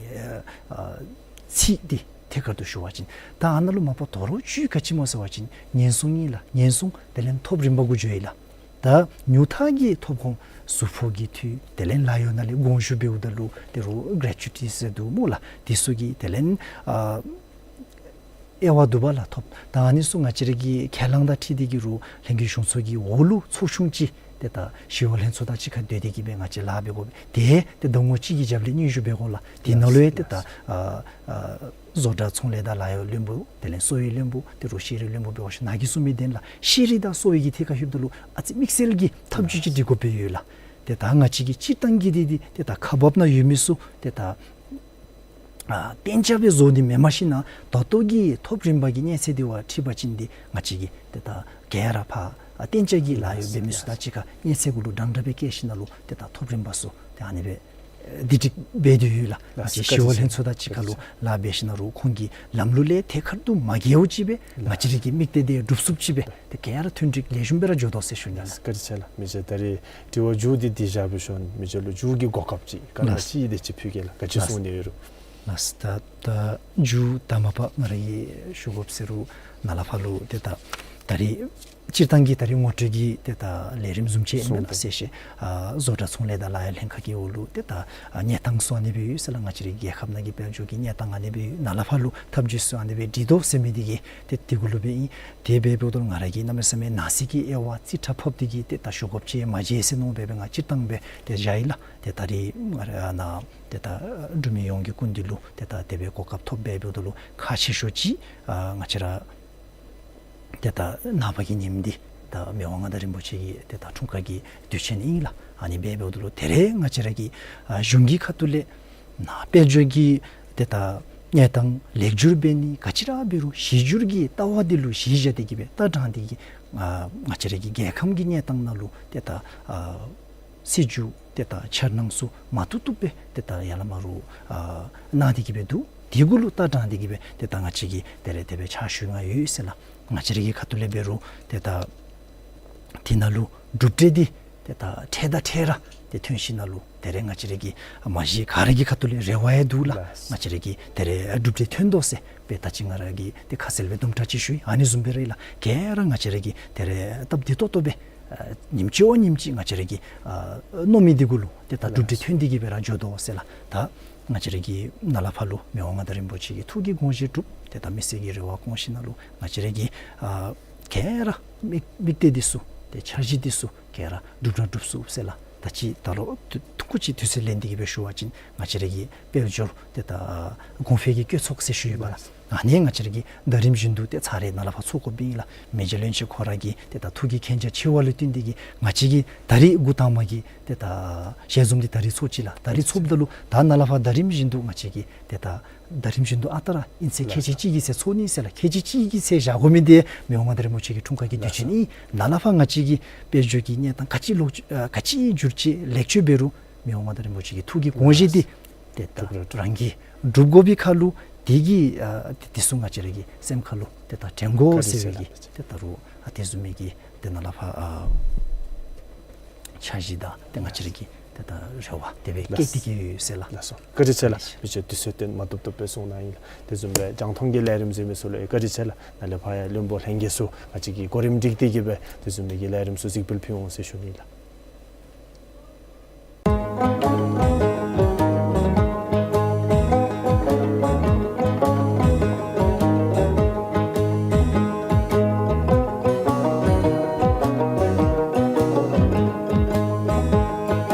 ཨ་ཚིག་འདི་ཐད་ཀར་དུ་ཞུ་བ་ཅིན་ད་ཨ་ནཱ་ལུ་མ་པ་དོ་རུང་བཅུད་ག་ཅི་སྨོ་ཟེར་བ་ཅིན་ཉེན་སྲུང་ཨིན་ལགས། ཉེན་སྲུང་དེ་ལས་ཐོབ་རིམ་པ་གུ་འགྱོ་ཡི་ལགས། ད་ཉུང་མཐའ་གི་ཐོབ་ཁོངས་ཟུར་ཕོགས་ཀྱི་འཐུས་དེ་ལས་ལཱ་གཡོག་ནང་ལས་དགོངས་ཞུ་འབདཝ་ད་ལུ་དེ་རུང་gratuity ཟེར་འདུག་སྨོ་ལགས། དེ་ཚུ་གི་དེ་ལས་ཨ་དབྱེ་བ་འདུག་པ་ལགས། ཐོབ་ད་ཨ་ནི་ཚུ་ང་བཅས་ར་གི་ཁས་བླངས་དང་འཁྲིལ་ཏེ་གི་རུང་ལྷན་རྒྱས་གཞུང་ཚོགས་ཀྱི་འོག་ལུ་ཚོགས་ཆུང་ཅིག་ཏེ་ད་ཞི་གཡོག་ལྷན་ཚོགས་དང་གཅིག་ཁར་སྡོད་དེ་གི་སྦེ་ང་བཅས་ལཱ་འབད་དགོ་པས། ཏེ་ཏེ་ཟླ་ངོ་གཅིག་གི་རྒྱབ་ལས་སྙན་ཞུ་འབད་དགོ་ལགས། དེ་ནང་ལུ་ཡང་ཏེ་ད་ཨ་ཨ་བཟོ་གྲྭ་ཚོང་ལས་དང་ལཱ་གཡོག་བློན་པོ་དེ་ལས་གསོ་བའི་བློན་པོ་དེ་རུང་ཤེས་རིག་བློན་པོ་འབད་བ་ཅིན་ནཱ་གིས་གསུངས་མི་དེ་ལགས། ཤེས་རིག་དང་གསོ་བའི་གི་ཐད་ཁར་ལྷོདཔ་ད་ལུ་ཨ་ཙི་དམིགས་བསལ་གྱི་ཐབས་བྱུས་ཅིག་སྒྲིག་དགོཔ་སྦེ་ཡོད་ལགས། ཏེ་ད་ང་བཅས་ཀྱི་སྤྱིར་བཏང་གི་འདི་འདི་ཏེ་ད་ཁག་འབགཔ་ནང་ཡོད་མི་ཚུ་ཏེ་ད་ཨ་གཏན་འཇགས་སྦེ་བཟོ་ནི་མེན་མ་གཞི་ནཱ་ད་ལྟོ་གི་ཐོབ་རིམ་པ་གི་གནས་ཚད་འདི་བ་འཁྲིལ་བ་ཅིན་འདི་ང་བཅས་ཀྱིས་ཏེ་ད་ག་ར་ཕར་ཨ་གཏན་འཇགས་ཀྱི་ལཱ་གཡོག་འབད་མི་ཚུ་དང་གཅིག་ཁར་གནས་ཚད་གུ་ལུ་འདྲན་འདྲ་སྦེ་བཀལ་ཞིནམ་ལས་ཏེ་ད་ཐོབ་རིམ་པ་ཚུ་ཏེ་ཨ་ནི་སྦེ་ཨེ་བསྡུ་སྒྲིག་འབད་དེ་ཡོད་ལགས། ལགས། ང་བཅས་ཞི་གཡོག་ལྷན་ཚོགས་དང་གཅིག་ཁར་ལུ་ལཱ་འབད་ཞིནམ་ལས་ཁོང་གི་ལམ་ལུགས་ལས་ཐད་ཀར་དུ་མ་འགལཝ་ཅིག་སྦེ་ང་བཅས་ར་གི་དམིགས་གཏད་དེ་འགྲུབ་ཚུགསཔ་ཅིག་སྦེ་ཏེ་ག་ར་མཐུན་འགྲིག་ལེགས་ཤོམ་སྦེ་ར་འགྱོ་དོ་ཟེར་ཞུ་ནི་ལགས། བཀའ་དྲིན་ཆེ་ལགས། མི་རྗེ་ད་རེས་དྲི་བ་མཇུག་འདི་འདི་བཞག་སྦེ་ཞུ་ནི། མི་རྗེ་ལུ་མཇུག་གི་གོ་སྐབས་ཅིག་ག་ར་ལགས། ཅིག་དེ་ཅིག་ཕུལ་གེ་ལགས། ག་ཅི་ལགས། གསུང་ནི་ཡོད་རུང་། ལགས། ད་ད་མཇུག་ད་མ་པ་ང་ར་གིས་ཞུ་དགོཔ་ཟེར་རུང་ནཱ་ལས་ཕར་ལུ་ཏེ་ད་ད་རེས་སྤྱིར་བཏང་གི་ད་རེས་ངོ་སྤྲོད་ཀྱི་ཏེ་ད་ལས་རིམ་བཟུམ་ཅིག་ཨིན་མས་ལགས། གསུང་དོ། ཟེར་ཞུ་ཡི། ཨ་བཟོ་གྲྭ་ཚོང་ལས་དང་ལཱ་གཡོག་ལྷན་ཁག་གི་འོག་ལུ་ཏེ་ད་ཨ་གནས་སྟངས་ཚུ་ཨ་ནི་སྦེ་ཡོད་ཟེར་ལགས། ང་བཅས་རའི་རྒྱལ་ཁབ་ནང་གི་དཔལ་འབྱོར་གྱི་གནས་སྟངས་ཨ་ནི་སྦེ་ཡོད། ནཱ་ལས་ཕར་ལུ་ཐབས་བྱུས་ཚུ་ཨ་ནི་སྦེ་སྒྲིག་དོ་ཟེར་མི་འདི་གིས་ཏེ་དེ་གུ་ལུ་སྦེ་ཨིན། དེ་སྦེ་འབདཝ་ད་ལུ་ང་ར་གིས་གནམ་མེད་ས་མེད་ནང་གསེས་ཀྱི་དབྱེ་བ་རྩིས་ཁྲ་ཕབ་སྟེ་གི་ཏེ་ད་ཞུ་དགོཔ་ཅིག་མ་མཇལ་ཟེར་མནོ་སྦེ་སྦེ་ང་སྤྱིར་བཏང་སྦེ་ཏེ་བཞག་ཡི་ལགས། ཏེ་ད་རེས་ང་ར་ནཱ་ཏེ་ད་འབྲུག་མི་ཡོངས་ཀྱི་སྐུ་མདུན་ལུ་ཏེ་ད་དེ་སྦེ་གོ་སྐབས་ཐོབ་སྦེ་འབདཝ་ད་ལུ་ཁག་ཆེ་ཤོས་ཅིག་ཨ་ང་བཅས་ར་ ཏེ་ད་ནངས་པ་གི་ཉིནམ་འདི་ད་མི་དབང་མངའ་བདག་རིན་པོ་ཆེ་གི་ཏེ་ད་འཁྲུངས་སྐར་གྱི་དུས་ཆེན་ཨིན་ལགས། ཨ་ནི་འབད་འབདཝ་ད་ལུ་ད་རེས་ང་བཅས་ར་གི་ཨ་གཞུང་གི་ཁ་ཐུག་ལས་ནཱ་དཔལ་འབྱོར་གྱི་ཏེ་ད་གནས་སྟངས་ལེགས་བསྒྱུར་འབད་ནི་ག་ཅི་ར་འབད་རུང་གཞི་བསྒྱུར་གྱི་ལྟ་བ་འདི་ལུ་གཞི་བཞག་སྟེ་གི་སྦེ་ད་དྲང་སྟེ་གི་ཨ་ང་བཅས་ར་གི་རྒྱལ་ཁམས་ཀྱི་གནས་སྟངས་ནང་ལུ་ཏེ་ད་ཨ་སྲིད་བྱུས་ཏེ་ད་འཆར་སྣང་ཚུ་མ་བཏུབ་བཏུབ་སྦེ་ཏེ་ད་ཡར་ལས་མར་ཨ་གནང་སྟེ་གི་སྦེ་འདུག། དེ་གུ་ལུ་ད་དྲང་སྟེ་གི་སྦེ་ཏེ་ད་ང་བཅས་ཀྱིས་ད་རེས་དེ་སྦེ་ཕྱག་ཞུ་ནི་ཡོད་ཟེར་ལགས། ང་བཅས་ར་གི་ཁ་ཐུག་ལས་འབད་རུང་ཏེ་ད་དེ་ནང་ལུ་གྲུབ་འབྲས་འདི་ཏེ་ད་འཕྲལ་དང་འཕྲལ་ར་ཏེ་ཐོན་ཤེས་ནི་ལུ་ད་རེས་ང་བཅས་ར་གི་མ་གཞི་ག་ར་གི་ཁ་ཐུག་ལས་རེ་བ་ཡང་འདུག་ལགས། ལགས། ང་བཅས་ར་གི་ད་རེས་གྲུབ་འབྲས་ཐོན་དོ་ཟེར་སྦེ་ད་ཅི་ང་ར་གིས་ཏེ་ཁ་གསལ་སྦེ་དུམ་གྲ་ཅིག་ཞུ་ཡི། ཨ་ནི་བཟུམ་སྦེ་ར་ལགས། ག་ར་ང་བཅས་ར་གིས་ད་རེས་སྟབས་བདེ་ཏོག་ཏོ་སྦེ་ཨ་ཉིནམ་གཅིག་བ་ཉིནམ་གཅིག་ང་བཅས་ར་གི་ཨ་མནོ་མི་འདི་གུ་ལུ་ཏེ་ད་གྲུབ་འབྲས་ཐོན་ཏེ་གི་སྦེ་ར་འགྱོ་དོ་ཟེར་ལགས། ད་ང་བཅས་ར་གི་ནཱ་ལས་ཕར་ལུ་མི་དབང་མངའ་བདག་རིན་པོ་ཆེ་གི་ཐུགས་ཀྱི་དགོངས་བཞེད་སྒྲུབ་ཏེ་ད་མི་སེར་གྱི་རེ་བ་སྐོང་ཤེས་ནི་ལུ་ང་བཅས་ར་གི་ཨ་ག་ར་དམིགས་དམིགས་གཏད་འདི་ཚུ་ཏེ་འཆར་གཞི་འདི་ཚུ་ག་ར་འགྲུབ་ར་འགྲུབ་ཚུགས་ཟེར་ལགས། ད་ཅི་ད་ལོག་ཐུང་ཀུ་ཅིག་དུས་ཚོད་ལེན་ཏེ་གི་སྦེ་ཞུ་བ་ཅིན་ང་བཅས་ར་གི་དཔལ་འབྱོར་ཏེ་ད་གོང་འཕེལ་གྱི་སྐྱེད་ཚོགས་ཟེར་ཞུ་ཡི་པ་ལགས། ཨ་ནི་ང་བཅས་ར་གིས་ཟླ་རིམ་བཞིན་དུ་ཏེ་ཚར་རེ་ནཱ་ལས་ཕར་ཚོགས་དགོཔ་ཨིན་ལགས། མི་རྗེ་བློན་ཆེན་ཁོ་ར་གི་ཏེ་ད་ཐུགས་ཀྱི་མཁྱེན་རྒྱ་ཆེ་བ་ལུ་བརྟེན་ཏེ་གི་ང་བཅས་ཀྱིས་ད་རིས་འགོ་དང་པ་གི་ཏེ་ད་ཞལ་འཛོམས་འདི་ད་རིས་ཚོགས་ཅི་ལགས། ད་རིས་ཚོགསཔ་ད་ལུ་ད་ནཱ་ལས་ཕར་ཟླ་རིམ་བཞིན་དུ་ང་བཅས་ཀྱིས་ཏེ་ད་ཟླ་རིམ་བཞིན་དུ་ཨ་རྟག་ར་ཨིན་ཚེ་ཁལ་གཅིག་གཅིག་གི་ཚེ་ཚོགས་ནི་ཟེར་ལགས། ཁལ་གཅིག་གཅིག་གི་ཚེ་བཞག་དགོ་མི་འདི་མི་དབང་མངའ་བདག་རིན་པོ་ཆེ་གི་འཁྲུངས་སྐར་གྱི་དུས་ཆེན་ཨིན། ནཱ་ལས་ཕར་ང་བཅས་ཀྱི་དཔལ་འབྱོར་གྱི་གནས་སྟངས་ག་ཅི་ལོག་ཨ་ག་ཅི་འགྱུར་ཅི་ལེགས་བཅོས་འབད་རུང་མི་དབང་མངའ་བདག་རིན་པོ་ཆེ་གི་ཐུགས་ཀྱི་དགོངས་བཞེད་འདི་ཏེ་ད་རང་གིས་སྒྲུབ་དགོ་པའི་ཁར་ལུ་དེ་གི་ཨ་དེ་དེ་ཚུ་ང་བཅས་ར་གི་སེམས་ཁར་ལུ་ཏེ་ད་དྲན་དགོ་ཟེར་བའི་གི་ཏེ་ད་རུང་ཨ་དེ་བཟུམ་མའི་གི་ཏེ་ནཱ་ལས་ཕར་ཨ་འཆར་གཞི་དང་ཏེ་ང་བཅས་ར་གི་ཏེ་ད་རེ་བ་དེ་སྦེ་བསྐྱེད་དེ་གི་ཡོད་ཟེར་ལགས། ལགས་སོ། བཀའ་དྲིན་ཆེ་ལགས། མི་རྗེ་དུས་ཚོད་བཏོན་མ་བཏུབ་བཏུབ་སྦེ་གསུངས་གནང་ཡི་ལགས། དེ་བཟུམ་སྦེ་རྒྱང་མཐོང་གི་ལས་རིམ་གཟིགས་མི་ཚུ་ལུ་བཀའ་དྲིན་ཆེ་ལགས། ནཱ་ལས་ཕར་ཡང་བློན་པོ་ལྷན་རྒྱས་ཚུ་ང་བཅས་ཀྱིས་གོ་རིམ་སྒྲིག་སྟེ་གི་སྦེ་དེ་བཟུམ་མའི་གི་ལས་རིམ་ཚུ་གཟིགས་འབུལ་ཕུལ་འོང་ཟེར་ཞུ་ནི་ལགས།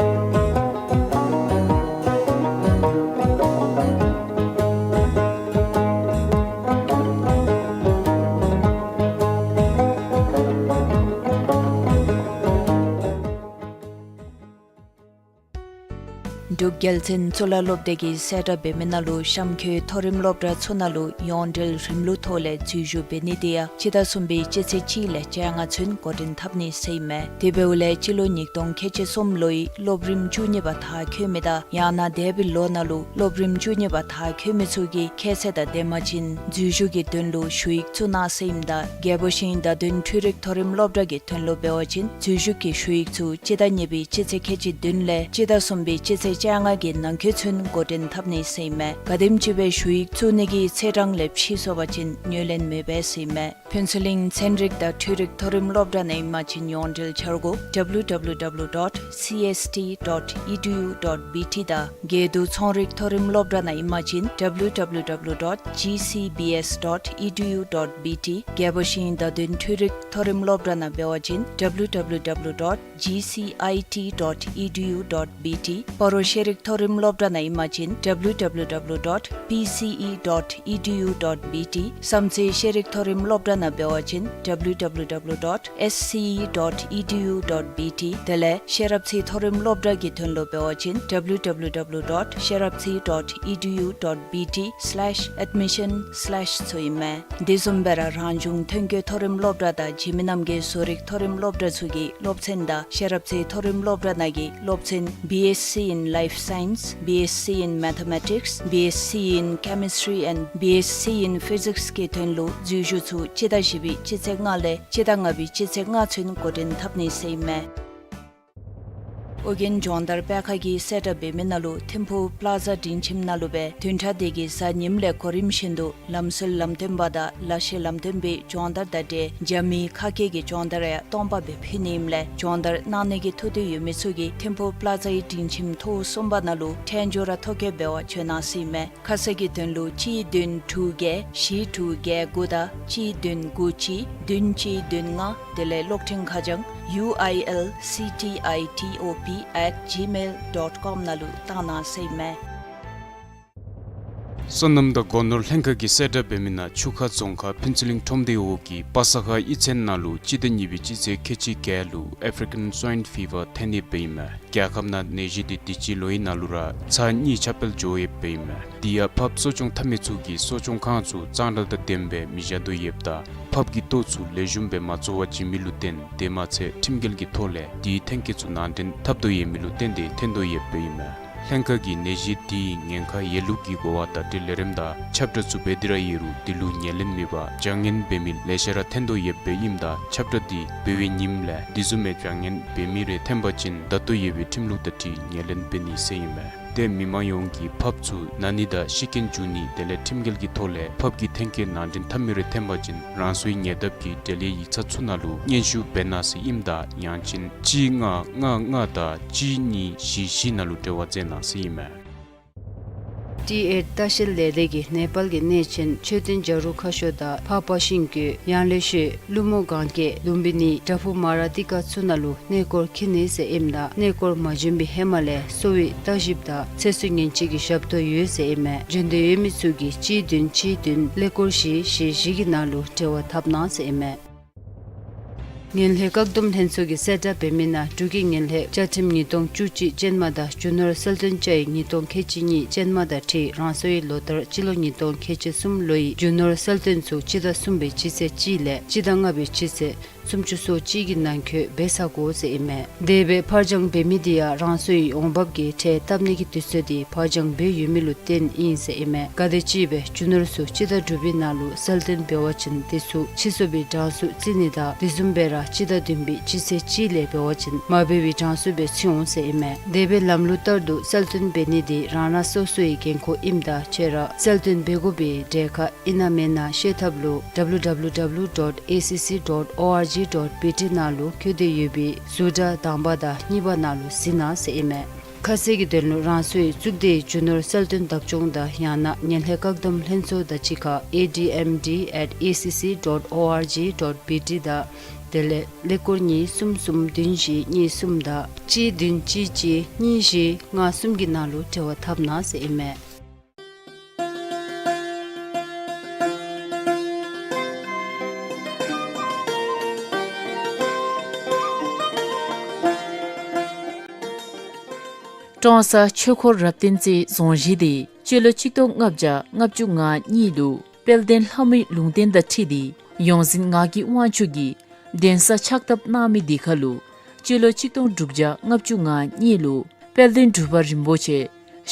འབྲུག་རྒྱལ་བཙན་གཙུག་ལག་སློབ་སྡེ་གིས་གསལ་བསྒྲགས་འབད་མི་ནང་ལུ་གཤམ་འཁོད་མཐོ་རིམ་སློབ་གྲྭ་ཚུ་ནང་ལུ་ཡོངས་འབྲེལ་རིམ་ལུགས་ཐོག་ལས་འཛུལ་ཞུགས་འབད་ནི་དེ་ཡང་སྤྱི་ཟླ་གསུམ་པའི་སྤྱི་ཚེས་གཅིག་ལས་བཅོ་ལྔ་ཚུན་འགོ་འདྲེན་འཐབ་ནི་ཟེར་ཨིན་མས། དེ་འབདཝ་ལས་སྤྱི་ལོ་ཉིས་སྟོང་ཁལ་གཅིག་གསུམ་ལོའི་སློབ་རིམ་བཅུ་གཉིས་པ་མཐར་འཁྱོལ་མི་དང་ཡང་ན་འདས་པའི་ལོ་ནང་ལུ་སློབ་རིམ་བཅུ་གཉིས་པ་མཐར་འཁྱོལ་མི་ཚུ་གིས་ཁྱད་ཚད་དང་ལྡནམ་ཅིན་འཛུལ་ཞུགས་ཀྱི་དོན་ལུ་ཞུ་ཡིག་བཙུགས་གནང་ཟེར་ཨིནམ་ད་རྒྱལ་པོ་ཤིང་རྟ་བདུན་འཕྲུལ་རིག་མཐོ་རིམ་སློབ་གྲྭ་གི་དོན་ལུ་འབད་བ་ཅིན་འཛུལ་ཞུགས་ཀྱི་ཞུ་ཡིག་ཚུ་སྤྱི་ཟླ་གཉིས་པའི་སྤྱི་ཚེས་ཁལ་གཅིག་བདུན་ལས་སྤྱི་ཟླ་གསུམ་པའི་སྤྱི་ཚེས་བཅོ་ལྔ་གི་ནང་འཁོད་ཚུན་འགོ་འདྲེན་འཐབ་ནི་ཟེར་ཨིན་མས། ག་དེམ་ཅིག་སྦེ་ཞུ་ཡིག་བཙུགས་ནི་གི་ཚེས་གྲངས་ལས་ཕྱི་སོང་པ་ཅིན་ངོས་ལེན་མི་འབད་ཟེར་ཨིན་མས། ཕུན་ཚོགས་གླིང་ཚན་རིག་དང་འཕྲུལ་རིག་མཐོ་རིམ་སློབ་གྲྭ་ནང་ཨིན་པ་ཅིན་ཡོངས་འབྲེལ་འཆར་སྒོ་W W W dot C S T dot E D U dot B T དང་དགེ་འདུན་ཚོང་རིག་མཐོ་རིམ་སློབ་གྲྭ་ནང་ཨིན་པ་ཅིན་W W W dot G C B S dot E D U dot B T། རྒྱལ་པོ་ཤིང་རྟ་བདུན་འཕྲུལ་རིག་མཐོ་རིམ་སློབ་གྲྭ་ནང་འབད་བ་ཅིན་W W W dot G C I T dot E D U dot B T། སྤ་རོ་ཤེས་རིག་མཐོ་རིམ་སློབ་གྲྭ་ནང་ཨིན་པ་ཅིན་W W W dot P C E dot E D U dot B T། བསམ་རྩེ་ཤེས་རིག་མཐོ་རིམ་སློབ་གྲྭ་ནང་འབད་བ་ཅིན་W W W dot S C E dot E D U dot B T། དེ་ལས་ཤེས་རབ་རྩེ་མཐོ་རིམ་སློབ་གྲྭ་གི་དོན་ལུ་འབད་བ་ཅིན་W W W dot ཤེས་རབ་རྩེ་dot E D U dot B T slash admission slash ཚུ་ཨིན་མས། དེ་བཟུམ་སྦེ་ར་རང་བྱུང་ཐོན་སྐྱེད་མཐོ་རིམ་སློབ་གྲྭ་དང་འཇིགས་མེད་རྣམ་རྒྱལ་བཟོ་རིག་མཐོ་རིམ་སློབ་གྲྭ་ཚུ་གི་སློབ་ཚན་དང་ཤེས་རབ་རྩེ་མཐོ་རིམ་སློབ་གྲྭ་ནང་གི་སློབ་ཚན་B S C in Life Science, B S C in Mathematics, B S C in Chemistry and B S C in Physics གི་དོན་ལུ་འཛུལ་ཞུགས་ཚུ་སྤྱི་ཟླ་བཞི་པའི་སྤྱི་ཚེས་ལྔ་ལས་སྤྱི་ཟླ་ལྔ་པའི་སྤྱི་ཚེས་ལྔ་ཚུན་འགོ་འདྲེན་འཐབ་ནི་ཟེར་ཨིན་མས། ཨོ་རྒྱན་སྦྱོང་བརྡར་སྤེལ་ཁང་གིས་གསལ་བསྒྲགས་འབད་མི་ནང་ལུ་ཐིམ་ཕུག་པླ་ཛ་སྒྲིང་ཁྱིམ་ནང་ལུ་སྦེ་བདུན་ཕྲག་དེ་གི་གཟའ་ཉིམ་ལས་གོ་རིམ་བཞིན་དུ་ལམ་སྲོལ་ལམ་སྟོན་པ་དང་ལག་ཤེས་ལམ་སྟོན་པའི་སྦྱོང་བརྡར་དང་འབྲེལ་རྒྱ་མིའི་ཁ་སྐད་ཀྱི་སྦྱོང་བརྡར་ཡང་སྟོང་པ་སྦེ་ཕུལ་ནི་ཨིནམ་ལས་སྦྱོང་བརྡར་གནང་ནི་གི་ཐུགས་འདུན་ཡོད་མི་ཚུ་གིས་ཐིམ་ཕུག་པླ་ཛའི་སྒྲིང་ཁྱིམ་ཐོག་གསུམ་པ་ནང་ལུ་ཕྲང་སྦྱོར་ར་ཐོ་བཀོད་འབད་བར་བྱོན་གནང་ཟེར་ཨིན་མས། ཁ་གསལ་གྱི་དོན་ལུ་གཅིག་བདུན་དྲུག་བརྒྱད་བཞི་དྲུག་བརྒྱད་དགུ་དང་གཅིག་བདུན་དགུ་གཅིག་བདུན་གཅིག་བདུན་ལྔ། དེ་ལས་གློག་འཕྲིན་ཁ་བྱང་U I L C T I T O P at gmail dot com ནང་ལུ་བཏང་གནང་ཟེར་ཨིན་མས། སོ་ནམ་དང་སྒོ་ནོར་ལྷན་ཁག་གིས་གསལ་བསྒྲགས་འབད་མི་ནང་ཆུ་ཁ་རྫོང་ཁག་ཕུན་ཚོགས་གླིང་ཁྲོམ་སྡེའི་འོག་གི་པ་ས་ཁ་གཡུས་ཚན་ནང་ལུ་སྤྱི་ཟླ་གཉིས་པའི་སྤྱི་ཚེས་ཁལ་གཅིག་བརྒྱད་ལུ་ཨེཕ་རི་ཀན་སུའིན་ཕི་བར་ཐོན་ནི་སྦེ་ཨིན་མས། རྒྱལ་ཁབ་ནང་ནད་གཞི་འདི་དུས་ཅི་ལོ་ཨིན་ནང་ལུ་ར་ཚར་གཉིས་ཁྱབ་སྤེལ་འགྱོ་ཡོདཔ་སྦེ་ཨིན་མས། དེ་ཡང་ཕགཔ་གསོ་སྐྱོང་འཐབ་མི་ཚུ་གིས་གསོ་སྐྱོང་ཁང་ཚུ་གཙང་སྦྲ་དང་ལྡནམ་སྦེ་མི་བཞག་དོ་ཡོདཔ་ད་ཕགཔ་གི་ལྟོ་ཚུ་ལེགས་ཤོམ་སྦེ་མ་བཙོ་བར་བྱིན་མི་ལུ་བརྟེན་དེ་མ་ཚད་ཁྲིམས་འགལ་གྱི་ཐོག་ལས་དེའི་ཐོན་སྐྱེད་ཚུ་ནང་འདྲེན་འཐབ་དོ་ཡོད་མི་ལུ་བརྟེན་ཏེ་ཐོན་དོ་ཡོདཔ་སྦེ་ཨིན་མས། ལྷན་ཁག་གིས་ནད་གཞི་དེའི་ཉེན་ཁ་ཡོད་ལུགས་ཀྱི་གོ་བ་བརྡ་སྤྲོད་ལས་རིམ་དང་ཁྱབ་བསྒྲགས་ཚུ་འབད་དེ་ར་ཡོད་རུང་དེ་ལུ་ཉན་ལེན་མེད་པར་བྱ་ངན་འབད་མི་ལེ་ཤ་ར་ཐོན་དོ་ཡོདཔ་སྦེ་ཨིནམ་ད་ཁྱབ་བསྒྲགས་དེ་འབད་བའི་ཉིནམ་ལས་དེ་བཟུམ་མའི་བྱ་ངན་འབད་མི་རེ་ཐོན་པ་ཅིན་བརྡ་ཏོ་ཡོད་པའི་ཁྲིམས་ལུགས་དང་འཁྲིལ་ཉན་ལེན་འབད་ནི་ཟེར་ཨིན་མས། ཏེ་མི་མང་ཡོངས་ཀྱིས་ཕགཔ་ཚུ་ན་ནི་དང་ཤི་རྐྱེན་འབྱུང་ནི་དེ་ལས་ཁྲིམས་འགལ་གྱི་ཐོག་ལས་ཕགཔ་གི་ཐོན་སྐྱེད་ནང་འདྲེན་འཐབ་མི་རེ་ཐོན་པ་ཅིན་རང་སོའི་ཉེ་འདབས་ཀྱི་འབྲེལ་ཡོད་ཡིག་ཚང་ཚུ་ནང་ལུ་སྙན་ཞུ་འབད་གནང་ཟེར་ཨིནམ་ད་ཡང་ཅིན་གཅིག་ལྔ་ལྔ་ལྔ་དང་གཅིག་གཉིས་བཞི་བཞི་ནང་ལུ་འབྲེལ་བ་མཛད་གནང་ཟེར་ཨིན་མས། ཏི་ཨེཊ་ལྟ་བཤལ་ལས་སྡེ་གིས་ནེ་པཱལ་གྱི་གནས་ཆེན་མཆོད་རྟེན་བྱ་རུང་ཁ་ཤོར་དང་འཕགས་པ་ཤིང་ཀུན་ཡང་ལེ་ཤོད་ཀླུ་མོ་གན་རྐྱལ་ལུམ་བི་ནི་བྲག་ཕུག་མ་ར་ཏི་ཀ་ཚུ་ནང་ལུ་གནས་སྐོར་འཁྱིད་ནི་ཟེར་ཨིནམ་ད་གནས་སྐོར་མ་བྱོན་པའི་ཧེ་མ་ལས་གསོ་བའི་བརྟག་ཞིབ་དང་ཚེ་སྲོག་ཉེན་བཅོལ་གྱི་ཞབས་ཏོག་ཡོད་ཟེར་ཨིན་མས། བྱོན་འདོད་ཡོད་མི་ཚུ་གིས་གཅིག་བདུན་གཅིག་བདུན་ཀླད་ཀོར་བཞི་བཞི་བཞི་གི་ནང་ལུ་འབྲེལ་བ་འཐབ་གནང་ཟེར་ཨིན་མས། ངན་ལྷད་བཀག་སྡོམ་ལྷན་ཚོགས་ཀྱིས་གསལ་བསྒྲགས་འབད་མི་ནང་འབྲུག་གི་ངན་ལྷད་བཅའ་ཁྲིམས་ཉིས་སྟོང་བཅུ་གཅིག་ཅན་མ་དང་རྒྱུ་ནོར་གསལ་སྟོན་བཅའ་ཡིག་ཉིས་སྟོང་ཁལ་གཅིག་གཉིས་ཅན་མ་དང་འཁྲིལ་རང་སོའི་ལོ་ལྟར་སྤྱི་ལོ་ཉིས་སྟོང་ཁལ་གཅིག་གསུམ་ལོའི་རྒྱུ་ནོར་གསལ་སྟོན་ཚུ་སྤྱི་ཟླ་གསུམ་པའི་སྤྱི་ཚེས་གཅིག་ལས་སྤྱི་ཟླ་ལྔ་པའི་སྤྱི་ཚེས་སུམ་ཅུ་སོ་གཅིག་གི་ནང་འཁོད་འབད་ཚར་དགོ་ཟེར་ཨིན་མས། དེ་སྦེ་ཕར་འགྱངས་འབད་མི་དེ་ཡང་རང་སོའི་འོང་འབབ་ཀྱི་ཁྲལ་བཏབ་ནི་གི་དུས་ཚོད་དེ་ཕར་འགྱངས་འབད་ཡོད་མི་ལུ་བརྟེན་ཨིན་ཟེར་ཨིན་མས། གལ་ཏེ་ཅིག་སྦེ་རྒྱུ་ནོར་ཚུ་སྤྱི་ཟླ་དྲུག་པའི་ནང་ལུ་གསལ་སྟོན་འབད་བ་ཅིན་དེ་ཚུ་ཕྱིས་སོང་བའི་གྲངས་སུ་བརྩི་ནི་དང་དེ་བཟུམ་སྦེ་ར་སྤྱི་ཟླ་བདུན་པའི་སྤྱི་ཚེས་གཅིག་ལས་འབད་བ་ཅིན་མ་འབད་བའི་གྲངས་སུ་སྦེ་བརྩི་འོང་ཟེར་ཨིན་མས། དེ་སྦེ་ལམ་ལུགས་ལྟར་དུ་གསལ་སྟོན་འབད་ནི་དེ་རང་རང་སོ་སོའི་འགན་ཁུར་ཨིནམ་ད་ཁྱོད་ར་གསལ་སྟོན་འབད་དགོ་པའི་གྲལ་ཁར་ཨིན་ན་མེན་ན་ཤེས་ཐབས་ལུ་W W W dot A C C dot O R G dot B T ནང་ལུ་བཀོད་དེ་ཡོད་པའི་ཟུར་དྲ་དང་པ་དང་གཉིས་པ་ནང་ལུ་གཟིགས་གནང་ཟེར་ཨིན་མས། ཁ་གསལ་གྱི་དོན་ལུ་རང་སོའི་གཙུག་སྡེའི་རྒྱུ་ནོར་གསལ་སྟོན་བདག་སྐྱོང་དང་ཡང་ན་ངན་ལྷད་བཀག་སྡོམ་ལྷན་ཚོགས་དང་གཅིག་ཁར A D M D at A C C dot O R G dot B T དང་དེ་ལས་ཀླད་ཀོར་གཉིས་གསུམ་གསུམ་བདུན་བཞི་གཉིས་གསུམ་དང་གཅིག་བདུན་གཅིག་གཅིག་གཉིས་བཞི་ལྔ་གསུམ་གྱི་ནང་ལུ་འབྲེལ་བ་འཐབ་གནང་ཟེར་ཨིན་མས། ཀྲོང་གསར་ཆོས་འཁོར་རབ་བརྟན་རྩེའི་རྫོང་གཞིས་དེ་སྤྱི་ལོ་ཆིག་སྟོང་ལྔ་བརྒྱ་ལྔ་བཅུ་ང་གཉིས་ལུ་དཔལ་ལྡན་ལྷ་མོའི་ལུང་བསྟན་དང་འཁྲིལ་ཏེ་ཡོངས་འཛིན་ངག་གི་དབང་ཕྱུག་གིས་གདན་ས་ཕྱག་བཏབ་གནང་མི་དེ་ཁར་ལུ་སྤྱི་ལོ་ཆིག་སྟོང་དྲུག་བརྒྱ་ལྔ་བཅུ་ང་གཉིས་ལུ་དཔལ་ལྡན་འབྲུག་པ་རིན་པོ་ཆེ་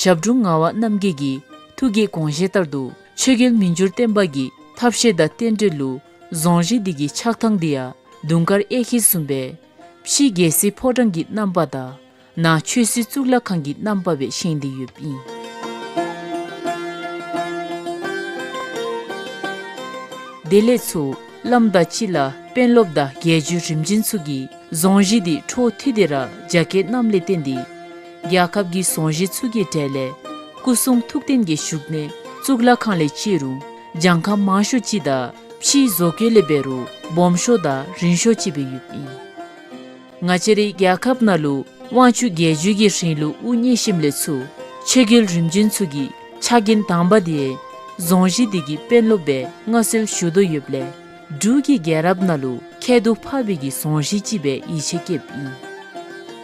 ཞབས་དྲུང་ངག་དབང་རྣམ་རྒྱལ་གྱི་ཐུགས་ཀྱི་དགོངས་བཞེད་ལྟར་དུ་ཆོས་རྒྱལ་མི་འགྱུར་བརྟན་པ་གི་ཐབས་ཤེས་དང་རྟེན་འབྲེལ་ལུ་རྫོང་གཞིས་དེ་གི་ཆགས་ཐངས་དེ་ཡང་དུང་དཀར་གཡས་འཁྱིལ་བཟུམ་སྦེ་ཕྱི་རྒྱལ་སྲིད་ཕོ་བྲང་གི་རྣམ་པ་དང་ནང་ཆོས་སྲིད་གཙུག་ལག་ཁང་གི་རྣམ་པ་སྦེ་བཞེངས་ཏེ་ཡོདཔ་ཨིན། དེ་ལས་ཚུར་བླམ་དང་གཅིག་ལ་དཔོན་སློབ་དང་རྒྱལ་བརྒྱུད་རིམ་བྱོན་ཚུ་གིས་རྫོང་གཞིས་དེ་འཕྲོ་མཐུད་དེ་ར་རྒྱ་བསྐྱེད་གནངམ་ལས་བརྟེན་ཏེ་རྒྱལ་ཁབ་ཀྱི་རྫོང་གཞིས་ཚུ་གི་གྲས་ལས་སྐུ་གསུང་ཐུགས་རྟེན་གྱི་བཞུགས་གནས་གཙུག་ལག་ཁང་ལས་བརྩིས་རུང་གྱངས་ཁ་མང་ཤོས་ཅིག་དང་ཕྱིའི་བཟོ་བཀོད་ལས་འབད་རུང་སྦོམ་ཤོས་དང་རིང་ཤོས་ཅིག་སྦེ་ཡོདཔ་ཨིན། ང་བཅས་རའི་རྒྱལ་ཁབ་ནང་ལུ་དབང་ཕྱུག་རྒྱལ་བརྒྱུད་ཀྱི་རིང་ལུགས་དབུ་བརྙེས་ཞིནམ་ལས་ཚུར་ཆོས་རྒྱལ་རིམ་བྱོན་ཚུ་གི་ཕྱག་འགན་དང་པ་དེ་རྫོང་གཞིས་དེ་གི་དཔོན་སློབ་སྦེ་མངའ་གསོལ་ཞུ་དོ་ཡོདཔ་ལས་འབྲུག་གི་རྒྱལ་རབས་ནང་ལུ་ཁྱད་དུ་འཕགས་པའི་གི་རྫོང་གཞིས་ཅིག་སྦེ་ཡིད་ཆེས་བསྐྱེདཔ་ཨིན།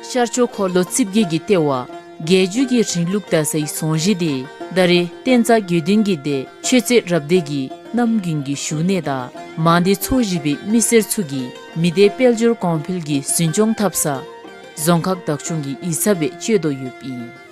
ཤར་ཕྱོགས་འཁོར་ལོ་རྩིབས་བརྒྱད་ཀྱི་ལྟེ་བ་རྒྱལ་བརྒྱུད་ཀྱི་རིང་ལུགས་དར་སའི་རྫོང་གཞིས་དེ་ད་རེས་བསྟན་རྩ་དགེ་འདུན་གྱི་སྡེ་ཆོས་རྩེ་རབ་སྡེ་གི་རྣམ་རྒྱུན་གྱི་བཞུགས་གནས་དང་མང་སྡེ་ཚོ་བཞི་པའི་མི་སེར་ཚུ་གིས་མི་སྡེ་དཔལ་འབྱོར་གོང་འཕེལ་གྱི་འཛིན་སྐྱོང་འཐབ་ས་རྫོང་ཁག་བདག་སྐྱོང་གི་ཡིག་ཚང་སྦེ་སྤྱོད་དོ་ཡོདཔ་ཨིན།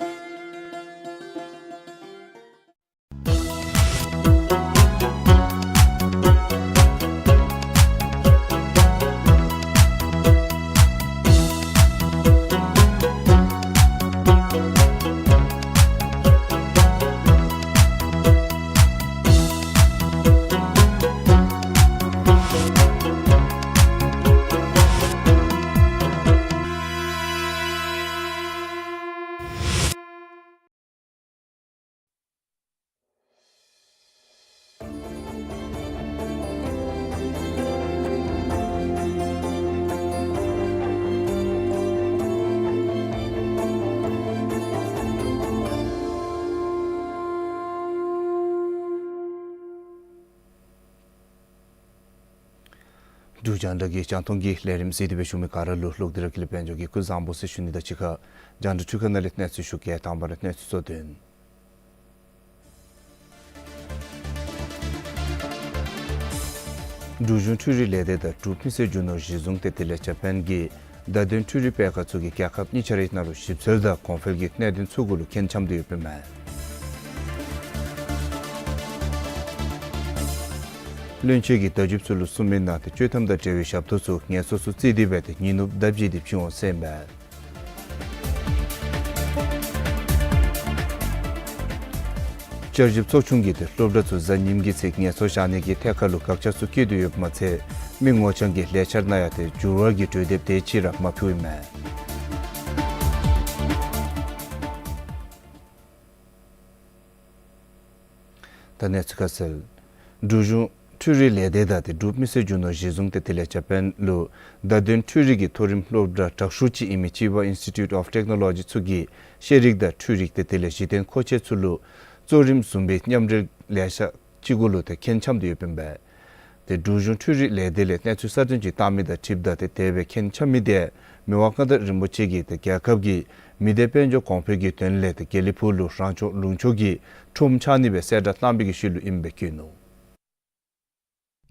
འབྲུག་རྒྱང་བསྒྲགས་ཀྱི་རྒྱང་མཐོང་གི་ལས་རིམ་གཟིགས་ཏེ་སྦེ་བཞུགས་མི་ག་ར་ལུ་ལོག་སྟེ་ར་དགེ་ལེགས་དཔལ་འབྱོར་གྱིས་སྐུ་གཟུགས་བཟང་པོ་ཟེར་ཞུ་ནི་དང་གཅིག་ཁར་རྒྱང་བསྒྲགས་འཕྲུལ་ཁང་ནང་ལས་གནས་ཚུལ་ཞུ་གེ། དང་པ་ར་གནས་ཚུལ་གཙོ་དོན། འབྲུག་གཞུང་འཕྲུལ་རིག་ལས་སྡེ་དང་འབྲུག་མི་སེར་རྒྱུ་ནོར་གཞི་བཟུང་སྟེ་དེ་ལས་ཇ་པཱན་གྱི་བརྡ་དོན་འཕྲུལ་རིག་སྤེལ་ཁང་ཚུ་གིས་རྒྱལ་ཁབ་གཉིས་ཆ་རའི་ནང་ལུ་ཞིབ་འཚོལ་དང་གོང་འཕེལ་གྱི་གནད་དོན་ཚུ་གུ་ལུ་མཁྱེན་འཆམ་སྟེ་ཡོདཔ་ཨིན་མས། བློན་ཆེན་གྱིས་བརྡ་བརྒྱུདཔ་ཚུ་ལུ་གསུངས་མི་ནང་ཏེ་བཅོས་ཐམ་དང་འབྲེལ་བའི་ཞབས་ཏོག་ཚུ་ངལ་གསོ་ཚུ་རྩིས་ཏེ་སྦེ་ཏེ་ཉིན་ནུབ་ཟླ་བཞི་འདི་བྱིན་འོང་ཟེར་ཨིན་མས། བསྐྱར་ཞིབ་ཚོགས་ཆུང་གིས་ཏེ་སློབ་གྲྭ་ཚུ་གཟའ་ཉིམ་གི་ཚེ་ངལ་གསོ་བཞག་ནི་གི་ཐད་ཁར་ལུ་དགག་བྱ་ཚུ་བཀོད་དེ་ཡོདཔ་མ་ཚད་མི་ངོ་རྐྱང་གི་ལས་འཆར་ནང་ཡང་ཏེ་འགྱུར་བ་གི་གྲོས་འདེབས་དེ་ཅིག་ར་མ་ཕུལཝ་ཨིན་མས། ད་གནས་ཚུལ་ཁ་གསལ། འབྲུག་གཞུང་འཕྲུལ་རིག་ལས་སྡེ་དང་ཏེ་འབྲུག་མི་སེར་རྒྱུ་ནོར་གཞི་བཟུང་སྟེ་དེ་ལས་ཇ་པཱན་ལུ་བརྡ་དོན་འཕྲུལ་རིག་གི་མཐོ་རིམ་སློབ་གྲྭ་དྲག་ཤོས་ཅིག་ཨིན་མི་ཅི་བ་ཨིནསི་ཊི་ཊུཊ་ཨོཕ་ཊེཀ་ནོ་ལོ་ཇི་ཚུ་གིས་ཤེས་རིག་དང་འཕྲུལ་རིག་ཏེ་དེ་ལས་གཞི་རྟེན་མཁོ་ཆས་ཚུ་ལུ་གཙོ་རིམ་བཟུམ་སྦེ་མཉམ་འབྲེལ་ལས་འཆར་ཅིག་གུ་ལུ་ཏེ་མཁྱེན་འཆམ་སྟེ་ཡོདཔ་ཨིན་པས། ཏེ་འབྲུག་གཞུང་འཕྲུལ་རིག་ལས་སྡེ་ལས་གནས་ཚུལ་གསར་བཏོན་ཅིག་བཏང་མི་དང་འཁྲིལཝ་ད་ཏེ་དེ་སྦེ་མཁྱེན་འཆམ་མི་དེ་མི་དབང་མངའ་བདག་རིན་པོ་ཆེ་གིས་ཏེ་རྒྱལ་ཁབ་ཀྱི་མི་སྡེ་དཔལ་འབྱོར་གོང་འཕེལ་གྱི་དོན་ལས་ཏེ་དགེ་ལེགས་ཕུག་ལུ་རང་སྐྱོང་ལུང་ཕྱོགས་ཀྱི་ཁྲོམ་ཆགས་ནི་སྦེ་གསལ་བསྒྲགས་བཏང་བའི་གི་ཤུལ་ལུ་ཨིནམ་སྦེ་བཀོད་ནུག།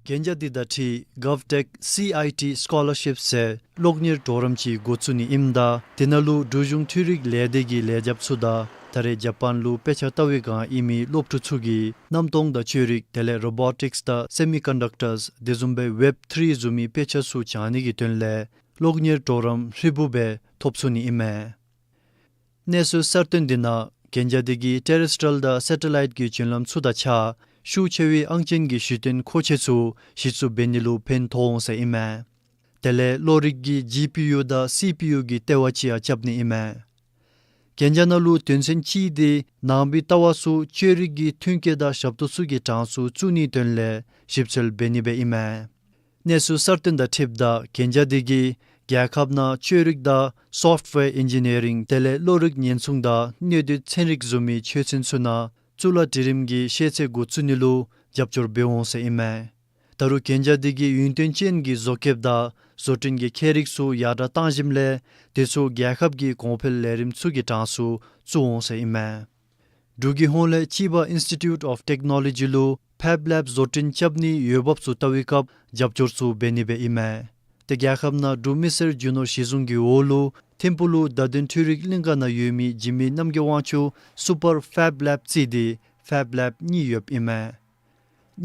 གན་རྒྱ་འདི་དང་འཁྲིལ་གཱབ་ཊེཀ་སི་ཨའི་ཊི་སི་ཀོ་ལར་ཤིཔ་ཟེར་གློག་བརྙན་གྲོགས་རམ་ཅིག་འགོ་བཙུགས་ནི་ཨིནམ་ད་དེ་ནང་ལུ་འབྲུག་གཞུང་འཕྲུལ་རིག་ལས་སྡེ་གི་ལས་བྱེདཔ་ཚུ་དང་ད་རེས་ཇ་པཱན་ལུ་དཔེ་ཆ་ལྟ་བའི་བསྒང་ཨིན་མི་སློབ་ཕྲུག་ཚུ་གིས་གནམ་སྟོང་དང་བཅོས་རིག་དེ་ལས་རོ་བོ་ཊིཀསི་དང་སེ་མི་ཀོན་ཌག་ཊརསི་དེ་བཟུམ་སྦེ་ཝེབ་ཐྲི་བཟུམ་མའི་དཔེ་ཆ་ཚུ་སྦྱང་ནི་གི་དོན་ལས་གློག་བརྙན་གྲོགས་རམ་ཧྲིལ་བུ་སྦེ་ཐོབ་ཚུགས་ནི་ཨིན་མས། གནས་ཚུལ་གསར་བཏོན་འདི་ནང་གན་རྒྱ་འདི་གིས་ཊེ་རེསི་ཊི་རི་ཡལ་དང་སེ་ཊ་ལའིཊ་གི་བརྒྱུད་ལམ་ཚུ་དང་གཅིག་ཁར་ཤུགས་ཆེ་བའི་ཨང་ཅན་གྱི་གཞི་རྟེན་མཁོ་ཆས་ཚུ་གཞི་བཙུགས་འབད་ནི་ལུ་ཕན་ཐོགས་འོང་ཟེར་ཨིན་མས། དེ་ལས་གློག་རིག་གི་ཇི་པི་ཡུ་དང་སི་པི་ཡུ་གི་ལྟེ་བ་ཅིག་ཡང་རྐྱབ་ནི་ཨིན་མས། གན་རྒྱ་ནང་ལུ་དོན་ཚན་གཅིག་འདི་ནང་པའི་ལྟ་བ་ཚུ་བཅོས་རིག་གི་མཐུན་རྐྱེན་དང་ཞབས་ཏོག་ཚུ་གི་གྲངས་སུ་བཙུགས་ནིའི་དོན་ལས་ཞིབ་འཚོལ་འབད་ནི་སྦེ་ཨིན་མས། གནས་ཚུལ་གསར་བཏོན་དང་འཁྲིལཝ་ད་གན་རྒྱ་འདི་གིས་རྒྱལ་ཁབ་ནང་བཅོས་རིག་དང་སོཕཊ་ཝེར་ཨིན་ཇི་ནི་ཡ་རིང་དེ་ལས་གློག་རིག་ཉེན་སྲུང་དང་སྣོད་ལྡན་ཚན་རིག་བཟུམ་མའི་ཆོས་ཚན་ཚུ་ནང་གཙུག་ལག་སྒྲིག་རིམ་གྱི་ཤེས་ཚད་འགོ་བཙུགས་ནི་ལུ་རྒྱབ་སྐྱོར་འབད་འོང་ཟེར་ཨིན་མས། ད་རུང་གན་རྒྱ་འདི་གིས་ཡུན་བརྟན་ཅན་གྱི་བཟོ་མཁསཔ་དང་བཟོ་སྐྲུན་གྱི་མཁས་རིག་ཚུ་ཡར་དྲག་བཏང་ཞིནམ་ལས་དེ་ཚུ་རྒྱལ་ཁབ་ཀྱི་གོང་འཕེལ་ལས་རིམ་ཚུ་གི་གྲངས་སུ་བཙུགས་འོང་ཟེར་ཨིན་མས། འབྲུག་གི་ཧོངས་ལས་ཅི་བ་ཨིནསི་ཊི་ཊུཊ་ཨོཕ་ཊེཀ་ནོ་ལོ་ཇི་ལུ་ཕེབ་ལེབ་བཟོ་སྐྲུན་རྐྱབ་ནི་འོས་འབབ་ཚུ་བལྟ་བའི་སྐབས་རྒྱབ་སྐྱོར་ཚུ་འབད་ནི་སྦེ་ཨིན་མས། ཏེ་རྒྱལ་ཁབ་ནང་འབྲུག་མི་སེར་རྒྱུ་ནོར་གཞི་བཟུང་གི་འོག་ལུ་ཐིམ་ཕུག་ལུ་བརྡ་དོན་འཕྲུལ་རིག་གླིང་ག་ནང་ཡོད་མི་འཇིགས་མེད་རྣམ་རྒྱལ་དབང་ཕྱུག་སུ་པར་ཕེབ་ལེབ་རྩིས་ཏེ་ཕེབ་ལེབ་གཉིས་ཡོདཔ་ཨིན་མས།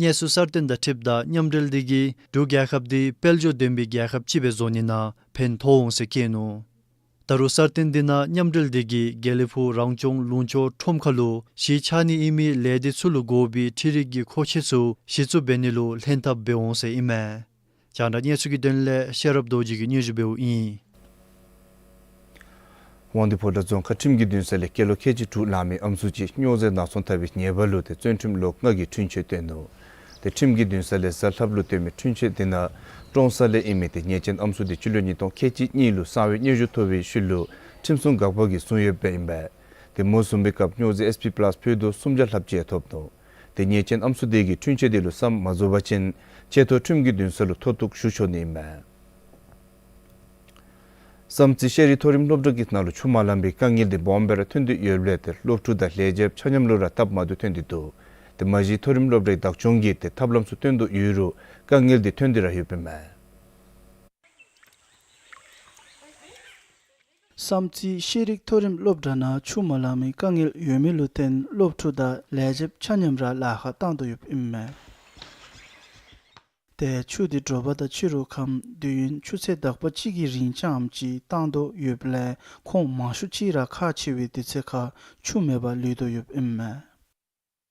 གནས་ཚུལ་གསར་བཏོན་དང་འཁྲིལཝ་ད་མཉམ་འབྲེལ་འདི་གིས་འབྲུག་རྒྱལ་ཁབ་འདི་དཔལ་འབྱོར་ལྡན་པའི་རྒྱལ་ཁབ་ཅིག་སྦེ་བཟོ་ནི་ནང་ཕན་ཐོགས་འོང་ཟེར་བཀོད་ནུག། ད་རུང་གསར་བཏོན་འདི་ནང་མཉམ་འབྲེལ་འདི་གིས་དགེ་ལེགས་ཕུག་རང་སྐྱོང་ལུང་ཕྱོགས་ཁྲོམ་ཁ་ལུ་གཞི་ཆགས་ནི་ཨིན་མི་ལས་སྡེ་ཚུ་ལུ་དགོ་པའི་འཕྲུལ་རིག་གི་མཁོ་ཆས་ཚུ་གཞི་བཙུགས་འབད་ནི་ལུ་ལྷན་ཐབས་འབད་འོང་ཟེར་ཨིན་མས། རྒྱང་བསྒྲགས་གནས་ཚུལ་གྱི་དོན་ལས་ཤེས་རབ་རྡོ་རྗེ་གིས་སྙན་ཞུ་འབདཝ་ཨིན། དབང་འདུས་ཕོ་བྲང་རྫོང་ཁག་ཁྲིམས་ཀྱི་འདུན་ས་ལས་སྐྱེས་ལོ་ཁལ་གཅིག་དྲུག་ལང་མི་ཨམ་སྲུ་ཅིག་སྨྱོ་རྫས་ནག་ཚོང་འཐབ་པའི་ཉེས་པ་ལུ་ཏེ་བཙོན་ཁྲིམས་ལོ་ལྔ་གི་འཁྲུན་ཆོད་བཏོན་ནུག། ཏེ་ཁྲིམས་ཀྱི་འདུན་ས་ལས་གཟའ་ལྷགཔ་ལུ་བཏོན་མི་འཁྲུན་ཆོད་འདི་ནང་ཀྲོང་གསར་ལས་ཨིན་མི་ཏེ་ཉེས་ཅན་ཨམ་སྲུ་འདི་སྤྱི་ལོ་ཉིས་སྟོང་ཁལ་གཅིག་གཉིས་ལུ་གསང་བའི་སྙན་ཞུ་ཐོབ་པའི་ཤུལ་ལུ་ཁྲིམས་སྲུང་འགག་པ་གིས་བཟུང་ཡོདཔ་ཨིན་པས། ཏེ་མོ་བཟུང་བའི་སྐབས་སྨྱོ་རྫས་ཨེསི་པི་པ་ལཱསི་ཕུད་རྡོག་སུམ་བརྒྱ་ལྷགཔ་ཅིག་ཡང་ཐོབ་ནུག། ཏེ་ཉེས་ཅན་ཨམ་སྲུ་དེ་གིས་འཁྲུན་ཆོད་དེ་ལུ་བསམ་མ་རྫོགས་པ་ཅིན་ཆེ་མཐོ་ཁྲིམས་ཀྱི་འདུན་ས་ལུ་མཐོ་གཏུགས་ཞུ་ཆོག་ནི་ཨིན་མས། བསམ་རྩེ་ཤེས་རིག་མཐོ་རིམ་སློབ་གྲྭ་གི་ནང་ལུ་ཆུ་མ་ལང་པའི་དཀའ་ངལ་དེ་སྦོམ་སྦེ་ར་ཐོན་དོ་ཡོདཔ་ལས་ཏེ་སློབ་ཕྲུག་དང་ལས་བྱེདཔ་ཆ་མཉམ་ལུ་ར་སྟབས་མ་བདེཝ་ཐོན་ཏེ་འདུག། ཏེ་མ་གཞི་མཐོ་རིམ་སློབ་གྲྭའི་བདག་སྐྱོང་གིས་ཏེ་ཐབས་ལམ་ཚུ་སྟོན་དོ་ཡོད་རུང་དཀའ་ངལ་དེ་ཐོན་ཏེ་ར་ཡོདཔ་ཨིན་མས། བསམ་རྩེ་ཤེས་རིག་མཐོ་རིམ་སློབ་གྲྭ་ནང་ཆུ་མ་ལང་མི་དཀའ་ངལ་ཡོད་མི་ལུ་བརྟེན་སློབ་ཕྲུག་དང་ལས་བྱེདཔ་ཆ་མཉམ་ར་ལཱ་ཁག་བཏང་དོ་ཡོདཔ་ཨིན་མས། ཏེ་ཆུ་དེ་དྲོ་པ་དང་ཕྱི་རུ་ཁམས་དུས་ཡུན་ཆུ་ཚོད་དག་པ་གཅིག་གི་རིང་རྐྱངམ་ཅིག་བཏང་དོ་ཡོདཔ་ལས་ཁོང་མང་ཤོས་ཅིག་ར་ཁག་ཆེ་བའི་དུས་ཚོད་ཁར་ཆུ་མེད་པར་ལུས་དོ་ཡོདཔ་ཨིན་མས།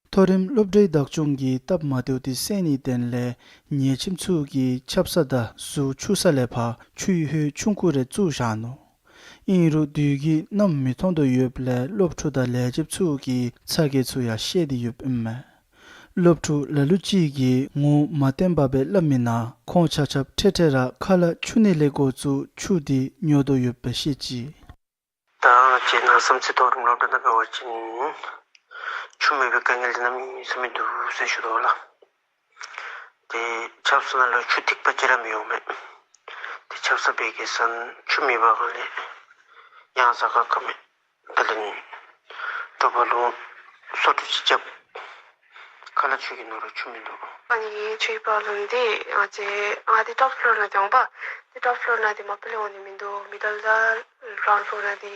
མཐོ་རིམ་སློབ་གྲྭའི་བདག་སྐྱོང་གིས་སྟབས་མ་བདེཝ་དེ་སེལ་ནིའི་དོན་ལས་ཉེས་ཅན་ཚུ་གིས་ཆབ་ས་དང་ཟུར་ཆུ་ས་ལས་ཕར་ཆུའི་ཧོད་ཆུང་ཀུ་རེ་བཙུགས་བཞག་ནུག། ཨིན་རུང་དུས་ཀྱིས་གནམ་མི་ཐོན་དོ་ཡོདཔ་ལས་སློབ་ཕྲུག་དང་ལས་བྱེདཔ་ཚུ་གིས་ཚ་གྱང་ཚུ་ཡང་བཤད་དེ་ཡོདཔ་ཨིན་མས། སློབ་ཕྲུག་ལ་ལུ་ཅིག་གིས་ངོ་མ་བསྟན་པར་སྦེ་སླབ་མི་ནང་ཁོང་ཆ་ཁྱབ་འཕྲལ་འཕྲལ་ར་ཁ་ལས་ཆུ་ནི་ལས་འགོ་བཙུགས་ཆུ་དེ་ཉོ་དོ་ཡོདཔ་སྦེ་བཤད་ཅི། ད་ང་བཅས་ནཱ་བསམ་རྩེ་མཐོ་རིམ་སློབ་གྲྭ་ནང་འབད་བ་ཅིན་ཆུ་མེད་པའི་དཀའ་ངལ་འདི་གནམ་མེད་ས་མེད་འདུག་ཟེར་ཞུ་དོ་ལགས། ཏེ་ཆབ་གསང་ནང་ལུ་ཆུ་ཐིགས་པ་ཅིག་ར་མི་འོང་མས། ཏེ་ཆབ་གསང་འབད་བའི་སྒང་ཆུ་མེད་པའི་སྒང་ལས་ཡང་ཟ་ཁ་ཁ་མས། དེ་ལས་དྲོ་པ་ལུ་སོ་ཁྲུ་ཅིག་རྐྱབ། ཁ་ལས་ཆུ་གི་ནང་ལུ་ཆུ་མིན་འདུག། ཨ་ནི་ཆུའི་པར་ལུ་འདི་ང་བཅས་ཨ་འདི་ཊོབ་ཕློར་ནང་འདི་འོང་པ། འདི་ཊོབ་ཕློར་ནང་འདི་མ་པ་ལས་འོང་ནི་མིན་འདུག། མི་ཌལ་དང་གྲའུནཌ་ཕློར་ནང་འདི་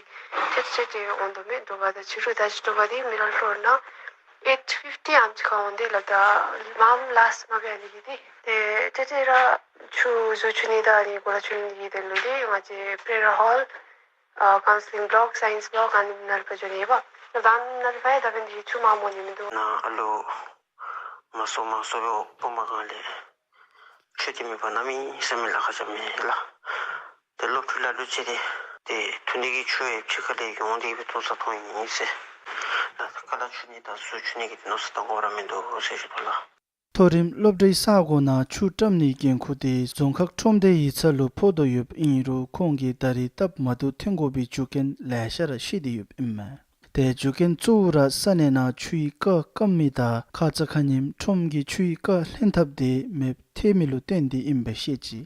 ཏེ་ཏེ་ཏེ་འོང་དོ་མས། དྲོ་པ་དང་ཕྱི་རུ་ད་ཅི་དྲོ་པ་འདི་མི་ཌལ་ཕློར་ནང་ཨེཊ་ཕིཕ་ཊི་ཨམ་ཅིག་ཁར་འོང་སྟེ་སླབ་ད་མངམ་ལཱསཊ་མ་པ་ཨ་ནི་གི་འདི་ཏེ་ཏེ་ཏེ་ར་ཆུ་བཟོ་བཅུག་ནི་དང་ཨ་ནི་གུ་ར་བཅུག་ནི་གི་དོན་ལུ་འདི་ང་བཅས་པེ་ར་ཧོལ་ཨ་ཀའུན་སི་ལིང་བློག་སའིནསི་བློག་ཨ་ནི་ནང་ལུ་ཕར་འགྱོ་ནི་ཨིན་པ། ད་ནཱ་ལུ་ཕར་ཡང་ད་འབདན་འདི་ཆུ་མངམ་འོང་ནི་མིན་འདུག། ནཱ་ཨ་ལོ་མ་སོ་མ་སོ་བའི་འོག་སྤོ་མ་སྒང་ལས་ཆུ་འདི་མེད་པར་གནམ་མེད་ས་མེད་ལཱ་ཁག་རྐྱབ་མས་ལགས། ཏེ་སློབ་ཕྲུག་ལ་ལུ་ཅིག་འདི་ཏེ་འཐུང་ནི་གི་ཆུ་ཡང་ཕྱི་ཁ་ལས་ཡོང་སྟེ་སྦེ་འཐུང་ས་འཐུང་ནི་ཨིན་ཟེར། ད་ཁ་ལས་ཆུ་ནི་དང་བཟོ་བཅུག་ནི་གི་མནོ་བསམ་བཏང་དགོཔ་ར་མིན་འདུག་ཟེར་ཞུ་དོ་ལགས། མཐོ་རིམ་སློབ་གྲྭའི་ས་གོ་ནང་ཆུ་བཀྲམ་ནིའི་འགན་ཁུར་དེ་རྫོང་ཁག་ཁྲོམ་སྡེའི་ཡིག་ཚང་ལུ་ཕོག་དོ་ཡོདཔ་ཨིན་རུང་ཁོང་གིས་ད་རེས་སྟབས་མ་བདེཝ་ཐོན་དགོ་པའི་རྒྱུ་རྐྱེན་ལེ་ཤ་ར་བཤད་དེ་ཡོདཔ་ཨིན་མས། ཏེ་རྒྱུ་རྐྱེན་གཙོ་བོ་ར་ས་གནས་ནང་ཆུའི་རྐ་སྐམ་མི་དང་ཁ་ཙ་ཁ་ཉིནམ་ཁྲོམ་གྱི་ཆུའི་རྐ་ལྷན་ཐབས་དེ་མེདཔ་ཐལ་མི་ལུ་བརྟེན་ཏེ་ཨིན་པའི་བཤད་ཅི།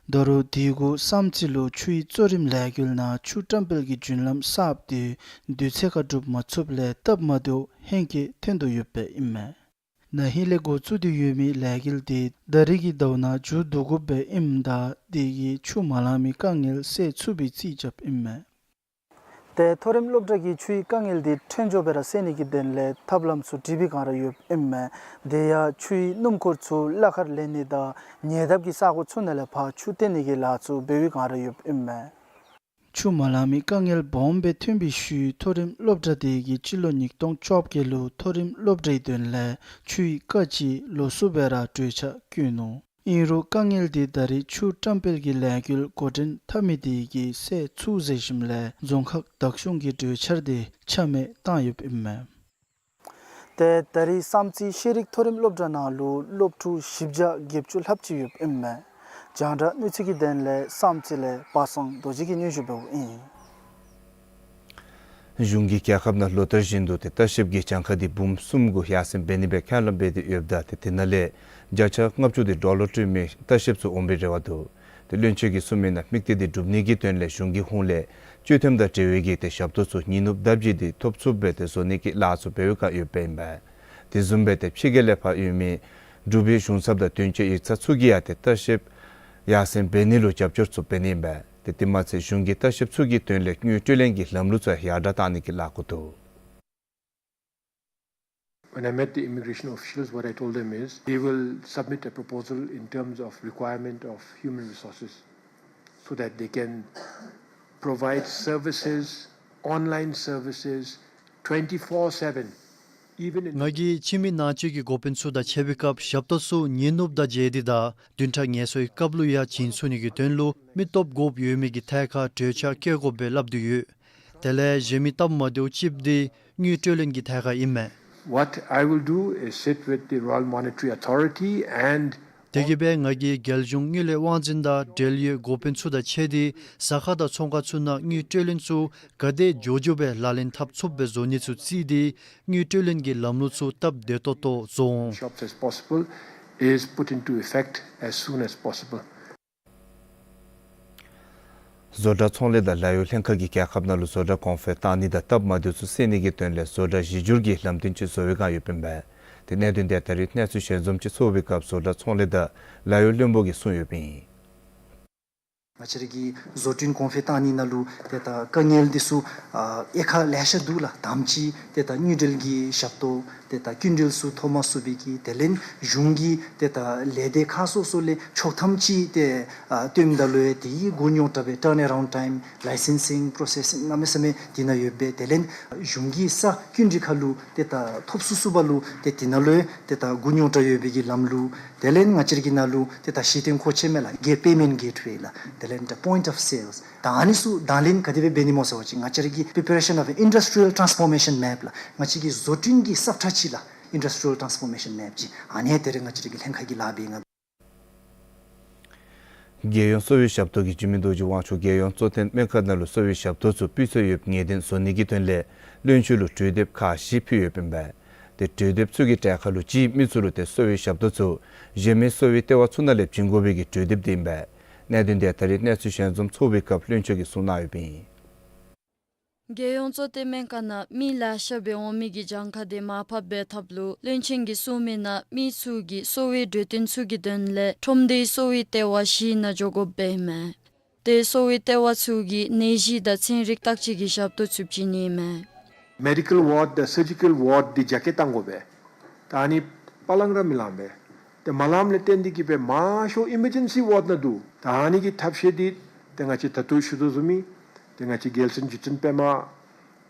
ད་རུང་དེ་གུ་བསམ་རྩེ་ལུ་ཆུའི་གཙོ་རིམ་ལས་འགུལ་ནང་ཆུ་བཀྲམ་སྤེལ་གྱི་རྒྱུན་ལམ་གསརཔ་དེ་དུས་ཚོད་ཁར་སྒྲུབ་མ་ཚུགསཔ་ལས་སྟབས་མ་བདེཝ་ཧེང་སྐལ་ཐོན་དོ་ཡོདཔ་ཨིན་མས། ན་ཧིང་ལས་འགོ་བཙུགས་ཏེ་ཡོད་མི་ལས་འགུལ་དེ་ད་རེས་ཀྱི་ཟླཝ་ནང་མཇུག་བསྡུ་དགོཔ་སྦེ་ཨིནམ་ད་དེ་གིས་ཆུ་མ་ལང་མི་དཀའ་ངལ་སེལ་ཚུགས་པའི་རྩིས་རྐྱབ་ཨིན་མས། ཏེ་མཐོ་རིམ་སློབ་གྲྭ་གི་ཆུའི་དཀའ་ངལ་དེ་ཕྲན་བཟོ་སྦེ་ར་སེལ་ནི་གི་དོན་ལས་ཐབས་ལམ་ཚུ་བྲིས་པའི་སྒང་ར་ཡོདཔ་ཨིན་མས། དེ་ཡང་ཆུའི་སྣུམ་འཁོར་ཚུ་གླ་ཁར་ལེན་ནི་དང་ཉེ་འདབས་ཀྱི་ས་གོ་ཚུ་ནང་ལས་ཕར་ཆུ་བཏོན་ནི་གི་ལཱ་ཚུ་འབད་བའི་སྒང་ར་ཡོདཔ་ཨིན་མས། ཆུ་མ་ལང་མི་དཀའ་ངལ་སྦོམ་སྦེ་ཐོན་པའི་ཤུལ་མཐོ་རིམ་སློབ་གྲྭ་དེ་གིས་སྤྱི་ལོ་ཉིས་སྟོང་བཅོ་བརྒྱད་ལུ་མཐོ་རིམ་སློབ་གྲྭའི་དོན་ལས་ཆུའི་རྐ་ཅིག་ལོགས་སུ་སྦེ་ར་གྲོས་འཆར་བསྐྱོན་ནུག། ཨིན་རུང་དཀའ་ངལ་དེ་ད་རེས་ཆུ་བཀྲམ་སྤེལ་གྱི་ལས་འགུལ་འགོ་འདྲེན་འཐབ་མི་དེ་གིས་སེལ་ཚུགས་ཟེར་ཞིནམ་ལས་རྫོང་ཁག་བདག་སྐྱོང་གི་གྲོས་འཆར་དེ་ཆ་མེད་བཏང་ཡོདཔ་ཨིན་མས། ཏེ་ད་རེས་བསམ་རྩེ་ཤེས་རིག་མཐོ་རིམ་སློབ་གྲྭ་ནང་ལུ་སློབ་ཕྲུག་བཞི་བརྒྱ་བརྒྱད་ཅུ་ལྷགཔ་ཅིག་ཡོདཔ་ཨིན་མས། རྒྱང་བསྒྲགས་གནས་ཚུལ་གྱི་དོན་ལས་བསམ་རྩེ་ལས་པ་སངས་རྡོ་རྗེ་གིས་སྙན་ཞུ་འབདཝ་ཨིན། གཞུང་གིས་རྒྱལ་ཁབ་ནང་ལོ་ལྟར་བཞིན་དུ་ཏེ་ལྟ་བཤལཔ་གི་གྱངས་ཁ་དེ་འབུམ་གསུམ་གུ་ཡར་སེང་འབད་ནི་སྦེ་ཁས་བླངས་འབད་དེ་ཡོདཔ་ད་ཏེ་དེ་ནང་ལས་བརྒྱ་ཆ་ལྔ་བཅུ་དེ་ཌོ་ལར་སྤྲོད་མི་ལྟ་བཤལཔ་ཚུ་འོང་པའི་རེ་བ་འདུག། ཏེ་བློན་ཆེན་གྱིས་གསུངས་མི་ནང་དམིགས་གཏད་དེ་སྒྲུབ་ནི་གི་དོན་ལས་གཞུང་གི་ཧོངས་ལས་གཅོད་ཐེམ་དང་འབྲེལ་བའི་གི་ཏེ་ཞབས་ཏོག་ཚུ་ཉིན་ནུབ་ལྡབ་གཅིག་དེ་ཐོབ་ཚུགསཔ་སྦེ་ཏེ་བཟོ་ནི་གི་ལཱ་ཚུ་འབད་བའི་བསྒང་ཡོདཔ་ཨིན་པས། དེ་བཟུམ་སྦེ་ཏེ་ཕྱི་རྒྱལ་ལས་ཕར་ཡོད་མི་འབྲུག་པའི་གཞུང་ཚབ་དང་དོན་གཅོད་ཡིག་ཚང་ཚུ་གིས་ཡང་ཏེ་ལྟ་བཤལཔ་ཡར་སེང་འབད་ནི་ལུ་རྒྱབ་སྐྱོར་ཚུ་འབད་ནི་ཨིན་པས། ཏེ་དེ་མ་ཚད་གཞུང་གིས་ལྟ་བཤལཔ་ཚུ་གི་དོན་ལས་དངུལ་སྤྲོད་ལེན་གྱི་ལམ་ལུགས་ཚུ་ཡར་དྲག་བཏང་ནི་གི་ལཱ་འགོ་འདུག། When I met the immigration officials, what I told them is they will submit a proposal in terms of requirement of human resources so that they can provide services, online services, twenty-four seven, even in ང་གིས་ཕྱི་མི་ནང་སྤྱོད་ཀྱི་འགོ་དཔོན་ཚུ་དང་ཕྱད་པའི་སྐབས་ཞབས་ཏོག་ཚུ་ཉིན་ནུབ་དང་བརྗེ་སྟེ་དང་བདུན་ཕྲག་ངལ་གསོའི་སྐབས་ལུ་ཡང་བྱིན་ཚུགས་ནི་གི་དོན་ལུ་མི་སྟོབས་དགོཔ་ཡོད་མི་གི་ཐད་ཁར་གྲོས་འཆར་བཀོད་དགོཔ་སྦེ་སླབ་སྟེ་ཡོད། དེ་ལས་གཞན་མི་སྟབས་མ་བདེཝ་ཅིག་འདི་དངུལ་སྤྲོད་ལེན་གྱི་ཐད་ཁར་ཨིན་མས། What I will do is sit with the Royal Monetary Authority and དེ་གིས་སྦེ་ང་གིས་རྒྱལ་གཞུང་དངུལ་ལས་དབང་འཛིན་དང་འབྲེལ་ཡོད་འགོ་དཔོན་ཚུ་དང་ཕྱད་དེ་ཟ་ཁང་དང་ཚོང་ཁང་ཚུ་ནང་དངུལ་སྤྲོད་ལེན་ཚུ་ག་དེ་མགྱོགས་མགྱོགས་སྦེ་ལག་ལེན་འཐབ་ཚུགསཔ་སྦེ་བཟོ་ནི་ཚུ་བརྩིས་ཏེ་དངུལ་སྤྲོད་ལེན་གྱི་ལམ་ལུགས་ཚུ་སྟབས་བདེ་ཏོག་ཏོ་བཟོ་འོང་། Shops as possible is put into effect as soon as possible. བཟོ་གྲྭ་ཚོང་ལས་དང་ལཱ་གཡོག་ལྷན་ཁག་གིས་རྒྱལ་ཁབ་ནང་ལུ་བཟོ་གྲྭ་གོང་འཕེལ་བཏང་ནི་དང་སྟབས་མ་བདེཝ་ཚུ་སེལ་ནི་གི་དོན་ལས་བཟོ་གྲྭ་གཞི་བསྒྱུར་གྱི་ལམ་སྟོན་ཅིག་བཟོ་བའི་བསྒང་ཡོདཔ་ཨིན་པས། ཏེ་གནད་དོན་དེ་ད་རེས་གནས་ཚུལ་ཞལ་འཛོམས་ཅིག་ཚོགས་པའི་སྐབས་བཟོ་གྲྭ་ཚོང་ལས་དང་ལཱ་གཡོག་བློན་པོ་གིས་གསུངས་ཡོདཔ་ཨིན། ང་བཅས་ར་གི་བཟོ་སྐྲུན་གོང་འཕེལ་བཏང་ནི་ནང་ལུ་ཏེ་ད་དཀའ་ངལ་འདི་ཚུ་ཨ་དབྱེ་ཁག་ལེ་ཤ་འདུག་ལགས། དང་པ་ཅིག་ཏེ་ད་དངུལ་འབྲེལ་གྱི་ཞབས་ཏོག་ཏེ་ད་སྐྱིན་འགྲུལ་ཚུ་ཐོབ་མ་ཚུགས་པའི་གི་དེ་ལས་གཞུང་གི་ཏེ་ད་ལས་སྡེ་ཁག་སོ་སོ་ལས་ཆོག་ཐམ་ཅིག་ཏེ་ཨ་བཏོནམ་ད་ལུ་ཡང་དེ་གི་མགུ་རྙོག་དྲགས་སྦེ་ཊརན་ཨེ་རའུནཌ་ཊའིམ་ལའི་སེན་སིང་པྲོ་སེསིང་གནམ་མེད་ས་མེད་དེ་ནང་ཡོད་པས། དེ་ལས་གཞུང་གི་ས་སྐྱིན་འགྲུལ་ཁར་ལུ་ཏེ་ད་ཐོབ་ཚུགས་ཚུགས་པ་ལུ་ཏེ་དེ་ནང་ལུ་ཡང་ཏེ་ད་མགུ་རྙོག་དྲགས་ཡོད་པའི་གི་ལམ་ལུགས། དེ་ལས་ང་བཅས་ར་གི་ནང་ལུ་ཏེ་ད་གཞི་རྟེན་མཁོ་ཆས་མས་ལགས། གེ་པེ་མེནཊ་གེཊ་ཝེ་ལགས། དེ་ལས་ད་པོའིནཊ་ཨོཕ་སེལསི། ད་ཨ་ནི་ཚུ་དང་ལེན་ག་དེ་སྦེ་འབད་ནི་སྨོ་ཟེར་བ་ཅིན་ང་བཅས་ར་གི་preparation of industrial transformation map ལགས། ང་བཅས་ཀྱི་བཟོ་སྐྲུན་གྱི་ས་ཁྲ་ཅིག་ལགས། Industrial Transformation Map ཅིག། ཨ་ནི་དེ་རེ་ང་བཅས་ར་གི་ལྷན་ཁག་གིས་ལཱ་འབད་ནི་ཨིན། རྒྱལ་ཡོངས་གསོ་བའི་ཞབས་ཏོག་གིས་འཇིགས་མེད་རྡོ་རྗེ་དབང་ཕྱུག་རྒྱལ་ཡོངས་གཙོ་བསྟེན་སྨན་ཁང་ནང་ལུ་གསོ་བའི་ཞབས་ཏོག་ཚུ་སྤུས་ཚད་ཡོདཔ་ངེས་གཏན་བཟོ་ནི་གི་དོན་ལས་བློན་ཆེན་ལུ་གྲོས་འདེབས་ཁག་བཞི་ཕུལ་ཡོདཔ་ཨིན་པས། ཏེ་གྲོས་འདེབས་ཚུ་གི་གྲལ་ཁར་ལུ་གཅིག་མི་ཚུ་ལུ་ཏེ་གསོ་བའི་ཞབས་ཏོག་ཚུ་གཞན་མི་གསོ་བའི་ལྟེ་བ་ཚུ་ནང་ལས་བྱིན་དགོ་པའི་གི་གྲོས་འདེབས་འདི་ཨིན་པས། གནད་དོན་འདི་ད་རིས་གནས་ཚུལ་ཞལ་འཛོམས་ཚོགས་པའི་སྐབས་བློན་ཆེན་གྱིས་གསུངས་གནང་ཡོདཔ་ཨིན། རྒྱལ་ཡོངས་གཙོ་བསྟེན་སྨན་ཁང་ནང་མི་ལེ་ཤ་སྦེ་འོང་མི་གི་གྱངས་ཁ་འདི་མར་ཕབ་འབད་ཐབས་ལུ་བློན་ཆེན་གྱིས་གསུངས་མི་ནང་མི་ཚུ་གིས་གསོ་བའི་གྲོས་བསྟུན་ཚུ་གི་དོན་ལས་ཁྲོམ་སྡེའི་གསོ་བའི་ལྟེ་བ་བཞི་ནང་འགྱོ་དགོཔ་ཨིན་མས། ཏེ་གསོ་བའི་ལྟེ་བ་ཚུ་གིས་ནད་གཞི་དང་ཚན་རིག་བརྟག་དཔྱད་ཀྱི་ཞབས་ཏོག་ཚུ་བྱིན་ནི་ཨིན་མས། མེ་ཌི་ཀལ་ཝཱཌ་དང་སར་ཇི་ཀལ་ཝཱཌ་འདི་རྒྱ་སྐྱེད་བཏང་དགོ་པས། ད་ཨ་ནི་པ་ལང་ར་མི་ལང་པས། ཏེ་མ་ལངམ་ལས་བརྟེན་ཏེ་གིས་སྦེ་མང་ཤོས་ཨི་མར་ཇེན་སི་ཝཱཌ་ནང་འདུག། ད་ཨ་ནི་གི་ཐབས་ཤེས་འདི་ཏེ་ང་བཅས་ད་ལྟོ་ཞུ་དོ་བཟུམ་སྦེ་ཏེ་ང་བཅས་རྒྱལ་བཙུན་རྗེ་བཙུན་པདྨ་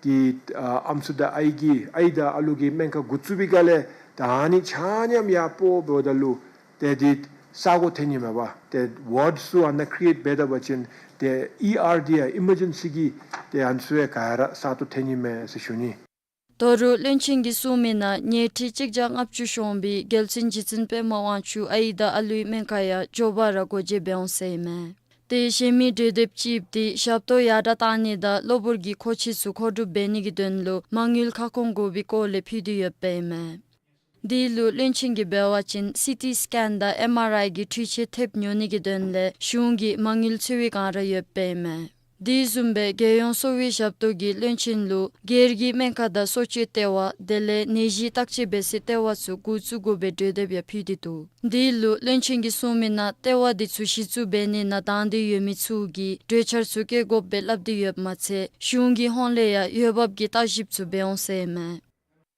གི་ཨ་ཨམ་སྲུ་དང་ཨའི་གི་ཨའི་དང་ཨ་ལུ་གི་སྨན་ཁང་འགོ་བཙུགས་པའི་སྒང་ལས་ད་ཨ་ནི་ཆ་མཉམ་ཡར་སྤོ་འབདཝ་ད་ལུ་ཏེ་འདི་ས་སྒོ་ཐོན་ནི་མས་པ། ཏེ་ཝཱཌ་ཚུ་ཨ་ནཱ་ཀི་རི་ཨེཊ་འབད་ད་པ་ཅིན་ཏེ་ཨི་ཨར་ཌི་ཨ་ཨི་མར་ཇེན་སི་གི་ཏེ་ཨ་ནི་ཚུ་ཡང་ག་ར་ས་སྟོང་ཐོན་ནི་མས་ཟེར་ཞུ་ནི། དོ་རུང་བློན་ཆེན་གྱིས་གསུངས་མི་ནང་ཉལ་ཁྲི་གཅིག་བརྒྱ་ལྔ་བཅུ་ཤོང་པའི་རྒྱལ་བཙུན་རྗེ་བཙུན་པདྨ་དབང་ཕྱུག་ཨའི་དང་ཨ་ལུའི་སྨན་ཁང་ཡང་མགྱོགས་པ་ར་སྒོ་འབྱེད་འབད་འོང་ཟེར་ཨིན་མས། ཏེ་གཞན་མི་གྲོས་འདེབས་ཅིག་འདི་ཞབས་ཏོག་ཡར་དྲག་གཏང་ནི་དང་གློ་བུར་གྱི་མཁོ་ཆས་ཚུ་མཁོ་སྒྲུབ་འབད་ནི་གི་དོན་ལུ་མ་དངུལ་ཁ་སྐོང་དགོ་པའི་སྐོར་ལས་ཕུལ་ཏེ་ཡོདཔ་ཨིན་མས། འདི་ལུ་བློན་ཆེན་གྱིས་འབད་བ་ཅིན་སི་ཊི་སི་ཀེན་དང་ཨེམ་ཨར་ཨའི་གི་འཕྲུལ་ཆས་ཐེབས་ཉོ་ནི་གི་དོན་ལས་གཞུང་གིས་མ་དངུལ་འཚོལ་བའི་བསྒང་ར་ཡོདཔ་ཨིན་མས། དེ་བཟུམ་སྦེ་རྒྱལ་ཡོངས་གསོ་བའི་ཞབས་ཏོག་གིས་བློན་ཆེན་ལུ་སྒེར་གྱི་སྨན་ཁང་དང་གསོ་བཅོས་ལྟེ་བ་དེ་ལས་ནད་གཞི་བརྟག་དཔྱད་འབད་སའི་ལྟེ་བ་ཚུ་འགོ་བཙུགས་དགོ་པའི་གྲོས་འདེབས་ཡང་ཕུལ་ཏེ་འདུག། དེ་ལུ་བློན་ཆེན་གྱིས་གསུངས་མི་ནང་ལྟེ་བ་དེ་ཚུ་གཞི་བཙུགས་འབད་ནི་ནང་དང་འདོད་ཡོད་མི་ཚུ་གིས་གྲོས་འཆར་ཚུ་བཀོད་དགོཔ་སྦེ་སླབ་སྟེ་ཡོདཔ་མ་ཚད་གཞུང་གི་ཧོངས་ལས་ཡང་འོས་འབབ་ཀྱི་བརྟག་ཞིབ་ཚུ་འབད་འོང་ཟེར་ཨིན་མས།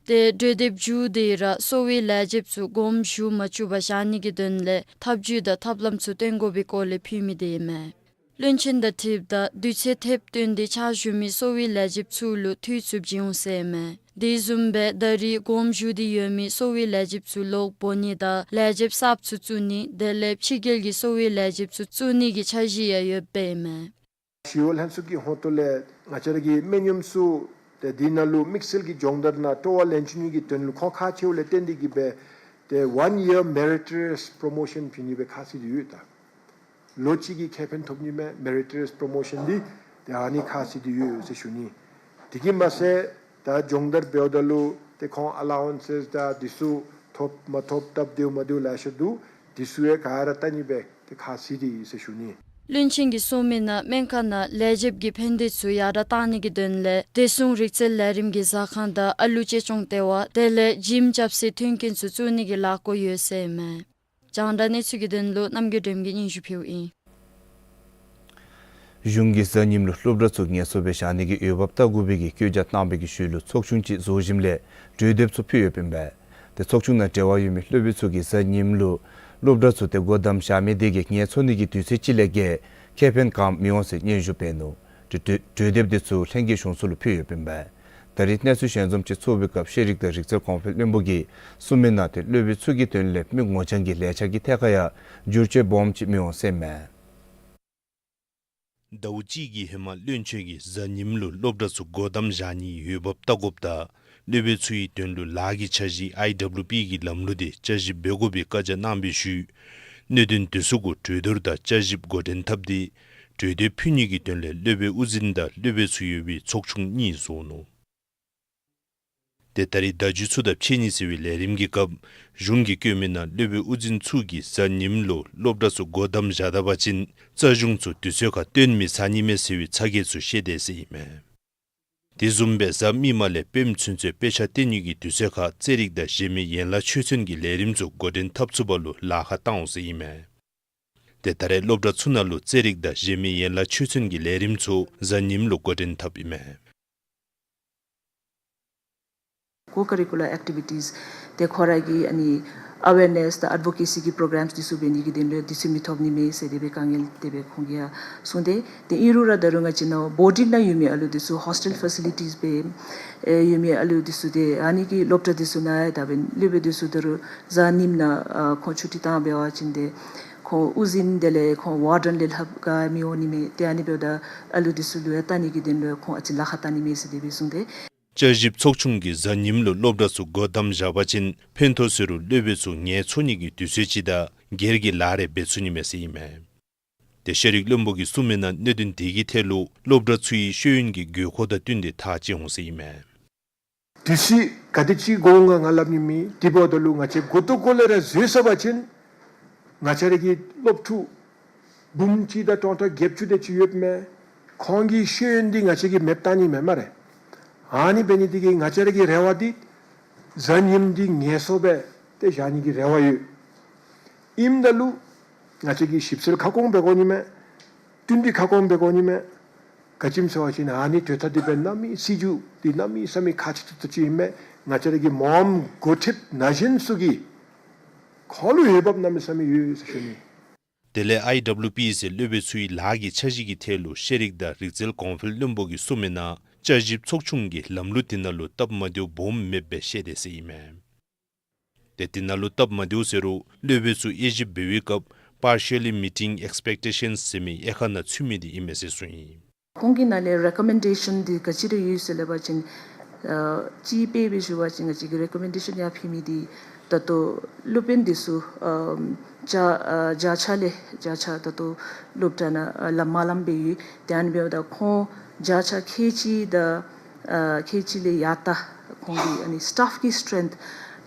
ཏེ་གྲོས་འདེབས་མཇུག་དེ་ར་གསོ་བའི་ལས་བྱེདཔ་ཚུ་དགོངསམ་ཞུ་མ་བཅུག་པར་བཞག་ནི་གི་དོན་ལས་ཐབས་བྱུས་དང་ཐབས་ལམ་ཚུ་སྟོན་དགོ་པའི་སྐོར་ལས་ཕུལ་མི་དེ་ཨིན་མས། བློན་ཆེན་དང་འཁྲིལཝ་ད་དུས་ཚོད་ཐེབས་བཏོན་ཏེ་ཕྱག་ཞུ་མི་གསོ་བའི་ལས་བྱེདཔ་ཚུ་ལུ་འཐུས་ཚུ་བྱིན་འོང་ཟེར་ཨིན་མས། དེ་བཟུམ་སྦེ་ད་རིས་དགོངསམ་ཞུ་སྟེ་ཡོད་མི་གསོ་བའི་ལས་བྱེདཔ་ཚུ་ལོག་འབོ་ནི་དང་ལས་བྱེདཔ་གསརཔ་ཚུ་བཙུགས་ནི་དེ་ལས་ཕྱི་རྒྱལ་གྱི་གསོ་བའི་ལས་བྱེདཔ་ཚུ་བཙུགས་ནི་གི་འཆར་གཞི་ཡང་ཡོདཔ་ཨིན་མས། ཞི་གཡོག་ལྷན་ཚོགས་ཀྱི་ཧོངས་ཏོ་ལས་ང་བཅས་ར་གི་སྨན་གཡོགམ་ཚུ་ཏེ་འདི་ནང་ལུ་དམིགས་བསལ་གྱི་སྦྱོང་བརྡར་ནང་སྤྲོ་བ་ལེན་བཅུག་ནི་གི་དོན་ལུ་ཁོང་ཁག་ཆེཝ་ལས་བརྟེན་ཏེ་གིས་སྦེ་ཏེ་one year meritorious promotion བྱིན་ནི་སྦེ་ཁ་བཟེད་དེ་ཡོད། ད་ལོ་གཅིག་གི་ཁེ་ཕན་ཐོབ་ནི་མས། meritorious promotion འདི་ཏེ་ཨ་ནི་ཁ་བཟེད་དེ་ཡོད་ཟེར་ཞུ་ནི། དེ་གིས་མ་ཚད་ད་སྦྱོང་བརྡར་འབདཝ་ད་ལུ་ཏེ་ཁོང་ཨ་ལ་ཝན་སེས་དང་འདི་ཚུ་ཐོབ་མ་ཐོབ་སྟབས་བདེཝ་མ་བདེཝ་ལེ་ཤ་འདུག། འདི་ཚུ་ཡང་ག་ར་བལྟ་ནི་སྦེ་ཏེ་ཁ་བཟེད་དེ་ཡོད་ཟེར་ཞུ་ནི། བློན་ཆེན་གྱིས་གསུངས་མི་ནང་སྨན་ཁང་ནང་ལས་བྱེདཔ་གི་ཕན་བདེ་ཚུ་ཡར་དྲག་གཏང་ནི་གི་དོན་ལས་བདེ་སྲུང་རིག་རྩལ་ལས་རིམ་གྱི་ཟ་ཁང་དང་ཨ་ལུ་གཅེས་སྐྱོང་ལྟེ་བ་དེ་ལས་ཇིམ་རྐྱབ་སའི་མཐུན་རྐྱེན་ཚུ་བཙུགས་ནི་གི་ལས་འགུལ་ཡོད་ཟེར་ཨིན་མས། རྒྱང་བསྒྲགས་གནས་ཚུལ་གྱི་དོན་ལུ་རྣམ་རྒྱལ་སྒྲོལམ་གིས་སྙན་ཞུ་ཕུལཝ་ཨིན། གཞུང་གིས་གཟའ་ཉིམ་ལུ་སློབ་གྲྭ་ཚུ་ངལ་གསོ་སྦེ་བཞག་ནི་གི་འོས་འབབ་བལྟ་དགོ་པའི་གི་བཀོད་རྒྱ་གནང་བའི་གི་ཤུལ་ལུ་ཚོགས་ཆུང་ཅིག་བཟོ་ཞིནམ་ལས་གྲོས་འདེབས་ཚུ་ཕུལ་ཡོདཔ་ཨིན་པས། ཏེ་ཚོགས་ཆུང་ནང་འབྲེལ་བ་ཡོད་མི་སློབ་དཔོན་ཚུ་གིས་གཟའ་ཉིམ་ལུ་སློབ་གྲྭ་ཚུ་ཏེ་སྒོ་བསྡམས་བཞག་མི་དེ་གིས་ངལ་འཚོ་ནི་གི་དུས་ཚོད་ཅིག་ལས་བརྒལ་ཁེ་ཕན་གང་མི་འོང་ཟེར་སྙན་ཞུ་འབད་ནུག། གྲོས་གྲོས་གྲོས་འདེབས་དེ་ཚུ་ལྷན་རྒྱས་གཞུང་ཚོགས་ལུ་ཕུལ་ཡོདཔ་ཨིན་པས། ད་རིས་གནས་ཚུལ་ཞལ་འཛོམས་ཅིག་ཚོགས་པའི་སྐབས་ཤེས་རིག་དང་རིག་རྩལ་གོང་འཕེལ་བློན་པོ་གིས་གསུངས་མི་ནང་ཏེ་སློབ་དཔོན་ཚུ་གི་དོན་ལས་མི་ངོ་རྐྱང་གི་ལས་འཆར་གྱི་ཐད་ཁར་ཡང་བསྒྱུར་བཅོས་སྦོམ་ཅིག་མི་འོང་ཟེར་ཨིན་མས། ཟླཝ་གཅིག་གི་ཧེ་མ་བློན་ཆེན་གྱིས་གཟའ་ཉིམ་ལུ་སློབ་གྲྭ་ཚུ་སྒོ་བསྡམས་བཞག་ནིའི་འོས་འབབ་བལྟ་དགོཔ་དང་སློབ་དཔོན་ཚུ་གི་དོན་ལུ་ལཱ་གི་འཆར་གཞི་ཨའི་ཌབ་ལུ་པི་གི་ལམ་ལུགས་དེ་བསྐྱར་ཞིབ་འབད་དགོ་པའི་བཀའ་རྒྱ་གནང་བའི་ཤུལ་གནད་དོན་དེ་ཚུ་གུ་གྲོས་བསྡུར་དང་བསྐྱར་ཞིབ་འགོ་འདྲེན་འཐབ་སྟེ་གྲོས་འདེབས་ཕུལ་ནི་གི་དོན་ལས་སློབ་དཔོན་དབུ་འཛིན་དང་སློབ་དཔོན་ཚུ་ཡོད་པའི་ཚོགས་ཆུང་གཉིས་བཟོ་ནུག། ཏེ་ད་རིས་བརྡ་བརྒྱུད་ཚུ་དང་འཕྱད་ནི་ཟེར་བའི་ལས་རིམ་གྱི་སྐབས་གཞུང་གིས་བཀོད་མི་ནང་སློབ་དཔོན་དབུ་འཛིན་ཚུ་གིས་གཟའ་ཉིམ་ལུ་སློབ་གྲྭ་ཚུ་སྒོ་བསྡམས་བཞག་ད་པ་ཅིན་རྩ་གཞུང་ཚུ་དུས་ཚོད་ཁར་བཏོན་མི་ཚར་ནི་མས་ཟེར་བའི་ཚ་གྱང་ཚུ་བཤད་དེས་ཟེར་ཨིན་མས། དེ་བཟུམ་སྦེ་གཟའ་མིག་དམར་ལས་བུམ་ཚུན་ཚོད་དཔེ་ཆ་སྟོན་ནི་གི་དུས་ཚོད་ཁར་རྩེད་རིགས་དང་གཞན་མི་ཡན་ལག་ཆོས་ཚན་གྱི་ལས་རིམ་ཚུ་འགོ་འདྲེན་འཐབ་ཚུགས་པ་ལུ་ལཱ་ཁག་བཏང་འོང་ཟེར་ཨིན་མས། ཏེ་ད་རེས་སློབ་གྲྭ་ཚུ་ནང་ལུ་རྩེད་རིགས་དང་གཞན་མི་ཡན་ལག་ཆོས་ཚན་གྱི་ལས་རིམ་ཚུ་གཟའ་ཉིམ་ལུ་འགོ་འདྲེན་འཐབ་ཨིན་མས། ཀོ་ཀ་རི་ཀུ་ལར་ཨེག་ཊི་བི་ཊིས་ཏེ་ཁོང་ར་གི་ཨ་ནི་ཨ་ཝེར་ནེས་དང་ཨེཌ་བོ་ཀེ་སི་གི་པོ་རོ་གྲམས་འདི་ཚུ་འབད་ནི་གི་དོན་ལུ་དུས་ཚོད་མི་ཐོབ་ནི་མས་ཟེར་དེ་སྦེ་དཀའ་ངལ་དེ་སྦེ་ཁོང་གིས་ཡང་གསུངས་ཏེ། ཏེ་ཨིན་རུང་ར་ད་རུང་ང་བཅས་ནཱ་བོར་ཌིང་ནང་ཡོད་མི་ཨ་ལུ་འདི་ཚུ་ཧོསི་ཊེལ་ཕེ་སི་ལི་ཊིས་སྦེ་ཨེ་ཡོད་མི་ཨ་ལུ་འདི་ཚུ་ཏེ་ཨ་ནི་གི་སློབ་གྲྭ་འདི་ཚུ་ནང་ཡང་ད་འབདན་སློབ་དཔོན་འདི་ཚུ་ད་རུང་གཟའ་ཉིམ་ནང་ཨ་ཁོང་ཆུ་ཊི་བཏང་འབད་བ་ཅིན་ཏེ་ཁོང་དབུ་འཛིན་དེ་ལས་ཁོང་ཝར་ཌེན་ལས་ལྷག་ག་མི་འོང་ནི་མས། ཏེ་ཨ་ནི་འབདཝ་ད་ཨ་ལུ་འདི་ཚུ་ལུ་ཡང་བལྟ་ནི་གི་དོན་ལུ་ཁོང་ཨ་ཙི་ལཱ་ཁག་བཏང་ནི་མས་ཟེར་དེ་སྦེ་གསུངས་ཏེ། བསྐྱར་ཞིབ་ཚོགས་ཆུང་གིས་གཟའ་ཉིམ་ལུ་སློབ་གྲྭ་ཚུ་སྒོ་བསྡམས་བཞག་པ་ཅིན་ཕན་ཐོགས་ཟེར་རུང་སློབ་དཔོན་ཚུ་ངལ་འཚོ་ནི་གི་དུས་ཚོད་ཅིག་དང་སྒེར་གྱི་ལཱ་རེ་འབད་ཚུགས་ནི་མས་ཟེར་ཨིན་མས། ཏེ་ཤེས་རིག་བློན་པོ་གིས་གསུངས་མི་ནང་གནད་དོན་དེ་གི་ཐད་ལུ་སློབ་གྲྭ་ཚུ་གི་ཤེས་ཡོན་གྱི་དགོས་མཁོ་དང་བསྟུན་ཏེ་ཐག་བཅད་འོང་ཟེར་ཨིན་མས། དུས་ཚོད་ག་དེ་ཅིག་འགོར་འོང་ག་ང་སླབ་ནི་མེད། དེ་འབདཝ་ད་ལུ་ང་བཅས་འགོ་ཐོག་འགོ་ལས་ར་བཟོད་ས་བ་ཅིན་ང་བཅས་ར་གི་སློབ་ཕྲུག་འབུམ་གཅིག་དང་སྟོང་ཕྲག་བརྒྱད་ཅུ་དེ་ཅིག་ཡོདཔ་མས། ཁོང་གི་ཤེས་ཡོན་འདི་ང་བཅས་ཀྱིས་མེདཔ་བཏང་ནི་མེན་སྨ་རེ། ཨ་ནི་འབད་ནི་དེ་གིས་ང་བཅས་ར་གི་རེ་བ་འདི་གཟའ་ཉིམ་འདི་ངལ་གསོ་སྦེ་ཏེ་བཞག་ནི་གི་རེ་བ་ཡོད། ཨིནམ་ད་ལུ་ང་བཅས་ཀྱིས་ཞིབ་འཚོལ་ཁ་སྐོང་འབད་དགོ་ནི་མས། བསྟུན་གྲོས་ཁ་སྐོང་འབད་དགོ་ནི་མས། ག་ཅི་སྨོ་ཟེར་བ་ཅིན་ཨ་ནི་གྲོས་ཐག་འདི་འབད་གནམ་མེད་སྲིད་བྱུས་འདི་གནམ་མེད་ས་མེད་ཁག་ཆེ་ཏོག་ཏོ་ཅིག་ཨིན་མས། ང་བཅས་ར་གི་མོམ་འགོ་ཁྲིདཔ་ན་གཞོན་ཚུ་གིས་ཁོང་ལུ་འོས་འབབ་གནམ་མེད་ས་མེད་ཡོད་ཟེར་ཞུ་ནི། དེ་ལས་ཨའི་ཌབ་ལུ་པི་ཟེར་སློབ་དཔོན་ཚུའི་ལཱ་གི་འཆར་གཞི་གི་ཐད་ལུ་ཤེས་རིག་དང་རིག་རྩལ་གོང་འཕེལ་བློན་པོ་གིས་གསུངས་མི་ནང་བསྐྱར་ཞིབ་ཚོགས་ཆུང་གིས་ལམ་ལུགས་དེ་ནང་ལུ་སྟབས་མ་བདེཝ་སྦོམ་མེདཔ་སྦེ་བཤད་དེ་ཟེར་ཨིན་མས། ཏེ་དེ་ནང་ལུ་སྟབས་མ་བདེཝ་ཟེར་རུང་སློབ་དཔོན་ཚུ་དབྱེ་ཞིབ་འབད་བའི་སྐབས་partially meeting expectations ཟེར་མི་དབྱེ་ཁག་ནང་ཚུད་མི་འདི་ཨིན་མས་ཟེར་གསུངས་ཡི། ཁོང་གི་ནང་ལས་རི་ཀོ་མེན་ཌེ་ཤཱན་འདི་ག་ཅི་ར་ཡོད་ཟེར་སླབ་པ་ཅིན་ཨ་གཅིག་དཔེ་སྦེ་ཞུ་བ་ཅིན་ང་བཅས་ཀྱིས་རི་ཀོ་མེན་ཌེ་ཤཱན་ཡར་ཕུལ་མི་འདི་ད་ལྟོ་སློབ་དཔོན་འདི་ཚུ་ཨམ་བརྒྱ་ཨ་བརྒྱ་ཆ་ལས་བརྒྱ་ཆ་ད་ལྟོ་སློབ་གྲྭ་ནང་ཨ་ལམ་མ་ལངམ་སྦེ་ཡོད། ཏེ་ཨ་ནི་འབདཝ་ད་ཁོང་བརྒྱ་ཆ་ཁལ་གཅིག་དང་ཨ་ཁལ་གཅིག་ལས་ཡར་ལྟ་ཁོང་གི་ཨ་ནི་སི་ཊཱཕ་གི་སི་ཊེན་ཐི་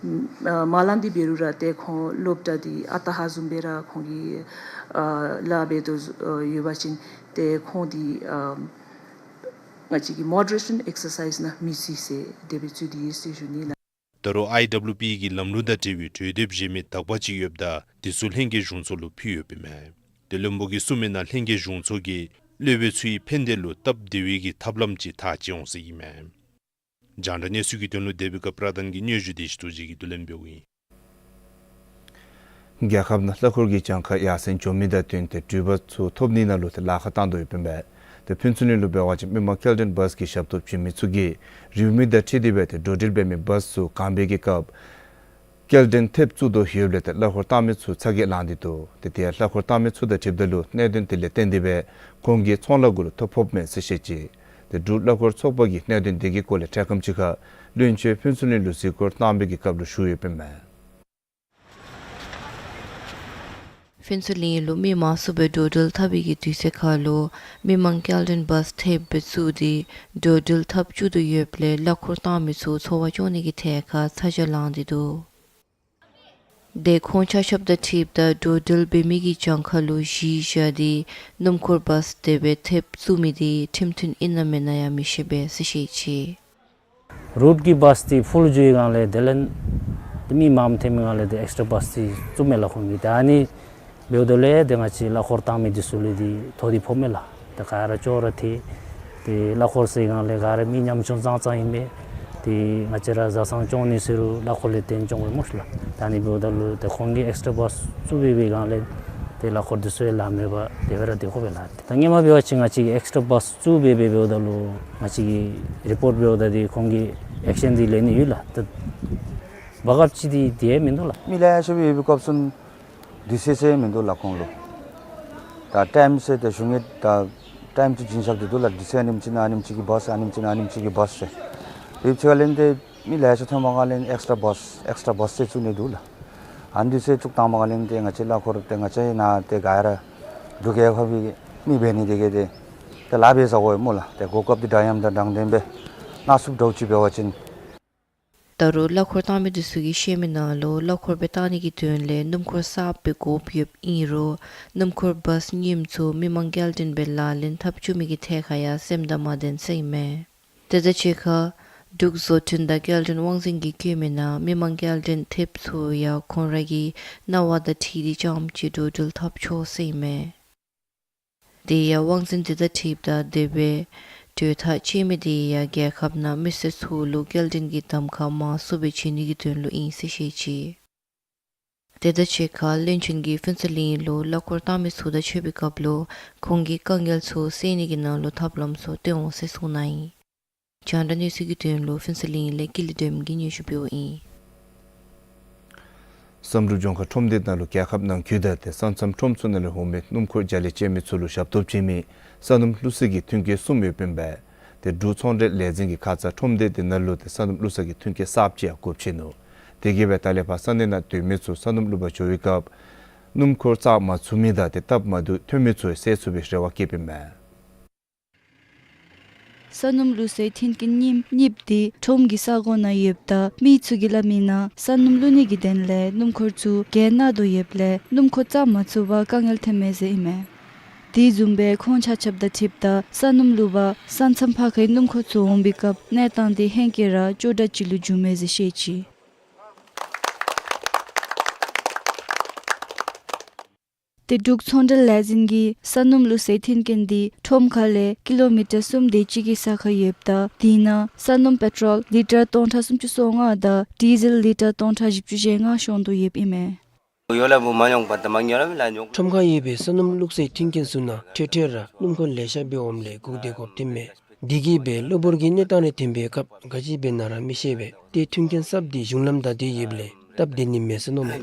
ཨ་མ་ལངམ་འདི་འབད་རུང་ར་ཏེ་ཁོང་སློབ་གྲྭ་འདི་ཨ་རྟག་ཧ་བཟུམ་སྦེ་ར་ཁོང་གིས་ཨ་ལཱ་འབད་དོ་ཨ་ཡོད་པ་ཅིན་ཏེ་ཁོང་འདི་ཨ་ང་བཅས་ཀྱིས་མོ་ཌི་རེ་ཤཱན་ཨེག་སར་སའིཛ་ནང་མི་ཚུད་ཟེར་དེ་སྦེ་ཚུད་དེ་ཡོད་ཟེར་ཞུ་ནི་ལགས། ད་རུང་ཨའི་ཌབ་ལུ་པི་གི་ལམ་ལུགས་དང་འབྲེལ་བའི་གྲོས་འདེབས་གཞན་མི་དག་པ་ཅིག་ཡོདཔ་ད་དེ་ཚུ་ལྷན་རྒྱས་གཞུང་ཚོགས་ལུ་ཕུལ་ཡོདཔ་ཨིན་མས། ཏེ་བློན་པོ་གིས་གསུངས་མི་ནང་ལྷན་རྒྱས་གཞུང་ཚོགས་ཀྱིས་སློབ་དཔོན་ཚུའི་ཕན་བདེ་ལུ་སྟབས་བདེ་བའི་གི་ཐབས་ལམ་ཅིག་ཐག་བཅད་འོང་ཟེར་ཨིན་མས། རྒྱང་བསྒྲགས་གནས་ཚུལ་གྱི་དོན་ལུ་དེ་སྦེ་ཀ་པྲ་དཱན་གྱི་སྙན་ཞུ་བདེ་ཆེན་རྡོ་རྗེ་གིས་བསྡུ་ལེན་འབདཝ་ཨིན། རྒྱལ་ཁབ་ནང་གླ་འཁོར་གྱི་གྱངས་ཁ་ཡར་སེང་འགྱོ་མི་དང་བསྟུན་ཏེ་འགྲུལ་པ་ཚུ་ཐོབ་ནི་ནང་ལུ་ཏེ་ལཱ་ཁག་བཏང་དོ་ཡོདཔ་ཨིན་པས། ཏེ་ཕུན་ཚོགས་གླིང་ལུ་འབད་བ་ཅིན་མི་མང་སྐྱེལ་འདྲེན་བཱས་ཀྱི་ཞབས་ཏོག་བྱིན་མི་ཚུ་གིས་རེའུ་མིག་དང་འཁྲིལ་ཏེ་སྦེ་ཏེ་འགྲོ་འགྲུལ་འབད་མི་བཱས་ཚུ་གང་འབད་བའི་སྐབས་སྐྱེལ་འདྲེན་ཐེབས་བཙུགས་དོ་ཡོདཔ་ལས་ཏེ་གླ་འཁོར་བཏང་མི་ཚུ་ཚ་གྱང་ལང་སྟེ་འདུག། ཏེ་དེ་ཡང་གླ་འཁོར་བཏང་མི་ཚུ་དང་འཁྲིལཝ་ད་ལུ་གནད་དོན་དེ་ལས་བརྟེན་ཏེ་སྦེ་ཁོང་གི་ཚོང་ལཱ་གུ་ལུ་ཐོ་ཕོགཔ་མས་ཟེར་བཤད་ཅི། ཏེ་འབྲུག་གླ་འཁོར་ཚོགས་པ་གིས་གནད་དོན་དེ་གི་སྐོར་ལས་འཕྲལ་ཁམས་ཅིག་ཁར་བློན་ཆེན་ཕུན་ཚོགས་གླིང་ལུ་གཟིགས་སྐོར་བཏང་བའི་གི་སྐབས་ལུ་ཞུ་ཡོདཔ་ཨིན་མས། ཕུན་ཚོགས་གླིང་ལུ་མི་མང་སུ་སྦེ་འགྲོ་འགྲུལ་འཐབ་པའི་གི་དུས་ཚོད་ཁར་ལུ་མི་མང་སྐྱེལ་འདྲེན་བཱས་ཐེབས་སྦེ་བཙུགས་ཏེ་འགྲོ་འགྲུལ་འཐབ་བཅུག་དོ་ཡོདཔ་ལས་གླ་འཁོར་བཏང་མི་ཚུ་འཚོ་བ་སྐྱོང་ནི་གི་ཐད་ཁར་ཚ་གྱང་ལང་སྟེ་འདུག། ཏེ་ཁོང་ཆ་ཁྱབ་དང་འཁྲིལཝ་ད་འགྲོ་འགྲུལ་འབད་མི་གི་གྱངས་ཁ་ལུ་གཞི་བཞག་སྟེ་སྣུམ་འཁོར་བཱས་དེ་སྦེ་ཐེབས་བཙུགས་མི་དེ་ཁྲིམས་མཐུན་ཨིན་ན་མེན་ན་ཡང་མི་ཤེས་པས་ཟེར་བཤད་ཅི། རུཊ་ཀྱི་བཱས་འདི་ཕུལ་འགྱོ་བའི་སྒང་ལས་དེ་ལས་མི་མངམ་ཐོན་མི་སྒང་ལས་ཏེ་ཨེགསི་ཊྲ་བཱས་འདི་བཙུགས་མས་ལགས་ཁོང་གིས། ད་ཨ་ནི་འབདཝ་ད་ལས་ཏེ་ང་བཅས་གླ་འཁོར་བཏང་མི་འདི་ཚུ་ལུ་འདི་ཐོ་འདི་ཕོགཔ་མས་ལགས། ཏེ་ག་ར་ཅོག་ར་འཐད། ཏེ་གླ་འཁོར་ཟེར་སྒང་ལས་ག་ར་མི་ཉམ་ཆུང་ཙང་ཙང་ཨིན་མས། ཏེ་ང་བཅས་ར་བཟའ་ཚང་སྐྱོང་ནི་ཟེར་རུང་གླ་འཁོར་ལས་བརྟེན་སྐྱོང་དགོ་སྨོ་ཤིག་ལགས། ད་ཨ་ནི་འབདཝ་ད་ལུ་ཏེ་ཁོང་གིས་ཨེགསི་ཊྲ་བཱས་བཙུགས་པའི་སྒང་ལས་ཏེ་གླ་འཁོར་འདི་ཚུ་ཡང་ལཱ་མེད་པར་དེ་སྦེ་ར་སྡོད་དགོ་པས་ལགས། ད་སྔོན་མ་འབད་བ་ཅིན་ང་བཅས་ཀྱིས་ཨེགསི་ཊྲ་བཱས་བཙུགས་སྦེ་འབད་འབདཝ་ད་ལུ་ང་བཅས་ཀྱིས་རི་པོརཊ་འབདཝ་ད་འདི་ཁོང་གིས་ཨེག་ཤན་འདི་ལེན་ནི་ཡོད་ལགས། ད་བར་སྐབས་ཅིག་འདི་དེ་མིན་འདུག་ལགས། མི་ལེ་ཤ་སྦེ་ཡོད་པའི་སྐབས་སུ་དུས་ཚོད་ཟེར་མིན་འདུག་ལགས་ཁོང་ལུ། ད་ཊའིམ་ཟེར་ཏེ་གཞུང་གིས་ད་ཊའིམ་ཅིག་བྱིན་བཞག་སྟེ་འདུག་ལགས། དུས་ཚོད་ཨ་ནེམ་ཅིག་ནང་ཨ་ནེམ་ཅིག་གི་བཱས་ཨ་ནེམ་ཅིག་ནང་ཨ་ནེམ་ཅིག་གི་བཱས་ཟེར། དེ་ཕྱི་ཁར་ལས་ཏེ་མི་ལེ་ཤ་ཐོན་པའི་སྒང་ལས་ཨེགསི་ཊྲ་བཱས་ཨེགསི་ཊྲ་བཱས་ཟེར་བཙུགས་ནི་འདུག་ལགས། ཨ་ནི་འདི་ཚུ་བཙུགས་བཏང་པའི་སྒང་ལས་ཏེ་ང་བཅས་གླ་འཁོར་ཏེ་ང་བཅས་ནཱ་ཏེ་ག་ར་འབྲུག་རྒྱལ་ཁབ་ཀྱི་མི་འབད་ནི་དེ་གིས་ཏེ་ཏེ་ལཱ་འབད་ཟ་དགོ་པས་སྨོ་ལགས། ཏེ་གོ་སྐབས་འདི་འདྲ་མཉམ་དང་དྲང་བདེན་སྦེ་གནང་ཚུགསཔ་འདྲཝ་ཅིག་འབད་བ་ཅིན། ད་རུང་གླ་འཁོར་བཏང་མི་འདི་ཚུ་གིས་བཤད་མི་ནང་ལུ་གླ་འཁོར་སྦེ་བཏང་ནི་གི་དོན་ལས་སྣུམ་འཁོར་གསརཔ་སྦེ་དགོཔ་ཡོདཔ་ཨིན་རུང་སྣུམ་འཁོར་བཱས་རྙིངམ་ཚུ་མི་མང་སྐྱེལ་འདྲེན་སྦེ་ལག་ལེན་འཐབ་བཅུག་མི་གི་ཐད་ཁར་ཡང་སེམས་དང་མ་ལྡན་ས་ཨིན་མས། དེ་དང་གཅིག་ཁར་འབྲུག་བཟོ་སྐྲུན་དང་སྐྱེལ་འདྲེན་དབང་འཛིན་གྱིས་བཀོད་མི་ནང་མི་མང་སྐྱེལ་འདྲེན་ཐེབས་ཚུ་ཡང་ཁོང་ར་གི་གནང་བ་དང་འཁྲིལ་ཏེ་རྐྱངམ་གཅིག་འགྲོ་འགྲུལ་འཐབ་ཆོག་ཟེར་ཨིན་མས། དེ་ཡང་དབང་འཛིན་དེ་དང་འཁྲིལཝ་ད་དེ་སྦེ་གྲོས་ཐག་བཅད་མི་དེ་ཡང་རྒྱལ་ཁབ་ནང་མི་སེར་ཚུ་ལུ་སྐྱེལ་འདྲེན་གྱི་གདམ་ཁ་མང་སུ་སྦེ་བྱིན་ནི་གི་དོན་ལུ་ཨིན་ཟེར་བཤད་ཅི། དེ་དང་གཅིག་ཁར་བློན་ཆེན་གྱིས་ཕུན་ཚོགས་གླིང་ལུ་གླ་འཁོར་བཏང་མི་ཚུ་དང་ཕྱད་པའི་སྐབས་ལུ་ཁོང་གིས་དཀའ་ངལ་ཚུ་སེལ་ནི་གི་ནང་ལུ་ཐབས་ལམ་ཚུ་སྟོན་འོང་ཟེར་གསུངས་གནང་ཡི། རྒྱང་བསྒྲགས་གནས་ཚུལ་གྱི་དོན་ལུ་ཕུན་ཚོགས་གླིང་ལས་ཀུན་ལེགས་སྒྲོལམ་གྱིས་སྙན་ཞུ་འབདཝ་ཨིན། བསམ་གྲུབ་ལྗོངས་མཁར་ཁྲོམ་སྡེ་ནང་ལུ་རྒྱལ་ཁབ་ནང་འཁོད་དང་ཏེ་ས་མཚམས་ཁྲོམ་ཚུ་ནང་ལས་འོང་མི་སྣུམ་འཁོར་རྒྱ་ལས་བཅད་མི་ཚུ་ལུ་ཞབས་ཏོག་བྱིན་མི་ས་སྣུམ་བླུགས་ས་གི་མཐུན་རྐྱེན་གསུམ་ཡོདཔ་ཨིན་པས། ཏེ་འབྲུག་ཚོང་འབྲེལ་ལས་འཛིན་གྱི་ཁ་ཙ་ཁྲོམ་སྡེ་དེ་ནང་ལུ་ཏེ་ས་སྣུམ་བླུགས་ས་གི་མཐུན་རྐྱེན་གསརཔ་ཅིག་ཡང་དགོཔ་ཆེ་ནུག། དེ་གིས་སྦེ་ད་ལས་ཕར་ས་གནས་ནང་སྡོད་མི་ཚུ་ས་སྣུམ་བླུགས་པར་འགྱོ་བའི་སྐབས་སྣུམ་འཁོར་བཙག་མ་ཚུགས་མི་དང་ཏེ་སྟབས་མ་བདེཝ་ཐོན་མི་ཚུ་སེལ་ཚུགས་པའི་རེ་བ་བསྐྱེདཔ་ཨིན་མས། ས་སྣུམ་བླུགས་སའི་མཐུན་རྐྱེན་རྙིངམ་གཉིས་འདི་ཁྲོམ་གྱི་ས་གོ་ནང་ཡོདཔ་ད་མི་ཚུ་གིས་སླབ་མིའི་ནང་ས་སྣུམ་བླུགས་ནི་གི་དོན་ལས་སྣུམ་འཁོར་ཚུ་གྱེན་ན་བརྡོལ་ཡོདཔ་ལས་སྣུམ་འཁོར་བརྩམ་མ་ཚུགས་པར་དཀའ་ངལ་ཐོན་མས་ཟེར་ཨིན་མས། དེ་བཟུམ་སྦེ་ཁོང་ཆ་ཁྱབ་དང་འཁྲིལཝ་ད་ས་སྣུམ་བླུགས་པར་ས་མཚམས་ཕར་ཁའི་སྣུམ་འཁོར་ཚུ་འོང་པའི་སྐབས་གནས་སྟངས་དེ་ཧེང་སྐལ་ར་ཅོག་འཐདཔ་ཅིག་ལུ་འགྱུར་མས་ཟེར་བཤད་ཅི། ཏེ་འབྲུག་ཚོང་འབྲེལ་ལས་འཛིན་གྱིས་ས་སྣུམ་བླུགས་སའི་མཐུན་རྐྱེན་འདི་ཁྲོམ་ཁ་ལས་ཀི་ལོ་མི་ཊར་གསུམ་དེ་ཅིག་གི་ས་ཁར་ཡོདཔ་ད་དེ་ནང་ས་སྣུམ་པེ་ཊོལ་ལི་ཊར་སྟོང་ཕྲག་སུམ་ཅུ་སོ་ལྔ་དང་ཌི་ཟེལ་ལི་ཊར་སྟོང་ཕྲག་བཞི་བཅུ་ཞེ་ལྔ་ཤོང་དོ་ཡོདཔ་ཨིན་མས། ཁྲོམ་ཁར་ཡོད་པའི་ས་སྣུམ་བླུགས་སའི་མཐུན་རྐྱེན་ཚུ་ནང་ཐོན་ཐོན་ར་སྣུམ་འཁོར་ལེ་ཤ་སྦེ་འོངམ་ལས་སྒུག་སྡོད་དགོཔ་ཐོནམ་མས། དེ་གིས་སྦེ་གློ་བུར་གྱི་གནས་སྟངས་རེ་ཐོན་པའི་སྐབས་ག་ཅི་འབད་ན་ར་མི་ཤེས་པས། ཏེ་མཐུན་རྐྱེན་གསརཔ་དེ་གཞུང་ལམ་བདའ་སྟེ་ཡོདཔ་ལས་སྟབས་བདེ་ནི་མས་ཟེར་མནོཝ་མས།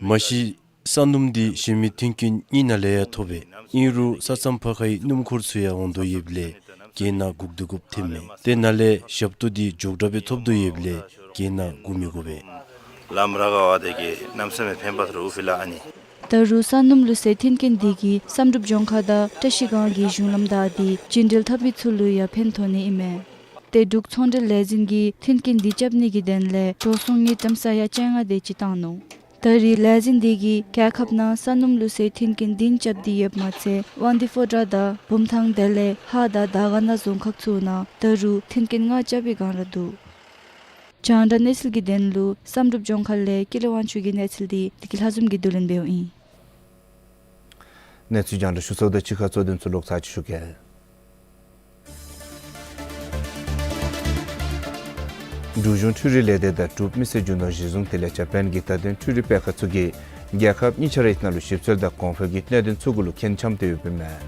མ་གཞི་ས་སྣུམ་འདི་གཞན་མི་མཐུན་རྐྱེན་གཉིས་ནང་ལས་ཡང་ཐོབ་པས། ཨིན་རུང་ས་མཚམས་ཕར་ཁའི་སྣུམ་འཁོར་ཚུ་ཡང་འོང་དོ་ཡོདཔ་ལས་གྱེན་ན་སྒུག་སྡོད་དགོཔ་ཐོནམ་མས། ཏེ་ནཱ་ལས་ཞབས་ཏོག་འདི་མགྱོགས་དྲགས་སྦེ་ཐོབ་དོ་ཡོདཔ་ལས་གྱེན་ན་སྒུག་མི་དགོ་པས། ལམ་ར་ག་བ་དེ་གི་གནམ་ས་མེད་ཕན་པ་ཐོ་རུ་ཨུ་ཕི་ལ་ཨ་ནི། ད་རུང་ས་སྣུམ་བླུགས་སའི་མཐུན་རྐྱེན་འདི་གིས་བསམ་གྲུབ་ལྗོངས་མཁར་དང་བཀྲ་ཤིས་སྒང་གི་གཞུང་ལམ་བདའ་སྟེ་བྱེ་འདྲེན་འཐབ་མི་ཚུ་ལུ་ཡང་ཕན་ཐོགས་ནི་ཨིན་མས། ཏེ་འབྲུག་ཚོང་འབྲེལ་ལས་འཛིན་གྱིས་མཐུན་རྐྱེན་འདི་རྐྱབ་ནི་གི་དོན་ལས་འགྲོ་སོང་དངུལ་ཀྲམ་ས་ཡ་བཅོ་ལྔ་དེ་ཅིག་བཏང་ནུག། ད་རེས་ལས་འཛིན་འདི་གིས་རྒྱལ་ཁབ་ནང་ས་སྣུམ་བླུགས་སའི་མཐུན་རྐྱེན་བདུན་རྐྱབ་སྟེ་ཡོདཔ་མ་ཚད་དབང་འདུས་ཕོ་བྲང་དང་བུམ་ཐང་དེ་ལས་ཧཱ་དང་དར་དཀར་ན་རྫོང་ཁག་ཚུ་ནང་ད་རུང་མཐུན་རྐྱེན་ལྔ་རྐྱབ་པའི་བསྒང་ར་འདུག། རྒྱང་བསྒྲགས་གནས་ཚུལ་གྱི་དོན་ལུ་བསམ་གྲུབ་ལྗོངས་མཁར་ལས་ཀུན་ལེགས་དབང་ཕྱུག་གི་གནས་ཚུལ་འདི་བདེ་སྐྱིད་ལྷ་འཛོམས་ཀྱིས་བསྡུ་ལེན་འབདཝ་ཨིན། གནས་ཚུལ་རྒྱང་བསྒྲགས་ཞུ་ཚརཝ་ད་ཅིག་ཁར་གཙོ་དོན་ཚུ་ལོག་ཚར་ཅིག་ཞུ་གེ། འབྲུག་གཞུང་འཕྲུལ་རིག་ལས་སྡེ་དང་འབྲུག་མི་སེར་རྒྱུ་ནོར་གཞི་བཟུང་དེ་ལས་ཇ་པཱན་གྱི་བརྡ་དོན་འཕྲུལ་རིག་སྤེལ་ཁང་ཚུ་གིས་རྒྱལ་ཁབ་གཉིས་ཆ་རའི་ནང་ལུ་ཞིབ་འཚོལ་དང་གོང་འཕེལ་གྱི་གནད་དོན་ཚུ་གུ་ལུ་མཁྱེན་འཆམ་སྟེ་ཡོདཔ་ཨིན་མས།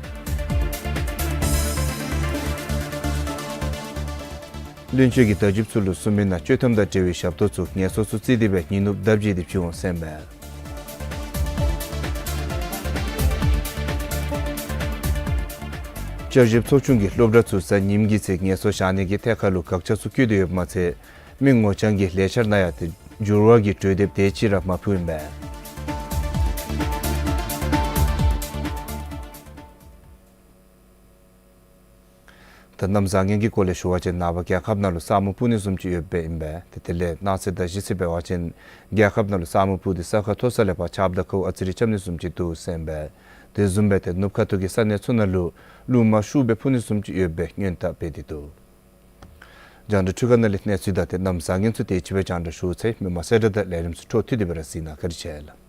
བློན་ཆེན་གྱིས་བརྡ་བརྒྱུདཔ་ཚུ་ལུ་གསུངས་མིའི་ནང་ཆོག་ཐམ་དང་འབྲེལ་བའི་ཞབས་ཏོག་ཚུ་ངལ་གསོ་ཚུ་བརྩིས་ཏེ་སྦེ་ཉིན་ནུབ་ལྡབ་བརྗེ་སྟེ་ཕུལ་འོང་ཟེར་ཨིན་པས། བསྐྱར་ཞིབ་ཚོགས་ཆུང་གིས་སློབ་གྲྭ་ཚུ་གཟའ་ཉིམ་གི་ཚེ་ངལ་གསོ་བཞག་ནི་གི་ཐད་ཁར་ལུ་དགག་བྱ་ཚུ་བཀོད་དེ་ཡོདཔ་མ་ཚད་མི་ངོ་རྐྱང་གི་ལས་འཆར་ནང་ཡང་ཏེ་འགྱུར་བ་གི་གྲོས་འདེབས་དེ་ཅིག་ར་མ་ཕུལ་ཨིན་པས། ད་གནམ་བཟང་ངན་གྱི་སྐོར་ལས་ཞུ་བ་ཅིན་ནངས་པ་རྒྱལ་ཁབ་ནང་ལུ་ས་སྨུག་སྤུབ་ནི་བཟུམ་ཅིག་ཡོདཔ་ཨིན་པས། ཏེ་དེ་ལས་གནངས་ཚེ་དང་གཞེས་ཚེ་འབད་བ་ཅིན་རྒྱལ་ཁབ་ནང་ལུ་ས་སྨུག་སྤུབ་སྟེ་ས་ཁ་མཐོ་ས་ལས་ཕར་ཆརཔ་དང་ཁཝ་ཨ་ཙི་རེ་རྐྱབ་ནི་བཟུམ་ཅིག་འདུག་ཟེར་ཨིན་པས། དེ་བཟུམ་སྦེ་ཏེ་ནུབ་ཁ་ཐུག་གི་ས་གནས་ཚུ་ནང་ལུ་རླུང་མ་ཤུགས་སྦེ་འཕུ་ནི་བཟུམ་ཅིག་ཡོད་པའི་སྔོན་བརྡ་སྤེལ་ཏེ་འདུག། རྒྱང་བསྒྲགས་འཕྲུལ་ཁང་ནང་ལས་གནས་ཚུལ་དང་ཏེ་གནམ་བཟང་ངན་ཚུ་དེ་ཅིག་སྦེ་རྒྱང་བསྒྲགས་ཞུ་ཚར་ཡི། མི་མང་གསལ་བསྒྲགས་དང་ལས་རིམ་ཚུ་འཕྲོ་མཐུད་དེ་སྦེ་ར་གཟིགས་གནང་། བཀའ་དྲིན་ཆེ་ལགས།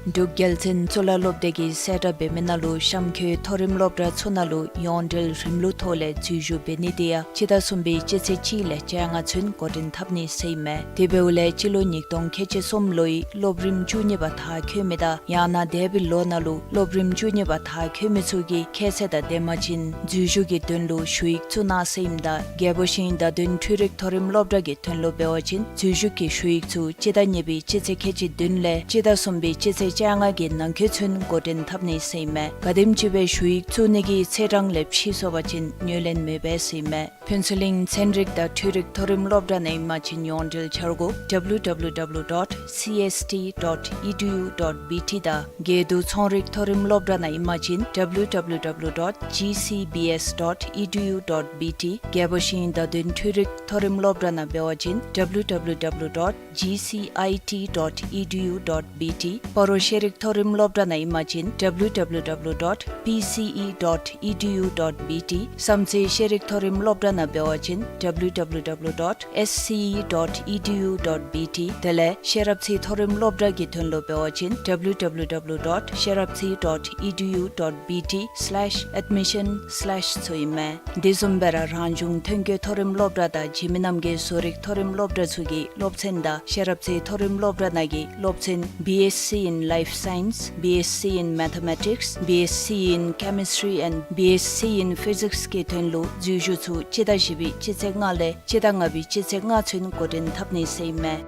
འབྲུག་རྒྱལ་བཙུན་གཙུག་ལག་སློབ་སྡེ་གིས་གསལ་བསྒྲགས་འབད་མི་ནང་ལུ་གཤམ་འཁོད་མཐོ་རིམ་སློབ་གྲྭ་ཚུ་ནང་ལུ་ཡོངས་འབྲེལ་རིམ་ལུགས་ཐོག་ལས་འཛུལ་ཞུགས་འབད་ནི་དེ་ཡང་སྤྱི་ཟླ་གསུམ་པའི་སྤྱི་ཚེས་གཅིག་ལས་བཅོ་ལྔ་ཚུན་འགོ་འདྲེན་འཐབ་ནི་ཟེར་ཨིན་མས། དེ་འབདཝ་ལས་སྤྱི་ལོ་ཉིས་སྟོང་ཁལ་གཅིག་གསུམ་ལོའི་སློབ་རིམ་བཅུ་གཉིས་པ་མཐར་འཁྱོལ་མི་དང་ཡང་ན་འདས་པའི་ལོ་ནང་ལུ་སློབ་རིམ་བཅུ་གཉིས་པ་མཐར་འཁྱོལ་མི་ཚུ་གིས་ཁྱད་ཚད་དང་ལྡནམ་ཅིན་འཛུལ་ཞུགས་ཀྱི་དོན་ལུ་ཞུ་ཡིག་བཙུགས་གནང་ཟེར་ཨིནམ་ད་རྒྱལ་པོ་ཤིང་བརྡ་དོན་འཕྲུལ་རིག་མཐོ་རིམ་སློབ་གྲྭ་གི་དོན་ལུ་འབད་བ་ཅིན་འཛུལ་ཞུགས་ཀྱི་ཞུ་ཡིག་ཚུ་སྤྱི་ཟླ་གཉིས་པའི་སྤྱི་ཚེས་ཁལ་གཅིག་བདུན་ལས་སྤྱི་ཟླ་གསུམ་པའི་སྤྱི་ཚེས་བཅོ་ལྔ་གི་ནང་འཁོད་ཚུན་འགོ་འདྲེན་འཐབ་ནི་ཟེར་ཨིན་མས། ག་དེམ་ཅིག་སྦེ་ཞུ་ཡིག་བཙུགས་ནི་གི་ཚེས་གྲངས་ལས་ཕྱི་སོང་པ་ཅིན་ངོས་ལེན་མེད་པས་ཟེར་ཨིན་མས། ཕུན་ཚོགས་གླིང་ཚན་རིག་དང་འཕྲུལ་རིག་མཐོ་རིམ་སློབ་གྲྭ་ནང་ཨིན་པ་ཅིན་ཡོངས་འབྲེལ་འཆར་སྒོ་W W W dot C S T dot E D U dot B T དང་དགེ་འདུན་ཚོང་རིག་མཐོ་རིམ་སློབ་གྲྭ་ནང་ཨིན་པ་ཅིན་W W W dot G C B S dot E D U dot B T། རྒྱལ་པོ་ཤིང་བརྡ་དོན་འཕྲུལ་རིག་མཐོ་རིམ་སློབ་གྲྭ་ནང་འབད་བ་ཅིན་W W W dot G C I T dot E D U dot B T། སྤ་རོ་ཤེས་རིག་མཐོ་རིམ་སློབ་གྲྭ་ནང་ཨིན་པ་ཅིན་W W W dot P C E dot E D U dot B T། བསམ་རྩེ་ཤེས་རིག་མཐོ་རིམ་སློབ་གྲྭ་ནང་འབད་བ་ཅིན་W W W dot S C E dot E D U dot B T། དེ་ལས་ཤེས་རབ་རྩེ་མཐོ་རིམ་སློབ་གྲྭ་གི་དོན་ལུ་འབད་བ་ཅིན་W W W dot ཤེས་རབ་རྩེ་dot E D U dot B T slash admission slash ཚུ་ཨིན་མས། དེ་བཟུམ་སྦེ་ར་རང་བྱུང་ཐོན་སྐྱེད་མཐོ་རིམ་སློབ་གྲྭ་དང་འཇིགས་མེད་རྣམ་རྒྱལ་བཟོ་རིག་མཐོ་རིམ་སློབ་གྲྭ་ཚུ་གི་སློབ་ཚན་དང་ཤེས་རབ་རྩེ་མཐོ་རིམ་སློབ་གྲྭ་ནང་གི་སློབ་ཚན་B S C in Life Science, B S C in Mathematics, B S C in Chemistry and B S C in Physics གི་དོན་ལུ་འཛུལ་ཞུགས་ཚུ་སྤྱི་ཟླ་བཞི་པའི་སྤྱི་ཚེས་ལྔ་ལས་སྤྱི་ཟླ་ལྔ་པའི་སྤྱི་ཚེས་ལྔ་ཚུན་འགོ་འདྲེན་འཐབ་ནི་ཟེར་ཨིན་མས།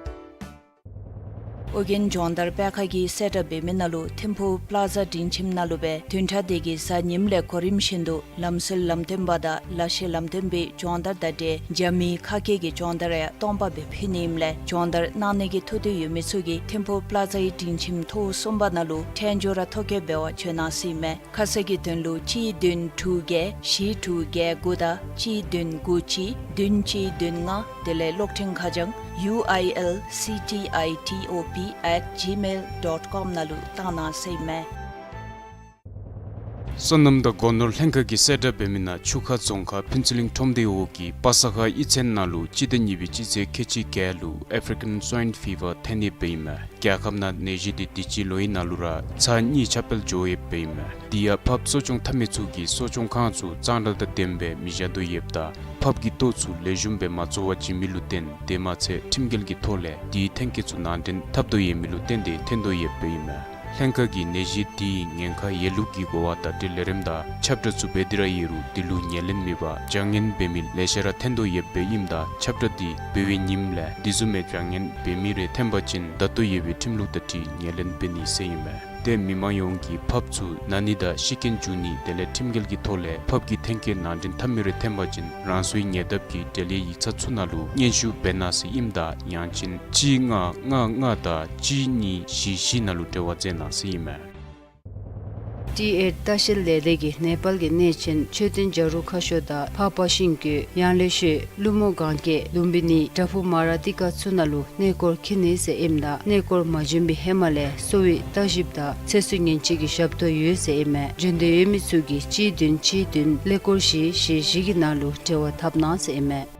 ཨོ་རྒྱན་སྦྱོང་བརྡར་སྤེལ་ཁང་གིས་གསལ་བསྒྲགས་འབད་མི་ནང་ལུ་ཐིམ་ཕུག་པླ་ཛ་སྒྲིང་ཁྱིམ་ནང་ལུ་སྦེ་བདུན་ཕྲག་དེ་གི་གཟའ་ཉིམ་ལས་གོ་རིམ་བཞིན་དུ་ལམ་སྲོལ་ལམ་སྟོན་པ་དང་ལག་ཤེས་ལམ་སྟོན་པའི་སྦྱོང་བརྡར་དང་འབྲེལ་རྒྱ་མིའི་ཁ་སྐད་ཀྱི་སྦྱོང་བརྡར་ཡང་སྟོང་པ་སྦེ་ཕུལ་ནི་ཨིནམ་ལས་སྦྱོང་བརྡར་གནང་ནི་གི་ཐུགས་འདོད་ཡོད་མི་ཚུ་གིས་ཐིམ་ཕུག་པླ་ཛའི་སྒྲིང་ཁྱིམ་ཐོག་གསུམ་པ་ནང་ལུ་ཕྲང་སྦྱོར་ར་ཐོ་བཀོད་འབད་བར་བྱོན་གནང་ཟེར་ཨིན་མས། ཁ་གསལ་གྱི་དོན་ལུ་གཅིག་བདུན་དྲུག་བརྒྱད་བཞི་དྲུག་བརྒྱད་དགུ་དང་གཅིག་བདུན་དགུ་གཅིག་བདུན་གཅིག་བདུན་ལྔ། དེ་ལས་གློག་འཕྲིན་ཁ་བྱང་ཡུ་ཨའི་ཨེལ་སི་ཊི་ཨའི་ཊི་ཨོ་པི་ཨེཊ་ཇི་མེལ་ཌོཊ་ཀོམ་ནང་ལུ་བཏང་གནང་ཟེར་ཨིན་མས། སོ་ནམ་དང་སྒོ་ནོར་ལྷན་ཁག་གིས་གསལ་བསྒྲགས་འབད་མི་ནང་ཆུ་ཁ་རྫོང་ཁག་ཕུན་ཚོགས་གླིང་ཁྲོམ་སྡེའི་འོག་གི་པ་ས་ཁ་གཡུས་ཚན་ནང་ལུ་སྤྱི་ཟླ་གཉིས་པའི་སྤྱི་ཚེས་ཁལ་གཅིག་བརྒྱད་ལུ་ཨེཕ་རི་ཀན་སུའིན་ཕི་བར་ཐོན་ཡོདཔ་ཨིན་མས། རྒྱལ་ཁབ་ནང་ནད་གཞི་དེ་དུས་ཅི་ལོ་ཡི་ནང་ལུ་ར་ཚར་གཉིས་ཁྱབ་སྤེལ་འགྱོ་ཡོདཔ་ཨིན་མས། དེ་ཡང་ཕགཔ་གསོ་སྐྱོང་འཐབ་མི་ཚུ་གིས་གསོ་སྐྱོང་ཁང་ཚུ་གཙང་སྦྲ་དང་ལྡནམ་སྦེ་མི་བཞག་དོ་ཡོདཔ་ད་ཕགཔ་གི་ལྟོ་ཚུ་ལེགས་ཤོམ་སྦེ་མ་བཙོ་བར་བྱིན་མི་ལུ་བརྟེན་དེ་མ་ཚད་ཁྲིམས་འགལ་གྱི་ཐོག་ལས་དེའི་ཐོན་སྐྱེད་ཚུ་ནང་འདྲེན་འཐབ་དོ་ཡོད་མི་ལུ་བརྟེན་ཏེ་ཐོན་དོ་ཡོདཔ་ཨིན་མས། ལྷན་ཁག་གིས་ནད་གཞི་དེའི་ཉེན་ཁ་ཡོད་ལུགས་ཀྱི་གོ་བ་བརྡ་སྤྲོད་ལས་རིམ་དང་ཁྱབ་བསྒྲགས་ཚུ་འབད་དེ་ར་ཡོད་རུང་དེ་ལུ་ཉན་ལེན་མེད་པར་བྱ་ངན་འབད་མི་ལེ་ཤ་ར་ཐོན་དོ་ཡོདཔ་ཨིནམ་ད་ཁྱབ་བསྒྲགས་དེ་འབད་བའི་ཉིནམ་ལས་དེ་བཟུམ་མའི་བྱ་ངན་འབད་མི་རེ་ཐོན་པ་ཅིན་བརྡ་ཏོ་ཡོད་པའི་ཁྲིམས་ལུགས་དང་འཁྲིལ་ཉན་ལེན་འབད་ནི་ཟེར་ཨིན་མས། ཏེ་མི་མང་ཡོངས་ཀྱིས་ཕགཔ་ཚུ་ན་ནི་དང་ཤི་རྐྱེན་འབྱུང་ནི་དེ་ལས་ཁྲིམས་འགལ་གྱི་ཐོག་ལས་ཕགཔ་གི་ཐོན་སྐྱེད་ནང་འདྲེན་འཐབ་མི་རེ་ཐོན་པ་ཅིན་རང་སོའི་ཉེ་འདབས་ཀྱི་འབྲེལ་ཡོད་ཡིག་ཚང་ཚུ་ནང་ལུ་སྙན་ཞུ་འབད་གནང་ཟེར་ཨིནམ་ད་ཡང་ཅིན་གཅིག་ལྔ་ལྔ་ལྔ་དང་གཅིག་གཉིས་བཞི་བཞི་ནང་ལུ་འབྲེལ་བ་མཛད་གནང་ཟེར་ཨིན་མས། ཏི་ཨེཊ་ལྟ་བཤལ་ལས་སྡེ་གིས་ནེ་པཱལ་གྱི་གནས་ཆེན་མཆོད་རྟེན་བྱ་རུང་ཁ་ཤོར་དང་འཕགས་པ་ཤིང་ཀུན་ཡང་ལེ་ཤོད་ཀླུ་མོ་གན་རྐྱལ་ལུམ་བི་ནི་བྲག་ཕུག་མ་ར་ཏི་ཀ་ཚུ་ནང་ལུ་གནས་སྐོར་འཁྱིད་ནི་ཟེར་ཨིནམ་ད་གནས་སྐོར་མ་བྱོན་པའི་ཧེ་མ་ལས་གསོ་བའི་ལྟ་ཞིབ་དང་ཚེ་སྲོག་ཉེན་བཅོལ་གྱི་ཞབས་ཏོག་ཡོད་ཟེར་ཨིན་མས། བྱོན་འདོད་ཡོད་མི་ཚུ་གིས་གཅིག་བདུན་གཅིག་བདུན་ཀླད་ཀོར་བཞི་བཞི་བཞི་གི་ནང་ལུ་འབྲེལ་བ་འཐབ་གནང་ཟེར་ཨིན་མས།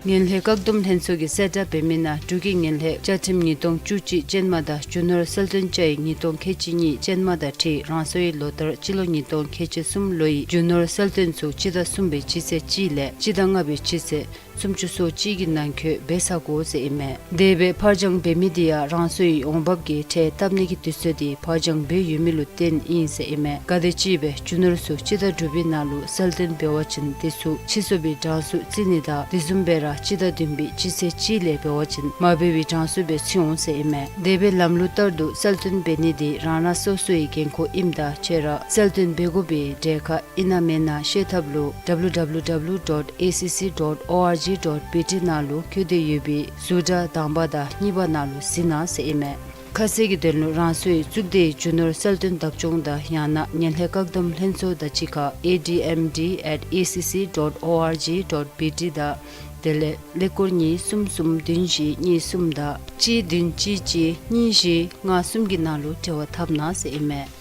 ངན་ལྷད་བཀག་སྡོམ་ལྷན་ཚོགས་ཀྱིས་གསལ་བསྒྲགས་འབད་མི་ནང་འབྲུག་གི་ངན་ལྷད་བཅའ་ཁྲིམས་ཉིས་སྟོང་བཅུ་གཅིག་ཅན་མ་དང་རྒྱུ་ནོར་གསལ་སྟོན་བཅའ་ཡིག་ཉིས་སྟོང་ཁལ་གཅིག་གཉིས་ཅན་མ་དང་འཁྲིལ་རང་སོའི་ལོ་ལྟར་སྤྱི་ལོ་ཉིས་སྟོང་ཁལ་གཅིག་གསུམ་ལོའི་རྒྱུ་ནོར་གསལ་སྟོན་ཚུ་སྤྱི་ཟླ་གསུམ་པའི་སྤྱི་ཚེས་གཅིག་ལས་སྤྱི་ཟླ་ལྔ་པའི་སྤྱི་ཚེས་སུམ་ཅུ་སོ་གཅིག་གི་ནང་འཁོད་འབད་ཚར་དགོ་ཟེར་ཨིན་མས། དེ་སྦེ་ཕར་འགྱངས་འབད་མི་དེ་ཡང་རང་སོའི་འོང་འབབ་ཀྱི་ཁྲལ་བཏབ་ནི་གི་དུས་ཚོད་དེ་ཕར་འགྱངས་འབད་ཡོད་མི་ལུ་བརྟེན་ཨིན་ཟེར་ཨིན་མས། ག་དེམ་ཅིག་སྦེ་རྒྱུ་ནོར་ཚུ་སྤྱི་ཟླ་དྲུག་པའི་ནང་ལུ་གསལ་སྟོན་འབད་བ་ཅིན་དེ་ཚུ་ཕྱིར་བཟོ་བའི་གྲངས་སུ་བརྩི་ནི་དང་དེ་བཟུམ་སྦེ་ར་སྤྱི་ཟླ་བདུན་པའི་སྤྱི་ཚེས་གཅིག་ལས་འབད་བ་ཅིན་མ་འབད་བའི་གྲངས་སུ་སྦེ་བརྩི་འོང་ཟེར་ཨིན་མས། དེ་སྦེ་ལམ་ལུགས་ལྟར་དུ་གསལ་སྟོན་འབད་ནི་དེ་རང་རང་སོ་སོའི་འགན་ཁུར་ཨིནམ་ད་ཁྱེད་ར་གསལ་སྟོན་འབད་དགོ་པའི་གྲལ་ཁར་ཨིན་ན་མེན་ན་ཤེས་ཐབས་ལུ་W W W dot A C C dot O R G dot B T ནང་ལུ་བཀོད་དེ་ཡོད་པའི་ཟུར་དྲ་དང་པ་དང་གཉིས་པ་ནང་ལུ་གཟིགས་གནང་ཟེར་ཨིན་མས། ཁ་གསལ་གྱི་དོན་ལུ་རང་སོའི་གཙུག་སྡེའི་རྒྱུ་ནོར་གསལ་སྟོན་བདག་སྐྱོང་དང་ཡང་ན་ངན་ལྷད་བཀག་སྡོམ་ལྷན་ཚོགས་དང་གཅིག་ཁར་A D M D at A C C dot O R G dot B T དང་དེ་ལས་ཀླད་ཀོར་གཉིས་གསུམ་གསུམ་བདུན་བཞི་གཉིས་གསུམ་དང་གཅིག་བདུན་གཅིག་གཅིག་གཉིས་བཞི་ལྔ་གསུམ་གྱི་ནང་ལུ་འབྲེལ་བ་འཐབ་གནང་ཟེར་ཨིན་མས།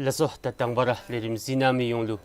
ལགས་སོ། ད་དང་པ་ར་ལས་རིམ་གཟིགས་གནང་མི་ཡོངས་ལུ་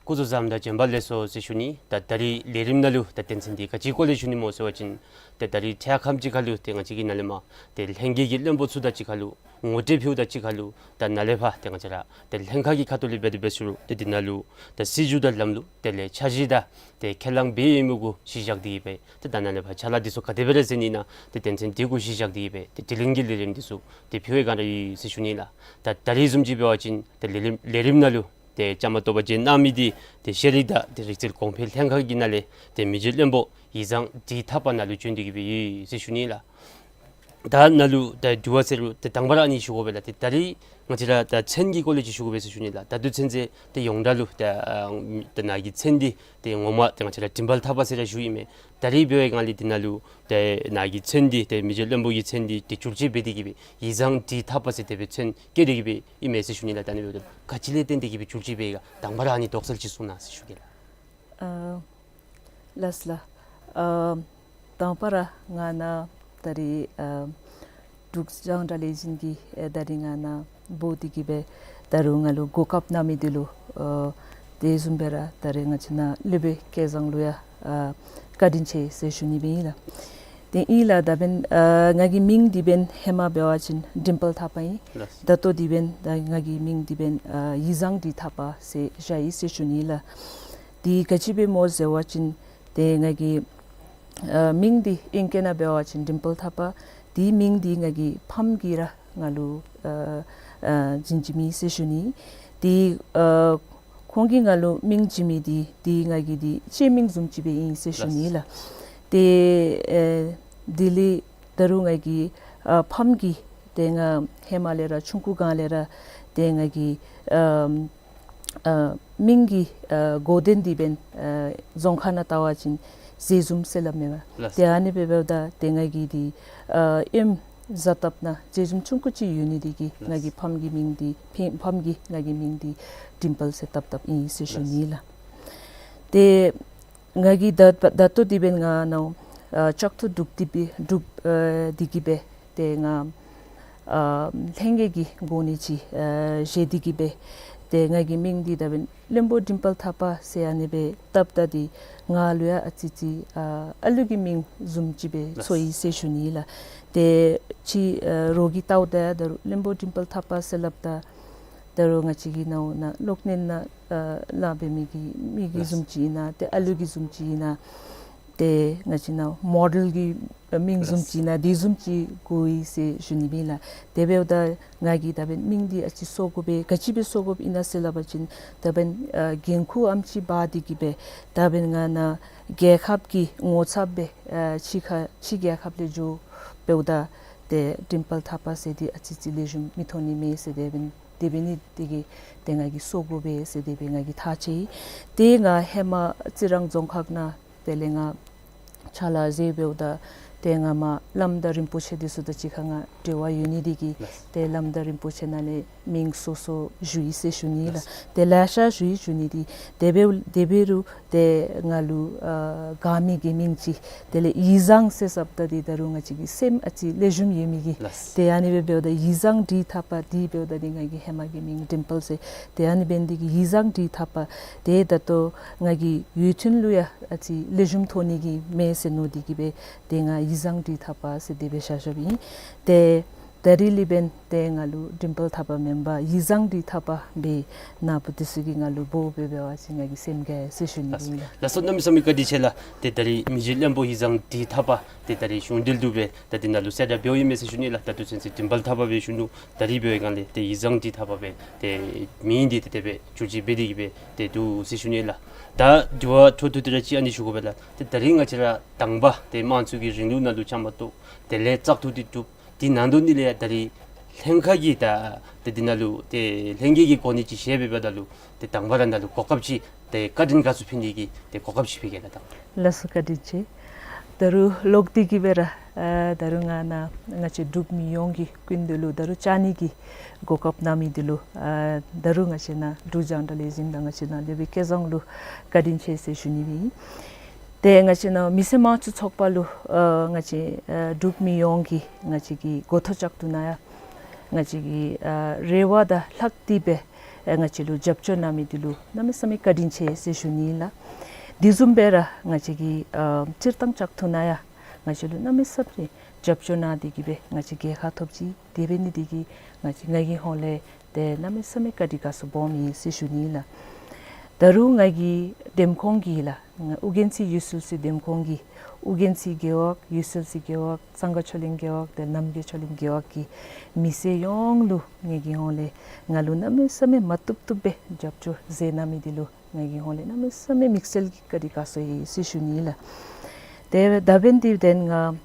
སྐུ་གཟུགས་བཟང་དང་བྱོན་པ་ལེགས་སོ་ཟེར་ཞུ་ནི། ད་ད་རིས་ལས་རིམ་ནང་ལུ་ད་དོན་ཚན་འདི་ག་ཅི་སྐོར་ལས་ཞུ་ནི་སྨོ་ཟེར་བ་ཅིན་ཏེ་ད་རིས་འཕྲལ་ཁམས་ཅིག་ཁར་ལུ་ཏེ་ང་བཅས་ཀྱི་ནཱ་ལས་མར་ཏེ་ལྷན་རྒྱས་ཀྱི་བློན་པོ་ཚུ་དང་གཅིག་ཁར་ལུ་ངོ་སྤྲོད་ཕུལཝ་དང་གཅིག་ཁར་ལུ་ད་ནཱ་ལས་ཕར་ཏེ་ང་བཅས་ར་ཏེ་ལྷན་ཁག་གི་ཁ་ཐུག་ལས་འབད་དེ་འབད་ཞུ་རུང་ཏེ་འདི་ནང་ལུ་ད་སྲིད་བྱུས་དང་ལམ་ལུགས་དེ་ལས་འཆར་གཞི་དང་ཏེ་ཁས་བླངས་འབད་ཡོད་མི་གུ་གཞི་བཞག་སྟེ་གི་སྦེ་ཏེ་ད་ནཱ་ལས་ཕར་ཕྱག་ལཱ་འདི་ཚུ་ག་དེ་སྦེ་ར་མཛད་ནི་ཨིན་ན་ཏེ་དོན་ཚན་འདི་གུ་གཞི་བཞག་སྟེ་གི་སྦེ་ཏེ་དྲི་ལན་གྱི་ལས་རིམ་འདི་ཚུ་ཏེ་ཕུལ་བའི་བསྒང་ར་ཡོད་ཟེར་ཞུ་ནི་ལགས། ད་ད་རིས་བཟུམ་ཅིག་འབད་བ་ཅིན་ཏེ་ལས་རིམ་ལས་རིམ་ནང་ལུ་ཏེ་བཅའ་མར་གཏོགས་པ་མཛད་གནང་མི་འདི་ཏེ་ཤེས་རིག་དང་ཏེ་རིག་རྩལ་གོང་འཕེལ་ལྷན་ཁག་གི་ནང་ལས་ཏེ་མི་རྗེ་བློན་པོ་ཡིག་ཚང་བཀྲིས་ཐར་པ་ནཱ་ལུ་བྱོན་ཏེ་གི་སྦེ་ཡོད་ཟེར་ཞུ་ནི་ལགས། ད་ནཱ་ལུ་ད་དྲི་བ་ཟེར་རུང་ཏེ་དང་པ་ར་ཨ་ནི་ཞུ་དགོ་པས་ལགས། ཏེ་ད་རིས་ང་བཅས་ར་ད་མཚན་གྱི་སྐོར་ལས་ཅིག་ཞུ་དགོ་པས་ཟེར་ཞུ་ནི་ལགས། ད་དུས་ཚོད་ཚེ་ཏེ་ཡོངས་གྲགས་ལུ་ཏེ་ཨ་ཏེ་ནཱ་གི་མཚན་འདི་ཏེ་ངོ་མ་ཏེ་ང་བཅས་ར་དྲིན་དཔལ་ཐར་པ་ཟེར་ར་ཞུ་ཡི་མས། ད་རིས་འབད་བའི་སྒང་ལས་འདི་ནང་ལུ་ཏེ་ནཱ་གི་མཚན་འདི་ཏེ་མི་རྗེ་བློན་པོ་གི་མཚན་འདི་ཏེ་བསྒྱུར་བཅོས་འབད་དེ་གི་སྦེ་ཡིག་ཚང་བཀྲིས་ཐར་པ་ཟེར་དེ་སྦེ་མཚན་བཀོད་དེ་གི་སྦེ་ཨིན་མས་ཟེར་ཞུ་ནི་ལགས། ད་ཨ་ནི་འབདཝ་ད་ག་ཅི་ལས་བརྟེན་ཏེ་གི་སྦེ་བསྒྱུར་བཅོས་འབད་ཡི་ག་དང་པ་ར་ཨ་ནི་དོགས་སེལ་ཅིག་གསུང་གནང་ཟེར་ཞུ་གེ་ལགས། ཨ་ལགས་ལགས། ཨ་དང་པ་ར་ང་ནཱ་ད་རིས་ཨ་འབྲུག་རྒྱང་བསྒྲགས་ལས་འཛིན་གྱིས་ཨེ་ད་རིས་ང་ནཱ་འབོ་སྟེ་གི་སྦེ་ད་རུང་ང་ལུ་གོ་སྐབས་གནང་མི་འདི་ལུ་ཨ་དེ་བཟུམ་སྦེ་ར་ད་རིས་ང་བཅས་ནཱ་སློབ་དཔོན་སྐལ་བཟང་ལུ་ཡང་ཨ་བཀའ་དྲིན་ཆེ་ཟེར་ཞུ་ནི་སྦེ་ཨིན་ལགས། ཏེ་ཨིན་ལགས། ད་འབདན་ཨ་ང་གི་མིང་འདི་འབདན་ཧེ་མ་འབད་བ་ཅིན་ཌིམ་པལ་ཐར་པ་ཨིན། ལགས། ད་ལྟོ་འདི་འབདན་ད་ང་གི་མིང་འདི་འབདན་ཨ་ཡིད་བཟང་སྒྲིག་ཐར་པ་ཟེར་བཞག་ཡི་ཟེར་ཞུ་ནི་ལགས། འདི་ག་ཅི་འབད་སྨོ་ཟེར་བ་ཅིན་ཏེ་ང་གི་ཨ་མིང་འདི་ཨིང་སྐད་ནང་འབད་བ་ཅིན་ཌིམ་པལ་ཐར་པ། འདི་མིང་འདི་ང་གི་ཕམ་གིས་ར་ང་ལུ་ཨ་ཨ་བྱིན་བྱིན་མི་ཟེར་ཞུ་ནི། འདི་ཨ་ཁོང་གིས་ང་ལུ་མིང་བྱིན་མི་འདི་འདི་ང་གི་འདི་གཅེས་མིང་བཟུམ་ཅིག་སྦེ་ཨིན་ཟེར་ཞུ་ནི་ལགས། ལགས། ཏེ་ཨེ་དེ་ལས་ད་རུང་ང་གི་ཨ་ཕམ་གིས་ཏེ་ང་ཧེ་མ་ལས་ར་ཆུང་ཀུ་སྒང་ལས་ར་ཏེ་ང་གི་ཨ་ཨ་མིང་གི་ཨ་གོ་དོན་འདི་འབདན་ཨ་རྫོང་ཁ་ནང་བལྟ་བ་ཅིན་ཟས་འཛུམ་ཟེར་སླབ་མས་པ། ལགས། ཏེ་ཨ་ནི་སྦེ་འབདཝ་ད་ཏེ་ང་གི་འདི་ཨ་ཨེམ་བཟའ་བཏབ་ནང་ཟས་འཛུམ་ཆུང་ཀུ་ཅིག་ཡོད་ནི་འདི་གིས་ལགས། ང་གི་ཕམ་གི་མིང་འདི་ཕི་ཕམ་གིས་ང་གི་མིང་འདི་ཌིམ་པལ་ཟེར་བཏབ་བཏབ་ཨིན་ཟེར་ཞུ་ནི་ལགས། ཏེ་ང་གིས་ད་ད་ལྟོ་འདི་འབདན་ང་ནཱ་ཨ་ལྕགས་ཐུ་སྒྲུབ་སྟེ་སྦེ་སྒྲུབ་ཨ་སྟེ་གི་སྦེ་ཏེ་ང་ཨ་ལྷན་རྒྱས་ཀྱི་གོ་གནས་ཅིག་ཨ་བཞེས་ཏེ་གི་སྦེ་ཏེ་ང་གི་མིང་འདི་ད་འབདན་བློན་པོ་ཌིམ་པལ་ཐར་པ་ཟེར་ཨ་ནི་སྦེ་བཏབ་ད་འདི་ང་ལུ་ཡང་ཨ་ཙི་ཙི་ཨ་ཨ་ལུ་གི་མིང་བཟུམ་ཅིག་སྦེ་ཚོར་ཡི་ཟེར་ཞུ་ནི་ལགས། ཏེ་ཅིག་ཨ་རོགས་ཀྱིས་བལྟཝ་ད་ཡང་ད་རུང་བློན་པོ་ཌིམ་པལ་ཐར་པ་ཟེར་སླབ་ད་ད་རུང་ང་བཅས་ཀྱི་ནང་ན་གློག་བརྙན་ནང་ཨ་ལཱ་འབད་མི་གི་མི་གི་ལགས། བཟུམ་ཅིག་ཨིན་ན་ཏེ་ཨ་ལུ་གི་བཟུམ་ཅིག་ཨིན་ན་ཏེ་ང་བཅས་ནཱ་མོ་ཌེལ་གྱི་མིང་བཟུམ་ཅིག་ཨིན་ན་དེ་བཟུམ་ཅིག་དགོ་ཡི་ཟེར་ཞུ་ནི་ཨིན་ལགས། དེ་འབདཝ་ད་ང་གིས་ད་འབདན་མིང་འདི་ཨ་ཙི་བཟོ་དགོ་པས། ག་ཅི་སྦེ་བཟོ་དགོཔ་ཨིན་ན་ཟེར་སླབ་པ་ཅིན་ད་འབདན་ཨ་འགན་ཁུར་ཨ་ཙི་འབག་སྟེ་གི་སྦེ་ད་འབདན་ང་ནཱ་རྒྱལ་ཁབ་ཀྱི་ངོ་ཚབ་སྦེ་ཨ་ཕྱི་ཁ་ཕྱི་རྒྱལ་ཁབ་ལས་འགྱོ་འབདཝ་ད་ཏེ་ཌིམ་པལ་ཐར་པ་ཟེར་འདི་ཨ་ཙི་ཙི་ལེགས་ཤོམ་མི་མཐོང་ནི་མས་ཟེར་དེ་འབདན་དེ་འབད་ནི་དེ་གིས་ཏེ་ང་གིས་བཟོ་དགོ་པས་ཟེར་དེ་སྦེ་ང་གིས་ཐག་བཅད་ཡི། ཏེ་ང་ཧེ་མ་རྩི་རང་རྫོང་ཁག་ནང་དེ་ལས་ང་ཕྱག་ལཱ་མཛད་འབདཝ་ད་ཏེ་ང་མར་བླམ་དང་རིན་པོ་ཆེ་འདི་ཚུ་དང་གཅིག་ཁར་ང་འབྲེལ་བ་ཡོད་ནི་དེ་གིས་ལགས། ཏེ་བླམ་དང་རིན་པོ་ཆེ་ནང་ལས་མིང་སོ་སོ་ཞུ་ཡི་ཟེར་ཞུ་ནི་ལགས། ལགས། ཏེ་ལེ་ཤ་ཞུ་ཡི་ཞུ་ནི་འདི་དེ་འབད་དེ་འབད་རུང་ཏེ་ང་ལུ་ཨ་དགའ་མི་གི་མིང་ཅིག་དེ་ལས་ཡིད་བཟང་ཟེར་སླབ་ད་འདི་ད་རུང་ང་བཅས་ཀྱི་སེམས་ཨ་ཙི་ལེགས་ཤོམ་ཡོད་མི་གི། ལགས། ཏེ་ཨ་ནི་སྦེ་འབདཝ་ད་ཡིད་བཟང་སྒྲིག་ཐར་པ་འདི་འབདཝ་ད་འདི་ང་གི་ཧེ་མ་གི་མིང་ཌིམ་པལ་ཟེར། ཏེ་ཨ་ནི་འབད་ནི་དེ་གིས་ཡིད་བཟང་སྒྲིག་ཐར་པ་ཏེ་ད་ལྟོ་ང་གི་ཡུལ་ཐུན་ལུ་ཡང་ཨ་ཙི་ལེགས་ཤོམ་མཐོང་ནི་གི་མས་ཟེར་མནོ་སྟེ་གི་སྦེ་ཏེ་ང་ཡིད་བཟང་སྒྲིག་ཐར་པ་ཟེར་དེ་སྦེ་བཞག་བཞགཔ་ཨིན། ཏེ་ད་རིས་ལས་འབདན་ཏེ་ང་ལུ་ཌིམ་པལ་ཐར་པ་མེན་པར་ཡིད་བཟང་སྒྲིག་ཐར་པ་སྦེ་ནཱ་བུ་འདི་ཚུ་གིས་ང་ལུ་འབོ་སྦེ་འབད་བ་ཅིན་ང་གིས་སེམས་དགའ་ཟེར་ཞུ་ནི་ཨིན་ལགས། ལགས་སོ། གནམ་མེད་ས་མེད་བཀའ་དྲིན་ཆེ་ལགས། ཏེ་ད་རིས་མི་རྗེ་བློན་པོ་ཡིད་བཟང་སྒྲིག་ཐར་པ་ཏེ་ད་རིས་གཞུང་འབྲེལ་དུ་སྦེ་ད་འདི་ནང་ལུ་གསལ་བསྒྲགས་འབདཝ་ཨིན་མས་ཟེར་ཞུ་ནི་ལགས། ད་ལྟོ་ཚུན་ཚོད་ཌིམ་པལ་ཐར་པ་སྦེ་ཞུ་ནུག། ད་རིས་འབདཝ་སྒང་ལས་ཏེ་ཡིད་བཟང་སྒྲིག་ཐར་པ་སྦེ་ཏེ་མིང་འདི་ཏེ་དེ་སྦེ་འགྱུར་བཅོས་འབད་དེ་གི་སྦེ་ཏེ་འདུག་ཟེར་ཞུ་ནི་ལགས། ད་དྲི་བ་འཕྲོ་མཐུད་དེ་ར་ཅིག་ཨ་ནི་ཞུ་དགོ་པས་ལགས། ཏེ་ད་རིས་ང་བཅས་ར་དང་པ་ཏེ་དམངས་གཙོ་གི་རིང་ལུགས་ནང་ལུ་བཅའ་མར་གཏོགས་དེ་ལས་བཙག་འཐུ་འདི་གྲུབ། དེ་ནང་དོག་ལས་ཡང་ད་རིས་ལྷན་ཁག་གི་ད་ཏེ་འདི་ནང་ལུ་ཏེ་ལྷན་རྒྱས་ཀྱི་གོ་གནས་ཅིག་བཞེས་འབདཝ་ད་ལུ་ཏེ་དང་པ་ར་ནཱ་ལུ་གོ་སྐབས་ཅིག་ཏེ་བཀའ་དྲིན་དགའ་ཚོར་ཕུལ་ནི་གི་ཏེ་གོ་སྐབས་ཅིག་ཕུལ་གེ་ལགས། ད་ལགས་སོ། བཀའ་དྲིན་ཆེ། ད་རུང་ལོག་སྟེ་གི་སྦེ་ར་ཨ་ད་རུང་ང་ནཱ་ང་བཅས་འབྲུག་མི་ཡོངས་ཀྱི་སྐུ་མདུན་ལུ་ད་རུང་བཅར་ནི་གི་གོ་སྐབས་གནང་མི་འདི་ལུ་ཨ་ད་རུང་ང་བཅས་ནཱ་འབྲུག་རྒྱང་བསྒྲགས་ལས་འཛིན་དང་ང་བཅས་ནཱ་ལས་བའི་སྐལ་བཟང་ལུ་བཀའ་དྲིན་ཆེ་ཟེར་ཞུ་ནི་ཨིན། ཏེ་ང་བཅས་ནཱ་མི་སེར་དམངས་གཙོའི་ཚོགས་པ་ལུ་ཨ་ང་བཅས་ཨ་འབྲུག་མི་ཡོངས་ཀྱིས་ང་བཅས་ཀྱི་འགོ་ཐོག་བཅག་འཐུ་ནང་ཡང་ང་བཅས་ཀྱི་ཨ་རེ་བ་དང་ལྷག་སྟེ་སྦེ་ཨ་ང་བཅས་ལུ་རྒྱབ་སྐྱོར་གནང་མི་འདི་ལུ་གནམ་མེད་ས་མེད་བཀའ་དྲིན་ཆེ་ཟེར་ཞུ་ནི་ཨིན་ལགས། དེ་བཟུམ་སྦེ་ར་ང་བཅས་ཀྱི་ཨ་སྤྱིར་བཏང་བཅག་འཐུ་ནང་ཡང་ང་བཅས་ལུ་གནམ་མེད་ས་མེད་རྒྱབ་སྐྱོར་གནང་སྟེ་གི་སྦེ་ང་བཅས་རྒྱལ་ཁ་ཐོབ་ཅི། དེ་འབད་ནི་དེ་གིས་ང་བཅས་ང་གི་ཧོངས་ལས་ཏེ་གནམ་མེད་ས་མེད་བཀའ་དྲིན་དགའ་ཚོར་སྦོམ་ཨིན་ཟེར་ཞུ་ནི་ཨིན་ལགས། ད་རུང་ང་གི་འདེམས་ཁོངས་ཀྱི་ལགས་ཨུ་རྒྱན་རྩེ་ཡུལ་སྲོལ་གསོ་བའི་འདེམས་ཁོངས་ཀྱི་ཨུ་རྒྱན་རྩེ་རྒེད་འོག་ཡུལ་སྲོལ་གསོ་རྒེད་འོག་གཙང་ཁ་ཆོས་གླིང་རྒེད་འོག་ཏེ་རྣམ་རྒྱལ་ཆོས་གླིང་རྒེད་འོག་གི་མི་སེར་ཡོངས་ལུ་ངེ་གི་ཧོངས་ལས་ང་ལུ་གནམ་མེད་ས་མེད་མ་བཏུབ་བཏུབ་སྦེ་རྒྱབ་སྐྱོར་མཛད་གནང་མི་འདི་ལུ་ངེ་གི་ཧོངས་ལས་གནམ་མེད་ས་མེད་དམིགས་བསལ་གྱི་བཀའ་དྲིན་དགའ་ཚོར་ཡོད་ཟེར་ཞུ་ནི་ཨིན་ལགས། ཏེ་ད་འབདན་འདི་འབདན་ང་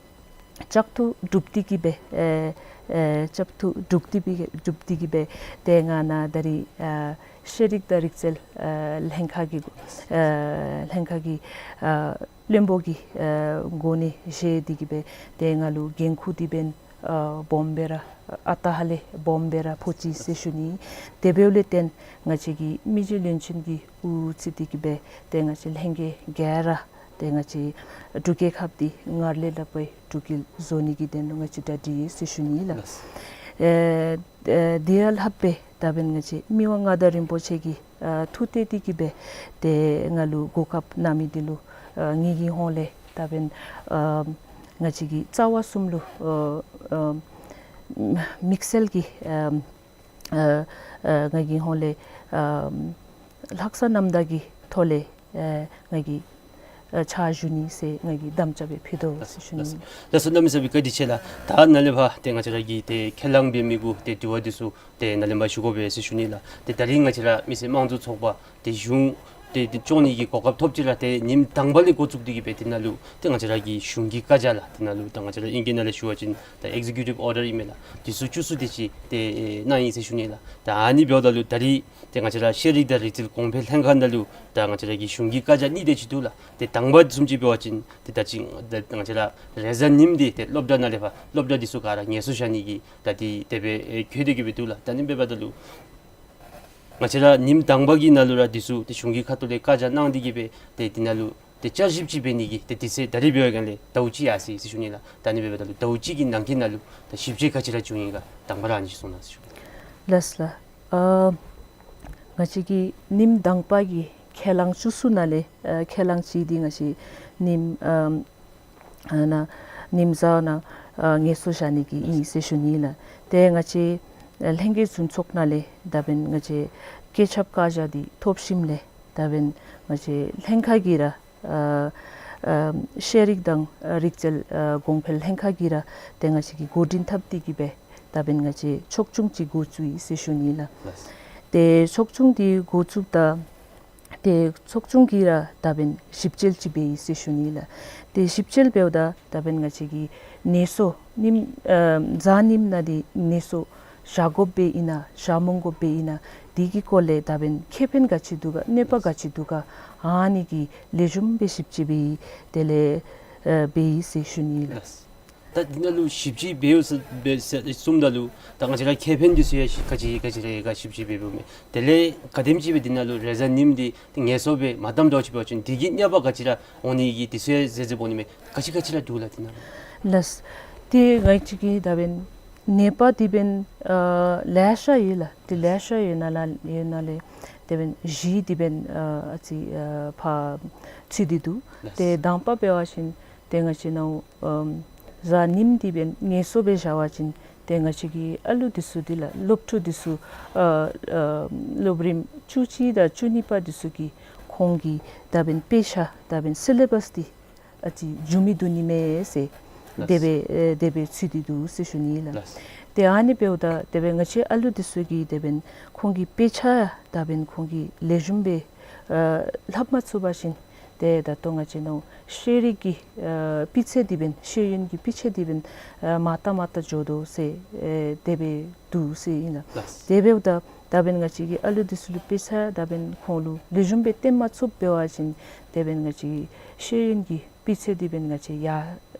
བཅག་འཐུ་གྲུབ་སྟེ་གི་སྦེ་ཨེ་ཨེ་བཅག་འཐུ་གྲུབ་སྟེ་སྦེ་གྲུབ་སྟེ་གི་སྦེ་ཏེ་ང་ནཱ་ད་རིས་ཨ་ཤེས་རིག་དང་རིག་རྩལ་ཨ་ལྷན་ཁག་གི་ཨ་ལྷན་ཁག་གི་ཨ་བློན་པོ་གི་ཨ་གོ་གནས་བཞེས་ཏེ་གི་སྦེ་ཏེ་ང་ལུ་འགན་ཁུར་འདི་འབདན་ཨ་སྦོམ་སྦེ་ར་ཨ་རྟག་ཧ་ལས་སྦོམ་སྦེ་ར་ཕོག་ཅི་ཟེར་ཞུ་ནི། དེ་འབདཝ་ལས་བརྟེན་ང་བཅས་ཀྱི་མི་རྗེ་བློན་ཆེན་གྱིས་དབུ་བརྩིས་ཏེ་གི་སྦེ་ཏེ་ང་བཅས་ལྷན་རྒྱས་ག་ར་ཏེ་ང་བཅས་འབྲུག་རྒྱལ་ཁབ་འདི་སྔར་ལས་ལྷག་པའི་འབྲུག་རྒྱལ་བཟོ་ནི་གི་དོན་ལུ་ང་བཅས་གྲ་སྒྲིག་ཡོད་ཟེར་ཞུ་ནི་ལགས། ལགས། ཨེ་ཨེ་དེ་ཡང་ལྷག་སྦེ་ད་འབདན་ང་བཅས་མི་དབང་མངའ་བདག་རིན་པོ་ཆེ་གིས་ཨ་ཐུགས་གཏད་དེ་གི་སྦེ་ཏེ་ང་ལུ་གོ་སྐབས་གནང་མི་འདི་ལུ་ཨ་ངེ་གི་ཧོངས་ལས་ད་འབདན་ཨ་ ང་བཅས་ཀྱི་རྩ་བ་གསུམ་ལུ་ཨ་ཨ་དམིགས་བསལ་གྱི་ཨ་ཨ་ཨ་ང་གིས་ཧོངས་ལས་ཨ་ལྷག་བསམ་རྣམ་དག་གི་ཐོག་ལས་ཨ་ང་གིས་ཨ་ཕྱག་ཞུ་ནི་ཟེར་ང་གིས་དམ་བཅའ་སྦེ་ཕུལ་དོ་ཟེར་ཞུ་ནི། ལགས་སོ། ལགས་སོ། གནམ་མེད་ས་མེད་བཀའ་དྲིན་ཆེ་ལགས། ད་ནཱ་ལས་ཕར་ཏེ་ང་བཅས་ར་གི་ཏེ་ཁས་བླངས་འབད་མི་གུ་ཏེ་དྲི་བ་འདི་ཚུ་ཏེ་ནཱ་ལས་མར་ཞུ་དགོ་པས་ཟེར་ཞུ་ནི་ལགས། ཏེ་ད་རིས་ང་བཅས་ར་མི་སེར་དམངས་གཙོ་ཚོགས་པ་ཏེ་གཞུང་ཏེ་ཏེ་སྐྱོང་ནི་གི་གོ་སྐབས་ཐོབ་ཅི་ར་ཏེ་ཉིནམ་དང་པ་ལས་འགོ་བཙུགས་ཏེ་གི་སྦེ་ཏེ་ནཱ་ལུ་ཏེ་ང་བཅས་ར་གི་གཞུང་གི་བཀའ་རྒྱ་ལགས། ཏེ་ནཱ་ལུ་ད་ང་བཅས་ར་ཨིང་སྐད་ནང་ལས་ཞུ་བ་ཅིན་ད་ཨིག་ཛི་ཀིའུ་ཊིབ་ཨོར་ཌར་ཨིན་མས་ལགས། འདི་ཚུ་བཅུ་གསུམ་དེ་ཅིག་ཏེ་ཨེ་གནང་ཡི་ཟེར་ཞུ་ནི་ལགས། ད་ཨ་ནི་འབདཝ་ད་ལུ་ད་རིས་ཏེ་ང་བཅས་ར་ཤེས་རིག་དང་རིག་རྩལ་གོང་འཕེལ་ལྷན་ཁག་ནང་ལུ་ད་ང་བཅས་ར་གི་གཞུང་གི་བཀའ་རྒྱ་གཉིས་དེ་ཅིག་འདུག་ལགས། ཏེ་དང་པ་བཟུམ་ཅིག་འབད་བ་ཅིན་ཏེ་ད་ཅི་ད་ང་བཅས་ར་རེས་གཟའ་ཉིམ་འདི་ཏེ་སློབ་གྲྭ་ནང་ལས་ཕར་སློབ་གྲྭ་འདི་ཚུ་ག་ར་ངལ་གསོ་བཞག་ནི་གི་ད་འདི་དེ་སྦེ་ཨེ་བཀོད་དེ་གི་སྦེ་འདུག་ལགས། ད་ཨ་ནི་འབདཝ་ད་ལུ་ང་བཅས་ར་ཉིནམ་དང་པ་གི་ནང་ལུ་ར་འདི་ཚུ་ཏེ་གཞུང་གི་ཁ་ཐུག་ལས་བཀའ་རྒྱ་གནང་སྟེ་གི་སྦེ་ཏེ་འདི་ནང་ལུ་ཏེ་བསྐྱར་ཞིབ་ཅིག་འབད་ནི་གི་ཏེ་དུས་ཚོད་ད་རིས་འབད་བའི་སྒང་ལས་ཟླཝ་གཅིག་ཡར་སོ་ཡི་ཟེར་ཞུ་ནི་ལགས། ད་ཨ་ནི་འབདཝ་ད་ལུ་ཟླཝ་གཅིག་གི་ནང་འཁོད་ནང་ལུ་ད་ཞིབ་དཔྱད་ག་ཅི་ར་བྱུང་ཡི་ག་དང་པ་ར་ཨ་ནི་ཅིག་གསུང་གནང་ཟེར་ཞུ། ལགས་ལགས། ཨ་ང་བཅས་ཀྱི་ཉིནམ་དང་པ་གི་ཁས་བླངས་བཅུ་གསུམ་ནང་ལས་ཨ་ཁས་བླངས་གཅིག་འདི་ང་བཅས་ཉིནམ་ཨ་ཨ་ནཱ་ཉིནམ་གཟའ་ནང་ཨ་ངལ་གསོ་བཞག་ནི་གི་ཨིན་ཟེར་ཞུ་ནི་ལགས། ཏེ་ང་བཅས་ཨ་ལྷན་རྒྱས་འཛིན་ཚོགས་ནང་ལས་ད་འབདན་ང་བཅས་བཀོད་ཁྱབ་བཀའ་རྒྱ་འདི་ཐོབ་ཞིནམ་ལས་ད་འབདན་ང་བཅས་ལྷན་ཁག་གིས་ར་ཨ་ཨ་ཤེས་རིག་དང་ཨ་རིག་རྩལ་ཨ་གོང་འཕེལ་ལྷན་ཁག་གིས་ར་ཏེ་ང་བཅས་ཀྱིས་འགོ་འདྲེན་འཐབ་སྟེ་གི་སྦེ་ད་འབདན་ང་བཅས་ཚོགས་ཆུང་ཅིག་འགོ་བཙུགས་ཡི་ཟེར་ཞུ་ནི་ལགས། ལགས། ཏེ་ཚོགས་ཆུང་འདི་འགོ་བཙུགསཔ་ད་ཏེ་ཚོགས་ཆུང་གིས་ར་ད་འབདན་ཞིབ་དཔྱད་ཅིག་འབད་ཡི་ཟེར་ཞུ་ནི་ལགས། ཏེ་ཞིབ་དཔྱད་འབདཝ་ད་ད་འབདན་ང་བཅས་ཀྱི་ངལ་གསོ་ཉིནམ་ཨ་གཟའ་ཉིམ་ནང་འདི་ངལ་གསོ་བཞག་དགོཔ་སྦེ་ཨིན་ན་བཞག་མི་དགོཔ་སྦེ་ཨིན་ན་འདི་གི་སྐོར་ལས་ད་འབདན་ཁེ་ཕན་ག་ཅི་འདུག་ག་གནོད་པ་ག་ཅི་འདུག་ག་ཨ་ནི་གི་ལེགས་ཤོམ་སྦེ་ཞིབ་དཔྱད་འབད་ཡི། དེ་ལས་ཨ་འབད་ཡི་ཟེར་ཞུ་ནི་ལགས། ལགས། ད་འདི་ནང་ལུ་ཞིབ་དཔྱད་འབད་ཡོད་ཟེར་འབད་ཟེར་གསུངམ་ད་ལུ་ད་ང་བཅས་ར་ཁེ་ཕན་འདི་ཚུ་ཡང་ཞིབ་ག་ཅི་ག་ཅི་ར་ག་ཞིབ་དཔྱད་འབད་འབདཝ་མས། དེ་ལས་ག་དེམ་ཅིག་སྦེ་འདི་ནང་ལུ་རེས་གཟའ་ཉིམ་འདི་ངལ་གསོ་སྦེ་མ་བཏངམ་འདྲཝ་ཅིག་འབད་བ་ཅིན་འདི་གིས་གནོད་པ་ག་ཅི་ར་འོང་ནི་གི་འདི་ཚུ་ཡང་ཟེར་ཟེར་འབོ་ནི་མས། ག་ཅི་ག་ཅི་ར་འདུག་ལགས་འདི་ནང་ལུ། ལགས། ཏེ་ང་བཅས་ཀྱིས་ད་འབདན་གནོད་པ་འདི་འབདན་ཨ་ལེ་ཤ་ཡོད་ལགས། ཏེ་ལེ་ཤ་ཡོད་ནང་ལས་ཡོད་ནང་ལས་ད་འབདན་བཞི་འདི་འབདན་ཨ་ཨ་ཙི་ཨ་ཕར་ཚུད་དེ་འདུག། ལགས། ཏེ་དང་པ་འབད་བ་ཅིན་ཏེ་ང་བཅས་ནཱ་ཨམ་གཟའ་ཉིམ་འདི་འབདན་ངལ་གསོ་སྦེ་བཞག་པ་ཅིན་ཏེ་ང་བཅས་ཀྱི་ཨ་ལུ་འདི་ཚུ་འདི་ལགས་སློབ་ཕྲུག་འདི་ཚུ་ཨ་ཨ་སློབ་རིམ་བཅུ་གཅིག་དང་བཅུ་གཉིས་པ་འདི་ཚུ་གི་ཁོང་གི་ད་འབདན་དཔེ་ཆ་ད་འབདན་སི་ལེ་བཱསི་འདི་ཨ་ཙི་འགྱུར་མི་འདུག་ནི་མས་ཟེར། ལགས། དེ་སྦེ་ཨེ་དེ་སྦེ་ཚུད་དེ་འདུག་ཟེར་ཞུ་ནི་ལགས། ལགས། ཏེ་ཨ་ནི་འབདཝ་ད་དེ་སྦེ་ང་བཅས་ཨ་ལུ་འདི་ཚུ་གི་དེ་འབདན་ཁོང་གི་དཔེ་ཆ་ད་འབདན་ཁོང་གིས་ལེགས་ཤོམ་སྦེ་ཨ་ལྷབ་མ་ཚུགས་པ་ཅིན་ཏེ་ད་ལྟོ་ང་བཅས་ནཱ་ཤེས་རིག་གི་ཨ་སྤུས་ཚད་འདི་འབདན་ཤེས་ཡོན་གྱི་སྤུས་ཚད་འདི་འབདན་ཨ་མར་ལྟ་མར་ལྟ་འགྱོ་དོ་ཟེར་ཨེ་དེ་སྦེ་འདུག་ཟེར་ཨིན་ལགས། ལགས། དེ་འབདཝ་ད་ད་འབདན་ང་བཅས་ཀྱི་ཨ་ལུ་འདི་ཚུ་ལུ་དཔེ་ཆ་ད་འབདན་ཁོང་ལུ་ལེགས་ཤོམ་སྦེ་སྟོན་མ་ཚུགསཔ་འབད་བ་ཅིན་དེ་འབདན་ང་བཅས་ཤེས་ཡོན་གྱི་སྤུས་ཚད་འདི་འབདན་ང་བཅས་ཡར་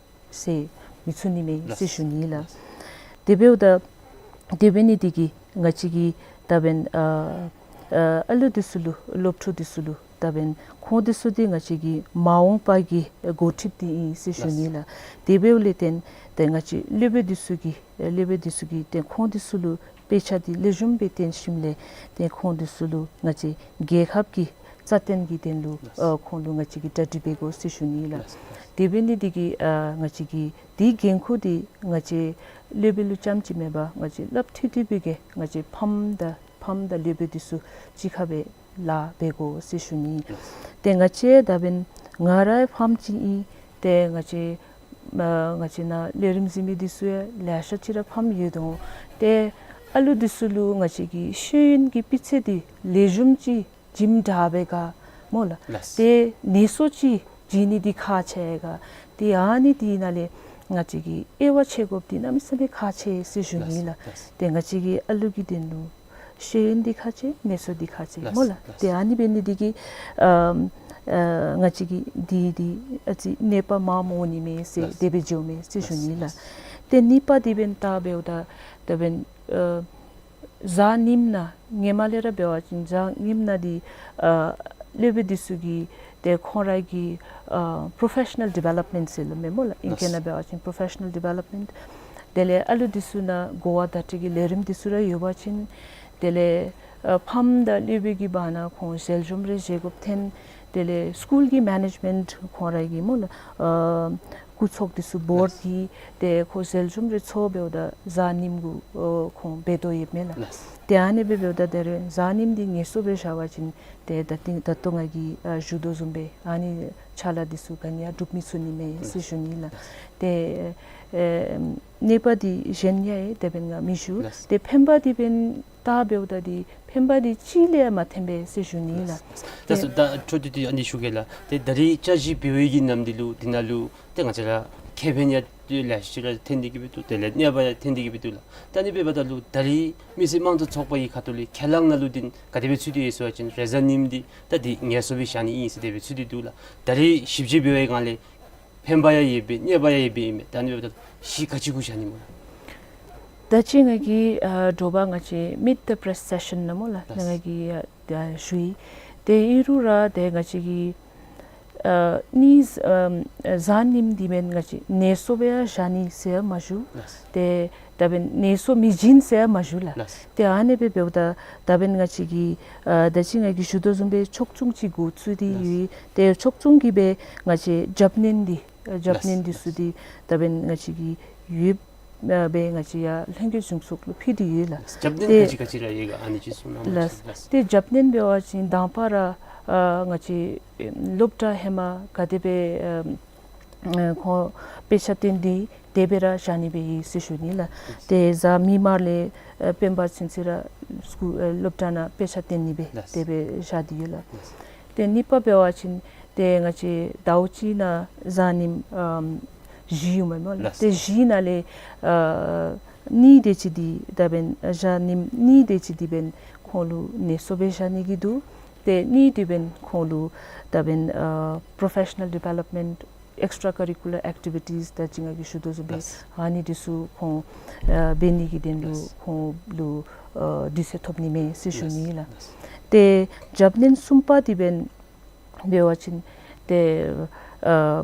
སེང་མི་ཚུགས་ནི་མས་ཟེར་ཞུ་ནི་ལགས། ལགས། དེ་འབདཝ་ད་དེ་འབད་ནི་འདི་གིས་ང་བཅས་ཀྱི་ད་འབདན་ཨ་ཨ་ཨ་ལུ་འདི་ཚུ་ལུ་སློབ་ཕྲུག་འདི་ཚུ་ལུ་ད་འབདན་ཁོང་འདི་ཚུ་འདི་ང་བཅས་ཀྱི་མ་འོངས་པ་གི་འགོ་ཁྲིདཔ་འདི་ཨིན་ཟེར་ཞུ་ནི་ལགས། ལགས། དེ་འབདཝ་ལས་བརྟེན་ཏེ་ང་བཅས་སློབ་དཔོན་འདི་ཚུ་གིས་ཨེ་སློབ་དཔོན་འདི་ཚུ་གིས་ཏེ་ཁོང་འདི་ཚུ་ལུ་དཔེ་ཆ་འདི་ལེགས་ཤོམ་སྦེ་སྟོན་ཞིནམ་ལས་ཏེ་ཁོང་འདི་ཚུ་ལུ་ང་བཅས་རྒྱལ་ཁབ་ཀྱི་རྩ་དོན་གྱི་དོན་ལུ་ལགས། ཨ་ཁོང་ལུ་ང་བཅས་ཀྱིས་གྲ་སྒྲིག་འབད་དགོ་ཟེར་ཞུ་ནི་ལགས། ལགས། དེ་འབད་ནི་འདི་གིས་ཨ་ང་བཅས་ཀྱི་འདི་འགན་ཁུར་འདི་ང་བཅས་སློབ་དཔོན་ལུ་རྐྱངམ་ཅིག་མེན་པར་ང་བཅས་སླབ་ཐུབ་ཐུབ་པའི་གི་ང་བཅས་ཕམ་དང་ཕམ་དང་སློབ་དཔོན་འདི་ཚུ་གཅིག་ཁར་སྦེ་ལཱ་འབད་དགོ་ཟེར་ཞུ་ནི། ལགས། ཏེ་ང་བཅས་ད་འབདན་ང་ར་ཕམ་ཅིག་ཨིན། ཏེ་ང་བཅས་ཨ་ང་བཅས་ནཱ་ལས་རིམ་གཟིགས་མི་འདི་ཚུ་ཡང་ལེ་ཤ་ཅིག་ར་ཕམ་ཡོད་དོ། ཏེ་ཨ་ལུ་འདི་ཚུ་ལུ་ང་བཅས་ཀྱི་ཤེས་ཡོན་གྱི་སྤུས་ཚད་འདི་ལེགས་ཤོམ་ཅིག་བྱིནམ་འདྲཝ་སྦེ་ག་སྨོ་ལགས། ལགས། ཏེ་ངལ་གསོ་ཅིག་བྱིན་ནི་འདི་ཁག་ཆེ་ག། ཏེ་ཨ་ནི་འདི་ནང་ལས་ང་བཅས་ཀྱིས་དབྱེ་བ་ཕྱེ་དགོཔ་འདི་གནམ་མེད་ས་མེད་ཁག་ཆེ་ཟེར་ཞུ་ནི་ལགས། ལགས། ཏེ་ང་བཅས་ཀྱི་ཨ་ལུ་གི་དོན་ལུ་ཤེས་ཡོན་འདི་ཁག་ཆེ་ངལ་གསོ་འདི་ཁག་ཆེ་ལགས། སྨོ་ལགས། ལགས། ཏེ་ཨ་ནི་འབད་ནི་འདི་གིས་ཨ་ཨ་ང་བཅས་ཀྱི་འདི་འདི་ཨ་ཙི་གནོད་པ་མངམ་འོང་ནི་མས་ཟེར། ལགས། དེ་སྦེ་འགྱོཝ་མས་ཟེར་ཞུ་ནི་ལགས། ལགས། ཏེ་གཉིས་པ་འདི་འབདན་ད་འབདཝ་ད་ད་འབདན་ཨ་གཟའ་ཉིམ་ནང་ཧེ་མ་ལས་ར་འབད་བ་ཅིན་གཟའ་ཉིམ་ནང་འདི་ཨ་སློབ་དཔོན་འདི་ཚུ་གིས་ཏེ་ཁོང་ར་གི་ཨ་པོརོ་ཕེ་ཤ་ནཱལ་ཌི་ཝེ་ལོབ་མེནཊ་ཟེར་སླབ་མས་སྨོ་ལགས། ཨིང་སྐད་ནང་འབད་བ་ཅིན་པོརོ་ཕེ་ཤ་ནཱལ་ཌི་ཝེ་ལོབ་མེནཊ། དེ་ལས་ཨ་ལུ་འདི་ཚུ་ནང་གོ་བ་བརྡ་སྤྲོད་ཀྱི་ལས་རིམ་འདི་ཚུ་ར་ཡོད་པ་ཅིན་དེ་ལས་ཨ་ཕམ་དང་སློབ་དཔོན་གྱི་བར་ན་ཁོང་ཞལ་འཛོམས་རེ་བཞེས་དགོཔ་ཐོན། དེ་ལས་སི་ཀུལ་གྱི་མེ་ནེཇ་མེནཊ་ཁོང་ར་གིས་སྨོ་ལགས་ཨ་ ཚོགས་འདི་ཚུ་བོར་ཏེ་ཏེ་ཁོ་ཟེལ་ཅུམ་རེ་ཚོ་འབདཝ་ད་གཟའ་ཉིམ་གུ་ཨོ་ཁོང་འབད་དོ་ཡོདཔ་མས་ལགས། ལགས། ཏེ་ཨ་ནི་སྦེ་འབདཝ་ད་ད་རེས་གཟའ་ཉིམ་འདི་ངལ་གསོ་སྦེ་བཞག་པ་ཅིན་ཏེ་ད་ཏིང་ད་ལྟོ་ང་གིས་ཨ་ཞུ་དོ་བཟུམ་སྦེ་ཨ་ནི་ཕྱག་ལཱ་འདི་ཚུ་ག་ནི་ཡང་སྒྲུབ་མི་ཚུགས་ནི་མས་ཟེར་ཞུ་ནི་ལགས། ཏེ་ཨེ་གནས་པ་འདི་གཞན་ཡང་ཨེ་དེ་སྦེ་ང་མི་ཞུ། ལགས། ཏེ་ཕན་པ་འདི་འབདན་ད་འབདཝ་ད་འདི་ཕན་པ་འདི་ཅིག་ལས་ཡང་མ་ཐོན་པས་ཟེར་ཞུ་ནི་ལགས། ལགས། ད་ཏེ་སོ་ད་འཕྲོ་མཐུད་དེ་ཨ་ནི་ཞུ་གེ་ལགས། ཏེ་ད་རེས་བཅའ་གཞི་འབད་བའི་གི་ནམ་འདི་ལུ་འདི་ནང་ལུ་ཏེ་ང་བཅས་ར་ཁེ་ཕན་ཡང་ཏེ་ལེ་ཤ་ར་ཐོན་ཏེ་གི་སྦེ་འདུག། དེ་ལས་གནོད་པ་ཡང་ཐོན་ཏེ་གི་སྦེ་འདུག་ལགས། ད་ཨ་ནི་འབདཝ་ད་ལུ་ད་རེས་མི་སེར་དམངས་གཙོ་ཚོགས་པ་གི་ཁ་ཐུག་ལས་ཁས་བླངས་ནང་ལུ་འདི་ག་དེ་སྦེ་ཚུད་དེ་ཡོད་ཟེར་བ་ཅིན་རེས་གཟའ་ཉིམ་འདི་ད་འདི་ངལ་གསོ་སྦེ་བཞག་ནི་ཨིན་ཟེར་དེ་སྦེ་ཚུད་དེ་འདུག་ལགས། ད་རེས་ཞིབ་དཔྱད་འབད་བའི་སྒང་ལས་ཕན་པ་ཡང་ཡོད་པས་གནོད་པ་ཡང་ཡོད་པས་ཨིན་མས། ད་ཨ་ནི་འབདཝ་ད་གཞི་ག་ཅི་གུ་བཞག་ནི་སྨོ་ལགས། ད་ཅི་ང་གིས་ཨ་དྲོ་པ་ང་བཅས་Meet the Press session ནང་སྨོ་ལགས། ལགས། ང་གིས་ཨ་ད་ཞུ་ཡི། ཏེ་ཨིན་རུང་ར་ཏེ་ང་བཅས་ཀྱི་ཨ་ནི་ཨ་གཟའ་ཉིམ་འདི་འབདན་ང་བཅས་ངལ་གསོ་སྦེ་ཡང་བཞག་ནི་ཟེར་ཡང་མ་ཞུ། ལགས། ཏེ་ད་འབདན་ངལ་གསོ་མི་བྱིན་ཟེར་ཡང་མ་ཞུ་ལགས། ལགས། ཏེ་ཨ་ནི་སྦེ་འབདཝ་ད་ད་འབདན་ང་བཅས་ཀྱི་ཨ་ད་ཅི་ང་གིས་ཞུ་དོ་བཟུམ་སྦེ་ཕྱོགས་བཅུ་ཅིག་འགོ་བཙུགས་ཏེ་ཡོད། ཏེ་ཕྱོགས་བཅུ་གི་སྦེ་ང་བཅས་རྒྱབ་སྣོན་འདི་ཨ་རྒྱབ་སྣོན་འདི་ཚུ་འདི་ད་འབདན་ང་བཅས་ཀྱི་ཡོདཔ་ཨ་སྦེ་ང་བཅས་ཡར་ལྷན་རྒྱས་གཞུང་ཚོགས་ལུ་ཕུལ་ཏེ་ཡོད་ལགས། རྒྱབ་སྣོན་ཏེ་ག་ཅི་ག་ཅི་ར་ཡོད་ག་ཨ་ནི་ཅིག་གསུང་གནང་། ལགས། ལགས། ཏེ་རྒྱབ་སྣོན་འབད་བ་ཅིན་དང་པ་ར་ཨ་ང་བཅས་སློབ་གྲྭ་ཧེ་མ་ག་དེ་སྦེ་ཨ་ཨ་ཁོང་དཔེ་ཆ་སྟོན་ཏེ་དེ་སྦེ་ར་བཞག་ནི་སྦེ་ཨིན་ཟེར་ཞུ་ནི་ལགས། ཏེ་གཟའ་མིག་དམར་ལས་ཨ་སྤེན་པ་ཚུན་ཚོད་ར་སི་ཀུལ་ཨ་སློབ་གྲྭ་ནང་དཔེ་ཆ་སྟོན་ནི་སྦེ་དེ་སྦེ་བཞག་སྟེ་ཡོད་ལགས། ཏེ་གཉིས་པ་འབད་བ་ཅིན་ཏེ་ང་བཅས་ཟླཝ་གཅིག་ནང་གཟའ་ཉིམ་ཨམ་བཞི་ཡོདཔ་མས་སྨོ་ལགས། ཏེ་བཞི་ནང་ལས་ཨ་གཉིས་དེ་ཅིག་འདི་ད་འབདན་གཟའ་ཉིམ་གཉིས་དེ་ཅིག་འདི་འབདན་ཁོང་ལུ་ངལ་གསོ་སྦེ་བཞག་ནི་གི་འདུག། ཏེ་གཉིས་འདི་འབདན་ཁོང་ལུ་ད་འབདན་ཨ་professional development, extra curricular activities ད་ཅི་ང་གིས་ཞུ་དོ་བཟུམ་སྦེ་ལགས། ཨ་ནི་འདི་ཚུ་ཁོང་ཨ་འབད་ནི་གི་དོན་ལུ་ལགས། ཁོང་ལུ་ཨ་དུས་ཚོད་ཐོབ་ནི་མས་ཟེར་ཞུ་ནི་ལགས། ལགས། ཏེ་རྒྱབ་སྣོན་གསུམ་པ་འདི་འབདན་འབད་བ་ཅིན་ཏེ་ཨ་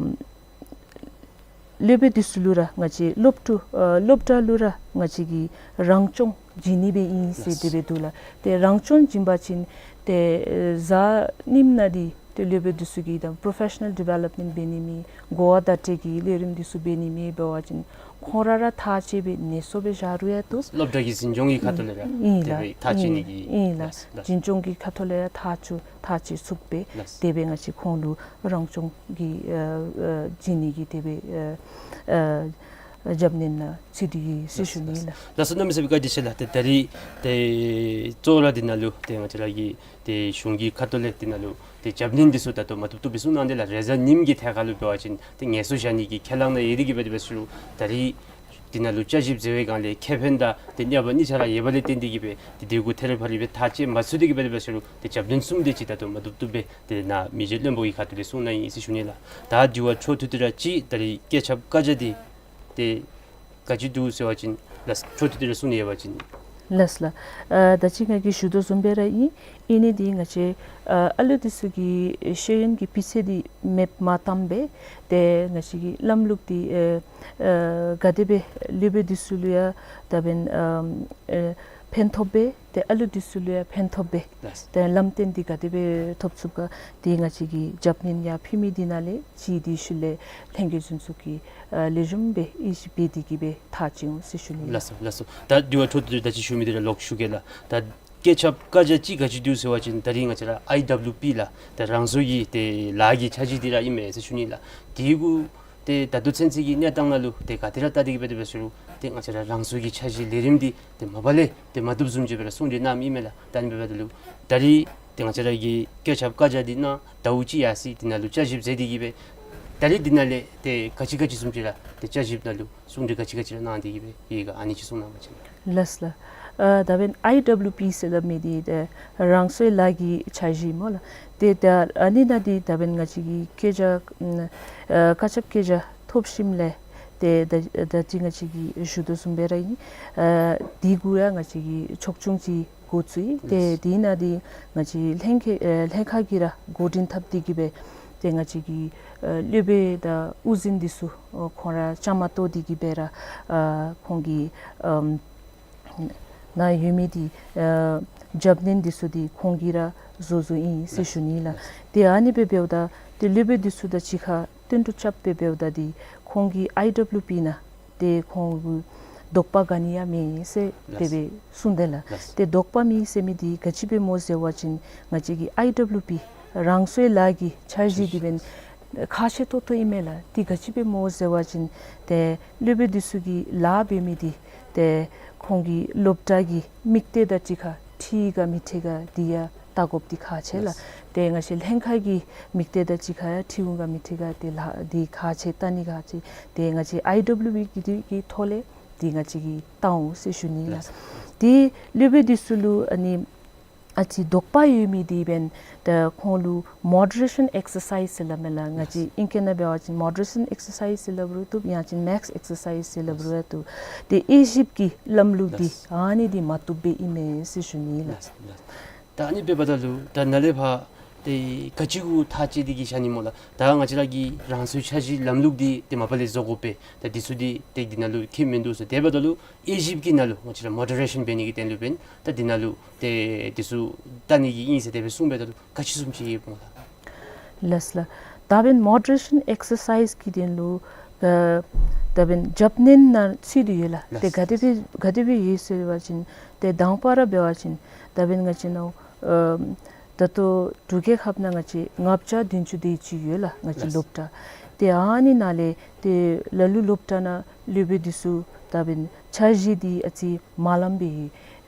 སློབ་དཔོན་འདི་ཚུ་ལུ་ར་ང་བཅས་སློབ་ཕྲུག་ཨ་སློབ་གྲྭ་ལུ་ར་ང་བཅས་ཀྱིས་རང་སྐྱོང་བྱིན་ནི་སྦེ་ཨིན་ཟེར་དེ་སྦེ་འདུག་ལགས། ཏེ་རང་སྐྱོང་བྱིན་པ་ཅིན་ཏེ་གཟའ་ཉིམ་ནང་འདི་ཏེ་སློབ་དཔོན་འདི་ཚུ་གིས་ད་professional development འབད་ནི་མེད། གོ་བ་བརྡ་སྤྲོད་ཀྱི་ལས་རིམ་འདི་ཚུ་འབད་ནི་མེད་འབད་བ་ཅིན་ཁོང་ར་ར་ཐག་བཅད་སྦེ་ངལ་གསོ་སྦེ་བཞག་རུང་ཡང་བཏུབ། སློབ་གྲྭ་གི་འཛིན་སྐྱོང་གི་ཁ་ཐུག་ལས་ར་ཨིན་དེ་ལགས། སྦེ་ཐག་བཅད་ནི་གི་ཨིན་ལགས། ལགས། འཛིན་སྐྱོང་གི་ཁ་ཐུག་ལས་ཡང་ཐག་བཅད་ཐག་བཅད་ཚུགསཔ་སྦེ་ལགས། དེ་སྦེ་ང་བཅས་ཁོང་ལུ་རང་སྐྱོང་གི་ཨ་ཨ་བྱིན་ནི་གི་དེ་སྦེ་ཨ་ཨ་རྒྱབ་སྣོན་ནང་ཚུད་དེ་ཡོད་ཟེར་ཞུ་ནི་ལགས། ལགས་སོ། གནམ་མེད་ས་མེད་བཀའ་དྲིན་ཆེ་ལགས། ཏེ་ད་རིས་ཏེ་གཙོ་བོ་ར་འདི་ནང་ལུ་ཏེ་ང་བཅས་ར་གི་ཏེ་གཞུང་གི་ཁ་ཐུག་ལས་འདི་ནང་ལུ་ཏེ་རྒྱབ་སྣོན་འདི་ཚུ་ད་ལྟོ་མ་བཏུབ་བཏུབ་སྦེ་གསུངས་གནང་དེས་ལགས། རེས་གཟའ་ཉིམ་གྱི་ཐད་ཁར་ལུ་འབད་བ་ཅིན་ཏེ་ངལ་གསོ་བཞག་ནི་གི་ཁས་བླངས་ནང་ཡོད་དེ་གིས་སྦེ་དེ་སྦེ་ཟེར་རུང་ད་རིས་འདི་ནང་ལུ་བཅའ་གཞི་མཛད་པའི་སྒང་ལས་ཁེ་ཕན་དང་ཏེ་གནོད་པ་གཉིས་ཆ་ར་ཡོད་པ་ལས་བརྟེན་ཏེ་གིས་སྦེ་ཏེ་དེ་གུ་ཐད་རི་བ་རི་སྦེ་ཐག་བཅད་མ་ཚུགས་ཏེ་གིས་སྦེ་དེ་སྦེ་ཟེར་རུང་ཏེ་རྒྱབ་སྣོན་གསུམ་དེ་ཅིག་ད་ལྟོ་མ་བཏུབ་བཏུབ་སྦེ་ཏེ་ནཱ་མི་རྗེ་བློན་པོ་གི་ཁ་ཐུག་ལས་གསུངས་གནང་ཡི་ཟེར་ཞུ་ནི་ལགས། ད་དེ་བ་འཕྲོ་མཐུད་དེ་ར་ཅིག་ད་རིས་བཀོད་ཁྱབ་བཀའ་རྒྱ་འདི་ཏེ་ག་ཅི་འདུག་ཟེར་བ་ཅིན་ལགས་འཕྲོ་མཐུད་དེ་ར་གསུང་ནི་ཡོད་པ་ཅིན། ལགས་ལགས། ཨ་ད་ཅི་ང་གིས་ཞུ་དོ་བཟུམ་སྦེ་ར་ཨིན། ཨིན་ནི་འདི་ང་བཅས་ཨ་ཨ་ལུ་འདི་ཚུ་གི་ཤེས་ཡོན་གྱི་སྤུས་ཚད་འདི་མེདཔ་མ་བཏང་སྦེ་ཏེ་ང་བཅས་ཀྱི་ལམ་ལུགས་འདི་ཨ་ཨ་ག་དེ་སྦེ་སློབ་དཔོན་འདི་ཚུ་ལུ་ཡང་ད་འབདན་ཨ་ཨ་ཕན་ཐོགས་སྦེ་ཏེ་ཨ་ལུ་འདི་ཚུ་ལུ་ཡང་ཕན་ཐོགས་སྦེ་ལགས། ཏེ་ལམ་སྟོན་འདི་ག་དེ་སྦེ་ཐོབ་ཚུགས་ག་འདི་ང་བཅས་ཀྱིས་རྒྱབ་སྣོན་ཡར་ཕུལ་མི་འདི་ནང་ལས་ཅིག་འདི་ཤུལ་ལས་ལྷན་རྒྱས་གཞུང་ཚོགས་ཀྱིས་ཨ་ལེགས་ཤོམ་སྦེ་ཨེ་ཞིབ་འབད་དེ་གིས་སྦེ་ཐག་བཅད་འོང་ཟེར་ཞུ་ནི། ལགས་སོ་ལགས་སོ། ད་དེ་བ་འཕྲོ་མཐུད་དེ་ད་ཅི་ཞུ་མི་འདི་ར་ལོག་ཞུ་གེ་ལགས། ད་བཀོད་ཁྱབ་བཀའ་རྒྱ་ཅིག་ག་ཅི་འདུག་ཟེར་བ་ཅིན་ད་རིས་ང་བཅས་ར་ཨའི་ཌབ་ལུ་པི་ལགས་ད་རང་བཟོ་གི་ཏེ་ལཱ་གི་འཆར་གཞི་འདི་ར་ཨིན་མས་ཟེར་ཞུ་ནི་ལགས། དེ་གུ་ཏེ་ད་ལྟོ་ཚུན་ཚོད་ཀྱི་གནས་སྟངས་ནང་ལུ་ཏེ་ག་དེ་ར་བལྟ་སྟེ་གིས་སྦེ་དེ་སྦེ་ཟེར་རུང་ཏེ་ང་བཅས་ར་རང་བཟོ་གི་འཆར་གཞི་ལས་རིམ་འདི་ཏེ་མ་པ་ལས་ཏེ་མ་བཏུབ་བཟུམ་ཅིག་སྦེ་ར་གསུང་དེ་གནངམ་ཨིན་མས་ལགས། ད་ཨ་ནི་འབདཝ་ད་ལུ་ད་རིས་ཏེ་ང་བཅས་ར་གི་བཀོད་ཁྱབ་བཀའ་རྒྱ་འདི་གནང་ཟླཝ་གཅིག་ཡར་སོ་ཡི། འདི་ནང་ལུ་བསྐྱར་ཞིབ་མཛད་དེ་གིས་སྦེ་ད་རིས་འདི་ནང་ལས་ཏེ་ག་ཅི་ག་ཅི་བཟུམ་ཅིག་ར་ཏེ་བསྐྱར་ཞིབ་ནང་ལུ་གསུང་གྲོས་ག་ཅི་ག་ཅི་ར་གནང་སྟེ་གིས་སྦེ་ཡོད་ག་ཨ་ནི་ཅིག་གསུང་གནང་བ་ཅིན། ལགས་ལགས། ཨ་ད་འབདན་ཨའི་ཌབ་ལུ་པི་ཟེར་སླབ་མི་འདི་ཏེ་རང་བཟོའི་ལཱ་གི་འཆར་གཞི་སྨོ་ལགས། ཏེ་ད་ཨ་ནི་ནང་འདི་ད་འབདན་ང་བཅས་ཀྱིས་བཀོད་རྒྱ་ཨ་བཀའ་ཁྱབ་བཀོད་རྒྱ་ཐོབ་ཞིནམ་ལས་ཏེ་ད་ད་ཅི་ང་བཅས་ཀྱིས་ཞུ་དོ་བཟུམ་སྦེ་ར་ཨིན། ཨ་འདི་གུ་ཡང་ང་བཅས་ཀྱིས་ཕྱོགས་བཅུ་ཅིག་འགོ་བཙུགས་ཡི། ཏེ་ལགས། འདི་ནང་འདི་ང་བཅས་ལྷན་ཁག་ཨ་ལྷན་ཁག་གིས་ར་འགོ་འདྲེན་འཐབ་སྟེ་གིས་སྦེ་ཏེ་ང་བཅས་ཀྱི་ཨ་སློབ་དཔོན་དང་དབུ་འཛིན་འདི་ཚུ་ཨ་ཁོང་ར་བཅའ་མར་གཏོགས་ཏེ་གིས་སྦེ་ར་ཨ་ཁོང་གིས་ཨམ་ནཱ་ཡོད་མི་འདི་ཨ་རྒྱབ་སྣོན་འདི་ཚུ་འདི་ཁོང་གིས་ར་བཟོ་བཟོཝ་ཨིན་ཟེར་ཞུ་ནི་ལགས། ཏེ་ཨ་ནི་སྦེ་འབདཝ་ད་ཏེ་སློབ་དཔོན་འདི་ཚུ་དང་གཅིག་ཁར་བསྟུན་གྲོས་རྐྱབ་སྦེ་འབདཝ་ད་འདི་ ཁོང་གི་ཨའི་ཌབ་ལུ་པི་ནང་ཏེ་ཁོང་གི་དོགས་པ་ག་ནི་ཡང་མེད་ཟེར་ལགས། དེ་སྦེ་གསུངས་དེས་ལགས། ལགས། ཏེ་དོགས་པ་མེད་ཟེར་མི་འདི་ག་ཅི་སྦེ་སྨོ་ཟེར་བ་ཅིན་ང་བཅས་ཀྱི་ཨའི་ཌབ་ལུ་པི་རང་སོའི་ལཱ་གི་འཆར་གཞི་འདི་འབདན་ཁག་ཆེ་ཏོག་ཏོ་ཨིན་མས་ལགས། འདི་ག་ཅི་སྦེ་སྨོ་ཟེར་བ་ཅིན་ཏེ་སློབ་དཔོན་འདི་ཚུ་གི་ལཱ་འབད་མི་འདི་ཏེ་ཁོང་གི་སློབ་གྲྭ་གི་དམིགས་གཏད་དང་གཅིག་ཁར་འཁྲིལ་ག་མི་འཁྲིལ་ག་འདི་ཡང་བལྟ་དགོཔ་འདི་ཁག་ཆེ་ལགས། ལགས། ཏེ་ང་བཅས་ལྷན་ཁག་གི་དམིགས་གཏད་དང་གཅིག་ཁར་ཡང་འཁྲིལ་འོང་ག་མི་འཁྲིལ་ག་འདི་ལཱ་འདི་ཁག་ཆེ། བལྟ་ནི་ཁག་ཆེ། ཏེ་ང་བཅས་ཨའི་ཌབ་ལུ་པི་གི་འདི་གི་ཐོག་ལས་འདི་ང་བཅས་ཀྱིས་བལྟ་འོང་ཟེར་ཞུ་ནི་ལགས། ལགས། ཏེ་སློབ་དཔོན་འདི་ཚུ་ལུ་ཨ་ནི་ཨ་ཙི་དོགས་པ་ཡོད་མི་འདི་འབདན་ཏེ་ཁོང་ལུ་མོ་ཌི་རེ་ཤཱན་ཨེག་སར་སའིཛ་ཟེར་སླབ་མས་ལགས། ང་བཅས་ལགས། ཨིང་སྐད་ནང་འབད་བ་ཅིན་མོ་ཌི་རེ་ཤཱན་ཨེག་སར་སའིཛ་ཟེར་སླབ་རུང་བཏུབ། ཡང་ཅིན་མེགས་ཨེག་སར་སའིཛ་ཟེར་སླབ་རུང་ཡང་བཏུབ། ཏེ་དབྱེ་ཞིབ་ཀྱི་ལམ་ལུགས་འདི་ལགས། ཨ་ནི་འདི་མ་བཏུབ་སྦེ་ཨིན་མས་ཟེར་ཞུ་ནི་ལགས། ལགས། ལགས། ད་ཨ་ནི་འབདཝ་ད་ལུ་ད་ནཱ་ལས་ཕར་ཏེ་ག་ཅི་གུ་ཐག་བཅད་དེ་གི་བཞག་ནི་སྨོ་ལགས། ད་ང་བཅས་ར་གི་རང་སོའི་འཆར་གཞི་ལམ་ལུགས་འདི་ཏེ་མ་པ་ལས་བཟོ་དགོ་པས། ད་འདི་ཚུ་འདི་ཏེ་འདི་ནང་ལུ་ཁྱད་མིན་འདུག་ཟེར། དེ་འབདཝ་ད་ལུ་དབྱེ་ཞིབ་ཀྱི་ནང་ལུ་ང་བཅས་ར་མོ་ཌི་རེ་ཤཱན་འབད་ནི་གི་དོན་ལུ་འབདན་ད་འདི་ནང་ལུ་ཏེ་འདི་ཚུ་བལྟ་ནི་གི་ཨིན་ཟེར་དེ་སྦེ་གསུངས་པས། ད་ལུ་ག་ཅི་བཟུམ་ཅིག་ཡོདཔ་སྨོ་ལགས། ལགས་ལགས། ད་འབདན་མོ་ཌི་རེ་ཤཱན་ཨེག་སར་སའིཛ་གི་དོན་ལུ་ཨ་ད་འབདན་རྒྱབ་སྣོན་ནང་ཚུད་དེ་ཡོད་ལགས། ཏེ་ལགས། ག་དེ་སྦེ་ག་དེ་སྦེ་ཡོད་ཟེར་བ་ཅིན་ཏེ་དང་པ་ར་འབད་བ་ཅིན་ད་འབདན་ང་བཅས་ནཱ་ཨ་ད་ལྟོ་འབྲུག་རྒྱལ་ཁབ་ནང་ང་བཅས་ལྔ་བརྒྱ་བདུན་ཅུ་དེ་ཅིག་ཡོད་ལགས། ང་བཅས་ལགས། སློབ་གྲྭ་ཏེ་ཨ་ནི་ནང་ལས་ཏེ་ལ་ལུ་སློབ་གྲྭ་ནང་སློབ་དཔོན་འདི་ཚུ་ད་འབདན་འཆར་གཞི་འདི་ཨ་ཙི་མ་ལངམ་སྦེ་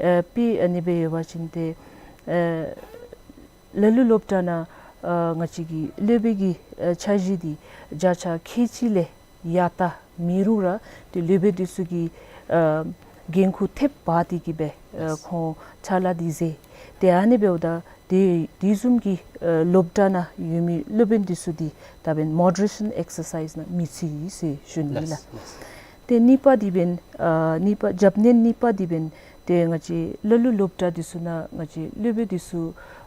ཨ་དཔེ་ཨ་ནི་སྦེ་ཡོད་པ་ཅིན་ཏེ་ཨ་ལ་ལུ་སློབ་གྲྭ་ནང་ཨ་ང་བཅས་ཀྱི་སློབ་དཔོན་གྱི་ཨ་འཆར་གཞི་འདི་བརྒྱ་ཆ་ཁལ་གཅིག་ལས་ཡར་ལྟ་མི་རུང་ར་ཏེ་སློབ་དཔོན་འདི་ཚུ་གིས་ཨ་འགན་ཁུར་ཐེབས་འབག་སྟེ་གི་སྦེ་ཨ་ཁོང་ཕྱག་ལཱ་འདི་མཛད། ཏེ་ཨ་ནི་འབདཝ་ད་དེ་དེ་བཟུམ་གྱི་ཨ་སློབ་གྲྭ་ནང་ཡོད་མི་སློབ་དཔོན་འདི་ཚུ་འདི་ད་འབདན་མོ་ཌི་རེ་ཤཱན་ཨེག་སར་སའིཛ་ནང་མི་ཚུད་ཟེར་ཞུ་ནི་ལགས། ལགས། ཏེ་གཉིས་པ་འདི་འབདན་ཨ་གཉིས་པ་རྒྱབ་སྣོན་གཉིས་པ་འདི་འབདན་ཏེ་ང་བཅས་ལ་ལུ་སློབ་གྲྭ་འདི་ཚུ་ནང་ང་བཅས་སློབ་དཔོན་འདི་ཚུ་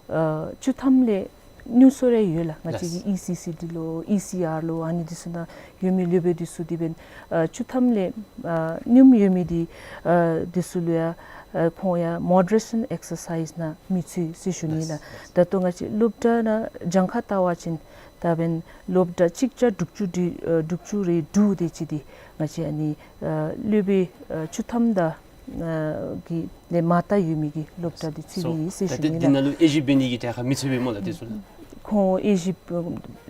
ཨ་བཅུ་ཐམ་ལས་ཉུང་སུ་ར་ཡོད་ལགས། ང་བཅས་ཀྱི་ལགས། ཨི་སི་སི་ཊི་ལོ་ཨི་སི་ཨར་ལོ་ཨ་ནི་འདི་ཚུ་ནང་ཡོད་མི་སློབ་དཔོན་འདི་ཚུ་འདི་འབདན་ཨ་བཅུ་ཐམ་ལས་ཨ་ཉུངམ་ཡོད་མི་འདི་ཨ་འདི་ཚུ་ལུ་ཡང་ཨ་ཁོང་ཡང་མོ་ཌི་རེ་ཤཱན་ཨེག་སར་སའིཛ་ནང་མི་ཚུད་ཟེར་ཞུ་ནི་ལགས། ལགས། ད་ལྟོ་ང་བཅས་སློབ་གྲྭ་ནང་གྱངས་ཁ་བལྟ་བ་ཅིན་ད་འབདན་སློབ་གྲྭ་གཅིག་བརྒྱ་དྲུག་ཅུ་དྲུག་ཨ་དྲུག་ཅུ་རེ་དྲུག་དེ་ཅིག་འདི་ང་བཅས་ཨ་ནི་ཨ་སློབ་དཔོན་ཨ་བཅུ་ཐམ་དང་ཨ་གི་ལས་མར་ལྟ་ཡོད་མི་གི་སློབ་གྲྭ་འདི་ཚུད་སོ་པས་ཟེར་ད་ཞུ་ནི་འདི་ལགས། ནང་ལུ་དབྱེ་ཞིབ་འབད་ནི་གི་གྲལ་ཁར་མི་ཚུད་པས་སྨོ་ལགས་དེ་ཚུ་ལགས། ཁོང་དབྱེ་ཞིབ་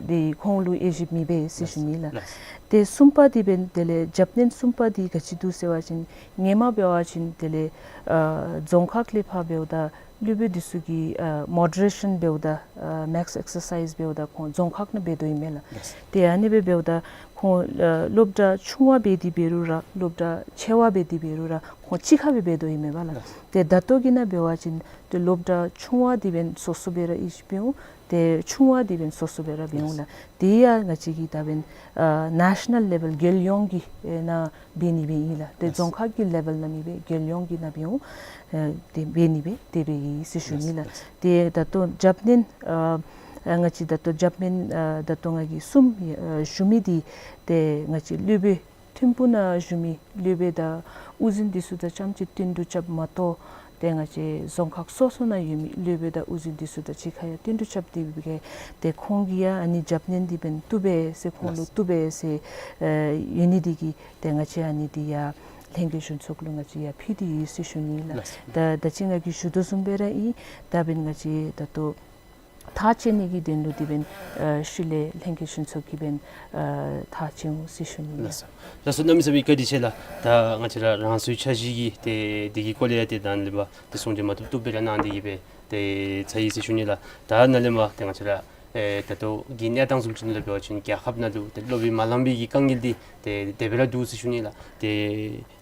འདི་ཁོང་ལུ་དབྱེ་ཞིབ་མེད་པས་ཟེར་ཞུ་ནི་ལགས། ལགས། ཏེ་གསུམ་པ་འདི་འབདན་དེ་ལས་རྒྱབ་སྣོན་གསུམ་པ་འདི་ག་ཅི་འདུག་ཟེར་བ་ཅིན་སྔོན་མ་འབད་བ་ཅིན་དེ་ལས་ཨ་རྫོང་ཁག་ལས་ཕར་འབདཝ་ད་སློབ་དཔོན་འདི་ཚུ་གིས་ཨ་མོ་ཌི་རེ་ཤཱན་འབདཝ་ད་ཨ་མེགས་ཨེག་སར་སའིཛ་འབདཝ་ད་ཁོང་རྫོང་ཁག་ནང་འབད་དོ་ཨིན་མས་ལགས། ལགས། ཏེ་ཨ་ནི་སྦེ་འབདཝ་ད་ཁོང་ཨ་སློབ་གྲྭ་ཆུང་བ་འབད་དེ་འབད་རུང་ར་སློབ་གྲྭ་ཆེ་བ་འབད་དེ་འབད་རུང་ར་ཁོང་གཅིག་ཁར་སྦེ་འབད་དོ་ཨིན་མས་པ་ལགས། ལགས། ཏེ་ད་ལྟོ་གི་ནང་འབད་བ་ཅིན་ཏེ་སློབ་གྲྭ་ཆུང་བ་འདི་འབདན་སོ་སོ་སྦེ་ར་དབྱེ་ཞིབ་འབད་འོང་། ཏེ་ཆུང་བ་འདི་འབདན་སོ་སོ་སྦེ་ར་འབད་འོང་ལགས། ཏེ་ཡང་ང་བཅས་ཀྱི་ད་འབདན་ཨ་ནེ་ཤ་ནཱལ་ལེ་བཱལ་རྒྱལ་ཡོངས་ཀྱི་ཨེ་ནང་འབད་ནི་སྦེ་ཨིན་ལགས། ཏེ་ལགས། རྫོང་ཁག་གི་ལེ་བཱལ་ནང་མེད་པར་རྒྱལ་ཡོངས་ཀྱི་ནང་འབད་འོང་ཨེ་ཏེ་འབད་ནི་སྦེ་དེ་སྦེ་ཨིན་ཟེར་ཞུ་ནི་ལགས། ལགས། ཏེ་ད་ལྟོ་རྒྱབ་སྣོན་ཨ་ཨ་ང་བཅས་ད་ལྟོ་རྒྱབ་སྣོན་ཨ་ད་ལྟོ་ང་གིས་གསུམ་ཨ་ཞུ་མི་འདི་ཏེ་ང་བཅས་སློབ་དཔོན་ཐིམ་ཕུག་ནང་བཞུགས་མི་སློབ་དཔོན་དང་དབུ་འཛིན་འདི་ཚུ་དང་རྐྱངམ་ཅིག་བསྟུན་གྲོས་རྐྱབ་མ་གཏོགས་ཏེ་ང་བཅས་རྫོང་ཁག་སོ་སོ་ནང་ཡོད་མི་སློབ་དཔོན་དང་དབུ་འཛིན་འདི་ཚུ་དང་གཅིག་ཁར་ཡང་བསྟུན་གྲོས་རྐྱབ་སྟེ་སྦེ་གི་ཏེ་ཁོང་གིས་ཡང་ཨ་ནི་རྒྱབ་སྣོན་འདི་འབདན་བཏུབ་པས་ཟེར་ཁོང་ལུ་ལགས། བཏུབ་པས་ཟེར་ཨེ་ཡོད་ནི་འདི་གིས་ཏེ་ང་བཅས་ཨ་ནི་འདི་ཡང་ལྷན་རྒྱས་གཞུང་ཚོགས་ལུ་ང་བཅས་ཡར་ཕུལ་ཏེ་ཡོད་ཟེར་ཞུ་ནི་ལགས། ལགས། ད་ད་ཅི་ང་གིས་ཞུ་དོ་བཟུམ་སྦེ་ར་ཨིན། ད་འབདན་ང་བཅས་ད་ལྟོ་ཐག་བཅད་ནི་གི་དོན་ལུ་འདི་འབདན་ཨ་ཤུལ་ལས་ལྷན་རྒྱས་གཞུང་ཚོགས་ཀྱིས་འབདན་ཨ་ཐག་བཅད་འོང་ཟེར་ཞུ་ནི་ལགས། ལགས་སོ། ལགས་སོ། གནམ་མེད་ས་མེད་བཀའ་དྲིན་ཆེ་ལགས། ད་ང་བཅས་ར་རང་སོའི་འཆར་གཞི་གི་ཏེ་འདི་གི་སྐོར་ལས་ཡང་ཏེ་ད་ནཱ་ལས་ཕར་ཏེ་གསུང་གྲོས་མ་བཏུབ་བཏུབ་སྦེ་ར་གནང་སྟེ་གི་སྦེ་ཏེ་ཚར་ཡི་ཟེར་ཞུ་ནི་ལགས། ད་ནཱ་ལས་མར་ཏེ་ང་བཅས་ར་ཨེ་ད་ལྟོ་གི་གནས་སྟངས་བཟུམ་ཅིག་ནང་ལུ་འབད་བ་ཅིན་རྒྱལ་ཁབ་ནང་ལུ་ཏེ་སློབ་དཔོན་མ་ལང་པའི་གི་དཀའ་ངལ་འདི་ཏེ་དེ་སྦེ་ར་འདུག་ཟེར་ཞུ་ནི་ལགས། ཏེ་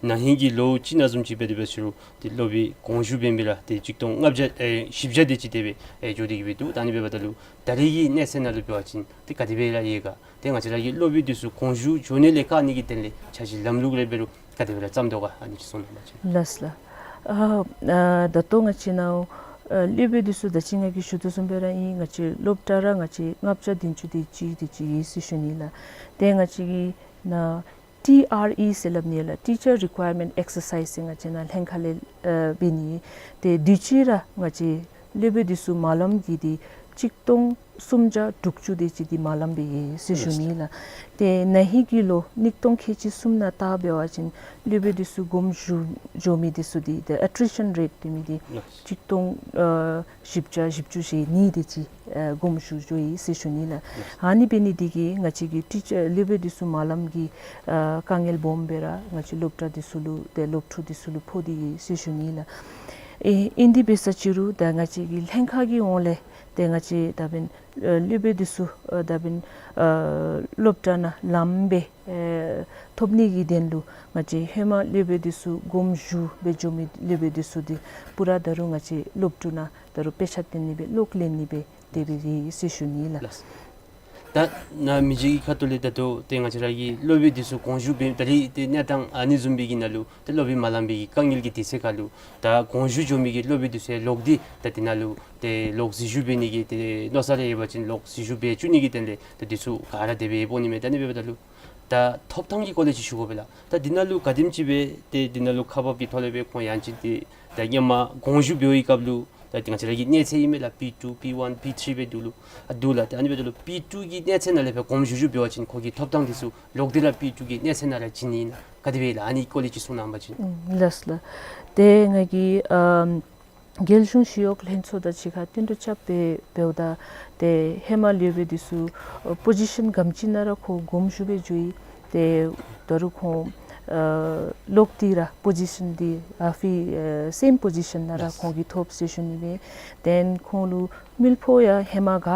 ན་ཧིང་གི་ལོ་གཅིག་ནང་བཟུམ་ཅིག་འབད་དེ་འབད་ཟེར་རུང་ཏེ་སློབ་དཔོན་དགོངས་ཞུ་འབད་མི་ར་ཏེ་གཅིག་སྟོང་ལྔ་བརྒྱ་ཨེ་བཞི་བརྒྱ་དེ་ཅིག་དེ་སྦེ་ཨེ་འགྱོ་སྟེ་གི་སྦེ་འདུག། ད་ཨ་ནི་འབདཝ་ད་ལུ་ད་རེས་ཀྱི་གནས་ཚད་ནང་ལུ་འབད་བ་ཅིན་ཏེ་ག་དེ་སྦེ་ར་ཡོད་ག། ཏེ་ང་བཅས་ར་གི་སློབ་དཔོན་འདི་ཚུ་དགོངས་ཞུ་འགྱོ་ནི་ལས་བཀག་ནི་གི་དོན་ལས་འཆར་གཞི་ལམ་ལུགས་རེ་འབད་རུང་ག་དེ་སྦེ་ར་བརྩམ་དོ་ག། ཨ་ནི་ཅིག་གསུང་གནང་བ་ཅིན། ལགས་ལགས། ཨ་ཨ་ད་ལྟོ་ང་བཅས་ནཱ་ཨ་སློབ་དཔོན་འདི་ཚུ་ད་ཅི་ང་གིས་ཞུ་དོ་བཟུམ་སྦེ་ར་ཨིན། ང་བཅས་སློབ་གྲྭ་ར་ང་བཅས་ལྔ་བརྒྱ་བདུན་ཅུ་དེ་ཅིག་དེ་ཅིག་ཡོད་ཟེར་ཞུ་ནི་ལགས། ཏེ་ང་བཅས་ཀྱི་ནཱ་ཊི་ཨར་ཨི་ཟེར་སླབ་ནི་ལགས། Teacher Requirement Exercise ཟེར་ང་བཅས་ནཱ་ལྷན་ཁག་ལས་ཨ་འབད་ནི། ཏེ་དུས་ཅི་ར་ང་བཅས་སློབ་དཔོན་འདི་ཚུ་མ་ལངམ་གི་འདི་གཅིག་སྟོང་ སུམ་བརྒྱ་དྲུག་ཅུ་དེ་ཅིག་འདི་མ་ལངམ་སྦེ་ཡོད་ཟེར་ཞུ་ནི་ལགས། ཏེ་ན་ཧིང་གི་ལོ་ཉིས་སྟོང་ཁལ་གཅིག་གསུམ་ནང་ལྟ་འབད་བ་ཅིན་སློབ་དཔོན་འདི་ཚུ་དགོངསམ་ཞུ་འགྱོ་མི་འདི་ཚུ་འདི་ཏེ་ཨེ་ཊི་རི་ཤཱན་རེཊ་འབད་མི་འདི་ལགས། ཆིག་སྟོང་ཨ་བཞི་བརྒྱ་བཞི་བཅུ་ཞེ་གཉིས་དེ་ཅིག་ཨ་དགོངསམ་ཞུ་འགྱོ་ཡི་ཟེར་ཞུ་ནི་ལགས། ཨ་ནི་འབད་ནི་འདི་གིས་ང་བཅས་ཀྱི་ཊི་ཅར་སློབ་དཔོན་འདི་ཚུ་མ་ལངམ་གི་ཨ་དཀའ་ངལ་སྦོམ་སྦེ་ར་ང་བཅས་སློབ་གྲྭ་འདི་ཚུ་ལུ་ཏེ་སློབ་ཕྲུག་འདི་ཚུ་ལུ་ཕོག་སྟེ་ཡོད་ཟེར་ཞུ་ནི་ལགས། ཨེ་ཨིན་དེ་འབད་ས་ཅིག་རུང་ད་ང་བཅས་ཀྱི་ལྷན་ཁག་གི་ཧོངས་ལས་ཏེ་ང་བཅས་ད་འབདན་ཨ་སློབ་དཔོན་འདི་ཚུ་ཨ་ད་འབདན་ཨ་སློབ་གྲྭ་ནང་ལངམ་སྦེ་ཨེ་ཐོབ་ནི་གི་དོན་ལུ་ང་བཅས་ཧེ་མ་སློབ་དཔོན་འདི་ཚུ་དགོངསམ་ཞུ་སྦེ་འགྱོ་མི་སློབ་དཔོན་འདི་ཚུ་འདི་པུ་ར་ད་རུང་ང་བཅས་སློབ་ཕྲུག་ནང་ད་རུང་དཔེ་ཆ་སྟོན་ནི་སྦེ་གློག་ལེན་ནི་སྦེ་དེ་སྦེ་ཡོད་ཟེར་ཞུ་ནི་ལགས། ལགས། ད་ནཱ་མི་རྗེ་གི་ཁ་ཐུག་ལས་ད་ལྟོ་ཏེ་ང་བཅས་ར་གི་སློབ་དཔོན་འདི་ཚུ་དགོངསམ་ཞུ་འབད་ད་རིས་ཏེ་གནས་སྟངས་ཨ་ནི་བཟུམ་སྦེ་གི་ནང་ལུ་ཏེ་སློབ་དཔོན་མ་ལངམ་པའི་གི་དཀའ་ངལ་གྱི་དུས་ཚོད་ཁར་ལུ་ད་དགོངསམ་ཞུ་འགྱོ་མི་གི་སློབ་དཔོན་འདི་ཚུ་ལོག་སྟེ་ད་དེ་ནང་ལུ་ཏེ་ལོག་འཛུལ་ཞུགས་འབད་ནི་གི་ཏེ་མནོ་བསམ་རེ་ཡོད་པ་ཅིན་ལོག་འཛུལ་ཞུགས་འབད་བཅུག་ནི་གི་དོན་ལས་ད་འདི་ཚུ་ག་ར་དེ་སྦེ་འབད་ནི་མས། ད་ཨ་ནི་འབདཝ་ད་ལུ་ད་ཐོབ་ཐང་གི་སྐོར་ལས་ཅིག་ཞུ་དགོ་པས་ལགས། ད་འདི་ནང་ལུ་ག་དེམ་ཅིག་སྦེ་ཏེ་འདི་ནང་ལུ་ཁག་འབག་གི་ཐོག་ལས་སྦེ་ཁོང་ཡང་ཅིན་ཏེ་ད་ཧེ་མ་དགོངསམ་ཞུ་འབད་བའི་སྐབས་ལུ་ད་ང་བཅས་ར་གི་གནས་ཚད་ཨིན་མས་ལགས། པི་ཊུ་པི་ཝན་པི་ཐི་རི་སྦེ་འདུག་ལོ། ཨ་འདུག་ལགས། ཏེ་ཨ་ནི་འབདཝ་ད་ལུ་པི་ཊུ་གི་གནས་ཚད་ནང་ལས་སྦེ་དགོངསམ་ཞུ་འབད་བ་ཅིན་ཁོ་གི་ཐོབ་ཐང་འདི་ཚུ་ལོག་སྟེ་ར་པི་ཊུ་གི་གནས་ཚད་ནང་ར་བྱིན་ནི་ཨིན་ན་ག་དེ་སྦེ་ལགས། ཨ་ནི་སྐོར་ལས་ཅིག་གསུང་གནང་པ་ཅིན། ཨུམ་ལགས་ལགས། ཏེ་ང་གིས་ཨམ་རྒྱལ་གཞུང་ཞི་གཡོག་ལྷན་ཚོགས་དང་གཅིག་ཁར་བསྟུན་གྲོས་རྐྱབ་སྦེ་འབདཝ་ད་ཏེ་ཧེ་མ་སློབ་དཔོན་འདི་ཚུ་ཨ་པོ་ཟི་ཤཱན་ག་དེམ་ཅིག་ནང་ར་ཁོང་དགོངསམ་ཞུ་སྦེ་འགྱོ་ཡི། ཏེ་ད་རུང་ཁོང་ཨ་ལོག་སྟེ་ར་པོ་ཟི་ཤཱན་འདི་ཨ་ཕི་ཨ་སེམ་པོ་ཟི་ཤཱན་ནང་ར་ལགས། ཁོང་གིས་ཐོབ་ཟེར་ཞུ་ནི་མས། ཏེ་ཁོང་ལུ་དངུལ་ཕོགས་ཡང་ཧེ་མ་ག་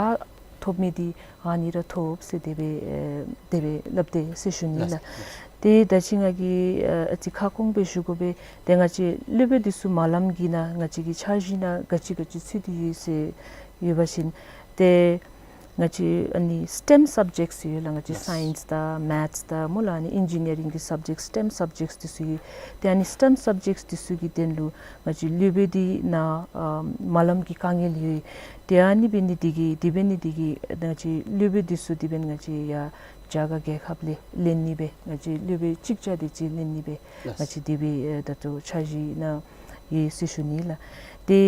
ཐོབ་མི་འདི་ཨ་ནི་ར་ཐོབ་ཟེར་དེ་སྦེ་ཨེ་དེ་སྦེ་སླབ་དེས་ཟེར་ཞུ་ནི་ལགས། ལགས། ཏེ་ད་ཅི་ང་གིས་ཨ་ཨ་ཙི་ཁ་སྐོང་སྦེ་ཞུ་དགོ་པས། ཏེ་ང་བཅས་སློབ་དཔོན་འདི་ཚུ་མ་ལངམ་གི་ནང་ང་བཅས་ཀྱི་འཆར་གཞི་ནང་ག་ཅི་ག་ཅི་ཚུད་དེ་ཡོད་ཟེར་ཡོད་པ་ཅིན་ཏེ་ང་བཅས་ཨ་ནི་སི་ཊེམ་སབ་ཇེཀཊསི་ཡོད་ལགས། ང་བཅས་ཡེས། སའིནསི་དང་མེཐསི་དང་སྨོ་ལགས། ཨ་ནི་ཨིན་ཇི་ནི་ཡ་རིང་གི་སབ་ཇེཀཊསི་སི་ཊེམ་སབ་ཇེཀཊསི་འདི་ཚུ་ཡོད། ཏེ་ཨ་ནི་སི་ཊེམ་སབ་ཇེཀཊསི་འདི་ཚུ་གི་དོན་ལུ་ང་བཅས་སློབ་དཔོན་འདི་ནང་ཨ་མ་ལངམ་གི་དཀའ་ངལ་ཡོད། ཏེ་ཨ་ནི་འབད་ནི་འདི་གིས་དེ་འབད་ནི་འདི་གིས་ང་བཅས་སློབ་དཔོན་འདི་ཚུ་དེ་འབདན་ང་བཅས་ཡར་རྒྱ་གར་རྒྱལ་ཁབ་ལས་ལེན་ནི་སྦེ་ང་བཅས་སློབ་དཔོན་གཅིག་བརྒྱ་དེ་ཅིག་ལེན་ནི་སྦེ་ལགས། ང་བཅས་དེ་སྦེ་ཨེ་ད་ལྟོ་འཆར་གཞི་ནང་ཡོད་ཟེར་ཞུ་ནི་ལགས། ཏེ་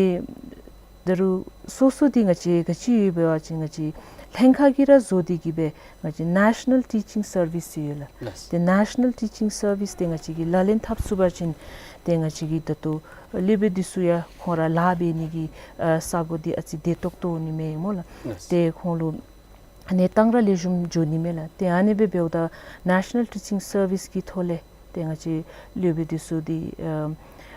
ད་རུང་སོ་སོ་འདི་ང་བཅས་ག་ཅི་ཡོད་པ་ཅིན་ང་བཅས་ལྷན་ཁག་གིས་ར་བཟོ་སྟེ་གི་སྦེ་ང་བཅས་ནེ་ཤ་ནཱལ་ཊི་ཅིང་སར་བིསི་ཡོད་ལགས། ལགས། ཏེ་ནེ་ཤ་ནཱལ་ཊི་ཅིང་སར་བིསི་འདི་ང་བཅས་ཀྱིས་ལག་ལེན་འཐབ་ཚུགས་པ་ཅིན་ཏེ་ང་བཅས་ཀྱི་ད་ལྟོ་སློབ་དཔོན་འདི་ཚུ་ཡང་ཁོང་ར་ལཱ་འབད་ནི་གི་ཨ་ས་གོ་འདི་ཨ་ཙི་བདེ་ཏོག་ཏོ་འོང་ནི་མས་སྨོ་ལགས། ལགས། ཏེ་ཁོང་ལུ་གནས་སྟངས་ར་ལེགས་ཤོམ་འགྱོ་ནི་མས་ལགས། ཏེ་ཨ་ནི་སྦེ་འབདཝ་ད་ནེ་ཤ་ནཱལ་ཊི་ཅིང་སར་བིསི་གི་ཐོག་ལས་ཏེ་ང་བཅས་སློབ་དཔོན་འདི་ཚུ་འདི་ཨ་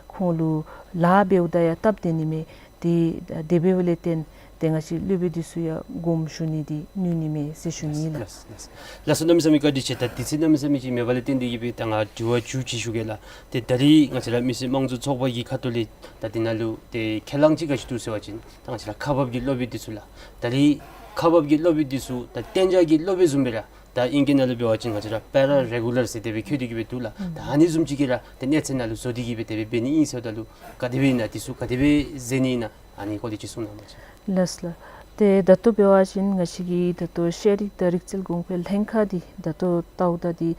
ཁོང་ལུ་ལཱ་འབདཝ་ད་ཡང་སྟབས་བདེ་ནི་མས། ཏེ་དེ་འབདཝ་ལས་བརྟེན་ཏེ་ང་བཅས་སློབ་དཔོན་འདི་ཚུ་ཡང་དགོངསམ་ཞུ་ནི་འདི་ནུས་ནི་མས་ཟེར་ཞུ་ནི་ལགས། ལགས་ལགས་ལགས་སོ། གནམ་མེད་ས་མེད་བཀའ་དྲིན་ཆེ། ད་དུས་ཚོད་གནམ་མེད་ས་མེད་ཅིག་མེད་པ་ལས་བརྟེན་ཏེ་གི་སྦེ་ད་ང་དྲི་བ་མཇུག་ཅིག་ཞུ་གེ་ལགས། ཏེ་ད་རིས་ང་བཅས་ར་མི་སེར་དམངས་གཙོ་ཚོགས་པ་གི་ཁ་ཐུག་ལས་ད་འདི་ནང་ལུ་ཏེ་ཁས་བླངས་ཅིག་ག་ཅི་འདུག་ཟེར་བ་ཅིན་ད་ང་བཅས་ར་ཁག་འབག་གི་སློབ་དཔོན་འདི་ཚུ་ལགས། ད་རིས་ཁག་འབག་གི་སློབ་དཔོན་འདི་ཚུ་ད་གཏན་འཇགས་ཀྱི་སློབ་དཔོན་བཟུམ་སྦེ་ར་ད་ཨིང་སྐད་ནང་ལུ་འབད་བ་ཅིན་ང་བཅས་ར་པེ་ར་རེ་གུ་ལར་ཟེར་དེ་སྦེ་བཀོད་དེ་གི་སྦེ་འདུག་ལགས། ད་ཨ་ནི་བཟུམ་ཅིག་གི་ར་ཏེ་གནས་ཚད་ནང་ལུ་བཟོ་སྟེ་གི་སྦེ་དེ་སྦེ་འབད་ནི་ཨིན་ཟེརཝ་ད་ལུ་ག་དེ་སྦེ་ཨིན་ན་འདི་ཚུ་ག་དེ་སྦེ་མཛད་ནི་ཨིན་ན་ཨ་ནི་སྐོར་ལས་ཅིག་གསུང་གནང་པ་ཅིན། ལགས་ལགས། ཏེ་ད་ལྟོ་འབད་བ་ཅིན་ང་བཅས་ཀྱི་ད་ལྟོ་ཤེས་རིག་དང་རིག་རྩལ་གོང་འཕེལ་ལྷན་ཁག་འདི་ད་ལྟོ་ལྟཝ་ད་འདི་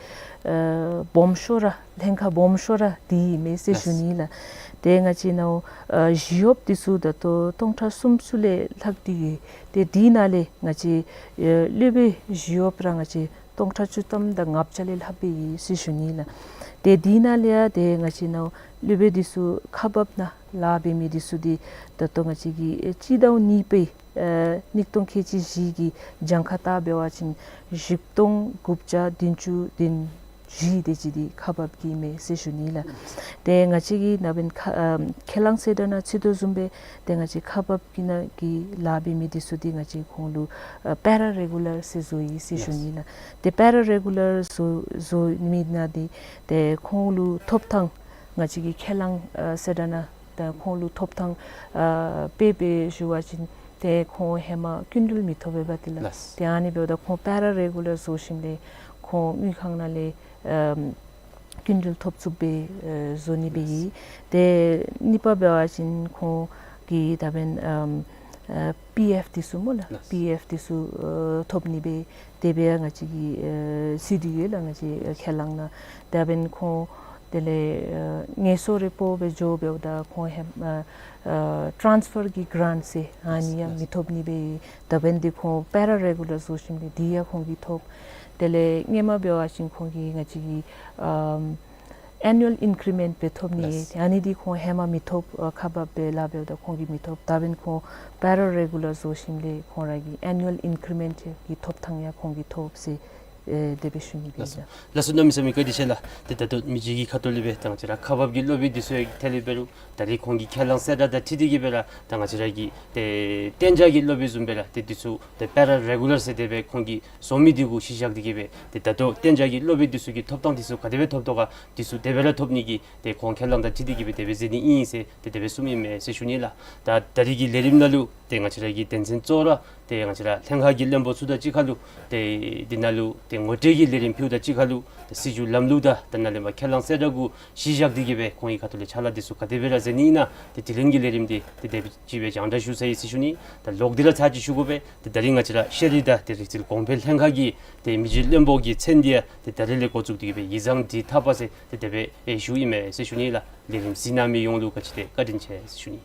ཨ་སྦོམ་ཤོས་ར་ལྷན་ཁག་སྦོམ་ཤོས་ར་འདི་ཨིན་མས་ཟེར་ཞུ་ནི་ལགས། ཏེ་ང་བཅས་ནཱ་ཨ་ཞི་གཡོགཔ་འདི་ཚུ་ད་ལྟོ་སྟོང་ཕྲག་སུམ་ཅུ་ལས་ལྷག་སྟེ་ཡོད། ཏེ་འདི་ནང་ལས་ང་བཅས་ཨ་སློབ་དཔོན་ཞི་གཡོགཔ་ར་ང་བཅས་སྟོང་ཕྲག་བཅུ་ཐམ་དང་ལྔ་བརྒྱ་ལས་ལྷག་སྦེ་ཡོད་ཟེར་ཞུ་ནི་ལགས། ཏེ་འདི་ནང་ལས་ཡང་ཏེ་ང་བཅས་ནཱ་སློབ་དཔོན་འདི་ཚུ་ཁག་འབག་ནང་ལཱ་འབད་མི་འདི་ཚུ་འདི་ད་ལྟོ་ང་བཅས་ཀྱི་ཨེ་སྤྱི་ཟླ་གཉིས་པའི་ཨེ་ཉིས་སྟོང་ཁལ་གཅིག་བཞི་གི་གྱངས་ཁ་བལྟ་འབད་བ་ཅིན་བཞི་སྟོང་དགུ་བརྒྱ་བདུན་ཅུ་དོན་བཞི་དེ་ཅིག་འདི་ཁག་འབག་གི་མས་ཟེར་ཞུ་ནི་ལགས། ཏེ་ང་བཅས་ཀྱིས་ནཱ་འབདན་ཁ་ཨ་ཁས་བླངས་ཟེར་ད་ནཱ་ཚུད་དོ་བཟུམ་སྦེ་ཏེ་ང་བཅས་ཁག་འབག་གི་ནང་གི་ལཱ་འབད་མི་འདི་ཚུ་འདི་ང་བཅས་ཁོང་ལུ་ཨ་པེ་ར་རེ་གུ་ལར་ཟེར་བཟོ་ཡི་ཟེར་ཞུ་ནི་ལགས། ཏེ་པེ་ར་རེ་གུ་ལར་བཟོ་བཟོ་མི་ནང་འདི་ཏེ་ཁོང་ལུ་ཐོབ་ཐང་ང་བཅས་ཀྱིས་ཁས་བླངས་ཨ་ཟེར་ད་ནཱ་ཏེ་ཁོང་ལུ་ཐོབ་ཐང་ཨ་དཔེ་སྦེ་ཞུ་བ་ཅིན་ཏེ་ཁོང་ཧེ་མ་སྐྱིན་འགྲུལ་མི་ཐོབ་པས་པ་ཏེ་ལགས། ལགས། ཏེ་ཨ་ནི་འབདཝ་ད་ཁོང་པེ་ར་རེ་གུ་ལར་བཟོ་ཞིནམ་ལས་ཁོང་དངུལ་ཁང་ནང་ལས་ཨམ་སྐྱིན་འགྲུལ་ཐོབ་ཚུགསཔ་སྦེ་ཨེ་བཟོ་ནི་སྦེ་ཡོད། ཏེ་གཉིས་པ་འབད་བ་ཅིན་ཁོང་གི་ད་འབདན་ཨམ་ཨེ་པི་ཨེཕ་འདི་ཚུ་སྨོ་ལགས། ལགས། པི་ཨེཕ་འདི་ཚུ་ཨེ་ཐོབ་ནི་སྦེ་དེ་སྦེ་ང་བཅས་ཀྱིས་ཨེ་ཚུད་དེ་ཡོད་ལགས། ང་བཅས་ཨེ་ཁས་བླངས་ནང་ད་འབདན་ཁོང་ དེ་ལས་ཨ་ངལ་གསོ་རེ་སྤོ་སྦེ་འགྱོ་འབདཝ་ད་ཁོང་ཧེ་མ་ཨ་ཨ་ཊཱནསི་ཕར་གྱི་གྲཱནཊ་ཟེར་ཨ་ནི་ཡང་ལགས། མི་ཐོབ་ནི་སྦེ་ད་འབདན་འདི་ཁོང་པེ་ར་རེ་གུ་ལར་བཟོ་ཞིནམ་ལས་འདི་ཡང་ཁོང་གིས་ཐོབ། དེ་ལས་སྔོན་མ་འབད་བ་ཅིན་ཁོང་གིས་ང་བཅས་ཀྱི་ཨམ་ཨེ་ནུ་ཨལ་ཨིན་ཀི་རི་མེནཊ་སྦེ་ཐོབ་ནི། ལགས། ཨ་ནི་འདི་ཁོང་ཧེ་མ་མི་ཐོབ། ཨ་ཁག་འབག་སྦེ་ལཱ་འབདཝ་ད་ཁོང་གིས་མི་ཐོབ། ད་འབདན་ཁོང་པེ་ར་རེ་གུ་ལར་བཟོ་ཞིནམ་ལས་ཁོང་ར་གི་ཨེ་ནུ་ཨལ་ཨིན་ཀི་རི་མེནཊ་གི་ཐོབ་ཐངས་ཡང་ཁོང་གིས་ཐོབ་ཟེར་ཨེ་དེ་སྦེ་ཞུ་ནི་ལགས་སོ། ལགས་སོ། གནམ་མེད་ས་མེད་བཀའ་དྲིན་ཆེ་ལགས། ཏེ་ད་ལྟོ་མི་རྗེ་གི་ཁ་ཐུག་ལས་སྦེ་ད་ང་བཅས་ར་ཁག་འབག་གི་སློབ་དཔོན་འདི་ཚུ་ཡང་ཐད་རི་འབད་རུང་ད་རིས་ཁོང་གི་ཁས་བླངས་གསལ་བསྒྲགས་དང་འཁྲིལ་ཏེ་གིས་སྦེ་ར་ད་ང་བཅས་ར་གི་ཏེ་གཏན་འཇགས་ཀྱི་སློབ་དཔོན་བཟུམ་སྦེ་ར་ཏེ་འདི་ཚུ་ཏེ་པེ་ར་རེ་གུ་ལར་ཟེར་དེ་སྦེ་ཁོང་གིས་བཟོ་མི་འདི་གུ་གཞི་བཞག་སྟེ་གིས་སྦེ་ཏེ་ད་ལྟོ་གཏན་འཇགས་ཀྱི་སློབ་དཔོན་འདི་ཚུ་གི་ཐོབ་ཐངས་འདི་ཚུ་ག་དེ་སྦེ་ཐོབ་དོ་ག་འདི་ཚུ་དེ་སྦེ་ར་ཐོབ་ནི་གི་ཏེ་ཁོང་ཁས་བླངས་དང་འཁྲིལ་ཏེ་གིས་སྦེ་དེ་སྦེ་མཛད་ནི་ཨིན་ཟེར་ཏེ་དེ་སྦེ་གསུངམ་ཨིན་མས་ཟེར་ཞུ་ནི་ལགས། ད་ད་རིས་ཀྱི་ལས་རིམ་ནང་ལུ་ཏེ་ང་བཅས་ར་གི་དོན་ཚན་གཙོ་བོ་ར་ཏེ་ང་བཅས་ར་ལྷན་ཁག་གི་བློན་པོ་ཚུ་དང་གཅིག་ཁར་ལུ་ཏེ་འདི་ནང་ལུ་ཏེ་ངོ་སྤྲོད་ཀྱི་ལས་རིམ་ཕུལཝ་དང་གཅིག་ཁར་ལུ་ཏེ་སྲིད་བྱུས་ལམ་ལུགས་དང་ད་ནཱ་ལས་མར་ཁས་བླངས་གསལ་བསྒྲགས་གུ་གཞི་བཞག་སྟེ་གིས་སྦེ་ཁོང་གི་ཁ་ཐུག་ལས་ཕྱག་ལཱ་འདི་ཚུ་ག་དེ་སྦེ་ར་མཛད་ནི་ཨིན་ན་ཏེ་དྲི་ལན་གྱི་ལས་རིམ་འདི་ཏེ་དེ་སྦེ་ཅིག་སྦེ་རྒྱང་བསྒྲགས་ཞུ་ཚར་ཡི་ཟེར་ཞུ་ནི། ད་ལོག་སྟེ་ར་ཚར་ཅིག་ཞུ་དགོ་པས། ཏེ་ད་རིས་ང་བཅས་ར་ཤེས་རིག་དང་ཏེ་རིག་རྩལ་གོང་འཕེལ་ལྷན་ཁག་གི་ཏེ་མི་རྗེ་བློན་པོ་གི་མཚན་འདི་ཡང་ཏེ་ད་རིས་ལས་འགོ་བཙུགས་ཏེ་གིས་སྦེ་ཡིག་ཚང་བྲིས་ཐག་པ་ཟེར་ཏེ་དེ་སྦེ་ཨེ་ཞུཝ་ཨིན་མས་ཟེར་ཞུ་ནི་ལགས། ལས་རིམ་གཟིགས་གནང་མི་ཡོངས་ལུ་ག་ཅི་ཏེ་བཀའ་དྲིན་ཆེ་ཟེར་ཞུ་ནི།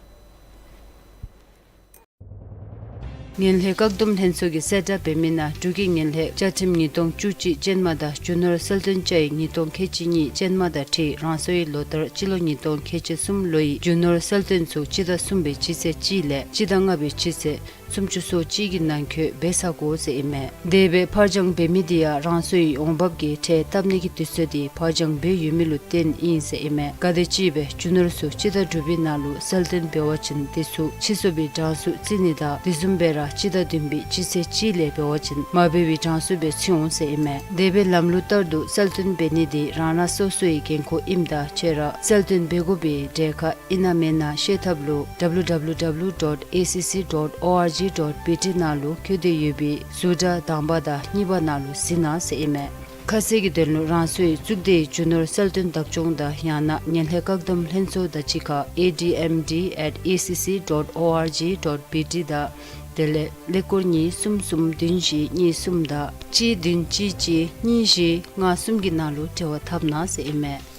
ངན་ལྷད་བཀག་སྡོམ་ལྷན་ཚོགས་ཀྱིས་གསལ་བསྒྲགས་འབད་མི་ནང་འབྲུག་གི་ངན་ལྷད་བཅའ་ཁྲིམས་ཉིས་སྟོང་བཅུ་གཅིག་ཅན་མ་དང་རྒྱུ་ནོར་གསལ་སྟོན་བཅའ་ཡིག་ཉིས་སྟོང་ཁལ་གཅིག་གཉིས་ཅན་མ་དང་འཁྲིལ་རང་སོའི་ལོ་ལྟར་སྤྱི་ལོ་ཉིས་སྟོང་ཁལ་གཅིག་གསུམ་ལོའི་རྒྱུ་ནོར་གསལ་སྟོན་ཚུ་སྤྱི་ཟླ་གསུམ་པའི་སྤྱི་ཚེས་གཅིག་ལས་སྤྱི་ཟླ་ལྔ་པའི་སྤྱི་ཚེས་སུམ་ཅུ་སོ་གཅིག་གི་ནང་འཁོད་འབད་ཚར་དགོ་ཟེར་ཨིན་མས། དེ་སྦེ་ཕར་འགྱངས་འབད་མི་འདི་ཡང་རང་སོའི་འོང་འབབ་ཀྱི་ཁྲལ་བཏབ་ནི་གི་དུས་ཚོད་འདི་ཕར་འགྱངས་འབད་ཡོད་མི་ལུ་བརྟེན་ཨིན་ཟེར་ཨིན་མས། ག་དེ་ཅིག་སྦེ་རྒྱུ་ནོར་ཚུ་སྤྱི་ཟླ་དྲུག་པའི་ནང་ལུ་གསལ་སྟོན་འབད་བ་ཅིན་དེ་ཚུ་ཕྱིར་སོར་བའི་གྲངས་སུ་བརྩི་ནི་དང་དེ་བཟུམ་སྦེ་ར་སྤྱི་ཟླ་བདུན་པའི་སྤྱི་ཚེས་གཅིག་ལས་འབད་བ་ཅིན་མ་འབད་བའི་གྲངས་སུ་སྦེ་བརྩི་འོང་ཟེར་ཨིན་མས། དེ་སྦེ་ལམ་ལུགས་ལྟར་དུ་གསལ་སྟོན་འབད་ནི་འདི་རང་རང་སོ་སོའི་འགན་ཁུར་ཨིནམ་དང་གཅིག་ཁར་གསལ་སྟོན་འབད་དགོ་པའི་གྲལ་ཁར་ཨིན་ན་མེན་ན་ཤེས་ཐབས་ལུ་W W W dot A C C dot O R G dot B T ནང་ལུ་བཀོད་དེ་ཡོད་པའི་ཟུར་དྲ་དང་པ་དང་གཉིས་པ་ནང་ལུ་གཟིགས་གནང་ཟེར་ཨིན་མས། ཁ་གསལ་གྱི་དོན་ལུ་རང་སོའི་གཙུག་སྡེའི་རྒྱུ་ནོར་གསལ་སྟོན་བདག་སྐྱོང་དང་ཡང་ན་ངན་ལྷད་བཀག་སྡོམ་ལྷན་ཚོགས་དང་གཅིག་ཁར A D M D at A C C dot O R G dot B T དང་དེ་ལས་ཀླད་ཀོར་གཉིས་གསུམ་གསུམ་བདུན་བཞི་གཉིས་གསུམ་དང་གཅིག་བདུན་གཅིག་གཅིག་གཉིས་བཞི་ལྔ་གསུམ་གྱི་ནང་ལུ་འབྲེལ་བ་འཐབ་གནང་ཟེར་ཨིན་མས།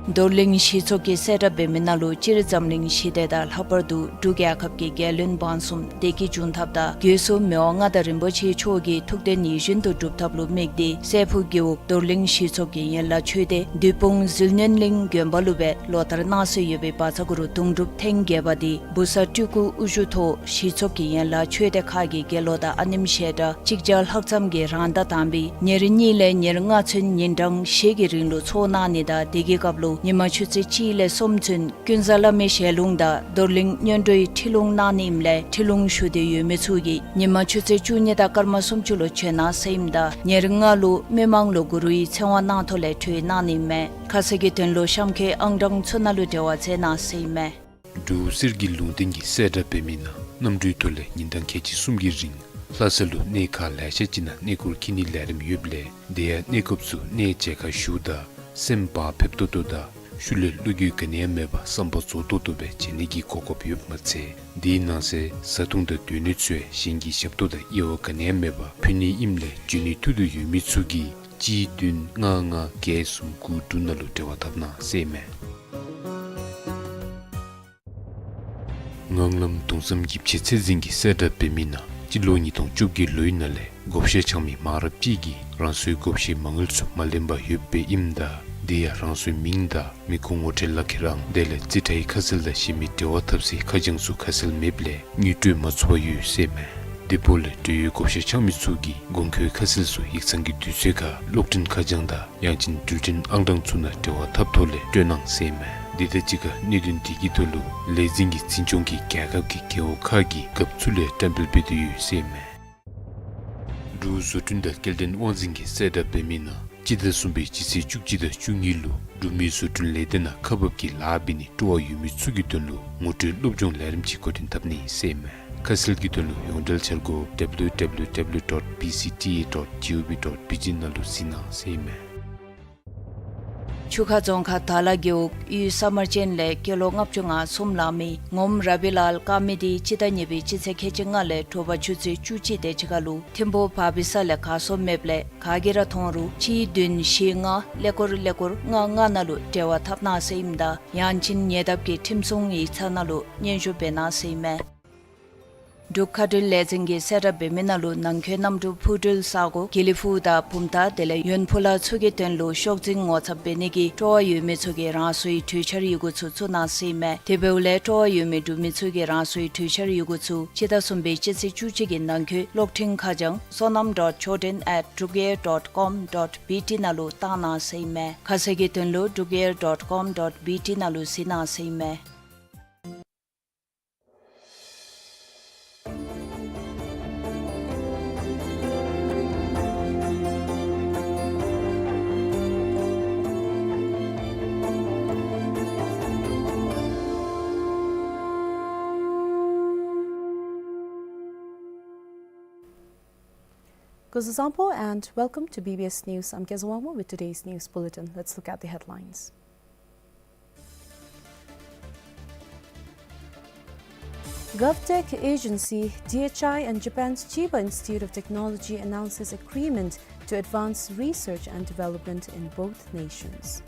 རྡོར་གླིང་གཞིས་ཚོགས་ཀྱིས་གསལ་བསྒྲགས་འབད་མི་ནང་ལུ་སྤྱིར་འཛམ་གླིང་ཞི་བདེ་དང་ལྷག་པར་དུ་འབྲུག་རྒྱལ་ཁབ་ཀྱི་རྒྱལ་བློན་འབངས་གསུམ་བདེ་སྐྱིད་འབྱུང་ཐབས་དང་རྒྱལ་སྲས་མི་དབང་མངའ་བདག་རིན་པོ་ཆེ་མཆོག་གི་ཐུགས་དོན་ཡིད་བཞིན་དུ་འགྲུབ་ཐབས་ལུ་དམིགས་ཏེ་སྲས་ཕུག་རྒེད་འོག་རྡོར་གླིང་གཞིས་ཚོགས་ཀྱི་ཡན་ལག་ཆོས་སྡེ་བདུད་དཔུང་ཟིལ་གནོན་གླིང་དགོན་པ་ལུ་སྦེ་ལོ་ལྟར་གནང་སྲོལ་ཡོད་པའི་བཛྲ་གུ་རུ་གདུང་སྒྲུབ་ཐེངས་བརྒྱད་པ་འདི་བུ་གསར་སྤྲུལ་སྐུ་དབུ་བཞུགས་ཐོག་གཞིས་ཚོགས་ཀྱི་ཡན་ལག་ཆོས་སྡེ་ཁག་གི་དགེ་སློང་དང་ཨ་ནེམ་ཞལ་གྲངས་གཅིག་བརྒྱ་ལྷག་ཙམ་གྱིས་རང་ཟླ་དང་པའི་ཉེར་གཉིས་ལས་ཉེར་ལྔ་ཚུན་ཉིན་གྲངས་བཞི་གི་རིང་ལུ་ཚོགས་གནང་ནི་དང་དེ་གི་སྐབས་ལུ་ཉིན་མ་ཆུ་ཚོད་གཅིག་ལས་གསུམ་ཚུན་ཀུན་བཟང་བླ་མའི་ཞལ་ལུང་དང་རྡོར་གླིང་སྔོན་འགྲོའི་ཁྲིད་ལུང་གནང་ནི་ཨིནམ་ལས་ཁྲིད་ལུང་ཞུ་འདོད་ཡོད་མི་ཚུ་གིས་ཉིན་མ་ཆུ་ཚོད་བཅུ་གཉིས་དང་སྐར་མ་སུམ་ཅུ་ལུ་བྱོན་གནང་ཟེར་ཨིནམ་ད་ཉེར་ལྔ་ལུ་མི་མང་ལུ་གུ་རུའི་ཚེ་དབང་གནང་ཐོག་ལས་གྲོལ་གནང་ནི་ཨིན་མས། ཁ་གསལ་གྱི་དོན་ལུ་གཤམ་འཁོད་ཨང་གྲངས་ཚུ་ནང་ལུ་འབྲེལ་བ་མཛད་གནང་ཟེར་ཨིན་མས། འབྲུག་གསེར་གྱི་ལུང་བསྟན་གྱིས་གསལ་བསྒྲགས་འབད་མི་ནང་གནམ་གྲུའི་ཐོག་ལས་ཉིན་གྲངས་ཁལ་གཅིག་གསུམ་གྱི་རིང་ལྷ་ས་ལུ་གནས་ཁག་ལེ་ཤ་ཅིག་ནང་གནས་སྐོར་འཁྱིད་ནིའི་ལས་རིམ་ཡོདཔ་ལས་དེ་ཡང་གནས་སྐབས་སུ་གནས་མཇལ་ཁ་ཞུཝ་ད་སེམས་བག་ཕེབས་ཏོག་ཏོ་དང་ཤུལ་ལས་བློ་འགྱོད་ག་ནི་ཡང་མེད་པར་བསམ་པ་རྫོགས་ཏོག་ཏོ་སྦེ་མཇལ་ནི་གི་གོ་སྐབས་ཡོདཔ་མ་ཚད་དེའི་ནང་གསེས་བཟའ་འཐུང་དང་སྡོད་གནས་ཚུ་ཡང་གཞན་གྱི་ཞབས་ཏོག་དང་དབྱེ་བ་ག་ནི་ཡང་མེད་པར་ཕུལ་ནི་ཨིནམ་ལས་འབྱོན་ནི་ཐུགས་འདོད་ཡོད་མི་ཚུ་གིས་གཅིག་བདུན་ལྔ་ལྔ་བརྒྱད་གསུམ་དགུ་དྲུག་ནང་ལུ་འབྲེལ་བ་འཐབ་གནང་ཟེར་ཨིན་མས། ངང་ལམ་གདུང་བསམ་ཡིད་ཆེས་ཚད་འཛིན་གྱིས་གསལ་བསྒྲགས་འབད་མི་ནང་སྤྱི་ལོ་ཉིས་སྟོང་བཅོ་བརྒྱད་ལོའི་ནང་ལས་བགོ་བཤའ་འཆང་མི་མང་རབས་ཅིག་གིས་རང་སོའི་བགོ་བཤའི་མ་དངུལ་ཚུ་མ་ལེན་པར་ཡོདཔ་སྦེ་ཨིནམ་ད་དེ་ཡང་རང་སོའི་མིང་དང་མི་ཁུངས་ངོ་སྤྲོད་ལག་ཁྱེར་ཨང་དེ་ལས་རྩིས་ཁྲའི་ཁ་གསལ་དང་གཞན་མི་འབྲེལ་བ་འཐབ་སའི་ཁ་བྱང་ཚུ་ཁ་གསལ་མེདཔ་ལས་དངུལ་སྤྲོད་མ་ཚུགས་པར་ཡོད་ཟེར་ཨིན་མས། དེ་འབདཝ་ལས་འབྲེལ་ཡོད་བགོ་བཤའ་འཆང་མི་ཚུ་གིས་གོང་འཁོད་ཁ་གསལ་ཚུ་ཡིག་ཚང་གི་དུས་ཚོད་ཁར་གློག་འཕྲིན་ཁ་བྱང་དང་ཡང་ཅིན་འགྲུལ་འཕྲིན་ཨང་གྲངས་ཚུ་ནང་འབྲེལ་བ་འཐབ་ཐོག་ལས་སྤྲོད་གནང་ཟེར་ཨིན་མས། དེ་དང་གཅིག་ཁར་གནད་དོན་དེ་གི་དོན་ལུ་ལས་འཛིན་གྱིས་འཛིན་སྐྱོང་གིས་རྒྱལ་ཁབ་ཀྱི་རྒེད་འོག་ཁག་གི་རྒཔོ་ཚུ་ལས་བཀྲམ་སྤེལ་འབད་དེ་ཡོད་ཟེར་ཨིན་མས། འབྲུག་བཟོ་སྐྲུན་དང་སྐྱེལ་འདྲེན་དབང་འཛིན་གྱིས་གསལ་བསྒྲགས་འབད་མི་ནང་སྤྱི་ཟླ་གསུམ་པའི་སྤྱི་ཚེས་བཅུ་གཅིག་དང་བཅུ་གཉིས་ལུ་འབྲུག་མི་བཟོ་སྐྲུན་ལས་སྡེ་ནང་ཁག་འབག་གི་ལཱ་འབད་ནི་སྤྲོ་བ་ཡོད་མི་ཚུ་གི་དོན་ལུ་ངོ་སྤྲོད་སློབ་སྦྱོང་ལས་རིམ་ཅིག་འགོ་འདྲེན་འཐབ་ནི་ཟེར་ཨིན་མས། ཁ་གསལ་གྱི་དོན་ལུ་ཡོངས་འབྲེལ་འཆར་སྒོ་W W W dot B C T A dot gov dot B T ནང་ལུ་གཟིགས་གནང་ཟེར་ཨིན་མས། ཆུ་ཁ་རྫོང་ཁག་དར་ལ་རྒེད་འོག་གཡུས་ས་དམར་ཅན་ལས་སྐྱེས་ལོ་ལྔ་བཅུ་ང་གསུམ་ལང་མི་ངོམ་ར་བི་ལཱལ་དཀར་མེ་འདི་སྤྱི་ཟླ་གཉིས་པའི་སྤྱི་ཚེས་ཁལ་གཅིག་ལྔ་ལས་དྲོ་པ་ཆུ་ཚོད་བཅུ་གཅིག་དེ་ཅིག་ཁར་ལུ་ཐིམ་ཕུག་བར་བི་ས་ལས་གར་སོང་མེདཔ་ལས་ག་གིས་ར་མཐོང་རུང་གཅིག་བདུན་བཞི་ལྔ་ཀླད་ཀོར་ཀླད་ཀོར་ལྔ་ལྔ་ནང་ལུ་འབྲེལ་བ་འཐབ་གནང་ཟེར་ཨིནམ་ད་ཡང་ཅིན་ཉེ་འདབས་ཀྱི་ཁྲིམས་སྲུང་ཡིག་ཚང་ནང་ལུ་སྙན་ཞུ་འབད་གནང་ཟེར་ཨིན་མས། འབྲུག་མཁའ་འགྲུལ་ལས་འཛིན་གྱིས་གསལ་བསྒྲགས་འབད་མི་ནང་ལུ་ནང་འཁོད་གནམ་གྲུ་འཕུར་འགྲུལ་ས་སྒོ་དགེ་ལེགས་ཕུག་དང་བུམ་ཐང་དེ་ལས་ཡོན་ཕུ་ལ་ཚུ་གི་དོན་ལུ་ཤོག་འཛིན་ངོ་ཚབ་འབད་ནི་གི་སྤྲོ་བ་ཡོད་མི་ཚུ་གིས་རང་སོའི་གྲོས་འཆར་ཡི་གུ་ཚུ་བཙུགས་གནང་ཟེར་ཨིན་མས། དེ་འབདཝ་ལས་སྤྲོ་བ་ཡོད་མི་འབྲུག་མི་ཚུ་གིས་རང་སོའི་གྲོས་འཆར་ཡི་གུ་ཚུ་སྤྱི་ཟླ་གསུམ་པའི་སྤྱི་ཚེས་བཅུ་གཅིག་གི་ནང་འཁོད་གློག་འཕྲིན་ཁ་བྱང་sonam dot choden at drukair dot com dot B T ནང་ལུ་བཏང་གནང་ཟེར་ཨིན་མས། ཁ་གསལ་གྱི་དོན་ལུ་drukair dot com dot B T ནང་ལུ་གཟིགས་གནང་ཟེར་ཨིན་མས། Kuzuzangpo and welcome to B B S News. I'm Kezawangmo with today's news bulletin. Let's look at the headlines. GovTech Agency, D H I, and Japan's Chiba Institute of Technology announces agreement to advance research and development in both nations.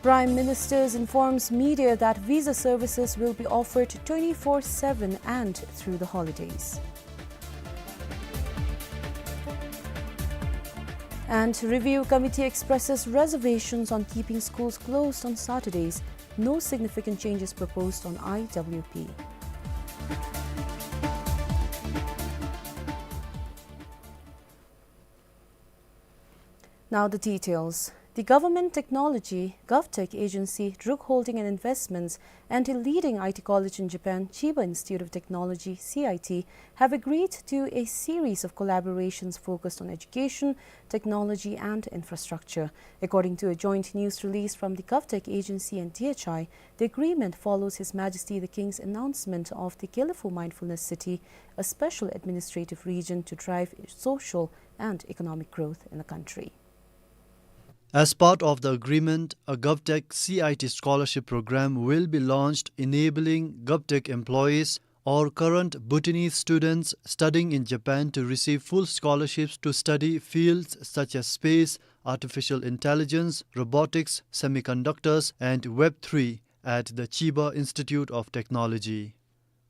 Prime Minister informs media that visa services will be offered twenty-four seven and through the holidays. And Review Committee expresses reservations on keeping schools closed on Saturdays. No significant changes proposed on I W P. Now the details. The government technology, GovTech agency, Druk Holding and Investments, and a leading I T college in Japan, Chiba Institute of Technology, C I T, have agreed to a series of collaborations focused on education, technology, and infrastructure. According to a joint news release from the GovTech agency and D H I, the agreement follows His Majesty the King's announcement of the Gelephu Mindfulness City, a special administrative region to drive social and economic growth in the country. As part of the agreement, a GovTech C I T scholarship program will be launched, enabling GovTech employees or current Bhutanese students studying in Japan to receive full scholarships to study fields such as space, artificial intelligence, robotics, semiconductors, and Web three at the Chiba Institute of Technology.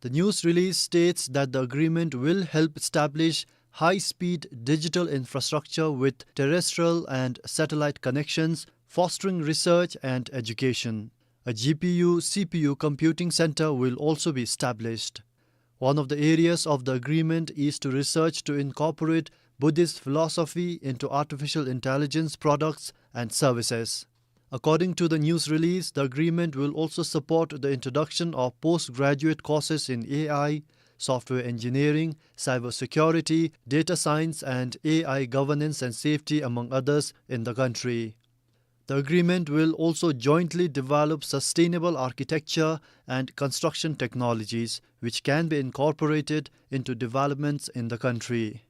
The news release states that the agreement will help establish high-speed digital infrastructure with terrestrial and satellite connections, fostering research and education. A G P U C P U computing center will also be established. One of the areas of the agreement is to research to incorporate Buddhist philosophy into artificial intelligence products and services. According to the news release, the agreement will also support the introduction of postgraduate courses in A I, software engineering, cybersecurity, data science, and A I governance and safety, among others, in the country. The agreement will also jointly develop sustainable architecture and construction technologies, which can be incorporated into developments in the country.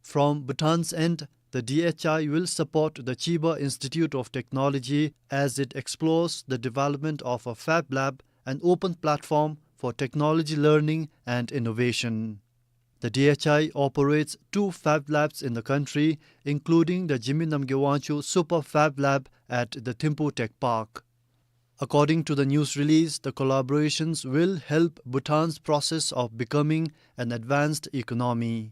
From Bhutan's end, the D H I will support the Chiba Institute of Technology as it explores the development of a Fab Lab, an open platform for technology learning and innovation. The D H I operates two Fab Labs in the country, including the Jigme Namgay Wangchuck Super Fab Lab at the Thimphu Tech Park. According to the news release, the collaborations will help Bhutan's process of becoming an advanced economy.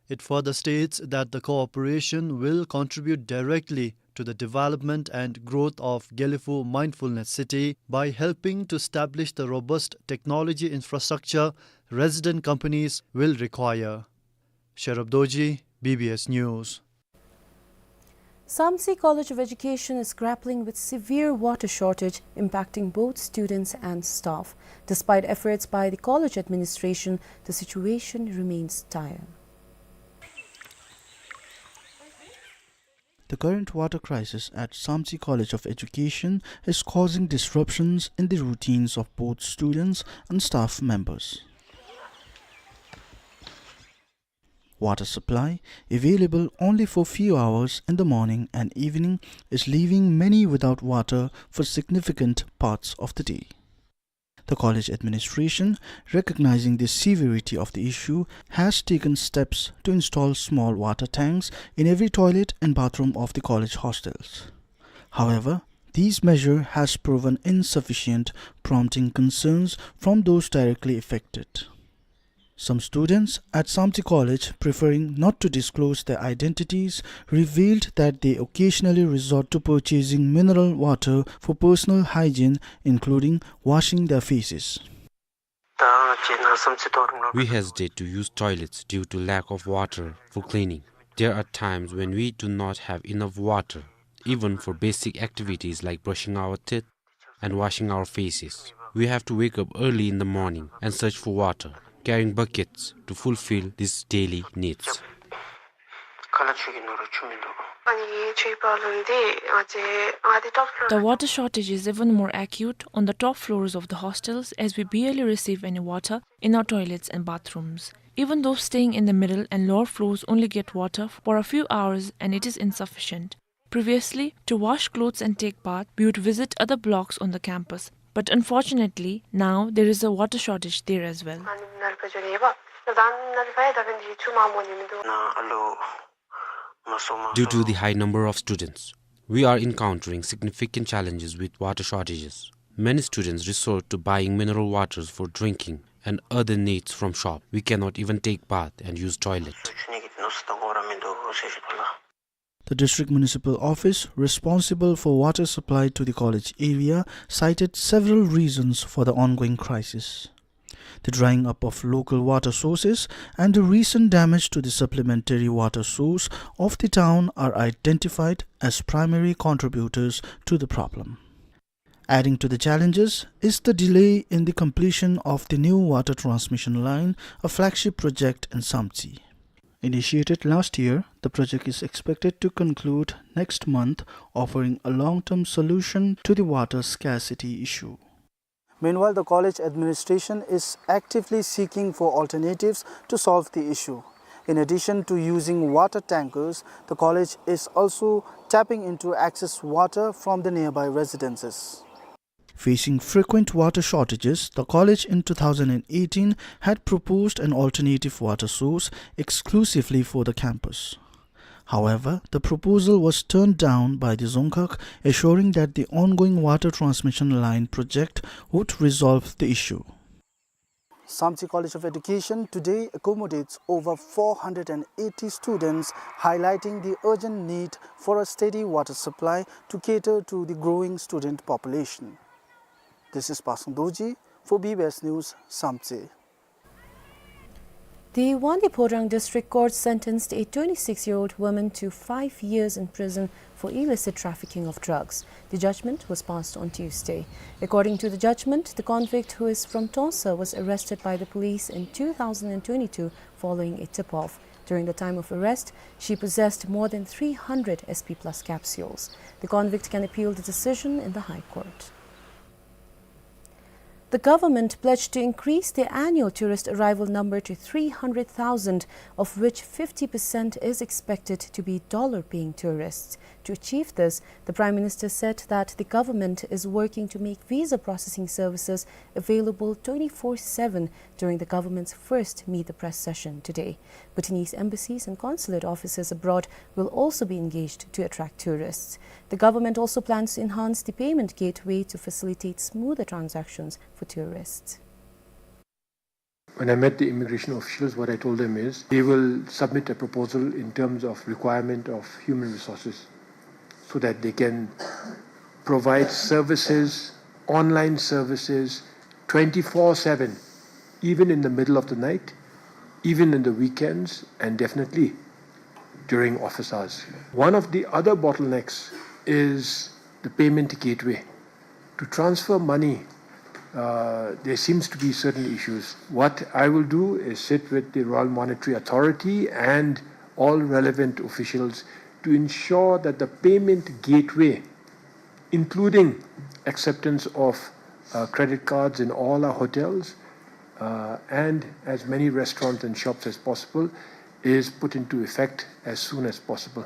It further states that the cooperation will contribute directly to the development and growth of Gelephu Mindfulness City by helping to establish the robust technology infrastructure resident companies will require. Sherab Dorji, B B S News. Samtse College of Education is grappling with severe water shortage impacting both students and staff. Despite efforts by the college administration, the situation remains dire. The current water crisis at Samtse College of Education is causing disruptions in the routines of both students and staff members. Water supply, available only for few hours in the morning and evening, is leaving many without water for significant parts of the day. The college administration, recognizing the severity of the issue, has taken steps to install small water tanks in every toilet and bathroom of the college hostels. However, these measure has proven insufficient, prompting concerns from those directly affected. Some students at Samtse College, preferring not to disclose their identities, revealed that they occasionally resort to purchasing mineral water for personal hygiene, including washing their faces. We hesitate to use toilets due to lack of water for cleaning. There are times when we do not have enough water, even for basic activities like brushing our teeth and washing our faces. We have to wake up early in the morning and search for water, carrying buckets to fulfill these daily needs. The water shortage is even more acute on the top floors of the hostels, as we barely receive any water in our toilets and bathrooms. Even those staying in the middle and lower floors only get water for a few hours, and it is insufficient. Previously, to wash clothes and take bath, we would visit other blocks on the campus. But unfortunately, now there is a water shortage there as well. Due to the high number of students, we are encountering significant challenges with water shortages. Many students resort to buying mineral waters for drinking and other needs from shop. We cannot even take bath and use toilet. The district municipal office responsible for water supply to the college area cited several reasons for the ongoing crisis. The drying up of local water sources and the recent damage to the supplementary water source of the town are identified as primary contributors to the problem. Adding to the challenges is the delay in the completion of the new water transmission line, a flagship project in Samtse. Initiated last year, the project is expected to conclude next month, offering a long-term solution to the water scarcity issue. Meanwhile, the college administration is actively seeking for alternatives to solve the issue. In addition to using water tankers, the college is also tapping into excess water from the nearby residences. Facing frequent water shortages, the college in two thousand and eighteen had proposed an alternative water source exclusively for the campus. However, the proposal was turned down by the Dzongkhag, assuring that the ongoing water transmission line project would resolve the issue. Samtse College of Education today accommodates over four hundred and eighty students, highlighting the urgent need for a steady water supply to cater to the growing student population. This is Pasang Dorji for B B S News, Samtse. The Wangdue Phodrang District Court sentenced a twenty-six-year-old woman to five years in prison for illicit trafficking of drugs. The judgment was passed on Tuesday. According to the judgment, the convict, who is from Tongsa, was arrested by the police in two thousand and twenty-two following a tip-off. During the time of arrest, she possessed more than three hundred S P plus capsules. The convict can appeal the decision in the High Court. The government pledged to increase the annual tourist arrival number to three hundred thousand, of which fifty percent is expected to be dollar-paying tourists. To achieve this, the Prime Minister said that the government is working to make visa processing services available twenty-four seven during the government's first Meet the Press session today. Bhutanese embassies and consulate offices abroad will also be engaged to attract tourists. The government also plans to enhance the payment gateway to facilitate smoother transactions for tourists. When I met the immigration officials, what I told them is they will submit a proposal in terms of requirement of human resources so that they can provide services, online services, twenty-four seven, even in the middle of the night, even in the weekends, and definitely during office hours. One of the other bottlenecks is the payment gateway. To transfer money, uh, there seems to be certain issues. What I will do is sit with the Royal Monetary Authority and all relevant officials to ensure that the payment gateway, including acceptance of, uh, credit cards in all our hotels, uh, and as many restaurants and shops as possible, is put into effect as soon as possible.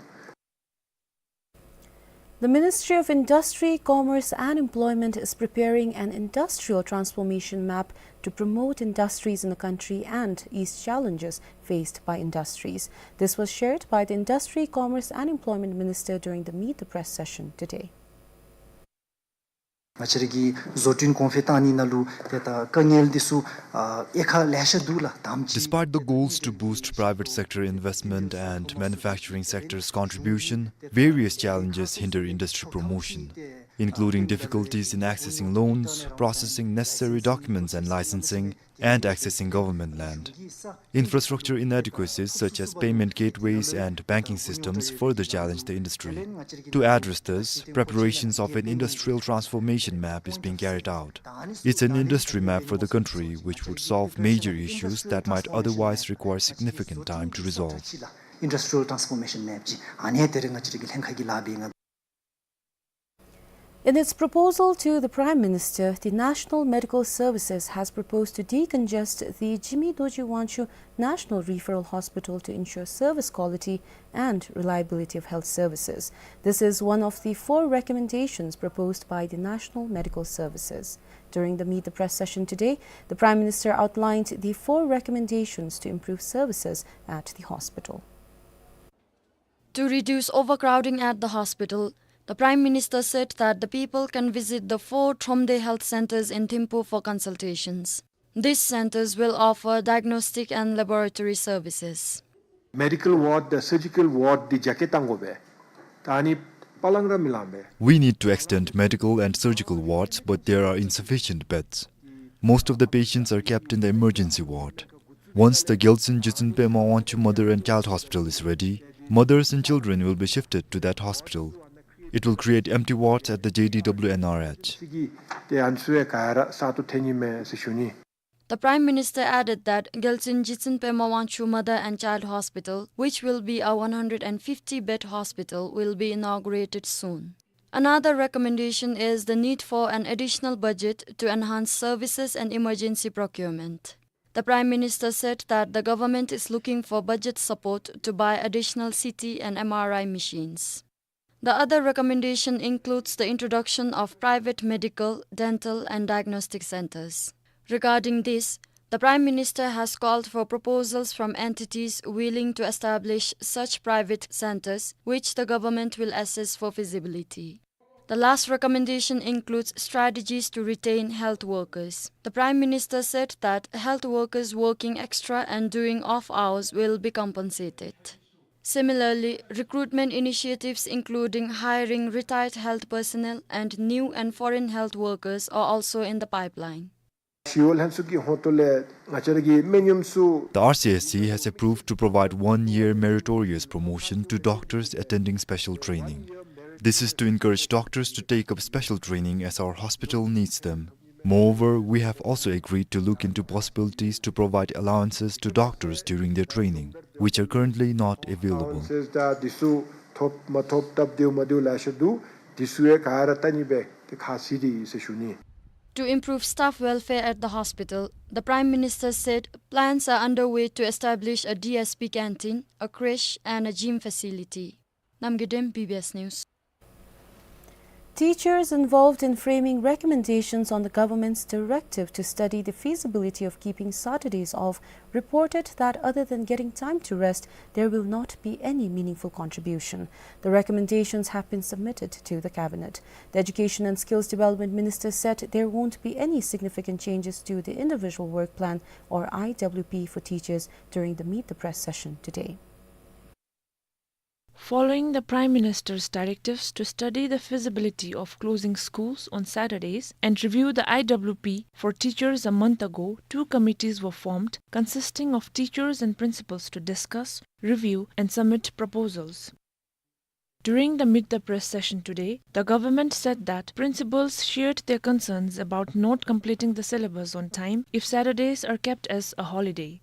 The Ministry of Industry, Commerce and Employment is preparing an industrial transformation map to promote industries in the country and ease challenges faced by industries. This was shared by the Industry, Commerce and Employment Minister during the Meet the Press session today. ང་བཅས་ར་གི་བཟོ་སྐྲུན་གོང་འཕེལ་བཏང་ནི་ནང་ལུ་ཏེ་ད་དཀའ་ངལ་འདི་ཚུ་ཨ་དབྱེ་ཁག་ལེ་ཤ་འདུག་ལགས། དང་པ་ཅིག Despite the goals to boost private sector investment and manufacturing sector's contribution, various challenges hinder industry promotion, including difficulties in accessing loans, processing necessary documents and licensing, and accessing government land. Infrastructure inadequacies such as payment gateways and banking systems further challenge the industry. To address this, preparations of an industrial transformation map is being carried out. It's an industry map for the country which would solve major issues that might otherwise require significant time to resolve. Industrial transformation map ཅིག་ཨ་ནི་དེ་རེ་ང་བཅས་ར་གི་ལྷན་ཁག་གིས་ལཱ་འབད་ནི། In its proposal to the Prime Minister, the National Medical Services has proposed to decongest the Jigme Dorji Wangchuk National Referral Hospital to ensure service quality and reliability of health services. This is one of the four recommendations proposed by the National Medical Services. During the Meet the Press session today, the Prime Minister outlined the four recommendations to improve services at the hospital. To reduce overcrowding at the hospital, the Prime Minister said that the people can visit the four Thromde health centers in Thimphu for consultations. These centers will offer diagnostic and laboratory services. Medical ward དང་surgical ward འདི་རྒྱ་སྐྱེད་གཏང་དགོ་པས། ད་ཨ་ནི་པ་ལང་ར་མི་ལང་པས། We need to extend medical and surgical wards, but there are insufficient beds. Most of the patients are kept in the emergency ward. Once the Gyaltsuen Jitsun Pema Wangchuk Mother and Child Hospital is ready, mothers and children will be shifted to that hospital. It will create empty wards at the J D W N R H. ཅིག་གིས་ཏེ་ཨ་ནི་ཚུ་ཡང་ག་ར་གསར་དུ་ཐོན་ནི་མས་ཟེར་ཞུ་ནི། The Prime Minister added that Gyaltsuen Jitsun Pema Wangchuk Mother and Child Hospital, which will be a one hundred and fifty bed hospital, will be inaugurated soon. Another recommendation is the need for an additional budget to enhance services and emergency procurement. The Prime Minister said that the government is looking for budget support to buy additional C T and M R I machines. The other recommendation includes the introduction of private medical, dental, and diagnostic centers. Regarding this, the Prime Minister has called for proposals from entities willing to establish such private centers, which the government will assess for feasibility. The last recommendation includes strategies to retain health workers. The Prime Minister said that health workers working extra and doing off hours will be compensated. Similarly, recruitment initiatives including hiring retired health personnel and new and foreign health workers are also in the pipeline. ཤི་ཝ་ལྷན་ཚོགས་ཀྱི་ཧོང་ཏོ་ལས་ང་བཅས་ར་གི་སྨན་གཡོགམ་ཚུ། The R C S C has approved to provide one-year meritorious promotion to doctors attending special training. This is to encourage doctors to take up special training as our hospital needs them. Moreover, we have also agreed to look into possibilities to provide allowances to doctors during their training, which are currently not available. Allowances དང་འདི་ཚུ་ཐོབ་མ་ཐོབ་སྟབས་བདེཝ་མ་བདེཝ་ལེ་ཤ་འདུག། འདི་ཚུ་ཡང་ག་ར་བལྟ་ནི་སྦེ་ཏེ་ཁ་གསལ་ཏེ་ཡོད་ཟེར་ཞུ་ནི། To improve staff welfare at the hospital, the Prime Minister said plans are underway to establish a D S P canteen, a creche, and a gym facility. Namgay Dem, B B S News. Teachers involved in framing recommendations on the government's directive to study the feasibility of keeping Saturdays off reported that other than getting time to rest, there will not be any meaningful contribution. The recommendations have been submitted to the cabinet. The Education and Skills Development Minister said there won't be any significant changes to the individual work plan or I W P for teachers during the Meet the Press session today. Following the Prime Minister's directives to study the feasibility of closing schools on Saturdays and review the I W P for teachers a month ago, two committees were formed consisting of teachers and principals to discuss, review and submit proposals. During the Meet the Press session today, the government said that principals shared their concerns about not completing the syllabus on time if Saturdays are kept as a holiday.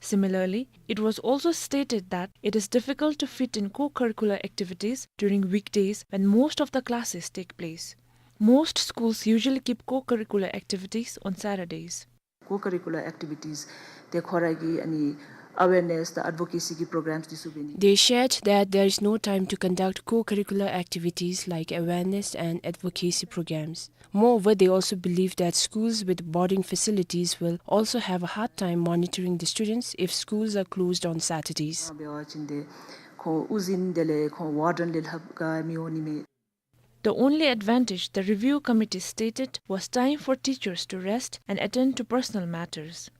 Similarly, it was also stated that it is difficult to fit in co-curricular activities during weekdays when most of the classes take place. Most schools usually keep co-curricular activities on Saturdays. Co-curricular activities འདི་ཁོ་ར་གི་ཨ་ནི་ awareness དང་advocacy གི་programs འདི་ཚུ་འབད་ནི། They shared that there is no time to conduct co-curricular activities like awareness and advocacy programs. Moreover, they also believe that schools with boarding facilities will also have a hard time monitoring the students if schools are closed on Saturdays. འབད་བ་ཅིན་ཏེ་ཁོང་དབུ་འཛིན་དེ་ལས་ཁོང་ཝར་ཌེན་ལས་ལྷག་ག་མི་འོང་ནི་མས། The only advantage, the review committee stated, was time for teachers to rest and attend to personal matters.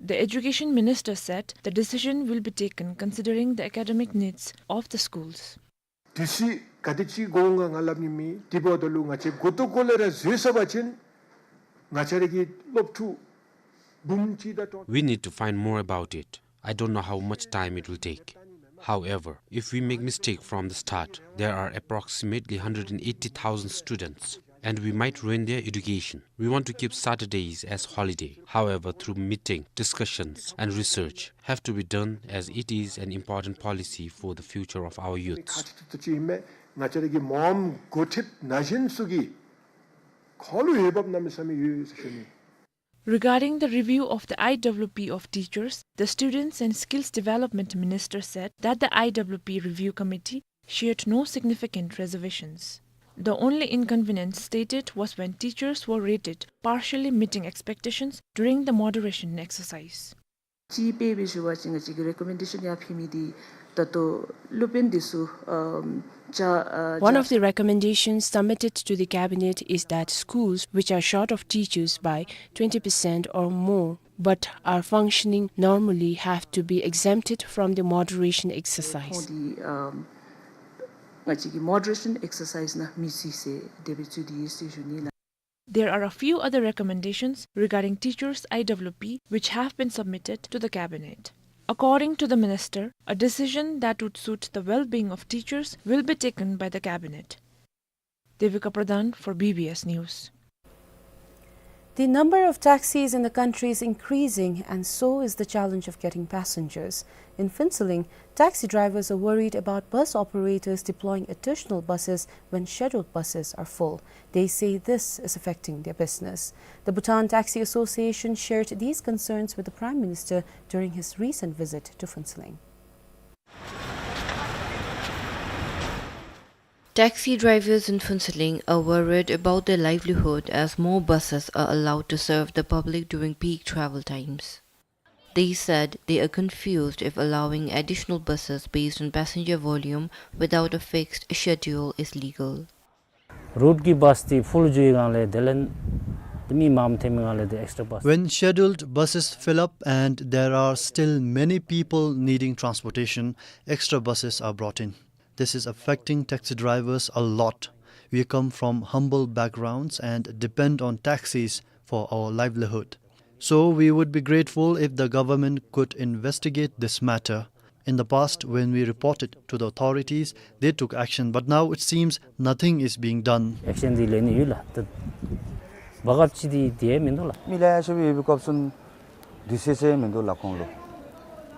The education minister said the decision will be taken considering the academic needs of the schools. དུས་ཚོད་ག་དེ་ཅིག་འགོར་འོང་ག་ང་སླབ་ནི་མེད། དེ་འབདཝ་ད་ལུ་ང་བཅས་མགུ་ཏོ་སྐོར་ལས་ར་བཟོད་ས་འབད་བ་ཅིན་ང་བཅས་ར་གི་སློབ་ཕྲུག་འབུམ་གཅིག་དང་སྟོང་། We need to find more about it. I don't know how much time it will take. However, if we make mistake from the start, there are approximately hundred and eighty thousand students, and we might ruin their education. We want to keep Saturdays as holiday. However, through meeting, discussions, and research, have to be done as it is an important policy for the future of our youths. ཁག་ཆེ་ཏོག་ཏོ་ཅིག་ཨིན་མས། ང་བཅས་ར་གི་མངམ་འགོ་ཁྲིདཔ་ན་གཞོན་ཚུ་གིས་ཁོང་ལུ་འོས་འབབ་གནམ་མེད་ས་མེད་ཡོད་ཟེར་ཞུ་ནི། Regarding the review of the I W P of teachers, the Students and Skills Development Minister said that the I W P review committee shared no significant reservations. The only inconvenience stated was when teachers were rated partially meeting expectations during the moderation exercise. ཅིག་དཔེ་འབད་ཞུ་བ་ཅིན་ང་བཅས་ཀྱི་རེ་ཀོ་མེན་ཌེ་ཤཱན་ཡར་ཕུལ་མི་འདི་ད་ལྟོ་སློབ་དཔོན་འདི་ཚུ་ཨམ་ཅ་ཨ་One ཅ- of the recommendations submitted to the cabinet is that schools which are short of teachers by twenty percent or more but are functioning normally have to be exempted from the moderation exercise. ཁོང་འདི་ཨམ་ང་བཅས་ཀྱི་moderation exercise ནང་མི་ཚུད་ཟེར་དེ་སྦེ་ཚུད་དེ་ཡོད་ཟེར་ཞུ་ནི་ལགས། There are a few other recommendations regarding teachers I W P which have been submitted to the cabinet. According to the minister, a decision that would suit the well-being of teachers will be taken by the cabinet. Devika Pradhan for B B S News. The number of taxis in the country is increasing, and so is the challenge of getting passengers. In Phuentsholing, taxi drivers are worried about bus operators deploying additional buses when scheduled buses are full. They say this is affecting their business. The Bhutan Taxi Association shared these concerns with the Prime Minister during his recent visit to Phuentsholing. Taxi drivers in Phuentsholing are worried about their livelihood as more buses are allowed to serve the public during peak travel times. They said they are confused if allowing additional buses based on passenger volume without a fixed schedule is legal. རུཊ་ཀྱི་བཱས་འདི་ཕུལ་འགྱོ་བའི་སྒང་ལས་དེ་ལས་མི་མངམ་ཐོན་མི་སྒང་ལས་དེ་ཨེགསི་ཊྲ་བཱས། When scheduled buses fill up and there are still many people needing transportation, extra buses are brought in. This is affecting taxi drivers a lot. We come from humble backgrounds and depend on taxis for our livelihood. So we would be grateful if the government could investigate this matter. In the past, when we reported to the authorities, they took action, but now it seems nothing is being done. ཨེག་ཤན་འདི་ལེན་ནི་ཡོད་ལགས། ད་བག་ཆགས་ཅིག་འདི་དེ་མིན་འདུག་ལགས། མི་ལེ་ཤ་སྦེ་ཡོད་པའི་སྐབས་སུ་འདི་སེ་སེ་མིན་འདུག་ལགས་ཁོང་ལུ།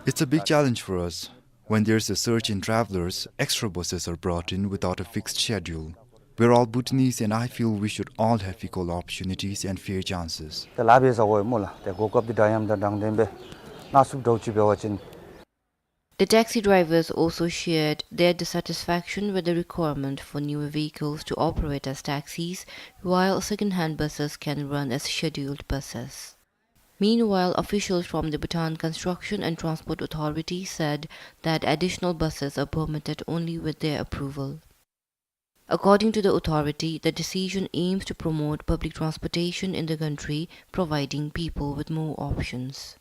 It's a big challenge for us. When there's a surge in travelers, extra buses are brought in without a fixed schedule. We're all Bhutanese, and I feel we should all have equal opportunities and fair chances. ཏེ་ལཱ་འབད་ས་གོ་ཡི་སྨོ་ལགས། ཏེ་གོ་སྐབས་འདི་འདྲ་ཡང་དང་དྲང་བདེན་སྦེ་ནཱ་སུབ་འདྲཝ་ཅིག་འབད་བ་ཅིན། The taxi drivers also shared their dissatisfaction with the requirement for newer vehicles to operate as taxis, while second-hand buses can run as scheduled buses. Meanwhile, officials from the Bhutan Construction and Transport Authority said that additional buses are permitted only with their approval. According to the authority, the decision aims to promote public transportation in the country, providing people with more options.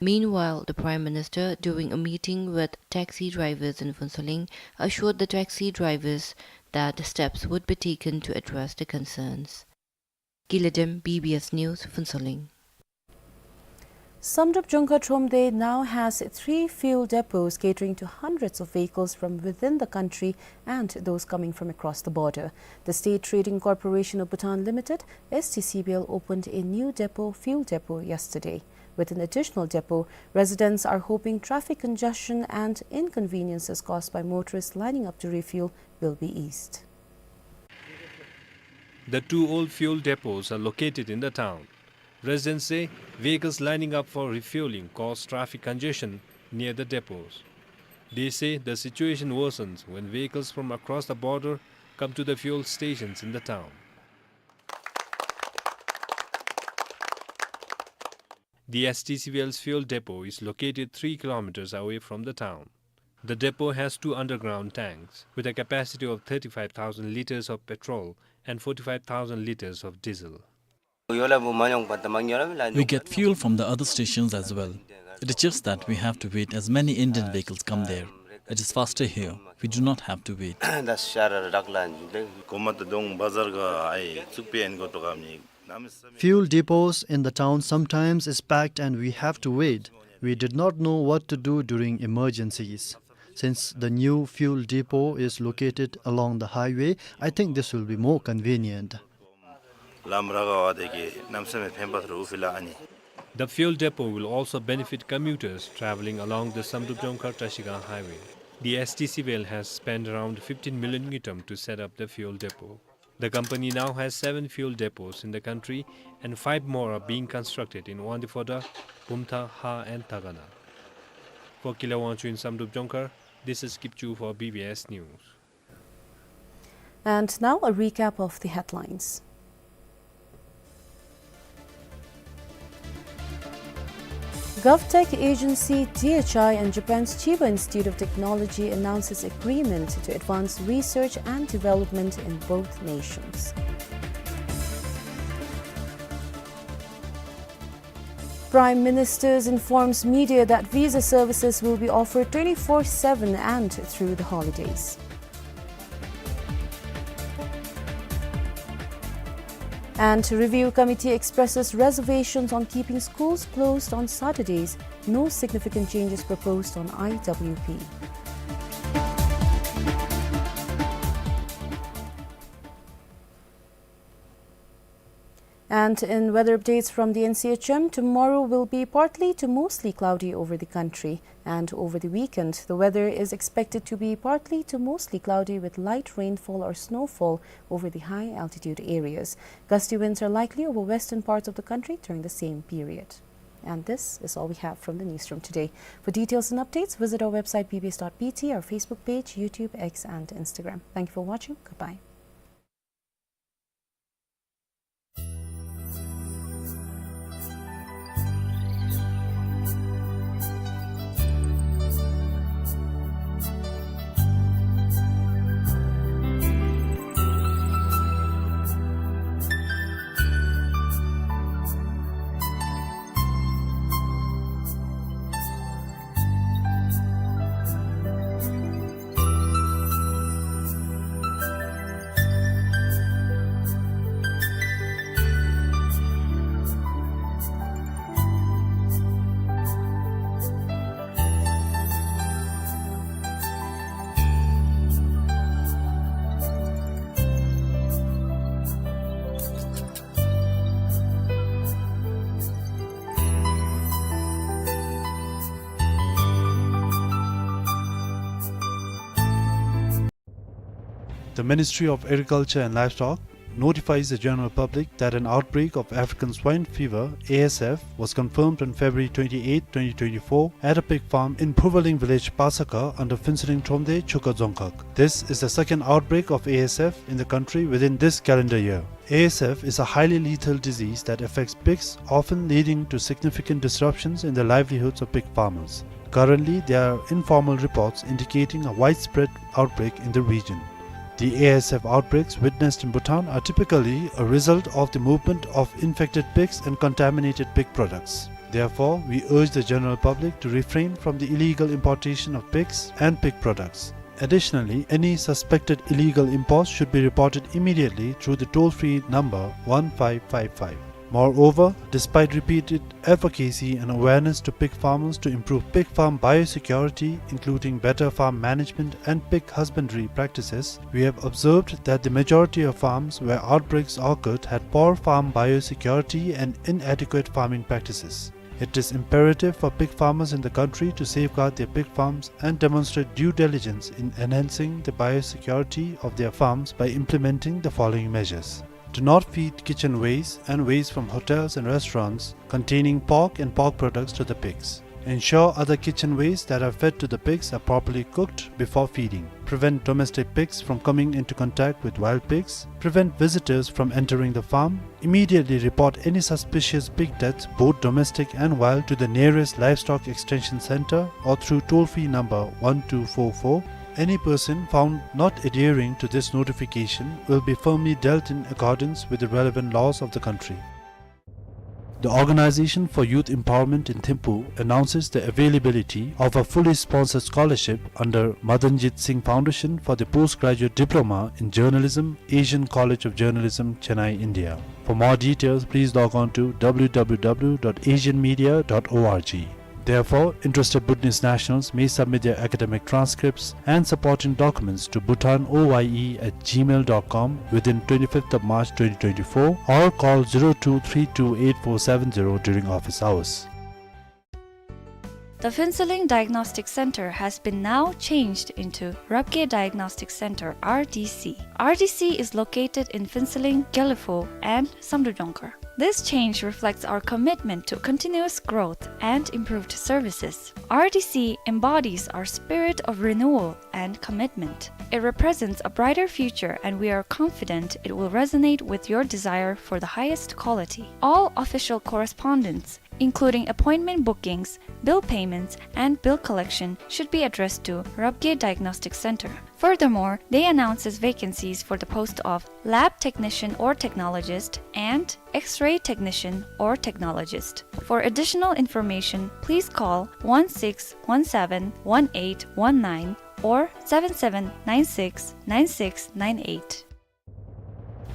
Meanwhile, the Prime Minister, during a meeting with taxi drivers in Phuentsholing, assured the taxi drivers that steps would be taken to address the concerns. Gila Dem, B B S News, Phuentsholing. Samdrup Jongkha Thromde now has three fuel depots catering to hundreds of vehicles from within the country and those coming from across the border. The State Trading Corporation of Bhutan Limited, S T C B L, opened a new depot, fuel depot, yesterday. With an additional depot, residents are hoping traffic congestion and inconveniences caused by motorists lining up to refuel will be eased. The two old fuel depots are located in the town. Residents say vehicles lining up for refueling cause traffic congestion near the depots. They say the situation worsens when vehicles from across the border come to the fuel stations in the town. The S T C Vale's fuel depot is located three kilometers away from the town. The depot has two underground tanks with a capacity of thirty-five thousand liters of petrol and forty-five thousand liters of diesel. We get fuel from the other stations as well. It is just that we have to wait as many Indian vehicles come there. It is faster here. We do not have to wait. Fuel depots in the town sometimes is packed and we have to wait. We did not know what to do during emergencies. Since the new fuel depot is located along the highway, I think this will be more convenient. The fuel depot will also benefit commuters traveling along the Samdrup-Jongkhar-Trashigang highway. The S T C Vale has spent around fifteen million ngultrum to set up the fuel depot. The company now has seven fuel depots in the country and five more are being constructed in Wangdue Phodrang, Bumthang, Haa and Dagana. For Kila Wangchuk in Samdrup-Jongkhar, this is Kipchu for B B S News. And now a recap of the headlines. GovTech agency D H I and Japan's Chiba Institute of Technology announces agreement to advance research and development in both nations. Prime Minister informs media that visa services will be offered twenty-four seven and through the holidays. And Review Committee expresses reservations on keeping schools closed on Saturdays. No significant changes proposed on I W P. And in weather updates from the N C H M, tomorrow will be partly to mostly cloudy over the country, and over the weekend, the weather is expected to be partly to mostly cloudy with light rainfall or snowfall over the high altitude areas. Gusty winds are likely over western parts of the country during the same period. And this is all we have from the newsroom today. For details and updates, visit our website B B S dot B T, our Facebook page, YouTube, X, and Instagram. Thank you for watching. Goodbye. The Ministry of Agriculture and Livestock notifies the general public that an outbreak of African swine fever, A S F, was confirmed on February twenty-eighth, twenty twenty-four, at a pig farm in Phuvoling village, Pasakha, under Phuentsholing Thromde, Chukha Dzongkhag. This is the second outbreak of A S F in the country within this calendar year. A S F is a highly lethal disease that affects pigs, often leading to significant disruptions in the livelihoods of pig farmers. Currently, there are informal reports indicating a widespread outbreak in the region. The A S F outbreaks witnessed in Bhutan are typically a result of the movement of infected pigs and contaminated pig products. Therefore, we urge the general public to refrain from the illegal importation of pigs and pig products. Additionally, any suspected illegal imports should be reported immediately through the toll-free number one five five five. Moreover, despite repeated advocacy and awareness to pig farmers to improve pig farm biosecurity, including better farm management and pig husbandry practices, we have observed that the majority of farms where outbreaks occurred had poor farm biosecurity and inadequate farming practices. It is imperative for pig farmers in the country to safeguard their pig farms and demonstrate due diligence in enhancing the biosecurity of their farms by implementing the following measures. Do not feed kitchen waste and waste from hotels and restaurants containing pork and pork products to the pigs. Ensure other kitchen waste that are fed to the pigs are properly cooked before feeding. Prevent domestic pigs from coming into contact with wild pigs. Prevent visitors from entering the farm. Immediately report any suspicious pig deaths, both domestic and wild, to the nearest livestock extension center or through toll-free number one two four four. Any person found not adhering to this notification will be firmly dealt in accordance with the relevant laws of the country. The Organization for Youth Empowerment in Thimphu announces the availability of a fully sponsored scholarship under Madanjit Singh Foundation for the Postgraduate Diploma in Journalism, Asian College of Journalism, Chennai, India. For more details, please log on to w w w dot asian media dot org. Therefore, interested Bhutanese nationals may submit their academic transcripts and supporting documents to bhutan o y e at gmail dot com within twenty-fifth of March twenty twenty-four or call zero two three two eight four seven zero during office hours. The Phuentsholing Diagnostic Center has been now changed into Rabgye Diagnostic Center, R D C. R D C is located in Phuentsholing, Gelephu, and Samdrup Jongkhar. This change reflects our commitment to continuous growth and improved services. R D C embodies our spirit of renewal and commitment. It represents a brighter future, and we are confident it will resonate with your desire for the highest quality. All official correspondence, including appointment bookings, bill payments, and bill collection, should be addressed to Rabgye Diagnostic Center. Furthermore, they announces vacancies for the post of lab technician or technologist and X-ray technician or technologist. For additional information, please call one six one seven one eight one nine or seven seven nine six nine six nine eight.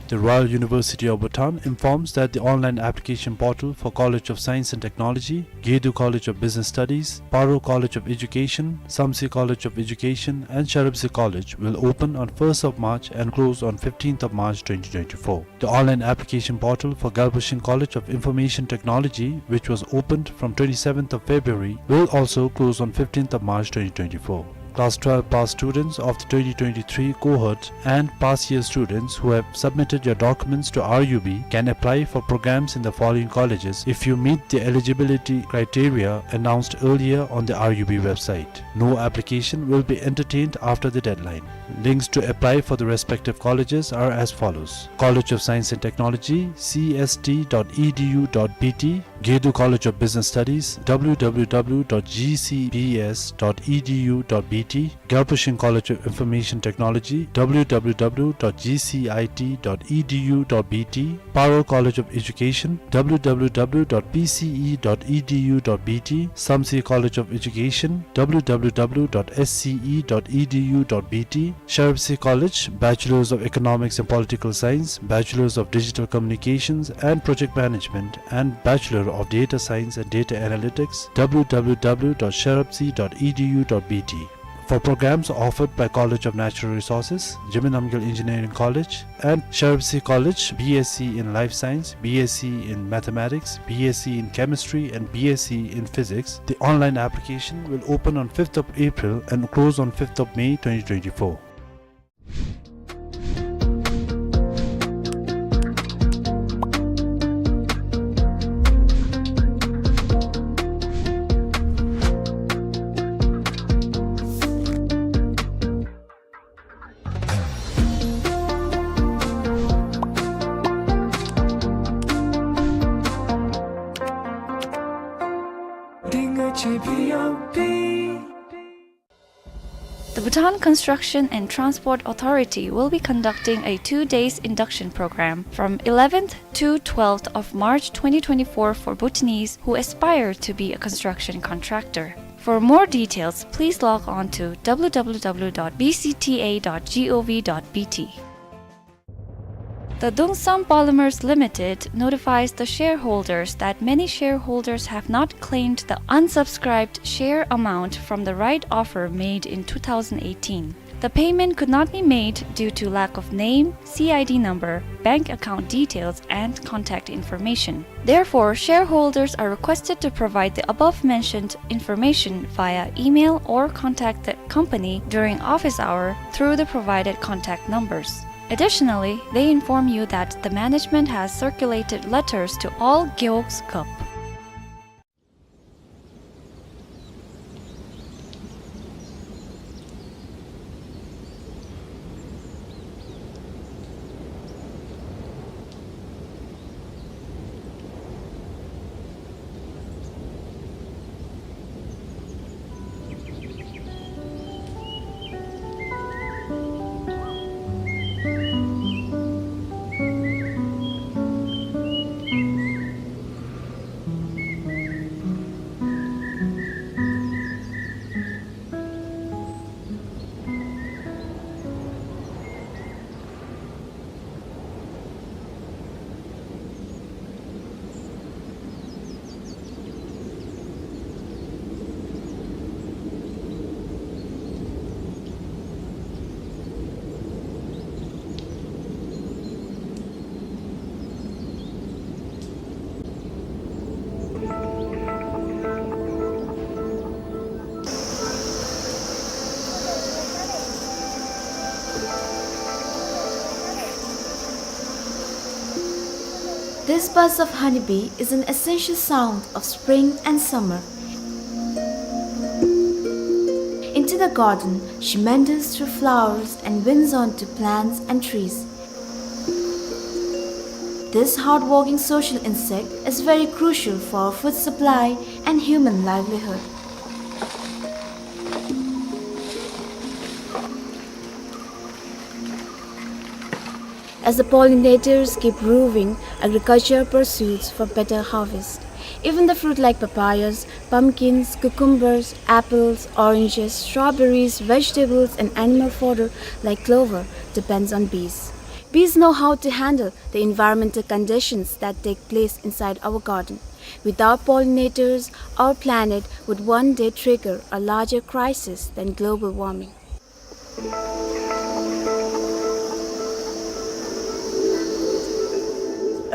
The Royal University of Bhutan informs that the online application portal for College of Science and Technology, Gedu College of Business Studies, Paro College of Education, Samtse College of Education, and Sherabtse College will open on first of March and close on fifteenth of March twenty twenty-four. The online application portal for Gyalpo Shing College of Information Technology, which was opened from twenty-seventh of February, will also close on fifteenth of March twenty twenty-four. Class twelve pass students of the twenty twenty-three cohort and past year students who have submitted your documents to R U B can apply for programs in the following colleges if you meet the eligibility criteria announced earlier on the R U B website. No application will be entertained after the deadline. Links to apply for the respective colleges are as follows: College of Science and Technology, C S T dot E D U dot B T, Gedu College of Business Studies, w w w dot g c b s dot e d u dot b t, Gyalpo Shing College of Information Technology, w w w dot g c i t dot e d u dot b t, Paro College of Education, w w w dot p c e dot e d u dot b t, Samtse College of Education, w w w dot s c e dot e d u dot b t, Sherabtse College, Bachelors of Economics and Political Science, Bachelors of Digital Communications and Project Management, and Bachelor of Data Science and Data Analytics, w w w dot sherabtse dot e d u dot b t. For programs offered by College of Natural Resources, Zhimee Namgyel Engineering College, and Sherabtse College, B S c in Life Science, B S c in Mathematics, B S c in Chemistry, and B S c in Physics, the online application will open on fifth of April and close on fifth of May twenty twenty-four. The Bhutan Construction and Transport Authority will be conducting a two days induction program from eleventh to twelfth of March twenty twenty-four for Bhutanese who aspire to be a construction contractor. For more details, please log on to w w w dot b c t a dot g o v dot b t. The Dungsam Polymers Limited notifies the shareholders that many shareholders have not claimed the unsubscribed share amount from the right offer made in two thousand eighteen. The payment could not be made due to lack of name, C I D number, bank account details, and contact information. Therefore, shareholders are requested to provide the above mentioned information via email or contact the company during office hour through the provided contact numbers. Additionally, they inform you that the management has circulated letters to all Gewog's cup. This buzz of honeybee is an essential sound of spring and summer. Into the garden, she meanders through flowers and winds onto plants and trees. This hardworking social insect is very crucial for food supply and human livelihood. As the pollinators keep roving, agriculture pursues for better harvest. Even the fruit like papayas, pumpkins, cucumbers, apples, oranges, strawberries, vegetables, and animal fodder like clover depends on bees. Bees know how to handle the environmental conditions that take place inside our garden. Without pollinators, our planet would one day trigger a larger crisis than global warming.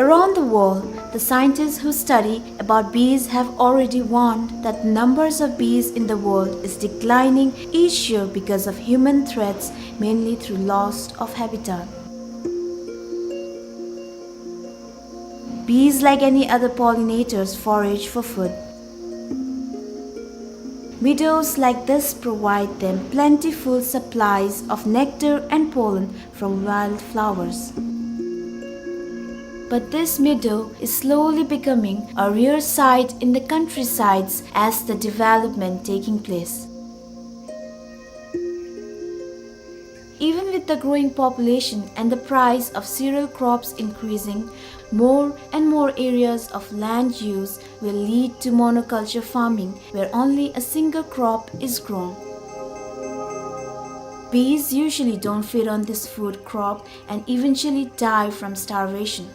Around the world, the scientists who study about bees have already warned that the numbers of bees in the world is declining each year because of human threats, mainly through loss of habitat. Bees, like any other pollinators, forage for food. Meadows like this provide them plentiful supplies of nectar and pollen from wildflowers. But this meadow is slowly becoming a rare sight in the countrysides as the development taking place. Even with the growing population and the price of cereal crops increasing, more and more areas of land use will lead to monoculture farming, where only a single crop is grown. Bees usually don't feed on this food crop and eventually die from starvation.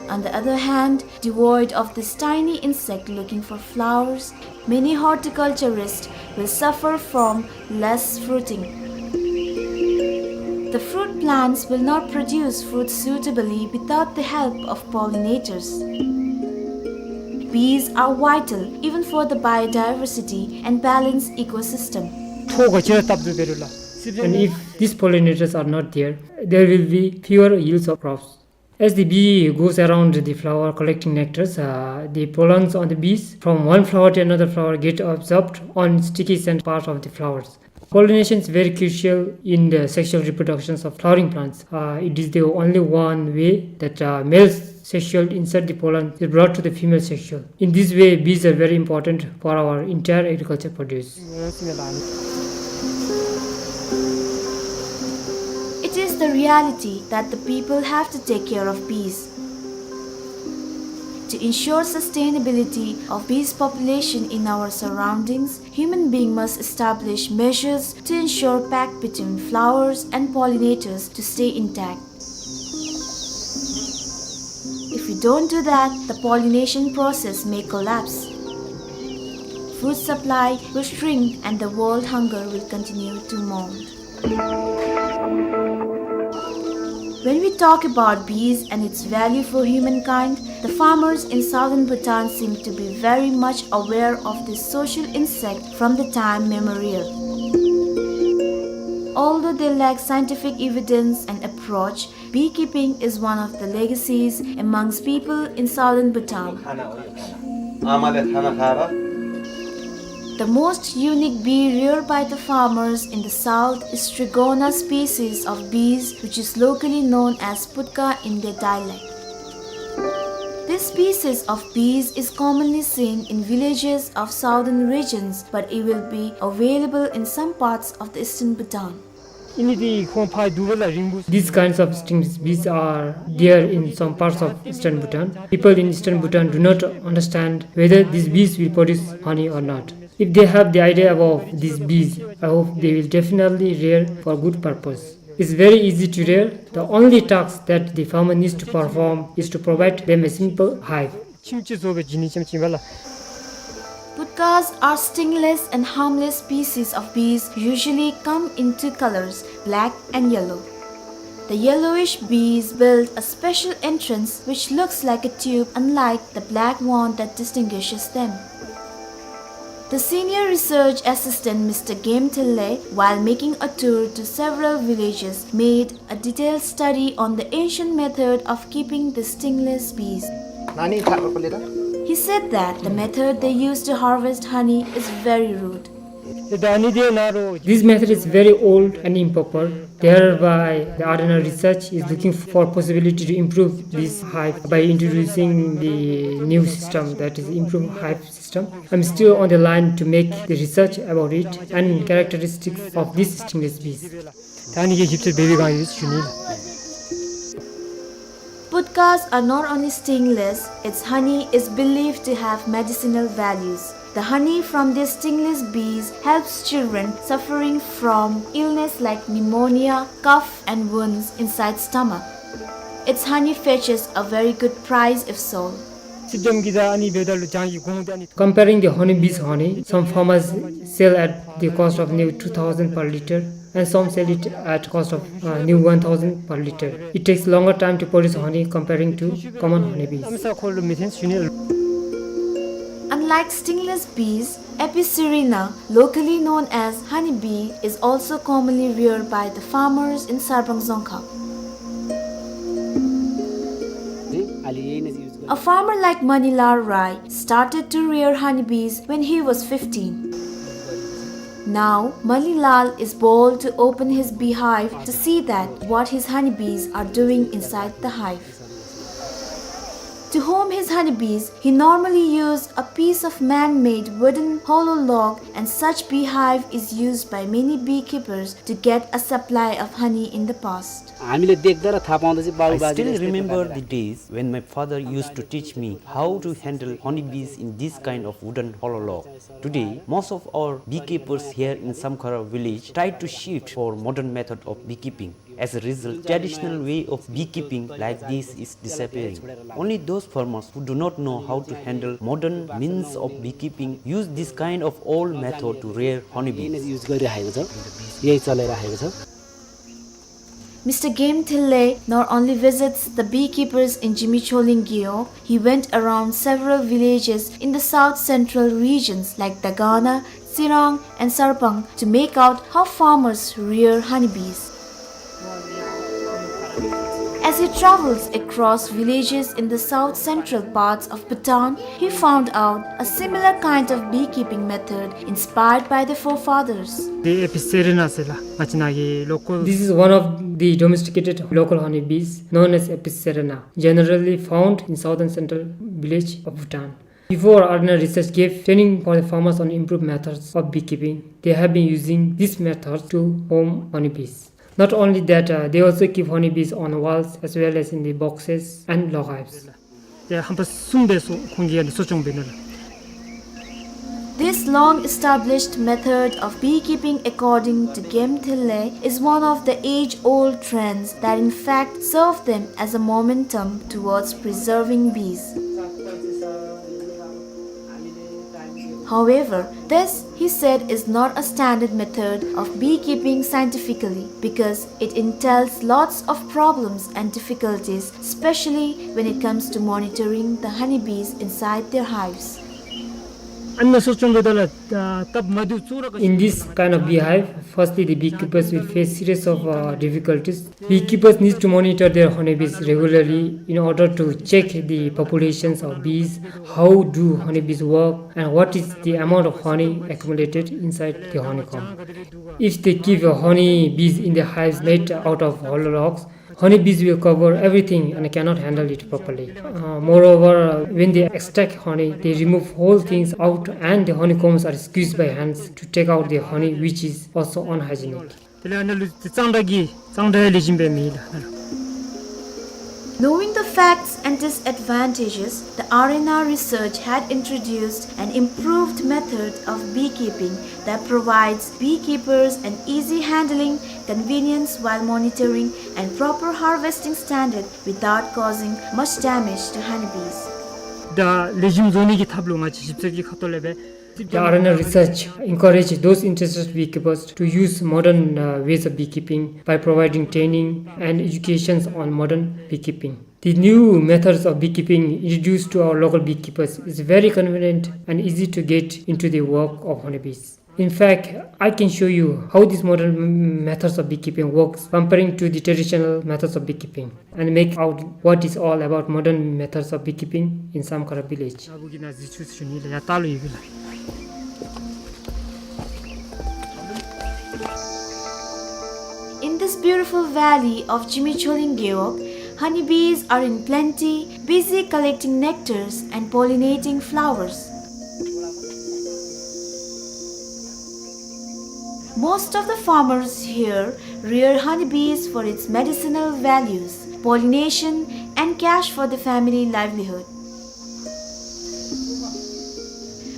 On the other hand, devoid of this tiny insect looking for flowers, many horticulturists will suffer from less fruiting. The fruit plants will not produce fruit suitably without the help of pollinators. Bees are vital even for the biodiversity and balanced ecosystem. And if these pollinators are not there, there will be fewer yields of crops. As the bee goes around the flower collecting nectars, uh, the pollens on the bees from one flower to another flower get absorbed on sticky scent part of the flowers. Pollination is very crucial in the sexual reproductions of flowering plants. Uh, it is the only one way that, uh, male sexual insert the pollen is brought to the female sexual. In this way, bees are very important for our entire agriculture produce. It is the reality that the people have to take care of bees. To ensure sustainability of bees population in our surroundings, human being must establish measures to ensure pact between flowers and pollinators to stay intact. If we don't do that, the pollination process may collapse. Food supply will shrink and the world hunger will continue to mount. When we talk about bees and its value for humankind, the farmers in southern Bhutan seem to be very much aware of this social insect from the time memorial. Although they lack scientific evidence and approach, beekeeping is one of the legacies amongst people in southern Bhutan. The most unique bee reared by the farmers in the south is Trigona species of bees, which is locally known as putka in their dialect. This species of bees is commonly seen in villages of southern regions, but it will be available in some parts of the eastern Bhutan. These kinds of stingless bees are there in some parts of eastern Bhutan. People in eastern Bhutan do not understand whether these bees will produce honey or not. If they have the idea about these bees, I hope they will definitely rear for good purpose. It's very easy to rear. The only task that the farmer needs to perform is to provide them a simple hive. Putkas are stingless and harmless species of bees, usually come in two colors, black and yellow. The yellowish bees build a special entrance which looks like a tube, unlike the black one that distinguishes them. The senior research assistant, Mister Game Thille, while making a tour to several villages, made a detailed study on the ancient method of keeping the stingless bees. He said that the method they use to harvest honey is very rude. This method is very old and improper. Thereby, the Ardnor Research is looking for possibility to improve this hive by introducing the new system, that is, improved hive system. I'm still on the line to make the research about it and characteristics of these stingless bees. Putkas are not only stingless, its honey is believed to have medicinal values. The honey from these stingless bees helps children suffering from illness like pneumonia, cough, and wounds inside stomach. Its honey fetches a very good price if sold. Comparing the honeybee's honey, some farmers sell at the cost of new two thousand per liter, and some sell it at cost of, uh, new one thousand per liter. It takes longer time to produce honey comparing to common honeybees. Unlike stingless bees, Apis cerana, locally known as honeybee, is also commonly reared by the farmers in Sarbang Dzongkhag. A farmer like Manilal Rai started to rear honeybees when he was fifteen. Now, Manilal is bold to open his beehive to see that what his honeybees are doing inside the hive. To home his honeybees, he normally used a piece of man-made wooden hollow log, and such beehive is used by many beekeepers to get a supply of honey in the past. I still remember the days when my father used to teach me how to handle honeybees in this kind of wooden hollow log. Today, most of our beekeepers here in Samkhara village try to shift for modern method of beekeeping. As a result, traditional way of beekeeping like this is disappearing. Only those farmers who do not know how to handle modern means of beekeeping use this kind of old method to rear honeybees. Mister Game Thille not only visits the beekeepers in Zimichholing Gewog, he went around several villages in the south central regions like Dagana, Tsirang, and Sarbang to make out how farmers rear honeybees. As he travels across villages in the south central parts of Bhutan, he found out a similar kind of beekeeping method inspired by the forefathers. This is one of the domesticated local honeybees known as Apis cerana, generally found in southern central village of Bhutan. Before, Ardnor Research gave training for the farmers on improved methods of beekeeping. They have been using this method to home honeybees. Not only that, uh, they also keep honeybees on walls as well as in the boxes and log hives. This long-established method of beekeeping, according to Game Thille, is one of the age-old trends that in fact serve them as a momentum towards preserving bees. However, this, he said, is not a standard method of beekeeping scientifically because it entails lots of problems and difficulties, especially when it comes to monitoring the honeybees inside their hives. In this kind of beehive, firstly the beekeepers will face series of uh, difficulties. Beekeepers need to monitor their honeybees regularly in order to check the populations of bees, how do honeybees work, and what is the amount of honey accumulated inside the honeycomb. If they keep uh, honeybees in the hives made out of hollow logs, honeybees will cover everything and cannot handle it properly. Uh, moreover, when they extract honey, they remove whole things out and the honeycombs are squeezed by hands to take out the honey, which is also unhygienic. དེ་ལས་ཨ་ནཱ་ལུ་གཙང་སྦྲ་གི་གཙང་སྦྲ་ལེགས་ཤོམ་སྦེ་མེད་ལགས། Knowing the facts and disadvantages, the R N R research had introduced an improved method of beekeeping that provides beekeepers an easy handling, convenience while monitoring and proper harvesting standard without causing much damage to honeybees. ད་ལེགས་ཤོམ་བཟོ་ནི་གི་ཐབས་ལུ་ང་བཅས་ཞིབ་འཚོལ་གྱི་ཁ་ཐུག་ལས་སྦེ། The R N R research encourage those interested beekeepers to use modern uh, ways of beekeeping by providing training and educations on modern beekeeping. The new methods of beekeeping introduced to our local beekeepers is very convenient and easy to get into the work of honeybees. In fact, I can show you how these modern m- methods of beekeeping works comparing to the traditional methods of beekeeping and make out what is all about modern methods of beekeeping in Samkhara village. In this beautiful valley of Jimicholing Gewog, honeybees are in plenty, busy collecting nectars and pollinating flowers. Most of the farmers here rear honeybees for its medicinal values, pollination, and cash for the family livelihood.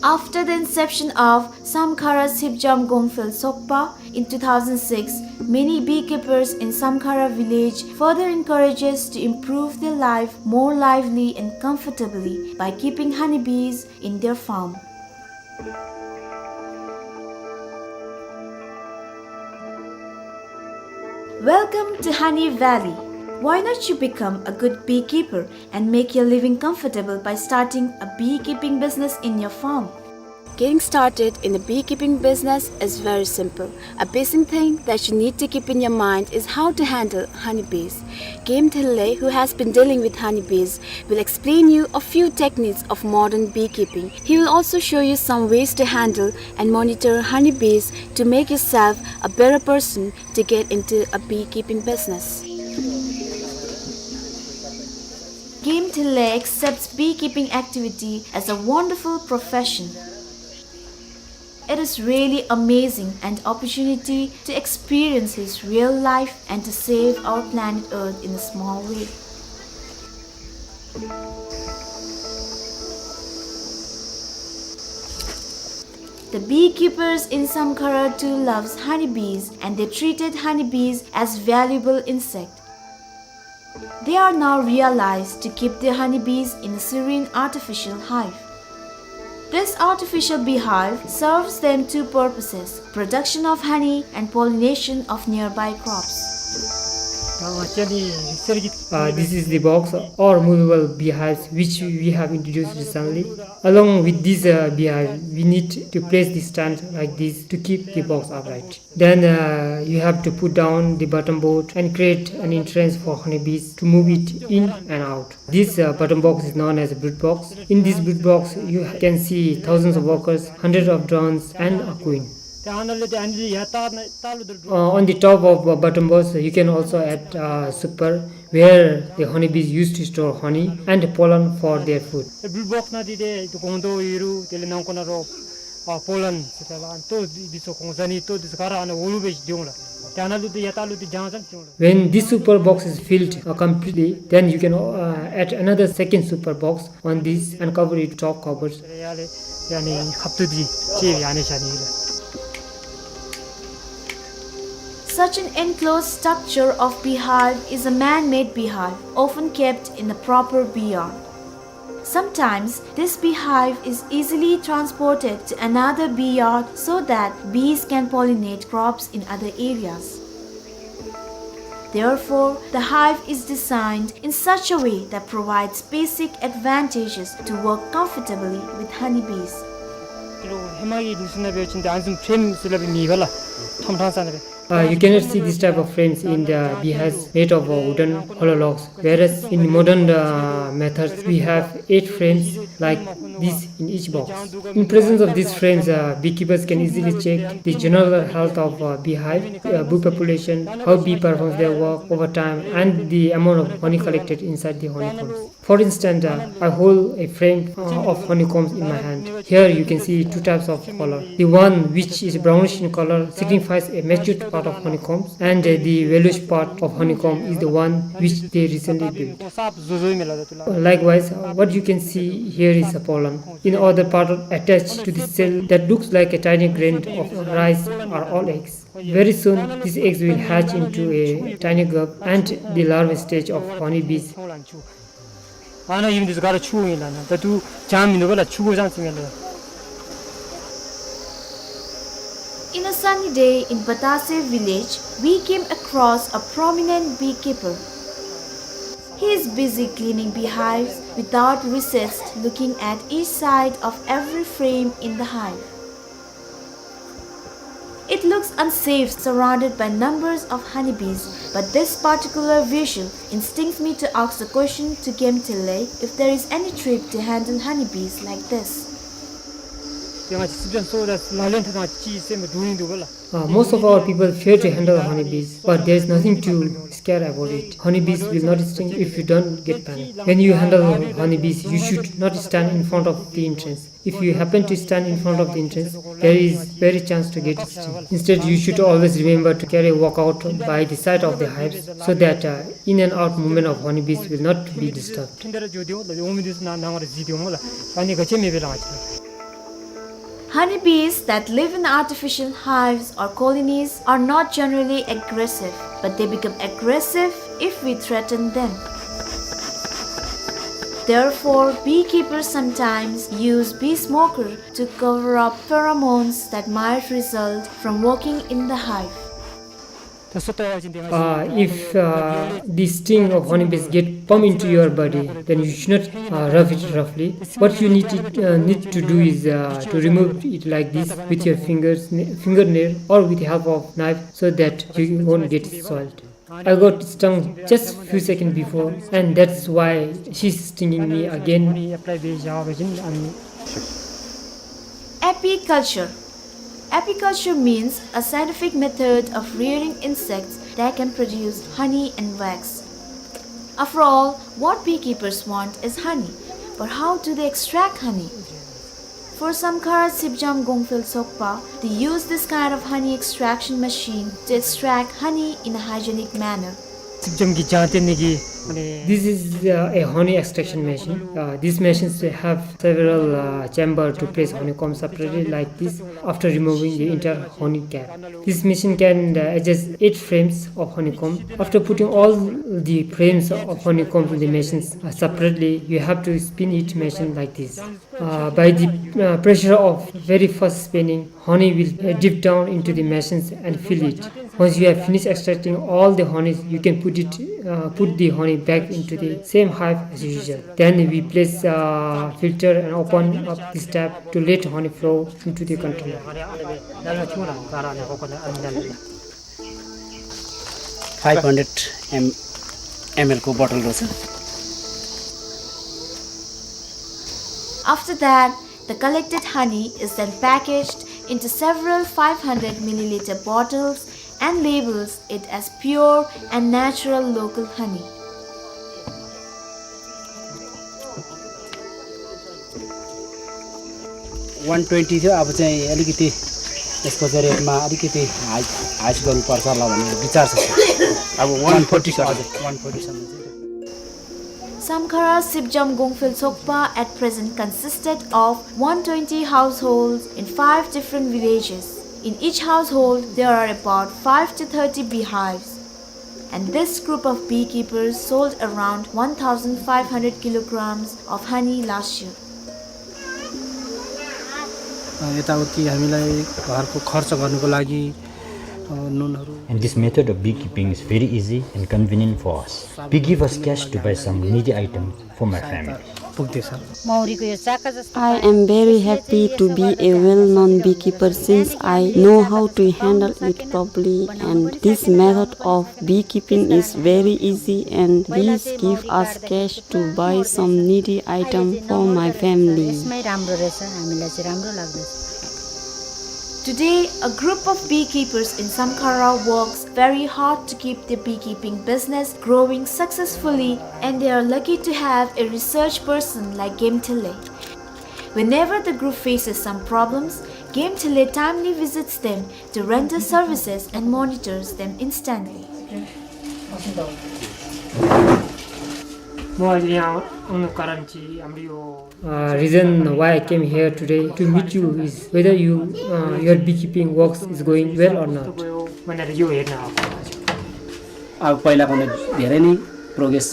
After the inception of Samkhara Sipjam Gongphel Sokpa in two thousand six, many beekeepers in Samkhara village further encourages to improve their life more lively and comfortably by keeping honeybees in their farm. Welcome to Honey Valley. Why not you become a good beekeeper and make your living comfortable by starting a beekeeping business in your farm? Getting started in a beekeeping business is very simple. A basic thing that you need to keep in your mind is how to handle honeybees. Game Thille, who has been dealing with honeybees, will explain you a few techniques of modern beekeeping. He will also show you some ways to handle and monitor honeybees to make yourself a better person to get into a beekeeping business. Game Thille accepts beekeeping activity as a wonderful profession. It is really amazing an opportunity to experience his real life and to save our planet Earth in a small way. The beekeepers in Samkhara too loves honeybees and they treated honeybees as valuable insect. They are now realized to keep their honeybees in a serene artificial hive. This artificial beehive serves them two purposes, production of honey and pollination of nearby crops. Uh, this is the box or movable beehives which we have introduced recently. Along with this uh, beehive, we need to place the stand like this to keep the box upright. Then uh, you have to put down the bottom board and create an entrance for honeybees to move it in and out. This uh, bottom box is known as a brood box. In this brood box, you can see thousands of workers, hundreds of drones, and a queen. Uh, on the top of uh, bottom box, you can also add uh, super, where the honeybees used to store honey and pollen for their food. ཨེ་བུལ་བོགས་ནང་འདི་ཏེ་ཏེ་གོང་དོ་ཡོད་རུང་དེ་ལས་ནང་ཁོ་ན་རོ་ཨ་པོ་ལན་ཟེར་ཏེ་ལགས་ཏོ་འདི་ཚུ་གོང་ས་ནི་ཏོ་འདི་ཚུ་ག་ར་ཨ་ནི་འོག་ལུ་སྦེ་སྡོད་འོང་ལགས། ཏེ་ཨ་ནཱ་ལུ་ཏེ་ཡར་ལྟག་ལུ་ཏེ་བྱང་ཙམ་སྡོད་འོང་ལགས། When this super box is filled uh, completely, then you can uh, add another second super box on this and cover it top covers. ཡར་ལས་ཡར་ནི་ཁབ་ཏོ་འདི་ཅིག་ཡར་ནི་བཞག་ནི་ལགས། Such an enclosed structure of beehive is a man-made beehive, often kept in a proper bee yard. Sometimes, this beehive is easily transported to another bee yard so that bees can pollinate crops in other areas. Therefore, the hive is designed in such a way that provides basic advantages to work comfortably with honeybees. ཧེ་མ་གི་ལུགས་སྲོལ་ནང་འབད་བ་ཅིན་ཏེ་ཨ་ནི་བཟུམ་ཕྲེམ་ཟེར་སླབ་མེད་པ་ལགས། ཁྲམ་ཁྲང་ས་ནང་སྦེ། Uh, you cannot see this type of frames in the beehives made of, uh, wooden hollow logs, whereas in modern, uh, methods we have eight frames like this in each box. In presence of these frames, uh, beekeepers can easily check the general health of, uh, beehive, uh, bee population, how bee performs their work over time, and the amount of honey collected inside the honeycombs. For instance, uh, I hold a frame, uh, of honeycombs in my hand. Here you can see two types of color. The one which is brownish in color signifies a matured part of honeycombs, and, uh, the yellowish part of honeycomb is the one which they recently built. Likewise, uh, what you can see here is a pollen. In other part, attached to the cell that looks like a tiny grain of rice, are all eggs. Very soon, these eggs will hatch into a tiny grub and the larval stage of honeybees. ཨ་ནཱ་ཨིན་འདི་ཚུ་ག་ར་ཆུ་ཨིན་ལགས། ད་ལྟོ་ཇ་མིན་འདུག་པ་ལགས། ཆུ་གོ་ཇ་ཟེར་མི་ལགས། In a sunny day in Batase village, we came across a prominent beekeeper. He is busy cleaning beehives without recess, looking at each side of every frame in the hive. It looks unsafe, surrounded by numbers of honeybees, but this particular visual instincts me to ask the question to Gemtele if there is any trick to handle honeybees like this. Uh, most of our people fear to handle honeybees, but there is nothing to scare about it. Honeybees will not sting if you don't get panic. When you handle honeybees, you should not stand in front of the entrance. If you happen to stand in front of the entrance, there is very chance to get stung. Instead, you should always remember to carry a walkout by the side of the hives so that, uh, in and out movement of honeybees will not be disturbed. Honeybees that live in artificial hives or colonies are not generally aggressive, but they become aggressive if we threaten them. Therefore, beekeepers sometimes use bee smoker to cover up pheromones that might result from working in the hive. Uh, if, uh, the sting of honeybees get pump into your body, then you should not, uh, rub it roughly. What you need to, uh, need to do is, uh, to remove it like this with your fingers, n-, fingernail, or with the help of knife, so that you won't get soiled. I got stung just few seconds before, and that's why she's stinging me again. Apiculture. Apiculture means a scientific method of rearing insects that can produce honey and wax. After all, what beekeepers want is honey. But how do they extract honey? For Samkhara Sipjam Gongphel Sokpa, they use this kind of honey extraction machine to extract honey in a hygienic manner. Sipjam གྱི་ལྗང་སྟེང་ནི་གི། This is, uh, a honey extraction machine. Uh, these machines have several, uh, chamber to place honeycomb separately like this after removing the entire honey cap. This machine can, uh, adjust eight frames of honeycomb. After putting all the frames of honeycomb in the machines, uh, separately, you have to spin each machine like this. Uh, by the, uh, pressure of very first spinning, honey will, uh, drip down into the machines and fill it. Once you have finished extracting all the honey, you can put it, uh, put the honey back into the same hive as usual. Then we place, uh, filter and open up this tap to let honey flow into the container. Five hundred M L को बोतल रहेछ। After that, the collected honey is then packaged into several five hundred milliliter bottles and labels it as pure and natural local honey. One twenty थियो, अब चाहिँ अलिकति यसको चाहिँ रेटमा अलिकति हाई, हाई गर्नुपर्छ होला भन्ने विचार छ। अब one forty सर। हजुर, one forty सम्म चाहिँ। Samkhara Sipjam Gongphel Sokpa at present consisted of one twenty households in five different villages. In each household, there are about five to thirty beehives. And this group of beekeepers sold around one thousand five hundred kilograms of honey last year. अ, यताउति हामीलाई घरको खर्च गर्नको लागि, अ, नुनहरू। And this method of beekeeping is very easy and convenient for us. They give us cash to buy some needy items for my family. पुग्दैछ। मौरीको यो चाका जस्तो I am very happy to be a well-known beekeeper since I know how to handle it properly, and this method of beekeeping is very easy and bees give us cash to buy some needy item for my family. यसमै राम्रो रहेछ, हामीलाई चाहिँ राम्रो लाग्दैछ। Today, a group of beekeepers in Samkhara works very hard to keep their beekeeping business growing successfully, and they are lucky to have a research person like Gemthele. Whenever the group faces some problems, Gemthele timely visits them to render services and monitors them instantly. म अहिले यहाँ आउनु कारण चाहिँ हाम्रो यो Uh, reason why I came here today to meet you is whether you, uh, your beekeeping works is going well or not. कस्तो भयो भनेर यो हेर्न आएको। अब पहिलाको भन्दा धेरै नै प्रोग्रेस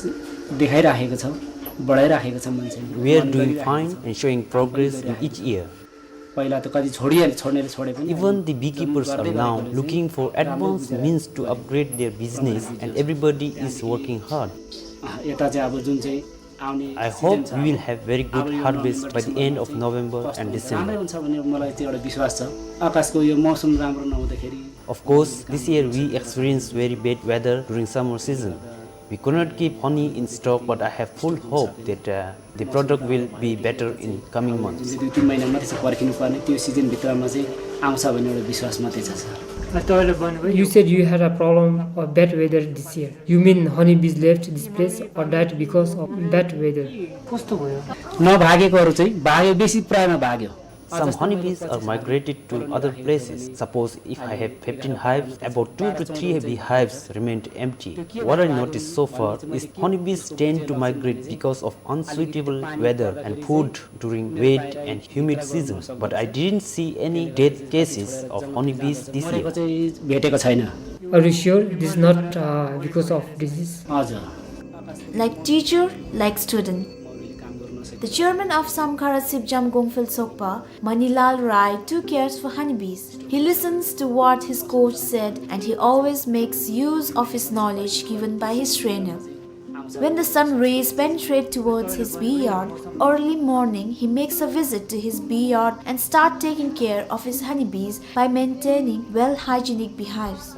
देखाइराखेको छ, बढाइराखेको छ मान्छेले। We are doing fine and showing progress in each year. पहिला त कति छोडिहाले, छोड्नेले छोडे पनि Even the beekeepers are now looking for advanced means to upgrade their business, and everybody is working hard. अँ, यता चाहिँ अब जुन चाहिँ आउने I hope we will have very good harvest by the end of November and December. राम्रै हुन्छ भन्ने मलाई त्यो एउटा विश्वास छ। आकाशको यो मौसम राम्रो नहुँदाखेरि Of course, this year we experienced very bad weather during summer season. We could not keep honey in stock, but I have full hope that, uh, the product will be better in coming months. जुन चाहिँ दुई तिन महिना मात्रै छ पर्खिनु पर्ने, त्यो सिजनभित्रमा चाहिँ आउँछ भन्ने एउटा विश्वास मात्रै छ, सर। तपाईँले भन्नुभयो You said you had a problem of bad weather this year. You mean honeybees left this place or died because of bad weather? कस्तो भयो? नभागेकोहरू चाहिँ भाग्यो, बेसी प्रायमा भाग्यो। Some honeybees are migrated to other places. Suppose if I have fifteen hives, about two to three beehives remained empty. What I noticed so far is honeybees tend to migrate because of unsuitable weather and food during wet and humid season, but I didn't see any death cases of honeybees this year. मरेको चाहिँ भेटेको छैन। Are you sure this is not, uh, because of disease? हजुर। Like teacher, like student. The chairman of Samkhara Sipjam Gongphel Sokpa, Manilal Rai, too cares for honeybees. He listens to what his coach said and he always makes use of his knowledge given by his trainer. When the sun rays penetrate towards his bee yard, early morning he makes a visit to his bee yard and start taking care of his honeybees by maintaining well hygienic beehives.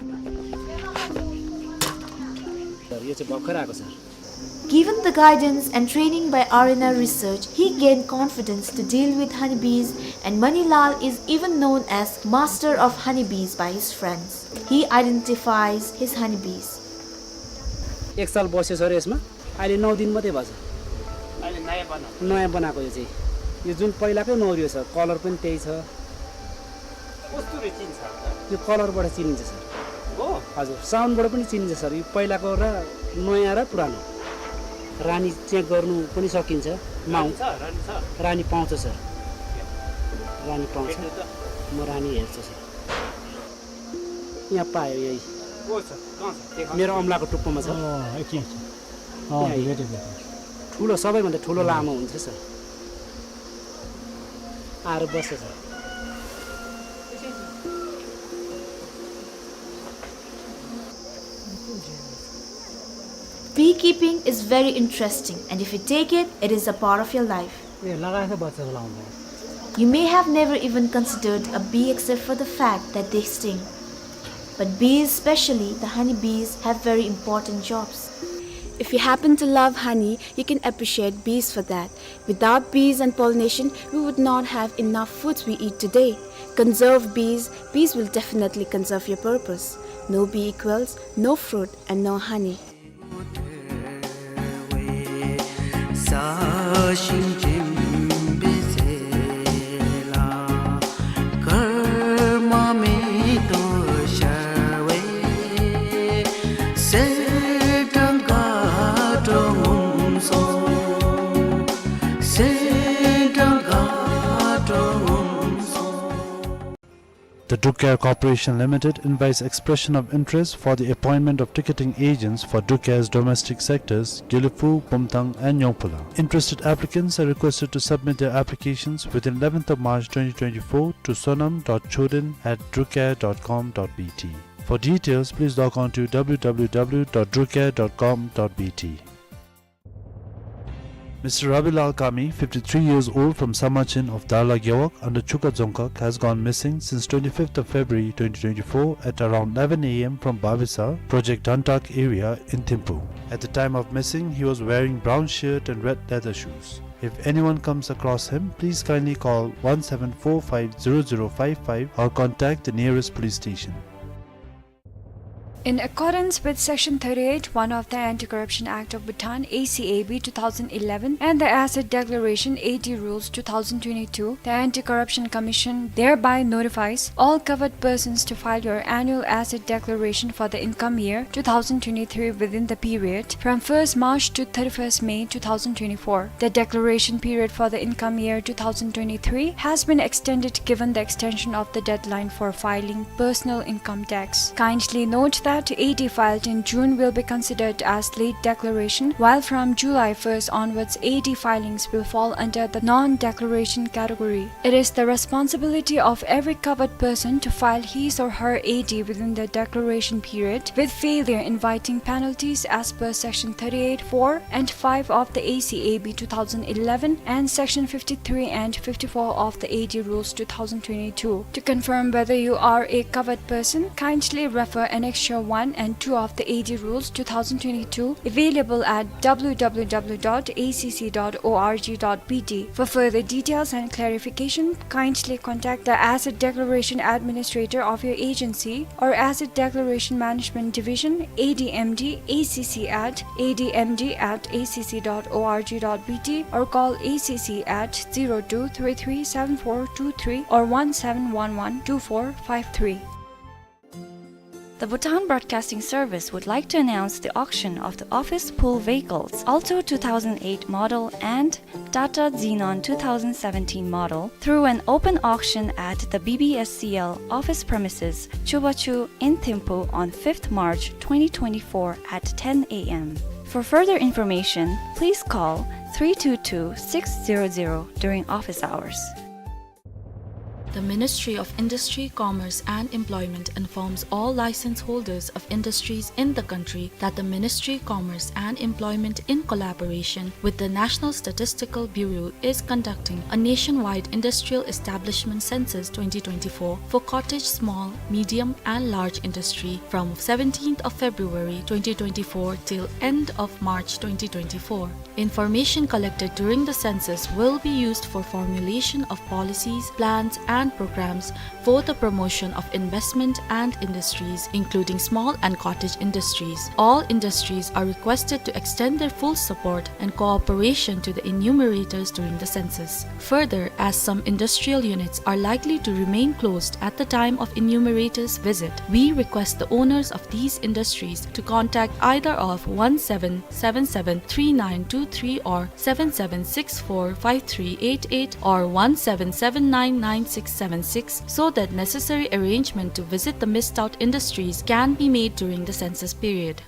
यो चाहिँ भर्खर आएको छ। Given the guidance and training by R N R Research, he gained confidence to deal with honeybees, and Manilal is even known as master of honeybees by his friends. He identifies his honeybees. एक साल बस्यो सर यसमा, अहिले नौ दिन मात्रै भएको छ। अहिले नयाँ बनाएको। नयाँ बनाएको यो चाहिँ। यो जुन पहिलाकै मौरी हो सर, कलर पनि त्यही छ। कस्तुरी चिन्छ? यो कलरबाट चिनिन्छ सर। हो? हजुर, साउन्डबाट पनि चिनिन्छ सर। यो पहिलाको र नयाँ र पुरानो। रानी चेक गर्नु पनि सकिन्छ। माउ- रानी छ, रानी छ। रानी पाउँछ सर। रानी पाउँछ। भेट्नु त? म रानी हेर्छु सर। यहाँ पायो यही। को छ? कहाँ छ? देखा। मेरो अमलाको टुप्पोमा छ। अँ, एकछिन। अँ, यहाँ भेटेँ, भेटेँ। ठुलो, सबैभन्दा ठुलो लामो हुन्छ सर। आएर बस्छ sir. Beekeeping is very interesting, and if you take it, it is a part of your life. ए, लगाएछ बच्चा लाउँदा। You may have never even considered a bee except for the fact that they sting. But bees, especially the honey bees, have very important jobs. If you happen to love honey, you can appreciate bees for that. Without bees and pollination, we would not have enough foods we eat today. Conserve bees, bees will definitely conserve your purpose. No bee equals no fruit and no honey. The Druk Care Corporation Limited invites expression of interest for the appointment of ticketing agents for Druk Care's domestic sectors, Gelephu, Bumthang and Nyongphula. Interested applicants are requested to submit their applications within eleventh of March twenty twenty-four to sonam dot choden at drukcare dot com dot B T. For details, please log on to w w w dot drukcare dot com dot b t. Mister Rabilal Kami, fifty-three years old, from Samachin of Darla Gewog under Chuka Dzongkhag, has gone missing since twenty-fifth of February twenty twenty-four at around eleven A M from Babisa, Project Dhantak area in Thimphu. At the time of missing, he was wearing brown shirt and red leather shoes. If anyone comes across him, please kindly call one seven four five zero zero five five or contact the nearest police station. In accordance with Section thirty-eight one of the Anti-Corruption Act of Bhutan, A C A B two thousand eleven, and the Asset Declaration, A D Rules, two thousand twenty-two, the Anti-Corruption Commission thereby notifies all covered persons to file your annual asset declaration for the income year two thousand twenty-three within the period from first March to thirty-first May two thousand twenty-four. The declaration period for the income year two thousand twenty-three has been extended given the extension of the deadline for filing personal income tax. Kindly note that A D filed in June will be considered as late declaration, while from July first onwards, A D filings will fall under the non-declaration category. It is the responsibility of every covered person to file his or her A D within the declaration period, with failure inviting penalties as per Section thirty-eight four and five of the A C A B two thousand eleven and Section fifty-three and fifty-four of the A D Rules two thousand twenty-two. To confirm whether you are a covered person, kindly refer Annexure one and two of the A D Rules two thousand twenty-two, available at W W W dot A C C dot org dot B T. For further details and clarification, kindly contact the Asset Declaration Administrator of your agency or Asset Declaration Management Division, A D M D A C C at A D M D at A C C dot org dot B T, or call A C C at zero two three three seven four two three or one seven one one two four five three. The Bhutan Broadcasting Service would like to announce the auction of the office pool vehicles, Alto two thousand eight model and Tata Xenon two thousand seventeen model, through an open auction at the B B S C L office premises, Chubachu in Thimphu on fifth March twenty twenty-four at ten A M. For further information, please call three two two six zero zero during office hours. The Ministry of Industry, Commerce and Employment informs all license holders of industries in the country that the Ministry, Commerce and Employment, in collaboration with the National Statistical Bureau, is conducting a nationwide industrial establishment census twenty twenty-four for cottage, small, medium and large industry from seventeenth of February twenty twenty-four till end of March twenty twenty-four. Information collected during the census will be used for formulation of policies, plans and programs for the promotion of investment and industries, including small and cottage industries. All industries are requested to extend their full support and cooperation to the enumerators during the census. Further, as some industrial units are likely to remain closed at the time of enumerators' visit, we request the owners of these industries to contact either of one seven seven seven three nine two three or seven seven six four five three eight eight or one seven seven nine nine six seven six, so that necessary arrangement to visit the missed out industries can be made during the census period.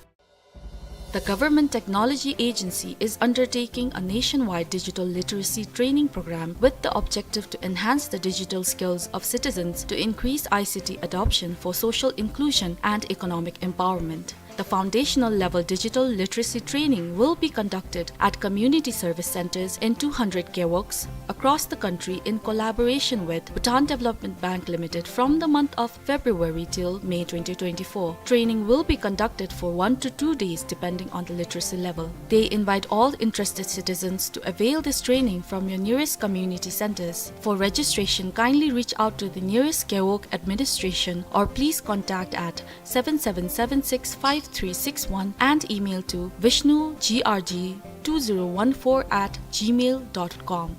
The Government Technology Agency is undertaking a nationwide digital literacy training program with the objective to enhance the digital skills of citizens to increase I C T adoption for social inclusion and economic empowerment. The foundational level digital literacy training will be conducted at community service centers in two hundred gewogs across the country in collaboration with Bhutan Development Bank Limited from the month of February till May twenty twenty-four. Training will be conducted for one to two days depending on the literacy level. They invite all interested citizens to avail this training from your nearest community centers. For registration, kindly reach out to the nearest gewog administration or please contact at seven seven seven six five three six one and email to vishnu G R G two zero one four at gmail dot com.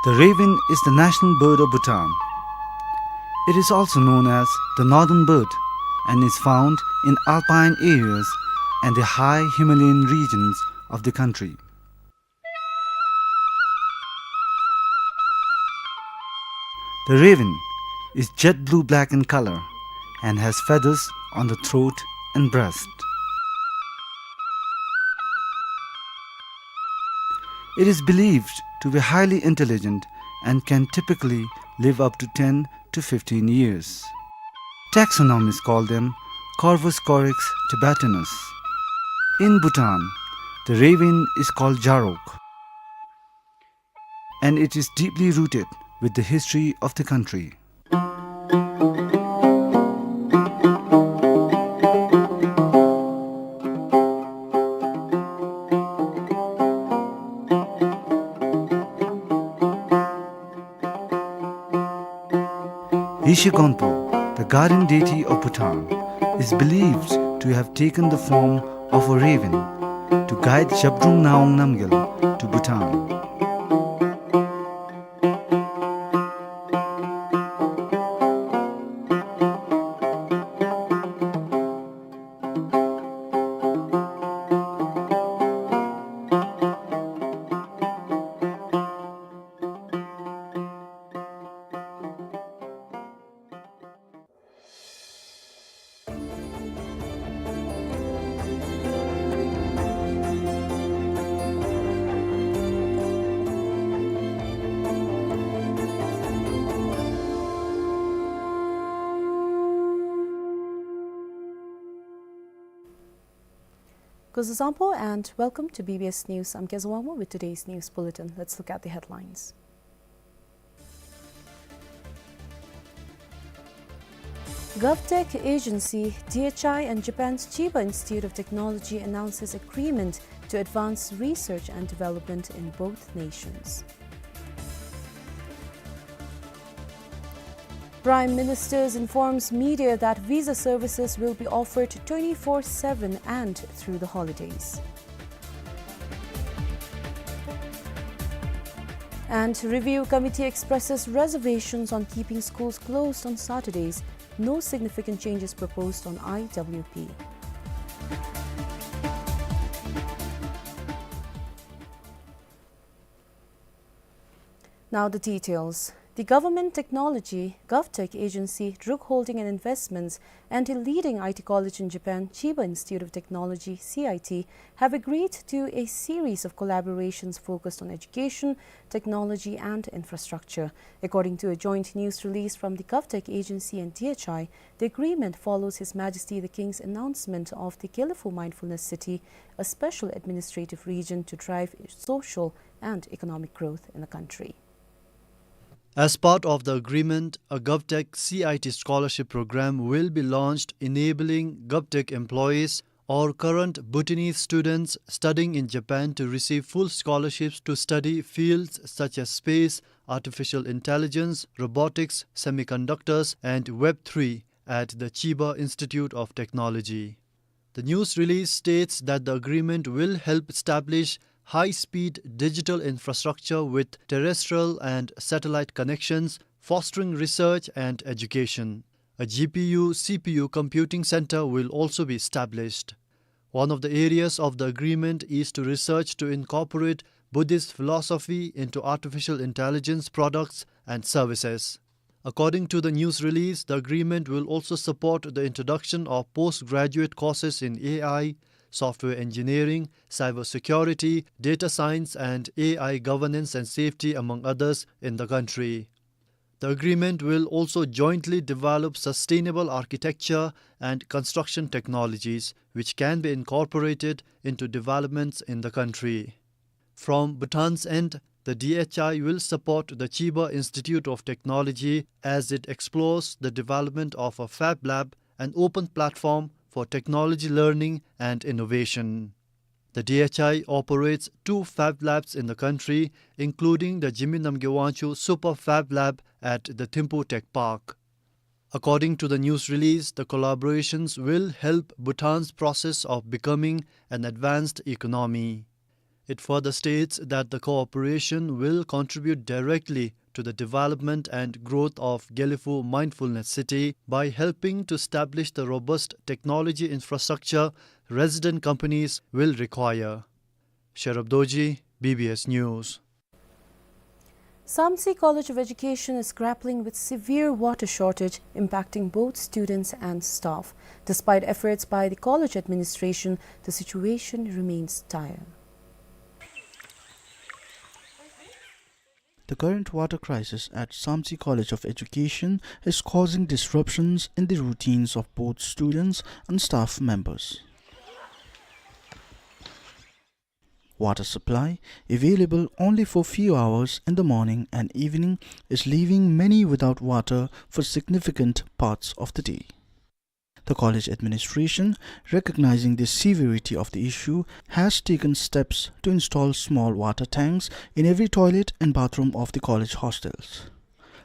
The raven is the national bird of Bhutan. It is also known as the northern bird and is found in alpine areas and the high Himalayan regions of the country. The raven is jet blue-black in color and has feathers on the throat and breast. It is believed to be highly intelligent and can typically live up to ten to fifteen years. Taxonomists call them Corvus corax tibetanus. In Bhutan, The raven is called Jarok, and it is deeply rooted with the history of the country. Yeshe Gonpo, the guardian deity of Bhutan, is believed to have taken the form of a raven to guide Zhabdrung Ngawang Namgyal to Bhutan. Kuzuzangpo and welcome to B B S News. I'm Kezawangmo with today's news bulletin. Let's look at the headlines. GovTech Agency, D H I, and Japan's Chiba Institute of Technology announces agreement to advance research and development in both nations. Prime Minister informs media that visa services will be offered twenty-four seven and through the holidays. And review committee expresses reservations on keeping schools closed on Saturdays. No significant changes proposed on I W P. Now the details. The Government Technology, GovTech Agency, Druk Holding and Investments, and a leading I T college in Japan, Chiba Institute of Technology, C I T, have agreed to a series of collaborations focused on education, technology, and infrastructure. According to a joint news release from the GovTech Agency and D H I, the agreement follows His Majesty the King's announcement of the Gelephu Mindfulness City, a special administrative region to drive social and economic growth in the country. As part of the agreement, a GovTech C I T scholarship program will be launched, enabling GovTech employees or current Bhutanese students studying in Japan to receive full scholarships to study fields such as space, artificial intelligence, robotics, semiconductors, and Web three at the Chiba Institute of Technology. The news release states that the agreement will help establish high-speed digital infrastructure with terrestrial and satellite connections, fostering research and education. A G P U C P U computing center will also be established. One of the areas of the agreement is to research to incorporate Buddhist philosophy into artificial intelligence products and services. According to the news release, the agreement will also support the introduction of postgraduate courses in A I, software engineering, cybersecurity, data science, and A I governance and safety, among others, in the country. The agreement will also jointly develop sustainable architecture and construction technologies, which can be incorporated into developments in the country. From Bhutan's end, the D H I will support the Chiba Institute of Technology as it explores the development of a Fab Lab, an open platform for technology learning and innovation. The D H I operates two Fab Labs in the country, including the Jigme Namgye Wangchuk Super Fab Lab at the Thimphu Tech Park. According to the news release, the collaborations will help Bhutan's process of becoming an advanced economy. It further states that the cooperation will contribute directly to the development and growth of Gelephu Mindfulness City by helping to establish the robust technology infrastructure resident companies will require. Sherab Dorji, B B S News. Samtse College of Education is grappling with severe water shortage impacting both students and staff. Despite efforts by the college administration, the situation remains dire. The current water crisis at Samtse College of Education is causing disruptions in the routines of both students and staff members. Water supply, available only for few hours in the morning and evening, is leaving many without water for significant parts of the day. The college administration, recognizing the severity of the issue, has taken steps to install small water tanks in every toilet and bathroom of the college hostels.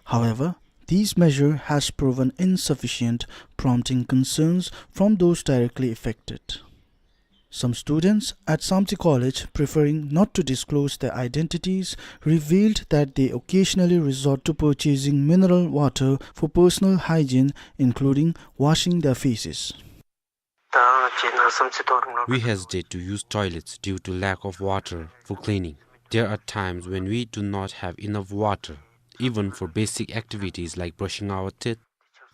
However, these measure has proven insufficient, prompting concerns from those directly affected. Some students at Samtse College, preferring not to disclose their identities, revealed that they occasionally resort to purchasing mineral water for personal hygiene, including washing their faces. We hesitate to use toilets due to lack of water for cleaning. There are times when we do not have enough water, even for basic activities like brushing our teeth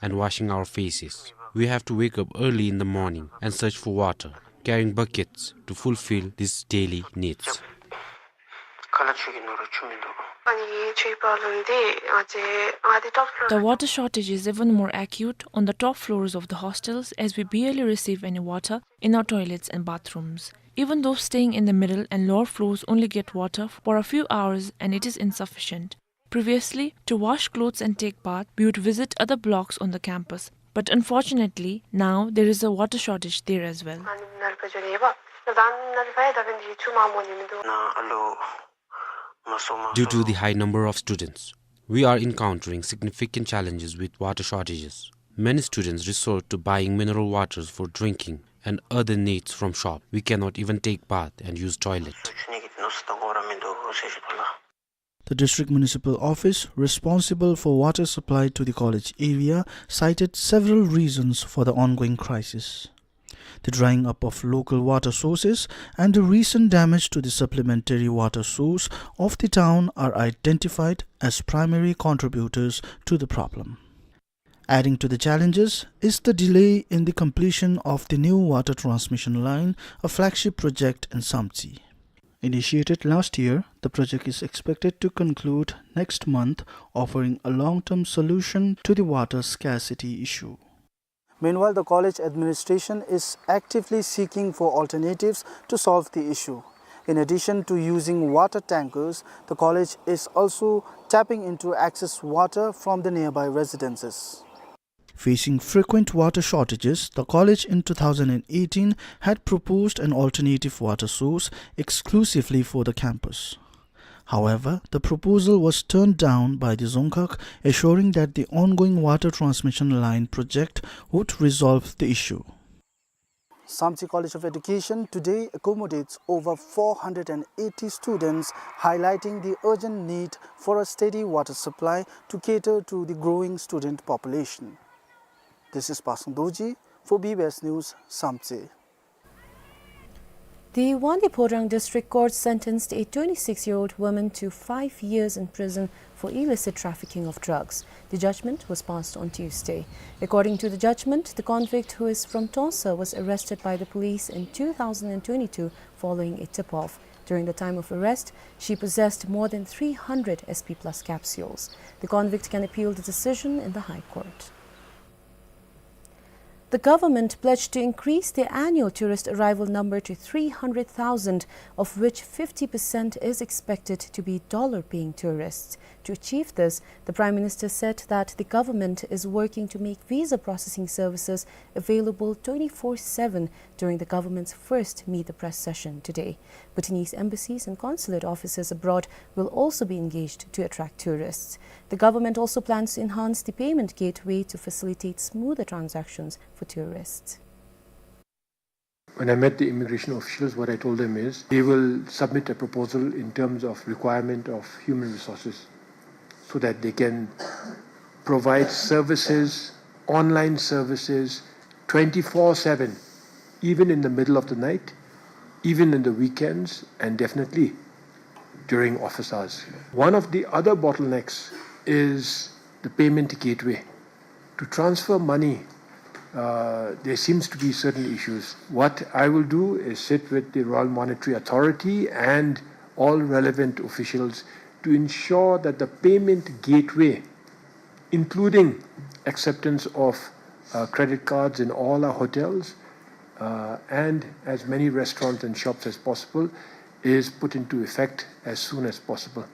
and washing our faces. We have to wake up early in the morning and search for water, carrying buckets to fulfill these daily needs. The water shortage is even more acute on the top floors of the hostels, as we barely receive any water in our toilets and bathrooms. Even those staying in the middle and lower floors only get water for a few hours, and it is insufficient. Previously, to wash clothes and take bath, we would visit other blocks on the campus. But unfortunately, now there is a water shortage there as well. Due to the high number of students, we are encountering significant challenges with water shortages. Many students resort to buying mineral waters for drinking and other needs from shop. We cannot even take bath and use toilet. The district municipal office responsible for water supply to the college area cited several reasons for the ongoing crisis. The drying up of local water sources and the recent damage to the supplementary water source of the town are identified as primary contributors to the problem. Adding to the challenges is the delay in the completion of the new water transmission line, a flagship project in Samtse. Initiated last year, the project is expected to conclude next month, offering a long-term solution to the water scarcity issue. Meanwhile, the college administration is actively seeking for alternatives to solve the issue. In addition to using water tankers, the college is also tapping into excess water from the nearby residences. Facing frequent water shortages, the college in two thousand and eighteen had proposed an alternative water source exclusively for the campus. However, the proposal was turned down by the Dzongkhag, assuring that the ongoing water transmission line project would resolve the issue. Samtse College of Education today accommodates over four hundred and eighty students, highlighting the urgent need for a steady water supply to cater to the growing student population. This is Pasang Dorji for B B S News, Samtse. The Wangdue Phodrang District Court sentenced a twenty-six-year-old woman to five years in prison for illicit trafficking of drugs. The judgment was passed on Tuesday. According to the judgment, the convict, who is from Tongsa, was arrested by the police in two thousand and twenty-two following a tip-off. During the time of arrest, she possessed more than three hundred S P plus capsules. The convict can appeal the decision in the High Court. The government pledged to increase the annual tourist arrival number to three hundred thousand, of which fifty percent is expected to be dollar-paying tourists. To achieve this, the Prime Minister said that the government is working to make visa processing services available twenty-four seven during the government's first Meet the Press session today. Bhutanese embassies and consulate offices abroad will also be engaged to attract tourists. The government also plans to enhance the payment gateway to facilitate smoother transactions for tourists. When I met the immigration officials, what I told them is they will submit a proposal in terms of requirement of human resources so that they can provide services, online services, twenty-four seven, even in the middle of the night, even in the weekends, and definitely during office hours. One of the other bottlenecks is the payment gateway. To transfer money, uh, there seems to be certain issues. What I will do is sit with the Royal Monetary Authority and all relevant officials to ensure that the payment gateway, including acceptance of, uh, credit cards in all our hotels, uh, and as many restaurants and shops as possible, is put into effect as soon as possible.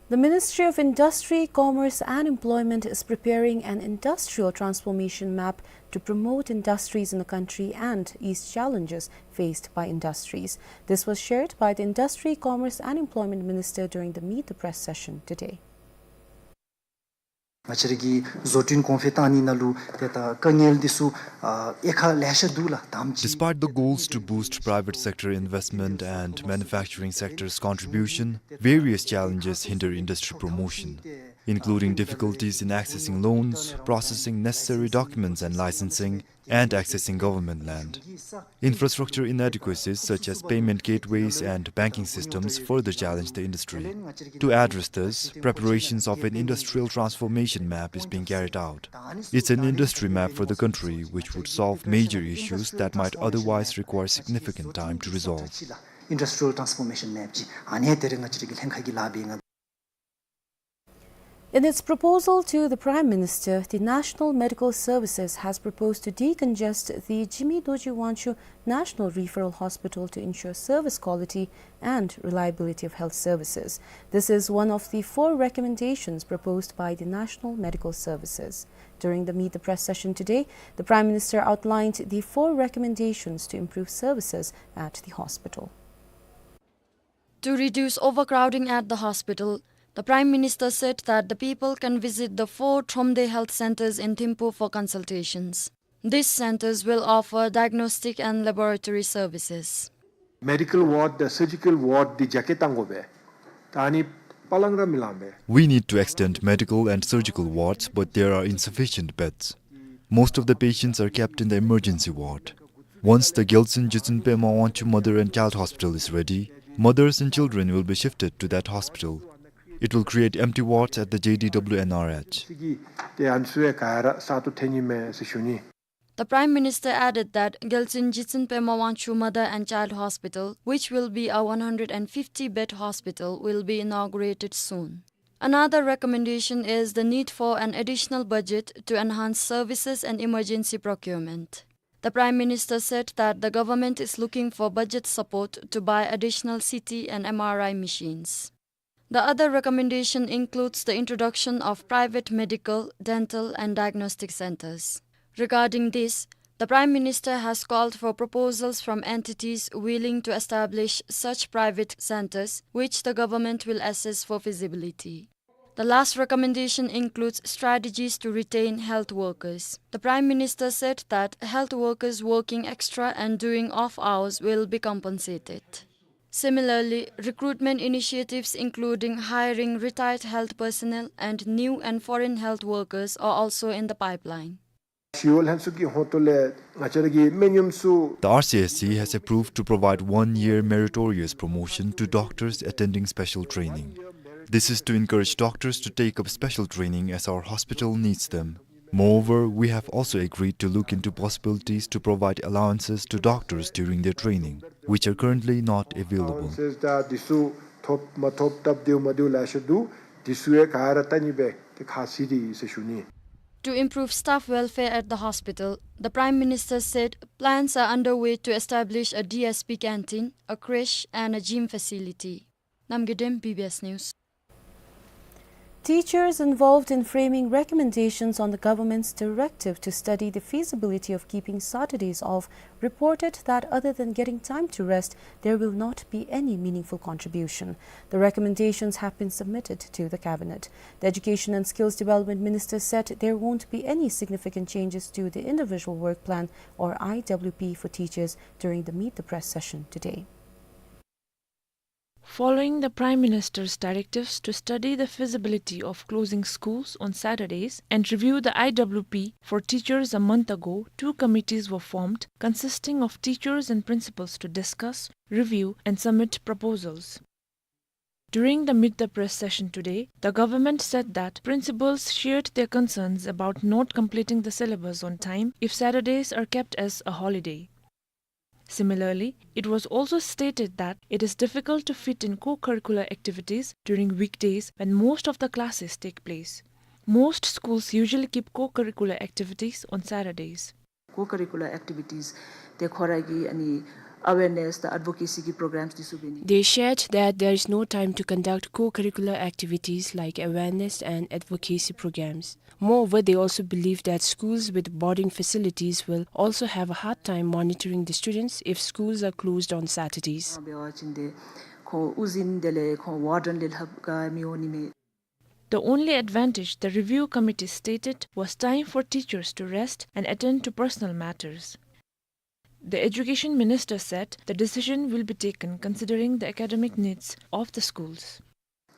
The Ministry of Industry, Commerce and Employment is preparing an industrial transformation map to promote industries in the country and ease challenges faced by industries. This was shared by the Industry, Commerce and Employment Minister during the Meet the Press session today. ང་བཅས་ར་གི་བཟོ་སྐྲུན་གོང་འཕེལ་བཏང་ནི་ནང་ལུ་ཏེ་ད་དཀའ་ངལ་འདི་ཚུ་ཨ་དབྱེ་ཁག་ལེ་ཤ་འདུག་ལགས། དམ་ཅིག Despite the goals to boost private sector investment and manufacturing sector's contribution, various challenges hinder industry promotion, including difficulties in accessing loans, processing necessary documents and licensing, and accessing government land. Infrastructure inadequacies such as payment gateways and banking systems further challenge the industry. To address this, preparations of an industrial transformation map is being carried out. It's an industry map for the country which would solve major issues that might otherwise require significant time to resolve. Industrial transformation map ཅིག་ཨ་ནི་དེ་རིང་ང་བཅས་ར་གི་ལྷན་ཁག་གིས་ལཱ་འབད་ཡི་ལགས། In its proposal to the Prime Minister, the National Medical Services has proposed to decongest the Jigme Dorji Wangchuk National Referral Hospital to ensure service quality and reliability of health services. This is one of the four recommendations proposed by the National Medical Services. During the Meet the Press session today, the Prime Minister outlined the four recommendations to improve services at the hospital. To reduce overcrowding at the hospital, the Prime Minister said that the people can visit the four Thromde health centers in Thimphu for consultations. These centers will offer diagnostic and laboratory services. Medical ward དང་surgical ward འདི་རྒྱ་སྐྱེད་གཏང་དགོ་པས། ད་ཨ་ནི་པ་ལང་ར་མི་ལང་པས། We need to extend medical and surgical wards, but there are insufficient beds. Most of the patients are kept in the emergency ward. Once the Gyaltsuen Jigtsen Pema Wangchuk Mother and Child Hospital is ready, mothers and children will be shifted to that hospital. It will create empty wards at the J D W N R H. ཏེ་ཨ་ནི་ཚུ་ཡང་ག་ར་གསར་གཏོད་འཐོན་ནི་མས་ཟེར་ཞུ་ནི། The Prime Minister added that Gyaltsuen Jigtsen Pema Wangchuk Mother and Child Hospital, which will be a one hundred and fifty bed hospital, will be inaugurated soon. Another recommendation is the need for an additional budget to enhance services and emergency procurement. The Prime Minister said that the government is looking for budget support to buy additional C T and M R I machines. The other recommendation includes the introduction of private medical, dental and diagnostic centers. Regarding this, the Prime Minister has called for proposals from entities willing to establish such private centers, which the government will assess for feasibility. The last recommendation includes strategies to retain health workers. The Prime Minister said that health workers working extra and doing off hours will be compensated. Similarly, recruitment initiatives including hiring retired health personnel and new and foreign health workers are also in the pipeline. ཤི་ཝ་ལྷན་ཚོགས་ཀྱི་ཧོངས་ཏོ་ལས་ང་བཅས་ར་གི་སྨན་གཡོགམ་ཚུ། The R C S C has approved to provide one year meritorious promotion to doctors attending special training. This is to encourage doctors to take up special training as our hospital needs them. Moreover, we have also agreed to look into possibilities to provide allowances to doctors during their training, which are currently not available. Allowances དང་འདི་ཚུ་ཐོབ་མ་ཐོབ་སྟབས་བདེཝ་མ་བདེཝ་ལེ་ཤ་འདུག། འདི་ཚུ་ཡང་ག་ར་བལྟ་ནི་སྦེ་ཏེ་ཁ་བཟེད་དེ་ཡོད་ཟེར་ཞུ་ནི། To improve staff welfare at the hospital, the Prime Minister said plans are underway to establish a D S P canteen, a creche and a gym facility. Namgay Dem, B B S News. Teachers involved in framing recommendations on the government's directive to study the feasibility of keeping Saturdays off reported that other than getting time to rest, there will not be any meaningful contribution. The recommendations have been submitted to the cabinet. The Education and Skills Development Minister said there won't be any significant changes to the individual work plan or I W P for teachers during the Meet the Press session today. Following the Prime Minister's directives to study the feasibility of closing schools on Saturdays and review the I W P for teachers a month ago, two committees were formed consisting of teachers and principals to discuss, review and submit proposals. During the Meet the Press session today, the government said that principals shared their concerns about not completing the syllabus on time if Saturdays are kept as a holiday. Similarly, it was also stated that it is difficult to fit in co-curricular activities during weekdays when most of the classes take place. Most schools usually keep co-curricular activities on Saturdays. Co-curricular activities དེ་ཁོ་ར་གི་ཨ་ནི་ awareness དང་advocacy གི་programs འདི་ཚུ་འབད་ནི། They shared that there is no time to conduct co-curricular activities like awareness and advocacy programs. Moreover, they also believe that schools with boarding facilities will also have a hard time monitoring the students if schools are closed on Saturdays. འབད་བ་ཅིན་ཏེ་ཁོང་དབུ་འཛིན་དེ་ལས་ཁོང་ཝར་ཌེན་ལས་ལྷགཔ་ག་མི་འོང་ནི་མས། The only advantage, the review committee stated, was time for teachers to rest and attend to personal matters. The education minister said the decision will be taken considering the academic needs of the schools.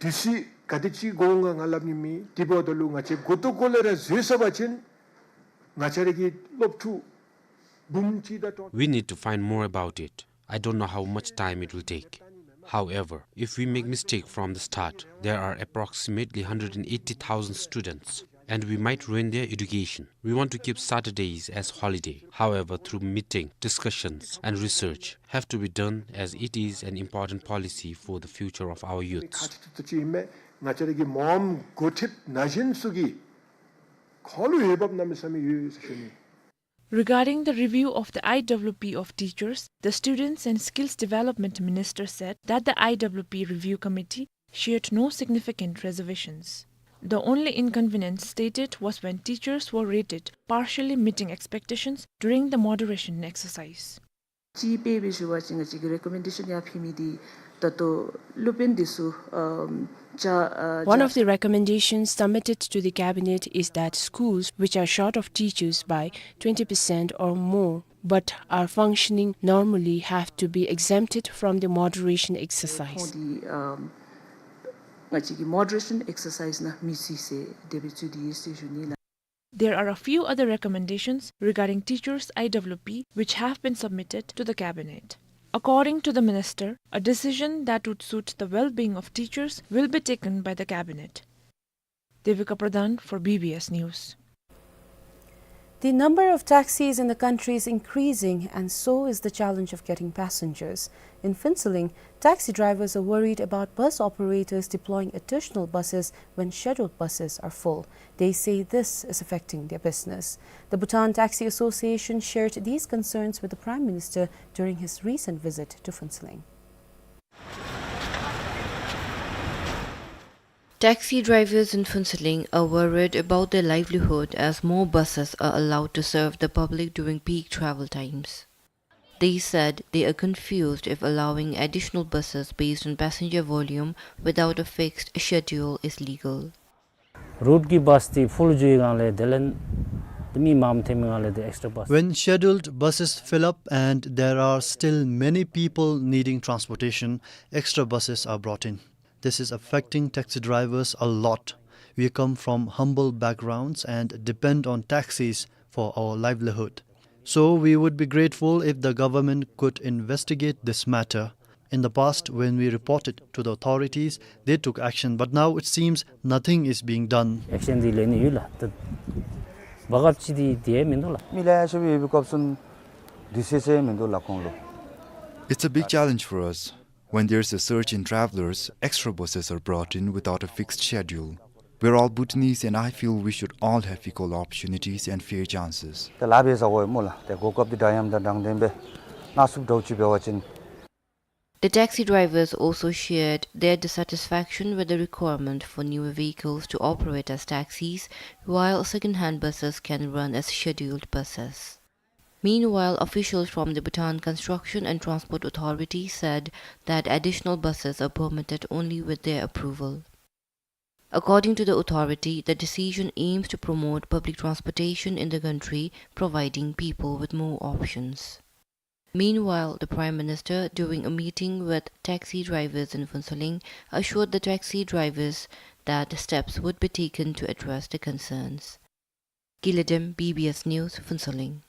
དུས་ཚོད་ག་དེ་ཅིག་འགོར་འོང་ང་ང་སླབ་ནི་མེད། དེ་འབདཝ་ད་ལུ་ང་བཅས་མགུ་ཏོ་ཀོ་ལེ་ར་འཛོལ་སོང་པ་ཅིན་ང་བཅས་ར་གི་སློབ་ཕྲུག་འབུམ་གཅིག་དང་སྟོང་། We need to find more about it. I don't know how much time it will take. However, if we make mistake from the start, there are approximately hundred and eighty thousand students, and we might ruin their education. We want to keep Saturdays as holiday. However, through meeting, discussions, and research, have to be done as it is an important policy for the future of our youths. ཁག་ཆེ་ཏོག་ཏོ་ཅིག་ཨིན་མས། ང་བཅས་ར་གི་མངམ་འགོ་ཁྲིདཔ་ན་གཞོན་ཚུ་གིས་ཁོང་ལུ་འོས་འབབ་གནམ་མེད་ས་མེད་ཡོད་ཟེར་ཞུ་ནི། Regarding the review of the I W P of teachers, the Students and Skills Development Minister said that the I W P review committee shared no significant reservations. The only inconvenience stated was when teachers were rated partially meeting expectations during the moderation exercise. ཅིག་དཔེ་འབད་ཞུ་བ་ཅིན་ང་བཅས་ཀྱི་རེ་ཀོ་མེན་ཌེ་ཤཱན་ཡར་ཕུལ་མི་འདི་ད་ལྟོ་སློབ་དཔོན་འདི་ཚུ་ཨམ་ཅ་ཨ་One of the recommendations submitted to the cabinet is that schools which are short of teachers by twenty percent or more but are functioning normally have to be exempted from the moderation exercise. ཁོང་འདི་ཨམ་ང་བཅས་ཀྱི་moderation exercise ནང་མི་ཚུད་ཟེར་དེ་སྦེ་ཚུད་དེ་ཡོད་ཟེར་ཞུ་ནི་ལགས། There are a few other recommendations regarding teachers I W P which have been submitted to the cabinet. According to the minister, a decision that would suit the well-being of teachers will be taken by the cabinet. Devika Pradhan for B B S News. The number of taxis in the country is increasing, and so is the challenge of getting passengers. In Phuentsholing, taxi drivers are worried about bus operators deploying additional buses when scheduled buses are full. They say this is affecting their business. The Bhutan Taxi Association shared these concerns with the Prime Minister during his recent visit to Phuentsholing. Taxi drivers in Phuentsholing are worried about their livelihood as more buses are allowed to serve the public during peak travel times. They said they are confused if allowing additional buses based on passenger volume without a fixed schedule is legal. རུཊ་ཀྱི་བཱས་འདི་ཕུལ་འགྱོ་བའི་སྒང་ལས་དེ་ལས་མི་མངམ་ཐོན་མི་སྒང་ལས་དེ་ཨེགསི་ཊྲ་བཱས། When scheduled buses fill up and there are still many people needing transportation, extra buses are brought in. This is affecting taxi drivers a lot. We come from humble backgrounds and depend on taxis for our livelihood. So we would be grateful if the government could investigate this matter. In the past, when we reported to the authorities, they took action, but now it seems nothing is being done. ཨེག་ཤན་འདི་ལེན་ནི་ཡོད་ལགས། ད་བཀག་ཆ་འདི་དེ་མིན་འདུག་ལགས། མི་ལེ་ཤ་སྦེ་ཡོད་པའི་སྐབས་སུ་འདི་སེ་སེ་མིན་འདུག་ལགས་ཁོང་ལུ། It's a big challenge for us. When there's a surge in travelers, extra buses are brought in without a fixed schedule. We're all Bhutanese, and I feel we should all have equal opportunities and fair chances. ཏེ་ལཱ་འབད་ཟ་དགོ་ཡི་སྨོ་ལགས། ཏེ་གོ་སྐབས་འདི་འདྲ་ཡང་དང་དྲང་བདེན་སྦེ་ནཱ་ཚུགསཔ་འདྲཝ་ཅིག་འབད་བ་ཅིན། The taxi drivers also shared their dissatisfaction with the requirement for newer vehicles to operate as taxis, while second-hand buses can run as scheduled buses. Meanwhile, officials from the Bhutan Construction and Transport Authority said that additional buses are permitted only with their approval. According to the authority, the decision aims to promote public transportation in the country, providing people with more options. Meanwhile, the Prime Minister, during a meeting with taxi drivers in Phuentsholing, assured the taxi drivers that steps would be taken to address the concerns. Gila Dem, B B S News, Phuentsholing.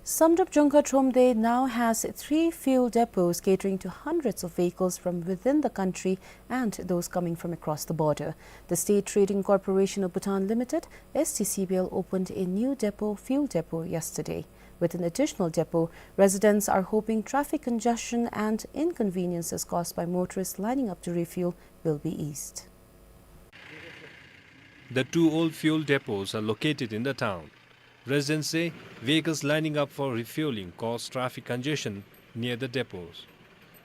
Samdrup Jongkha Thromde now has three fuel depots catering to hundreds of vehicles from within the country and those coming from across the border. The State Trading Corporation of Bhutan Limited, S T C B L, opened a new depot, fuel depot, yesterday. With an additional depot, residents are hoping traffic congestion and inconveniences caused by motorists lining up to refuel will be eased. The two old fuel depots are located in the town. Residents say vehicles lining up for refueling cause traffic congestion near the depots.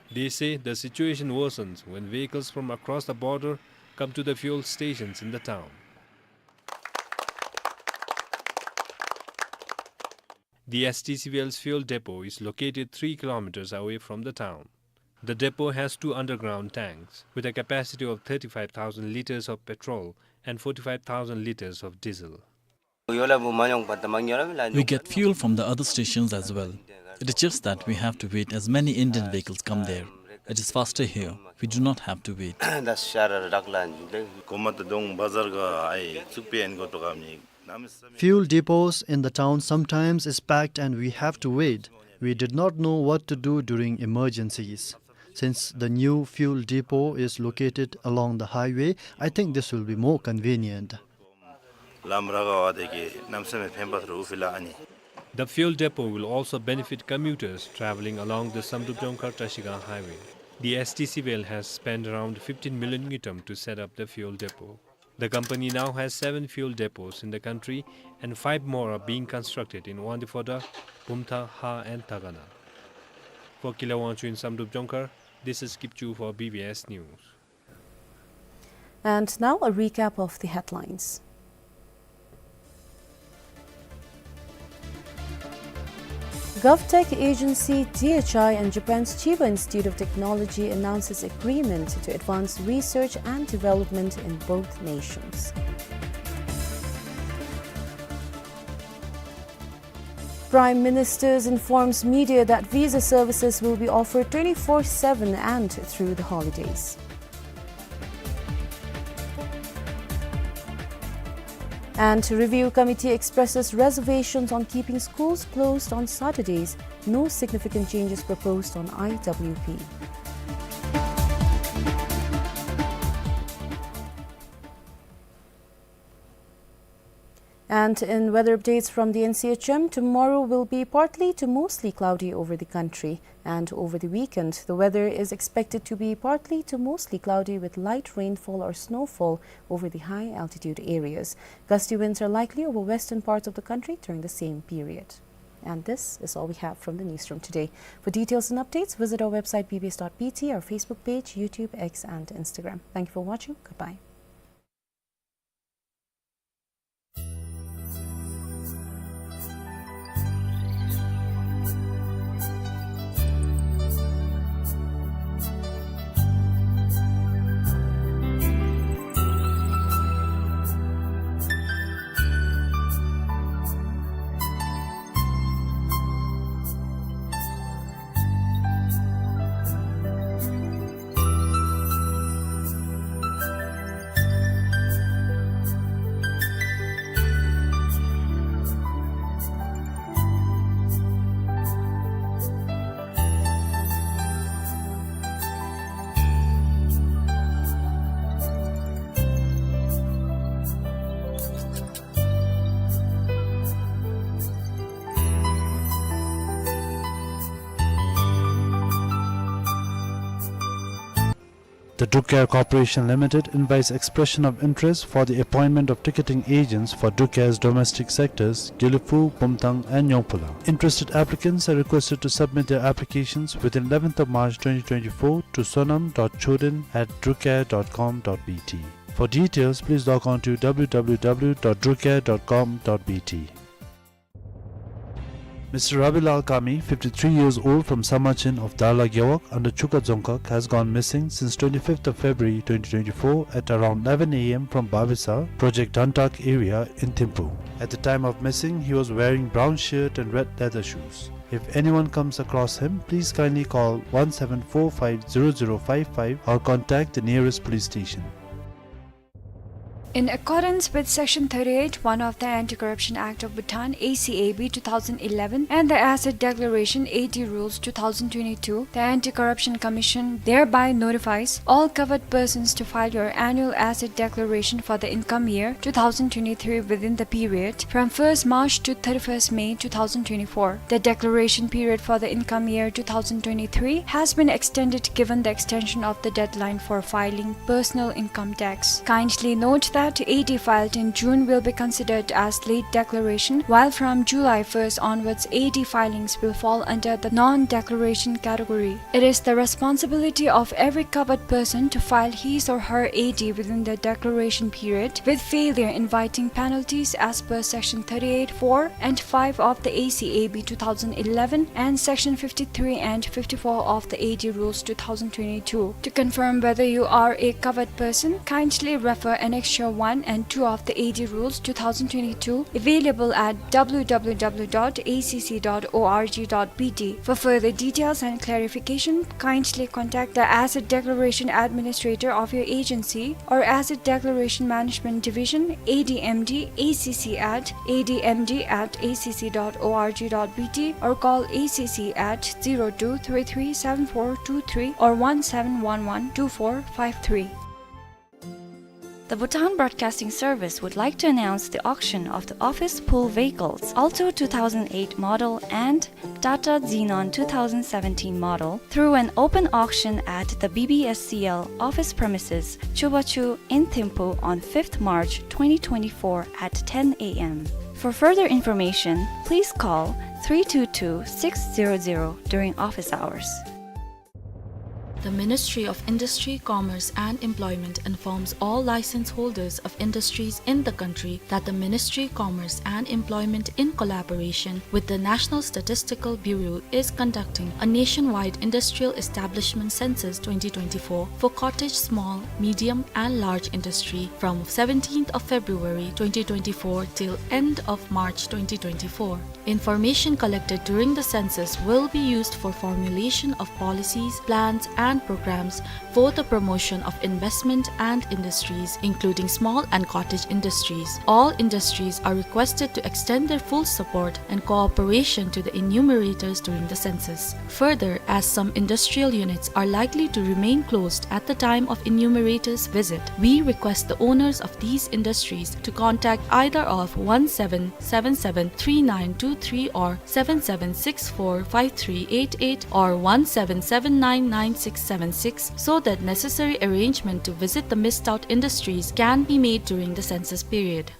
They say the situation worsens when vehicles from across the border come to the fuel stations in the town. The S T C V L's fuel depot is located three kilometers away from the town. The depot has two underground tanks with a capacity of thirty-five thousand liters of petrol and forty-five thousand liters of diesel. We get fuel from the other stations as well. It is just that we have to wait as many Indian vehicles come there. It is faster here. We do not have to wait. Fuel depots in the town sometimes is packed and we have to wait. We did not know what to do during emergencies. Since the new fuel depot is located along the highway, I think this will be more convenient. The fuel depot will also benefit commuters traveling along the Samdrup Jongkhar Trashigang highway. The S T C V L has spent around fifteen million ngultrum to set up the fuel depot. The company now has seven fuel depots in the country and five more are being constructed in Wangdue Phodrang, Bumthang, Ha and Dagana. For Kile Wangchuck in Samdrup Jongkhar, this is Kipchu for B B S News. And now a recap of the headlines. GovTech agency D H I and Japan's Chiba Institute of Technology announces agreement to advance research and development in both nations. Prime Minister informs media that visa services will be offered twenty-four seven and through the holidays. And review committee expresses reservations on keeping schools closed on Saturdays. No significant changes proposed on I W P. And in weather updates from the N C H M, tomorrow will be partly to mostly cloudy over the country, and over the weekend, the weather is expected to be partly to mostly cloudy with light rainfall or snowfall over the high altitude areas. Gusty winds are likely over western parts of the country during the same period. And this is all we have from the newsroom today. For details and updates, visit our website B B S dot B T, our Facebook page, YouTube, X, and Instagram. Thank you for watching. Goodbye. The Druk Air Corporation Limited invites expression of interest for the appointment of ticketing agents for Druk Air's domestic sectors, Gelephu, Bumthang and Nyongphula. Interested applicants are requested to submit their applications within eleventh of March twenty twenty-four to sonam dot choden at drukair dot com dot B T. For details, please log on to w w w dot drukair dot com dot b t. Mister Rabilal Kami, fifty-three years old, from Samachin of Darla Gewog under Chukha Dzongkhag, has gone missing since twenty-fifth of February twenty twenty-four at around eleven a m from Babisar, Project Dhantak area in Thimphu. At the time of missing, he was wearing brown shirt and red leather shoes. If anyone comes across him, please kindly call one seven four five zero zero five five or contact the nearest police station. In accordance with Section thirty-eight one of the Anti-Corruption Act of Bhutan, A C A B, two thousand eleven, and the Asset Declaration A D Rules two thousand twenty-two, the Anti-Corruption Commission thereby notifies all covered persons to file your annual asset declaration for the income year two thousand twenty-three within the period from first March to thirty-first May two thousand twenty-four. The declaration period for the income year two thousand twenty-three has been extended given the extension of the deadline for filing personal income tax. Kindly note that that A D filed in June will be considered as late declaration, while from July first onwards, A D filings will fall under the non-declaration category. It is the responsibility of every covered person to file his or her A D within the declaration period, with failure inviting penalties as per Section thirty-eight four and five of the A C A B two thousand eleven and Section fifty-three and fifty-four of the A D Rules two thousand twenty-two. To confirm whether you are a covered person, kindly refer Annexure one and two of the A D Rules two thousand twenty-two, available at W W W dot A C C dot org dot B T. For further details and clarification, kindly contact the Asset Declaration Administrator of your agency or Asset Declaration Management Division, A D M D, A C C at A D M D at A C C dot org dot B T, or call A C C at zero two three three seven four two three or one seven one one two four five three. The Bhutan Broadcasting Service would like to announce the auction of the office pool vehicles, Alto two thousand eight model and Tata Xenon two thousand seventeen model, through an open auction at the B B S C L office premises, Chubachu in Thimphu, on fifth March twenty twenty-four at ten A M. For further information, please call three two two six zero zero during office hours. The Ministry of Industry, Commerce and Employment informs all license holders of industries in the country that the Ministry, Commerce and Employment, in collaboration with the National Statistical Bureau, is conducting a nationwide industrial establishment census twenty twenty-four for cottage, small, medium and large industry from seventeenth of February twenty twenty-four till end of March twenty twenty-four. Information collected during the census will be used for formulation of policies, plans and programs for the promotion of investment and industries, including small and cottage industries. All industries are requested to extend their full support and cooperation to the enumerators during the census. Further, as some industrial units are likely to remain closed at the time of enumerators' visit, we request the owners of these industries to contact either of one seven seven seven three nine two three or seven seven six four five three eight eight or one seven seven nine nine six seven six, so that necessary arrangement to visit the missed out industries can be made during the census period.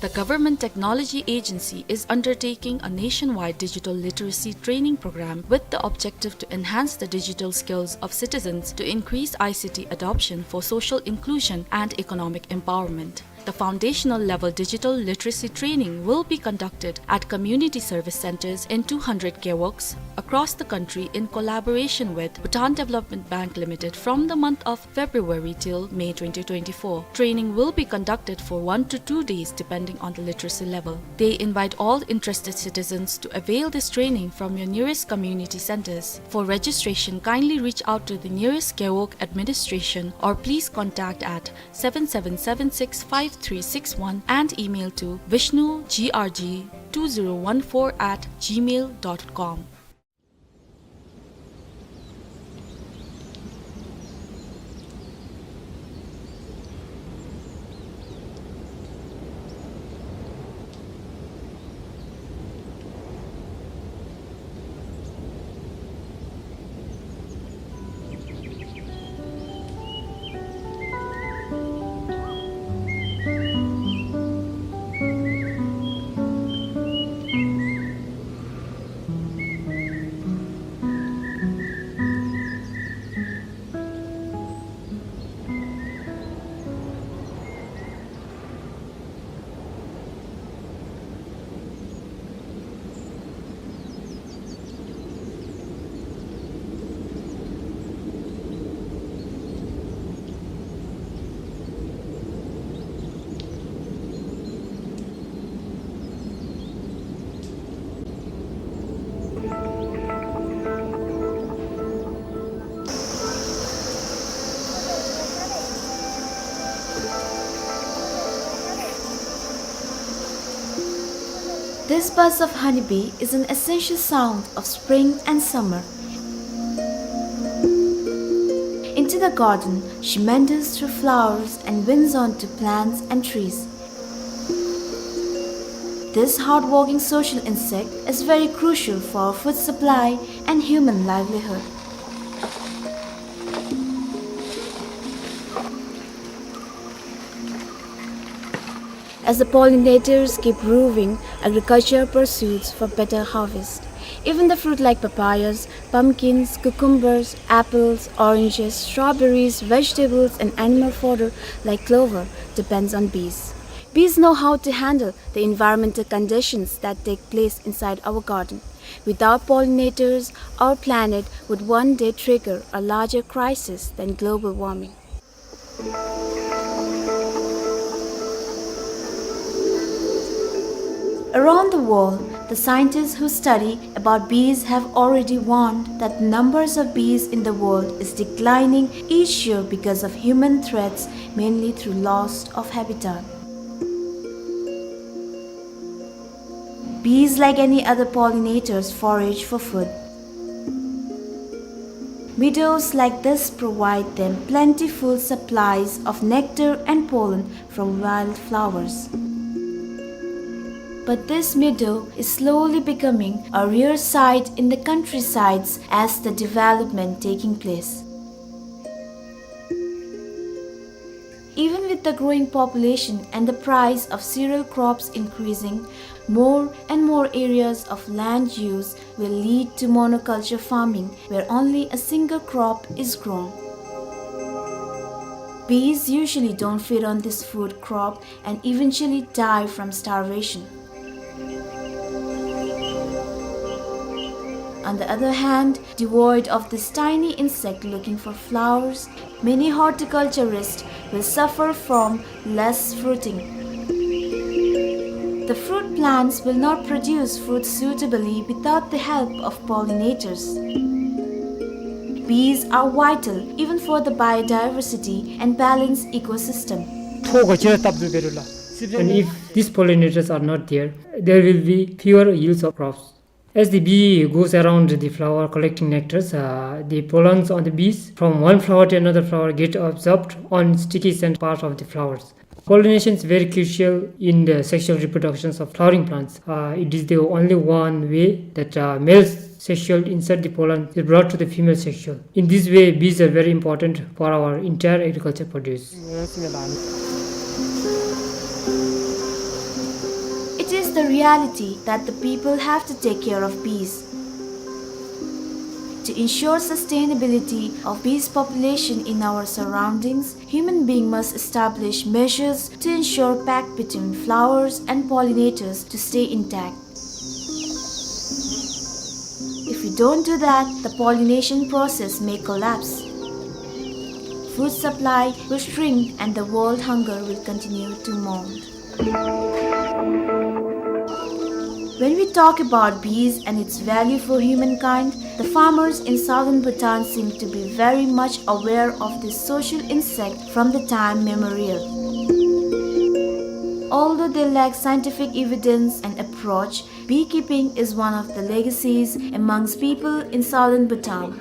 The Government Technology Agency is undertaking a nationwide digital literacy training program with the objective to enhance the digital skills of citizens to increase I C T adoption for social inclusion and economic empowerment. The foundational level digital literacy training will be conducted at community service centers in two hundred gewogs across the country in collaboration with Bhutan Development Bank Limited from the month of February till May twenty twenty-four. Training will be conducted for one to two days depending on the literacy level. They invite all interested citizens to avail this training from your nearest community centers. For registration, kindly reach out to the nearest gewog administration or please contact at seven seven seven six five three six one and email to vishnu G R G two zero one four at gmail dot com. This buzz of honeybee is an essential sound of spring and summer. Into the garden, she meanders through flowers and winds onto plants and trees. This hardworking social insect is very crucial for food supply and human livelihood. As the pollinators keep roving, agriculture pursues for better harvest. Even the fruit like papayas, pumpkins, cucumbers, apples, oranges, strawberries, vegetables, and animal fodder like clover depends on bees. Bees know how to handle the environmental conditions that take place inside our garden. Without pollinators, our planet would one day trigger a larger crisis than global warming. Around the world, the scientists who study about bees have already warned that the numbers of bees in the world is declining each year because of human threats, mainly through loss of habitat. Bees, like any other pollinators, forage for food. Meadows like this provide them plentiful supplies of nectar and pollen from wildflowers. But this meadow is slowly becoming a rare sight in the countrysides as the development taking place. Even with the growing population and the price of cereal crops increasing, more and more areas of land use will lead to monoculture farming, where only a single crop is grown. Bees usually don't feed on this food crop and eventually die from starvation. On the other hand, devoid of this tiny insect looking for flowers, many horticulturists will suffer from less fruiting. The fruit plants will not produce fruit suitably without the help of pollinators. Bees are vital even for the biodiversity and balanced ecosystem. ཐོག་ག་ཅི་ར་བཏབ་དུ་བེ་རུ་ལ། And if these pollinators are not there, there will be fewer yields of crops. As the bee goes around the flower collecting nectars, uh, the pollens on the bees from one flower to another flower get absorbed on sticky scent part of the flowers. Pollination is very crucial in the sexual reproductions of flowering plants. Uh, it is the only one way that, uh, male sexual insert the pollen is brought to the female sexual. In this way, bees are very important for our entire agriculture produce. It is the reality that the people have to take care of bees. To ensure sustainability of bees population in our surroundings, human being must establish measures to ensure pact between flowers and pollinators to stay intact. If we don't do that, the pollination process may collapse. Food supply will shrink and the world hunger will continue to mount. When we talk about bees and its value for humankind, the farmers in southern Bhutan seem to be very much aware of this social insect from the time memorial. Although they lack scientific evidence and approach, beekeeping is one of the legacies amongst people in southern Bhutan.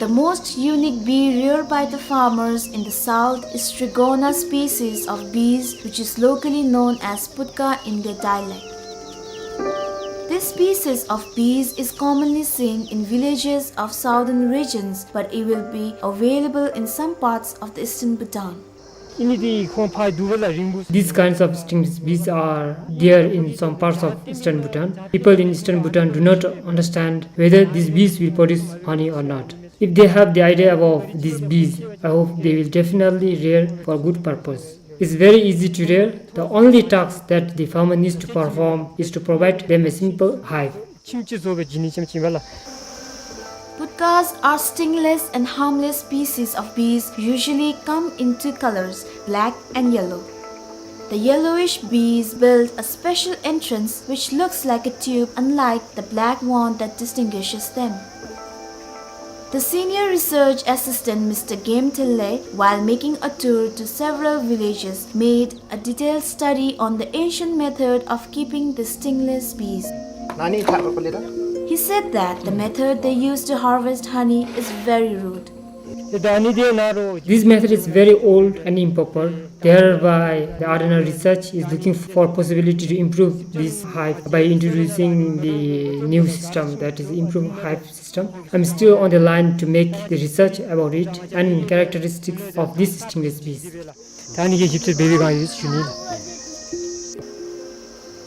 The most unique bee reared by the farmers in the south is Strigona species of bees, which is locally known as putka in their dialect. This species of bees is commonly seen in villages of southern regions, but it will be available in some parts of the eastern Bhutan. These kinds of stingless bees are there in some parts of eastern Bhutan. People in eastern Bhutan do not understand whether these bees will produce honey or not. If they have the idea about these bees, I hope they will definitely rear for good purpose. It's very easy to rear. The only task that the farmer needs to perform is to provide them a simple hive. Putkas are stingless and harmless species of bees, usually come in two colors, black and yellow. The yellowish bees build a special entrance which looks like a tube, unlike the black one that distinguishes them. The senior research assistant, Mister Game Thille, while making a tour to several villages, made a detailed study on the ancient method of keeping the stingless bees. He said that the method they used to harvest honey is very rude. This method is very old and improper. Thereby, the R N R research is looking for possibility to improve this hive by introducing the new system, that is improved hive system. I'm still on the line to make the research about it and characteristics of these stingless bees. ད་ཨ་ནི་གི་ཞིབ་འཚོལ་འབད་བའི་སྒང་ཡོད་ཞུ་ནི།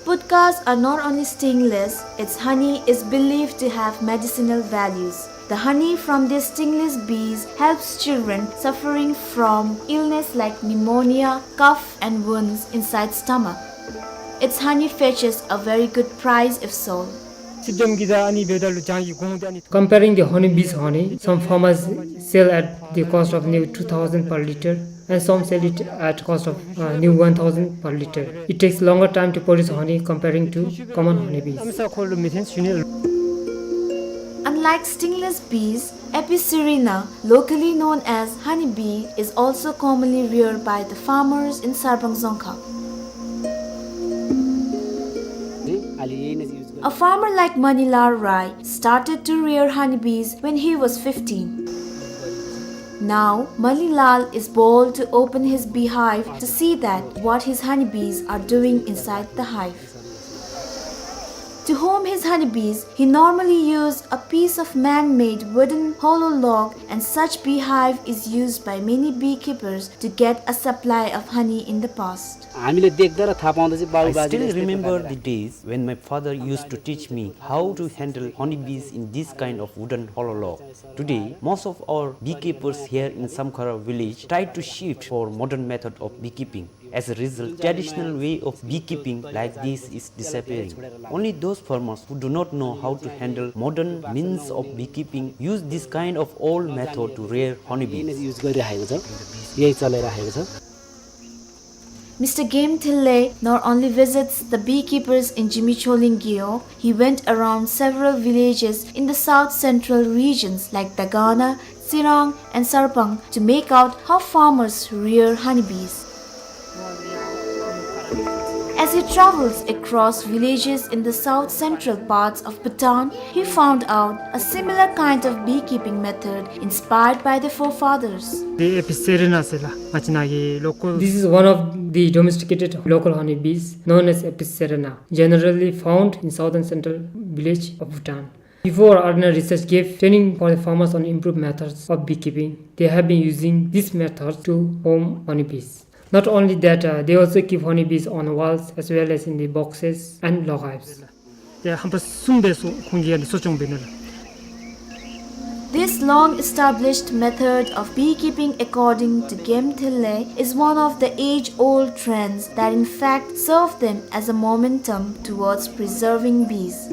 Putkas are not only stingless, its honey is believed to have medicinal values. The honey from these stingless bees helps children suffering from illness like pneumonia, cough, and wounds inside stomach. Its honey fetches a very good price if sold. Comparing the honeybees honey, some farmers sell at the cost of new two thousand per liter and some sell it at cost of uh, new one thousand per liter. It takes longer time to produce honey comparing to common honeybees. Unlike stingless bees, Apicerina, locally known as honeybee, is also commonly reared by the farmers in Sarpang Dzongkhag. A farmer like Manilal Rai started to rear honeybees when he was fifteen. Now, Manilal is bold to open his beehive to see that what his honeybees are doing inside the hive. To home his honeybees, he normally used a piece of man-made wooden hollow log, and such beehive is used by many beekeepers to get a supply of honey in the past. हामीले देख्दा र थाहा पाउँदा चाहिँ बाबु I बाजेले still यस्तै remember प्रकारले the days when my father used to teach me how to handle honeybees in this kind of wooden hollow log. Today, most of our beekeepers here in Samkhara village try to shift for modern method of beekeeping. As a result, traditional way of beekeeping like this is disappearing. Only those farmers who do not know how to handle modern means of beekeeping use this kind of old method to rear honeybees. यही युज गरिराखेको छ, यही चलाइराखेको छ। Mister Game Thille not only visits the beekeepers in Jimicholing Gyo, he went around several villages in the south central regions like Dagana, Tsirang, and Sarpang to make out how farmers rear honeybees. As he travels across villages in the south central parts of Bhutan, he found out a similar kind of beekeeping method inspired by the forefathers. This is one of the domesticated local honeybees known as Apicerina, generally found in southern central village of Bhutan. Before, R N R research gave training for the farmers on improved methods of beekeeping, they have been using this method to home honeybees. Not only that, uh, they also keep honeybees on walls as well as in the boxes and log hives. This long-established method of beekeeping, according to Game Thille, is one of the age-old trends that in fact serve them as a momentum towards preserving bees.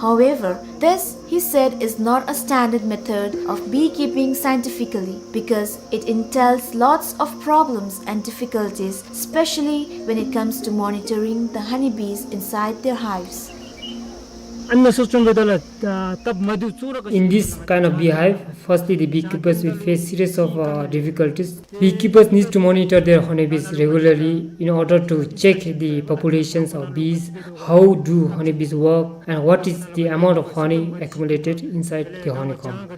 However, this, he said, is not a standard method of beekeeping scientifically because it entails lots of problems and difficulties, especially when it comes to monitoring the honeybees inside their hives. In this kind of beehive, firstly the beekeepers will face series of uh, difficulties. Beekeepers need to monitor their honeybees regularly in order to check the populations of bees, how do honeybees work, and what is the amount of honey accumulated inside the honeycomb.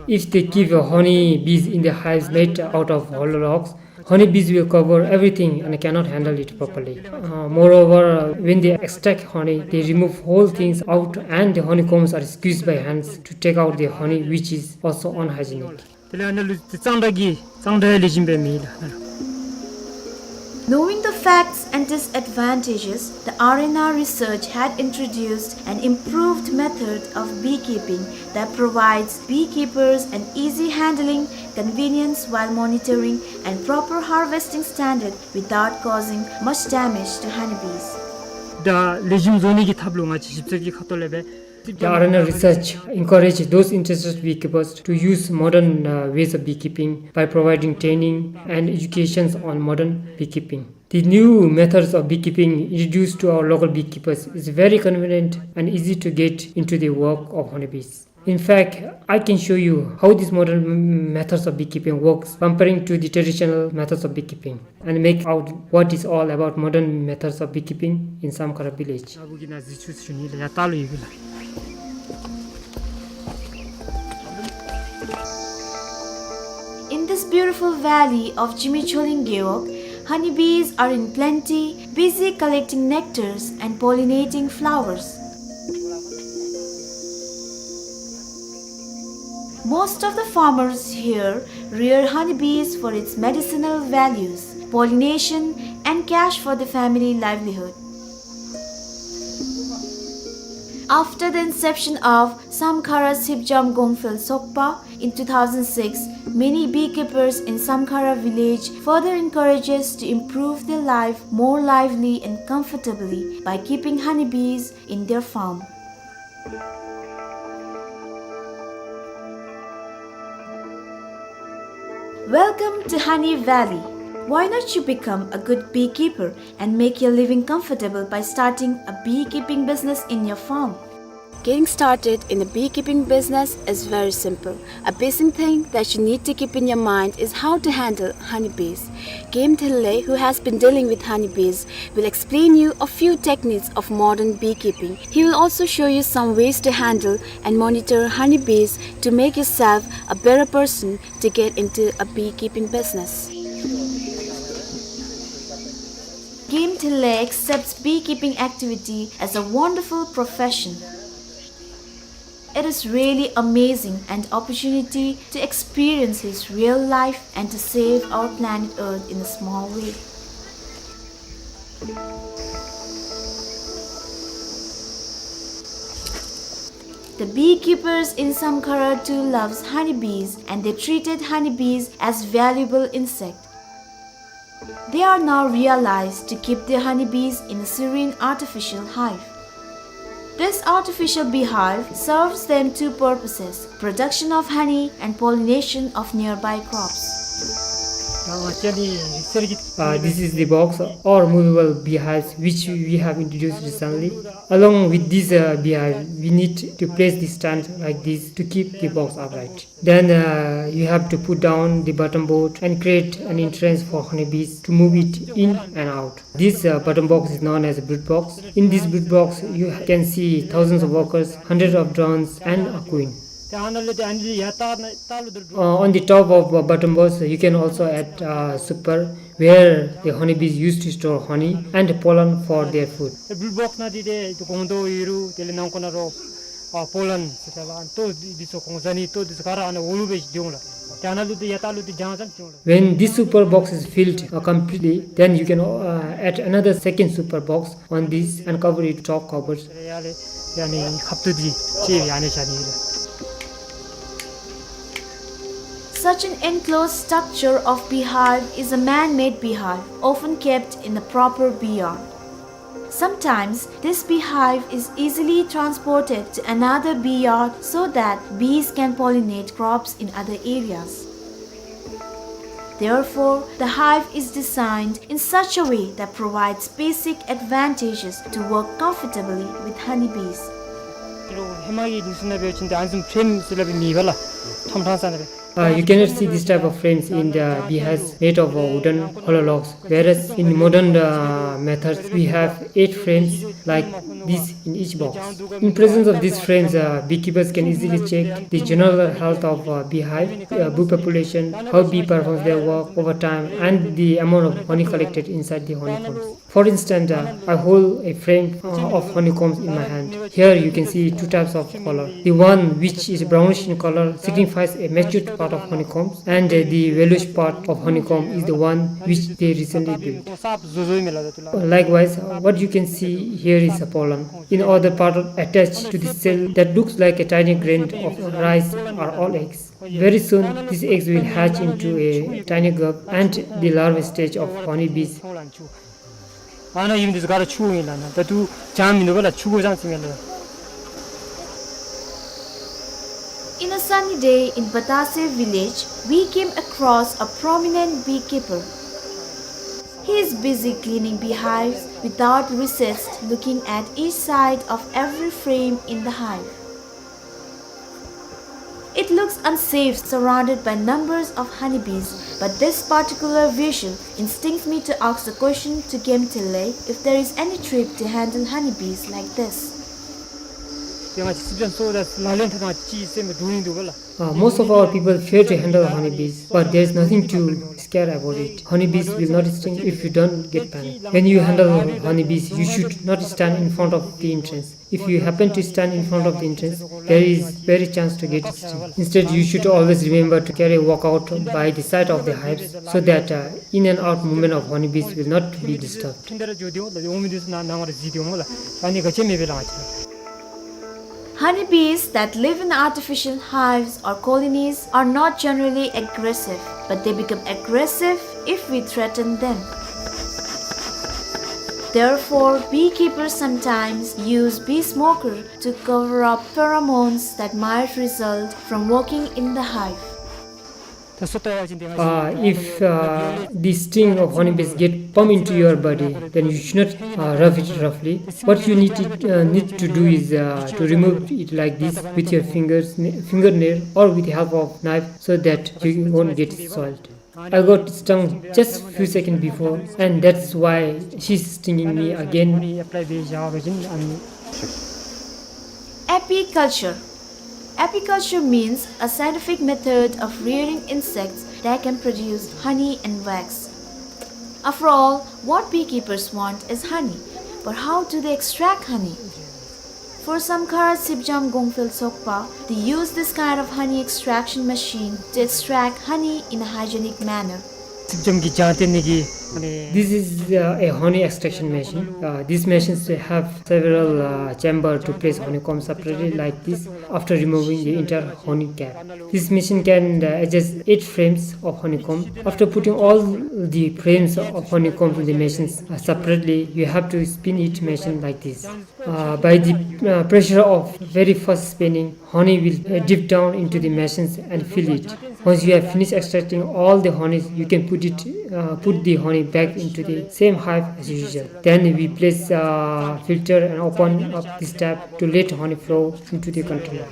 If they keep uh, honeybees in the hives made out of hollow logs, honeybees will cover everything and cannot handle it properly. Uh, moreover, uh, when they extract honey, they remove whole things out and the honeycombs are squeezed by hands to take out the honey, which is also unhygienic. དེ་ལས་ཨ་ནཱ་ལུ་གཙང་སྦྲ་གི་གཙང་སྦྲའི་ལེགས་ཤོམ་སྦེ་མེད་ལགས། Knowing the facts and disadvantages, the R N R research had introduced an improved method of beekeeping that provides beekeepers an easy handling, convenience while monitoring, and proper harvesting standard without causing much damage to honeybees. ད་ལེགས་ཤོམ་བཟོ་ནི་གི་ཐབས་ལུ་ང་བཅས་ཞིབ་འཚོལ་གྱི་ཁ་ཐུག་ལས་སྦེ། The R N R research encourage those interested beekeepers to use modern uh, ways of beekeeping by providing training and educations on modern beekeeping. The new methods of beekeeping introduced to our local beekeepers is very convenient and easy to get into the work of honeybees. In fact, I can show you how these modern m- methods of beekeeping works comparing to the traditional methods of beekeeping and make out what is all about modern methods of beekeeping in Samkhara village. ཨ་བུ་གིས་ནཱ་གཟིགས་བཅུག་ཞུ་ནི་ལགས། ཡར་ལྟ་ལོ་ཡོད་གི་ལགས། In this beautiful valley of Zimicholweng Gewog, honeybees are in plenty, busy collecting nectars and pollinating flowers. Most of the farmers here rear honeybees for its medicinal values, pollination, and cash for the family livelihood. After the inception of Samkhara Sipjam Gongphel Sokpa in two thousand six, many beekeepers in Samkhara village further encourages to improve their life more lively and comfortably by keeping honeybees in their farm. Welcome to Honey Valley. Why not you become a good beekeeper and make your living comfortable by starting a beekeeping business in your farm? Getting started in a beekeeping business is very simple. A basic thing that you need to keep in your mind is how to handle honeybees. Game Thille, who has been dealing with honeybees, will explain you a few techniques of modern beekeeping. He will also show you some ways to handle and monitor honeybees to make yourself a better person to get into a beekeeping business. Game Thille accepts beekeeping activity as a wonderful profession. It is really amazing an opportunity to experience his real life and to save our planet Earth in a small way. The beekeepers in Samkhara too loves honeybees, and they treated honeybees as valuable insect. They are now realized to keep their honeybees in a serene artificial hive. This artificial beehive serves them two purposes, production of honey and pollination of nearby crops. Uh, this is the box or movable beehives which we have introduced recently. Along with this, uh, beehive, we need to place the stand like this to keep the box upright. Then, uh, you have to put down the bottom board and create an entrance for honeybees to move it in and out. This, uh, bottom box is known as a brood box. In this brood box, you can see thousands of workers, hundreds of drones, and a queen. Uh, on the top of, uh, bottom box, you can also add, uh, super, where the honeybees used to store honey and pollen for their food. Brood box ནང་འདི་ཏེ་གོང་དོ་ཡོད་རུང་དེ་ལས་ནང་ཁོ་ན་རོ་ཨ་པོ་ལན་ཟེར་ཏེ་ལ་ཏོ་འདི་ཚུ་གོང་ཟ་ནི་ཏོ་འདི་ཚུ་ག་ར་ཨ་ནཱ་འོག་ལུ་སྦེ་འགྱོ་འོང་ལགས། ཏེ་ཨ་ནཱ་ལུ་ཏེ་ཡར་ལྟག་ལུ་ཏེ་རྒྱང་ཙམ་འགྱོ་འོང་ལགས། When this super box is filled, uh, completely, then you can, uh, add another second super box on this and cover it top covers. ཡ་ལས་ཡ་ནི་ཁབ་ཏུ་འདི་ཅིག་ཡ་ནི་བཞག་ནི་ལགས། Such an enclosed structure of beehive is a man-made beehive, often kept in a proper bee yard. Sometimes, this beehive is easily transported to another bee yard so that bees can pollinate crops in other areas. Therefore, the hive is designed in such a way that provides basic advantages to work comfortably with honeybees. ཧེ་མ་གི་ནི་སུ་ན་འབད་བ་ཅིན་ཏེ་ཨ་ནི་བཟུམ་ཕྲེམ་ཟེར་སླབ་མི་ཨིན་པས་ལགས། ཁྲོམ་ཁྲང་ས་ན་སྦེ། Uh, you cannot see this type of frames in the beehives made of, uh, wooden hollow logs, whereas in modern, uh, methods, we have eight frames like this in each box. In presence of these frames, uh, beekeepers can easily check the general health of, uh, beehive, uh, bee population, how bee performs their work over time, and the amount of honey collected inside the honeycombs. For instance, uh, I hold a frame, uh, of honeycombs in my hand. Here you can see two types of color. The one which is brownish in color signifies a matured part of honeycombs, and, uh, the yellowish part of honeycomb is the one which they recently built. Likewise, uh, what you can see here is a pollen. In other part attached to the cell that looks like a tiny grain of rice are all eggs. Very soon, these eggs will hatch into a tiny grub and the larva stage of honeybees. ཨ་ནཱ་ཡིབ་འདི་ཚུ་ག་ར་ཆུ་ཨིན་ལགས། ཨ་ནཱ་ད་ལྟོ་གྱང་མིན་འདུག་པ་ལགས། ཆུ་གོ་གྱང་ཅིག་ཨིན་ལགས། In a sunny day in Batase village, we came across a prominent beekeeper. He is busy cleaning beehives without recess, looking at each side of every frame in the hive. It looks unsafe, surrounded by numbers of honeybees, but this particular visual instincts me to ask the question to Game Thille if there is any trick to handle honeybees like this. ང་ཅིག་སི་པྲམ་སོ་ད་ལག་ལེན་འཐབ་ན་ཅིག་སེམས་འདྲོག་ནི་འདུག་ག་ལགས། Uh, most of our people fear to handle honeybees, but there is nothing to scare about it. Honeybees will not sting if you don't get panic. When you handle honeybees, you should not stand in front of the entrance. If you happen to stand in front of the entrance, there is very chance to get stung. Instead, you should always remember to carry walk out by the side of the hives so that uh, in and out movement of honeybees will not be disturbed. Honeybees that live in artificial hives or colonies are not generally aggressive, but they become aggressive if we threaten them. Therefore, beekeepers sometimes use bee smoker to cover up pheromones that might result from working in the hive. Uh, if uh, the sting of honeybees get pump into your body, then you should not uh, rub it roughly. What you need to, uh, need to do is uh, to remove it like this with your fingers, fingernail, or with the help of knife, so that you won't get soiled. I got stung just few seconds before, and that's why she's stinging me again. Apiculture. Apiculture means a scientific method of rearing insects that can produce honey and wax. After all, what beekeepers want is honey. But how do they extract honey? For Samkhara Sipjam Gongphel Sokpa, they use this kind of honey extraction machine to extract honey in a hygienic manner. Sipjam གི་ལྗང་ཐིང་ནི་གི། This is uh, a honey extraction machine. Uh, these machines have several uh, chamber to place honeycomb separately like this after removing the entire honey cap. This machine can uh, adjust eight frames of honeycomb. After putting all the frames of honeycomb in the machines uh, separately, you have to spin each machine like this. Uh, by the uh, pressure of very fast spinning, honey will uh, dip down into the machines and fill it. Once you have finished extracting all the honey, you can put it, uh, put the honey back into the same hive as usual. Then we place uh, filter and open up this tap to let honey flow into the container.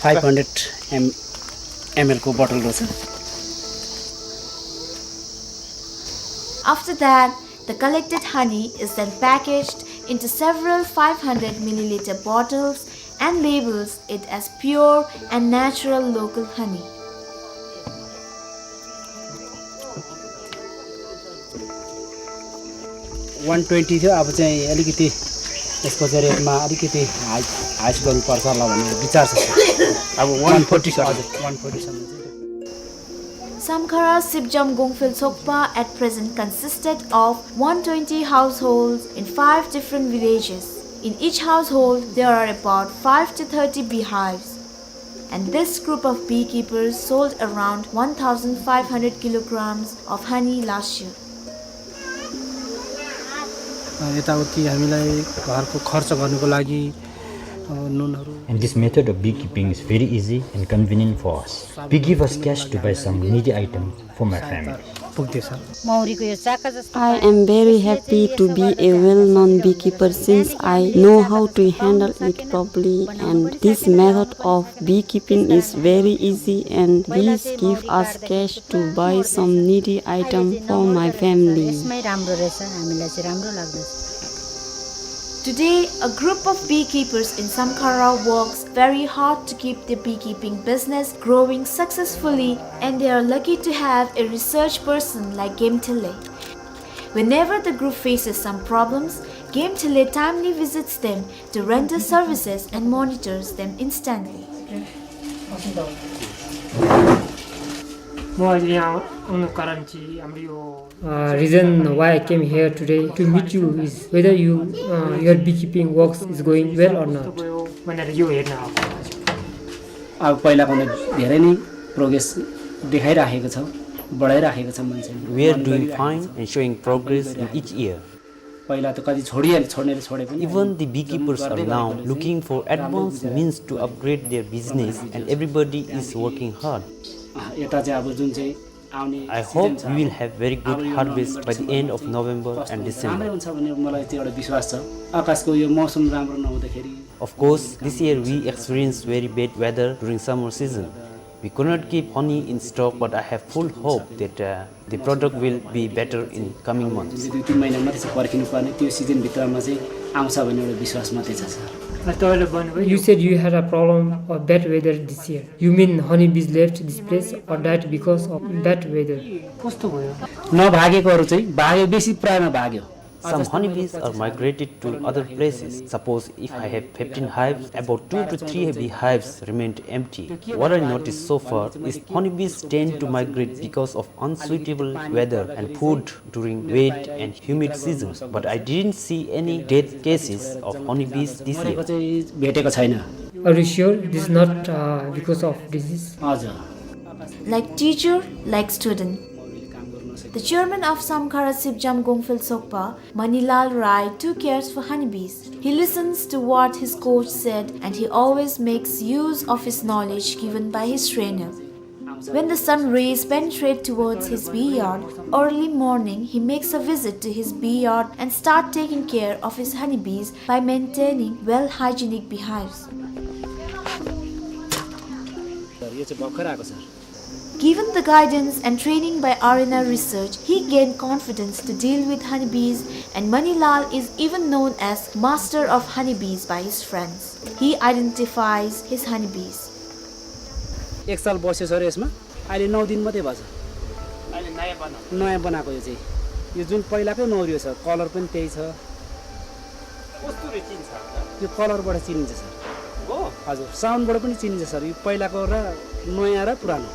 Five hundred M L को बोतल रहेछ। After that, the collected honey is then packaged into several five hundred milliliter bottles and labels it as pure and natural local honey. One twenty थियो, अब चाहिँ अलिकति यसको चाहिँ रेटमा अलिकति हाई, हाई गर्नुपर्छ होला भन्ने विचार छ, सर। अब one forty सर। हजुर, one forty सम्म चाहिँ। Samkhara Sipjam Gongphel Sokpa at present consisted of one twenty households in five different villages. In each household, there are about five to thirty beehives. And this group of beekeepers sold around one thousand five hundred kilograms of honey last year. अ, यताउति हामीलाई घरको खर्च गर्नको लागि, अ, नुनहरू। And this method of beekeeping is very easy and convenient for us. We give us cash to buy some needy item for my family. पुग्दैछ। मौरीको यो चाका जस्तो I am very happy to be a well-known beekeeper since I know how to handle it properly, and this method of beekeeping is very easy and bees give us cash to buy some needy item for my family. यसमै राम्रो रहेछ, हामीलाई चाहिँ राम्रो लाग्दछ। Today, a group of beekeepers in Samkhara works very hard to keep the beekeeping business growing successfully, and they are lucky to have a research person like Gemthele. Whenever the group faces some problems, Gemthele timely visits them to render services and monitors them instantly. म अहिले यहाँ आउनुको कारण चाहिँ हाम्रो यो Uh, reason why I came here today to meet you is whether you, uh, your beekeeping works is going well or not. अब पहिलाको भन्दा धेरै नै प्रोग्रेस देखाइराखेको छ, बढाइराखेको छ मान्छेले। We are doing fine and showing progress in each year. पहिला त कति छोडिहाले, छोड्नेले छोडे पनि। Even the beekeepers are now looking for advanced means to upgrade their business and everybody is working hard. अँ, यता चाहिँ अब जुन चाहिँ I hope we will have very good harvest by the end of November and December. Of course, this year we experienced very bad weather during summer season. We could not keep honey in stock, but I have full hope that, uh, the product will be better in coming months. जुन चाहिँ दुई तिन महिना मात्रै छ पर्खिनु पर्ने, त्यो सिजनभित्रमा चाहिँ आउँछ भन्ने एउटा विश्वास मात्रै छ, सर। अनि तपाईँले भन्नुभयो You said you had a problem of bad weather this year. You mean honeybees left this place or died because of bad weather? कस्तो भयो? नभागेकोहरू चाहिँ भाग्यो, बेसी प्रायमा भाग्यो। Some honeybees are migrated to other places. Suppose if I have fifteen hives, about two to three beehives remained empty. What I noticed so far is honeybees tend to migrate because of unsuitable weather and food during wet and humid seasons, but I didn't see any death cases of honeybees this year. मरेको चाहिँ भेटेको छैन। Are you sure this is not, uh, because of disease? हजुर। Like teacher, like student. The chairman of Samkhara Sipjam Gongphel Sokpa, Manilal Rai, too cares for honeybees. He listens to what his coach said and he always makes use of his knowledge given by his trainer. When the sun rays penetrate towards his bee yard, early morning he makes a visit to his bee yard and start taking care of his honeybees by maintaining well hygienic beehives. Sir, यो चाहिँ भर्खर आएको, sir. Given the guidance and training by R N R Research, he gained confidence to deal with honeybees, and Manilal is even known as master of honeybees by his friends. He identifies his honeybees. एक साल बस्यो सर यसमा, अहिले नौ दिन मात्रै भएछ। अहिले नयाँ बनाएको। नयाँ बनाएको यो चाहिँ। यो जुन पहिलाकै नौ रियो छ, कलर पनि त्यही छ। कस्तुरी चिन्छ? यो कलरबाट चिनिन्छ सर। हो? हजुर, साउन्डबाट पनि चिनिन्छ सर। यो पहिलाको र नयाँ र पुरानो।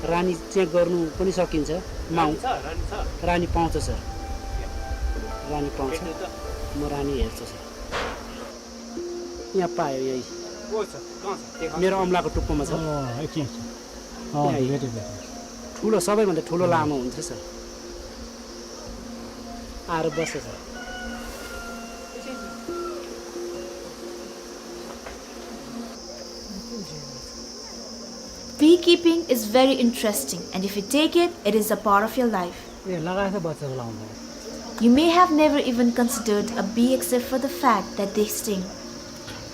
रानी चेक गर्नु पनि सकिन्छ। माउ। रानी छ, रानी छ। रानी पाउँछ सर। रानी पाउँछ। भेट्नु त। म रानी हेर्छु सर। यहाँ पायो यही। को छ? कहाँ छ? देखा। मेरो औँलाको टुप्पोमा छ। अँ, यति छ। अँ, यही। भेटेँ, भेटेँ। ठुलो, सबैभन्दा ठुलो लामो हुन्छ सर। आएर बस्छ sir. Beekeeping is very interesting, and if you take it, it is a part of your life. ए, लगाएछ बच्चाको लाउँदा। You may have never even considered a bee except for the fact that they sting.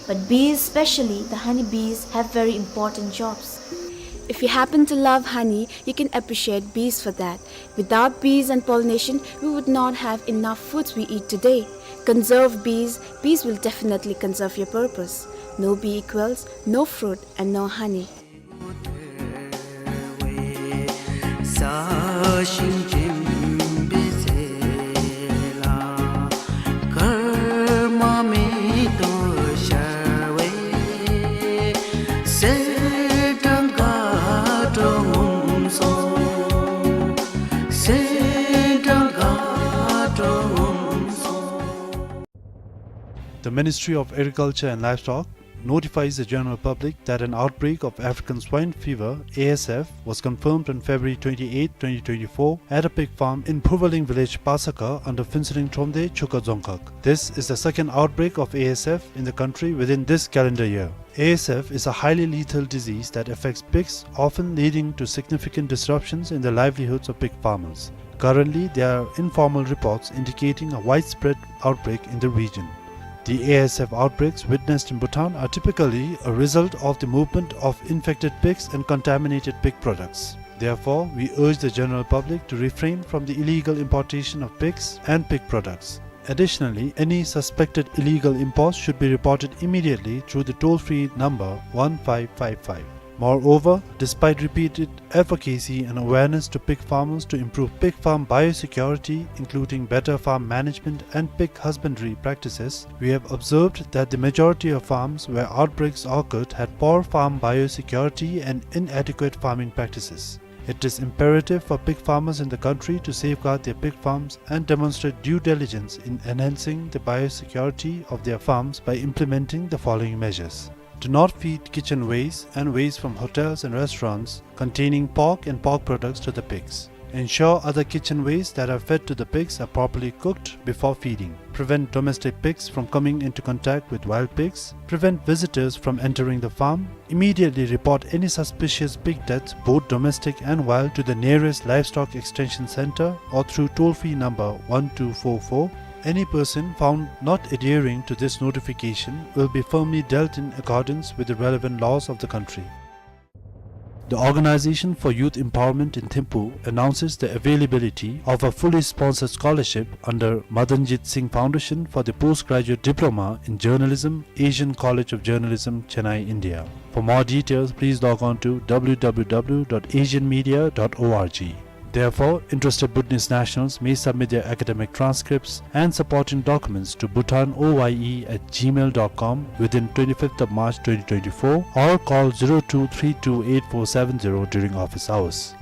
But bees, especially the honeybees, have very important jobs. If you happen to love honey, you can appreciate bees for that. Without bees and pollination, we would not have enough foods we eat today. Conserve bees, bees will definitely conserve your purpose. No bee equals no fruit and no honey. The Ministry of Agriculture and Livestock notifies the general public that an outbreak of African swine fever, A S F, was confirmed on February twenty-eighth, twenty twenty-four, at a pig farm in Phuvaling village, Pasakha, under Phuentsholing Thromde, Chuka Dzongkhag. This is the second outbreak of A S F in the country within this calendar year. A S F is a highly lethal disease that affects pigs, often leading to significant disruptions in the livelihoods of pig farmers. Currently, there are informal reports indicating a widespread outbreak in the region. The A S F outbreaks witnessed in Bhutan are typically a result of the movement of infected pigs and contaminated pig products. Therefore, we urge the general public to refrain from the illegal importation of pigs and pig products. Additionally, any suspected illegal imports should be reported immediately through the toll-free number one five five five. Moreover, despite repeated advocacy and awareness to pig farmers to improve pig farm biosecurity, including better farm management and pig husbandry practices, we have observed that the majority of farms where outbreaks occurred had poor farm biosecurity and inadequate farming practices. It is imperative for pig farmers in the country to safeguard their pig farms and demonstrate due diligence in enhancing the biosecurity of their farms by implementing the following measures. Do not feed kitchen waste and waste from hotels and restaurants containing pork and pork products to the pigs. Ensure other kitchen waste that are fed to the pigs are properly cooked before feeding. Prevent domestic pigs from coming into contact with wild pigs. Prevent visitors from entering the farm. Immediately report any suspicious pig deaths, both domestic and wild, to the nearest livestock extension center or through toll-free number one two four four. Any person found not adhering to this notification will be firmly dealt in accordance with the relevant laws of the country. The Organization for Youth Empowerment in Thimphu announces the availability of a fully sponsored scholarship under Madanjit Singh Foundation for the Postgraduate Diploma in Journalism, Asian College of Journalism, Chennai, India. For more details, please log on to w w w dot asian media dot org. Therefore, interested Bhutanese nationals may submit their academic transcripts and supporting documents to bhutan O Y E at gmail dot com within twenty-fifth of March twenty twenty-four, or call zero two three two eight four seven zero during office hours.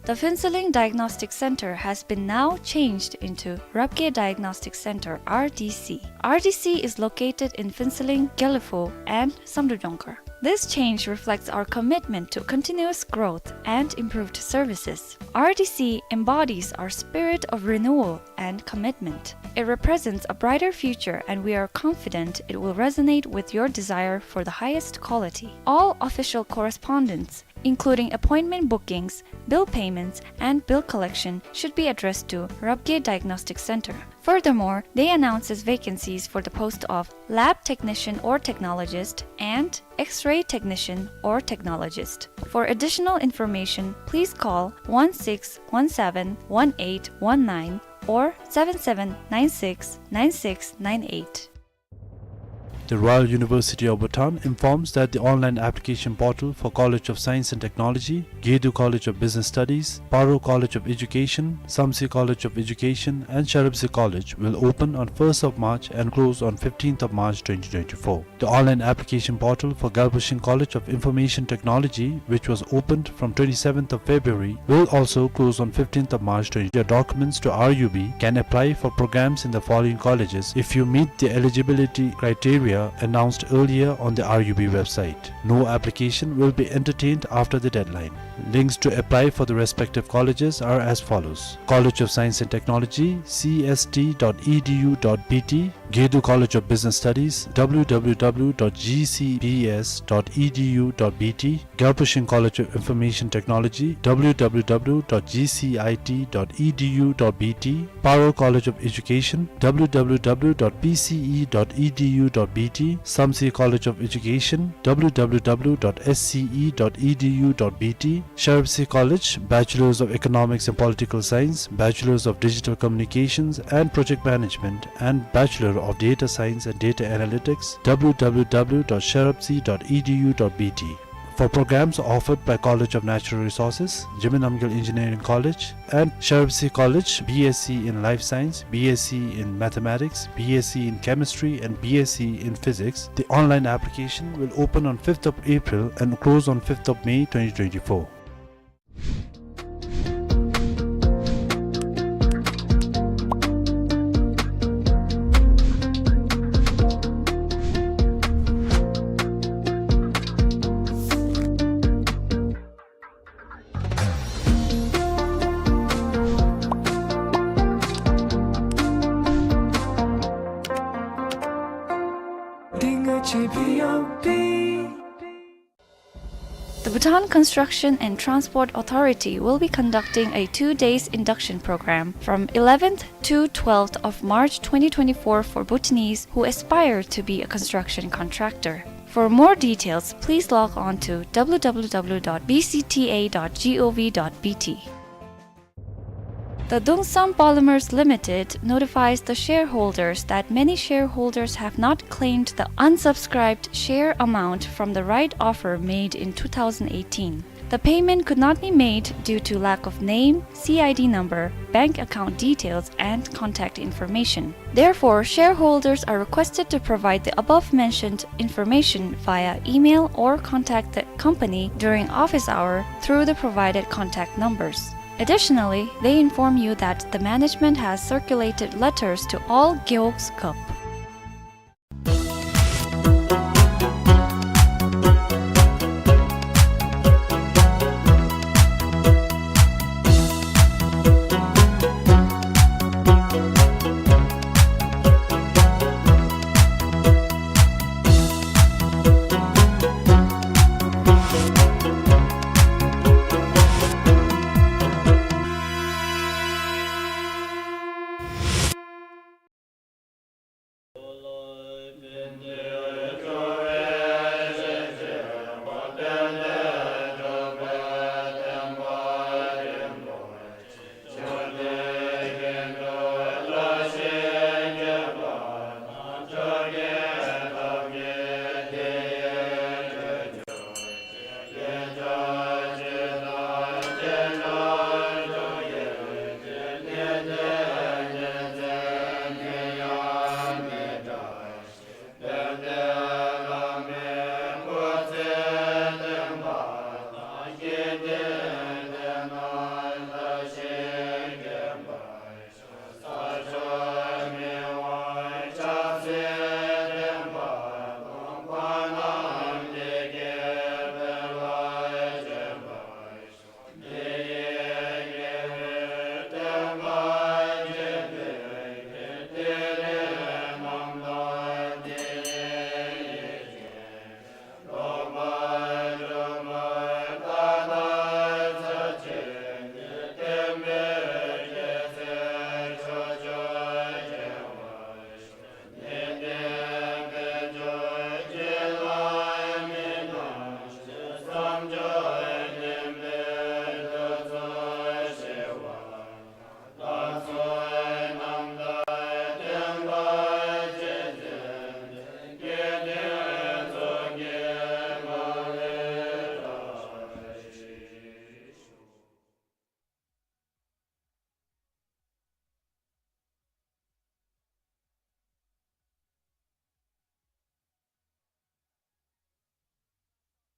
The Phuentsholing Diagnostic Center has been now changed into Rabgye Diagnostic Center, R D C. R D C is located in Phuentsholing, Gelephu, and Samdrup Jongkhar. This change reflects our commitment to continuous growth and improved services. R D C embodies our spirit of renewal and commitment. It represents a brighter future, and we are confident it will resonate with your desire for the highest quality. All official correspondence, including appointment bookings, bill payments, and bill collection, should be addressed to Rabgye Diagnostic Center. Furthermore, they announces vacancies for the post of lab technician or technologist and X-ray technician or technologist. For additional information, please call one six one seven one eight one nine or seven seven nine six nine six nine eight. The Royal University of Bhutan informs that the online application portal for College of Science and Technology, Gedu College of Business Studies, Paro College of Education, Samtse College of Education, and Sherabsi College will open on first of March and close on fifteenth of March twenty twenty-four. The online application portal for Gyalpo Shing College of Information Technology, which was opened from twenty-seventh of February, will also close on fifteenth of March twenty. Your documents to R U B can apply for programs in the following colleges if you meet the eligibility criteria announced earlier on the R U B website. No application will be entertained after the deadline. Links to apply for the respective colleges are as follows: College of Science and Technology, C S T dot e d u dot b t, Gedu College of Business Studies, w w w dot g c b s dot e d u dot b t, Gyalpo Shing College of Information Technology, w w w dot g c i t dot e d u dot b t, Paro College of Education, w w w dot p c e dot e d u dot b t, Samtse College of Education, w w w dot s c e dot e d u dot b t, Sherabsi College, Bachelors of Economics and Political Science, Bachelors of Digital Communications and Project Management, and Bachelor of Data Science and Data Analytics, w w w dot sherabsi dot e d u dot b t. For programs offered by College of Natural Resources, Jigme Namgyel Engineering College, and Sherabsi College, B S c in Life Science, B S c in Mathematics, B S c in Chemistry, and B S c in Physics, the online application will open on fifth of April and close on fifth of May twenty twenty-four. The Bhutan Construction and Transport Authority will be conducting a two days induction program from eleventh to twelfth of March twenty twenty-four for Bhutanese who aspire to be a construction contractor. For more details, please log on to w w w dot b c t a dot g o v dot b t. The Dungsam Polymers Limited notifies the shareholders that many shareholders have not claimed the unsubscribed share amount from the right offer made in two thousand eighteen. The payment could not be made due to lack of name, C I D number, bank account details, and contact information. Therefore, shareholders are requested to provide the above mentioned information via email or contact the company during office hour through the provided contact numbers. Additionally, they inform you that the management has circulated letters to all Gewog Sukab,